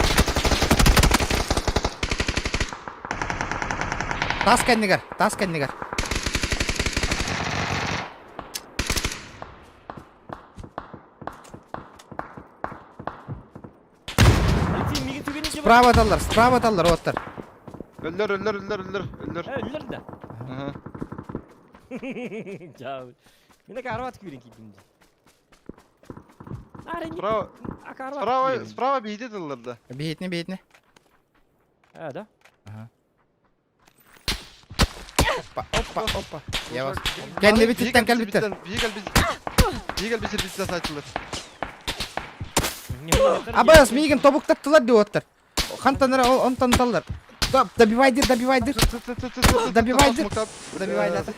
Тас кэннигэр, тас кэннигэр. Справа аталлар, справа аталлар, оттар. Өллөр, өллөр, өллөр, өллөр, өллөр. Өллөр да. Аха. Жабы. Мен карават күйрен кийдим ди. Справа, справа, справа бийди тыллар да. Биһитини, биһитини. А, да? Ага. Опа, опа, опа. Я вас. Кэннибититтэн кэлбиттэр. Бии кэлбит. Бии кэлбит сирбититтэн саачылар. Абас, миигин тобуктаттылар диоттар. Хантан эрэ ол онтон таллар. Добивайдыр, добивайдыр. Добивайдыр. Добивайдыр.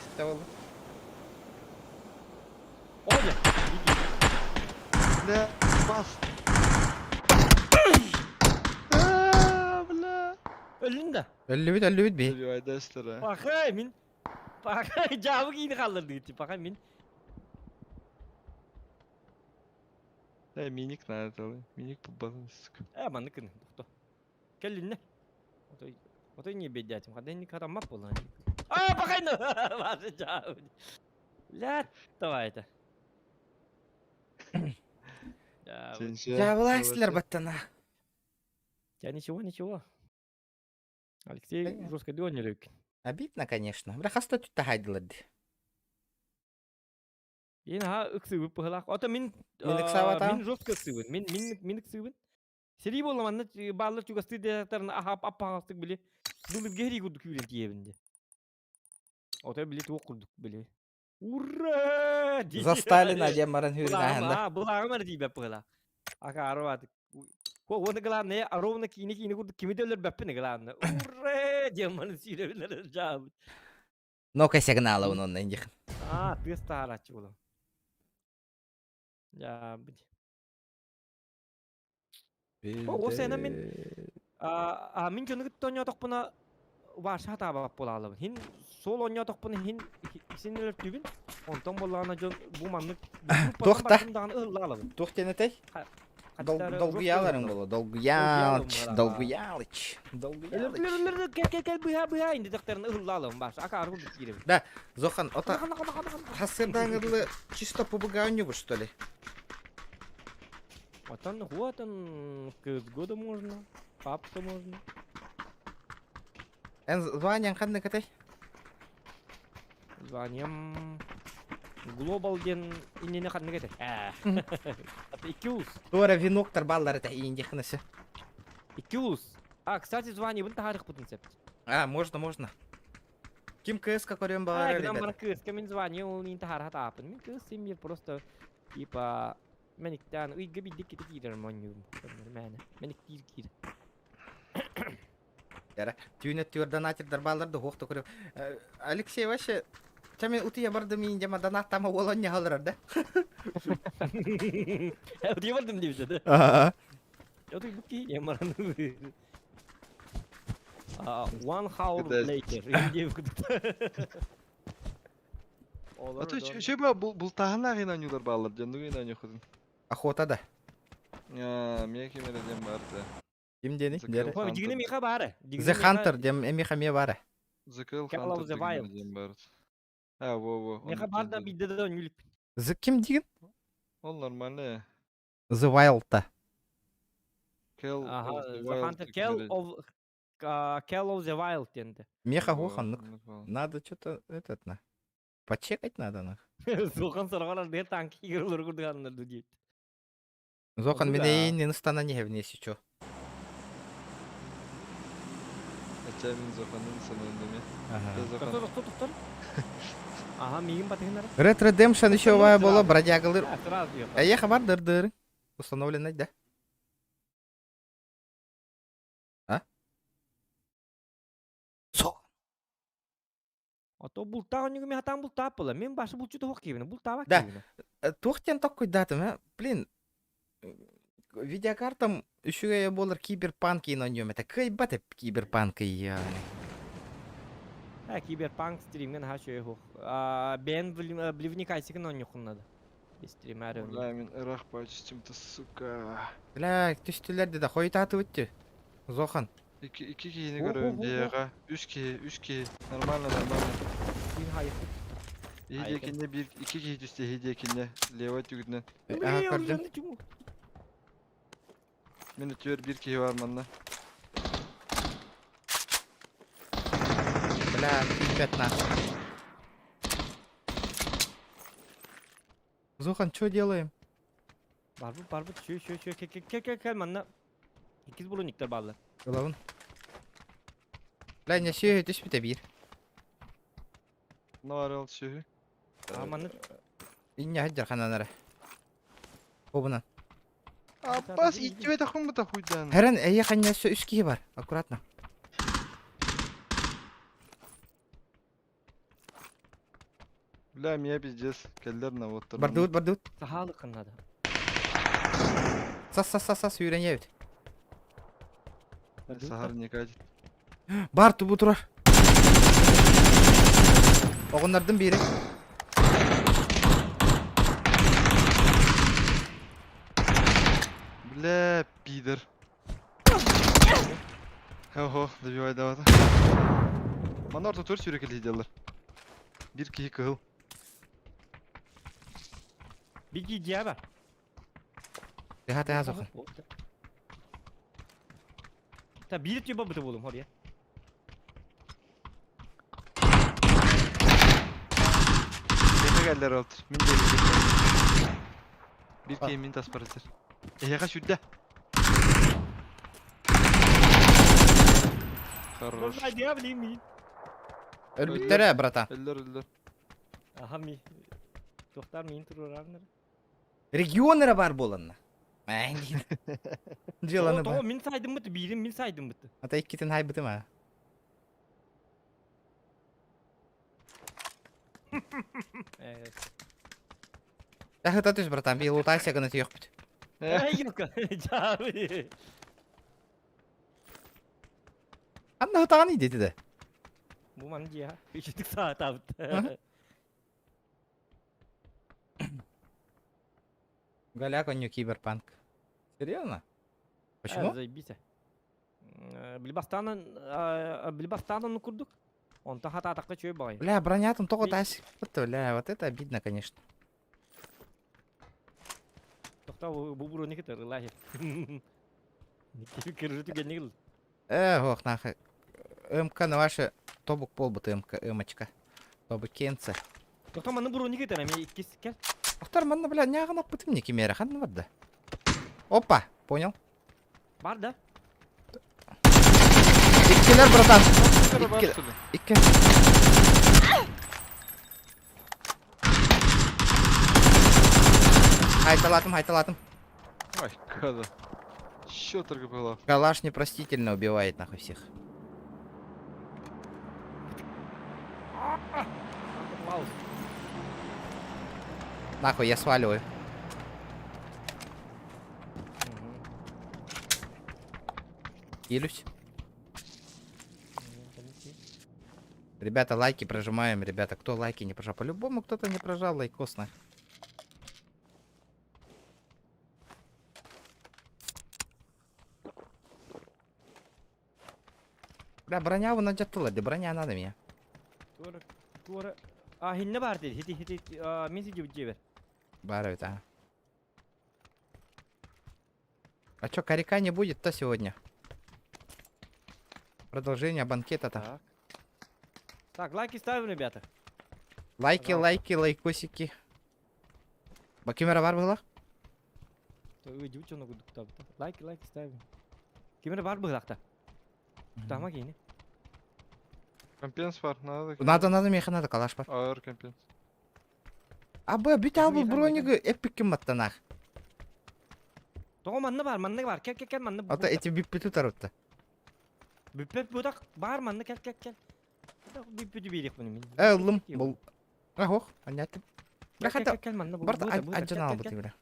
Бля, бас. Бля. Өллүн да. Өллүбүт, өллүбүт би. Добивайдастар, а. Пахай мин. Пахай жабы кийини калдырды пахай мин. Э, миник надо целый. Миник по сука. Э, манныкын, тохто. Кэллинне. Отой, отой не бедятим. Хада не карамак буолан. А, пахай ну! Басы жабы. Ля, давай это. Жабылайсылар баттана. Я ничего, ничего. Алексей жестко дёнер Обидно, конечно. Бля, хаста түттэ хайдылар ди. Ин ха ыксыбыт быһылаах. Ото мин Мин ыксаабатаҕым. мин жестко ыксыбын. Мин мин мин ыксыбын. Сэрии буолла манна бааллар чугастыы дьахтарын ахап аппаҕастык били былыргы сэрии курдук күүрэн тиийэбин дии. Ото били туох курдук били. Ура! дии. За Сталина диэн баран хүүрүн ааһанда. Былааҕым эрэ тиийбэт быһылаах. Акаарыбаатык. Уонна главное, ровно киини киини курдук кими да өлөрбөппүн главное. Ура! диэн баран сүүрэбин эрэ дьаабыт. Ну-ка сигнала онно индих. А, тыас таһарааччы буолан. Дьаабыт. О, сена мин а мин дьону кытта оонньоотохпуна Ваша хатаабат буолаалабын. Хин сол оонньоотохпуна хин син өлөртүүбүн. Онтон буоллаҕына дьон бу маннык Туох та? даҕаны ыһыллаалабын. Туох диэн этэй? Долгуйааларыҥ буолуо. Долгуйаалыч, долгуйаалыч, долгуйаалыч. Өлөр кел кел кел быһа быһа инди дактарын ыһыллаалабын баша. Акаар курдук киирэбин. Да, Зохан, ота хассырдааҥырлы чисто пубуга оонньуубут, что ли? Отон вот он, CSGO да можно, PUBG можно. Эн званиең ханнык этэй? Званием Global диэн иннини ханнык этэ? Икки улус. Туора виноктар баллар этэ ииндихнасы. Икки улус. А, кстати, званиебын таһаарыахпытын сөп. А, можно, можно. Ким КС көрүөн баҕарар ребята? ребята? КС мин звание ол мин таһаара таапын. Мин КС мир просто типа Мэниктаан ыйга биирдик кити киирэр монньуум. Мээнэ. Мэниктиир киир. Яра, түүнэ түөр донатердар баалар да хуох көрү. Алексей вообще Чами утуйа бардым иин дема донат тама уолан ньаһаларар да. Утуйа бардым диэбитэ да. Аа. Утуйбут киһи диэн баран. One hour later. А то чөбө бултааһын ааҕын оонньуулар бааллар дьон нугин оонньуоххутун. Охота да. Миэ ким эрэ диэн баар да. Ким диэний? Дигини миха баара. The Hunter диэн эмиха миэ баара. The Kill Hunter деген диэн баар. А, во во. Миха бар да бидде да оонньуулуп. The ким деген? Ол нормально. The Wild та. Kill of the The Wild. Hunter Kill of Kill of the Wild диэнде. Меха ханнык. Надо что-то этот на. Почекать надо на. Зохан сорҕор ардыгар танки игралар курдук диэт. Зохан мен не настана не если чё. Хотя мин Зоханын санаандым Ага. Токтор, токтор, токтор. Ага, миигин батыһыннара. Red Redemption еще баа бола бродягалыр. Сразу Эйеха бар дыр Установлено, да? А? Со. А то бултаа онньугу мен хатаан бултаап була. Мен башы булчу туох киибин, бултаабак Да. киибин. Туох диэн токкуйдаатым, а? Блин, видеокартам үчүгэй буолар киберпанк иин оонньуом этэ. Кыайбат эп киберпанк ия. Э, киберпанк стримген ха шөй хух. Бен бливникайсикин онньухун надо. Стримарым. Бля, мин ырах баччым-то, сука. Бля, түстүлэр да хойутаатыбыт дии. Зохан. Икки, икки киһини көрөбүн биһиэхэ. Үс киһи, үс киһи. Нормально, нормально. Ким хайыппыт? Иһи диэкинне биир, икки киһи түстэ иһи диэкинне. Левай түгүтүнэн. Аха көрдүм. Мин үтүөр биир киһи бар манна. Бля, пипец нахуй. Зохан, что делаем? Барбыт, барбыт, чү, чү, чү, кел, кел, кел, кел, манна. Иккис булуниктар бааллар. Ылабын. Бля, не сүөһү түспүтэ биир. Нар ол сүөһү. А, манна. Инньэ сылдьар ханан эрэ. Обунан. Аппас иттибэтэх быта хуйдан. Хэрэн эйиэхэ инньэ өссө үс киһи бар. Аккуратно. Бля, меня пиздец. Кэллэр на вот. Бардыбыт, бардыбыт. Сахалыкын надо. Сас, сас, сас, сас, үүрэньэбит. Сахар не катит. Бар тубу турар. Оҕуннардым биири. Бля, пидор. Ого, добивай давата. Манна ортотугар сүүрэкэлии сылдьаллар. Биир киһи кыһыл. Беги, дьиэбэ. Тыһа тыһа сохан. Та биир тюба быты буолум хория. Эһиэхэ кэллэр ол. Мин диэки. Биир киһи мин таспар этэр. Эһиэхэ сүүрдэ. Хорош. Өлбүттэрэ, брата. Өллөр, өллөр. Аха ми. Туохтар миин туруорарнар. Регион эрэ баар буоланна. Дьыаланы Тоҕо мин сайдыммыт, биирим мин сайдыммыт. Ата иккитин хайбытым а. Тахыта түс, братан, бил утайся гына түйөхпүт. Эй, юка, жабы. Анна хытаҕан идети да. Бу маны дьиэ, үчүтүк саатабыт. Голяк, он не киберпанк. Серьезно? Почему? Заебись. Билбастаанан Билбастаанан курдук. Онтон хатаатахха үчүгэй баҕайы. Бля, бронятын тоҕо таас. Бля, вот это обидно, конечно. Тохтоо бу брони кытары лахи. Кырыы түгэнник ыл. Э, ох, нахуй. МК на ваше тобук буолбут МК, М-очка. Тобукенце. Тохтоо манны брони кытары эми иккис кел. Охтар манна, бля, нягын аппытым не кимере, ханна барда. Опа, понял. Бар да? Иккилэр, братан. Икки. Икки. Хайталатым, хайталатым. Ой, када. Счетер была. Калаш непростительно убивает нахуй всех. Нахуй, я сваливаю. Хилюсь. Ребята, лайки прожимаем, ребята. Кто лайки не прожал? По-любому кто-то не прожал лайкос нахуй. Бля, броня вон надетыла, да броня надо мне. Туора, туора. А, хинне бар dedi. Хити, хити, мин сидибит дьиэбэр. Бар это. а. А чё, коряка не будет-то сегодня? Продолжение банкета-то. Так. Так, лайки ставим, ребята. Лайки, лайки, лайкосики. Бакимера бар была? Лайки, лайки ставим. Кимere бар быһылахта. Тама киини. Компенс бар, надо. Надо, надо, меха надо, калаш бар. Ауыр компенс. А б, бүт албы бронигы эпик маттанах. Тоҕо манна бар, манна бар. Кел, кел, кел, манна. Ата эти бүппүтү тарутта. Бүппэт бутак бар манна кел, кел, кел. Бүппүтү биэрик муну мин. Э, ыллым, бул. Ах, понятно. Бля, Кел, хотя кел, кел, манна бу. Барт аджан албыт бля.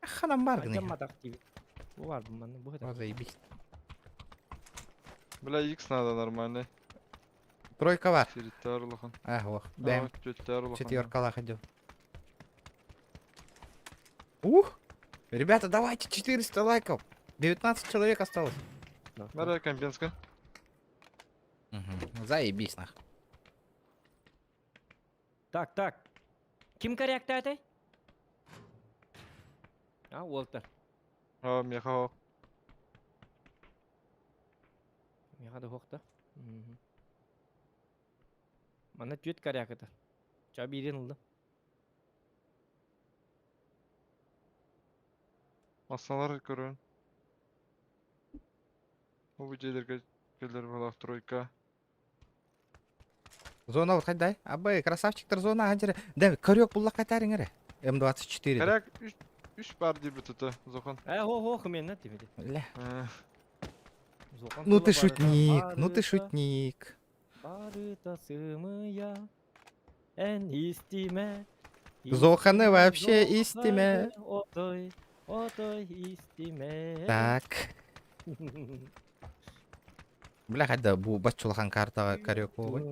Ханам бар гына. Ажан диби. Бу бар, бу манна бу. Заебись. Бля, X надо нормальный. Тройка бар. Четвертар улахан. Ах, ох. Дэм. Четвертар улахан. Четверка ходил. Ух! Ребята, давайте 400 лайков. 19 человек осталось. Бара Компенска. Угу. Заебись нах. Так, так. Ким корректатай? А, Уолтер. О, меха. Меха да хуохта. Манна түөт корякыта. Ча биирин ылла. Массалар көрөн. Бу дьиэлэргэ кэлэр буолаах тройка. Зона вот дай. Абы, красавчиктар зона ханчера. Да, корек булла кайтарың эрэ. М24. Коряк үс үс бар дип тута Зохан. Э, хо хо хменна тимеди. Ля. Зохан Ну ты тула барыта, шутник, ну ты барыта, шутник. Барыта сымыя. Эн истиме. Зоханы вообще Зоханы истиме. Отой, отой истиме. Так. Бля, хайда бу баччулахан картаға корек болбай.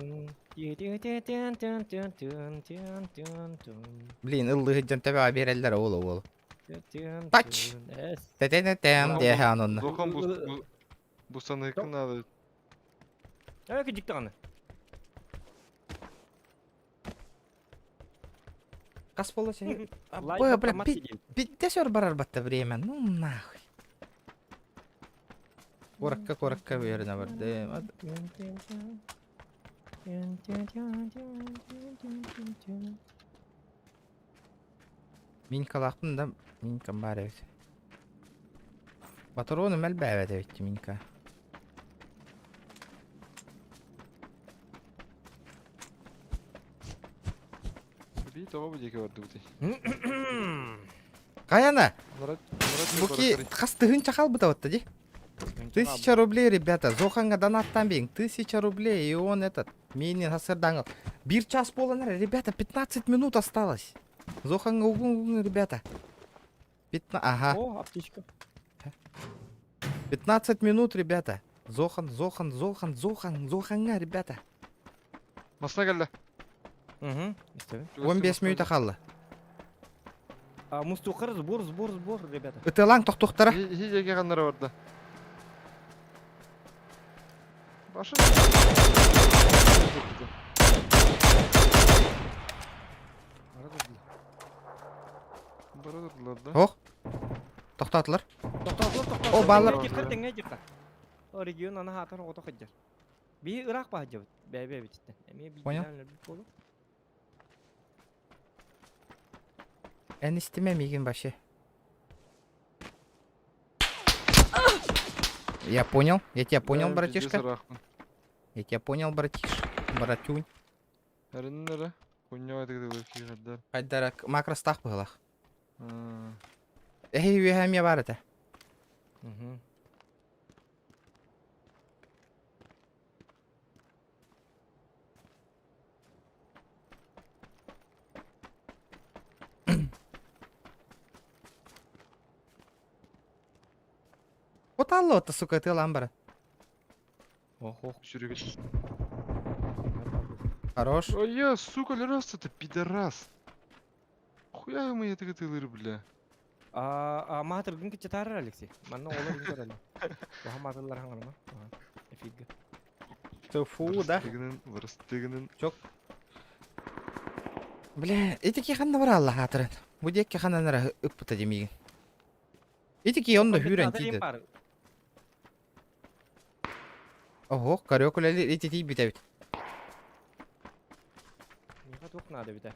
Блин, ыллы хыджан төбе береллер ол ол. Тач! Тетен-тем, дехе анонна. Зохан бу бу саныкы надо. Э, кидик Кас боло сен. Лайк Бля, бля, автомат сидит. пиздец барар батта время. Ну нахуй. Коракка коракка верно барды. Минка лахпын да минка бар эбит. Патроны мэлбээбэт эбит минка. Би того бу диэки бардыбыт. Каяна? Мурат Буки хас тыһынча халбыта батта ди. Тысяча рублей, ребята. Зоханга донаттан бейин. Тысяча рублей. И он этот. Мини хасырдаңыл. Бир час болан ребята, 15 минут осталось. Зоханга угун угун, ребята. 15... Ага. О, аптечка. 15 минут, ребята. Зохан, Зохан, Зохан, Зохан, Зоханга, ребята. Масына келді. Угу. 15 минут халла. А, мустухар, сбор, сбор, сбор, ребята. Ытылаң тоқтоқтара. Хи жеке қаннары барды. Башы. Бара да. Ох. Тоқтатылар. Тоқтатылар, тоқтатылар. О, балар. Жиққар, теңге жиққар. О, регион ана хатар ото хыджар. Би Ирак баһаджабыт. Бәбе бититтен. Эме би Понял. болу. Эн истеме мигин вообще. Я понял, я тебя понял, Да, братишка. пиздец, ырахпын. Я тебя понял, братиш. Братюнь. Әріннері. Хуйня айтыгы киғаддар. Хайдарак макростах было. Эй, веха бар это. Угу. Вот алло, то сука, ты ламбара. Ох, ох. Хорош. Ой, я, сука, лерас это пидорас. Хуя мы это тылыр, бля. А, а матыр гын киче тарар Алексей. Манна олар гын көрәлі. Оха матырлар хаңарма. Эфирге. Фу, да. Вырыстыгынын. Чок. Бля, эти ханна бар Аллах атырын. Бу декке ханнанара ыппыта демеген. Эти онда хүрен тиді. Ого, карёкулели эти тий битебит. Миха тух надо бите.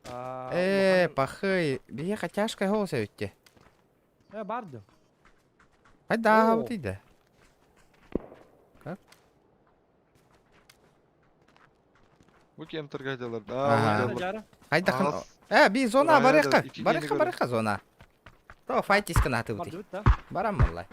Э, пахай, бияха тяжкая голос өтте. Э, барды. Хайда, О. вот иде. Как? Бу кем торгадалар. Ага. Хайда хан. Э, би зона барыха. Барыха, барыха зона. То файтис канаты Барды ути. бит да. Барам маллай.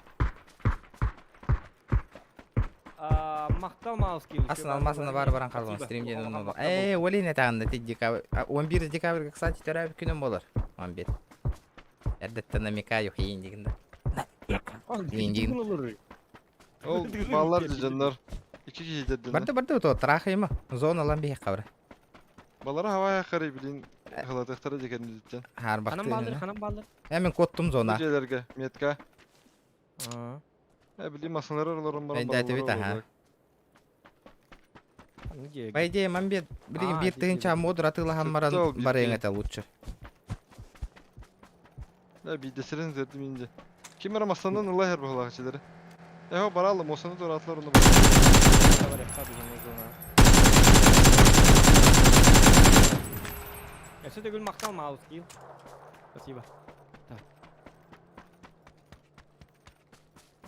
А, мактал Мауский. Асын алмасына бар баран қалған стримден оны. Э, олин этағында ти декабрь. 11 декабрь, кстати, төрәбі күнім болар. 11. Әрдетті намекаю хейін дегенде. Хейін деген. Ол балалар жандар. Iki kişi dediler. Барды барды то трахайма. Зона лан бейх қабыр. Балалар havaya қарай bilin. Хылатыктары декенилиттен. Харбахты. Ханан бааллар, ханан бааллар. Э, мен коттум зона. Дьиэлэргэ метка. Э, били масалар олорон баран Эйдэтибит аха. По идее, мамбет, билигин биир тыһыынча модур атыылаһан баран барыаҥ этэ лучше. Да, биирдэстерин зердим инде. Ким эрэ массанан ыла иһэр быһылаах ичилэри. Эһо барааллым, осаны туораатылар онно Өссө төгүл махтал Маус Килл. Спасибо. Так.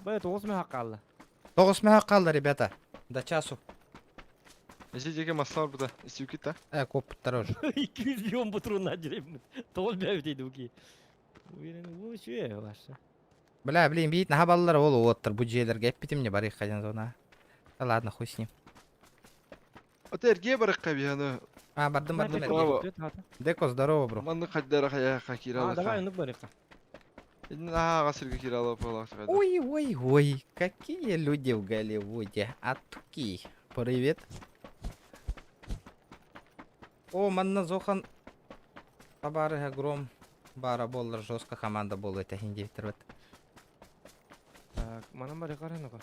Б, тоҕус мөһөх хаалла. Тоҕус мөһөх хаалла, ребята. До часу. Эси диэки масса барбыта. Истибиккит да? Э, куоппуттара уже. 200 миллион патронна дьирэбит. Тоҕус бэбит дуки. Уверен, вообще ваша. Бля, блин, биит наха баллар ол уоттар бу дьиэлэргэ эппитим не барыах хадьан зона. Да ладно, хуй с ним. Ата эргиэ барыахха биһаны. А, бардым, бардым эргиэ. Деко, здорово, бро. Маннык хайдара хайа киирэ А, давай, ну барыахха. Ага, сиргэ киирэ алапалаах. Ой, ой, ой, какие люди в Голливуде. Атуки. Привет. О, манна Зохан табаарыһа Гром баара буоллар жестко команда буолуо этэ иһин диэбиттэр Так, манан барыахха ну-ка.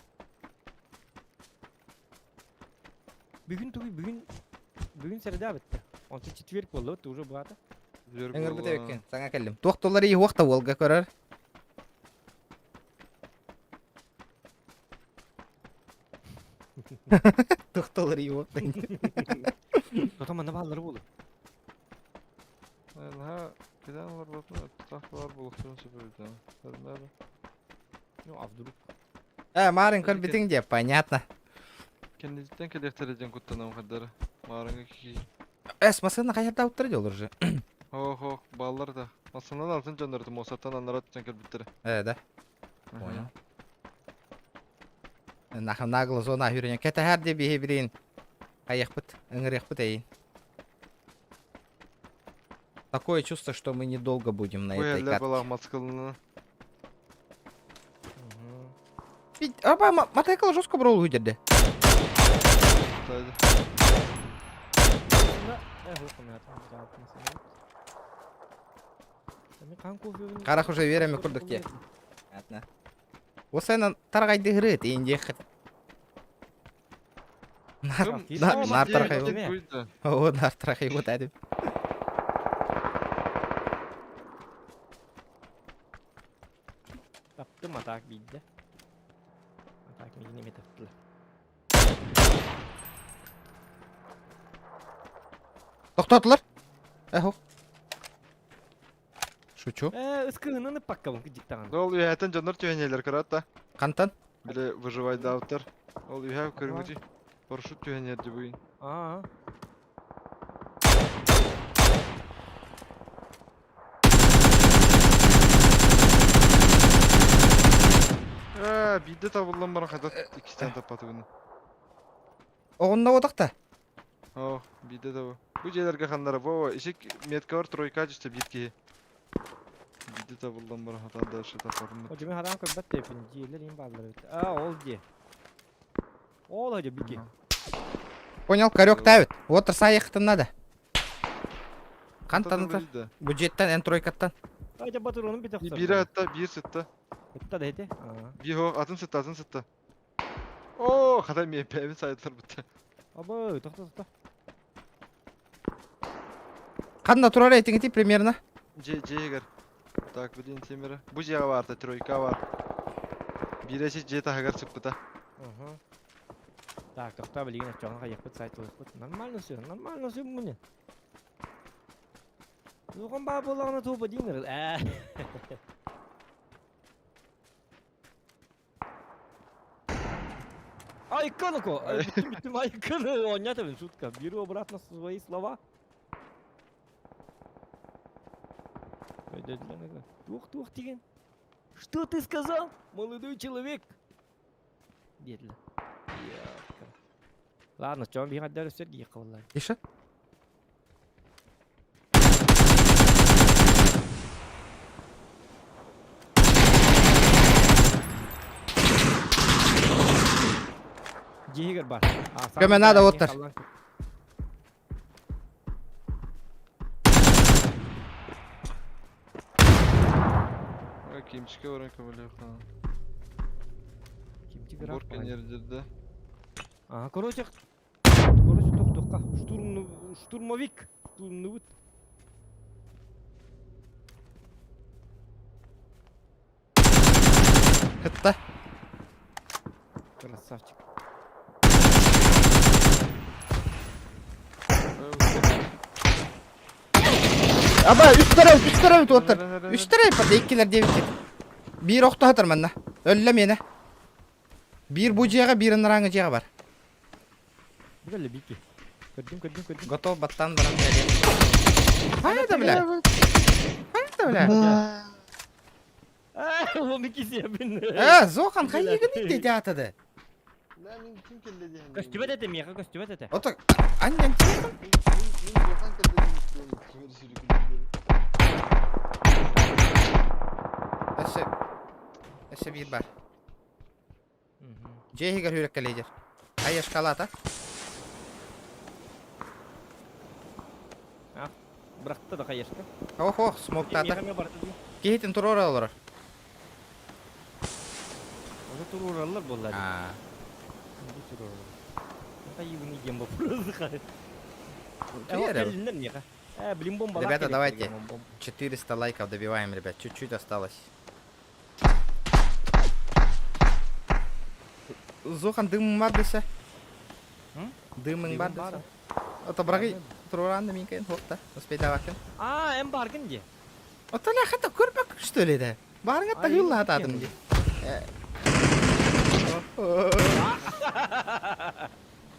Бүгүн тугуй бүгүн бүгүн среда битте. Онтон четверг буолла ты уже баата. Ыҥырбыт эбиккин, саҥа кэллим. Туох туллар иһуох да уолга көрөр. Туох туллар иһуох да. Потом манна бааллары буолу. Наһаа кэтээн олорботун тутаах баар буолуохтарын сөп эбит аа. Ну, а вдруг? Э, Марын көрбүтүҥ диэ, понятно. Кэнниттэн кэлиэхтэрэ диэн куттанам хардары. Маарыҥа киһи. Эс, массыына хайардаабыттара дии олор же. Хоох, хоох, бааллар да. Массыынан алтын дьоннору муосаттан аннара түстэн кэлбиттэрэ. Э, да. Понял. Нах нагло зона хүрүнэ кэтэһэр дии биһи билин. Хайахпыт, ыҥырыахпыт эйин. Такое чувство, что мы недолго будем на этой карте. балаах маскалына. Аба, мотоцикл жестко брол выдерде. Харах уже верами курдук те. Понятно. Осайнан таргайды хырыт, инде Нар тархай. О, нар тархай вот әдім. Таптым атак биирдэ. Атак миигин эмиэ таптылар. Тохтотулар. Эхо. Шучу. Э, ыскыһынан ыппаккабын кыдьыктаҕын. Ол үһэтэн дьоннор түһэнэлэр кыраатта. Хантан? Биле выживайдаабыттар. Ол үһэ көрүҥүтүй. Парашют түһэнэрди бүгүн. Аа. Ээ, биирдэ табыллан баран хата иккистээн таппатыбын. Оҕунна отахта. Оо, биирдэ табы. Бу дьиэлэргэ ханнара бу ишик метка бар тройка түстэ биир киһи. Биирдэ табыллан баран хатан дальше таппатым. О, дьиме хараан көрбөт тэпин дьиэлэр им бааллар эбит. Аа, ол дьиэ. Ол хадьа бики. Понял, корек тавит. Вот ехать надо. Хантан Бу дьиэттэн эн тройкаттан. Айда батыронун бит охсор. Биирэ атта, биир сытта. Ытта да эти. Биир хоох, атын сытта, атын сытта. Оо, хата миэппэбин сайдылар бутта. Абы, тохто тохто. Ханна турар этиҥити примерно? Дьиэ дьиэгэр. Так, блин, темира. Бу дьиэҕэ баарта, тройка бар. Биирэ дьиэ таһыгар сыппыта. Так, тохто билигин оччоҕуна хайыахпыт сайт ылыахпыт. Нормально все, нормально все мне. Тугун баа буоллаҕына туупа диин ээ. Айканыко! Бүттүм айканы оонньоотобун шутка. Беру обратно свои слова. Туох туох деген. Что ты сказал, молодой человек? Диэтилэр. Ладно, чоон биһиэхэ эрдэ өссө эргийиэххэ буоллар. Тише. Дьиһигэр бар. Көмө надо оттар. А, Кимчикке баран көмөлөөх. Кимчик ыраах Борка баҕайы. нердерде. Ага, короче, короче, тохтуохха. Штурм, штурмовик. Штурмнубут. Хытта. Красавчик. Аба, үс тарай, үс тарай туоттар. Үс тарай пата иккилер диэбиккит. Биир охто хатар манна. Өллө миэнэ. Биир бу дьиэҕэ, биир ынарааҥы дьиэҕэ бар. Бүгэлле бики. Көрдүм, көрдүм, көрдүм. Готов баттаан баран бэлиэ. Хайда бля? Хайда бля? Уом иккисиэбин. Э, Зохан хайыгын итти театрда? Да, мин ким келди диэн. Көстүбэт этэ миэхэ көстүбэт этэ. Ото анньан Мин мин Зохан келди диэн ким сүрүкүн Өссө өссө биир бар. Дьиэ иһигэр үүрэккэ лидер. Хайа шоколад, а? Бырахта да хаешка. Ох, ох, смоктаата. Киһитин туруора олорор. Onu туруораллар буолла. Аа. Хайыбын диэн вопрос. Блин, бомба. Ребята, давайте 400 лайков добиваем, ребят. Чуть-чуть осталось. Зохан дымың бар десе. Дымың бар десе. Ото брагы туруран минкен хопта. Успейдавакын. А, эм баргын ди. Ото ля хата көрбөк что ли да. Барыңа та юлла атадым ди.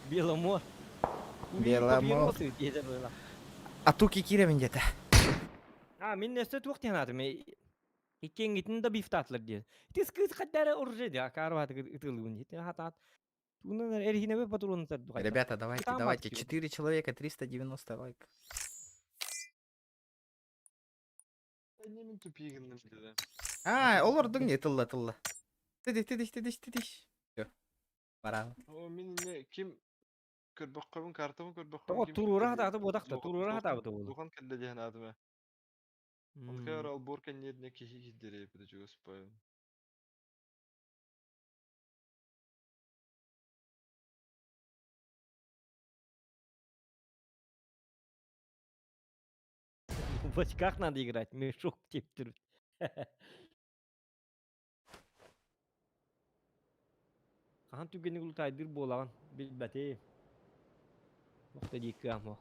Беломор. Беломор. А туки киремин деді. А, мен нәсте туақ тен атым. Иккенгитин да бифтатлар диэн. Ити кыыс хаддара оружие ди акарбаты ытылыгын дии. Хатаат. Тунан эрхинебе патроннар Ребята, давайте, давайте. 4 человека, 390 лайков. Немен тупигинным dedi. А, олордуң не тылла тылла. Тидиш, тидиш, тидиш, тидиш. Всё. Баран. О, мен не ким көрбөккөбүн картамы көрбөккөбүн Тоҕо турура хатааты буотахта, турура хатаабыта буолу. Духан келди диэн атыма. Онкар алборка нерне кихи киддере бит жуспай. В очках надо играть, мешок тептир. Хаһан түгэни улутайдыр буолаҕын билбэти. Охта дииккаам о.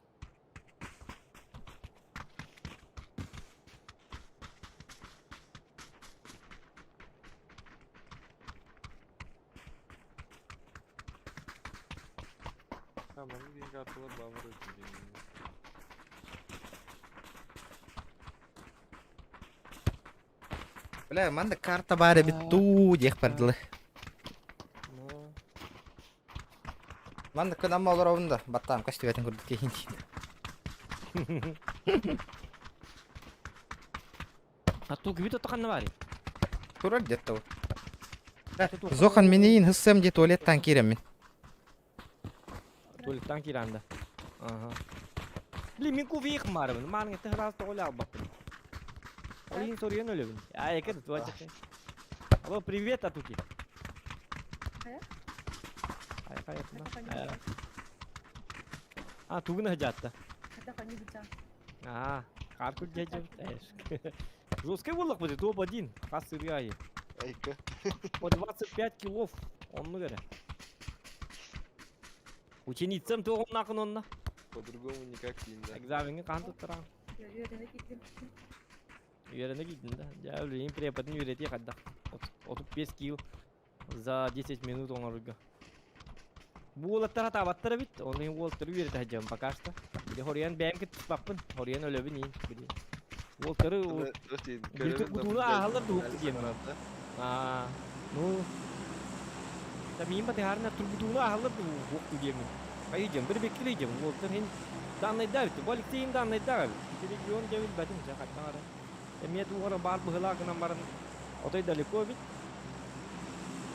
Tamam, bir kartalar bağır ötüyor. Бля, манда карта бары бит туу диэх бардылы. Манда күн амма олоробун да баттаам көстүбэтин курдук киһин А ту кибит отто бар. Турар где-то. Зохан минейин хыссам де туалеттан киремин. Туалеттан киранда. Ага. Блин, мин кувих марбын. Маның тыграс тоголя албаппын. Олин сорьен өлөбүн. А, эке туачак. Алло, привет, Атуки. Ай, кай, А, тугуна хажатта. А, каркур дядя. Жесткий буоллах будет, топ-1. Хас сыргайы. Айка. По 25 килов. Онну бере. Ученицам тоғын нақын онна. По-другому никак дейм да. Экзаменге қан туттырам. Үйрене кийдим да. Жа өлейин преподын үйрете кадда. 35 кил за 10 минут оңоруга. Буолаттар атаабаттара бит. Оны уолтары үйрете хажам пока что. Били хориан бэм кит баппын. Хориан өлөбүн иин. Били. Уолтары бутуну аалар дук дием. А, ну. Та мин баты харна турбутуну аалар дук дием. Айдем бир бекилейдем. Уолтар хин данный давит. Бу Алексейин данный давит. Регион дебил бәтин жакаттан ара. Эмиэ тугара бар быһыла гынан баран отой далеко бит.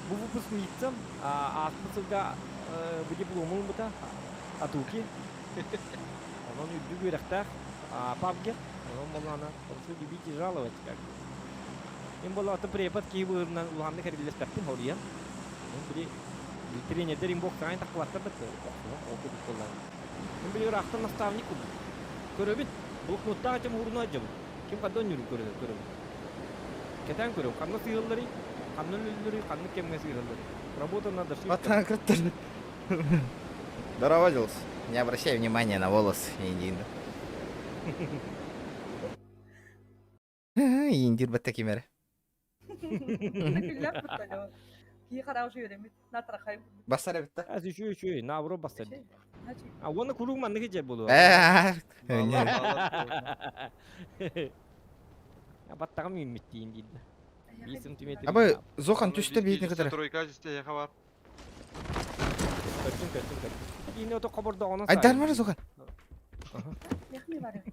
Бу выпускницам ааспыт сылга бу дипломун бута Атуки. Онон үрдүк үөрэхтээх пабге. Онон боллаана прошу любить и жаловать как бы. Мин буоллаҕа препод киһи быһыытынан улаханнык эриллэспэппин хоруйан. Мин били тренердэр им боксаҕын таххыбаттар да ол курдук буоллаҕа. Мин били ыраахтан наставник курдук. Көрөбүн. Блокноттаах этим уһуруна сылдьабын. Ким ханна өнньүрүн көрөбүн. Кэтээн көрөбүн. Ханна сыыһалларый, ханна өлөллөрүй, ханнык кэмҥэ сыыһалларый. Работа над ошибками. Пацан кыттар. Здорово, Дилс. Не обращай внимания на волосы, Индина. Индир батта кимere. Күллэр бутталё. Кии хараҕы үөрэммит. Натрахай. Бассар эбит да. Аз үчү үчү, наоборот бассар. А уонна куруук маннык иджер буолуо. Баттаҕым үүммүт диин диир. 5 сантиметр. Абы Зохан түстэ биһитин кытары. Тройка түстэ яха бар. Көрдүм көрдүм көрдүм. Иини ото хобордоҕунан Айдар мары Зохан. Яхми бары.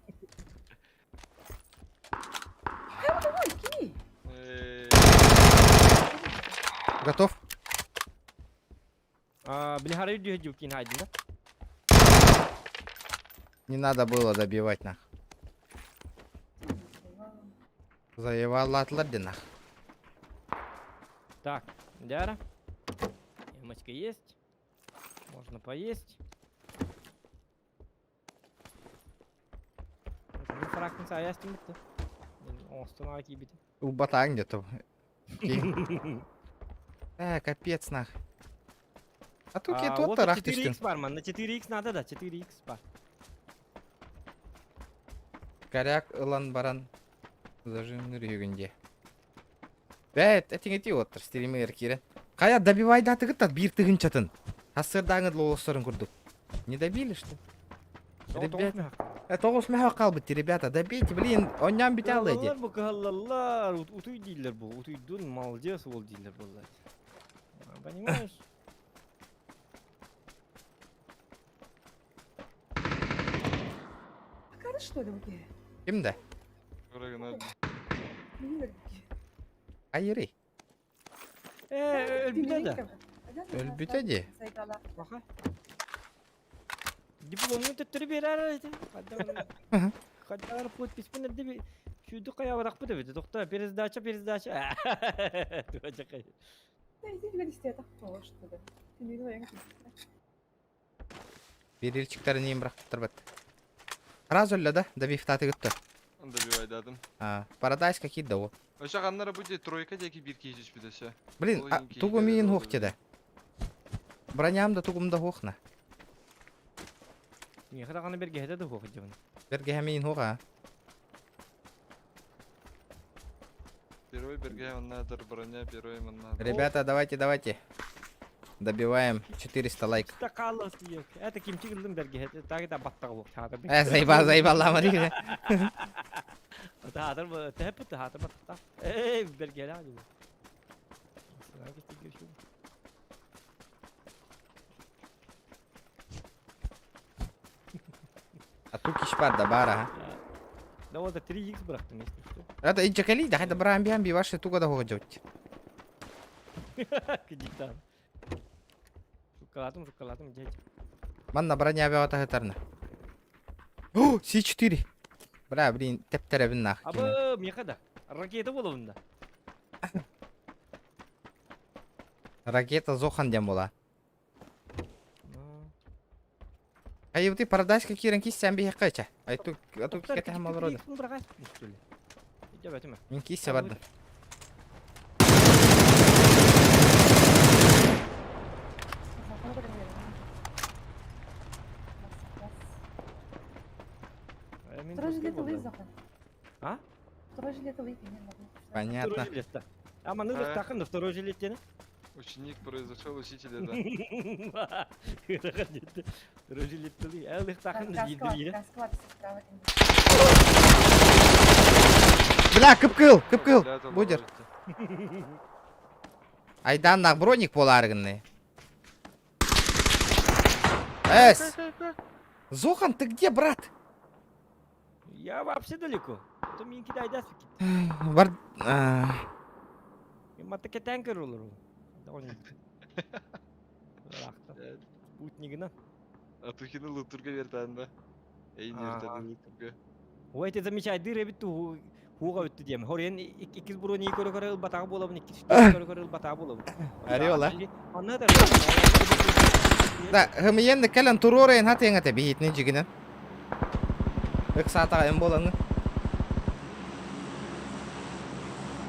Готов? Били дүйэ дьукин хайдын да? Не надо было добивать нах. Заебалатлар де нах. Так, Дяра. Ямочка есть. Можно поесть. Мин характын саястым битте. Оңостон аға кийбитим. Убатаң где-то. Э, капец нах. А тут я тут вот тарах 4х түстүм. бар манна 4х надо да 4х бар. Коряк ылан баран зажимныр югүнде. Бәт, этиңети оттыр стример кирен. Кая добивай да тыгыттат бир тыгынчатын. Хассырдаңы лолосторун курдук. Не добили, что? Ребят, тоғыз мөһө калбыт, ребята, добейте, блин, оннан бите алды Кыһаллаллар бу кыһаллаллар, утуй дииллэр бу, утуйдун, молодец ол дииллэр буолла. Понимаешь? Акары что ли буке? Кимде? Айыры. Э, өлбүтэ да. Өлбүтэ ди. Дипломун төттөрү берер эти. Хаддар подписпен эрди шүйдү каябыракпыт эбит. Тохто, пересдача, пересдача. Туача Берилчиктерин им бырактыр бат. Сразу эле да, добив таты күттө. Добивай дадым. А, Парадайз какие да о. Өшө каннара будет тройка деки бир кейжиш бидеше. Блин, а тугу миин хух теде. Броням да тугум да хухна. Миэхэ даҕаны бэргэһэтэ да суох дьабын. Бэргэһэ миин хуха. Первый берге маннадыр, броня первый маннадыр. Ребята, давайте, давайте. Добиваем 400 лайк. Это кимчик ыллым бэргэһэтэ, так да баттаҕа буох. Э, заеба, заебала, Мария. Таатыр тэп таатыр батта. Эй, бэргэһэ дуу. А ту кишпар да бара. Да вот 3х бырахтым, если что. Это и чекали, да это брам биам би ваши туга да ходжот. Кидиктан. Шукалатым, шукалатым, дядь. Манна броня беата хатарна. О, С4. Бля, блин, тептеребин нах. Абы, меха да. Ракета болуында. Ракета Зохан дем була. Ай, ты парадайз какие ранки сәм би хакача. Ай ту, а ту кете хам алрода. Мин киссе барды. Второй жилет Захан. А? Второй жилет Понятно. Второй жилет, да. А маны тахын да второй жилет тени. Ученик произошел учителя, да. Второй жилет тили. Элих тахын да диир. Бля, кыпкыл, кыпкыл. Будер. Айдан нах броник поларгынный. Эс! Зохан, ты где, брат? Я вообще далеко. Это мен кидай даст Бар... Матаке танкер олар ол. Спутнигина. А тухины лутурга вертан да. Эй, не вертан лутурга. Ой, ты замечай, дыры бит ту. Хуга өттү диэм. Хорен иккис буруни көрө-көрө ылбатаҕа буолабын, иккис көрө-көрө ылбатаҕа буолабын. Ореола. Онно да Да, хымыйан кэлэн туруорайын хатыаҥ этэ биһитини дьигинэн. Ыксаатаҕа эм буолаҥы.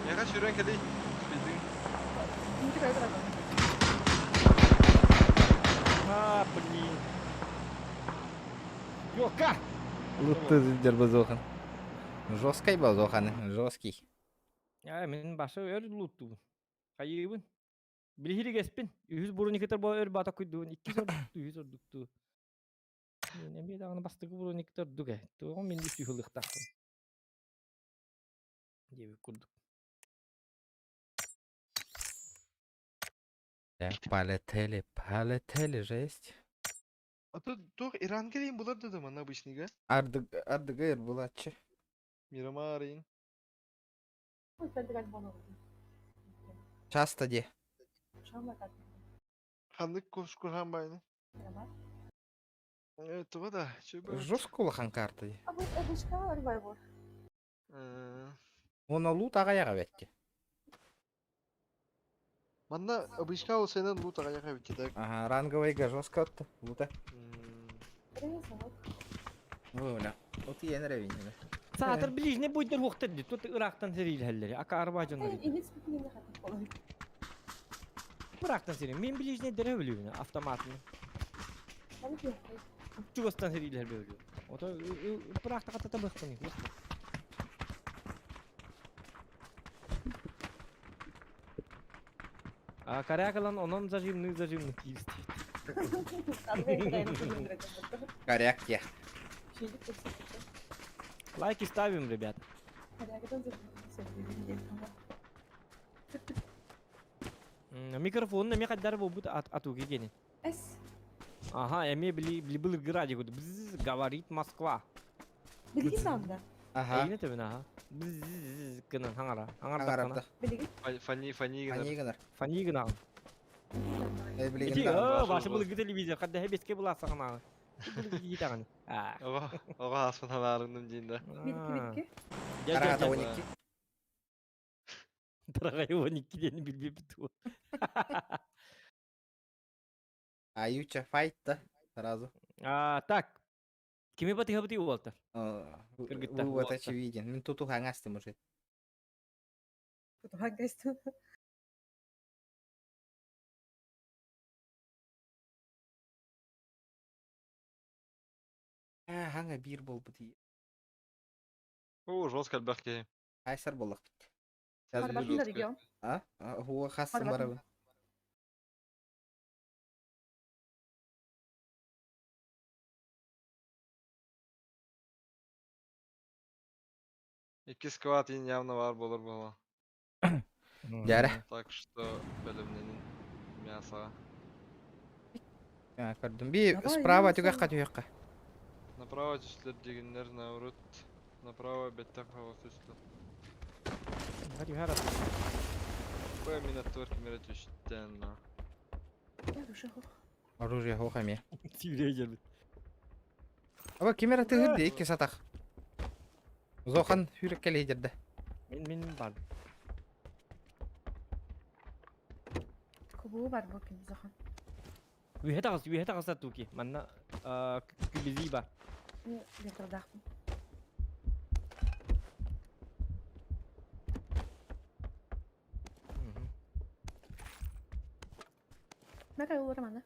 Миэхэ сүүрэн кэлий. Билдиҥ. А, блин. Ёка! Лутты сылдьар базохан. Жесткий базоханы, жесткий. Я, мин башы өр луттубун. Хайыыбын. Билиһиригэспин. Үһүс буруникытар бо өр бата куйдуун. Иккис ордукту, үһүс ордукту. Мен эмиэ даҕаны бастакы буруникытар ордук ээ. Туоҕум мин үс үһүлыктаахпын. Диэбит курдук. Так, полетели, полетели, жесть. А то туох Иран кэлин булар да манна обычныйга. Ардыг, ардыгыр булаччы. Мирамар ин. Часто де. Ханнык курхан байны. Этого да. Жестко улахан карта ди. Оны лут ағаяға бәтті. Манна обычка ол сенен лут ағаяға бітті так. Ага, ранговыйга жестко отты лута. Ой, Вот я нравится. Саатар ближний буйдар уохтар ди. Тут Ирактан серилһэллэри. Ака арба дьоннор. Ирактан сери. Мен ближний дәрә өлүгүнэ автоматын. Чугастан серилэр бөлү. Ото Иракта катата быхтын. А корякалан онон зажимны зажимны киристи. Коряк я. Лайки ставим, ребят. Микрофон эми кайдар болбут атуги гени. Ага, эми били били былыргы радио бзз говорит Москва. Билигин саанда. Ага. Эйне төбүн аха. Бзз гынан хаңара. Хаңарапта. Билигин. Фани фани гынар. Фани гынар. Фани гынар. Э, билигин Ити, да. башы былыргы телевизор кадда хебеске буласагына. Былыргы А. Ого, ого аспан аларынным дейін да. Битки битки. Тарағата 12. Тарагай 12 дени билбеппит. Аютча файт да сразу. А, так. Кими батыха бути уолта? Кыргыттар. Вывод очевиден. Мин туту хаңастым уже. А, хаңа бир болбут. О, жестко альбахке. Айсар боллах бит. Харбатында регион. А? Хуа хассын Харбатын. барабын. Икки сквад ин явно бар болор була. Дәрі. Так что бөлімненин мясо. А, көрдүм. Би Давай, справа я түгәк сам. катүйәккә. Направо түслер дегеннер наоборот. Направо беттек хава түслер. Hadi her at. Б минатор кемере түштен. Оружие хохами. Тиврей geldi. Аба кемера тыгырды икки сатах. Зохан хүрекке лидерді. Мен мен бар. Кубуу бар бу ким захан. Үйе тағыс, үйе тағыс туки. Манна күбизи бар. Ветрдахпын. Мәкай олар мана.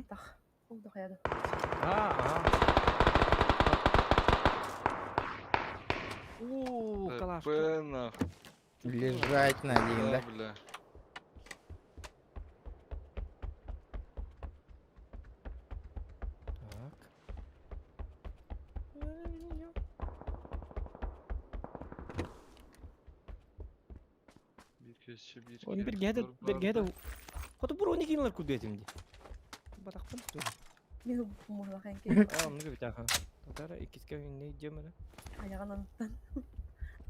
Тах. Ол да хаяды. А, а. Уу, калаш. Б нах. Лежать на один, Да, да? бля. Так. Bir köşe bir Оны bir гәдә бер гәдә. Хото бур оны кинлер күдө этимди. Батакпын ту. Мен мурлахан ки. А, мына бит аха. Татара иккиске не жемере. Аяган анттан.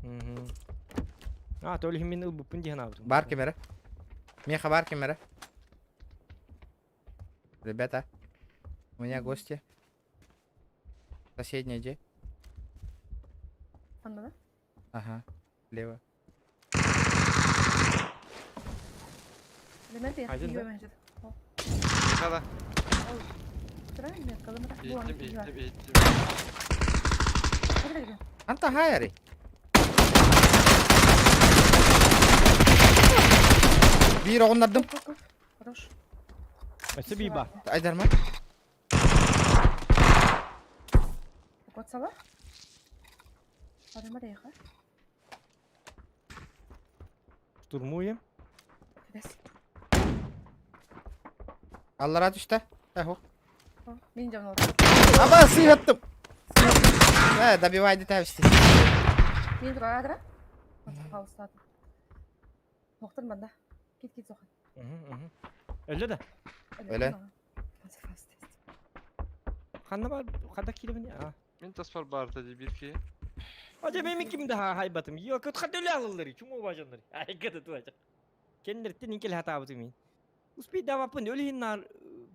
Мгм. А, то ли мен ылбыппын диэн аабытым. Бар кемера. Меха бар кемера. Ребята, у меня гости. Соседняя где? Анда да? Ага, лево. Элемент Один, да? Хада. Иттим, Иттим, иттим, иттим. Анта хайари. Биир оҕуннардым. Хорош. Өссө биир баар. Айдарма. Куотсала. Барыма рейха. Штурмуем. Бэс. Аллара түстэ. Эхо. Мин дьон Аба сыыһаттым. Э, добивай дитәбисти. Мин тура Хаустатым. Тоқтыр манда. Кит кит сохан. Өллө да. Өлө. Ханна бар, хада кииребин. А. Мин таспар баарта дии биир киһи. Ожа мен ким да хайбатым. Йо, көт хада өлө алыллар. Чумо бажаннар. Ай, кыды туача. Кеннерттен инкел хатабытым мин. Успей давапын өлүһүн нар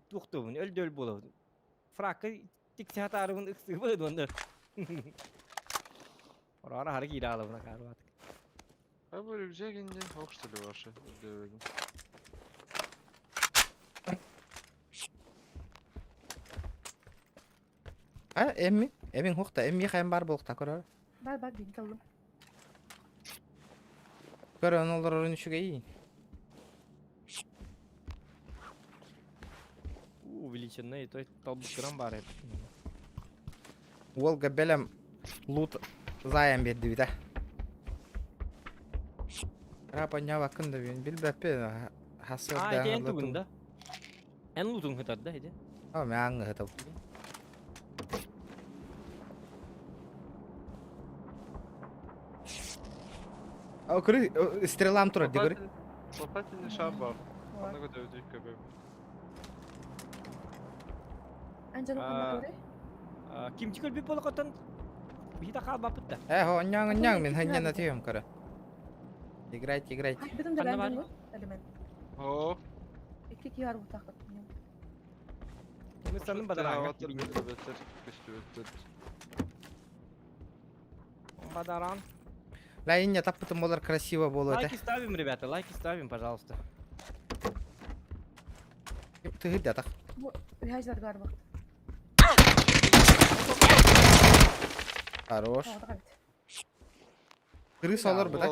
туохтуубун, өлдө өл буолабын. Фракка тикси хатаарыбын ыксыыбын онно. Орара хары киирэ алабын акаарбатык. А бу рюкзак инде, ох что ли ваши, өлдөөбүн. А, эмми? Эмин хухта, эмми хайм бар болукта көрөр. Бар бар бин калдым. Көрөн олорорун үчүгэй. Увеличенный, то есть толбуктуран бар эбит. Уолга бэлэм лут заайан биэрдибитэ. Рапа нявакын да бин билбэппин А, ити эн хасыардаан тугун да? Эн лутун хытар да, ити? О, мен аңгы О, көрү, стрелам турар ди көрү. Лопательный шар бар. Аны көтөбүт көбөм. Анжела ханна көрө. Кимчи көлбүт болокоттон биһи хаалбаппыт да. Э, оняң оняң мен ханьяна тием көрө. Играйте, играйте. Бүтүн да Ханна бар? бәндин Элемент. О, Икки киар бутак. Мы санын бадараҥҥа. Беттер, көстүбөттөр. Бадаран. Ла инне таппытым болар красиво болот. Лайки ставим, ребята, лайки ставим, пожалуйста. Тыгыр да так. Бу үһәҗләр бар бак. Хорош. Крыса олар бу да.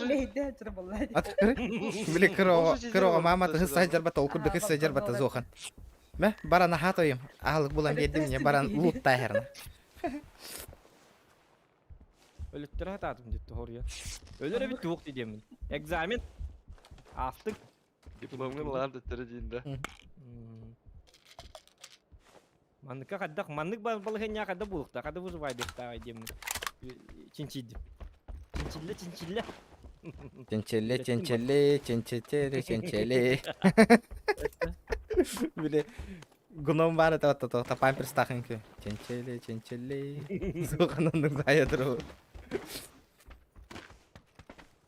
Лейде жүрө болла. Ат кыры. Биле кырого, кырого мама тыгы сайжар бата, ол курдук сайжар бата зохан. Мә, баран ахатойым. Ахалык булан бердим мне баран лут тайхерна. Өлүттөр хатаатым дип тоһоруя. Өлөр эбит туох диэмин. Экзамен. Аастык. Дипломын лар дөттөрө дейин да. Манныкка хайдах, маннык балыһыанньа хайдах буолуохтаах, хайдах выживайдыахтаах диэммин чинчийдим. Чинчиллэ, чинчиллэ. Ченчеле, ченчеле, ченчетери, ченчеле. Биле гном бар это то то памперс тахынкы. Ченчеле, ченчеле. Зоханның заядыру.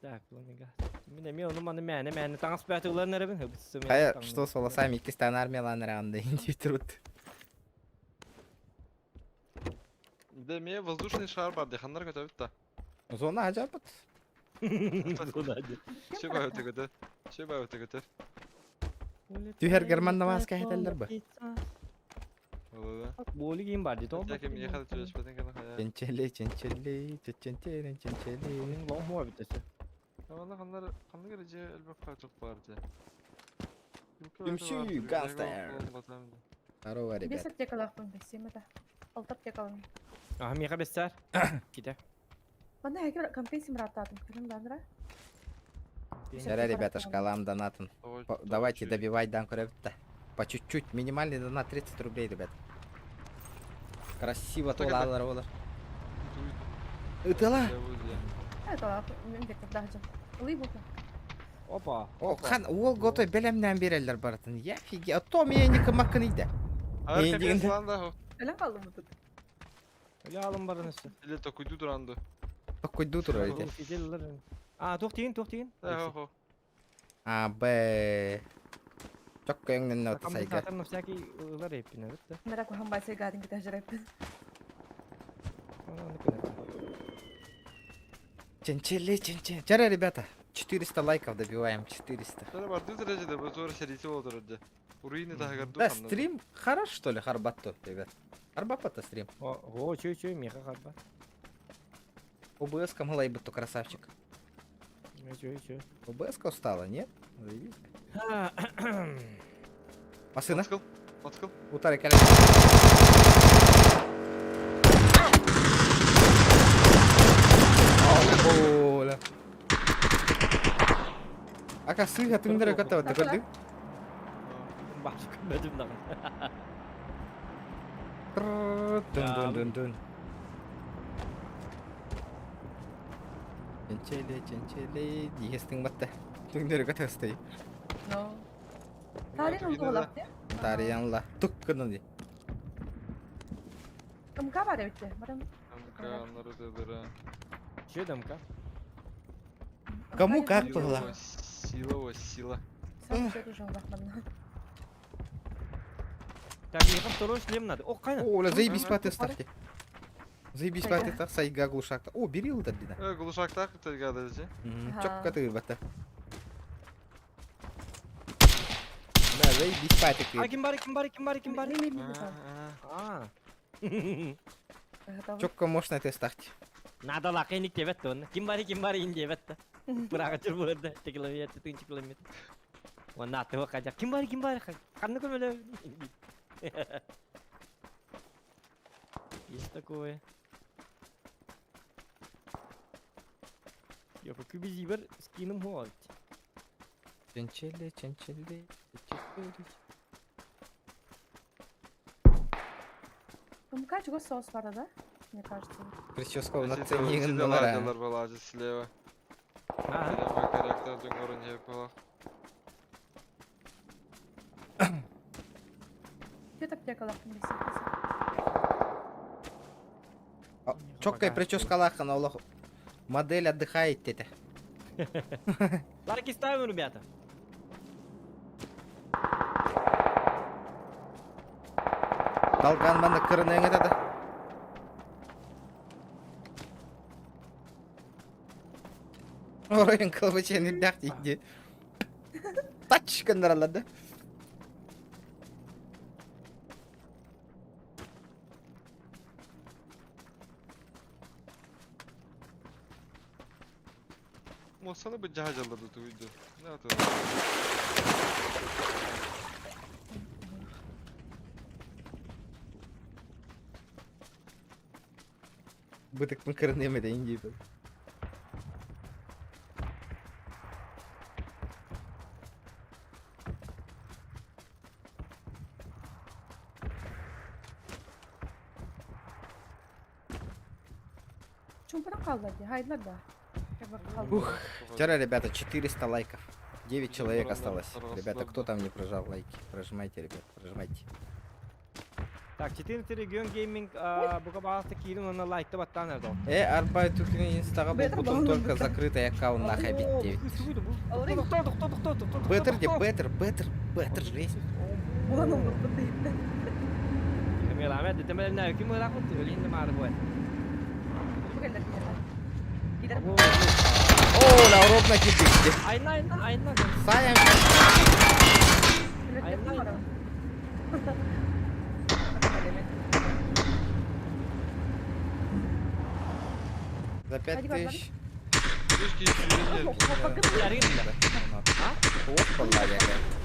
Так, пламега. Мин эмиэ ону маны мээнэ мээнэ таҥас бээтэ ылан эрэбин хыбытсы Хая, что с волосами иккистан армиялан ранды индитруд. Да, мие воздушный шар бар, диханнар көтөбүт да. Зона ажапыт. Зона Все бай өтө көтөр. Все бай өтө көтөр. Түһэр герман намаска хетеллер бу. Ола да. Боли кийин бар дейт ол. Жаке мне хата чөспөтөн кана хая. Ченчеле, ченчеле, чечентерен, ченчеле. Лоң бит эсе. Ала ханнар ханны кереже элбек качык бар же. Юмши, гангстер. Здорово, Бес ребят. аптекалаахпын бэсиэм это. Алта аптекалым. А, миэхэ бессээр. Ките. Манна хәкер компенсия мырааттаатым. Көрүм баандыра. Зря, ребята, шкалам донатом. Давайте добивать дан көрөбүт По чуть-чуть. Минимальный донат 30 рублей, ребят. Красиво Так это- толалар олар. Ытала. Это мен вектор дахжым. Ылый болду. Опа. О, хан, ол готой белемнен берелер баратын. Я фиги, а то мен не кымакын иде. Ар капец ланда. Элен калдым бу тут. Өлө алым барын өссө. Или токуйду туранды. Токуйду турар иде. А, туох тиин, туох тиин. Да, хо. А, Б. Чок көңнен ноты сайга. Компенсатор на всякий ылар эппин эбит да. Мера кухан байсай гадин ките жарайпын. Ченчели, ченче. Вчера, ребята, 400 лайков добиваем, 400. Сара барды дәрәҗәдә бу зур серисе булып торды. Уруйны таһыгар ду Да, стрим хорош, что ли, Харбатто, ребят? Харбапа-то стрим. О, чё, чё, меха харба. ОБС камалай то красавчик. Чё, чё. ОБС устала, нет? Заебись. Машина. Моцкл. Утары колен. Оля. Ака сыга тыңдыры ката вот көрдүң? Башка бөдүм дагы. Дун дун дун дун. Ченчели, ченчели, дигестиң батта. Түңдөрү ката стай. Ну. Тарин oldu Тарьянла. Тук кынын ди. МК бар битте. Барам. МК аннары дедера. Чё дамка? Кому как было? Сила, сила. Сам все уже бахман. Так, меха второй шлем надо. О, кайна. Оля, заебись паты ставьте. Заебись паты так, сайга глушакта. О, бери вот это. Э, глушак так, тайга даже. Чокка ты бата. Да, заебись паты А ким бар, ким бар, ким бар, ким бар? А. Чокка мощно ты ставьте. Надо лакайник дебет он. Ким бар, ким бар ин дебет. Бырага чыр булды. Километр, тынчы километр. Он на того кажа. Ким бар, ким бар? Канны көмөлө. Есть такое. Я по кубизибер скином холт. Ченчели, ченчели, ченчели. МК чего соус бар, да? Мне кажется. Прическа на цене налара. Ладер была слева. Ага. Характер не было. Где аптека лахтын Чоккай прическа лахан, Аллах. Модель отдыхает, тетя. Лайки ставим, ребята. Талган маны кырын это. Оройын кылбычен дәк дейді. Тач кындыралады. Мосаны бы жажаларды туйду. Не аты. Бытык кырын емеді инди. Чумпуран қалды, хайдлар да. Ух, вчера, ребята, 400 лайков. 9 человек осталось. Ребята, кто там не прожал лайки? Прожимайте, ребят, прожимайте. Так, 14 регион гейминг, бука бағасты киrin оны лайкты баттан әрді. Арбай Туркин инстага был потом только закрытый аккаунт на Хабит 9. Беттер где? Беттер, беттер, беттер жесть. О, ла ровно кидыкти. Айна, айна, айна. Саям. Айна. За 5000.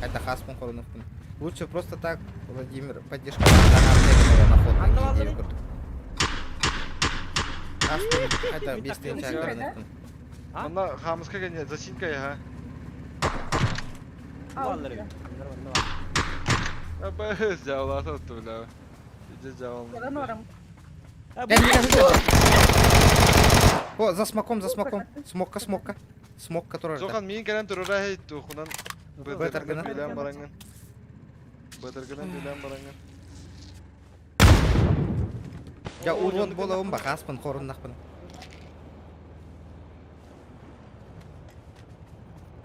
Это хаспун хорунов. Лучше просто так, Владимир, поддержка на ход. Это без Онна хамыска кене засинка я. Аба жаулата отты бля. Иди жаул. О, за смоком, за смоком. Смокка, смокка. Смок, который... Жохан мин керен турура хей тухунан. Бетер гына. Билен бараңын. Бетер гына билен бараңын. Я урод болуым ба, хаспын, хоруннақпын.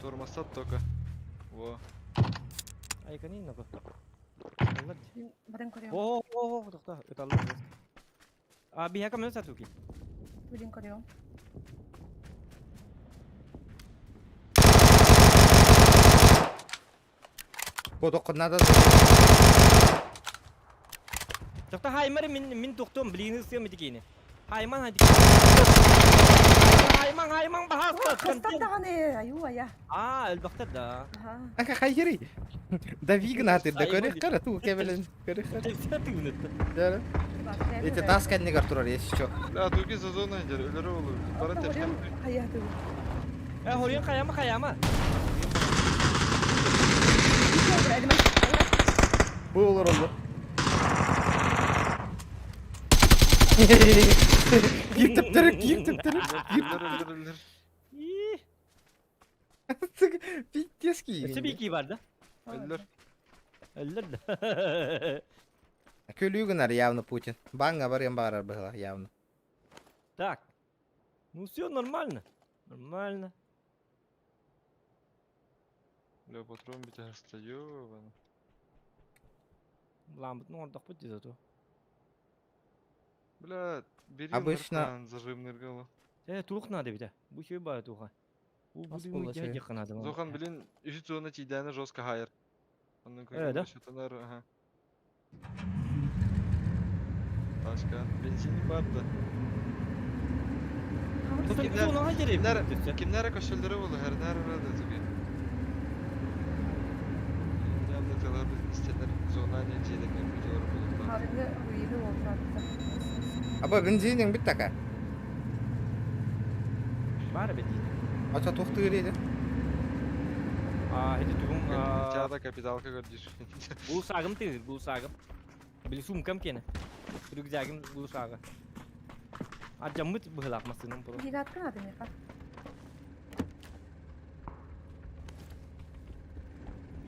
Тормозат только. Во. Айканин нагы. Баран көрөм. О, о, о, тохта, өталлар. А, бияка мен сатуки. Билин көрөм. Куотуоххун надо. Тохто хаймар мин мин тохтуом блины сыам итикини. Хайман хадик. Хайман хайман баһаста. Хастар даҕаны, айуу айа. Аа, өлбөхтөр да. Аха хайырый. Да вигнаты да көрөх кара ту кебелен көрөх кара. Эти тас кэннигэр турар если что. Да, туги за зона идер, өлөрө болу. Бара тепкен. Э, хорин хаяма хаяма. Бу олор олор. Киир төптөрү, киир төптөрү, киир төптөрү. Пиздец киир. Өссө бики бар да? Өллөр. Өллөр да. Күлүү гынар явно Путин. Баңга барыан баарар быһыла явно. Так. Ну все нормально. Нормально. Бля, патрон битэ ёбана. Ламбытын оҥордохпут дии зато. Бля, бери Обычно- зажимныргала. Э, туох надо бит, Бу үчүгэй баҕайы туоха. Бу Бас бу буолла үчүгэй. диэххэ наада. Зохан, блин, үһүс зона тиийдээнэ жестко хайар. Оннун Э, да? счетанар, ага. Ташка, бензини бар да. Кимнер, кимнер көшөлдөрө болу, хернер да туги. Явно тылар истенер зона не жедек видеолар болуп. Харыгы уйды олтуратты. Аба бензиниң бүт така. Бар бензин. Ача туохтыыр edi. А, это тугум. Чада капиталка көрдүр. Булсагым тыгыр, булсагым. Били сумкам кене. Рюкзагым булсага. А жаммыт быһылаах массыынам просто. Гигаткын ады меха.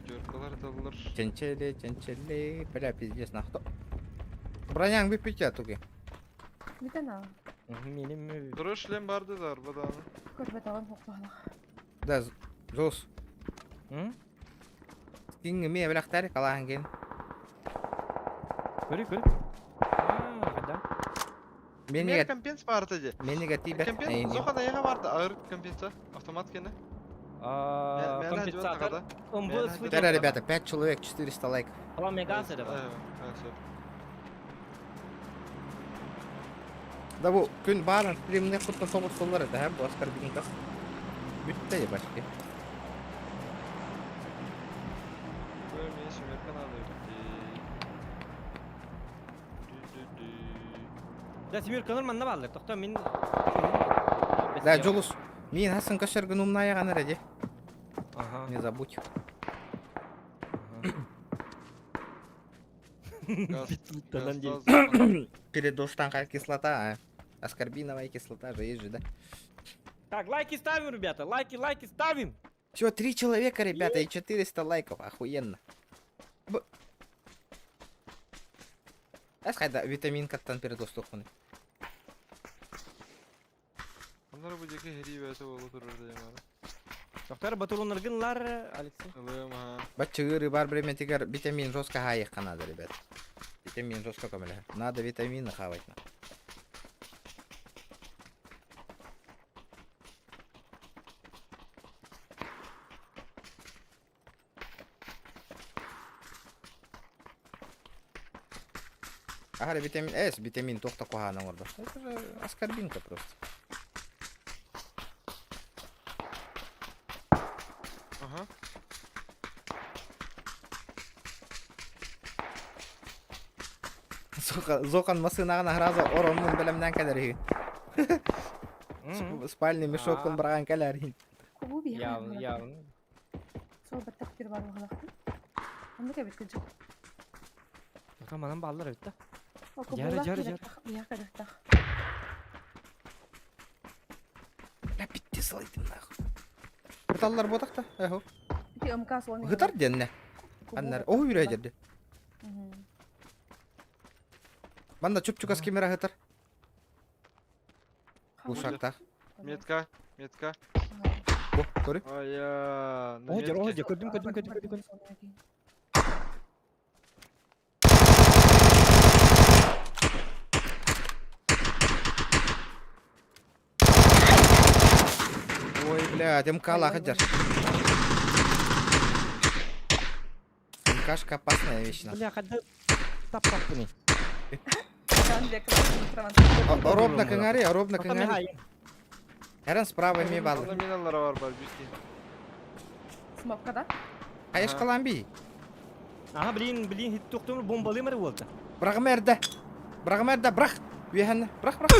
Пятеркалар доллар. Ченчели, ченчели, бля, пиздец, нахто. Броняң бүппүт я туги. Бүтэн аа. Меним Дұрыс шлем барды да арбадан. Көрбөт алам хокпалах. Да, Зос. Кинг ме билахтар калахан кен. Көрү, көрү. А, да. Мениге компенс барды де. Мениге тибет. Компенс, Зохан аяға барды, ağır компенса, автомат кені. Компенсатор. Он был Тара, ребята, 5 человек, 400 лайков. Ала мегасы да бар. Да бу күн баарын стримне куттан соғыс доллар это, бу оскорбинка. Бүтті ебашки. Мен семерка надо. Да, семерка нормально барды. Тохто мин Да, Джулус, мин хасын көшіргін умная ғана ради. Ага. Не забудь. Передоштан кислота, а? Аскорбиновая кислота же есть же, да? Так, лайки ставим, ребята, лайки, лайки ставим. Все, три человека, ребята, и 400 лайков, охуенно. Б... Әс қайда витамин каттан передостухуны. Онлар бу жеке хери бәсе болу турар да ямары. Доктор батурунаргынлар, Алексей. Ылым, ага. Бачыгыры бар время тигер витамин жестко хайыққа надо, ребят. Витамин жестко көмілі. Надо витамины хавать. Ага, витамин С, витамин тоқта қуғаны орда. Это же аскорбинка просто. Ага. Зоқан масынаған аграза оромун белемнен кәлер. Спальный мешок барған кәлер. Кубу бия. Явно, явно. Сол бір тақтир бар оғалақты. Онды кәбет күнчік. Тоқта манан баллар бит да. Жары, жары, жары. Бия кәдіқтақ. Бля, битте салайтын нахуй. Бұталлар ботақта, эхо. Ити МК сол. Гытар денне. Аннар, о үйрә жерде. Банда чуп-чукас камера гытар. Ушакта. Метка, метка. О, көрі. Ая, на О, жар, о, метке. жар, көрдім, көрдім, көрдім, көрдім. Ой, блядь, МК лахаджар. АКшка опасная вещь. нахуй. Бля, когда таппаппыный. Робно кыңари, робно кыңари. Эрен справа ми балы. Онно миналара бар бар битки. Смокка да? Хайш каламби. Ага, блин, блин, хит тоқтым бомбалый мары болды. Брагым эрде. Брагым эрде, брах. Үйәһәнне. Брах, брах.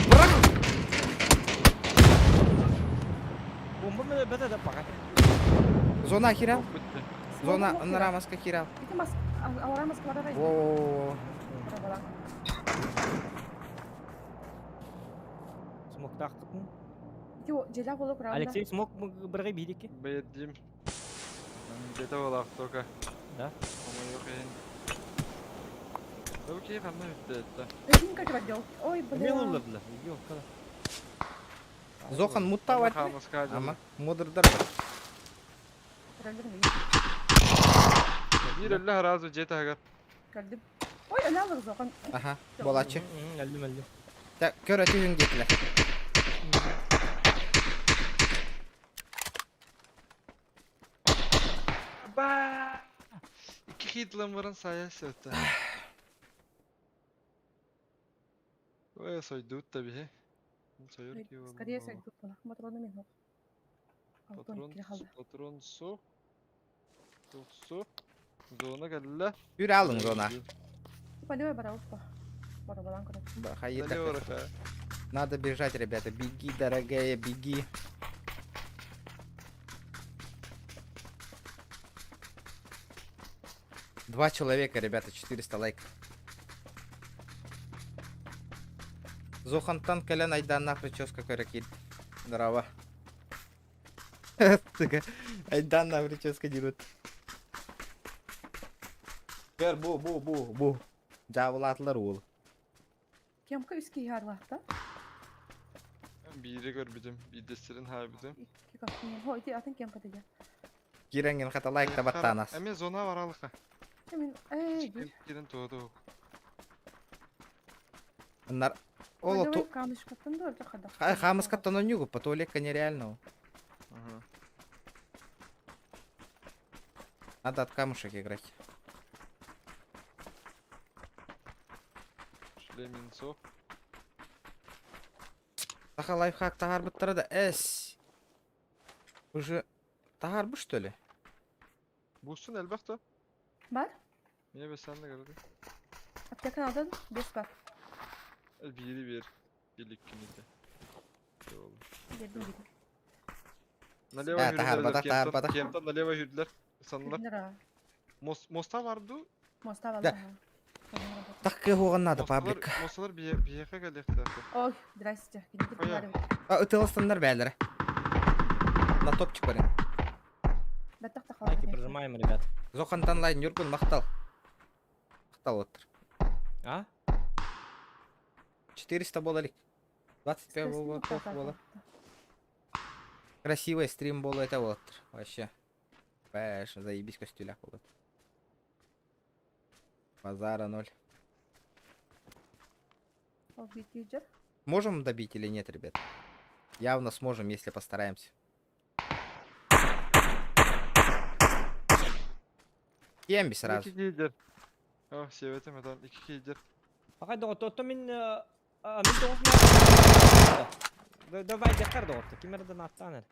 Брах. Бомба мы бәдә да пока. Зона хирал. Зона ынрамаска хирал. Ити мас алара маскалара рай. Во. Смок тақтым. Ити желя болу куранда. Алексей смок бірге бидеки. Бедим. Где-то была только. Да? По-моему, Окей, ханна битте. Өзүң как отдел. Ой, Мен бля. улырдылар. Yok, Зохан муттават. Ама мудрдар. Бир элле разу жете агар. Көрдүм. Ой, өлө алыр зохан. Аха, болачы. Әлдім, әлдім. Так, көр өтүгүн кетилер. Ба! Икки хитлан баран сая сөттө. Ой, сойдут таби. Сойор ки Скорее всего, тут была. Матроны мен. Патрон, патрон су. Су. Зона келле. Үр алың зона. Полевой бара опа. Бара балан көрөт. Хайыр Налево так. рука. Надо бежать, ребята. Беги, дорогая, беги. Два человека, ребята, 400 лайков. Зохантан кэлэн айдааннаах прическа көрө киир. Здорово. Сука, айдааннаах прическа дерут. Көр, бу, бу, бу, бу. Жабылатылар ол. Кемка үски ярлахта. Бири көрбүтүм, бидестерин хайбытым. Хо, ити атын кемка деген. Киренген хата лайк табаттанас. Эме зона бар алыка. Мен, эй, бир. Кирен туоду. Нар... Ола ту... Камышкаттан да өлтө кадак. Хай хамыскаттан онюгу, по туалетка нереального. Надо от камушек играть. Шлеминцов. Таха лайфхак тахар быттара да эс. Уже тахар бы что ли? Бусун элбэхтэ. Бар? Меня бесанны көрдү. Аптеканы алдын, бес бар. Бири бир. Билик кините. Бердим бердим. Налево Ә, тахар жүрдүлөр. бадах, тахар бадах. Кемтан налево жүрдүлөр. Санлар. Жүрдүлөр, а. Мост моста барды. Моста бар. Да. Так кыгуган надо паблик. Мосталар бияка келехти. Ой, здрасте. Кенетип Ой, барып. А, ытыластандар бәлері. На топчик барин. Баттак та Лайки прожимаем, ребят. Зохантан лайн юркун мактал. Мактал оттыр. А? 400 болалик. 25 боло, боло. Красивый стрим боло это вот. Вообще. Бэш, заебись костюлях болот. Базара ноль. Ол бити жүр. Можем добить или нет, ребят? Явно сможем, если постараемся. Кемби сразу. Ики кейдер. О, себетим этан. Ики кейдер. Пока доҕотто мин мин тоҕус Давай декар доҕотто. Ким эрден аттан эр.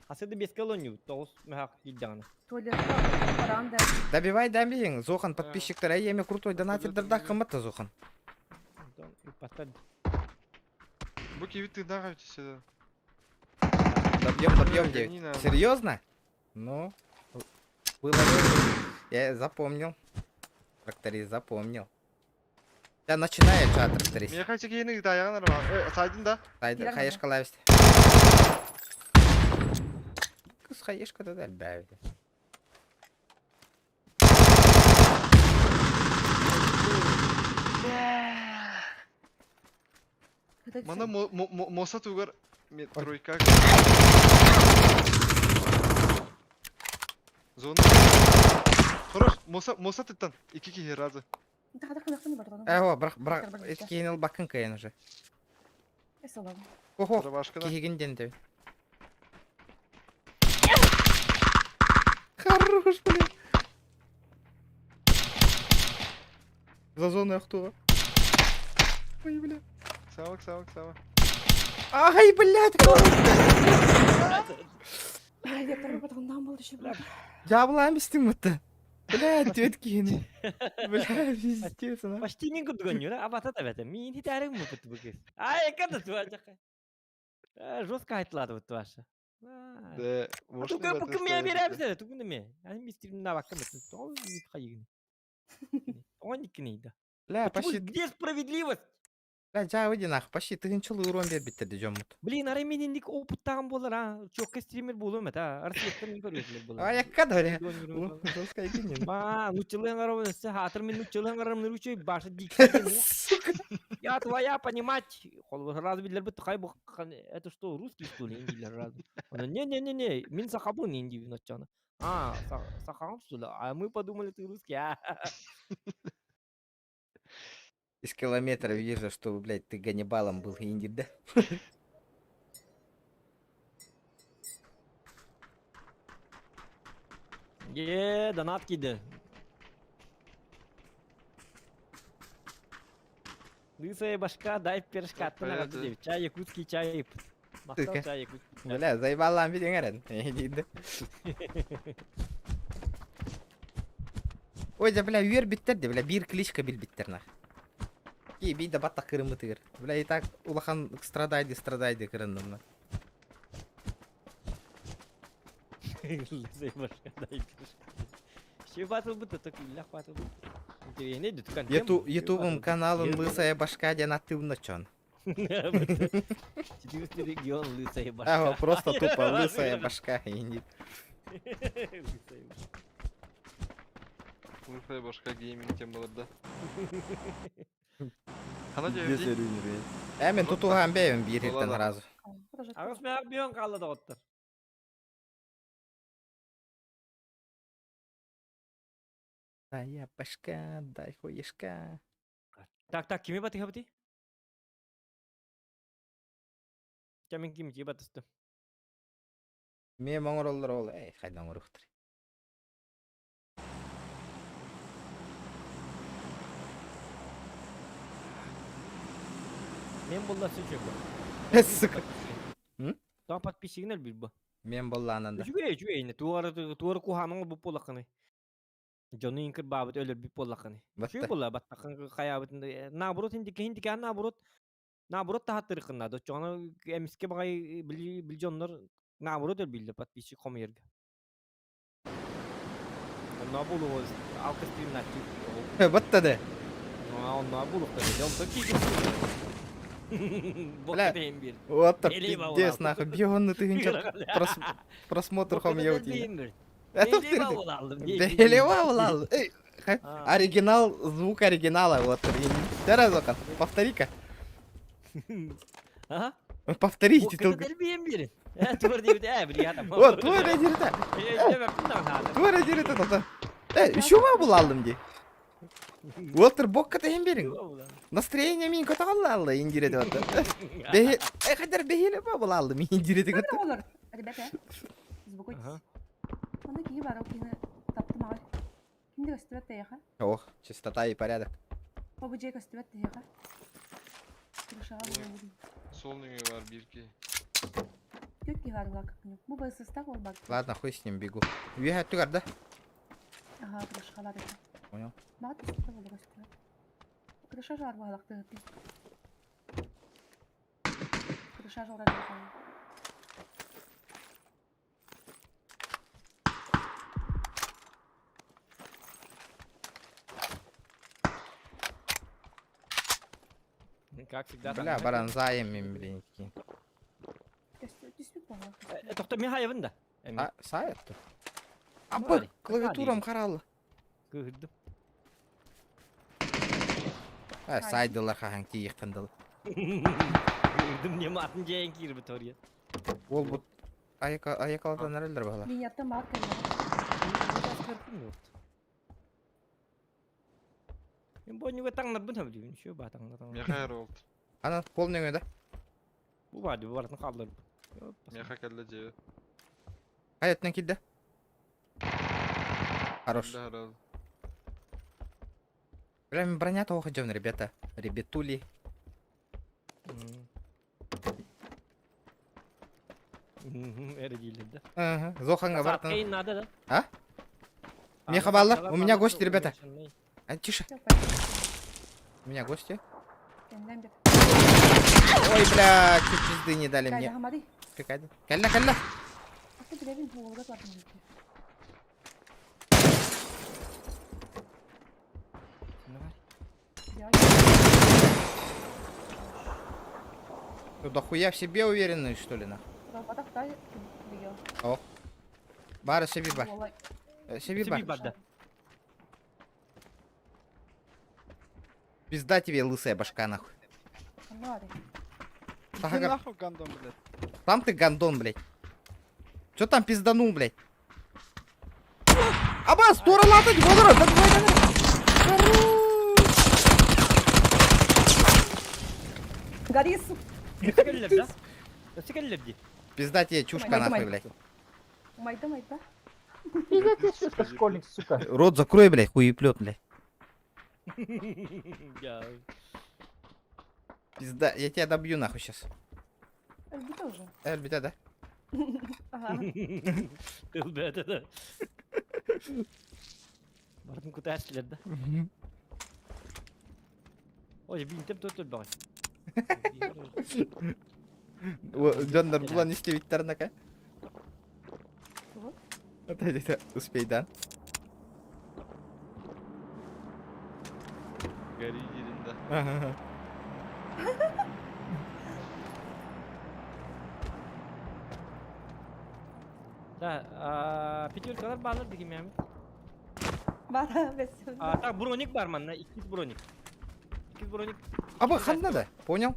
Асыды беске олонью тоҕус мөхак кийдәгәне. Туалетка баран да. Добивай, добей. Зохан, подписчиктар, ай, эми крутой донатердер кымматта Зохан. Паттад. Бу киви тыгдан кайчы Добьем, добьем Ой, не 9. надо. Серьезно? Ну, было дело. Я запомнил. Тракторист запомнил. Я начинаю чат, тракторист. Мен кайчы кейини таяган арба. Э, сайдын да. Сайдын, хаешка лавист. Кыз хаешка да дәл Мана моса тугар тройка. Зона. Хорош, моса моса тыттан. Ики ки разы. Эво, бірақ, бірақ, эскейін бакын кайын уже. Охо, кихигин денді. Хорош, блин. За зону ахтуга. Ой, бля. Сава, сава, сава. Ай, блядь, Я второй потом нам был еще, блядь. Дьаблаан бистиҥ бутта. Бля, түөт киһини. Бля, пиздец, она. Почти мин курдук абата да бэтэ. Мин хитәрим бу бу кыз. Ай, када туачака. Жестко айтылады бу туаша. Да, может, Тугу бу ким я берәбез тугу неме. Ани мистер на бакка бит. Тоҕо бит хайыгын. Тоҕо никкини да. Бля, почти... Где справедливость? Бля, дьаа выйди нах, почти тыһынчылы урон биэрбиттэр дии дьоммут. Блин, арай мин инник опыттаан буолар а. Чокка стример буолуом этэ. Арсиеттан мин көрүөтүлэр буолар. Аякка да, бля. Жестко игинин. Ма, нуччалыан арабын өссө хаатыр мин нуччалыан арабын ручей баша дик. Сука. Я твоя понимать. Сразу биллер бит хай бу это что, русский что ли индилер сразу. Он не-не-не-не, мин сахабын инди ноччаны. А, сахам что ли? А мы подумали, ты русский. А. Из километра вижу, что, блядь, ты Ганнибалом был, инди, да? Е, донат киди. Лысая башка, дай пирожка. Понятно. Чай якутский чай. Махтал чай якутский. чай. Бля, заебалам видең әрін. Дейді. Ой, да, бля, үйер биттер де, бля, бир кличка бил биттер нах. Ки, бей да батта кырымы тыгыр. Бля, и так улахан страдайды, страдайды кырындым. Лысая башка, дай пирожка. Ще батыл быты, так илях батыл быты. Интересно, не дүткан Ютуб, ютубым каналым Лысая башка ден аттыбын чон. 400 регион лысая башка. Ага, просто тупо лысая башка. инди. Лысая башка. Лысая башка гейминг тем было, да. Хана Без дьэ Ә, мен тутуған бейім бир еттен Болады. разу. Агыс мен бион қалды да оттар. Дай башка, дай хуешка. Так, так, кими баты хабти? Кемин ким ки батысты. Мен моңороллор ол, эй, хайдан оңоруктур. Мен болла сөчөк. Сука. М? Та подписчигин бил бу. Мен болла ананда. Үчүгэй, үчүгэй, не туары туары куханың бу болакыны. Жону инкер бабыт өлөр бип болакыны. Батта. Үчүгэй болла баттакын хаябыт наоборот инди кehинди наоборот наоборот тахаттырыкын да. Жону эмиске багай бил бил жоннор наоборот өл билди подписчик ком yerге. Онна болу алкы стрим начи. Батта да. Онна болу да. Жон таки. Бля, Бля, Вот так пиздец, нахуй. Бьённый тыгынча просмотр хом еутин. Это Белева Эй, оригинал, звук оригинала, вот. Разок, повтори-ка. Ага. Повторите только. Вот, твой дирта. Твой дирта, Э, еще ма булалым ди. Уолтер бокка тehen берин. Настроение мин көтө алла индире деп атты. Бе, э, кадер бехиле ба булалым индире деп атты. Олар, ребята, успокойтесь. Онда киһи бар, ол киһини таптым аҕай. Кимде көстүбэт тэйэхэ? Ох, чистота и порядок. О, бу дьиэ көстүбэт тэйэхэ. Крышаҕа буолуо. Солнуңе бар бирки. Түөрт киһи бар улаак. Бу бысыстах ол бар. Ладно, хуй с ним бегу. Үйе түгар да? Ага, крышаҕа бар этэ. Понял. Баҕа түспүтэ буолла көстүбэт. Крыша жаар буолалахтыы Крыша жора буолла. Как всегда. Бля, баран заем мен блин. Түспүт буолла. Тохто мен хайыбын да. А, сайт. Апа, клавиатурам каралы. Кыһырдым. А, сайдылар хахан тиихтандыл. Кыһырдым не матын жайын кирби тория. Ол бут аяка аякалдан нерелер бала. Линияттан баар кэллэ. Мен бу таңнар бун хабли, шо ба таңнар. Меха олд. Ана, полный да? Бу бар, бу бартын калдыр. Меха кэллэ дьэ. Хайаттан килде. Хорош. Да, раз. Прям броня того ходим, ребята. Ребятули. Эрдиилэр да. Ага, Зоханга бартан. Кейн надо, да? А? Меха У меня гости, ребята. А, тише. У меня гости. Ой, бля, чуть пизды не дали мне. Какая? Калля, калля. Что, дохуя в себе уверенные, что ли, нахуй? О. Бара, себе бар. Себе бар. Пизда тебе, лысая башка, нахуй. Иди нахуй, гандон, блядь. Там ты гандон, блядь. Чё там пизданул, блядь? Абас, тура латать, бодро, да давай, давай. Горис. Пизда тебе, чушка, нахуй, блядь. Майда, майда. Пиздец, сука, школьник, сука. Рот закрой, блядь, хуеплет, блядь. Пизда, я тебя добью нахуй сейчас. Эльбита уже. Эльбита, да? Ага. Эльбита, да. Бардым куташлер, да? Ой, бинтем тут тут бар. Донор була не истебиттер нака. Успей, да? Гори дирин, да. Ага. Да, пятеркалар баалар дигим ями. Бар, бес. А, так, броник бар манна, икки броник. Икки броник. Аба, ханна да, понял?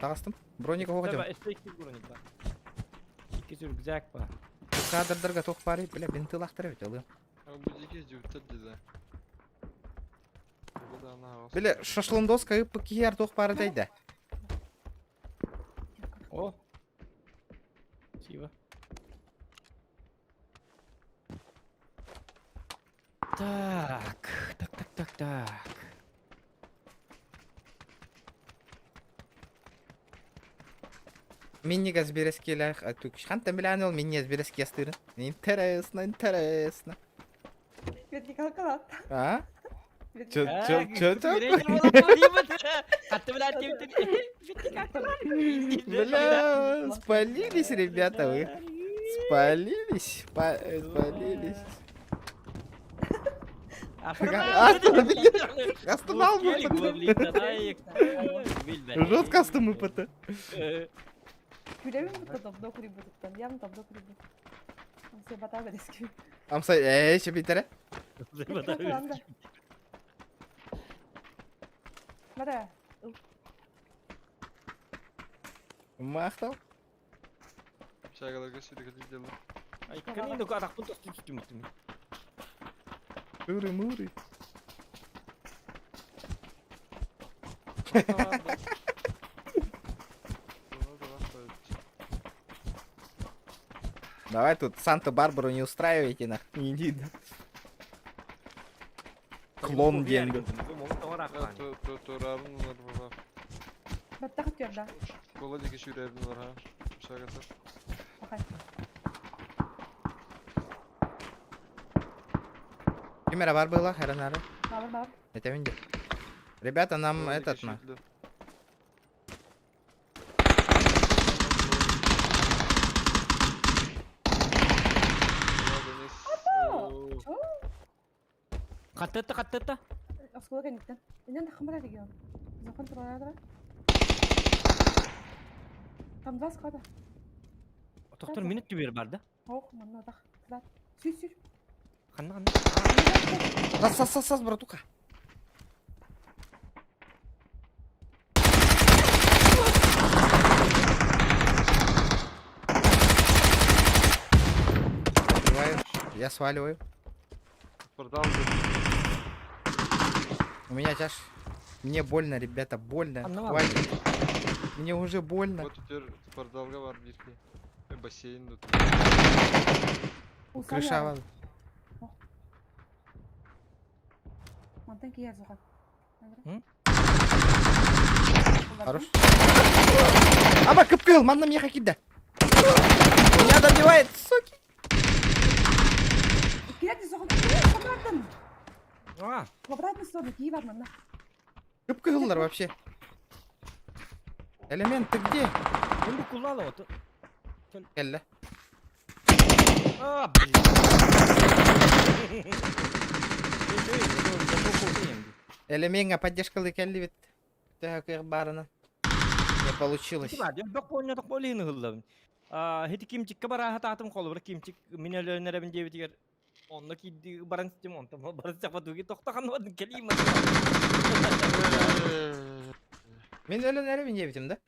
Тагастым. Броник оҕо Таба, хотел. эсте икки броник бар. Икки рюкзак бар. Кадрдарга тох бары, бля, бинты лахтырып ведь алым. А бу дике жуттар диде. Бля, шашлындоска ыппы киһиэр тох бары дайда. О. Спасибо. Так, так, так, так, так. Миннига сберескелях, а тук ханта биляныл минни сберески астырын. Интересно, интересно. А? Чё, чё, чё, чё? Бля, спалились, ребята, вы. Спалились, спалились. Останал Жестко астымы ПТ. Күләбин бу давно курибутуттан. Ям давно курибут. Амсай бата берески. Амсай, эй, ще битере. Бата. Махтал. Шагаларга сүргүлүү дело. Ай, кэнин док атакпын тоступ түстүм. Туры-муры. Давай тут Санта-Барбару не устраивайте, нахуй. Не видно. Клон деньги. Баттах түөрда. Кола дике сүрәбин бар ха. Шагата. Камера бар была, Харанары. Бар бар. Это винди. Ребята, нам этот на. Хаттетта, хаттетта. Оскола кэнниттэн. Инен хамара регион. Закон туралара. Там два склада. Доктор минут түбер бар да. Ох, манна тах. Склад. Сүр сүр. Ханна ханна. Сас, сас, сас, сас, братуха. Я сваливаю. У меня чаш. Мне больно, ребята, больно. Хватит. Мне уже больно. Вот теперь спортзалга бар бирки. Бассейн тут. Крыша. Мантан киер зохан. Хорош. Аба, кып-кыл, манна меха кидда. Меня добивает, суки. Кирәк соҕун. Обратно. А. Обратно сторону кии бар манна. Кып-кыллар вообще. Элемент, ты где? Мен бу куллала вот. Кэллэ. А, блин. Элементга поддержкалы кэллибит. Төһө кыах баарына. Не получилось. Хити кимчикке барааха таатым холобура кимчик мин өлөөнөрөбүн диэбитигэр онно киирди баран ситим онтон баран сапатуги тохтохан кэлиим Мин өлөнөрөбүн диэбитим да?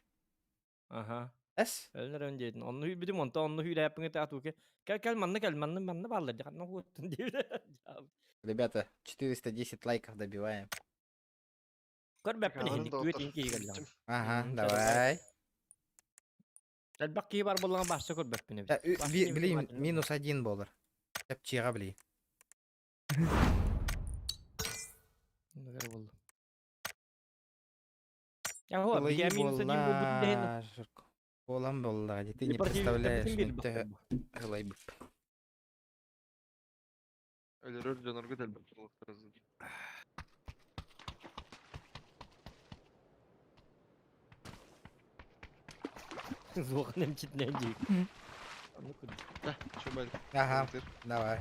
Аха. Эс? Өлөнөрөбүн диэбитин. Онно үүрбүтүм онтон онно үүрээппиҥ атууке кэл кэл манна кэл манна манна бааллар дии ханна уоттун диэбит. Ребята, 410 лайков добиваем. Көрбөппүн иһинник түөтин киһи кэллэҕим. Ага, давай. Элбэх киһи бар буоллаҕына баасса көрбөппүн эбит. Били минус один болар. Чапчига били. Буолан буоллаҕа ты не представляешь, ылайбыт. Өлөрөр дьонорго дэлбэт буолуохтара. Зуох немчитинэн дии. Да, чумал. Ага, давай.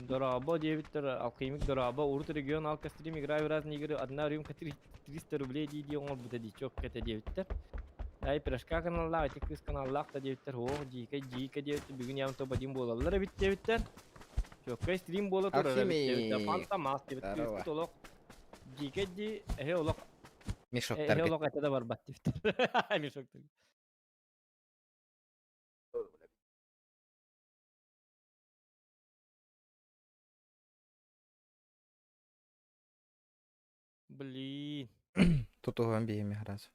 Дорообо диэбиттэр, алхимик дорообо, урут регион алкастрим играю в разные игры, одна рюмка 300 рублей дии дии оҥорбута дии, чокка этэ диэбиттэр. Ай пирожка каналлаах, ити кыыс каналлаах да диэбиттэр, оох дьиикэ дьиикэ диэбиттэр, бүгүн ям топ один буолаллар эбит диэбиттэр. Чокка стрим буола турар эбит диэбиттэр, фанта мас диэбит, кыыспыт олох дьиикэ дии, эһи олох Мешоктар эһи олох этэ да барбат диэбиттэр. Мешоктар. Блин. Тутуһан биһими раз.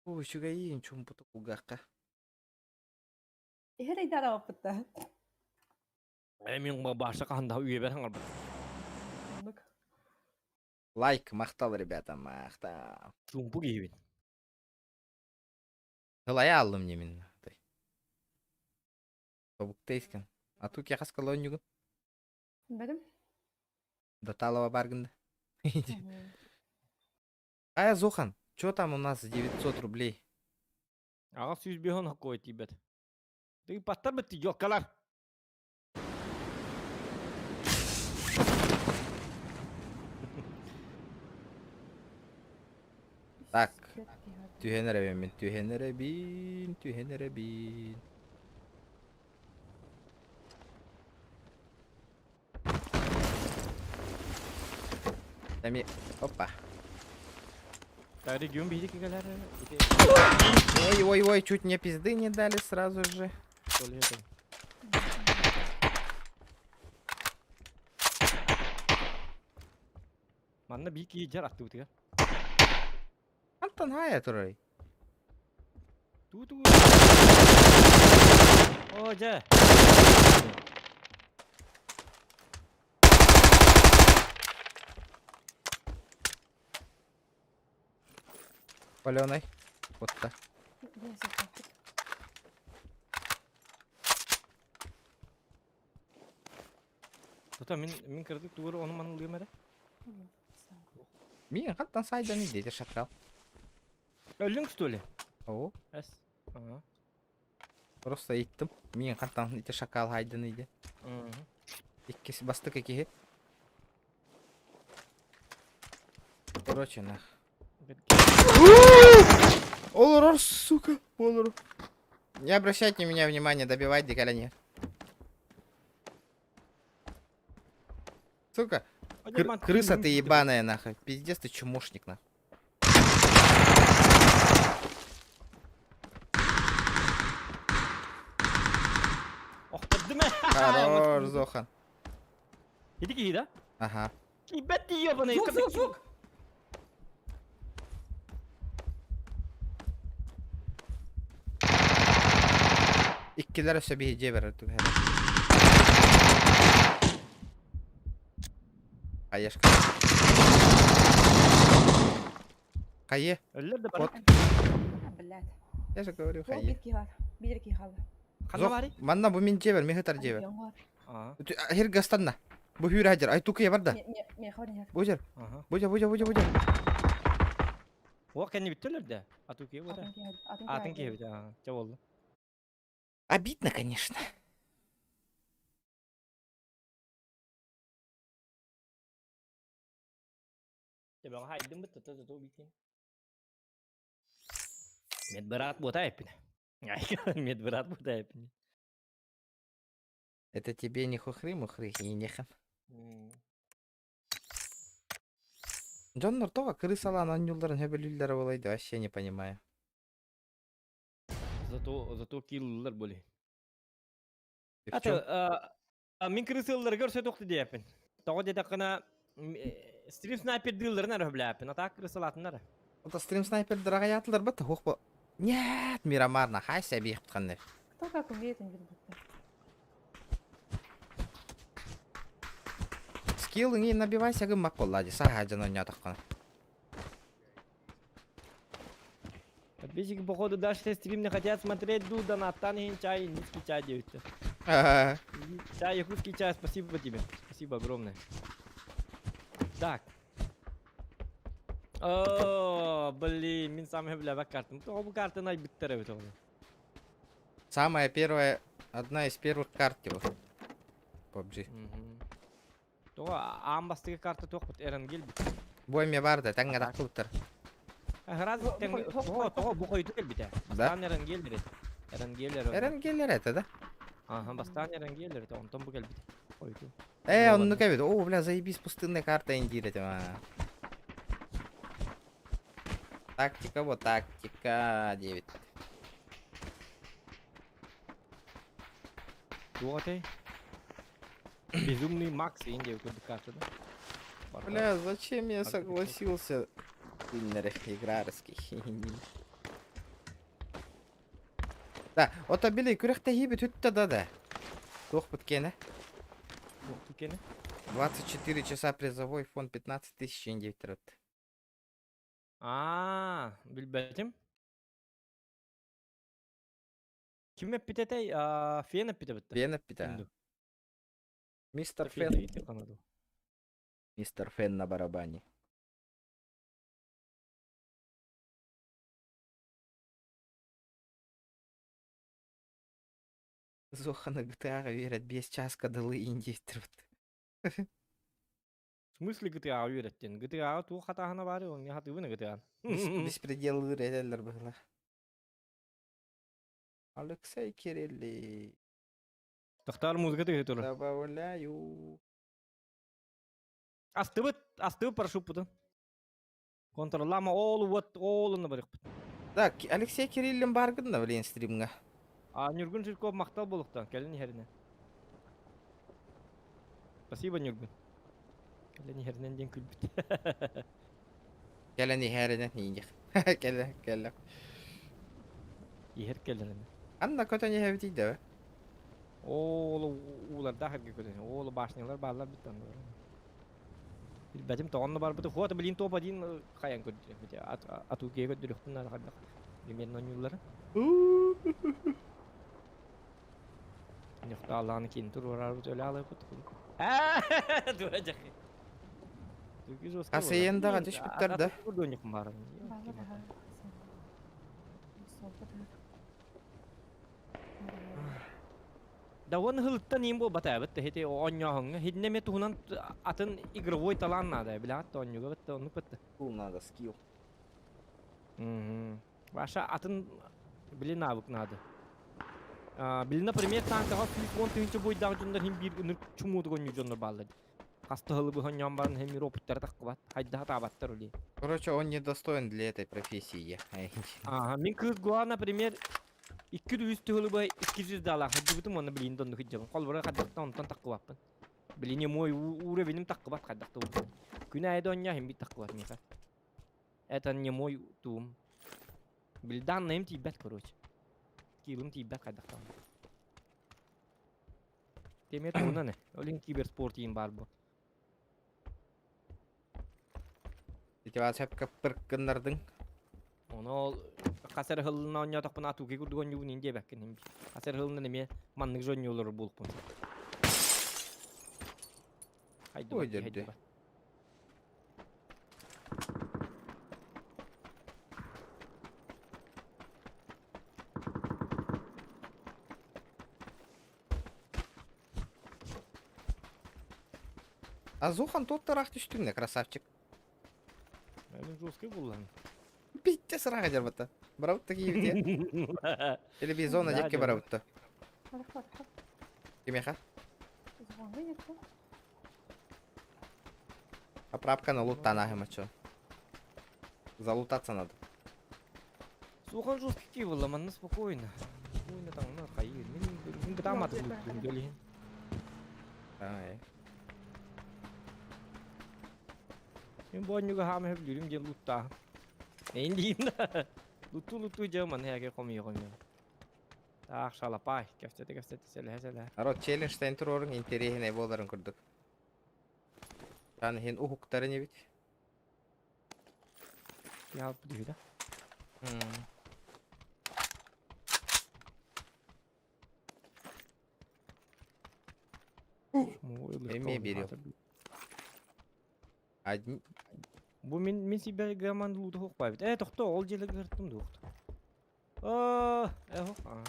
Оо, үчүгэйиин чуумпутук кулгаахха. Иһэр айдаара оппутта. Э, мин баша хаһан да үйэбэр хаҥарбат. Оннук. Лайк, махтал, ребята, махтал. Чуумпу киһибин. Ылайа аллым немин. Тобуктейскен. А ту кехас колоннюгун? Бэрим. Доталова баргында. Ая, Зохан, что там у нас 900 рублей? Аҕа 105 хоккой тиийбэт. Ты паттар бытты ёккалар. Так. Түһэн эрэбин, түһэн эрэбин, түһэн эрэбин. Эми, опа. Так, регион биһиги кэлэр. Ой, ой, ой, чуть мне пизды не дали сразу же. Манна биир киһи дьар аттыбытыгар. Антон хая турай. Ту-ту. О, дьэ. Паленый. Вот так. Тута мин мин кырдык тугур ону манылыым эрэ. Мин хаттан сайдан иди шакал. Өллүҥ что ли? О. Эс. Ага. Просто иттим. Мин хаттан ити шакал хайдан иди. Иккис бастык икиһи. Короче, нах. Олорор, сука, олорор. Не обращайте на меня внимания, добивать диколя Сука, крыса ты ебаная, нахуй. Пиздец ты чмошник, нахуй. Хорош, Зохан. Иди киһи да? Ага. Ебать ты ебаный. Звук, звук, звук! Иккилэр өссө биһи дьиэ берер түгэһэр. Хаешка. Хайе. Өллөр да бар. Вот. Блядь. Я же говорю, Ол хайе. бир киһи бар. Бир киһи хаалла. Ханна барый? Манна бу мин дьиэбэр, мин хытар дьиэбэр. Оҥор. Хир гастанна. Бу хүүрэ хадьар. Ай тукуя бар да. Миэхэ бар иһэр. Бу жер. Бу жер, бу жер, бу жер, бу жер. О, кэнни бүттөлөр да. Ату киһи бу да. Атын киһи. Атын Атын киһи. киһи бит. Ча болду. Обидно, конечно. Тебе хайдым бит тото тото битин. Медбрат бута эппин. Медбрат бута эппин. Это тебе не хухры-мухры и не хан. Дьоннор тоҕо крысалаан оонньуулларын сөбүлүүллэрэ буолуой да вообще не понимаю. Зато киллер были. Ты в чём? Ата, мин крысылларга көрсө тохту диэппин. Тоҕо диэтэххинэ стрим снайпердыылларын эрэ сөбүлээппин, а так крысалаатыннар. Это стрим снайпер дорогая бат хух бо. Нет, Мирамарна, хай себе их пханны. Кто как умеет, он видит будто. Скилл не набивайся гыммак боллади, саха дьон оонньоотоххуна. Подписчики, походу, дальше стрим не хотят смотреть, ду, донаттан иһин чай, низкий чай диэбиттэр. Чай, якутский чай, спасибо тебе. Спасибо огромное. Так. О, блин, мин сам бля картам. Тоҕо бу картаны айбыттар эбит оҕолор. Самая первая, одна из первых карт его. PUBG. Тоҕо аан бастакы карта туох бут Эренгел бит. Бу эмиэ баар да, тэҥҥэ тахсыбыттар. Раз тоҕо тоҕо бу хойуту кэлбитэ. Бастаан Эренгел эрэ. Эренгел эрэ. Эренгел это, да? Ага, бастаан Эренгел эрэ, онтон бу кэлбитэ. Хойуту. Оннук эбит. О, бля, заебись, пустынная карта индир этим. Тактика, вот тактика 9. Туох этэй? Безумный Макс Индия курдук карта, да? Бля, зачем я согласился? Играрский. Да, ото били күрэхтэһиибит бүттэ да да. Туох бүткенэ? Туох бүткенэ? 24 часа призовой фонд 15 тысяч индейтерет. Аа, билбэтим. Ким эппитэтэй? Фен эппитэ битте. Фен эппитэ. Мистер Фен. Мистер Фен на барабане. Зоха на GTA верят без часка далы индейтерет. В смысле GTA үөрэттин? GTA туох хатааһына баары, ол не хатыыбын GTA. Беспредел ырэтэллэр быһыла. Алексей Кирилли. Тохтар музыка тыгы турар. Добавляю. Астыбыт, астыбыт парашют Контрлама ол вот ол барык. Да, Алексей Кириллин бар гына, блин, стримга. А Нюргун Жирков махтал болуктан, кэлин иһэринэ. Спасибо, Нюргун. Кэлин иһэринэн диэн күлбүт. Кэлэн иһэринэн ииньих. Кэлэ, кэлэ. Иһэр кэлэринэ. Анна көтөн иһэбит да. Ол ууларда хэргэ көтөн. Ол башнялар баалар биттан. Билбэтим тоҕонно барбыты. Хуата блин топ один хайан көрдүрүк. Ату кие көрдүрүктүн ара хайдах. Примерно ойууллары. Нөхтө Алланы кин тур орарбыт өлө алыпыт. Дура жакы. Асыйындаға түшпүттэр да. Бар. Баалар аха. Солбут. Да он хылыттан им бу батабыт хете оонньооһуҥҥа хиднеме туһунан атын игровой талант надо билаат оонньууга бытта оннук бытта. Скилл надо, скилл. Ваша атын били навык надо. А, били, например, танкаға 110 тыһынча бойдаах дьоннор хим биир ынырык чумуудук оонньуур дьоннор бааллар. Хаста хылы быһан барын хем бир опыттары тахкыбат. Хайда хатаабаттар ули. Короче, он недостоин для этой профессии. Ага, мин кыыс гуа, например, 200 тыһылы быһа 200 далаах хаддыбытым уонна билин донну хиджабын. Холбора хаддахтан онтон тахкыбаппын. Билин мой уровеним тахкыбат хаддахта. Күн айда оння хим бит тахкыбат меха. Это не мой туум. Бил данныйым тиийбэт, короче. Скиллым тиийбэт хайдахтан. Темет туһунан э. Ол иһин киберспорт иин баар бу. Ити сөпкө пыркыннардыҥ. Ону ол хас эрэ сылынан оонньоотохпуна атууки курдук оонньуубун иин диэбэккин иһин. Хас эрэ сылынан эмиэ маннык же оонньуулар буолукпун. Ой, Хайдыбат дьэрдэ. хайдыбат. А Зухан тот тарақ түстүң да, красавчик. Мен жесткий буллан. Битте сыраға жарбатта. Барабытта киевде. Или би зона Да, жекке дьэ. барабытта. Кимеха? Поправка на лут танахы Залутаться надо. Сухан жесткий булла, манна спокойно. Спокойно там, ну, хайыр. Мен мен бытаматы булуттум дөлин. Ай. Мен бу оонньууга хаама сөбүлүүрүм диэн луттаа. Эйин диин да. Луттуу луттуу дьэ манна эгэ хомуйа хомуйа. Таах шалапай, кэпсэтэ кэпсэтэ сэлэһэ сэлэһэ. Народ челленджтен турорун интересней боларын курдук. Тан хин ухуктарын эбит. Я алып да. Эме берет. Одни... Бу мин мин сибэ гаман луту хокпайбыт. Э тохто ол жерге кырттым дуохто. Аа, э хок. Аа.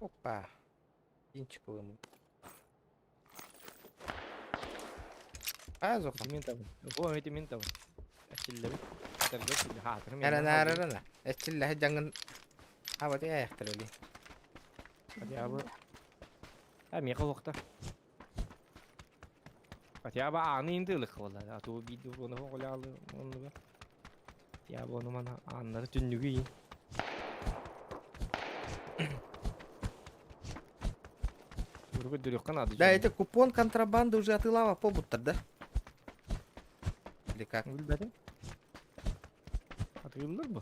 Опа. Кинчик ылым. А, Зухан. Мен табын. О, эти мен табын. Эчиллеби. Терге чилли хатыр мен. Эрена эрена. Эчилле жаңын. А вот я яхтырали. Хотя бы. А меха хокта. Хотя бы аны интылык болла. А то видео оны хоголялы оннуга. Я бы оны мана аннары түннүгү. Ургу дүрөккан ады. Да, это купон контрабанды уже атылава побуттар, да? Или как? Билбетим. Атылыр бу.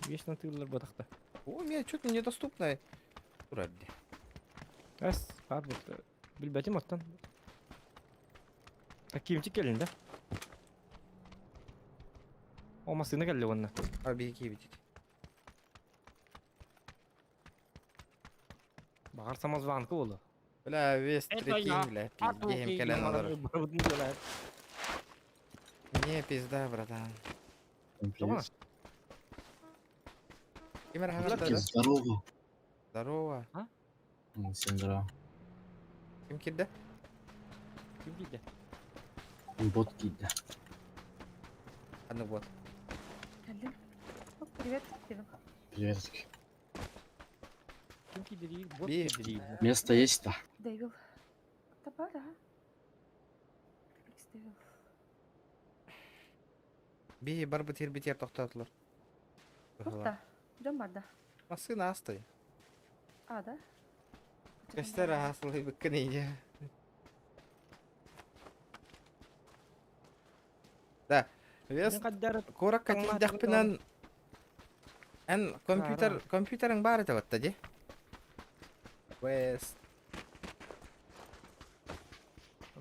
Вечно атылыр бу тахта. О, у меня что-то недоступно. Ура, Эс, бар бу. Билбетим оттан. Кимчик келин да? О, масына келди онна. А, беги, видите. Багар самозванка болу. Бля, весь Это прикинь, я. бля, А пиздеем тут келен я алар. барабын делает. Не, пизда, братан. Привет. Кимер хагатта, да? Здорово. Здорово. А? Всем здорово. Ким кирде? Ким кирде? Бот кидде. А ну вот. Привет, привет. Приветики. Ким кирде дейт? Бот Би. кирде дейт. Место есть-то? Дэвил. Табар, а? Икс Дэвил. Би бар битер битер токтотулар. Тухта. Жон бар да. Масына асты. А, да? Кестер асылы біккін ине. Да, вес коракка тиидахпынан эн компьютер компьютериң бар ете батта ди. Вес.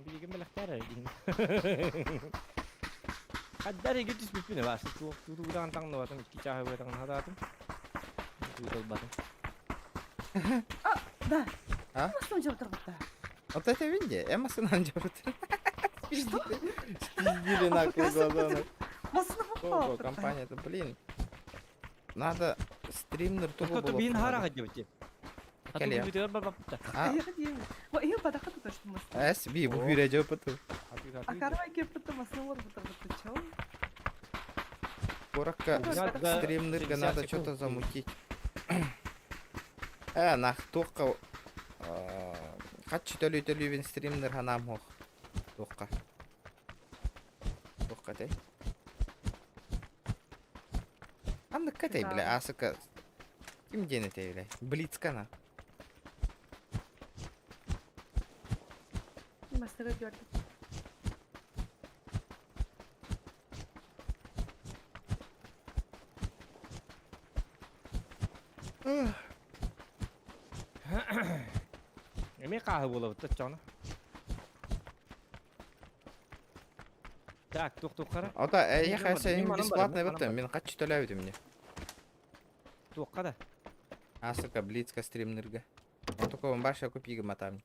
Билген беләхтәр дин. Хаддар иге түспүт бine бар. Ту ту таңны батым, икки чаһы бетаң хадатым. Ту батым. А, да. А? Машина жауып тұрғытта. Вот это видите, я машина жауып Спиздили нахуй глаза. Ого, компания это, блин. Надо стримнер тугу Кто-то было. бин харага деп. Кэле. А? Ва, ее падаха тут что мы. Эс, би, бу бүйрэ жауып быту. А карвай кеп тут машина вот тут чё? Коротко, стримнерга надо что-то замутить. Нах, тоққа... Хатчы төлі төлі бен стримнер ханам хоқ. Тоққа. Тоққа тей. Андыққа тей, бля, асыка. Ким дені тей, бля? Блицкана. Машина көрдüm. Эмиэ хааһы буолабыт да оччоҕуна. Так, туох-туох хара? Ото эйиэхэ сен бесплатно бетте, мин хаччы төлөөбүтүм не. Туохха да? Асыка Блицка стримнерге. Отоко баша купига матам.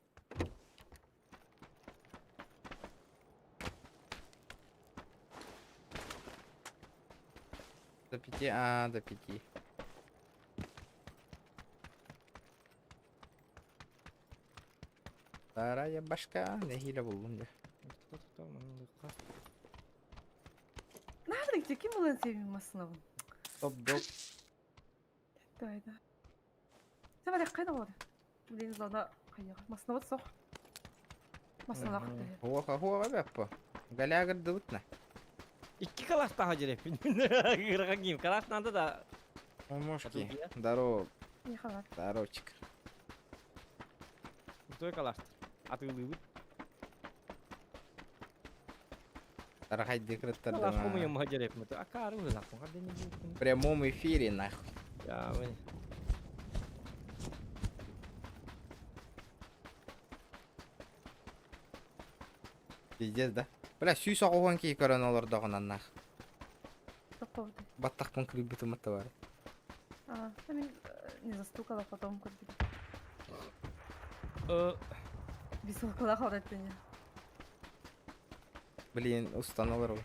До пяти, а, до пяти. Вторая башка, нэһиилэ буллум дьэ. Надо, ким булан себин масынабын? Топ-доп. Давай, да. Сәбәле қайда болады? Блин, зона қайыға. Масынабыт соқ. Масына қытты. Хуаха хуаха бэппо. Галягыр дыбытна. Икки каластаха жереппин. Кыраға киим. Калас надо да. Омошки. Здорово. Не хабар. Здоровчик. Крутой каластыр. Атылыбыт. Тарахайды Калас кырыттардым. хомуйум жереппин. Акары вылаппын. В прямом эфире нахуй. Я, блин. Пиздец, да? Бля, сүүс оҕуһун кии көрөн олордоҕунан нах. Тоққобуты. Баттахпын кырыйбытым атта бар. А, мен не застукала потом көрдüm. Висолкала хораттыня. Блин, устан олору.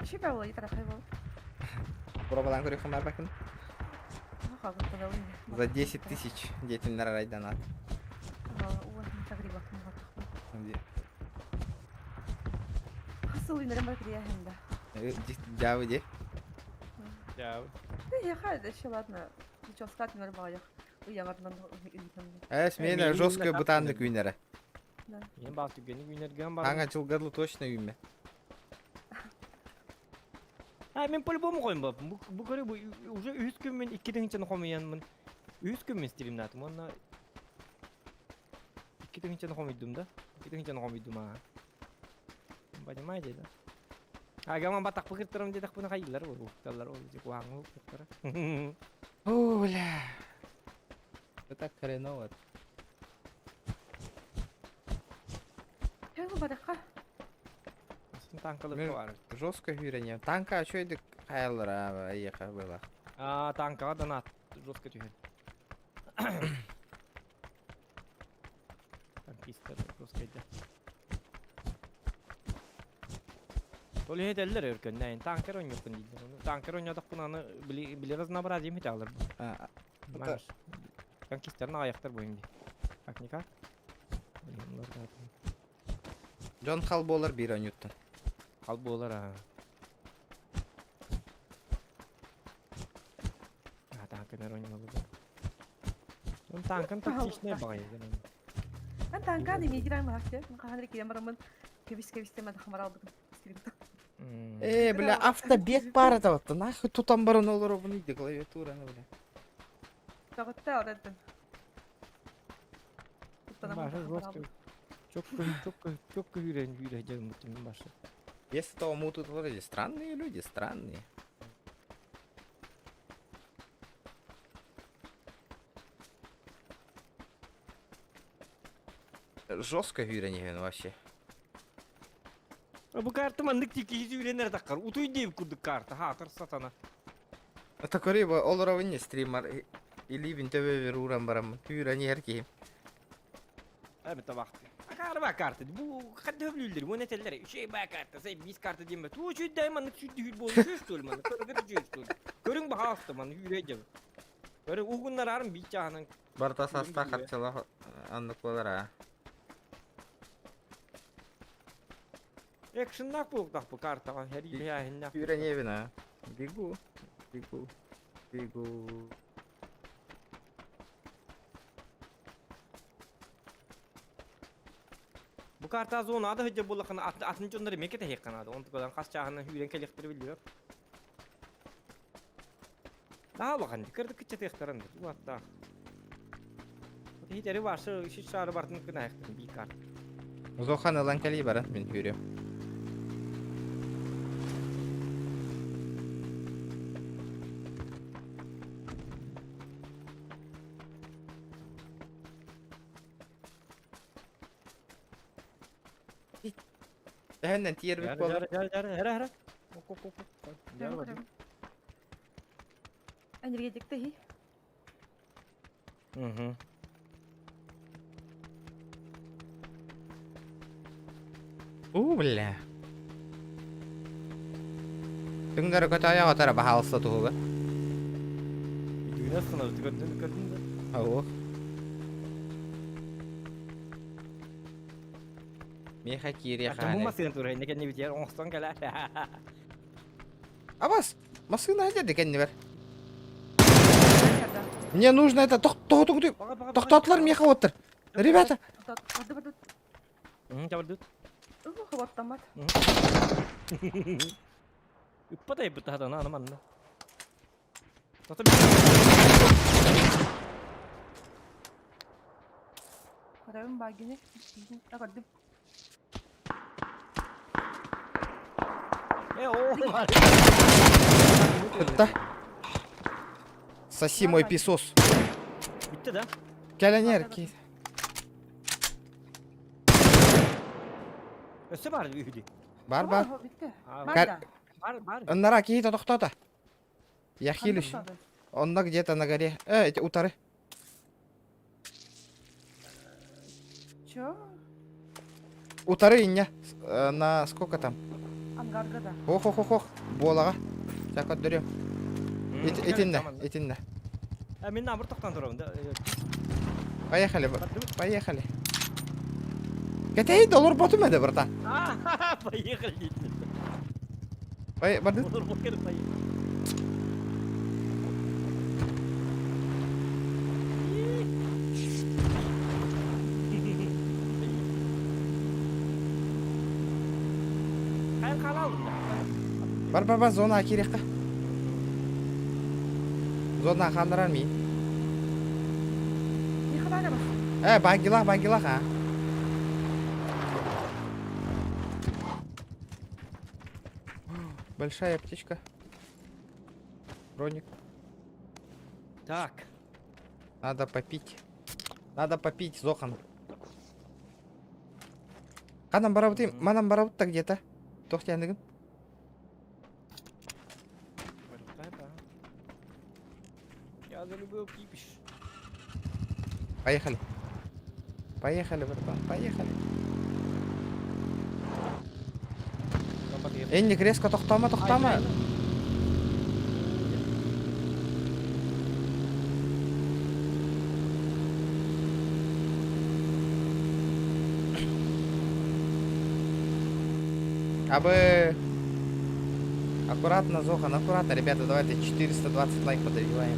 Ши баула итара хайвол. Пробалан көрүөххүн барбакын. Ха, За 10 тысяч детиннер райданат. Хасыл инерем бар кирия хэмдэ. Дьабы ди. Дьабы. Я хай, еще ладно. Ничего сказать не барбаях. Уяңарынан Эс мен жестко бытанды күйнere. Мен бал түгені күйнерген бар. Аңа жылгарлы точно үйме. А мен по-любому қойым ба. Бу көрі бу уже үс күн мен икки тыһынчаны хомуянмын. Үс күн мен стримнатым. Онна икки тыһынчаны хомуйдум да. Икки тыһынчаны хомуйдум а. Понимаете, да? Агаман батақ пыкыртырым дедақ бұны қайылар ол уқталар ол жек уаңы уқтара. О, бля. Это так хреново. Я барака. Танкалар бар. Жестко хүрение. Танка а чё хайлара ехал было. А, танкаға донат жестко түһен. Танкисттер жестко еді. Ол етеллер өркөн, нәйін танкер ойноппын дейді. Танкер ойнадық бұны били разнообразие мете алыр. Танкистерін аяқтар бойым дейді. Как никак. Джон хал болар бир ойнуттан. Хал болар, а. А, танкер ойнады. Он танкын тактичный бағай. Мен танка не миграм хакте. Мен кирем барамын. Кебис кебис теме хамар алдым. Э, бля, автобег пара вот. Нахуй тут амбарон олору иди клавиатура, ну, бля. Тагытта ораттым. Башы жестко. Çok çok çok hüren hüren mutluyum başı. Если то мы тут вроде странные люди, странные. Жестко hüren вообще. Бу карта маннык тики hürenler таккар. Утуй дейм курдук карта. Ха, тар сатана. Это корыба олоровыне стример или вин төбө бер уран барам. Hüren ерки. Эми табакты. Акарба карта. Бу кадды хөблүлдер. Бу нетелер. Şey ба карта, сей бис карта дейм. Ту чүй дай маннык чүй дүр бол. Чүй стол ман. Көргө чүй стол. Көрүң ба хаасты ман hüren Көрү угуннар арым бит жаанын. Барта саста хатчала аннык болар а. Экшннак булдак бу картага. Хәри бәһиннак. Hüren евина. Бегу. Бегу. Бегу. Бу карта зона ады хөҗә булакын атын жоннары мекете хекканады. Онты кодан кас чагына хүрен келектер билбеп. Daha bakan kırdı kıçı tektarın. Bu hatta. Хитери башы шиш шары бартын кына яктын би карт. Зохан ылан кали баран мен хүрем. Төһөннөн тиэрбит буолар. Жара, жара, жара, жара. Энергетик ты. Угу. У, бля. Түҥнэри көтөйө отара баһаалыста туһуга. Бүтүнэ остановды көрдүн көрдүн да. Ау. Миэхэ киириэх Бу массыына турар, инне кэнни битиэр оҥостон кэлэ. Абас, массыына деді кэннибэр. Мне нужно это тохтотлар меха оттыр. Ребята. Хабаттамат. Ыппатай бытаһатана аны манна. Көрөбүн багини. Көрдүм. Э, о, Ытта. Соси мой писос. Bitti да? Кэлэнер ки. Өссө бар үһү Бар бар. Бар бар. Ыннара киһи тохтоото. Я хилюсь. Онно где-то на горе. Эти утары. Чё? Утары иння. На сколько там? Ангарга да. Ох, ох, ох, ох. Буолаҕа. Ча көрдөрүөм. Итиннэ, итиннэ. Мин намыр тоқтан турабын да. Поехали, поехали. Кэтэй доллар ботум эде, братан. Поехали. Бардын. Бар, бар, бар, зона кириэххэ. Зона хаалларар миин. Э, багилах, багилах, а. Большая аптечка. Броник. Так. Надо попить. Надо попить, Зохан. Ханан барабыт, манан барабыт где-то. Тохтяныгын. Я залюбил кипиш. Поехали. Поехали, братан, поехали. Энник резко тохтома, тохтома. Абы... Аккуратно, Зохан, аккуратно, ребята, давайте 420 лайк подобиваем.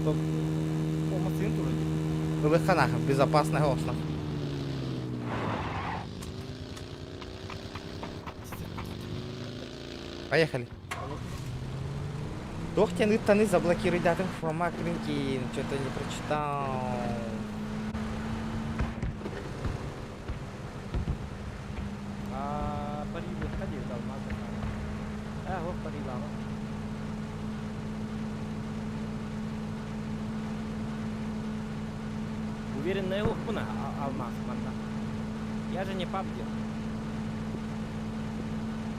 Стоп. Ылыханах, безопасный осно. Поехали. Тохтен ыттаны заблокируй датым Фома Крынкин. Что-то не прочитал. Уверенная ухпуна алмаз манна. Я же не пабдил.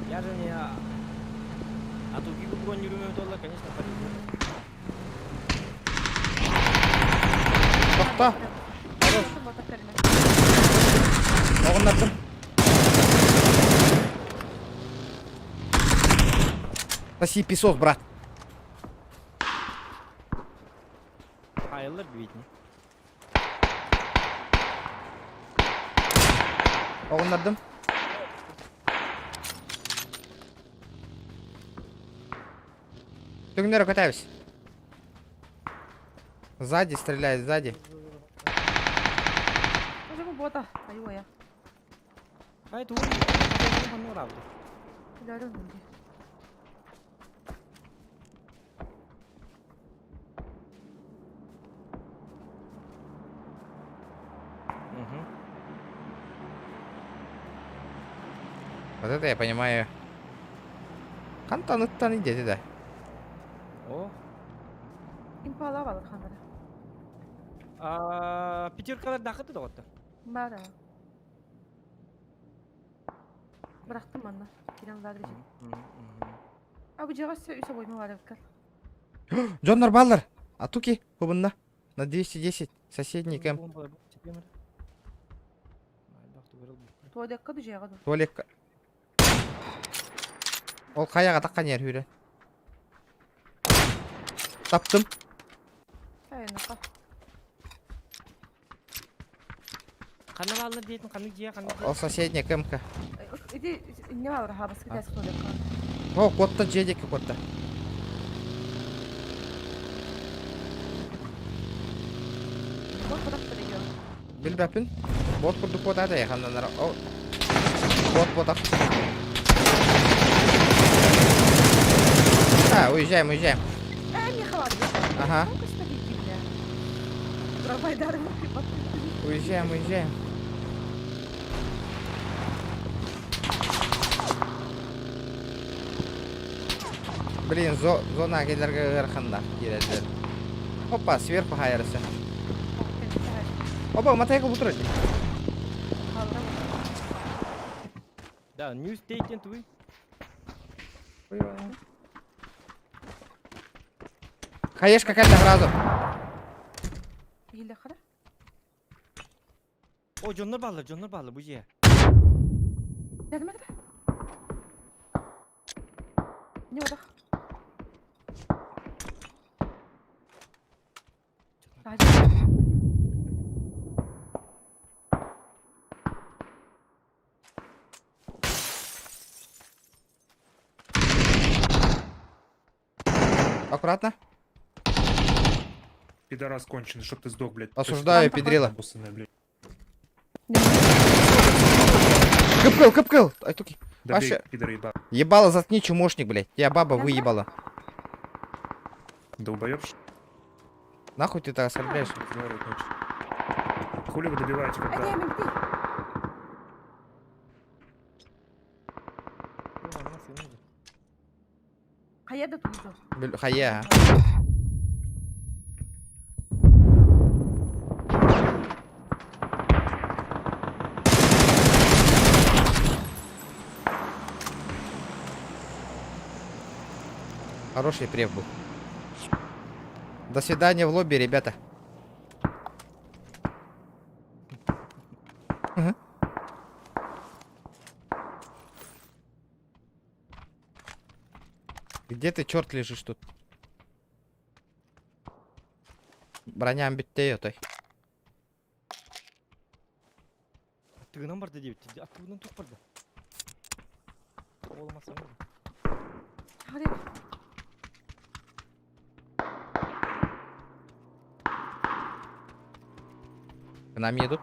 Я же не... А тут гигу бронирую доллар, конечно, полезу. Тохта! Оҕуннардым. Соси песок, брат. Хайлар битни. Оҕуннардым. Түҥнэри көтөбүт. Сзади стреляет, сзади. Бота, айуя. Ай, ту. Угу. Вот это я понимаю. Хантан ыттан иде да. О. Импала балык ханара. А, пятеркалар дахыты да отты. Баар аа. Бырахтым манна. Кирэн баар дии. А бу дьиэҕэ өссө үс обойма баар эбиккэр. Дьоннор бааллар. Атуки, хубунна. На 210. Соседний кэмп. Туалекка да дьиэҕэ ду. Туалекка. Ол хайаҕа таххан иһэр хүрэ. Таптым. Айанака. Ханна бааллар диэтин ханнык дьиэ ханнык дьиэ? Ол соседняя КМК. Иди инне баалар хабаска кэс туалекка. О, куотта дьиэ диэки куотта. Бот кутахтар иһио. Билбэппин. Бот курдук куотаата ханнанар. О, бот ботах. А, уезжаем, уезжаем. Э, Михаил, Ага. Трамвайдар Уезжаем, уезжаем. Блин, зо зона кэлэргэ ыараханнар киирэллэр. Опа, сверху хайарыса. Опа, мотоцикл бутур Да, New State туй. Хаешка кэллэ сразу. Иһиллэ хара. О, дьоннор бааллар, дьоннор бааллар бу дьиэ. Дядя Мэтр. Не одах. Аккуратно. Пидорас конченый, чтоб ты сдох, блядь. Осуждаю, педрила. Обоссанная, блядь. Кыпкыл, кыпкыл. Айтуки. Да бей, Вообще. пидор, еба. Ебало, заткни, чумошник, блядь. Тебя баба выебала. Долбоёб, Нахуй ты так оскорбляешь? разговаривать научись. Хули вы добиваете, когда... Хайа да туйду. Бил- Хая. Хороший прев был. До свидания в лобби, ребята. Мгм. Где ты, черт, лежишь тут? Броня амбиттей отой. Аттыгынан барды диэбит. Аттыгынан туох барда? Оҕоломасаҥ. Hadi. К нам едут.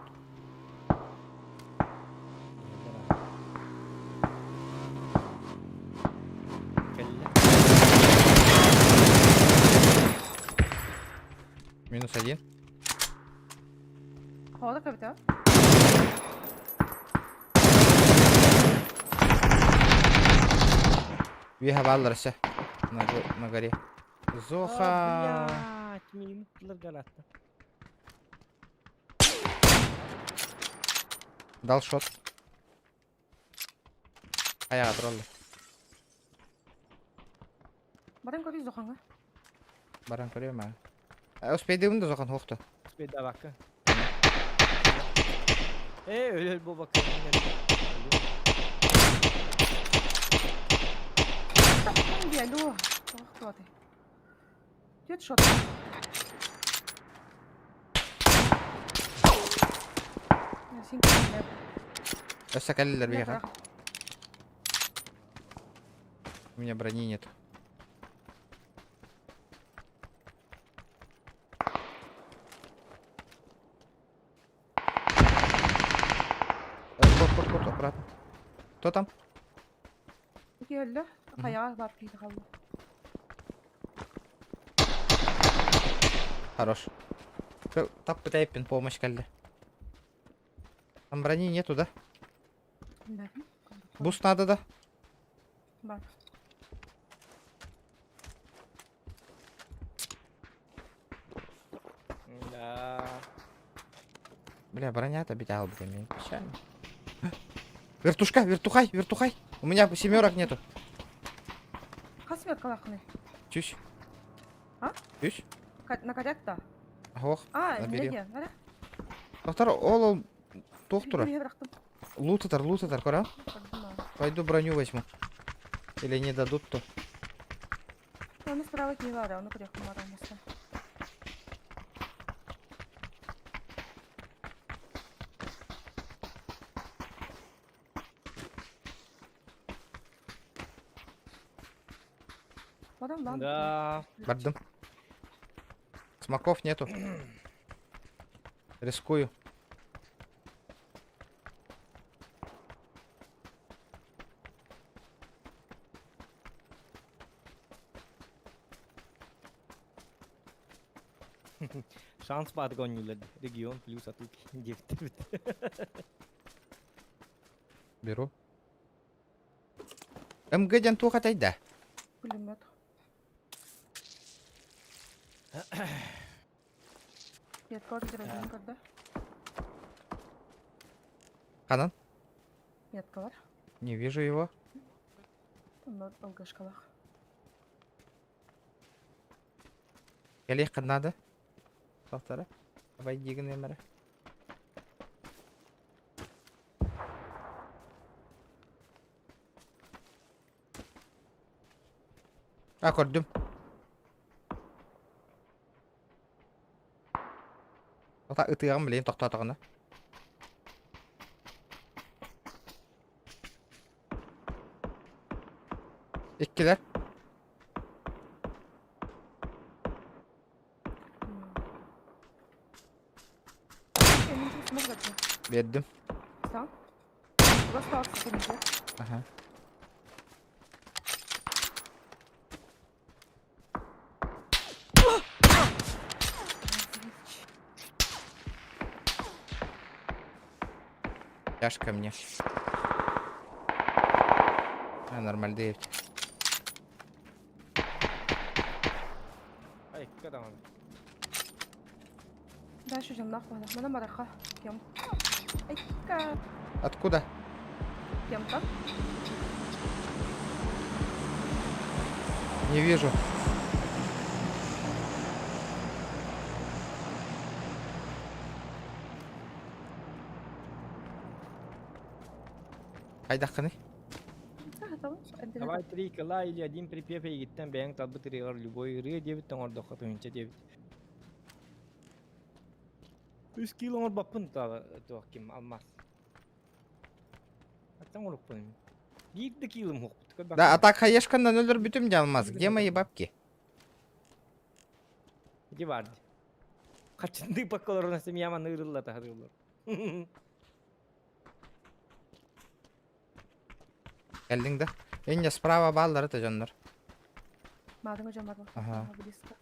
Минус один. Havada kabita. Виха балларся. На, го- на горе. Зоха. Блять, минутлар галатта. Дал шот. Аяға троллы. Баран көрүз зоханга. Баран көрөм а. Э, Успейдим да зохан хохту. Успейда бакка. Э, өлөр бу бакка. Диалог. Кто ты? Дед шот. Өссө кэллилэр биһиэхэ. У меня брони нет. Э, Кот, кот, кот, аккуратно. Кто там? Келді. Қаяға барып кейді қалды. Хорош. Тап пытайпин помощь кэллэ. Там брони нету, да? Да. Буст надо, да? Бар. Да. Бля, броня-то бит албыта мен печально. Вертушка, вертухай, вертухай. У меня семерок нету. Хас семеркалааххыный? Чүс. А? Чүс. На корректа? Ох, А, набери. не, бара. Доктор, ол ол туох турар? Мен бырахтым. Лут атар, лут атар, кора. Пойду броню возьму. Или не дадут то. Оны справа киһи баара, ону көрүөхпүн баара оҥостон. Барам лаан. Да. Бардым. Смоков нету. Рискую. Шанс баатыга оонньууллар регион плюс атык диэбиттэрбит. Беру. МГ диэн туох этэй да? Пулемет. Метка бар, көрдө. Ханан? Метка бар. Не вижу его. Онно ылгашкалах. Кэлиэххэ надо. Тоқтара. Давай дигин эмэрэ. А, көрдүм. Тота ытыаҕым билигин тохтоотоҕуна. Иккилэр. Биэрдим. Аха. Тяжко мне. А, нормально, Ай, кадаҕан. Дальше дьонноох буолар. Манан барыахха. Кем? Айка. Откуда? Кем-то. Не вижу. Хайдаххыный? Давай три кыла или один припев эйигиттэн бэйэҥ талбыт ырыаҕар любой ырыа диэбит оҥордоххо тыһыынча диэбит. Үс кило оҥорбоппун туох ким алмаас. Аттан оҥорукпун. Биир да килом хуохпут. Да, а так хаешканнан өлөрбүтүм дьэ алмаз. Где мои бабки? Где барды? Хачынды баккаларына семьяма ырылла тахырыллар. Кэллиҥ да? Инньэ справа бааллар этэ дьоннор. Маадыҥа дьон бар Ага. близко.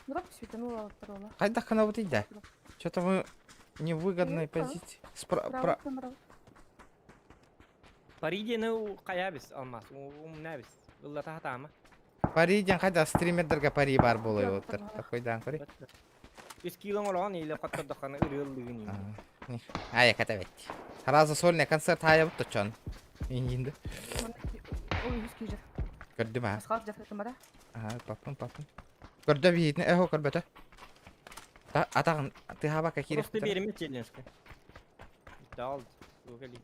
Дроп светанула отторола. Хайдах гынабытый да? Что-то мы невыгодной позиции. Спра про... Пари диэни хайабис алмаас, умнабис. Ыллата хатаама. Пари диэн хайда стримердерге пари бар буолуй оттар. Такой даан пари. Үс килоң олоҕон или хоттордоххана ырыаллыгын Ая ката бет. Сразу сольный концерт хайа бутта чон. Индинде. Ой, үс кижер. Көрдүм а. Асхал жафетымара. Ага, папын, папын. Көрдө биһитин, эхо көрбөтө. Та атагын тыхаба кирек. Просто береме челленджке. Дал, сугали.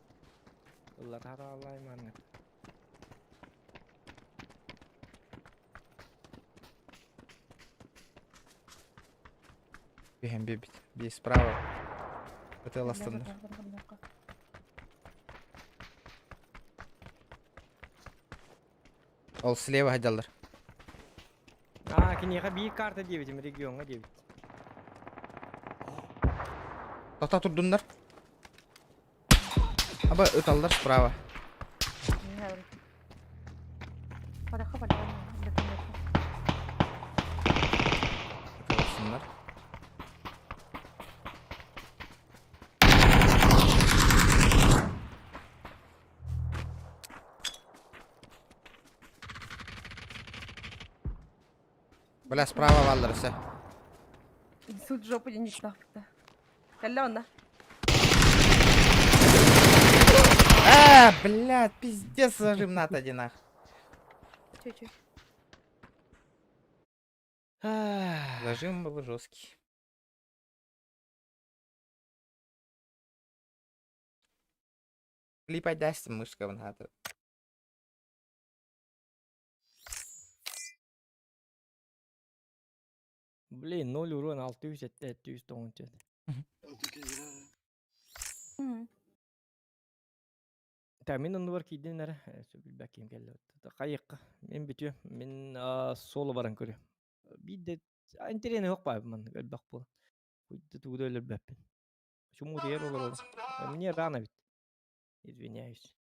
Ыллата хатаалай манна. Биһен бибит. Би справа. Это ластыннар. Ол слева хадалар. А, киниэхэ биир карта диэбитим региоҥҥа диэбит. Тоқта турдуннар. Аба ыталлар справа. Барахха барахха. Ыталсыннар. Бля, справа валлар все. Инсульт жопы денежна. Кэллэ онно. А, блядь, пиздец, зажим надо один ах. Чуть-чуть. Зажим был жесткий. Клипать даст мышка в надо. Блин, 0 урон 607 794. Та мин оннубар киирдин эрэ, сөбүлбэкким кэллэ. Хайыахха, мин бүтүө, мин соло баран көрүөм. Биирдэ интэриэһинэй суох баайбын маннык элбэх буолан. Куйда тугу да өлөрбөппүн. Чумуутуйар олоробун. Мне рано ведь. Извиняюсь.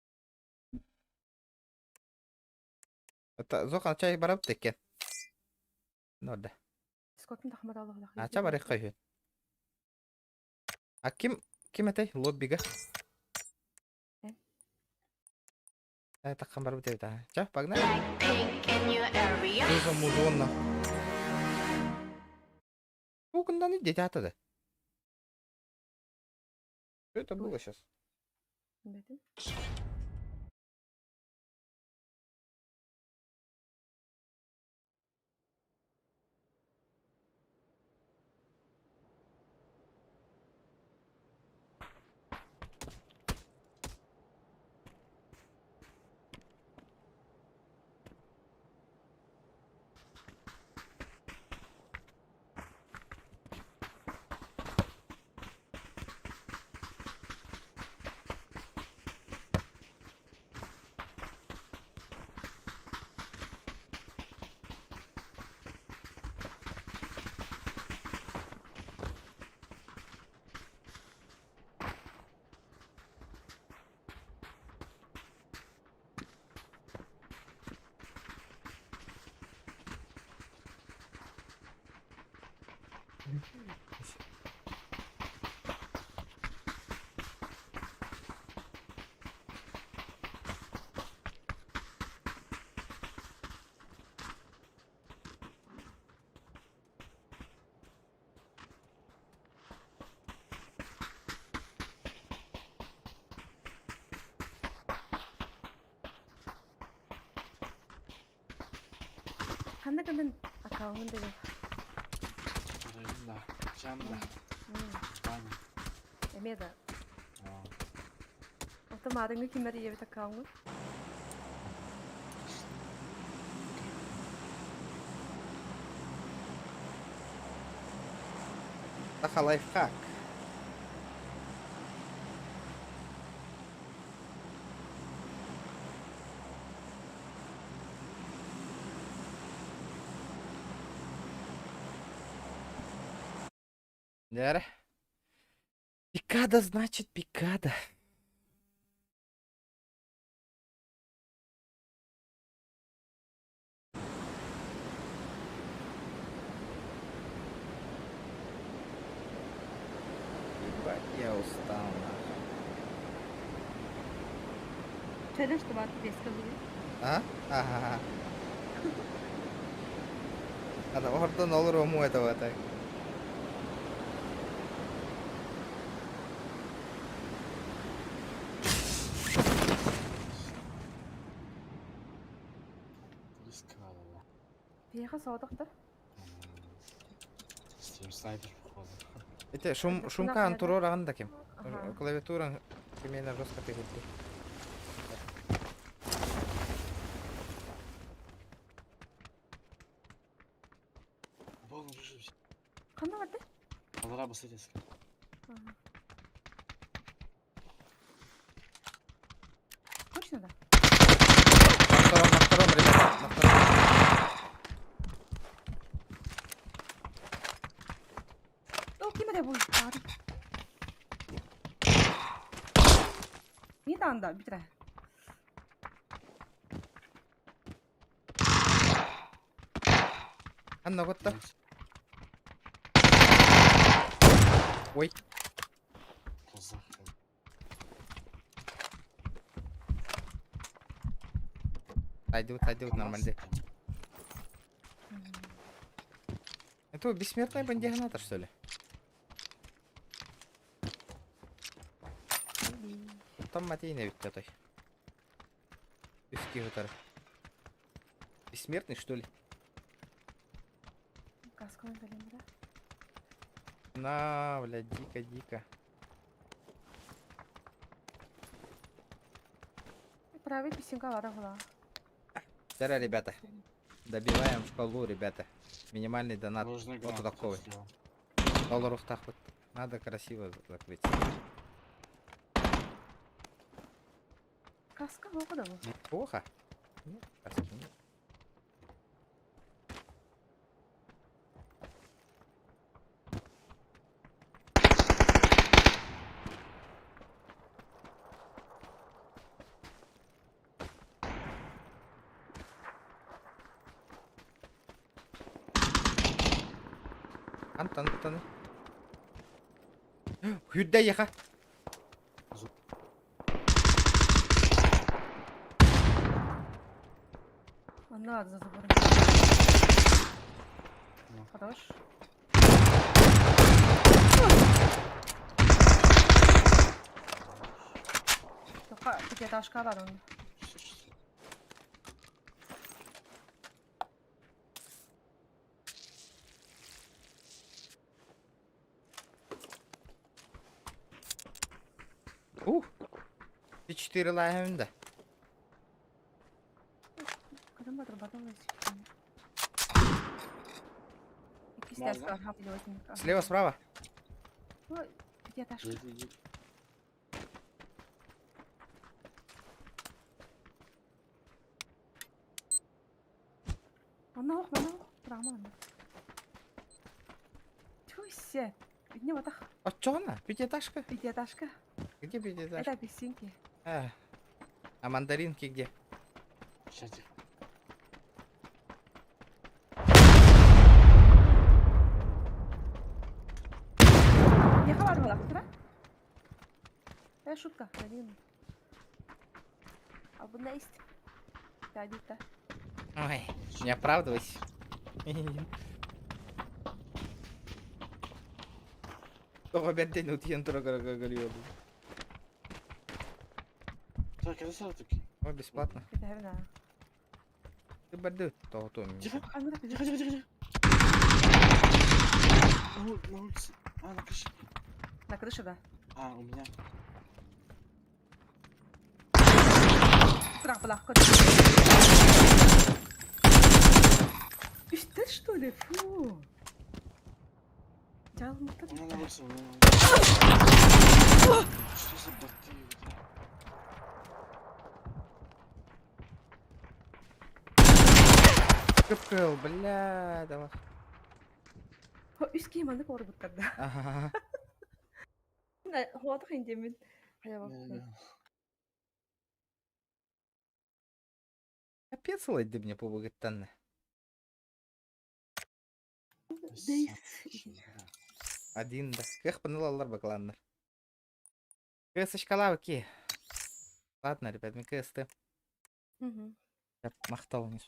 Это Зохан чай барап теке. Норда. Скотын тахмар аллах. Ача барых кайы. А ким ким этэй лоббига? Э, такхан барбыт эбит аа. Ча, погнали. Что за музон на? Угундан иди да. Что это было сейчас? Ханна гынан аккаунт деген. Эмиэ да. Оттон маарыҥҥы киммэр ийэбит аккауҥҥун? Саха лайфхак. Дьэ Пикада значит пикада. Ебать, я устал нахуй. Челлендж баар беска бүгүн. А? Ага. Ата ордон олору этого так. Биһиэхэ соҕотох да? Ити шум шумкаан туруораҕын да ким? Клавиатураң кимиэнэ жестко тыгырды. Ханна барда? Точно да? На втором, на втором, ребята, на втором. О, ким эрэ бу? Не танда, бүтүрэ. Анна готта. Ой. Сойдут, сойдут, нормально. Это бессмертная бандигната, что ли? Онтон матейн эбит той. Үс киһи утары. Бессмертный, что ли? Касканы кэлин да. На, блядь, дико, дико. Правый писинка бара була. Здорово, ребята. Добиваем шкалу, ребята. Минимальный донат. Вот такой. Долларов так вот. Надо красиво закрыть. Каска боку да бу. Плохо? Нет, каски нет. Антон, Антон. Хүрдэ яха. Онно за забором. Хорош. Тока пятиэтажка бар он. Ух. Ты четыре лайм да. Кадам батыр батыл Слева, справа. Пятиэтажка. Манна ох, манна ох, прама манна. Тюся. Не вот так. А чё она? Пятиэтажка? Пятиэтажка. Где пятиэтажка? Это апельсинки. А, а мандаринки где? Сейчас. Не хабар была, да? Э, шутка, один. А bu есть. Да, Ой, не оправдывайся. Тоҕо бэрдэн утуйан турар Так, это сразу О, бесплатно. Это да. Ты барды того то мне. Тихо, тихо, тихо, тихо. На улице. А, на крыше. На крыше, да. А, у меня. Прах, прах, Ты что ли? Фу. Она на улице, она на улице. Что за боты? КПЛ, бля, давай. Үс киһи маннык олорбуттар да. Ага. Хуатах индемин. Хайа Капец ылайды мне побыгыттан. Один да. Кэх панылалар бакланнар. КС-очкалавки. Ладно, ребят, мен КСТ. Угу. Махтал не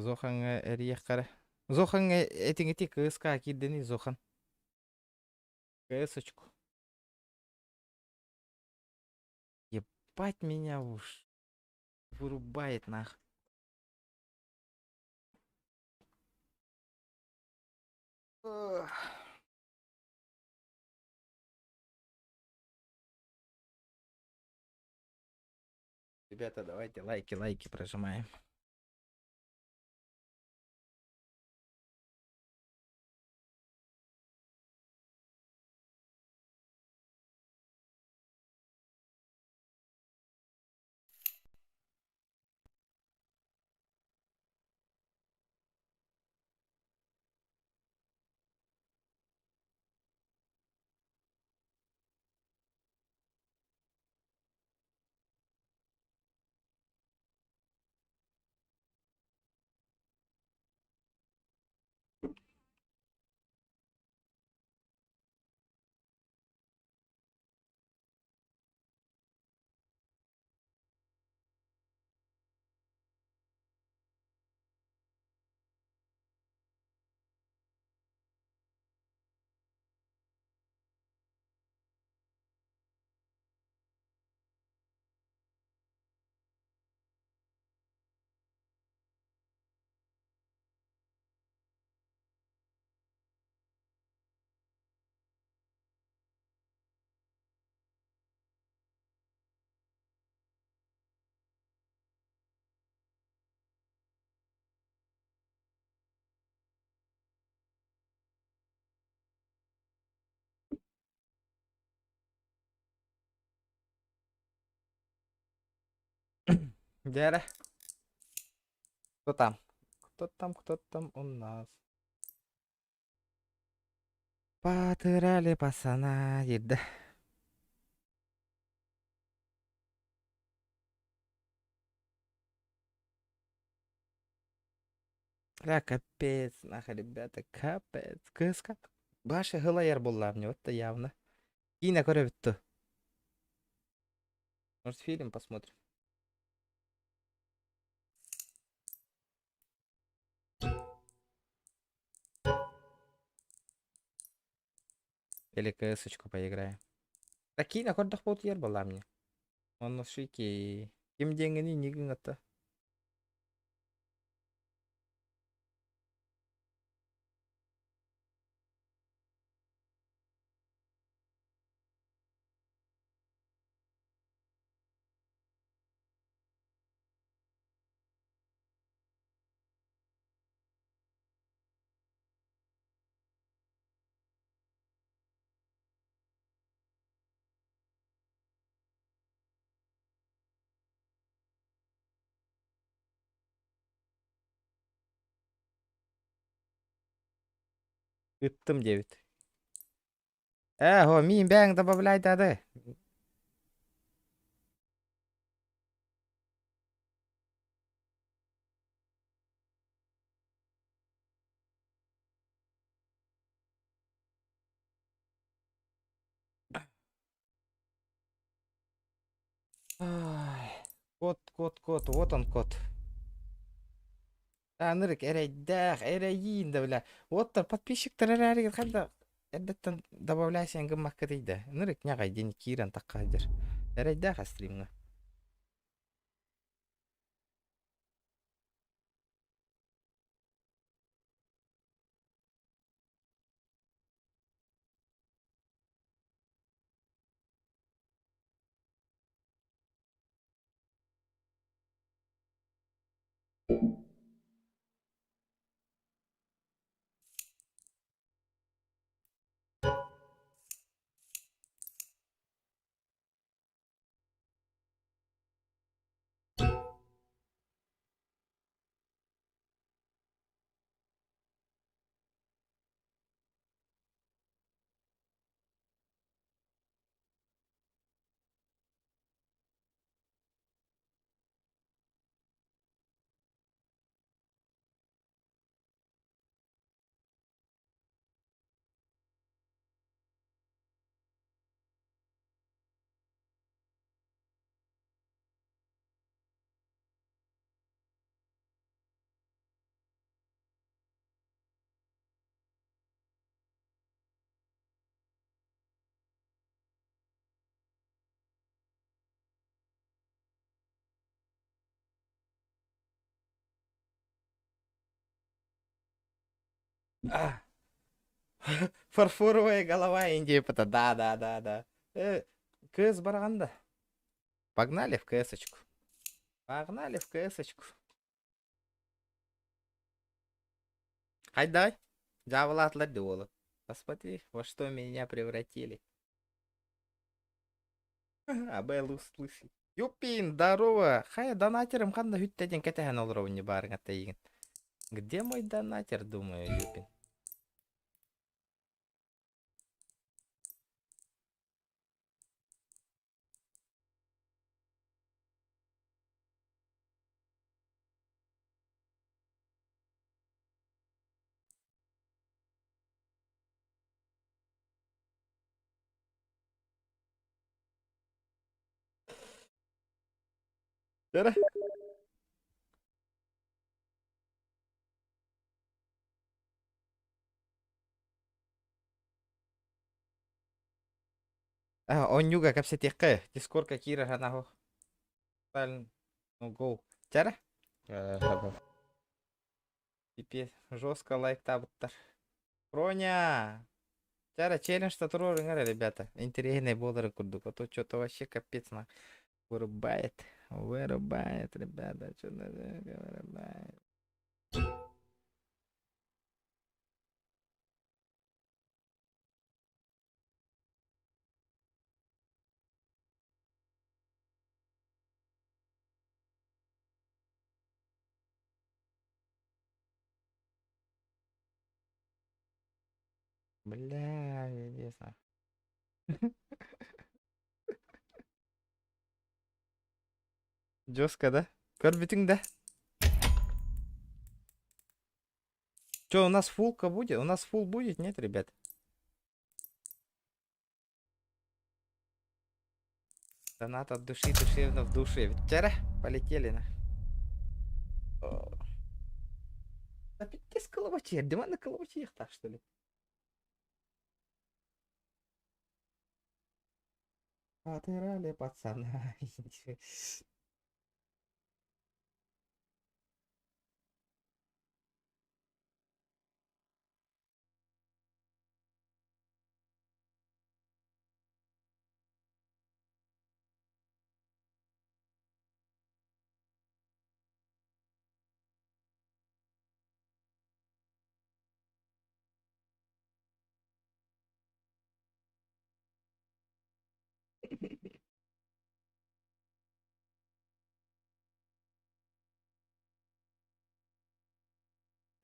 Зоханга эрийэххэрэ. Зоханга этиҥити кыыска киирдэни Зохан. КС-очку. Ебать меня уж. Вырубает нах. Ребята, давайте лайки, лайки прожимаем. Дьэ Кто там? Кто там, кто там у нас? Потырали пацана, диирдэ. Бля, капец, нахуй, ребята, капец. Кыска. Баша хылайар буоллаам мне, вот явно. Киинэ көрөбүт ту. Может, фильм посмотрим? Или КС-очку поиграем. Да киинэ көрдөх буолтуйар буоллаам мне. Онно шики. Ким диэҥҥиний нигин атта. Ыттым диэбит. Ээ, һоо, миин бэйэҥ добавляйдаады. Ай, кот, кот, кот, вот он кот. Анырык эрэйдээх, эрэйиин да бля. Уоттар подписчиктар эрээригит хайда эрдэттэн добавляйся гыммаккытый да. Ынырык ньаҕай диэн киирэн тахха сылдьар. Эрэйдээх стримҥа. А. Фарфоровая голова Индии. Да, да, да, да. КС бараганда. Погнали в КС-очку. Погнали в КС-очку. Хайдай. Дьявола Дуола. Посмотри, во что меня превратили. Абел услышит. Юпин, здорово. Хай, донатером ханна хүттеден кэтэһэн олоробун баарыҥ аттайыгын. Где мой донатер, думаю, Юпин. Чара. А, онньуга кэпсэтиэххэ. Дискордка киирэр ханаһу. Ну, go. Чара? Пипец, жестко лайк табыттар. Проня! Чара, челлендж туруоруҥ ребята. Интэриэһинэй буоларын курдук. А то что-то вообще капец на. Вырубает. Вырубает, ребята. Что-то вырубает. Бля, интересно. Жестко, да? Көрбүтүҥ да? Че, у нас фулка будет? У нас фул будет, нет, ребят? Донат от души, душевно в душе. Вчера полетели на. Да пиздец колобачи, Диман на колобачи так что ли? Отыграли пацана.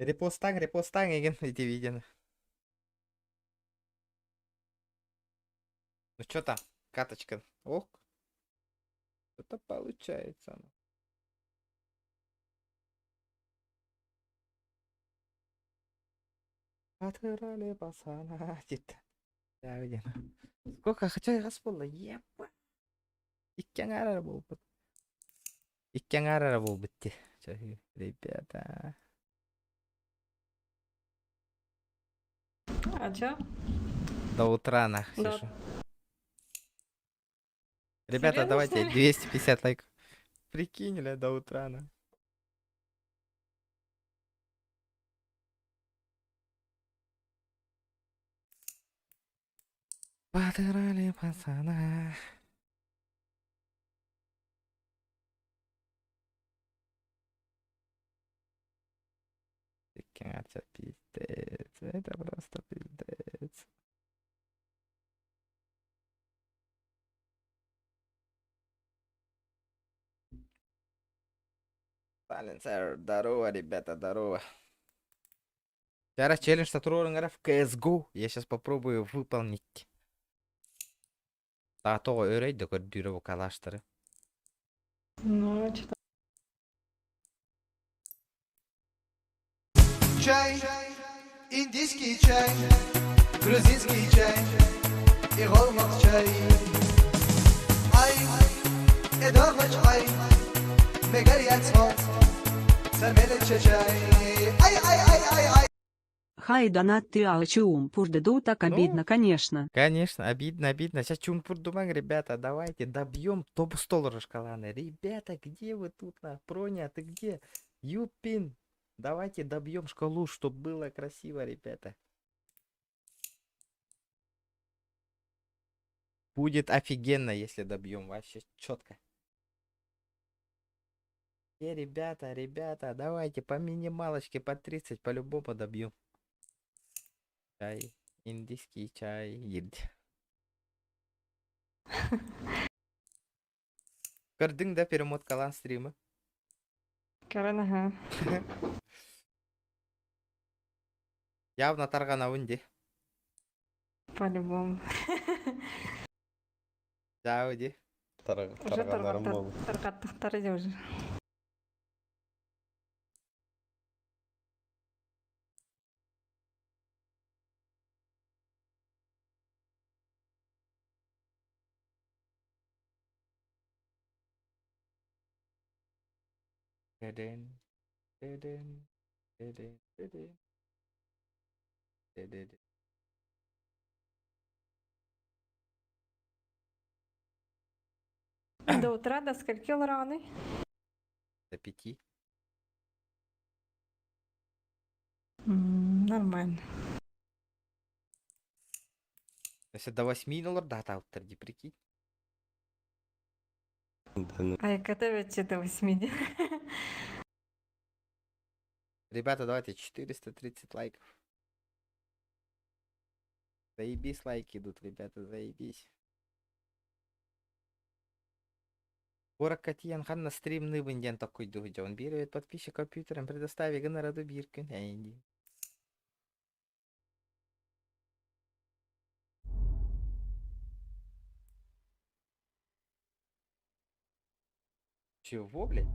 Репостаң, репостаң еген ити видеоны. Ну что там, каточка? Ох, что-то получается. Отыграли пацана. Сколько хотя раз было? Еба. Икки аҥаар буолбут. Икки аҥаар буолбут дии. Ребята. А чё? До утра нах Да. сижу. Ребята, Серьезно, давайте что ли? 250 лайков. Прикинь, ля, до утра на. Подыграли пацана. Катя, пиздец. Это просто пиздец. Сайленсер, здорово, ребята, здорово. Сейчас челлендж Сатурнера в CSGO. Я сейчас попробую выполнить. Та то өрөй да көрдүүрэ бу калаштары. Ну, что Чай, индийский чай, грузинский чай и голмак чай. Ай, эдорвач ай, мегарьяцмо, чай. Ай, ай, ай, ай, ай. Хай донат ты алчиум пурдеду так обидно, конечно. Конечно, обидно, обидно. Сейчас чумпурдуман, ребята, давайте добьем топ-100 шкаланы. Ребята, где вы тут на Проня, ты где? Юпин. Давайте добьем шкалу, чтобы было красиво, ребята. Будет офигенно, если добьем. Вообще четко. Ребята, ребята, давайте по минималочке, по 30, по-любому добьем. Чай, индийский чай, ед. Көрдүҥ да перемоткалаан стримы? Көрөн, ага. Явно тарҕанабын дии. По-любому. Чао дии. Уже тарҕаттахтара дии уже. Деден, деден, деден, деден. Деден. До утра до скольки раны? До 5. Нормально. Если до 8 доллар дата дии, прикинь. А я готовить до 8. Ребята, давайте 430 лайков. Заебись лайки идут, ребята, заебись. Куоракка тиийэн ханна стримныыбын диэн толкуйдуу сылдьабын. Биир эбит подписчик компьютерын предостави гыннара дуу биир күн эйин дии. Чего, блядь?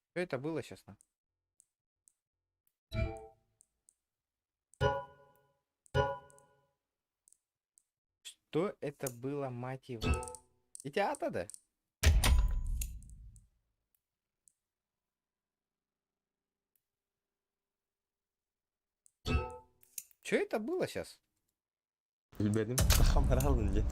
Что это было сейчас, на? Что это было, мать его? Идиота, да? Что это было сейчас? Билбэтим. Хамар алдын дьэ.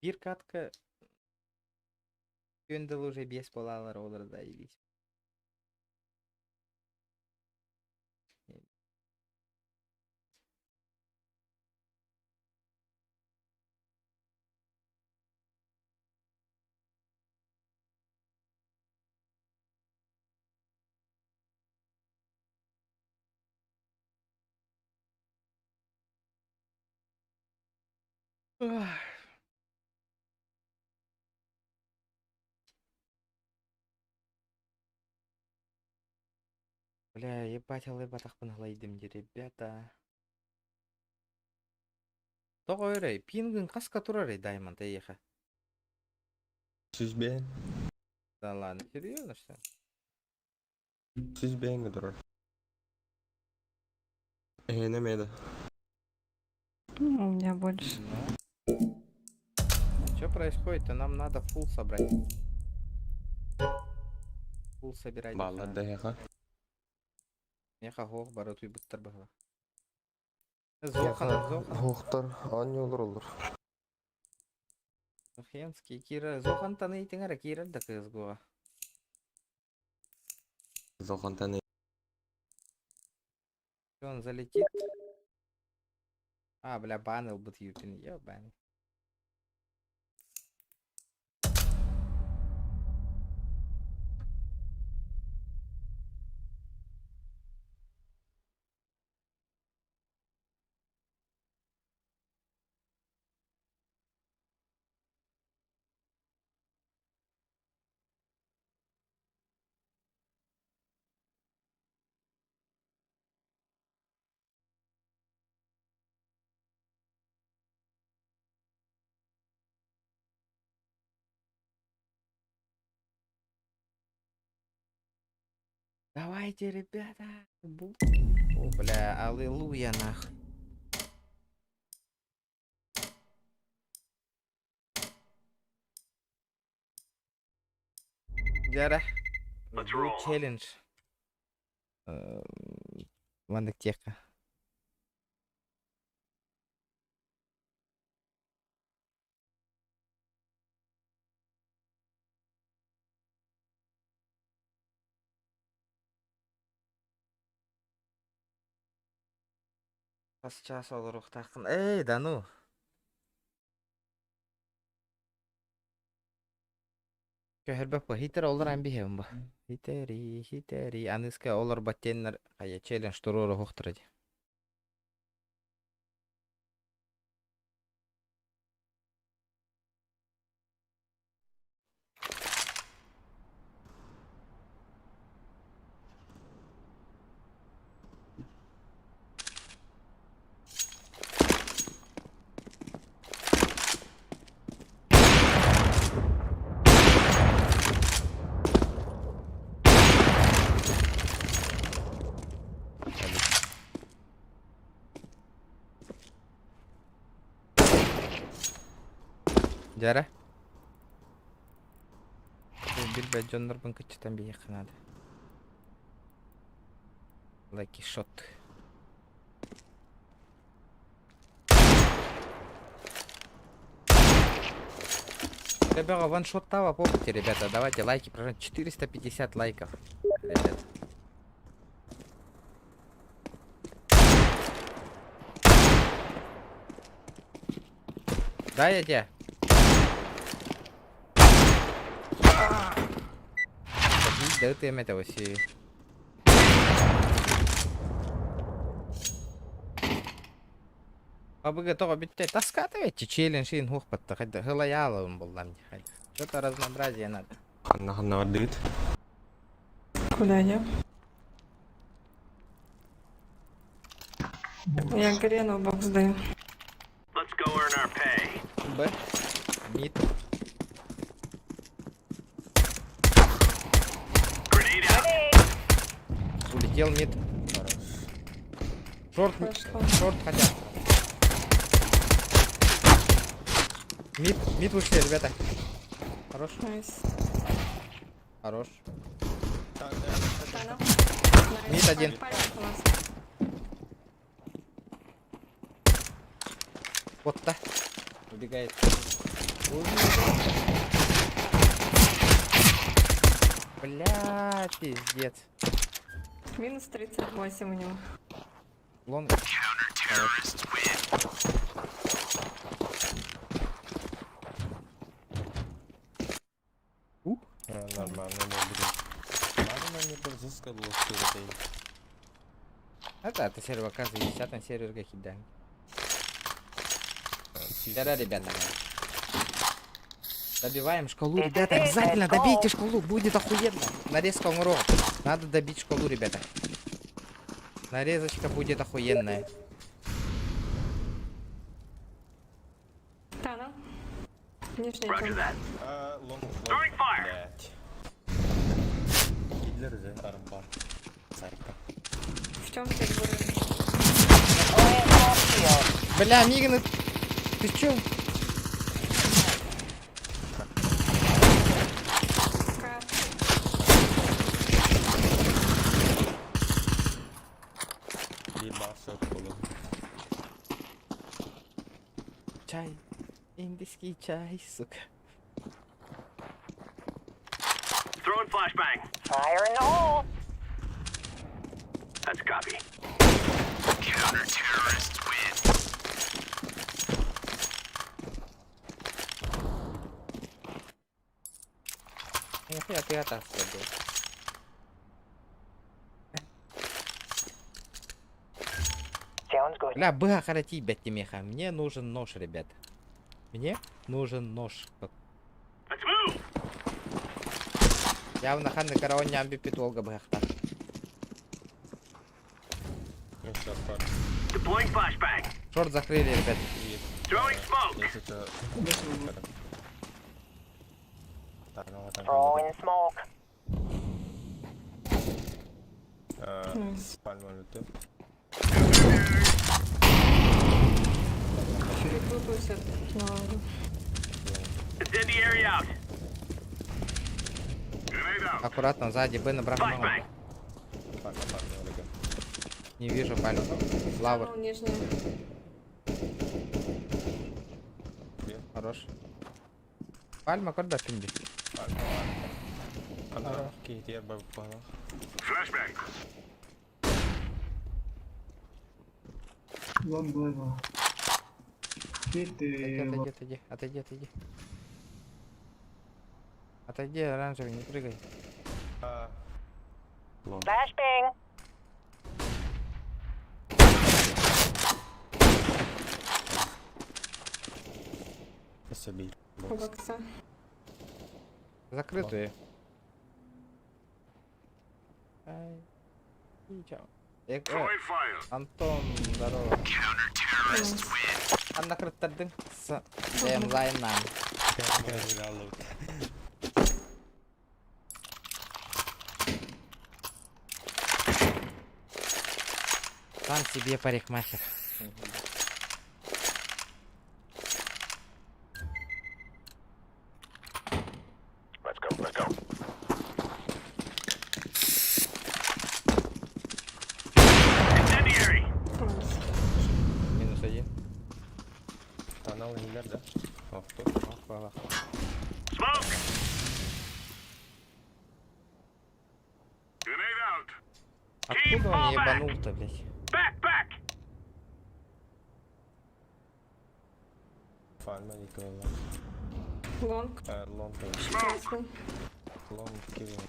Биир катка Күндэл уже без буолаалар олор заебись. Ах. Бля, ебать, алайбатахпын алайдым дии, ребята. Тоҕо өрөй, пингын хаска турарый Даймонд эйиэхэ? Сүүс биэһин. Да ладно, серьезно что ли? Сүүс биэһиҥҥэ турар. Эһиэнэ эмиэ да. У меня больше. Что происходит-то? Нам надо фул собрать. Фул собирать. Бааллар да эһиэхэ. Миэхэ оһох бары утуйбуттар быһыылаах. Зохан, Зохан. Оһохтор оонньуулар олор. Зохенский Кира. Зохантан ыйтыҥ эрэ киирэр да кыыс Зохантан Он залетит. А, бля, бан ылбыт Юпин. Ебаный. Давайте, ребята. Бу- О, бля, аллилуйя, нахуй. Дьэ, бу челлендж. Маннык диэххэ. Хас чаас олоруохтааххын. Эй, да ну. Көһөрбөт бу. Хитер олорон биһэбин бу. Хитери, хитери. Аныска олорбот диэннэр хайа челлендж туруору уһуктара дии. Дьэ Бу билбэт дьоннорбун кыччатан биһиэххэ наада. Лаки шот. Ребята, ваншоттава помните, ребята, давайте лайки прожать. 450 лайков, ребят. Да, я тебе. Да ты это вообще. ПБГ тоҕо бүттэ? Таскатывайте челлендж ин хуох батта хайда хылайаалабын буллам дии хайда. Что-то разнообразие надо. Ханна ханна бардыгыт? Куда я? Я Грену бокс даю. Б. Мид. Улетел мид. Шорт, шорт хотят. Мид, мид вышли, ребята. Хорош. Nice. Хорош. Мид один. Вот так. Убегает. Бля, пиздец. Минус 38 у него. Long. Ух. Нормально, не буду. Нормально не был Это это сервака за 10 на сервер кидаем. Да, ребята. Добиваем шкалу, ребята, обязательно добейте шкалу, будет охуенно. Нарезка умру. Надо добить шкалу, ребята. Нарезочка будет охуенная. Тана. Нижний дом. Long, long. Блять. Киллер же, армбар. Сайка. В чем ты говоришь? Бля, Миган, ты чё? Ебался откуда. Чай. Индийский чай, сука. Throwing flashbang. Fire in the hole. That's copy. Counter-terrorists win. Нихуя ты атас забыл. Бля, быга харати, блядь, меха. Мне нужен нож, ребят. Мне нужен нож. Явно ханны караоне амби питолга быхта. Deploying flashbang. Шорт закрыли, ребят. Throwing smoke. Throwing smoke. Пальма люты. Выпустят на лагу. Incendiary out. Аккуратно, сзади, Б на брахмана. Пальма, пальма, Олега. Не вижу пальму. Лавр. Канал нижний. Хорош. Пальма, когда пинди? Пальма, пальма. Киһи баппала. Flashbang. Long level. Отойди, отойди, отойди, отойди, отойди. Отойди, оранжевый, не прыгай. Flashbang. Себе. У бокса. Закрытую. Ай. И чао. Антон, здорово. Анна кырттардың. С Дэм лайнан. Сам себе парикмахер. Let's go, let's go. Incendiary. Минус один. Канал Миллер, да? Авто. Ох, Smoke. Grenade out. Откуда он ебанул-то, блядь? Back, back. Пальма Никола. Long. Long. Красный. Long Кевин.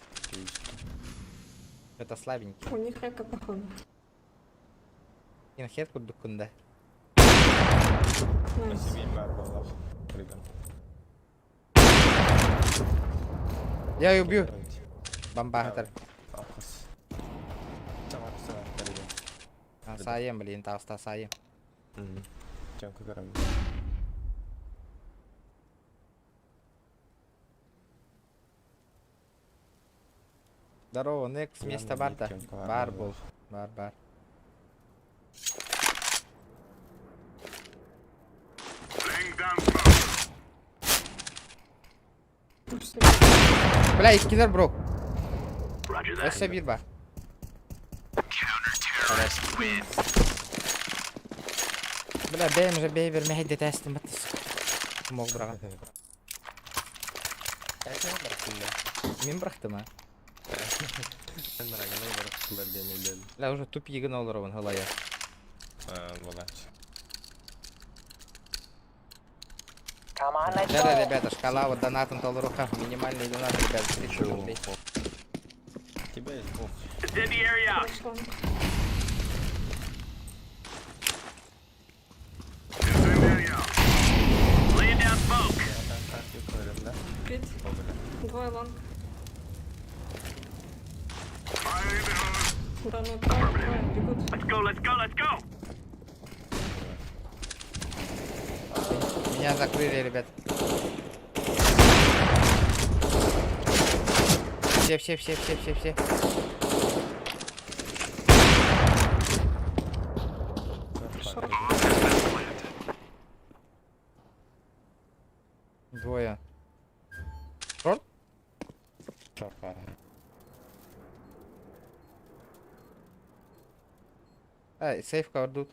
Это слабенький. У них эко, походу. Инхет курдукунда. Nice. Я ее убью. Бомбахтар. Саем, блин, таста саем. Здорово, Некс, место барда. Бар был. Бар, бар. Бля, иккилэр бро. Өссө биир бар. Бля, бэйэм же бэйбер мэһэйдэтээстим баттыс. Мог быраҕан. Мин бырахтым а. Бля, уже тупигын олоробун халая. Да, ребята, шкала вот донатом толруха. Минимальный донат, ребят, 30 рублей. Тебя есть бог. Пошла. Пит. Двое long. Да ну трое, трое, бегут. Меня закрыли, ребят. Все, все, все, все, все, все. Двое. Short? Ай, сейф кардут.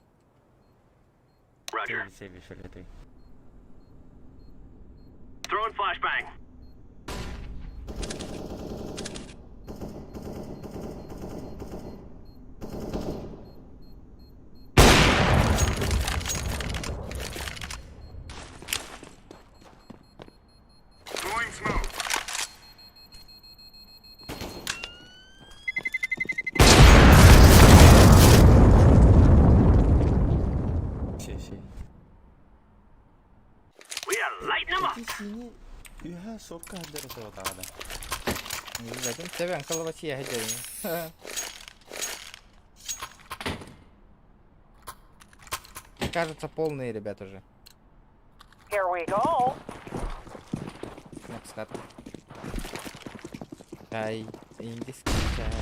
Тебен коловати я Кажется, полные ребят уже. Here we go. Макс хат. Чай, индийский чай.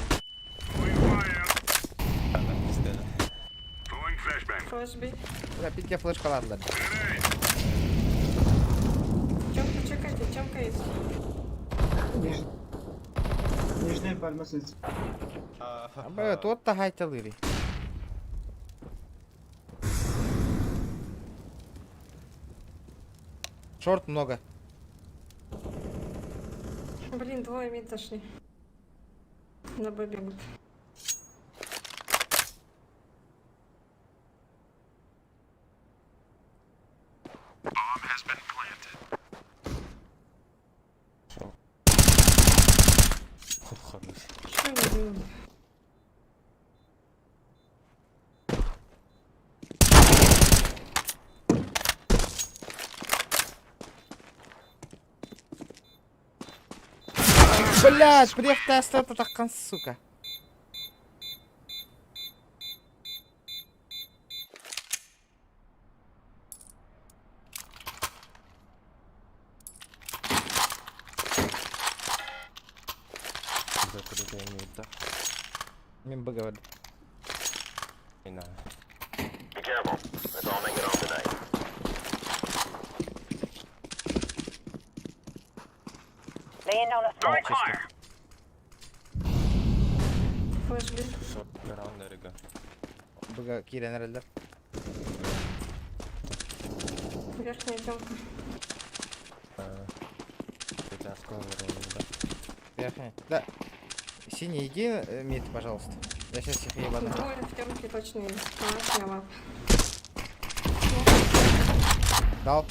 Flash B. Бля, пить я флешка ладно. Тёмка, чекайте, Тёмка есть. Нижняя пальма сидит. Бля, тут тагайте лыри. Short много. Блин, двое mid зашли. На Б бегут. Что они делают? Блядь, приехал это такан, сука. Мин б говорит. Чисто. Flash B. Б киирэн эрэллэр. Верхняя Тёмка. Верхняя. Да. Синий, иди mid, пожалуйста. Я сейчас их ебану. Двое в Тёмке точно есть. Калаш, я лап. Дал.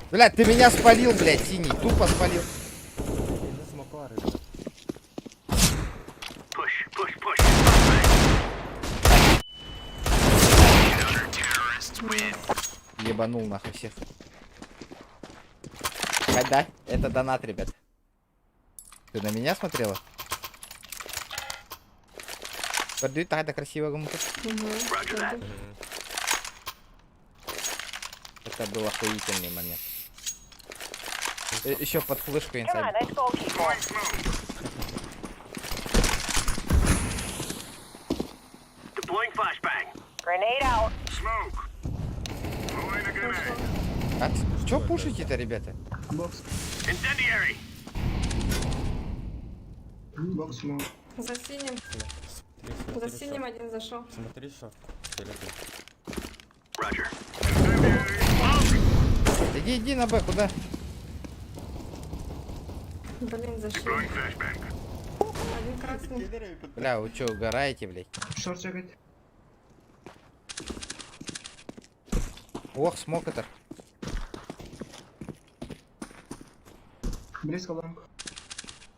Блядь, ты меня спалил, блядь, синий. Тупо спалил. Ебанул нахуй всех. Да, это донат, ребят. Ты на меня смотрела? Көрдүү это красиво гумка. Это был охуительный момент. Еще под флешку инсайд. А чё пушите-то, ребята? Бокс. Бокс, ну. За синим. За синим один зашел. Смотри, шорт. Иди, иди на Б, куда? Блин, зашли. Один красный. Бля, вы чё, угораете, блядь? Шорт чекать. Ох, смок это. Близко long.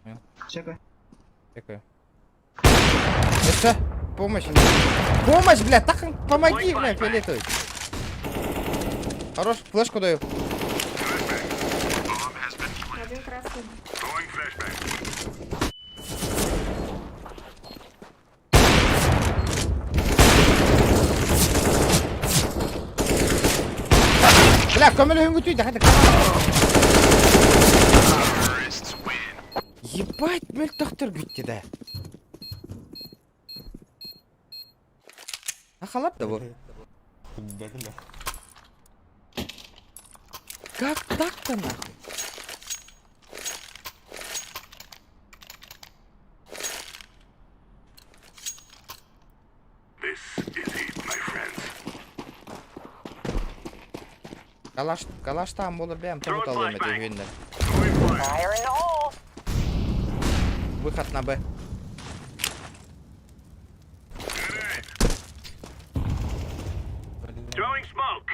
Понял. Чекай. Чекаю. Это помощь. Помощь, бля, так помоги, бля, фиолетовый. Хорош, флешку даю. Один красный. Бля, көмөлөһүҥ да хата Ебать, мөлтөхтөр бүтті да. Ахалап да bu. Как так-то нахуй? Калаш, калаш там болur бәм тоғыт алым эти үйінде. Выход на Б. Throwing smoke.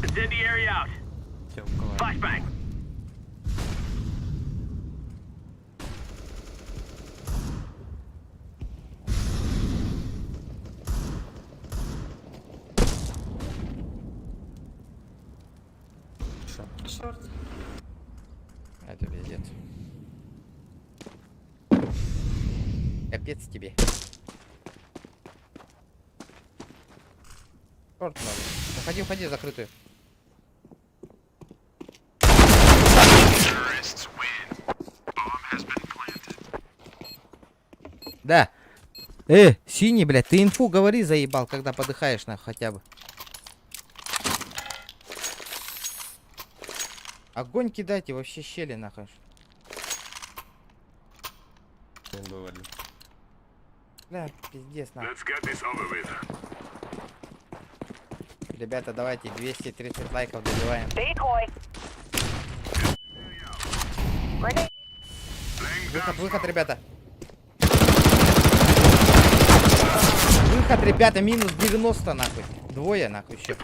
Incendiary out. Flashbang. Шорт. Это пиздец. Капец тебе. Шорт надо. Уходи, уходи, закрытую. Да. Синий, блядь, ты инфу говори, заебал, когда подыхаешь, нахуй, хотя бы. Огонь кидайте, вообще щели, нахуй. Бля, пиздец, нахуй. Ребята, давайте 230 лайков добиваем. Выход, выход, ребята. Выход, ребята, минус 90, нахуй. Двое, нахуй, еще.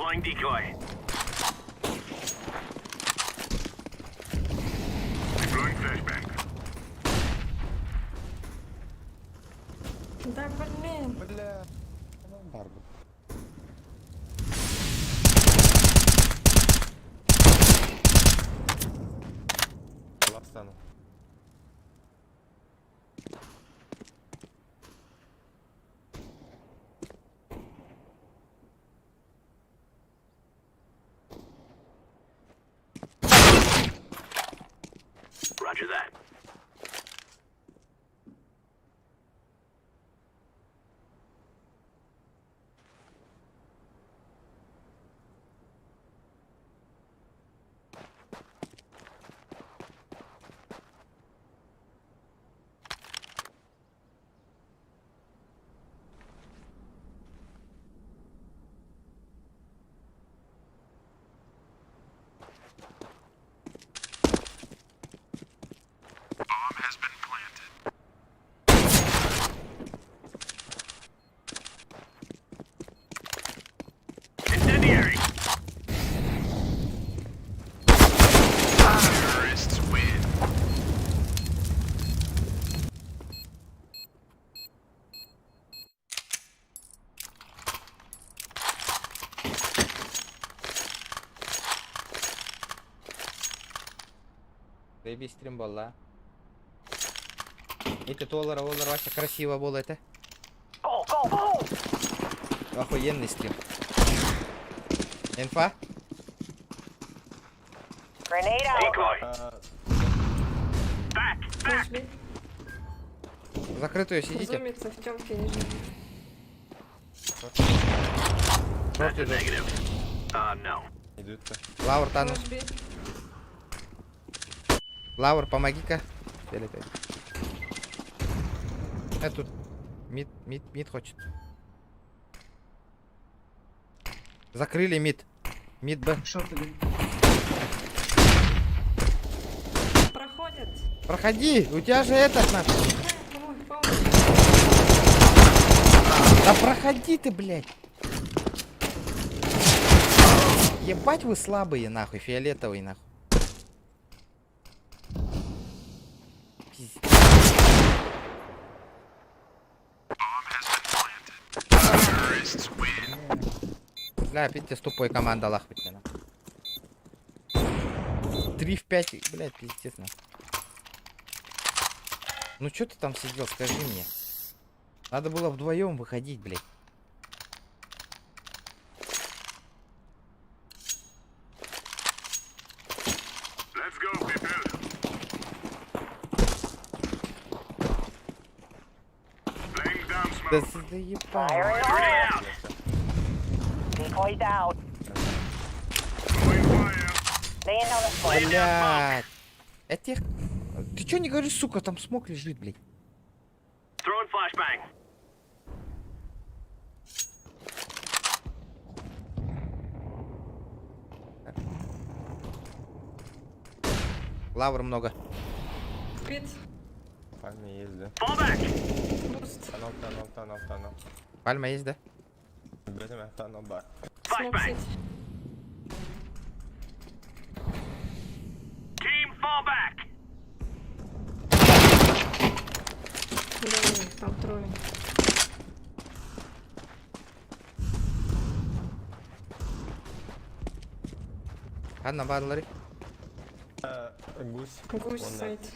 Да блин. Бля. Лапстану. Roger that. Заебись стрим буолла. Эти доллары, доллары вообще красиво было это. Охуенный стрим. Инфа? Закрытую сидите. Зумится в темке не жив. Шорт идут. Идут. Лаур тану. Ложби. Лаур, помоги-ка. Фиолетовый. А тут мид, мид, мид хочет. Закрыли мид. Мид Б. Проходят. Проходи, у тебя же этот нахуй. Помог, помог. Да проходи ты, блядь. Ебать вы слабые, нахуй, фиолетовый, нахуй. Пиздец. Бля, опять тебе с тупой команда лахвать, нахуй. 3 в 5, блядь, пиздец, нахуй. Ну чё ты там сидел, скажи мне. Надо было вдвоем выходить, блядь. Да заебал. Блядь. Это Ты чё не говоришь, сука, там смок лежит, блядь. Лавр много. Пит. Пальма есть, да? Буст. Тоннел, тоннел, тоннел, тоннел. Пальма есть, да? Бетеме, тоннел бар. Смок сити. Да, их там трое. Анна Бадлари. Гусь. Гусь Он, сайт.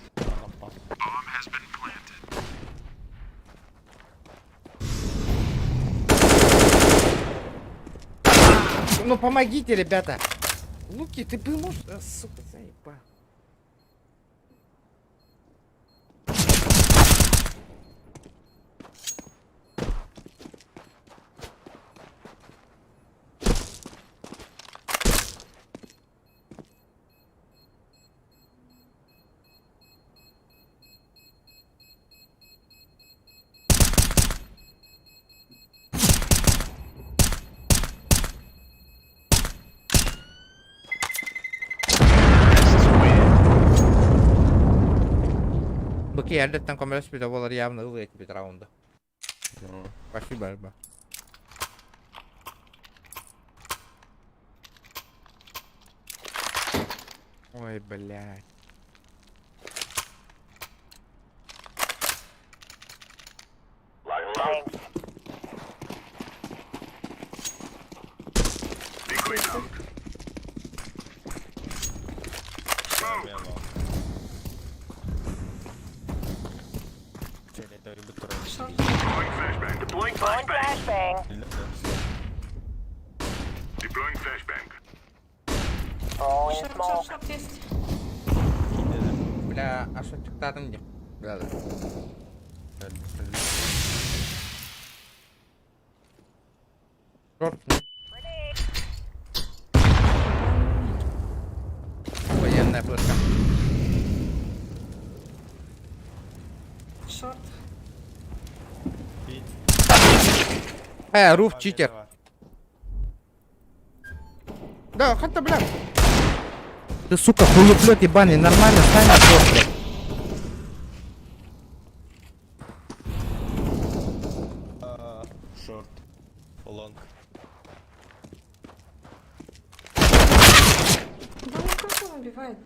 Ну помогите, ребята. Луки, ты бы можешь... А, сука, заебал. Быки, эрдэттэн көмөлөспүтэ буолар явно ылыа этибит раунда. Спасибо, Альба. Ой, блядь. Фиолетовый бутерброд. Шорт, шорт, шорт есть. Бля, а что там где? Бля, да. Шорт. Военная флешка. Шорт. Руф, читер. Да, хотя, бля. Ты, сука, хуеплет ебаный, нормально стань на шорт, блядь. Шорт. Лонг. Да ну как он убивает?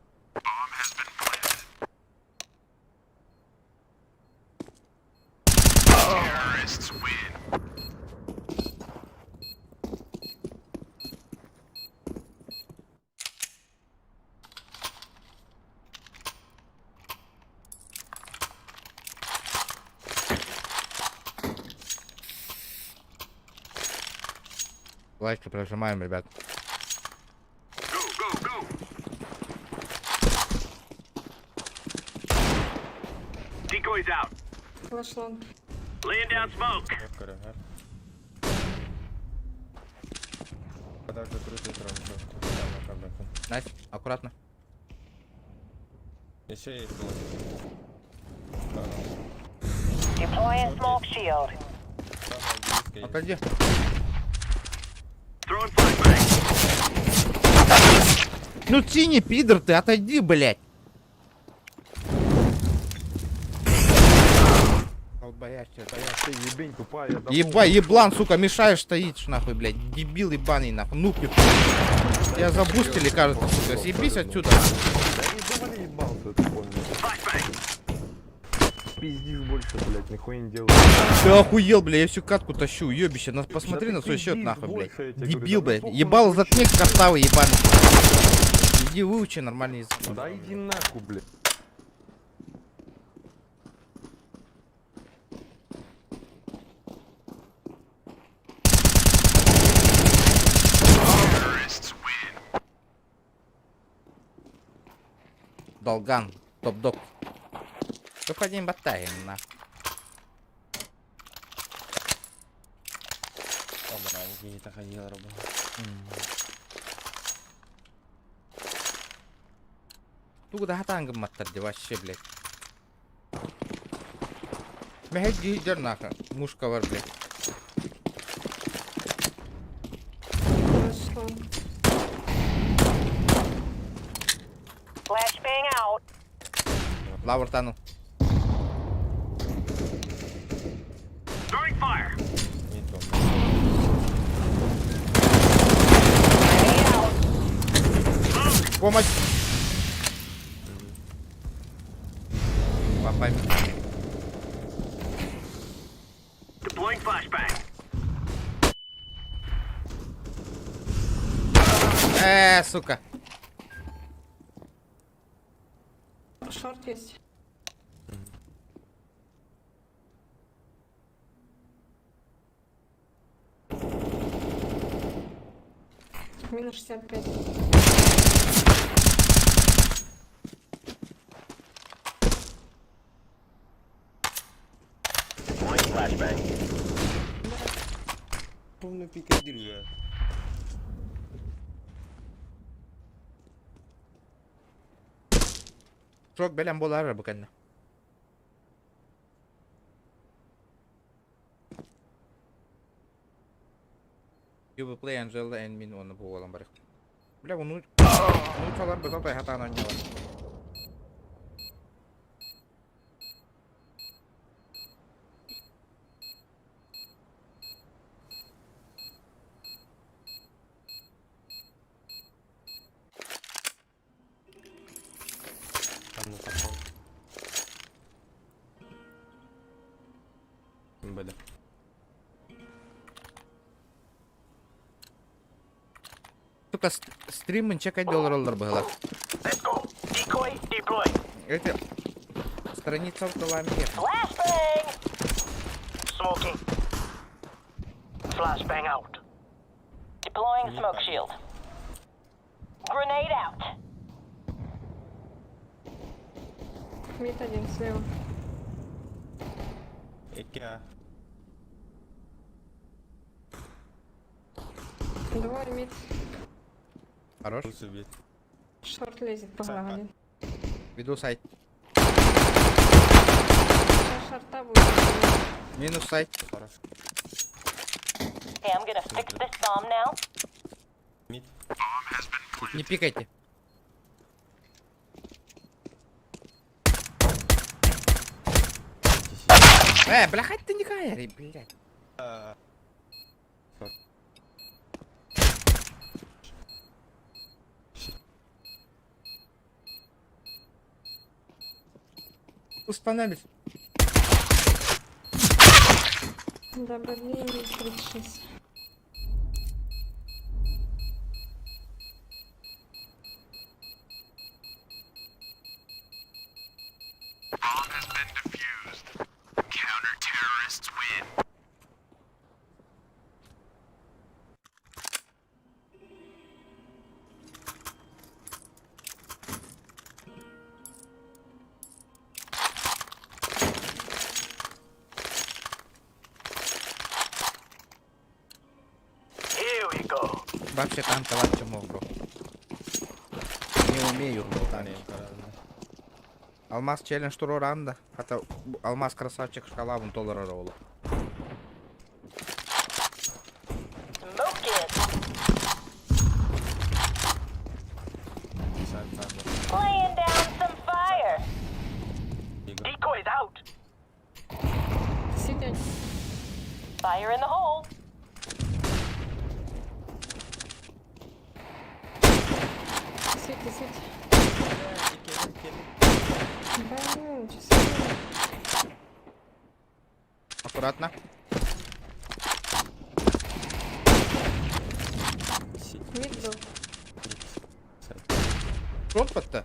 Лайки прожимаем, ребят. Decoys out. Flash long. Laying down smoke. Nice, аккуратно. Deploying smoke shield. Отойди. Throwing flashbang. Ну синий пидор ты, отойди, блядь. Долбоящий, Ты ебень тупая. я давно Еба, еблан, сука, мешаешь стоишь, нахуй, блядь. Дебил ебаный, нахуй. Ну, Тебя забустили, кажется, сука. Съебись отсюда. Да не думали ебался, ты понял. Пиздишь больше, блядь, нихуя не делаешь. Ты охуел, бля, я всю катку тащу, уебище. Нас посмотри Да на ты свой счет, пиздишь нахуй, блядь. больше, я тебе говорю, Дебил, да блядь. похуй Ебал, на заткни картавый ебаный. Иди выучи нормальный язык. Да иди нахуй, блядь. Долган, топ-дог. Выходим батаем, на. Тугу да хатаан гымматтар ди вообще, блядь. Мэһэ дьэр нахуй. Мушка бар, блядь. Flash long. Flashbang out. Лавр тану. Throwing fire. Помощь! Папа. Deploying flashbang. Сука. Short есть. Минус 65. Deploying flashbang. Полный пикадилля. Шок бэлэм буолар бу кэннэ. You will play Angela and мин оны буолан барых. Бля, ну ну чалар быта хатаан оонньуулар. БД. Сука, стримын чекай доллар было. Let's go. Decoy deployed. Это страница в голове. Flashbang. Smoking. Flashbang out. Deploying smoke shield. Grenade out. Mid один слева. Эка. Двое mid. Хорош. Short лезет по голове один. Веду сайт. Сейчас шорта будет. Минус сайт. Hey, I'm gonna fix this bomb now. Не пикайте. Бля, хоть ты не хайри, блядь. Установись. Да, блин, 36. вообще танковать чмо, бро. Не умею бро, танки. Алмаз челлендж туруоран да. Хата Алмаз красавчик шкалабын толорор оҕолор. Laying down some fire. Decoys out. Сидя. Fire in the hole. Сити, сити. Блин, часы. Аккуратно. Мид был. Шорт-то?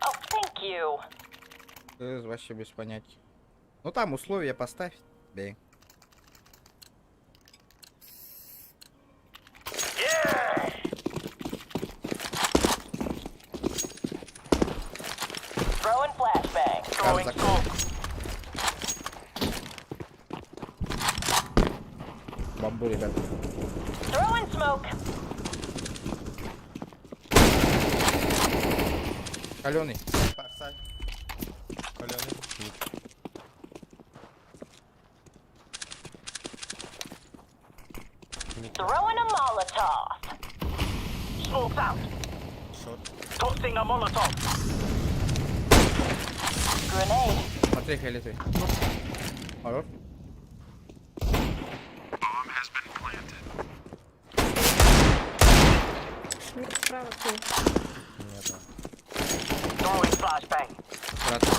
Oh, thank you. Вообще без понятия. Ну там условия поставь. Бей. Throwing flashbang. Throwing smoke. Бамбу, ребят. Throwing smoke. Каленый. Каленый. Throwing a Molotov. Smoke's out. Short. Tossing a Molotov. Grenade. Смотри, фиолетовый. Хорош. Мид справа к ней. Throwing flashbang. Аккуратно.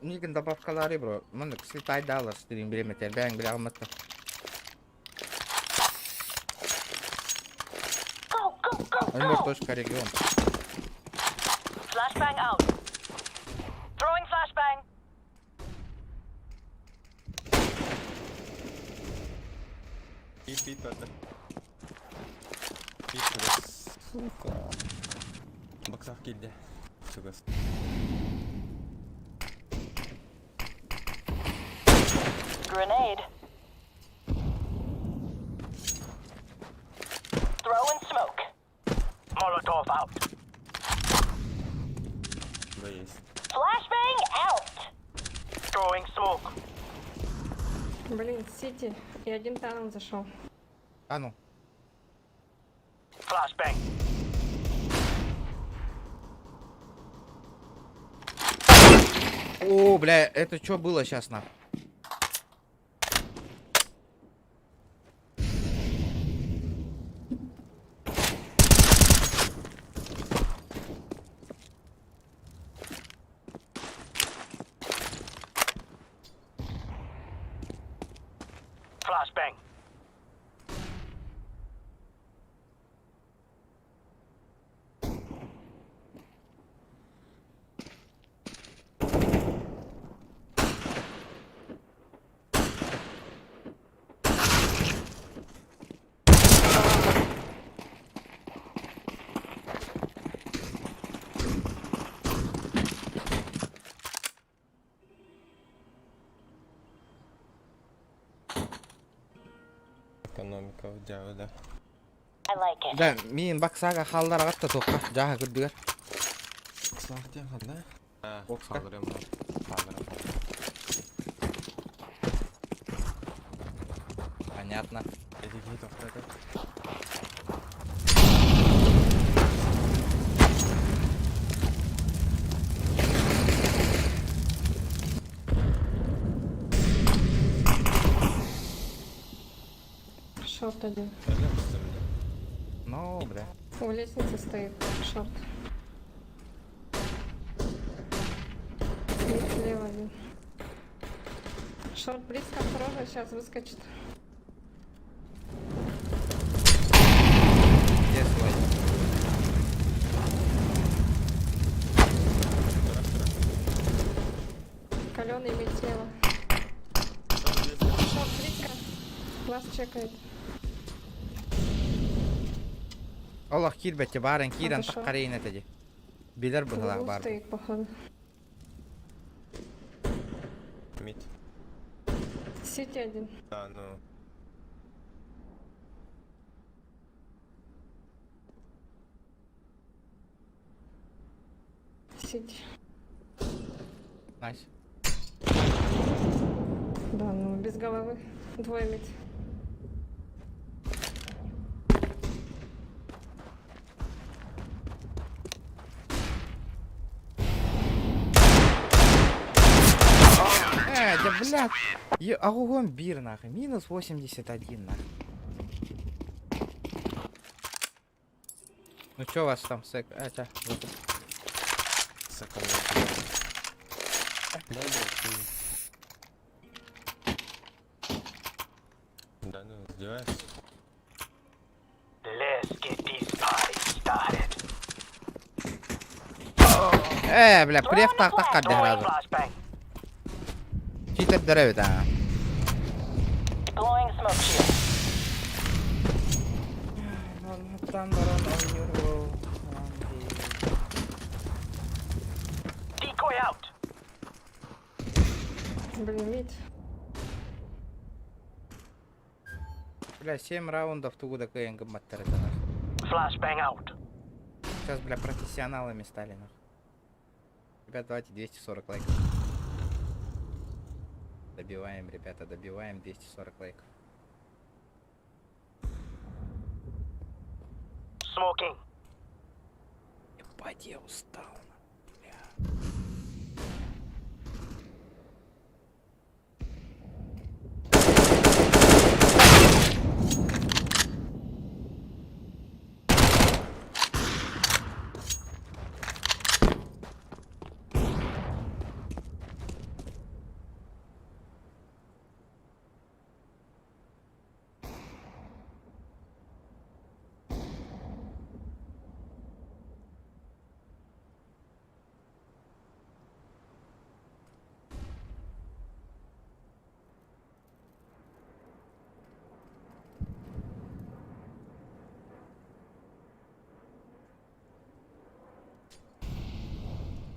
Мигин добавкалары бро. Маны слетай дала стрим время тербәң биле алматты. Go, go, go, Альмор go. точка регион. Flashbang out. Throwing flashbang. Пип, пип, это. Пип, чугас. Сука. Баксах килде. Чугас. Grenade. Throwing smoke. Molotov out. Да есть. Flashbang out. Throwing smoke. Блин, Сити. И один tunnel зашел. А ну. Flashbang. О, бля, это что было сейчас на? Flashbang. Экономика в да. I like it. Да, мин баксага халлар агатта тоққа. Жаха күрдүгер. Баксах диэн ханна? А, Бокска. халларым бар. Халларым. Понятно. Эти киһи тохтото. Short один. Ну, бля. У лестницы стоит short. Mid слева один. Шорт близко, осторожно, сейчас выскочит. Где свой? Каленый имеет слева. Шорт близко. Глаз чекает. Олох киирбэччи баарын киирэн Хорошо. таххарыйын этэ дии. Билэр быһылаах Угол баар. стоит, походу. Мид. Сити один. А, ну. Сити. Найс. Да, ну без головы. Двое мид. Э, да блядь. Е, Агугон бир нахуй. Минус 81 нахуй. Ну чё у вас там сек? Это, вот. Да, блядь, Да ну, издеваешься? Let's get this party started. Э, бля, прев так так сразу. Читер деревья, да. Deploying smoke shield. Decoy out. Блин, мид. Бля, 7 раундов тугу да кыайан гымматтар это нахуй. Flashbang out. Сейчас, бля, профессионалами стали нахуй. Ребят, давайте 240 лайков. Добиваем, ребята, добиваем 240 лайков. Smoking. Ебать, я устал. нахуй, Бля.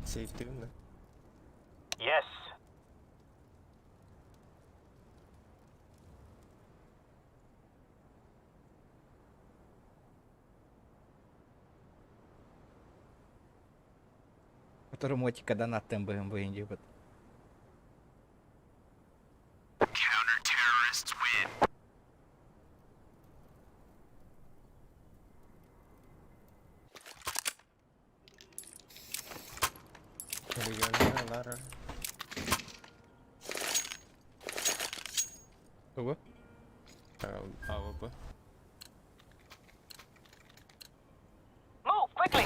Сейф ты, да? Yes. Который мотика донат темб МВ Региональная Кого? АВП. Move quickly.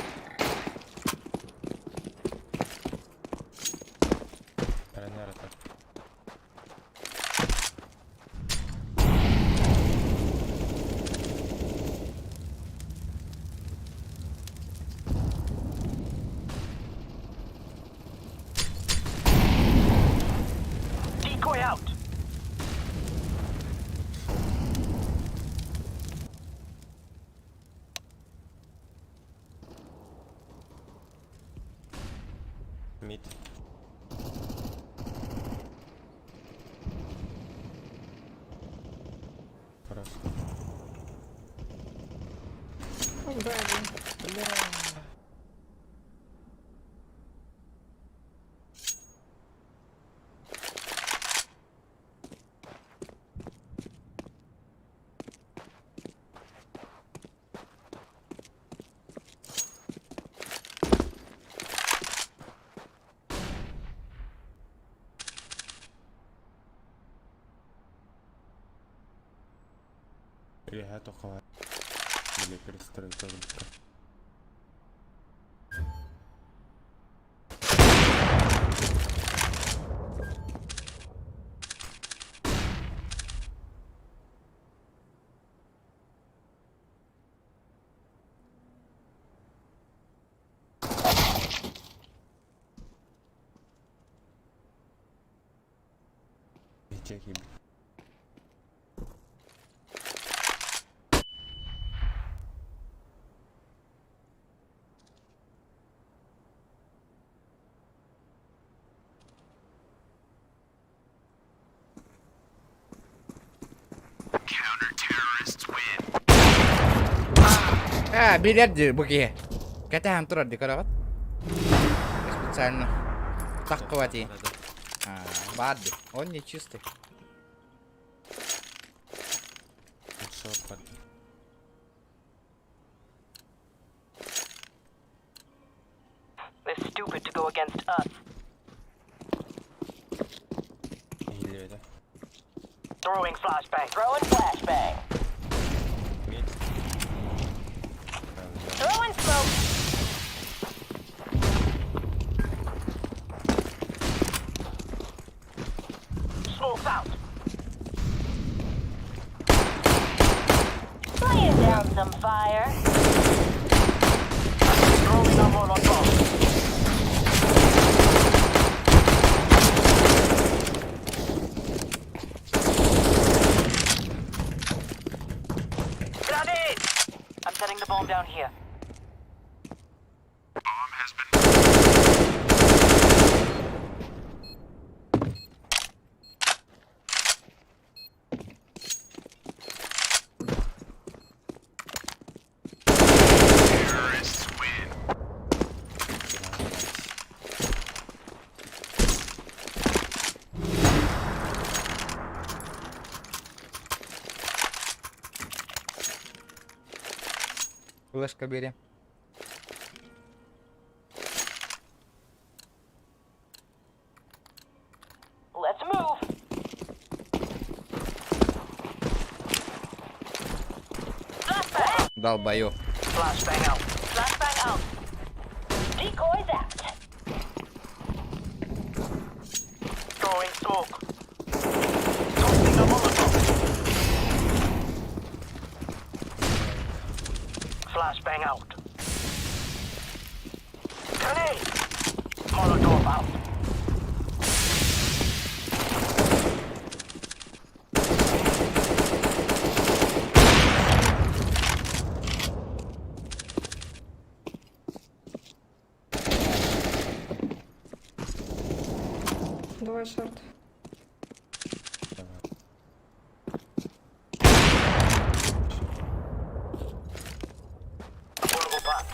Ранара так. Decoy out. Мид. Просто. Б один. Или это Или перестройка. Чеки. А, билэр дии бу киһи. Кэтэһэн турар дии көрөҕүт. Специально. Таххыбати. А, баар дии. Он не чистый. They're stupid to go against us. Throwing flashbang. Throwing flashbang. Throwing smoke. Smoke's out. Laying down some fire. Throwing a Molotov. Grenade! I'm setting the bomb down here. Флешка бери. Let's move. Flashbang! Долбоёб. Flashbang out. Flashbang out. Decoys out. Throwing smoke. Tossing a Molotov. Flashbang out. Grenade! Molotov out. Давай short. Portable pot.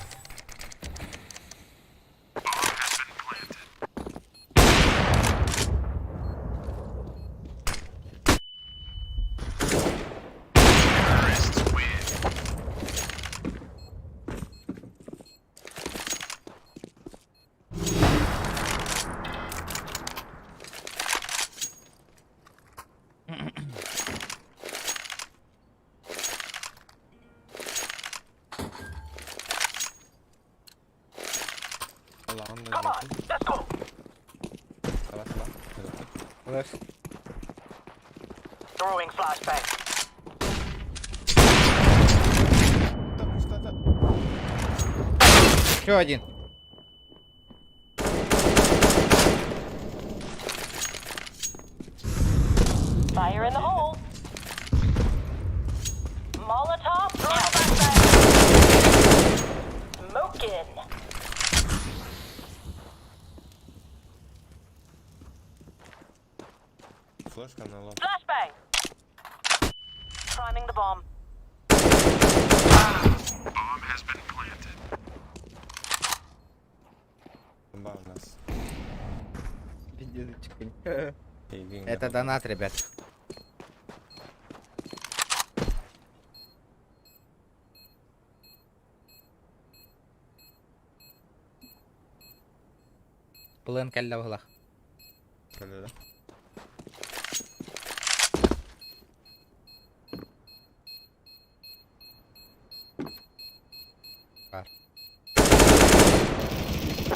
Come on, let's go. Flash. Throwing flashbang. Еще один. Fire in the hole. Molotov out. Smoking. Флешка на лоб. Flashbang. Priming the bomb. Bomb has been planted. Бомба у нас. Это донат, ребят. Плен кэллэ быһыылаах. Кэллэ да? Бар.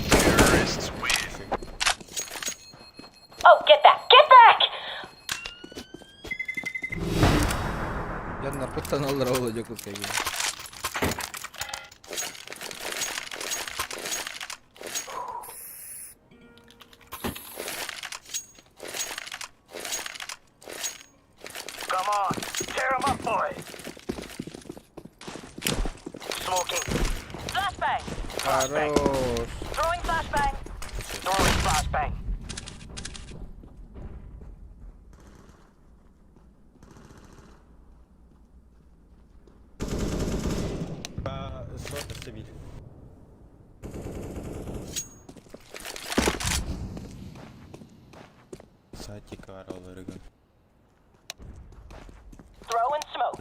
Terrorists win. Oh, get back! Get back! Дьоннор куттаналлар ол Дьокуускайга. on, tear 'em up, boys. Smoking. Flashbang. Хорош. Throwing flashbang. Throwing flashbang. Throwing smoke.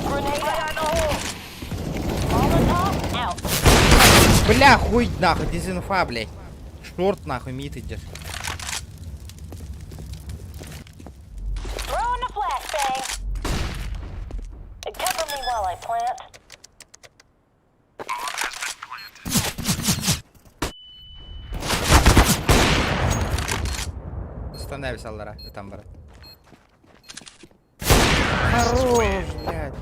Grenade out in the hole. Molotov out. Бля, хуй нахуй, дезинфа, блядь. Шорт нахуй, мид идет. Throwing a flashbang. Cover me while I plant. Остановись, Аллара, там, брат. Хорош, блядь.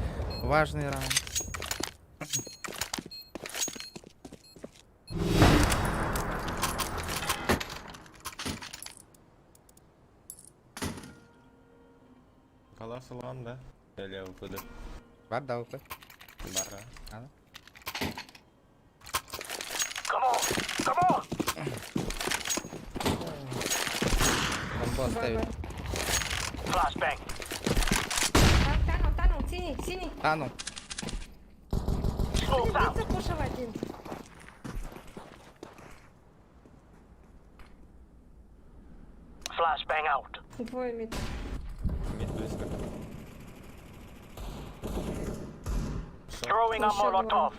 Важный раунд. Каласылан да? Или УПД? Бар, да, УП. Бара. Ага. Come on, come on. Бомбу оставили. Flashbang. Тану, тану, синий, синий. А ну. Smoke's out. Запушил один. Flashbang out. Двое мид. Мид близко. Throwing a Еще два. Molotov.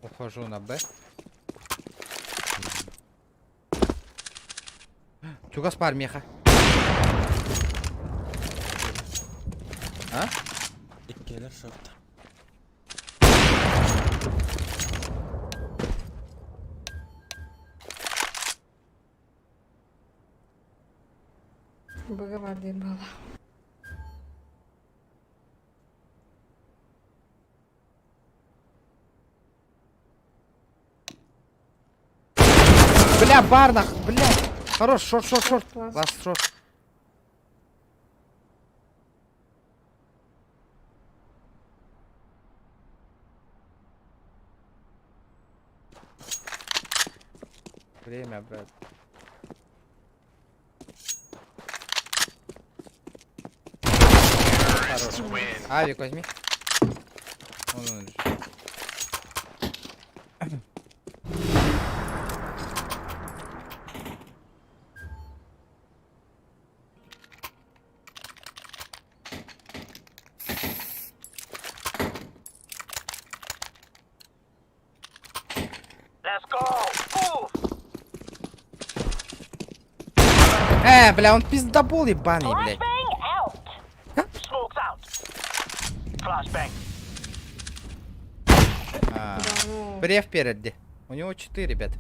Ухожу на Б. Чугас пар меха. А? Иккелер шорт. Боговатый была. Бля, барнах, бля. Хорош, шорт, шорт, шорт. Класс. Ласт шорт. Время, брат. Хорош. Авик возьми. Вон он лежит. Let's go. Move. Бля, он пиздобол ебаный, блядь. Flashbang out. Smoke's out. Flashbang. А, Да ну. Прев впереди. У него 4, ребят.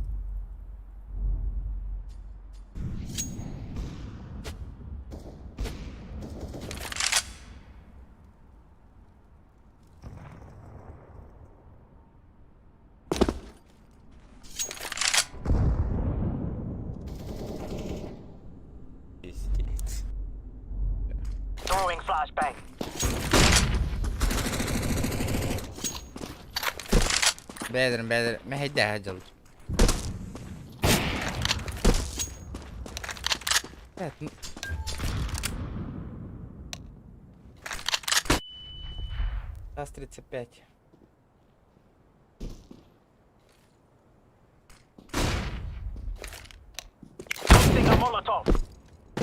Пиздец. Throwing flashbang. Бедер, бедер. Мехедя хаджал. Блядь, ну... Раз 35. Tossing a Molotov.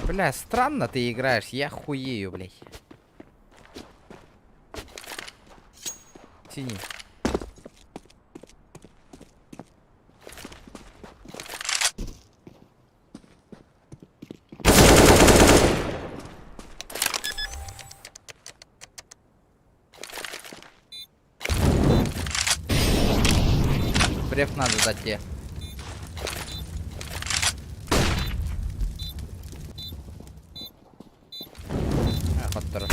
Бля, странно ты играешь, я хуею, блядь. Синий. Бреф надо дать тебе. А, хотторо.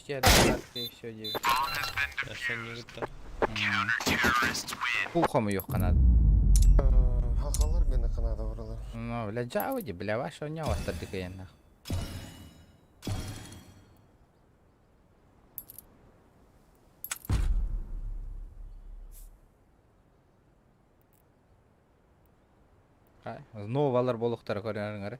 Почти одна катка и все, девять. Пухом ее ханад. Хахалар гына канада баралар. Ну, бля, джауди, бля, ваша у него остатыка нах. Новалар болуктар көрөрүңөр.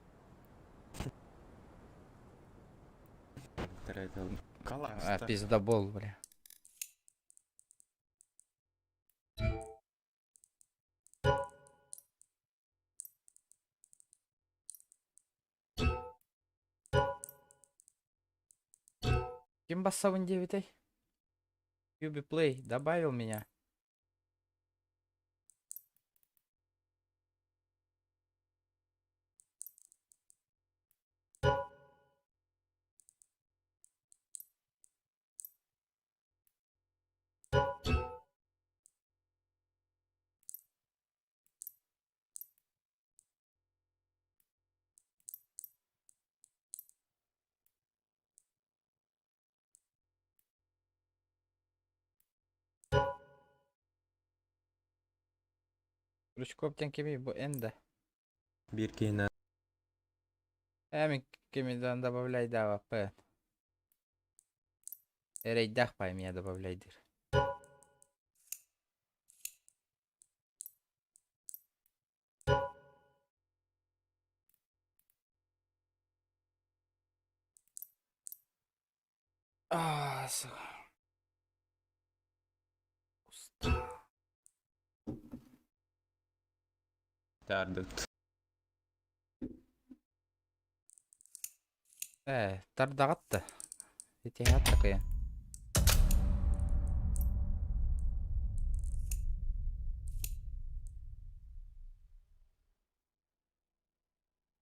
А, пиздобол, бля. Ким бассабын диэбитэй? Юби Плей добавил меня. Крючков диэн кимий бу энда? Биир киһинэ Эми кимидан добавляй дава п. Эрэйдээх пай меня добавляй дыр. А, сука. таардыт. Э, тардаҕатта. Итиһат такая.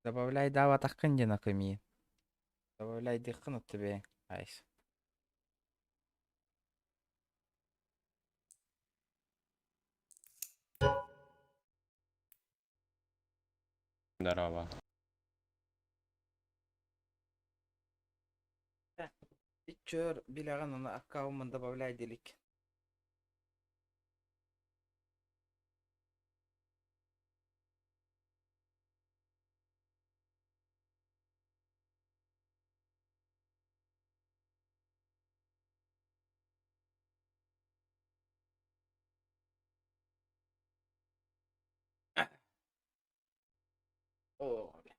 Добавляй дава тахкын дина кыми. Добавляй дыхкын от тебе. Айс. Здорово. Ичөр билэҕин оны аккаунмун добавляй делик. О, бля.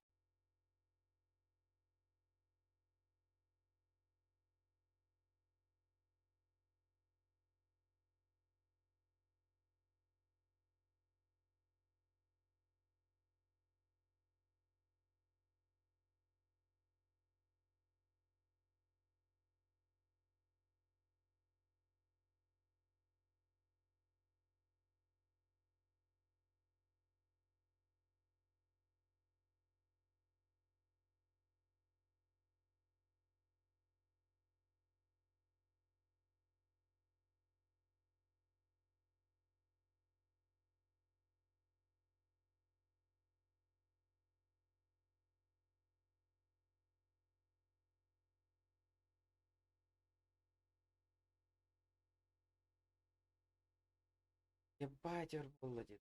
Ебать, буолла дии.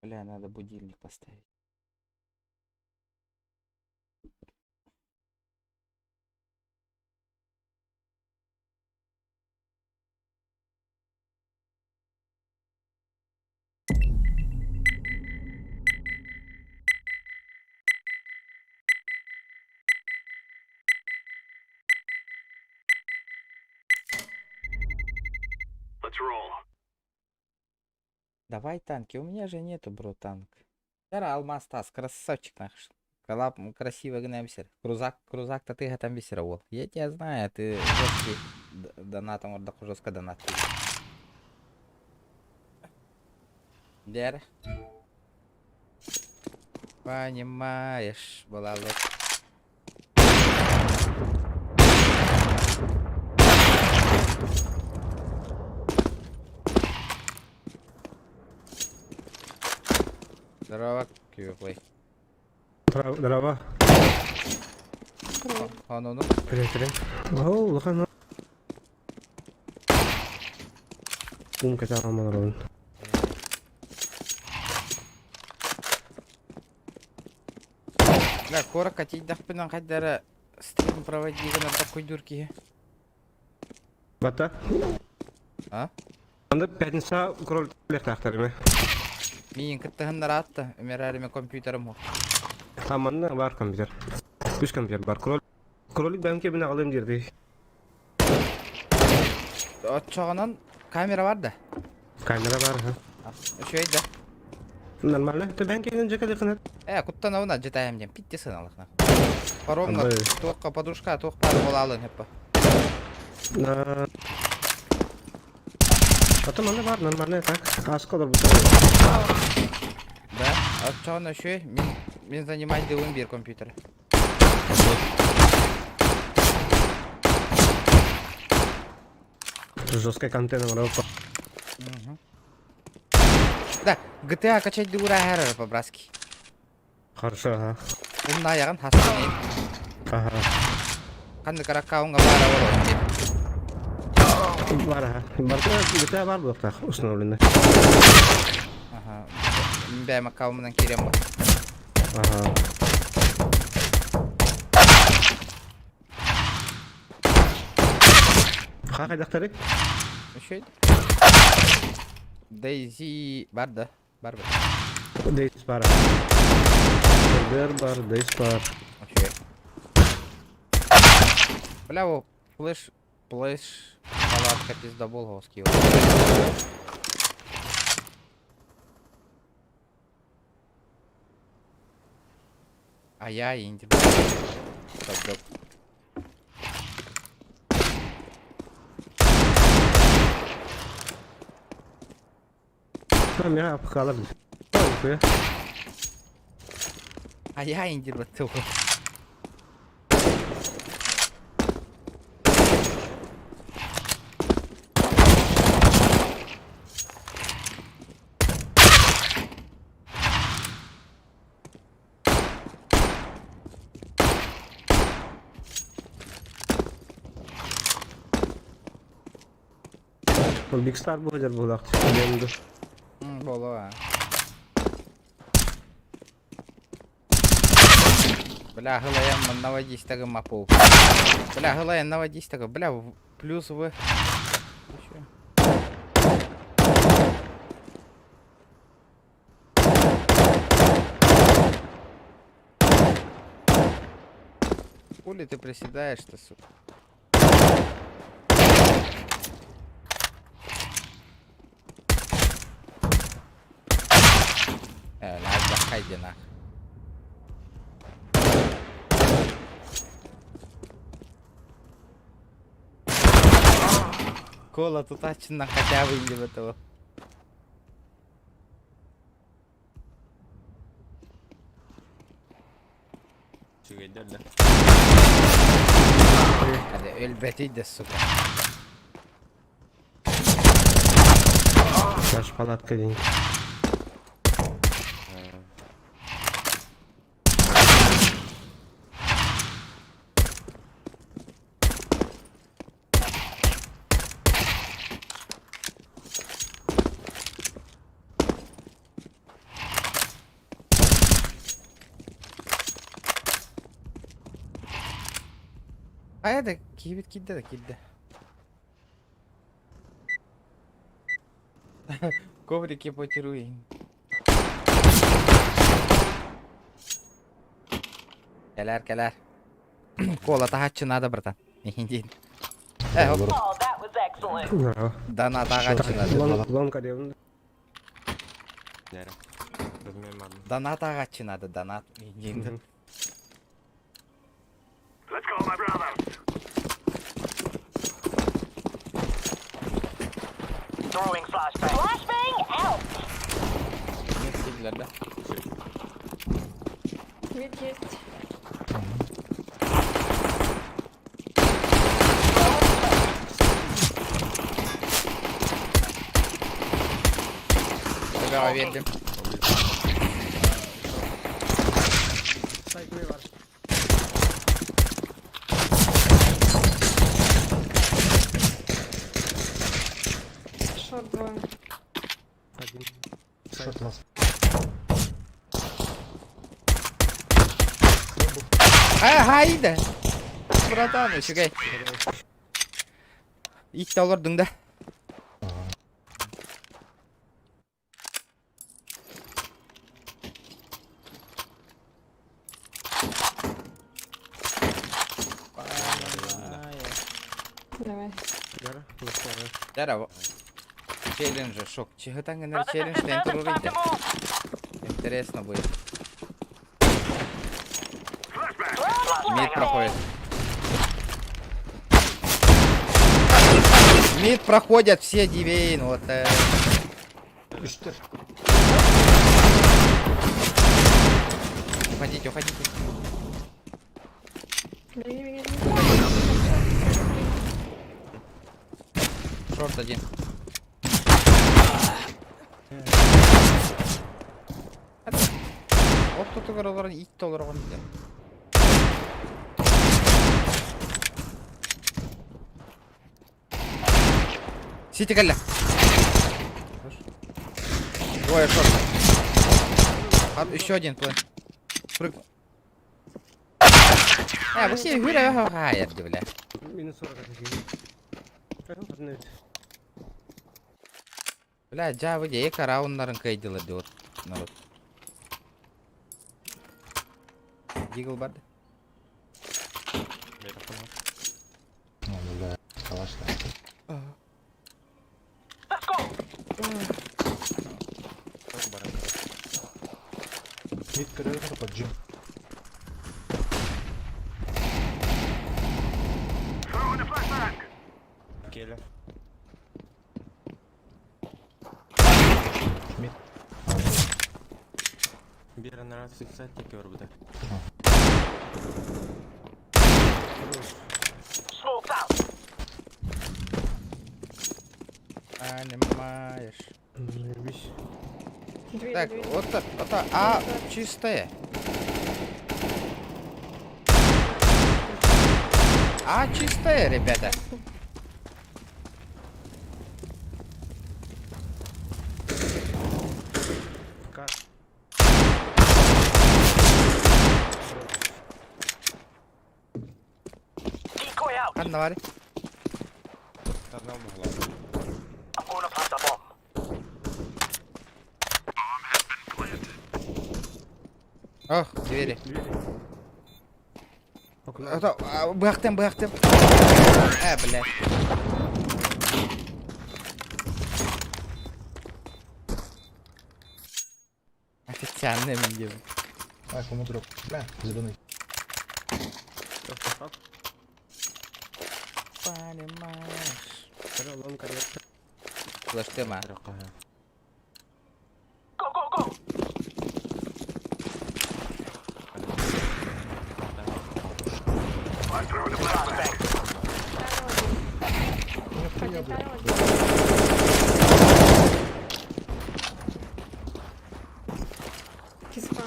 Бля, надо будильник поставить. Давай танки. У меня же нету, бро, танк. Вчера Алмаз Тас, красавчик наш. Коллаб красиво гнемсер. Крузак, крузак-то ты там бисеровал. Я тебя знаю, ты жесткий донатом, ордак жестко донат. Дер. Понимаешь, была вот. Здорово, Кьюплей. Здорово. А ну ну. Привет, привет. О, улахан. Ум качаҕам олоробун. Бля, куоракка тиийдэхпинэ хайда эрэ стрим проводи гынар такуйдуур киһи. Бата. А? Анда пятница кроль лехтаахтар ме. Миин кыттыһыннараатта, өмөрөөрүмэ компьютерым суох. Хаманна бар компьютер. Үс компьютер бар. Кролик кролик бэм кебин аҕалыам диирди. Оччоҕунан камера бар да? Камера бар, ха. Үчүгэй да? Нормально. Ты бэм кебин дьэ кэлихинэ. Э, куттанабын адьытайам диэн питте сыналахна. Паромҥа туохха подушка туох баар буолаалын хеппа. Потом манна бар, нормально так. Аска олорбута. Да, оччоҕуна үчүгэй. Мин мин занимать дылым биир компьютер. Жесткая контент оҥоро. Да, GTA качать дуура по-братски. Хорошо, ага. Умнаайаҕын хастан Ага. Ханнык аккаунҥа баара буолуо дии. Бар аха. Барыта GTA бар буолуохтаах установленный. Аха. Мин бэйэм аккауммунан киириэм бо. Ага. Ха хайдахтарый? Үчүгэй. Дейзи бар да? Бар бар. Дейс бар. Дэр бар, дейс бар. Үчүгэй. Бля, о, флеш, флеш, палатка пиздобол госки. А я инди. Стоп, доп. Миэхэ апкалар. А я индир баттыл. Big Star буолар буолаах. Буолуо. Бля, гылайан наводись так мапу. Бля, гылайан наводись так. Бля, плюс в. Хули ты приседаешь-то, сука? Э, хайди нах. Кола тут на хотя бы не этого. Үчүгэйдэр да. Hadi өлбөтүй да, сука. Наш палатка день. Хайа да киһибит киирдэ да киирдэ. Коврики потируй. Кэлэр, кэлэр. Кола таһаччы надо, братан. Иһин. Э, оп. Донат ааҕааччы надо. Ломка диэбин. Донат ааҕааччы надо, донат. Иһин. Нет, да? Вид есть. Давай, вердим. Шорт двое. Один. Шорт лаз. Хайда! Братан, үчүгэй. Икки олордуҥ да. Давай. Здорово. Челленджи, шок. Чего там челлендж на Интересно будет. Мид проходит. Мид проходят все дивейн, вот. Уходите, уходите. Беги, беги, беги. Шорт один. Ортотугар олорон ит олорон дии. Сити кэллэ. Двое шорт. А, еще один плей. Прыг. А, вы все бля. Минус 40 это. Бля, дьэ, вы эки рауннарын кыайдылар диэт народ. Дигл бар. Ну, бля, калаш. Мид көрөр под джим. Келе. Мид. Bir 80 teki var burada. Понимаешь. Заебись. Дверь, Так, дверь. вот так, это А чистая. А чистая, ребята. Как? Ханна бар. Tarnal mı? Ох, двери. Это, бахтем, бахтем. Блядь. Официальный меню. А, кому дроп? Бля, зеленый. Понимаешь. Ломка диэбин. Флештема. Один второй. Киспан,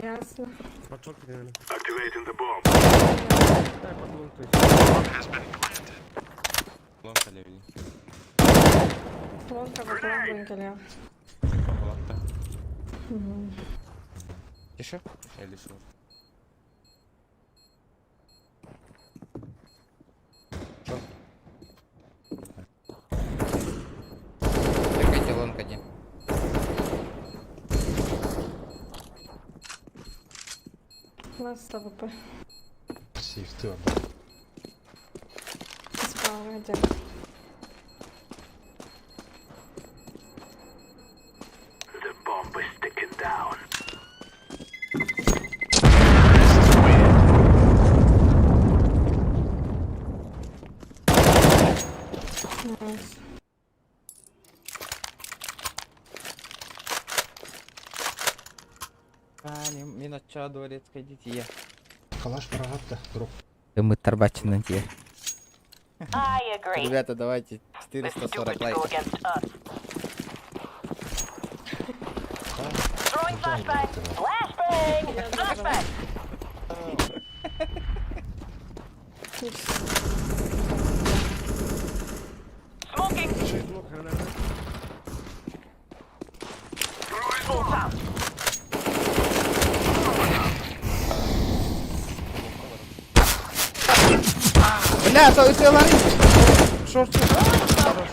Ясно. Лонка бакалавр кэлиэх. Тише. Чекайте лонг один. Ласт АВП. Сейфты Справа один. Nice. Мин оччоҕо дворецкай дитие. Калаш парагатта, дроп. Мы тарбачины те. I agree. Ребята, давайте 440 лайков. Throwing flashbang! Flashbang! Flashbang! Smoking! Smoke's out. Бля, то это ларин. Шорт. Хорош.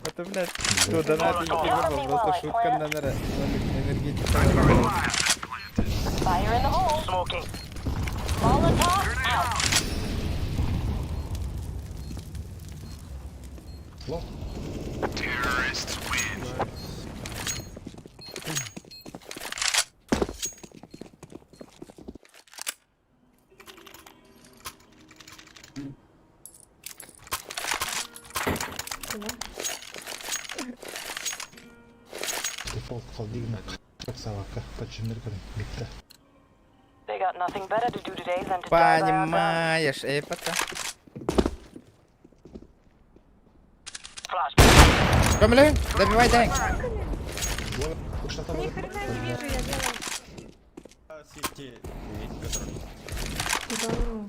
Это, блядь, что, донаты не выбрал, просто шутка номера. Энергетика. Fire in the hole. Smoking. Molotov out. Куда? Дефолт холдигна. Савака, починер битте. They got nothing better to do today than to die by our guns. Понимаешь, эй, пока. Помили, добивай, дай. Ни хрена не вижу, я делаю. Да ну.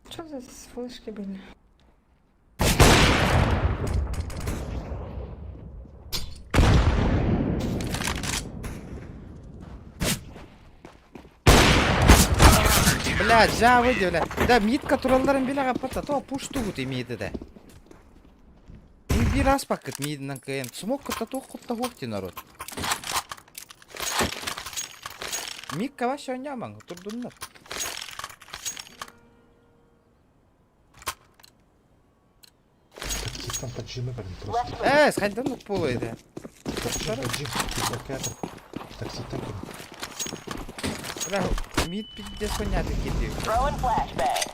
Что за флешки были? Бля, жа выйди, бля. Да, митка туралларын биле капата, то пушту гут имеет да. Bir раз пакет миднан КМ. Смок кота то хотта хохти народ. Микка вообще няман, турдуннар. Таксистам поджимы, блин, просто. Э, сходи на полу иди. Поджим, поджим, Такси Бля, мид пиздец понятно киди. Throwing flashbang.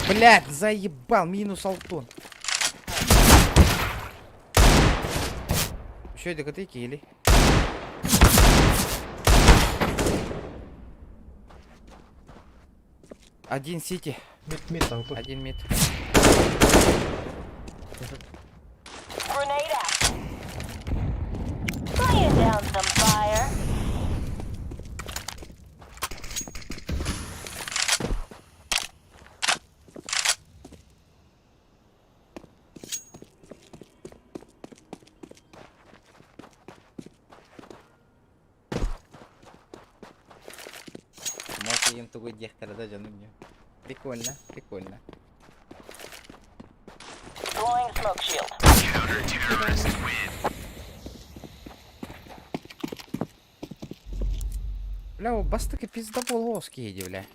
Блядь, заебал, минус Алтон. Еще это КТ или? Один сити. Мид, мид, АВП. Один мид. Grenade out. Laying down some fire. Может им тугой дехтера да, жаным не. Прикольно, прикольно. Deploying smoke shield. Бля, у бастыка пиздобол оски бля.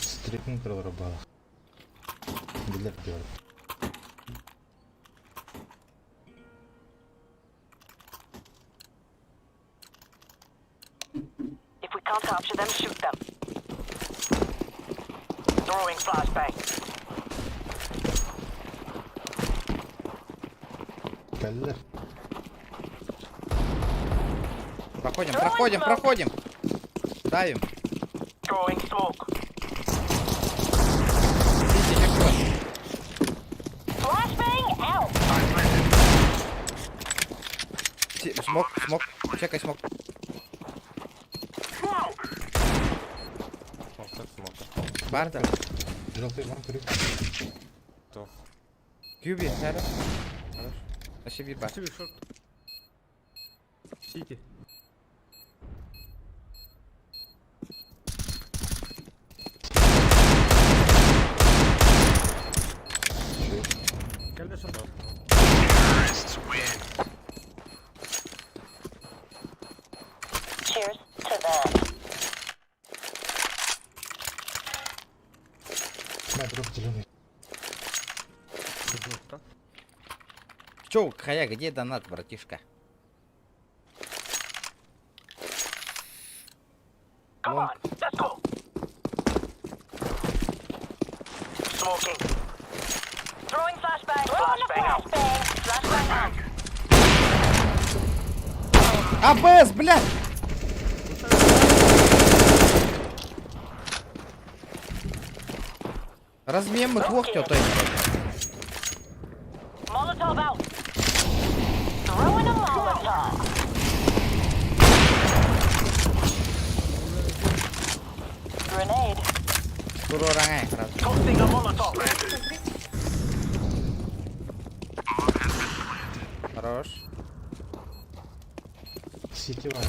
Стрипнул прорубала. Билер дёр. If we can't capture them, shoot them. Throwing flashbang. Каллер. Проходим, проходим, проходим. Давим. Смок, смок, чекай смок. Барда. Желтый вам крюк. Кюби, хорош. Хорош. Вообще бир бар. Шорт. Сити. Кэллэ шорт. Cheers to that. На, дроп зеленый. Чё, Хая, где донат, братишка? Лонг. Let's go. Smoking. Throwing flashbang. Throwing a flashbang. Flashbang out. АБС, бля! Размен мы двух той. Molotov out. Throwing a Molotov. Grenade. Turun сразу. Tossing a Molotov. Хорош. Сити ван.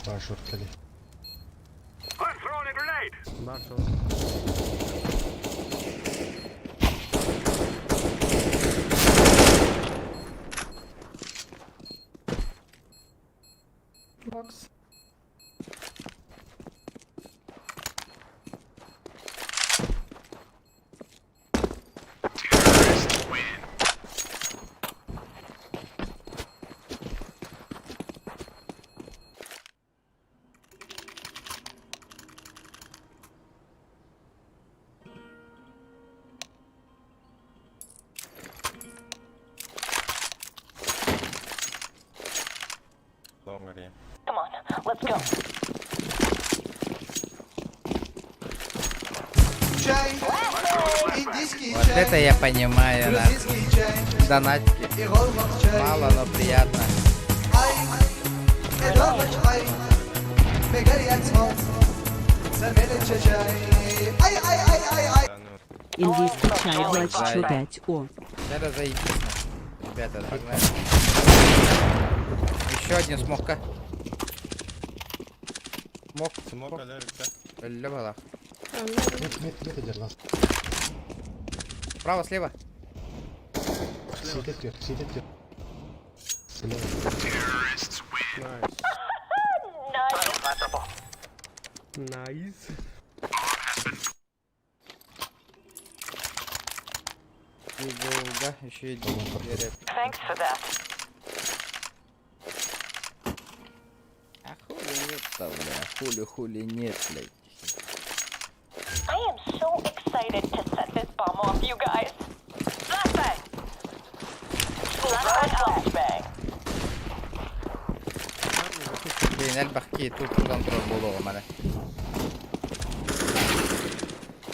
Бар шорт кали. I'm throwing a grenade. Бар шорт. Бокс. Come on, let's go. Чай, индийский Вот это я понимаю, нахуй. чай, Донатики. Мало, но приятно. Индийский чай 25 О. Это заебись, нахуй. Ребята, погнали. Еще один смокка. Смок. Смок, Лёбала. Нет, нет, нет, держался. Справа, слева. Сити вверх, сити вверх. Слева. Nice. И да, еще и дерет. Thanks for that. А хули нет-то, бля, хули, хули нет, блядь. I am so excited to set this bomb off, you guys. Flashbang! Flashbang! Блин, эльбахки тут контроль було у мене.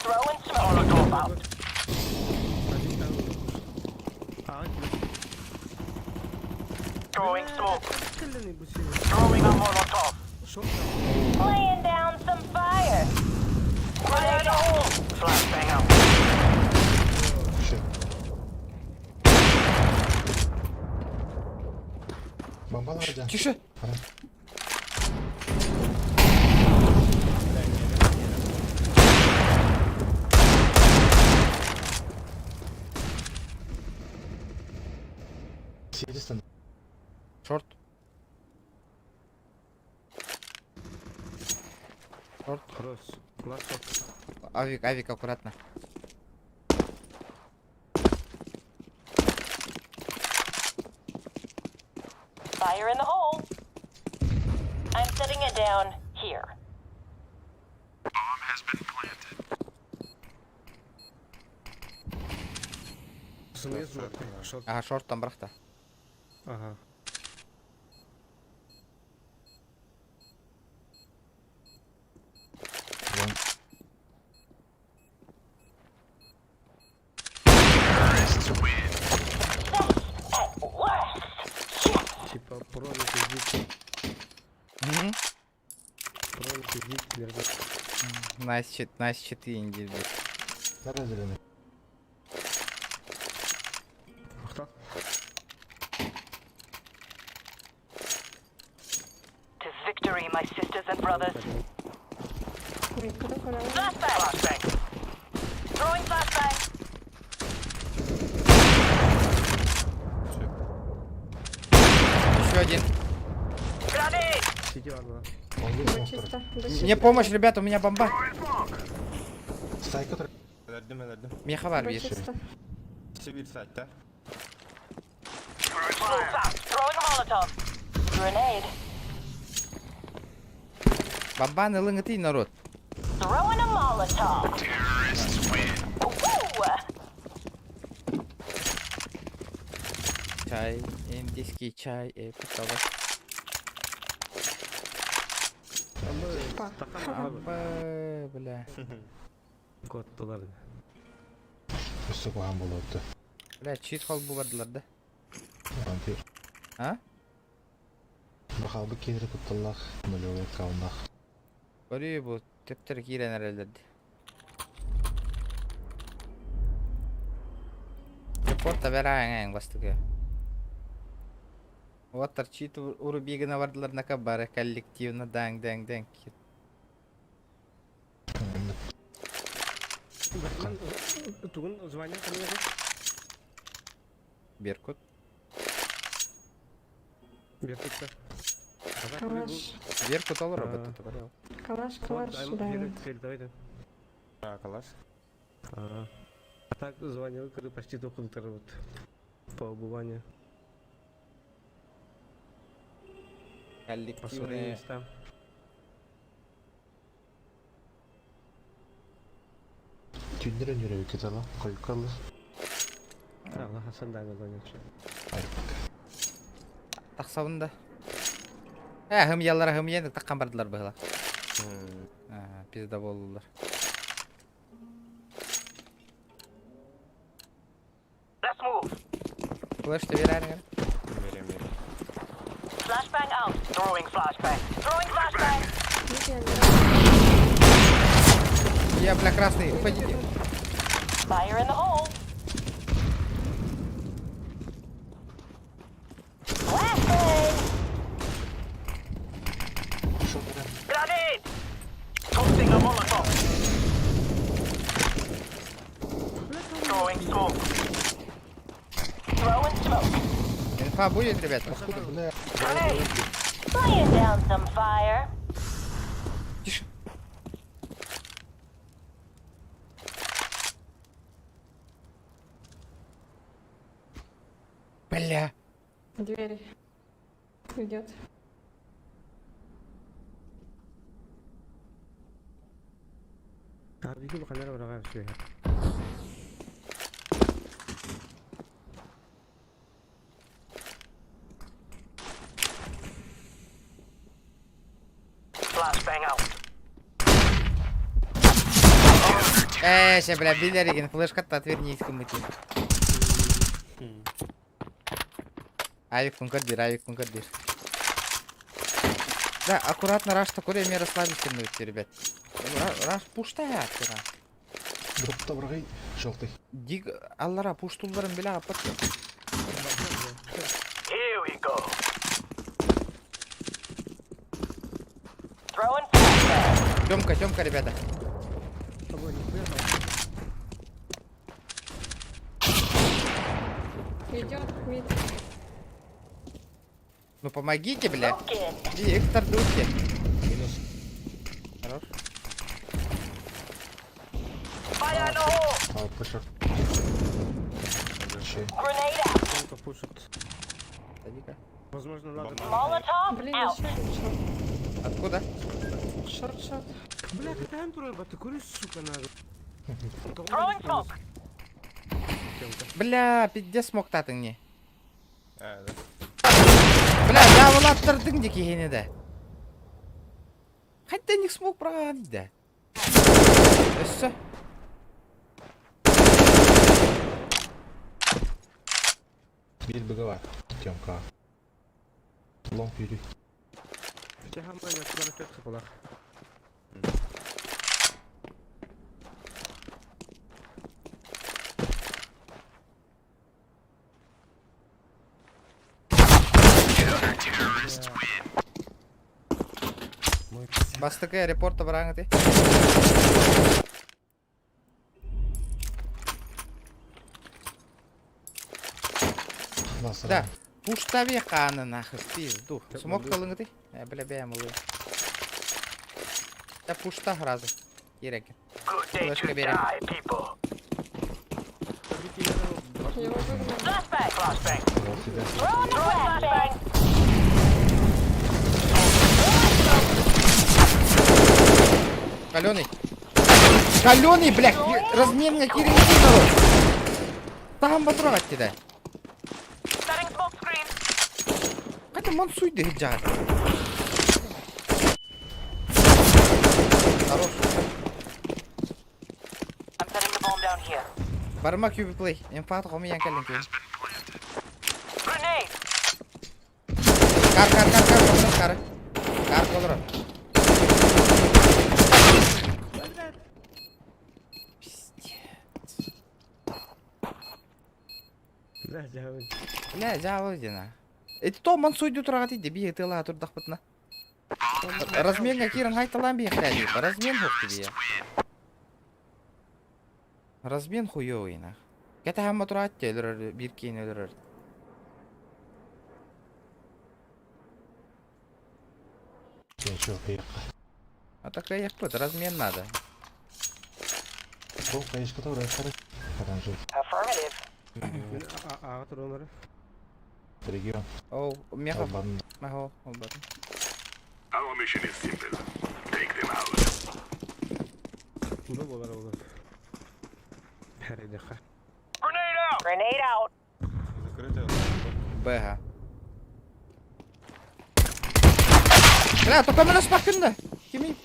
Throwing smoke. Molotov out. Throwing smoke. Throwing a Molotov. Laying down some fire. Fire in the hole. Flashbang out. Бомбалар, да. Тише. Сити стандарт. Шорт. Шорт. Кросс. Ласок. Авик, авик, аккуратно. Fire in the hole. I'm setting it down here. Снизу. Шорт. Ага, шорт там брахта. Ага. Nice shit, nice shit индир бит. To victory, my sisters and brothers. Flashbang! Throwing flashbang! Еще один. Grenade! Чисто. Мне помощь, ребята, у меня бомба. Меха бар бир. Чисто. Move out! Throwing a Molotov! Grenade! Бомбаны ылыҥытый народ. Throwing a Molotov! Woo! Чай, индийский чай, потом. Абы, бля. Коттулар. Бля, чит хол бу бардылар да. А? Бахалбы кейдір кутталлах, нулевой каунах. Көрүү бу төптөр киирэн эрэллэрди. Репорта бераң бастыгы. Вот торчит урубигына бардылар на кабары коллективно данг данг данг. Тугун звание кандай? Беркут. Беркутта. Калаш. Беркут ол робот это Калаш, калаш, да. А, калаш. А так звание выкры почти только вот по убыванию. По Коллективные. местам. Түндір өнері кетала, қойқалы. А, Хасан да звание. Тахсабында. Э, хым яллара хым ен таккан бардылар быһыла. А, пизда болдулар. Let's move! Флеш ты берәриңер. Flashbang out! Throwing flashbang! Throwing flashbang! Я, бля, красный, уходите. Fire in the hole! Flashbang! Grenade! Tossing a Molotov! Throwing smoke! Throwing smoke! Инфа будет, ребят? Grenade! Laying down some fire! Тише. Бля. Двери. Идет. А, бихи баханара барага все. Flashbang out! Э, ща, бля, билеригин, флешка-то отвернись кому-то. Авик кункадир, авик кункадир. Да, аккуратно, раш такой, я расслабиться ребят. Раш пуштая, вчера. Дропта баргай, желтый. Дик, аллара, пуштулларын белә апат. Here we go! Throwing flashbang! Тёмка, Тёмка, ребята. Идет, мид. Ну помогите, бля. Виктор Духи. Минус. Хорош. Fire in the hole! А, пушер. Grenade out! Тёмка пушит. Сади-ка. Возможно, надо... Molotov Блин, out! еще один short. Откуда? Short, short. Бля, какая труба, ты куришь, сука, надо. Throwing smoke! Бля, пиздец смог татың не. Бля, давылаттырдың де кихені да. Хотя не смог проганить, да. Өссө. Бир быга бар. Тёмка. Лонг юри. Бастакы аэропорта бараҥыты. Да, пуштави хааны нахуй, пизду. Смог калыҥыты? Э, бля, бэйэм ылыам. Да пушта сразу. Кирэки. Флешка берем. Каленый. Каленый, блядь, разменный киринки, народ. Там батрак тебя. Қайда мансуйды жар. Хорош. Барма QB play. Инфат хомиян кэллин киһи. Кар, кар, кар, кар, колор, кар. Кар, колор. Пиздец. Бля, дьаабы. Бля, дьаабы диэн. Эти то мансуйду тураҕа тиийдэ бии ытыалаһа турдахпытына. Разменҥа киирэн хайталаан биэхтээ дии. Размен хук дии. Размен хуёвый нах. Кэтэһэн мотураат өлөрөр биир киин өлөрөр. А так кыайыахпыт, размен надо. Аҕа туруонары. Оу, меха. Махо, олбатын. Бу болар olur. Herhalde. Б. Бля, только мене спакынды. Кими?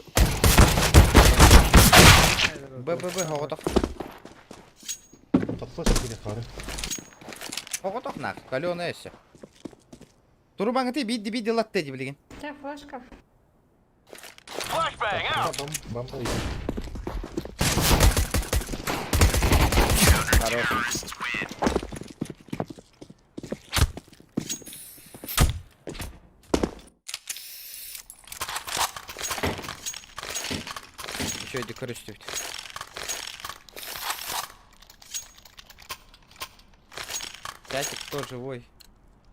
Б, Б, Б, хоҕотох. Хоҕотох нах, каленая все. Турубаҥыты биирди биирди латте ди билигин. У тебя флешка. Хорош. Еще иди көрүстүбүт. Чатик, кто живой?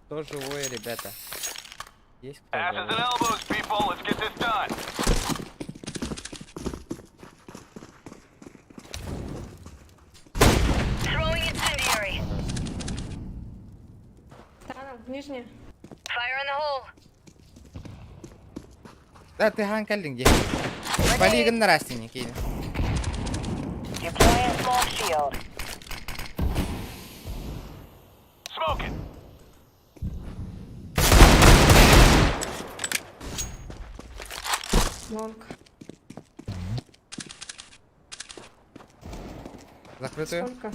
Кто живой, ребята? Есть кто живой? Таном, нижняя. Да, ты хаһан кэллиҥ дии. Балигын нарастини киин. Long. Закрытую. Сколько?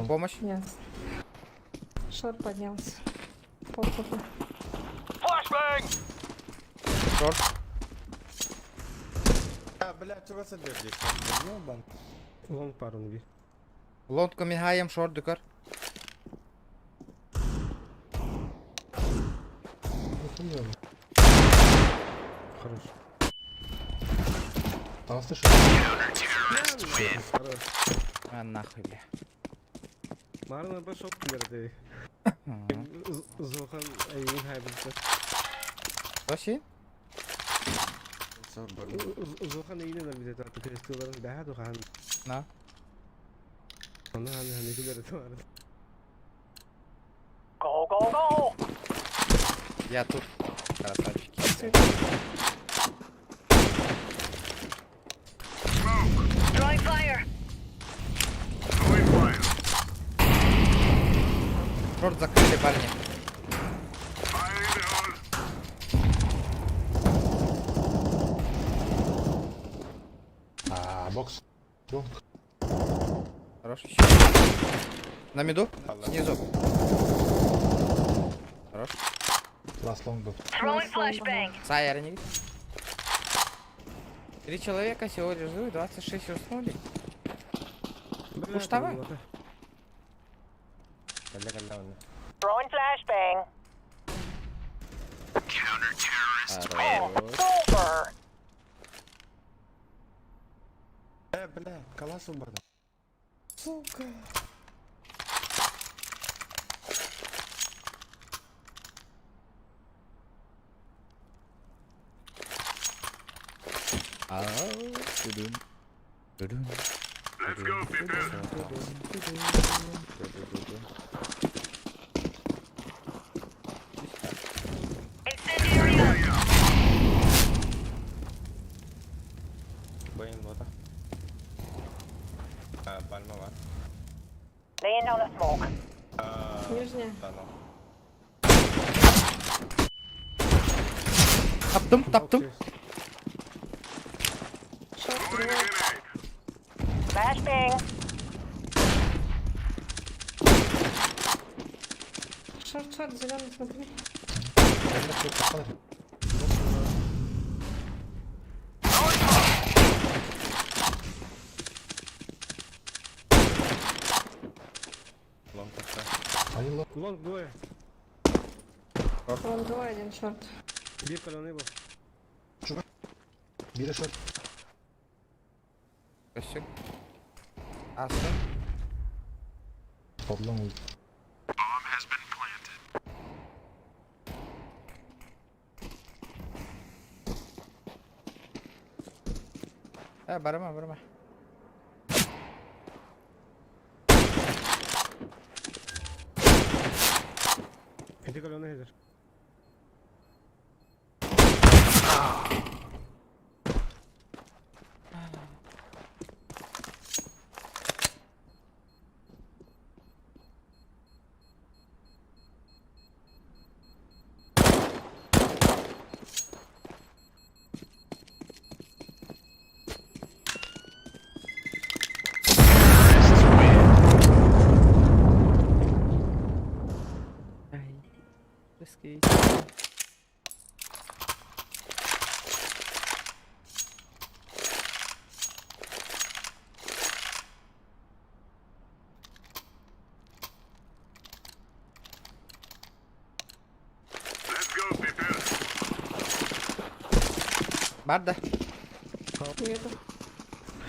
Помощь. Нет. Short поднялся. Пол хп. Short. Long парун би. Long мигаем, short дүкөр. Хорош. Хорош. А нахуй, бля. Марна пошел килерди. Зохан эйин хайбыта. Вообще? Зохан эйин өлбүтэ аты крестиларын бэһэ духан. На. Оны ханы ханы килер бар. Я тут. Красавчики. Short закрыли, парни. Бокс. Хорош. Еще. На миду? Снизу. Хорош. Last long был. Сайер не Три человека всего лишь живы, 26 уснули. Бля, Уж давай. Кэллэ кэллэ онно. Throwing flashbang. Хорош. Over. Э, бля, калаш убрал. Сука. Ау, тудун, тудун, Let's go, people. тудун, тудун. Боин бота. А, пальма бар. Laying down a smoke. А, Нижняя. да, ну. Таптым, таптым. Short, двое. Flashbang. Short, short, зеленый, смотри. Long пошла. Long двое. Вон двое, один short. Биир колонны был. Өссө. Астын. Э, барыма, барыма. Эти колонны хедер. Ай, рискуете. Let's go, people. Бар да. Нету.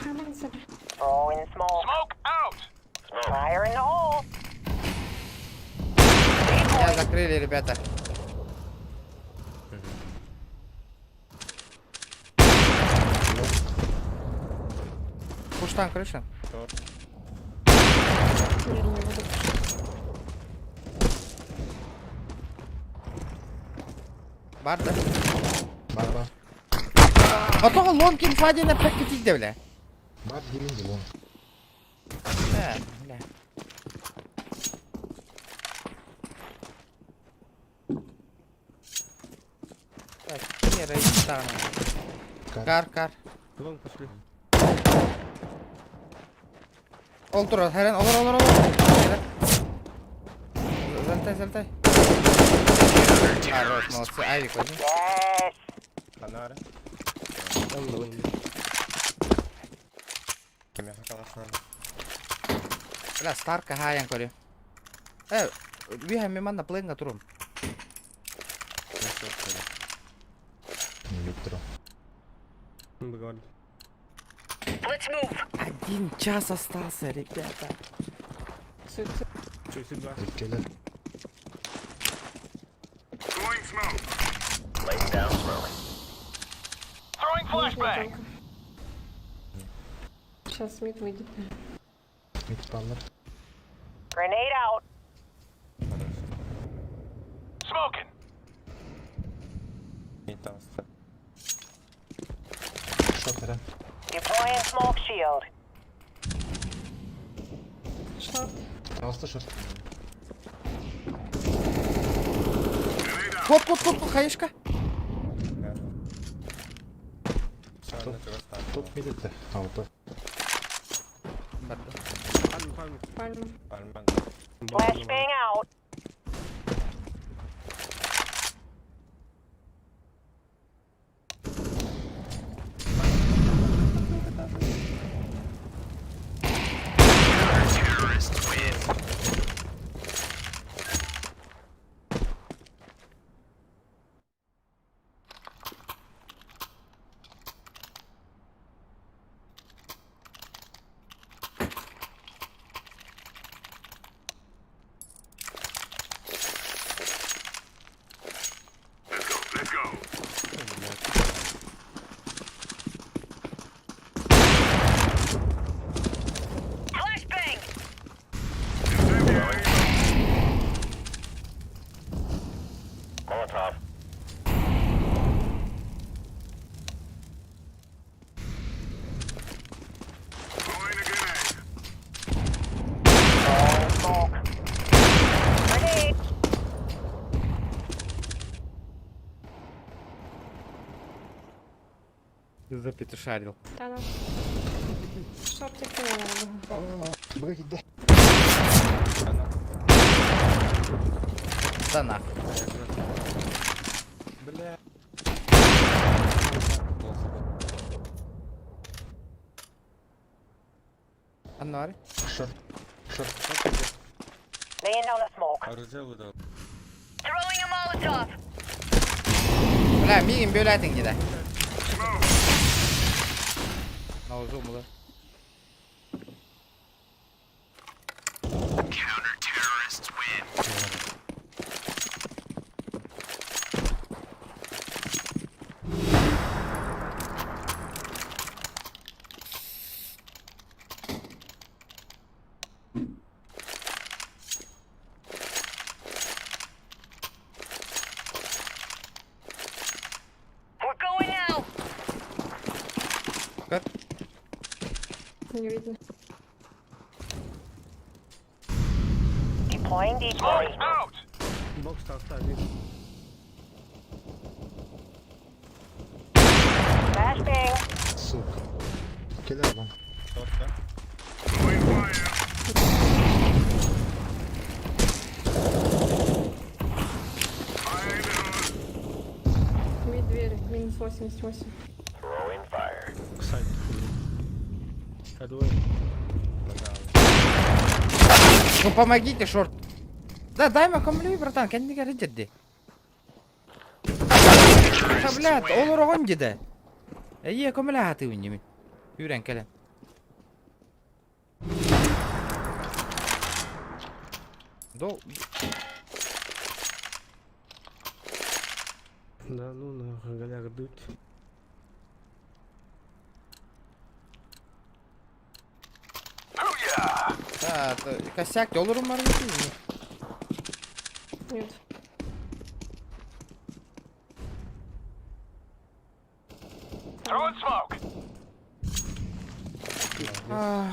Хаман себе. Throwing smoke. Smoke out. Fire in the hole. Меня закрыли, ребята. Пуш там крыша. Я не буду. Бар да. Отоҕо лон ким фадина пэккетийдэ бля. Э, бля. Так, не рейстан. Кар, кар. Long пошли. Ол турар, хэрэн, олор, олор, олор. Залетай, залетай. Хорош, молодцы. Авик возьми. Yes. Канары. Кемеха калаш надо. Бля, Старка хаян көрү. Э, виха меман на пленга турум. Договорились. Let's move. Один час остался, ребята. Суицид. Суицид два. Throwing smoke. Laying down smoke. Throwing Нижняя flashbang. тонко. Сейчас mid выйдет. Grenade out. Smoking. И там ста. Deploying smoke shield. Short. Кот, кот, кот, кот, хаешка. Тут мидите. Барда. Пальма, пальма. Пальма. Пальма. Flashbang out. Запетушарил. Да-да. Шортик кэлэн Да нахуй. Бля. Аннары. Шорт. Шорт. Laying down a smoke. Оружие выдал. Throwing a Molotov. Бля, миигин бүөлээтиҥ дии да. Наузу мула. We're going out. Как? Не видно. Deploying decoy. Бокс оставил. Flashbang. Сука. Кидай вам. Шорт, да? Мид двери. Минус 88. Сайт. Кадой. Ну помогите, шорт. Да, дай мне комлю, братан, кэннигэр дии. Да, блядь, олороҕун дии. Эйиэ көмөлөһө мин. Үүрэн кэлэн. Дол... Да ну нахуй, голяк дуть. Да, косяк, олорун бар mı? Нет. Throwing smoke. Ах.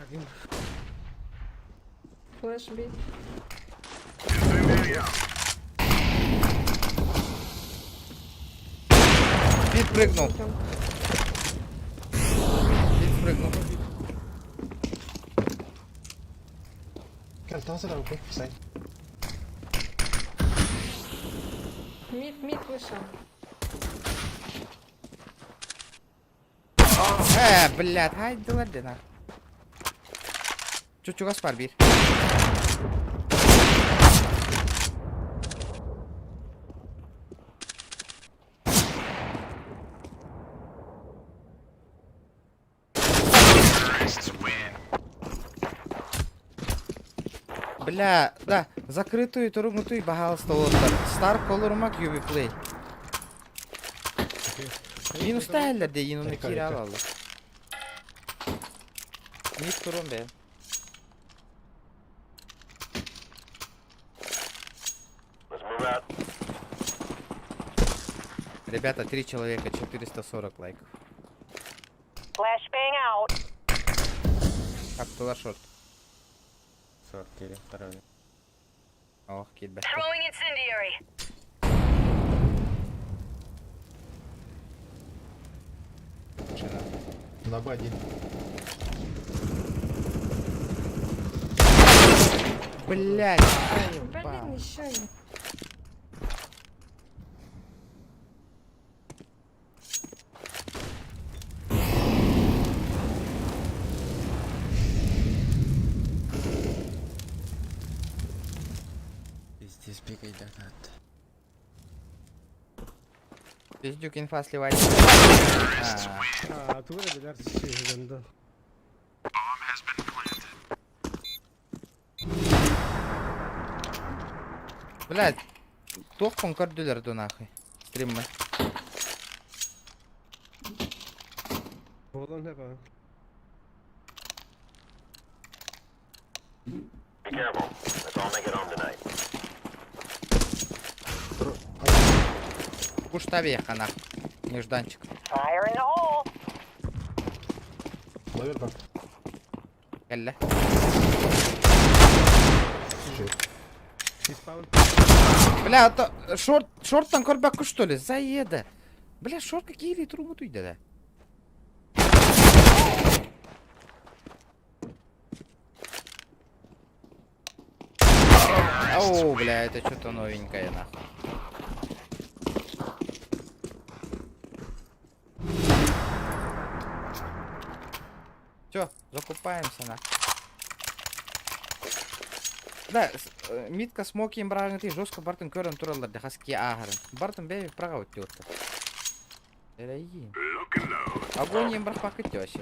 Один. Флэш бить. Пит прыгнул. Пит прыгнул. Кэлл, Мид, мид вышел. Блядь, ай, дылар нах. Чучугас бар бир. Бля, да, закрытую туругнутую пожалуйста, олоттар. Star Color Mac UV Play. Минус тәллер де инуны кире алалы. Мид турун бе. Ребята, три человека, 440 лайков. Flashbang out. Как туда шорт? Шорт или второй. Ох, кит Throwing incendiary. На Б один. Блять. Блин, еще один. Здесь бегай донат. Пиздюк инфа сливать. А, тура билер да. Блять. Туох көрдүлэр ду нахуй. Стриммы. Болон не ба. Be careful. Let's all make it home tonight. Куштавеха нах. Нежданчик. Fire in the hole. Ловер бар. Кэллэ. Бля, это шорт, шорттан көрбөккө что ли? Заеда. Бля, шорка киири турумутуйда да. Оу, бля, это что-то новенькое, нахуй. Все, закупаемся, нахуй. Да, Митка смоки им ты жестко бартын көрөн тураллар да хаски ааһарын. Бартын бэйи прага өттү Эрэйи. Огонь им брахпакыт вообще.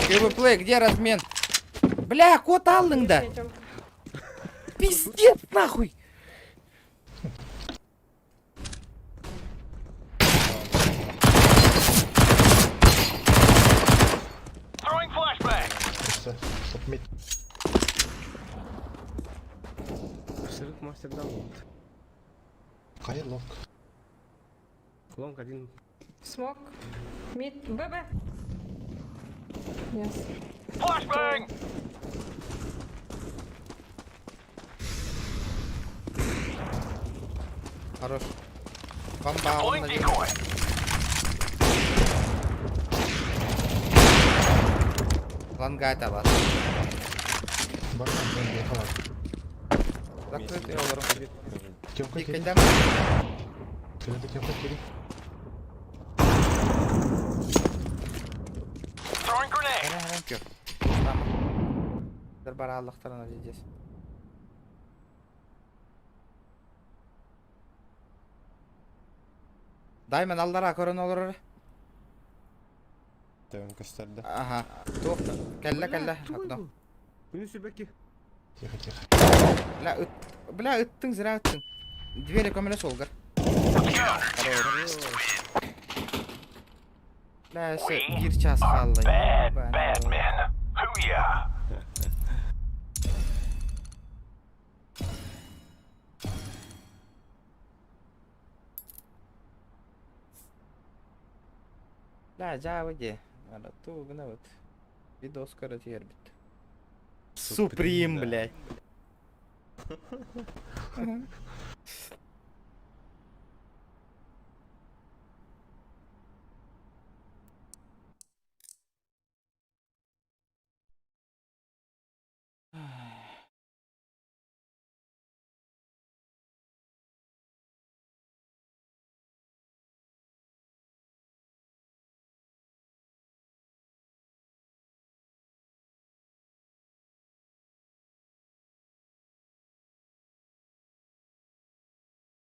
КВП, где размен? Бля, кот аллың да. Пиздец, нахуй. Абсолют мастер дал. Хайыр лонг. Лонг один. Смок. Мид. ББ. Yes. Flashbang! Хорош. Бомба, он Decoy. Лангайт алат. Закрытый олорун. Тиккендем. Throwing grenade. Хәрәм көр. Дыр бара аллахтарына здесь. Даймен аллара көрөн олорор. Төвөн көстөрдө. Ага. Туох кэллэ кэллэ. Окно. Күнү сүбэки. Тихо, тихо. Бля, ыт, бля, ыттың зря ыттың. Двери көмөлө солгар. Бля, өссө биир час хаалла. Bad, bad men. Hooyah! Бля, жаабы де. Ара туу гына вот. Видос көрө тиэрбит. Суприм, блядь.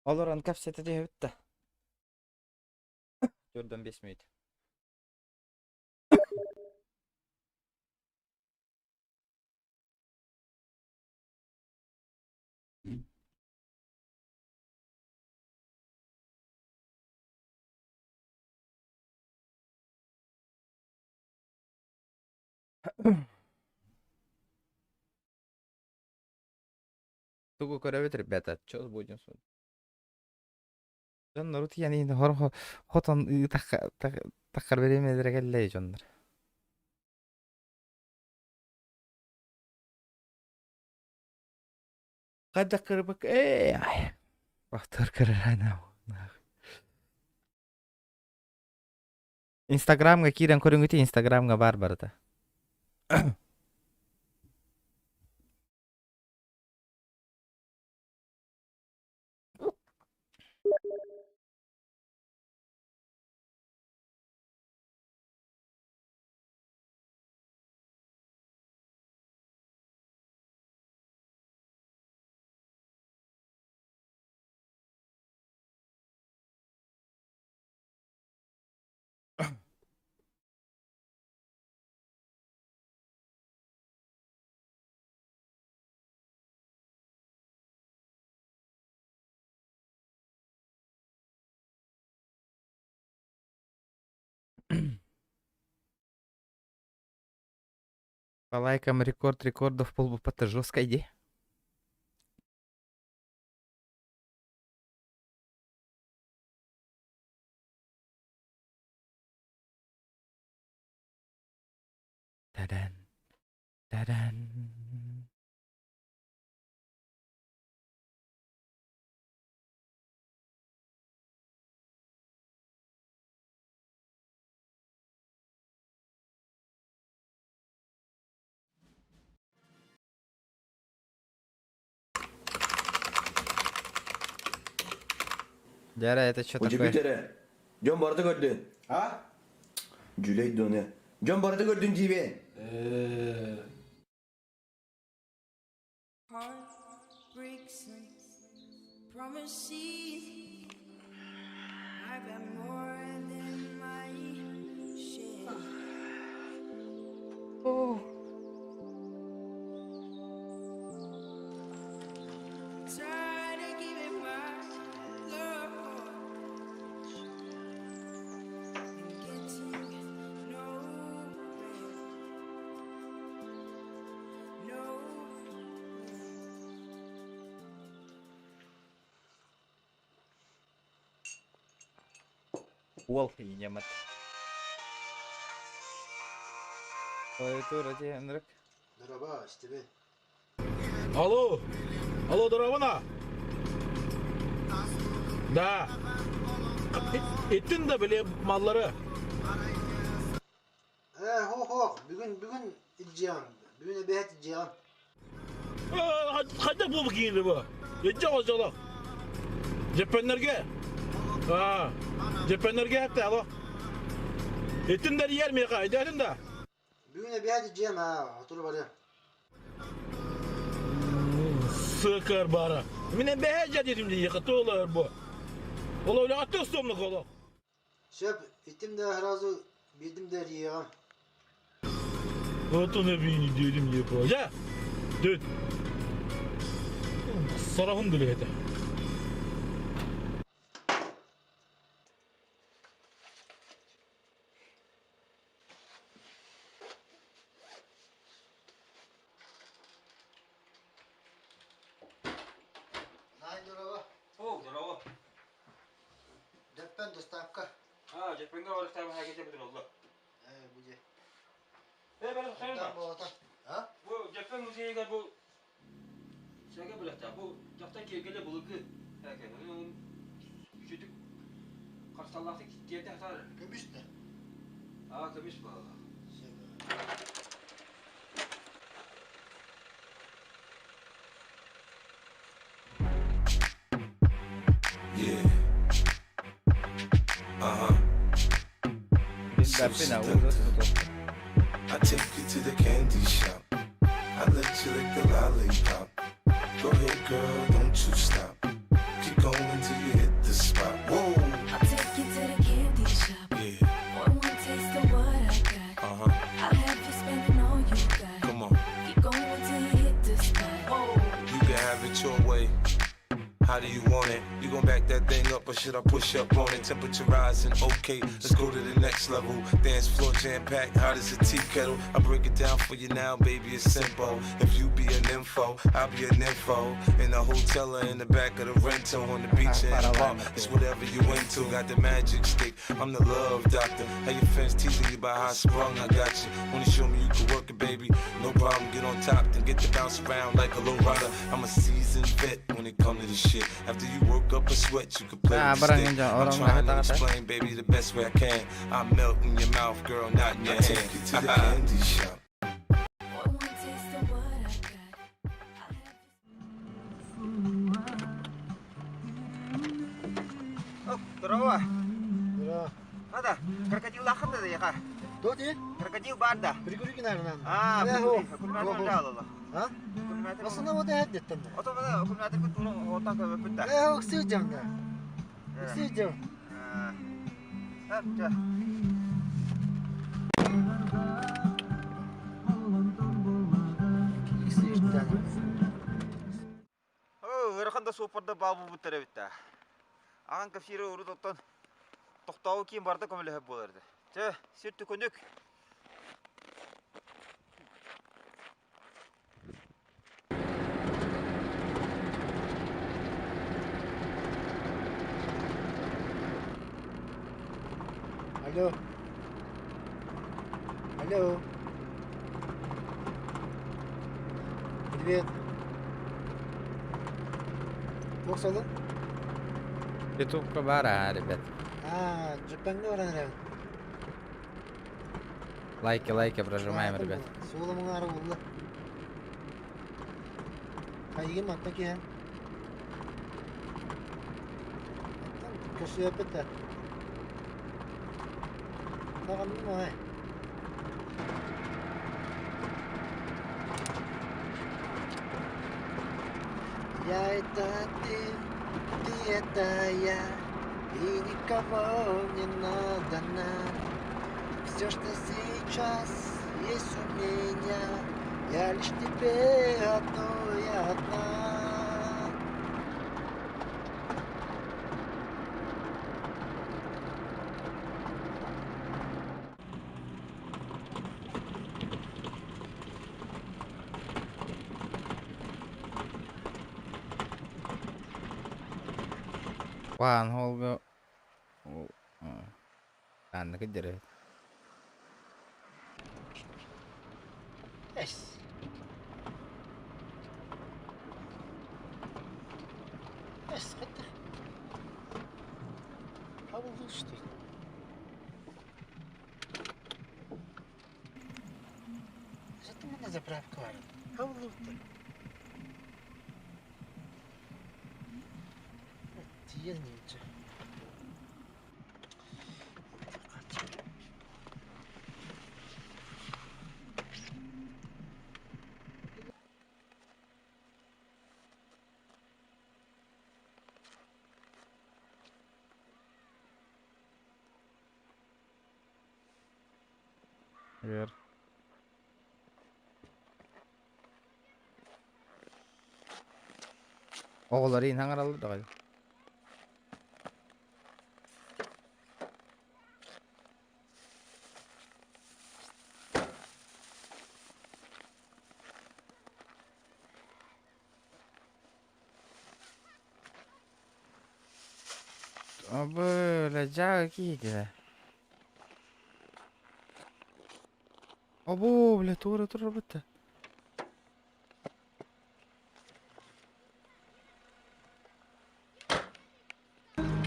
Олорон кэпсэтэ түһэбит да. Төрдөн 5 минут. Тугу көрөбүт, ребята. Чё будем смотреть? Дьон народ яни хор хотон таххар беремелere келлей дьоннор. Хайдах кырбык э ай. Бахтар кырырана. Инстаграмга киирэн көрүҥүтүй Инстаграмга баар барыта. По лайкам рекорд рекордов полбупата жестко иди. Та-дан. Та-дан. Дяра, это что такое? Удивителе. Дьон барыта көрдүн. А? Дьүлэй дуоны. Дьон барыта көрдүн диибин. Heartbreaks and promises. I've got more than my share. Oh. Tired of giving my love and getting nowhere, nowhere. Уол немат. Клавиатура де, Энрик. Дороба, истибин. Алло! Алло, Дорована! Да. Ettin de bile malları. Ээ, хо-хо, бүгүн бүгүн илдьиэҕим. Бүгүн эбээт илдьиэҕим. Хайда бу киинди бу? Ече ожоло. Жепеннерге. А, Жепеннерге хатта алло. Ettin der yer mi kayda da? Бүгүн эбээт илдьиэм аа, отуру барыам. Сыкыр бара. Мине бәһә дедим ди кытылыр бу. Ола öyle attı somluk ola. Сөп, иттим да сразу биирдим да эрийиэҕим. Отуны бини дедим диye по. Я. Дөт. Сарахын диле это. Най дороба. О, здорово. Дэппэн доставка. А, жепенге барыктар хакете битир oldu. Ээ, бу дьэ. Э, ben Там болота. А? Бу Жепен музейге бу Шага билетта. Бу жакта келгеле булугу. Эке, Үчүдүк карсаллакты жерде хатар. Көмүс да. А, көмүш бу. Yeah. Uh-huh. Biz berpin а, I take you to the candy shop. I let you lick the lollipop. Go ahead, girl, don't you stop. Keep going till you hit the spot. Whoa. I'll take you to the candy shop. Yeah. Boy, one taste of what I got. Uh-huh. I'll have you spending all you got. Come on. Keep going till you hit the spot. Whoa. You can have it your way. How do you want it? You gon' back that thing up or should I push up on it? Temperature rising, okay, let's go to the next level. Dance floor jam packed, hot as a tea kettle. I break it down for you now, baby, it's simple. If you be an info, I'll be an info. In the hotel or in the back of the rental, on the beach or in the park, it's whatever you into. Got the magic stick, I'm the love doctor. How your fans teasing you about how I sprung, I got you. Wanna show me you can work it, baby? No problem, get on top, then get to bounce around like a low rider. I'm a seasoned vet when it come to this shit. After you work up a sweat, you can play Ah, with the barang stick. yun dyan, I'm orang trying to nakita ka, te. explain, baby, the best way I can. I melt in your mouth, girl, not in your hand. Take you to the candy shop. Boy, one taste of what I got. Здорово. Здорово. Ада, крокодил лахында да яка. Кто ты? Крокодил барда. Прикурики, наверное, надо. А, Э, прикури. хо. Аккумулятор Хо-хо. жалала. А? Басына вот это деттем. Ото бана аккумулятор кутуну отак өпүттэ. Э, уксыйдым да. Уксыйдым. А, жа. Уксыйдым. О, ырханда сопорда бабу буттара битта. Аган кафире урут оттон токтоу кийин барда көмөлөһөп боларды. Чэ, сир түкөнүк. Алло. Алло. Привет. Туох солун? Ютубка бар, а, ребят. А, Дьөппөҥҥө баран эрэбин. Лайки, лайки прожимаем, ребят. Суола муҥаара буолла. Хайыгын мантан киһэн. Оттон көрсүөппүт да. Даҕанным аҕай. Я это ты, ты это я, и никого не надо нам. Все, что сейчас есть у меня, я лишь тебе одной одна. Ван холга. Анна кыдыры. Эс. Эс, хатта. Хабылды что? Зато на заправка бар. Хабылды. Тиер ниче. Вер. Оҕолор иин хаҥараллар даҕаны. Бля, дьаа киһитэ. Обу, бля, тура тура бытта.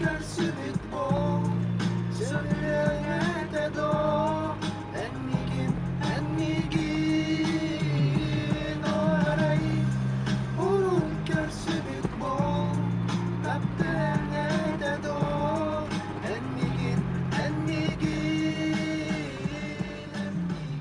Көрсүбүт бол, сөбүлэҥ доо, эн миигин, эн миигин арай урут көрсүбүт бол, таптыаҥ этэ доо, эн миигин, эн миигин, эн миигин.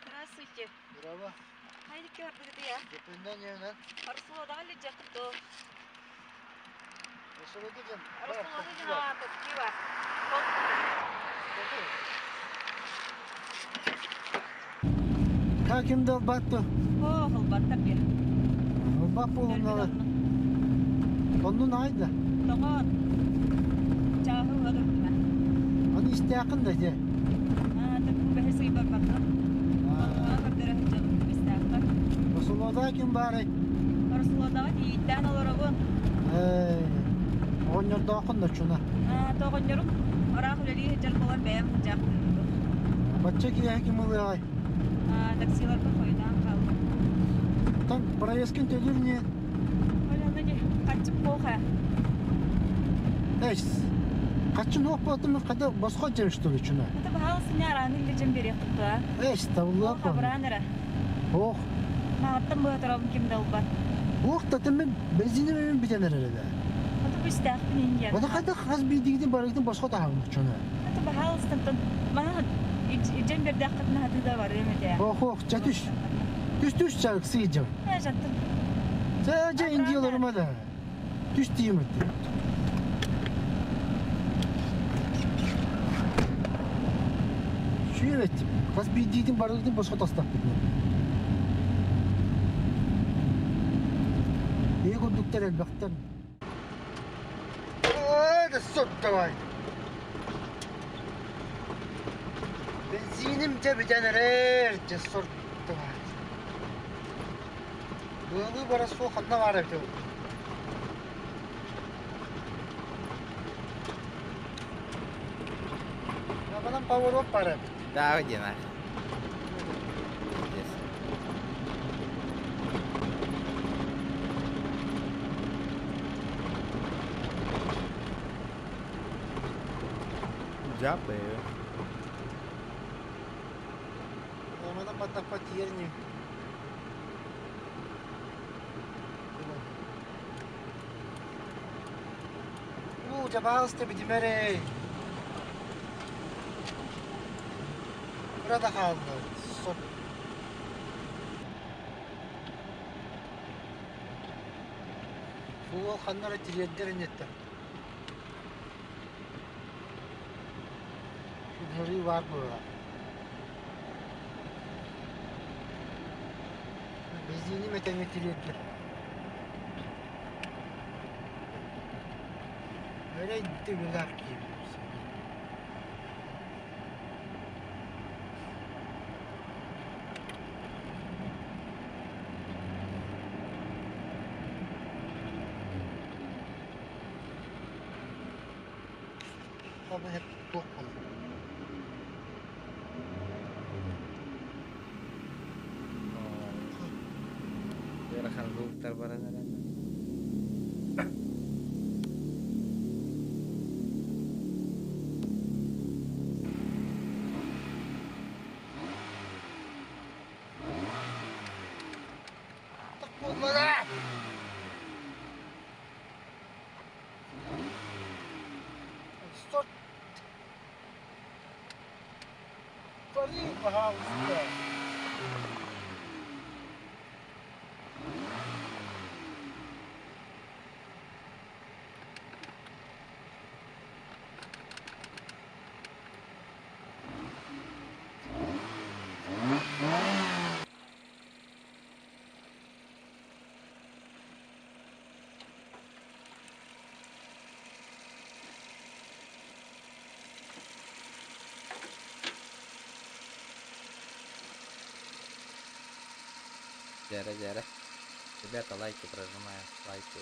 Здравствуйте. Здорово. Хайдик көрдүгүт я? Дьөппөннөн йönен. Арсуладаҕа илдьэххит дуо? Осолоду дьэн. Арсулада дьэн аата пиво. Как им долбатту? О, холбаттар бе. Холбат буолуннала. Оннун айда. Тоҕон. Чааһы уһадырдыма. Аны истээхин да дьэ. Аа, тыкку бэһи сыйбар бардым. Онуга көрдөрө сылдьабын истээхтэр. Осолода ким баарай? Арсуладаҕа тиийиттээн олоробун. Ээ, оҕонньордооххун да чуна. Аа, тоҕонньорум ыраах үлэлии сылдьар буолан бэйэм сылдьаахтыыбын. Бачча киэһэ ким ылыаҕай? Аа, таксиларга хойутаан хааллым. Там проездкин төлүүр не? Оля, ди, хаччып плохо. Эс. Хаччын хуох буолтум хада босхо дьэм что ли чуна? Это баһаалыс не арааны илдьэн биэриэх туттуа. Эс, табыллыа Ох, абыраан эрэ. Ох. Маҕаттан быһа ким да ылбат. Ох, татым бензини мен битен эрэ да. Ото бистээхпин индиан. Ота хада хас биирдигитин барыгытын босхо таһабын чуна. Ото баһаалыстантан мана илдьэн биэрдээххитинэ хатыы да барыам этэ. Ох, ох, ча түс. Түс түс ча сыйдьым. Э, жаттым. Ча жа индияларыма да. Түс тиим этти. Сүйеп эттим. Хас биирдигитин барыгытын босхо тастаппыт. Ee курдуктар элбэхтэр. Да сот давай. Бензиним дьэ бүтэн эрэр, дьэ сорт давай. Быалыы бара суох ханна баар эбитэ буолла? Манан поворот баар эбит. Да, где нахуй? Пиздец. Дякую. Манан баттахпа тиийэр ини. Уу, пожалуйста, бүтүмэр Кыра да хаалла. Соп. Суол ханна эрэ тириэрдэр инниттэн. Күннэрии баар буолар. Бензини мэтэҥҥэ тириэрдэр. Өрө үлэлээх киһи Туох буолар? Ыарахан звуктар баран эрэллэр. Буоллара! Что Твори, пожалуйста. Дяря, дяря. Ребята, лайки прожимаем. Лайки.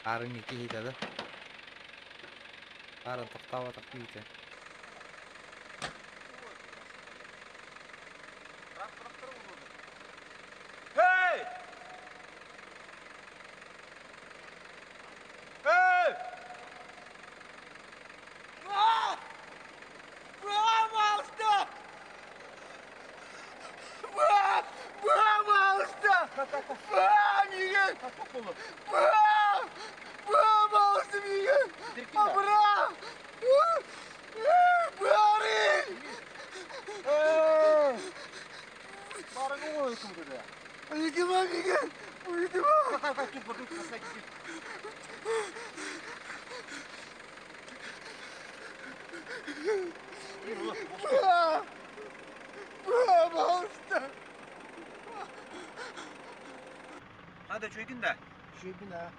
Арын киһитэ да. Арын тохтооботох киһитэ. Hey! Hey! да үчүгэйгин да? Үчүгэйбин аа.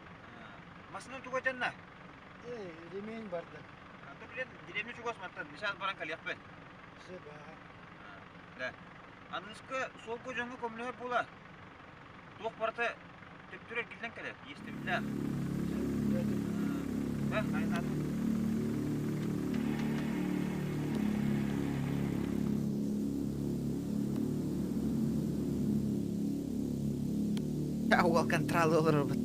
Массыына туга дьанна? Э, ремень барды. Антон билен деревня чугас мантан сейчас баран калиахпет. Сөп аа. Да. Аныска суолга дьоҥҥо көмөлөһөр буола. Туох барыта төптүр эргиллэн кэлэр, иэстэбиллээх. Да, айнаатын. Уол контролы олорорбут.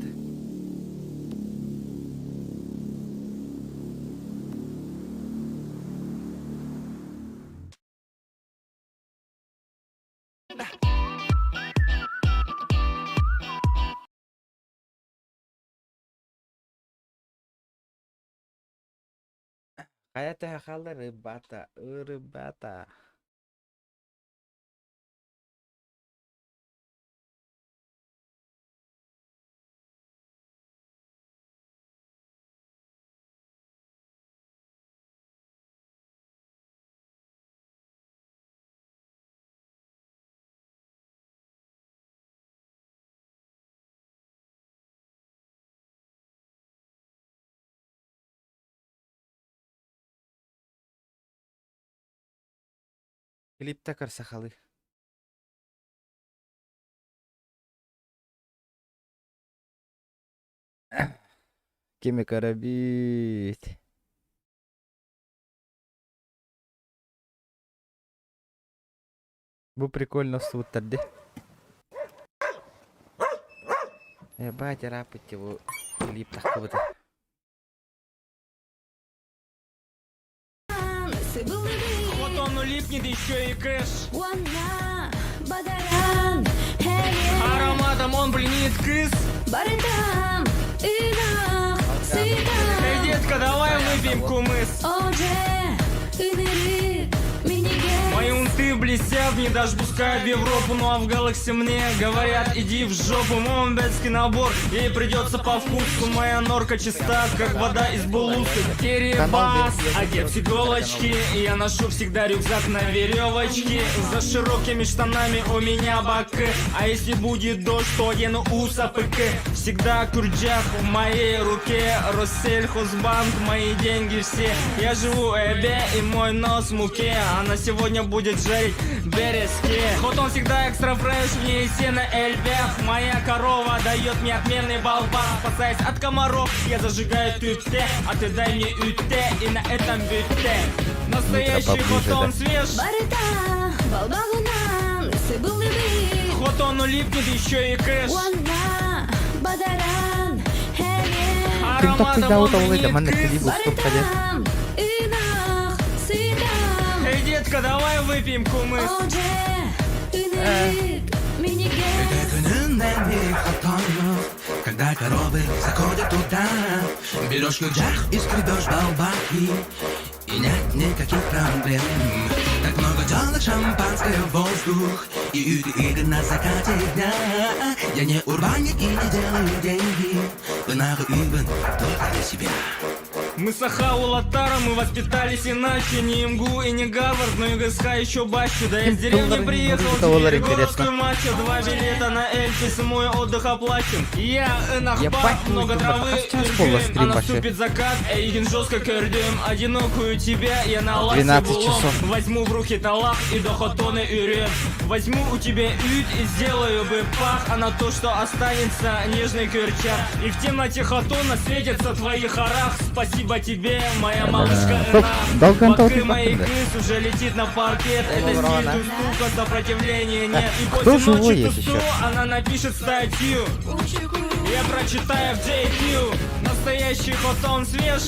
Хайа төһө хаалла рыбата, рыбата. Клипта көр сахалыы. Кими көрөбүт? Бу прикольно устубуттар дии. Ебать, рапыт его клип таххыбыта. Вот он липнет еще и кэш. Ароматом он пленит кыс. Эй, детка, давай выпьем кумыс. Мои унты блестят, не даже пускают в Европу, ну а в Галакси мне говорят, иди в жопу, мой умбетский набор, ей придется по вкусу, моя норка чиста, как вода из булусы. Теребас, одет с иголочки, я ношу всегда рюкзак на веревочке, за широкими штанами у меня бак, а если будет дождь, то одену усапык, всегда курджах в моей руке, Россельхозбанк, мои деньги все, я живу эбе и мой нос в муке, она сегодня будет жарить березки. Хоть он всегда экстра фреш, в ней сено эльбех, моя корова дает мне отменный болван, спасаясь от комаров, я зажигаю тюте, а ты дай мне юте и на этом бюте. Настоящий поближе, хотон да. свеж. Хотону липнет еще и кэш. Ким Ароматом тохтуйда он уталлы да пленит манна кыс. клип уступ хаде. Эй, детка, давай выпьем кумыс. Когда коровы заходят туда, берешь ключах и скребешь балбаки, и нет никаких проблем. Так много телок, шампанское, воздух, и игры на закате дня. Я не урбаник и не делаю деньги, нахуй только для себя. Мы Саха Улатара, мы воспитались иначе Не МГУ и не Гарвард, но и ГСХ еще баще Да я из деревни доллары не приехал, будет, доллар теперь интересно. городской мачо Два билета на Эльфис, мой отдых оплачен Я Энахба, Ебать, много ну, травы, а сейчас иргем, пола а стрим вообще. наступит закат, Эйген жестко кердем Одинокую тебя я на лаксе 12 булом. часов. Возьму в руки талах и до хотоны юрем Возьму у тебя ють и сделаю бы пах А на то, что останется нежный кюрчак И в темноте хотона светятся твои харах Спасибо тебе, моя малышка Стоп, Эна долго он Бакы толкает моей бакы, крыс уже летит на паркет Это Доброго, стиль да. тук сопротивления нет И Кто после живой ночи есть тусу еще? она напишет статью Я прочитаю в JQ Настоящий хотон свеж.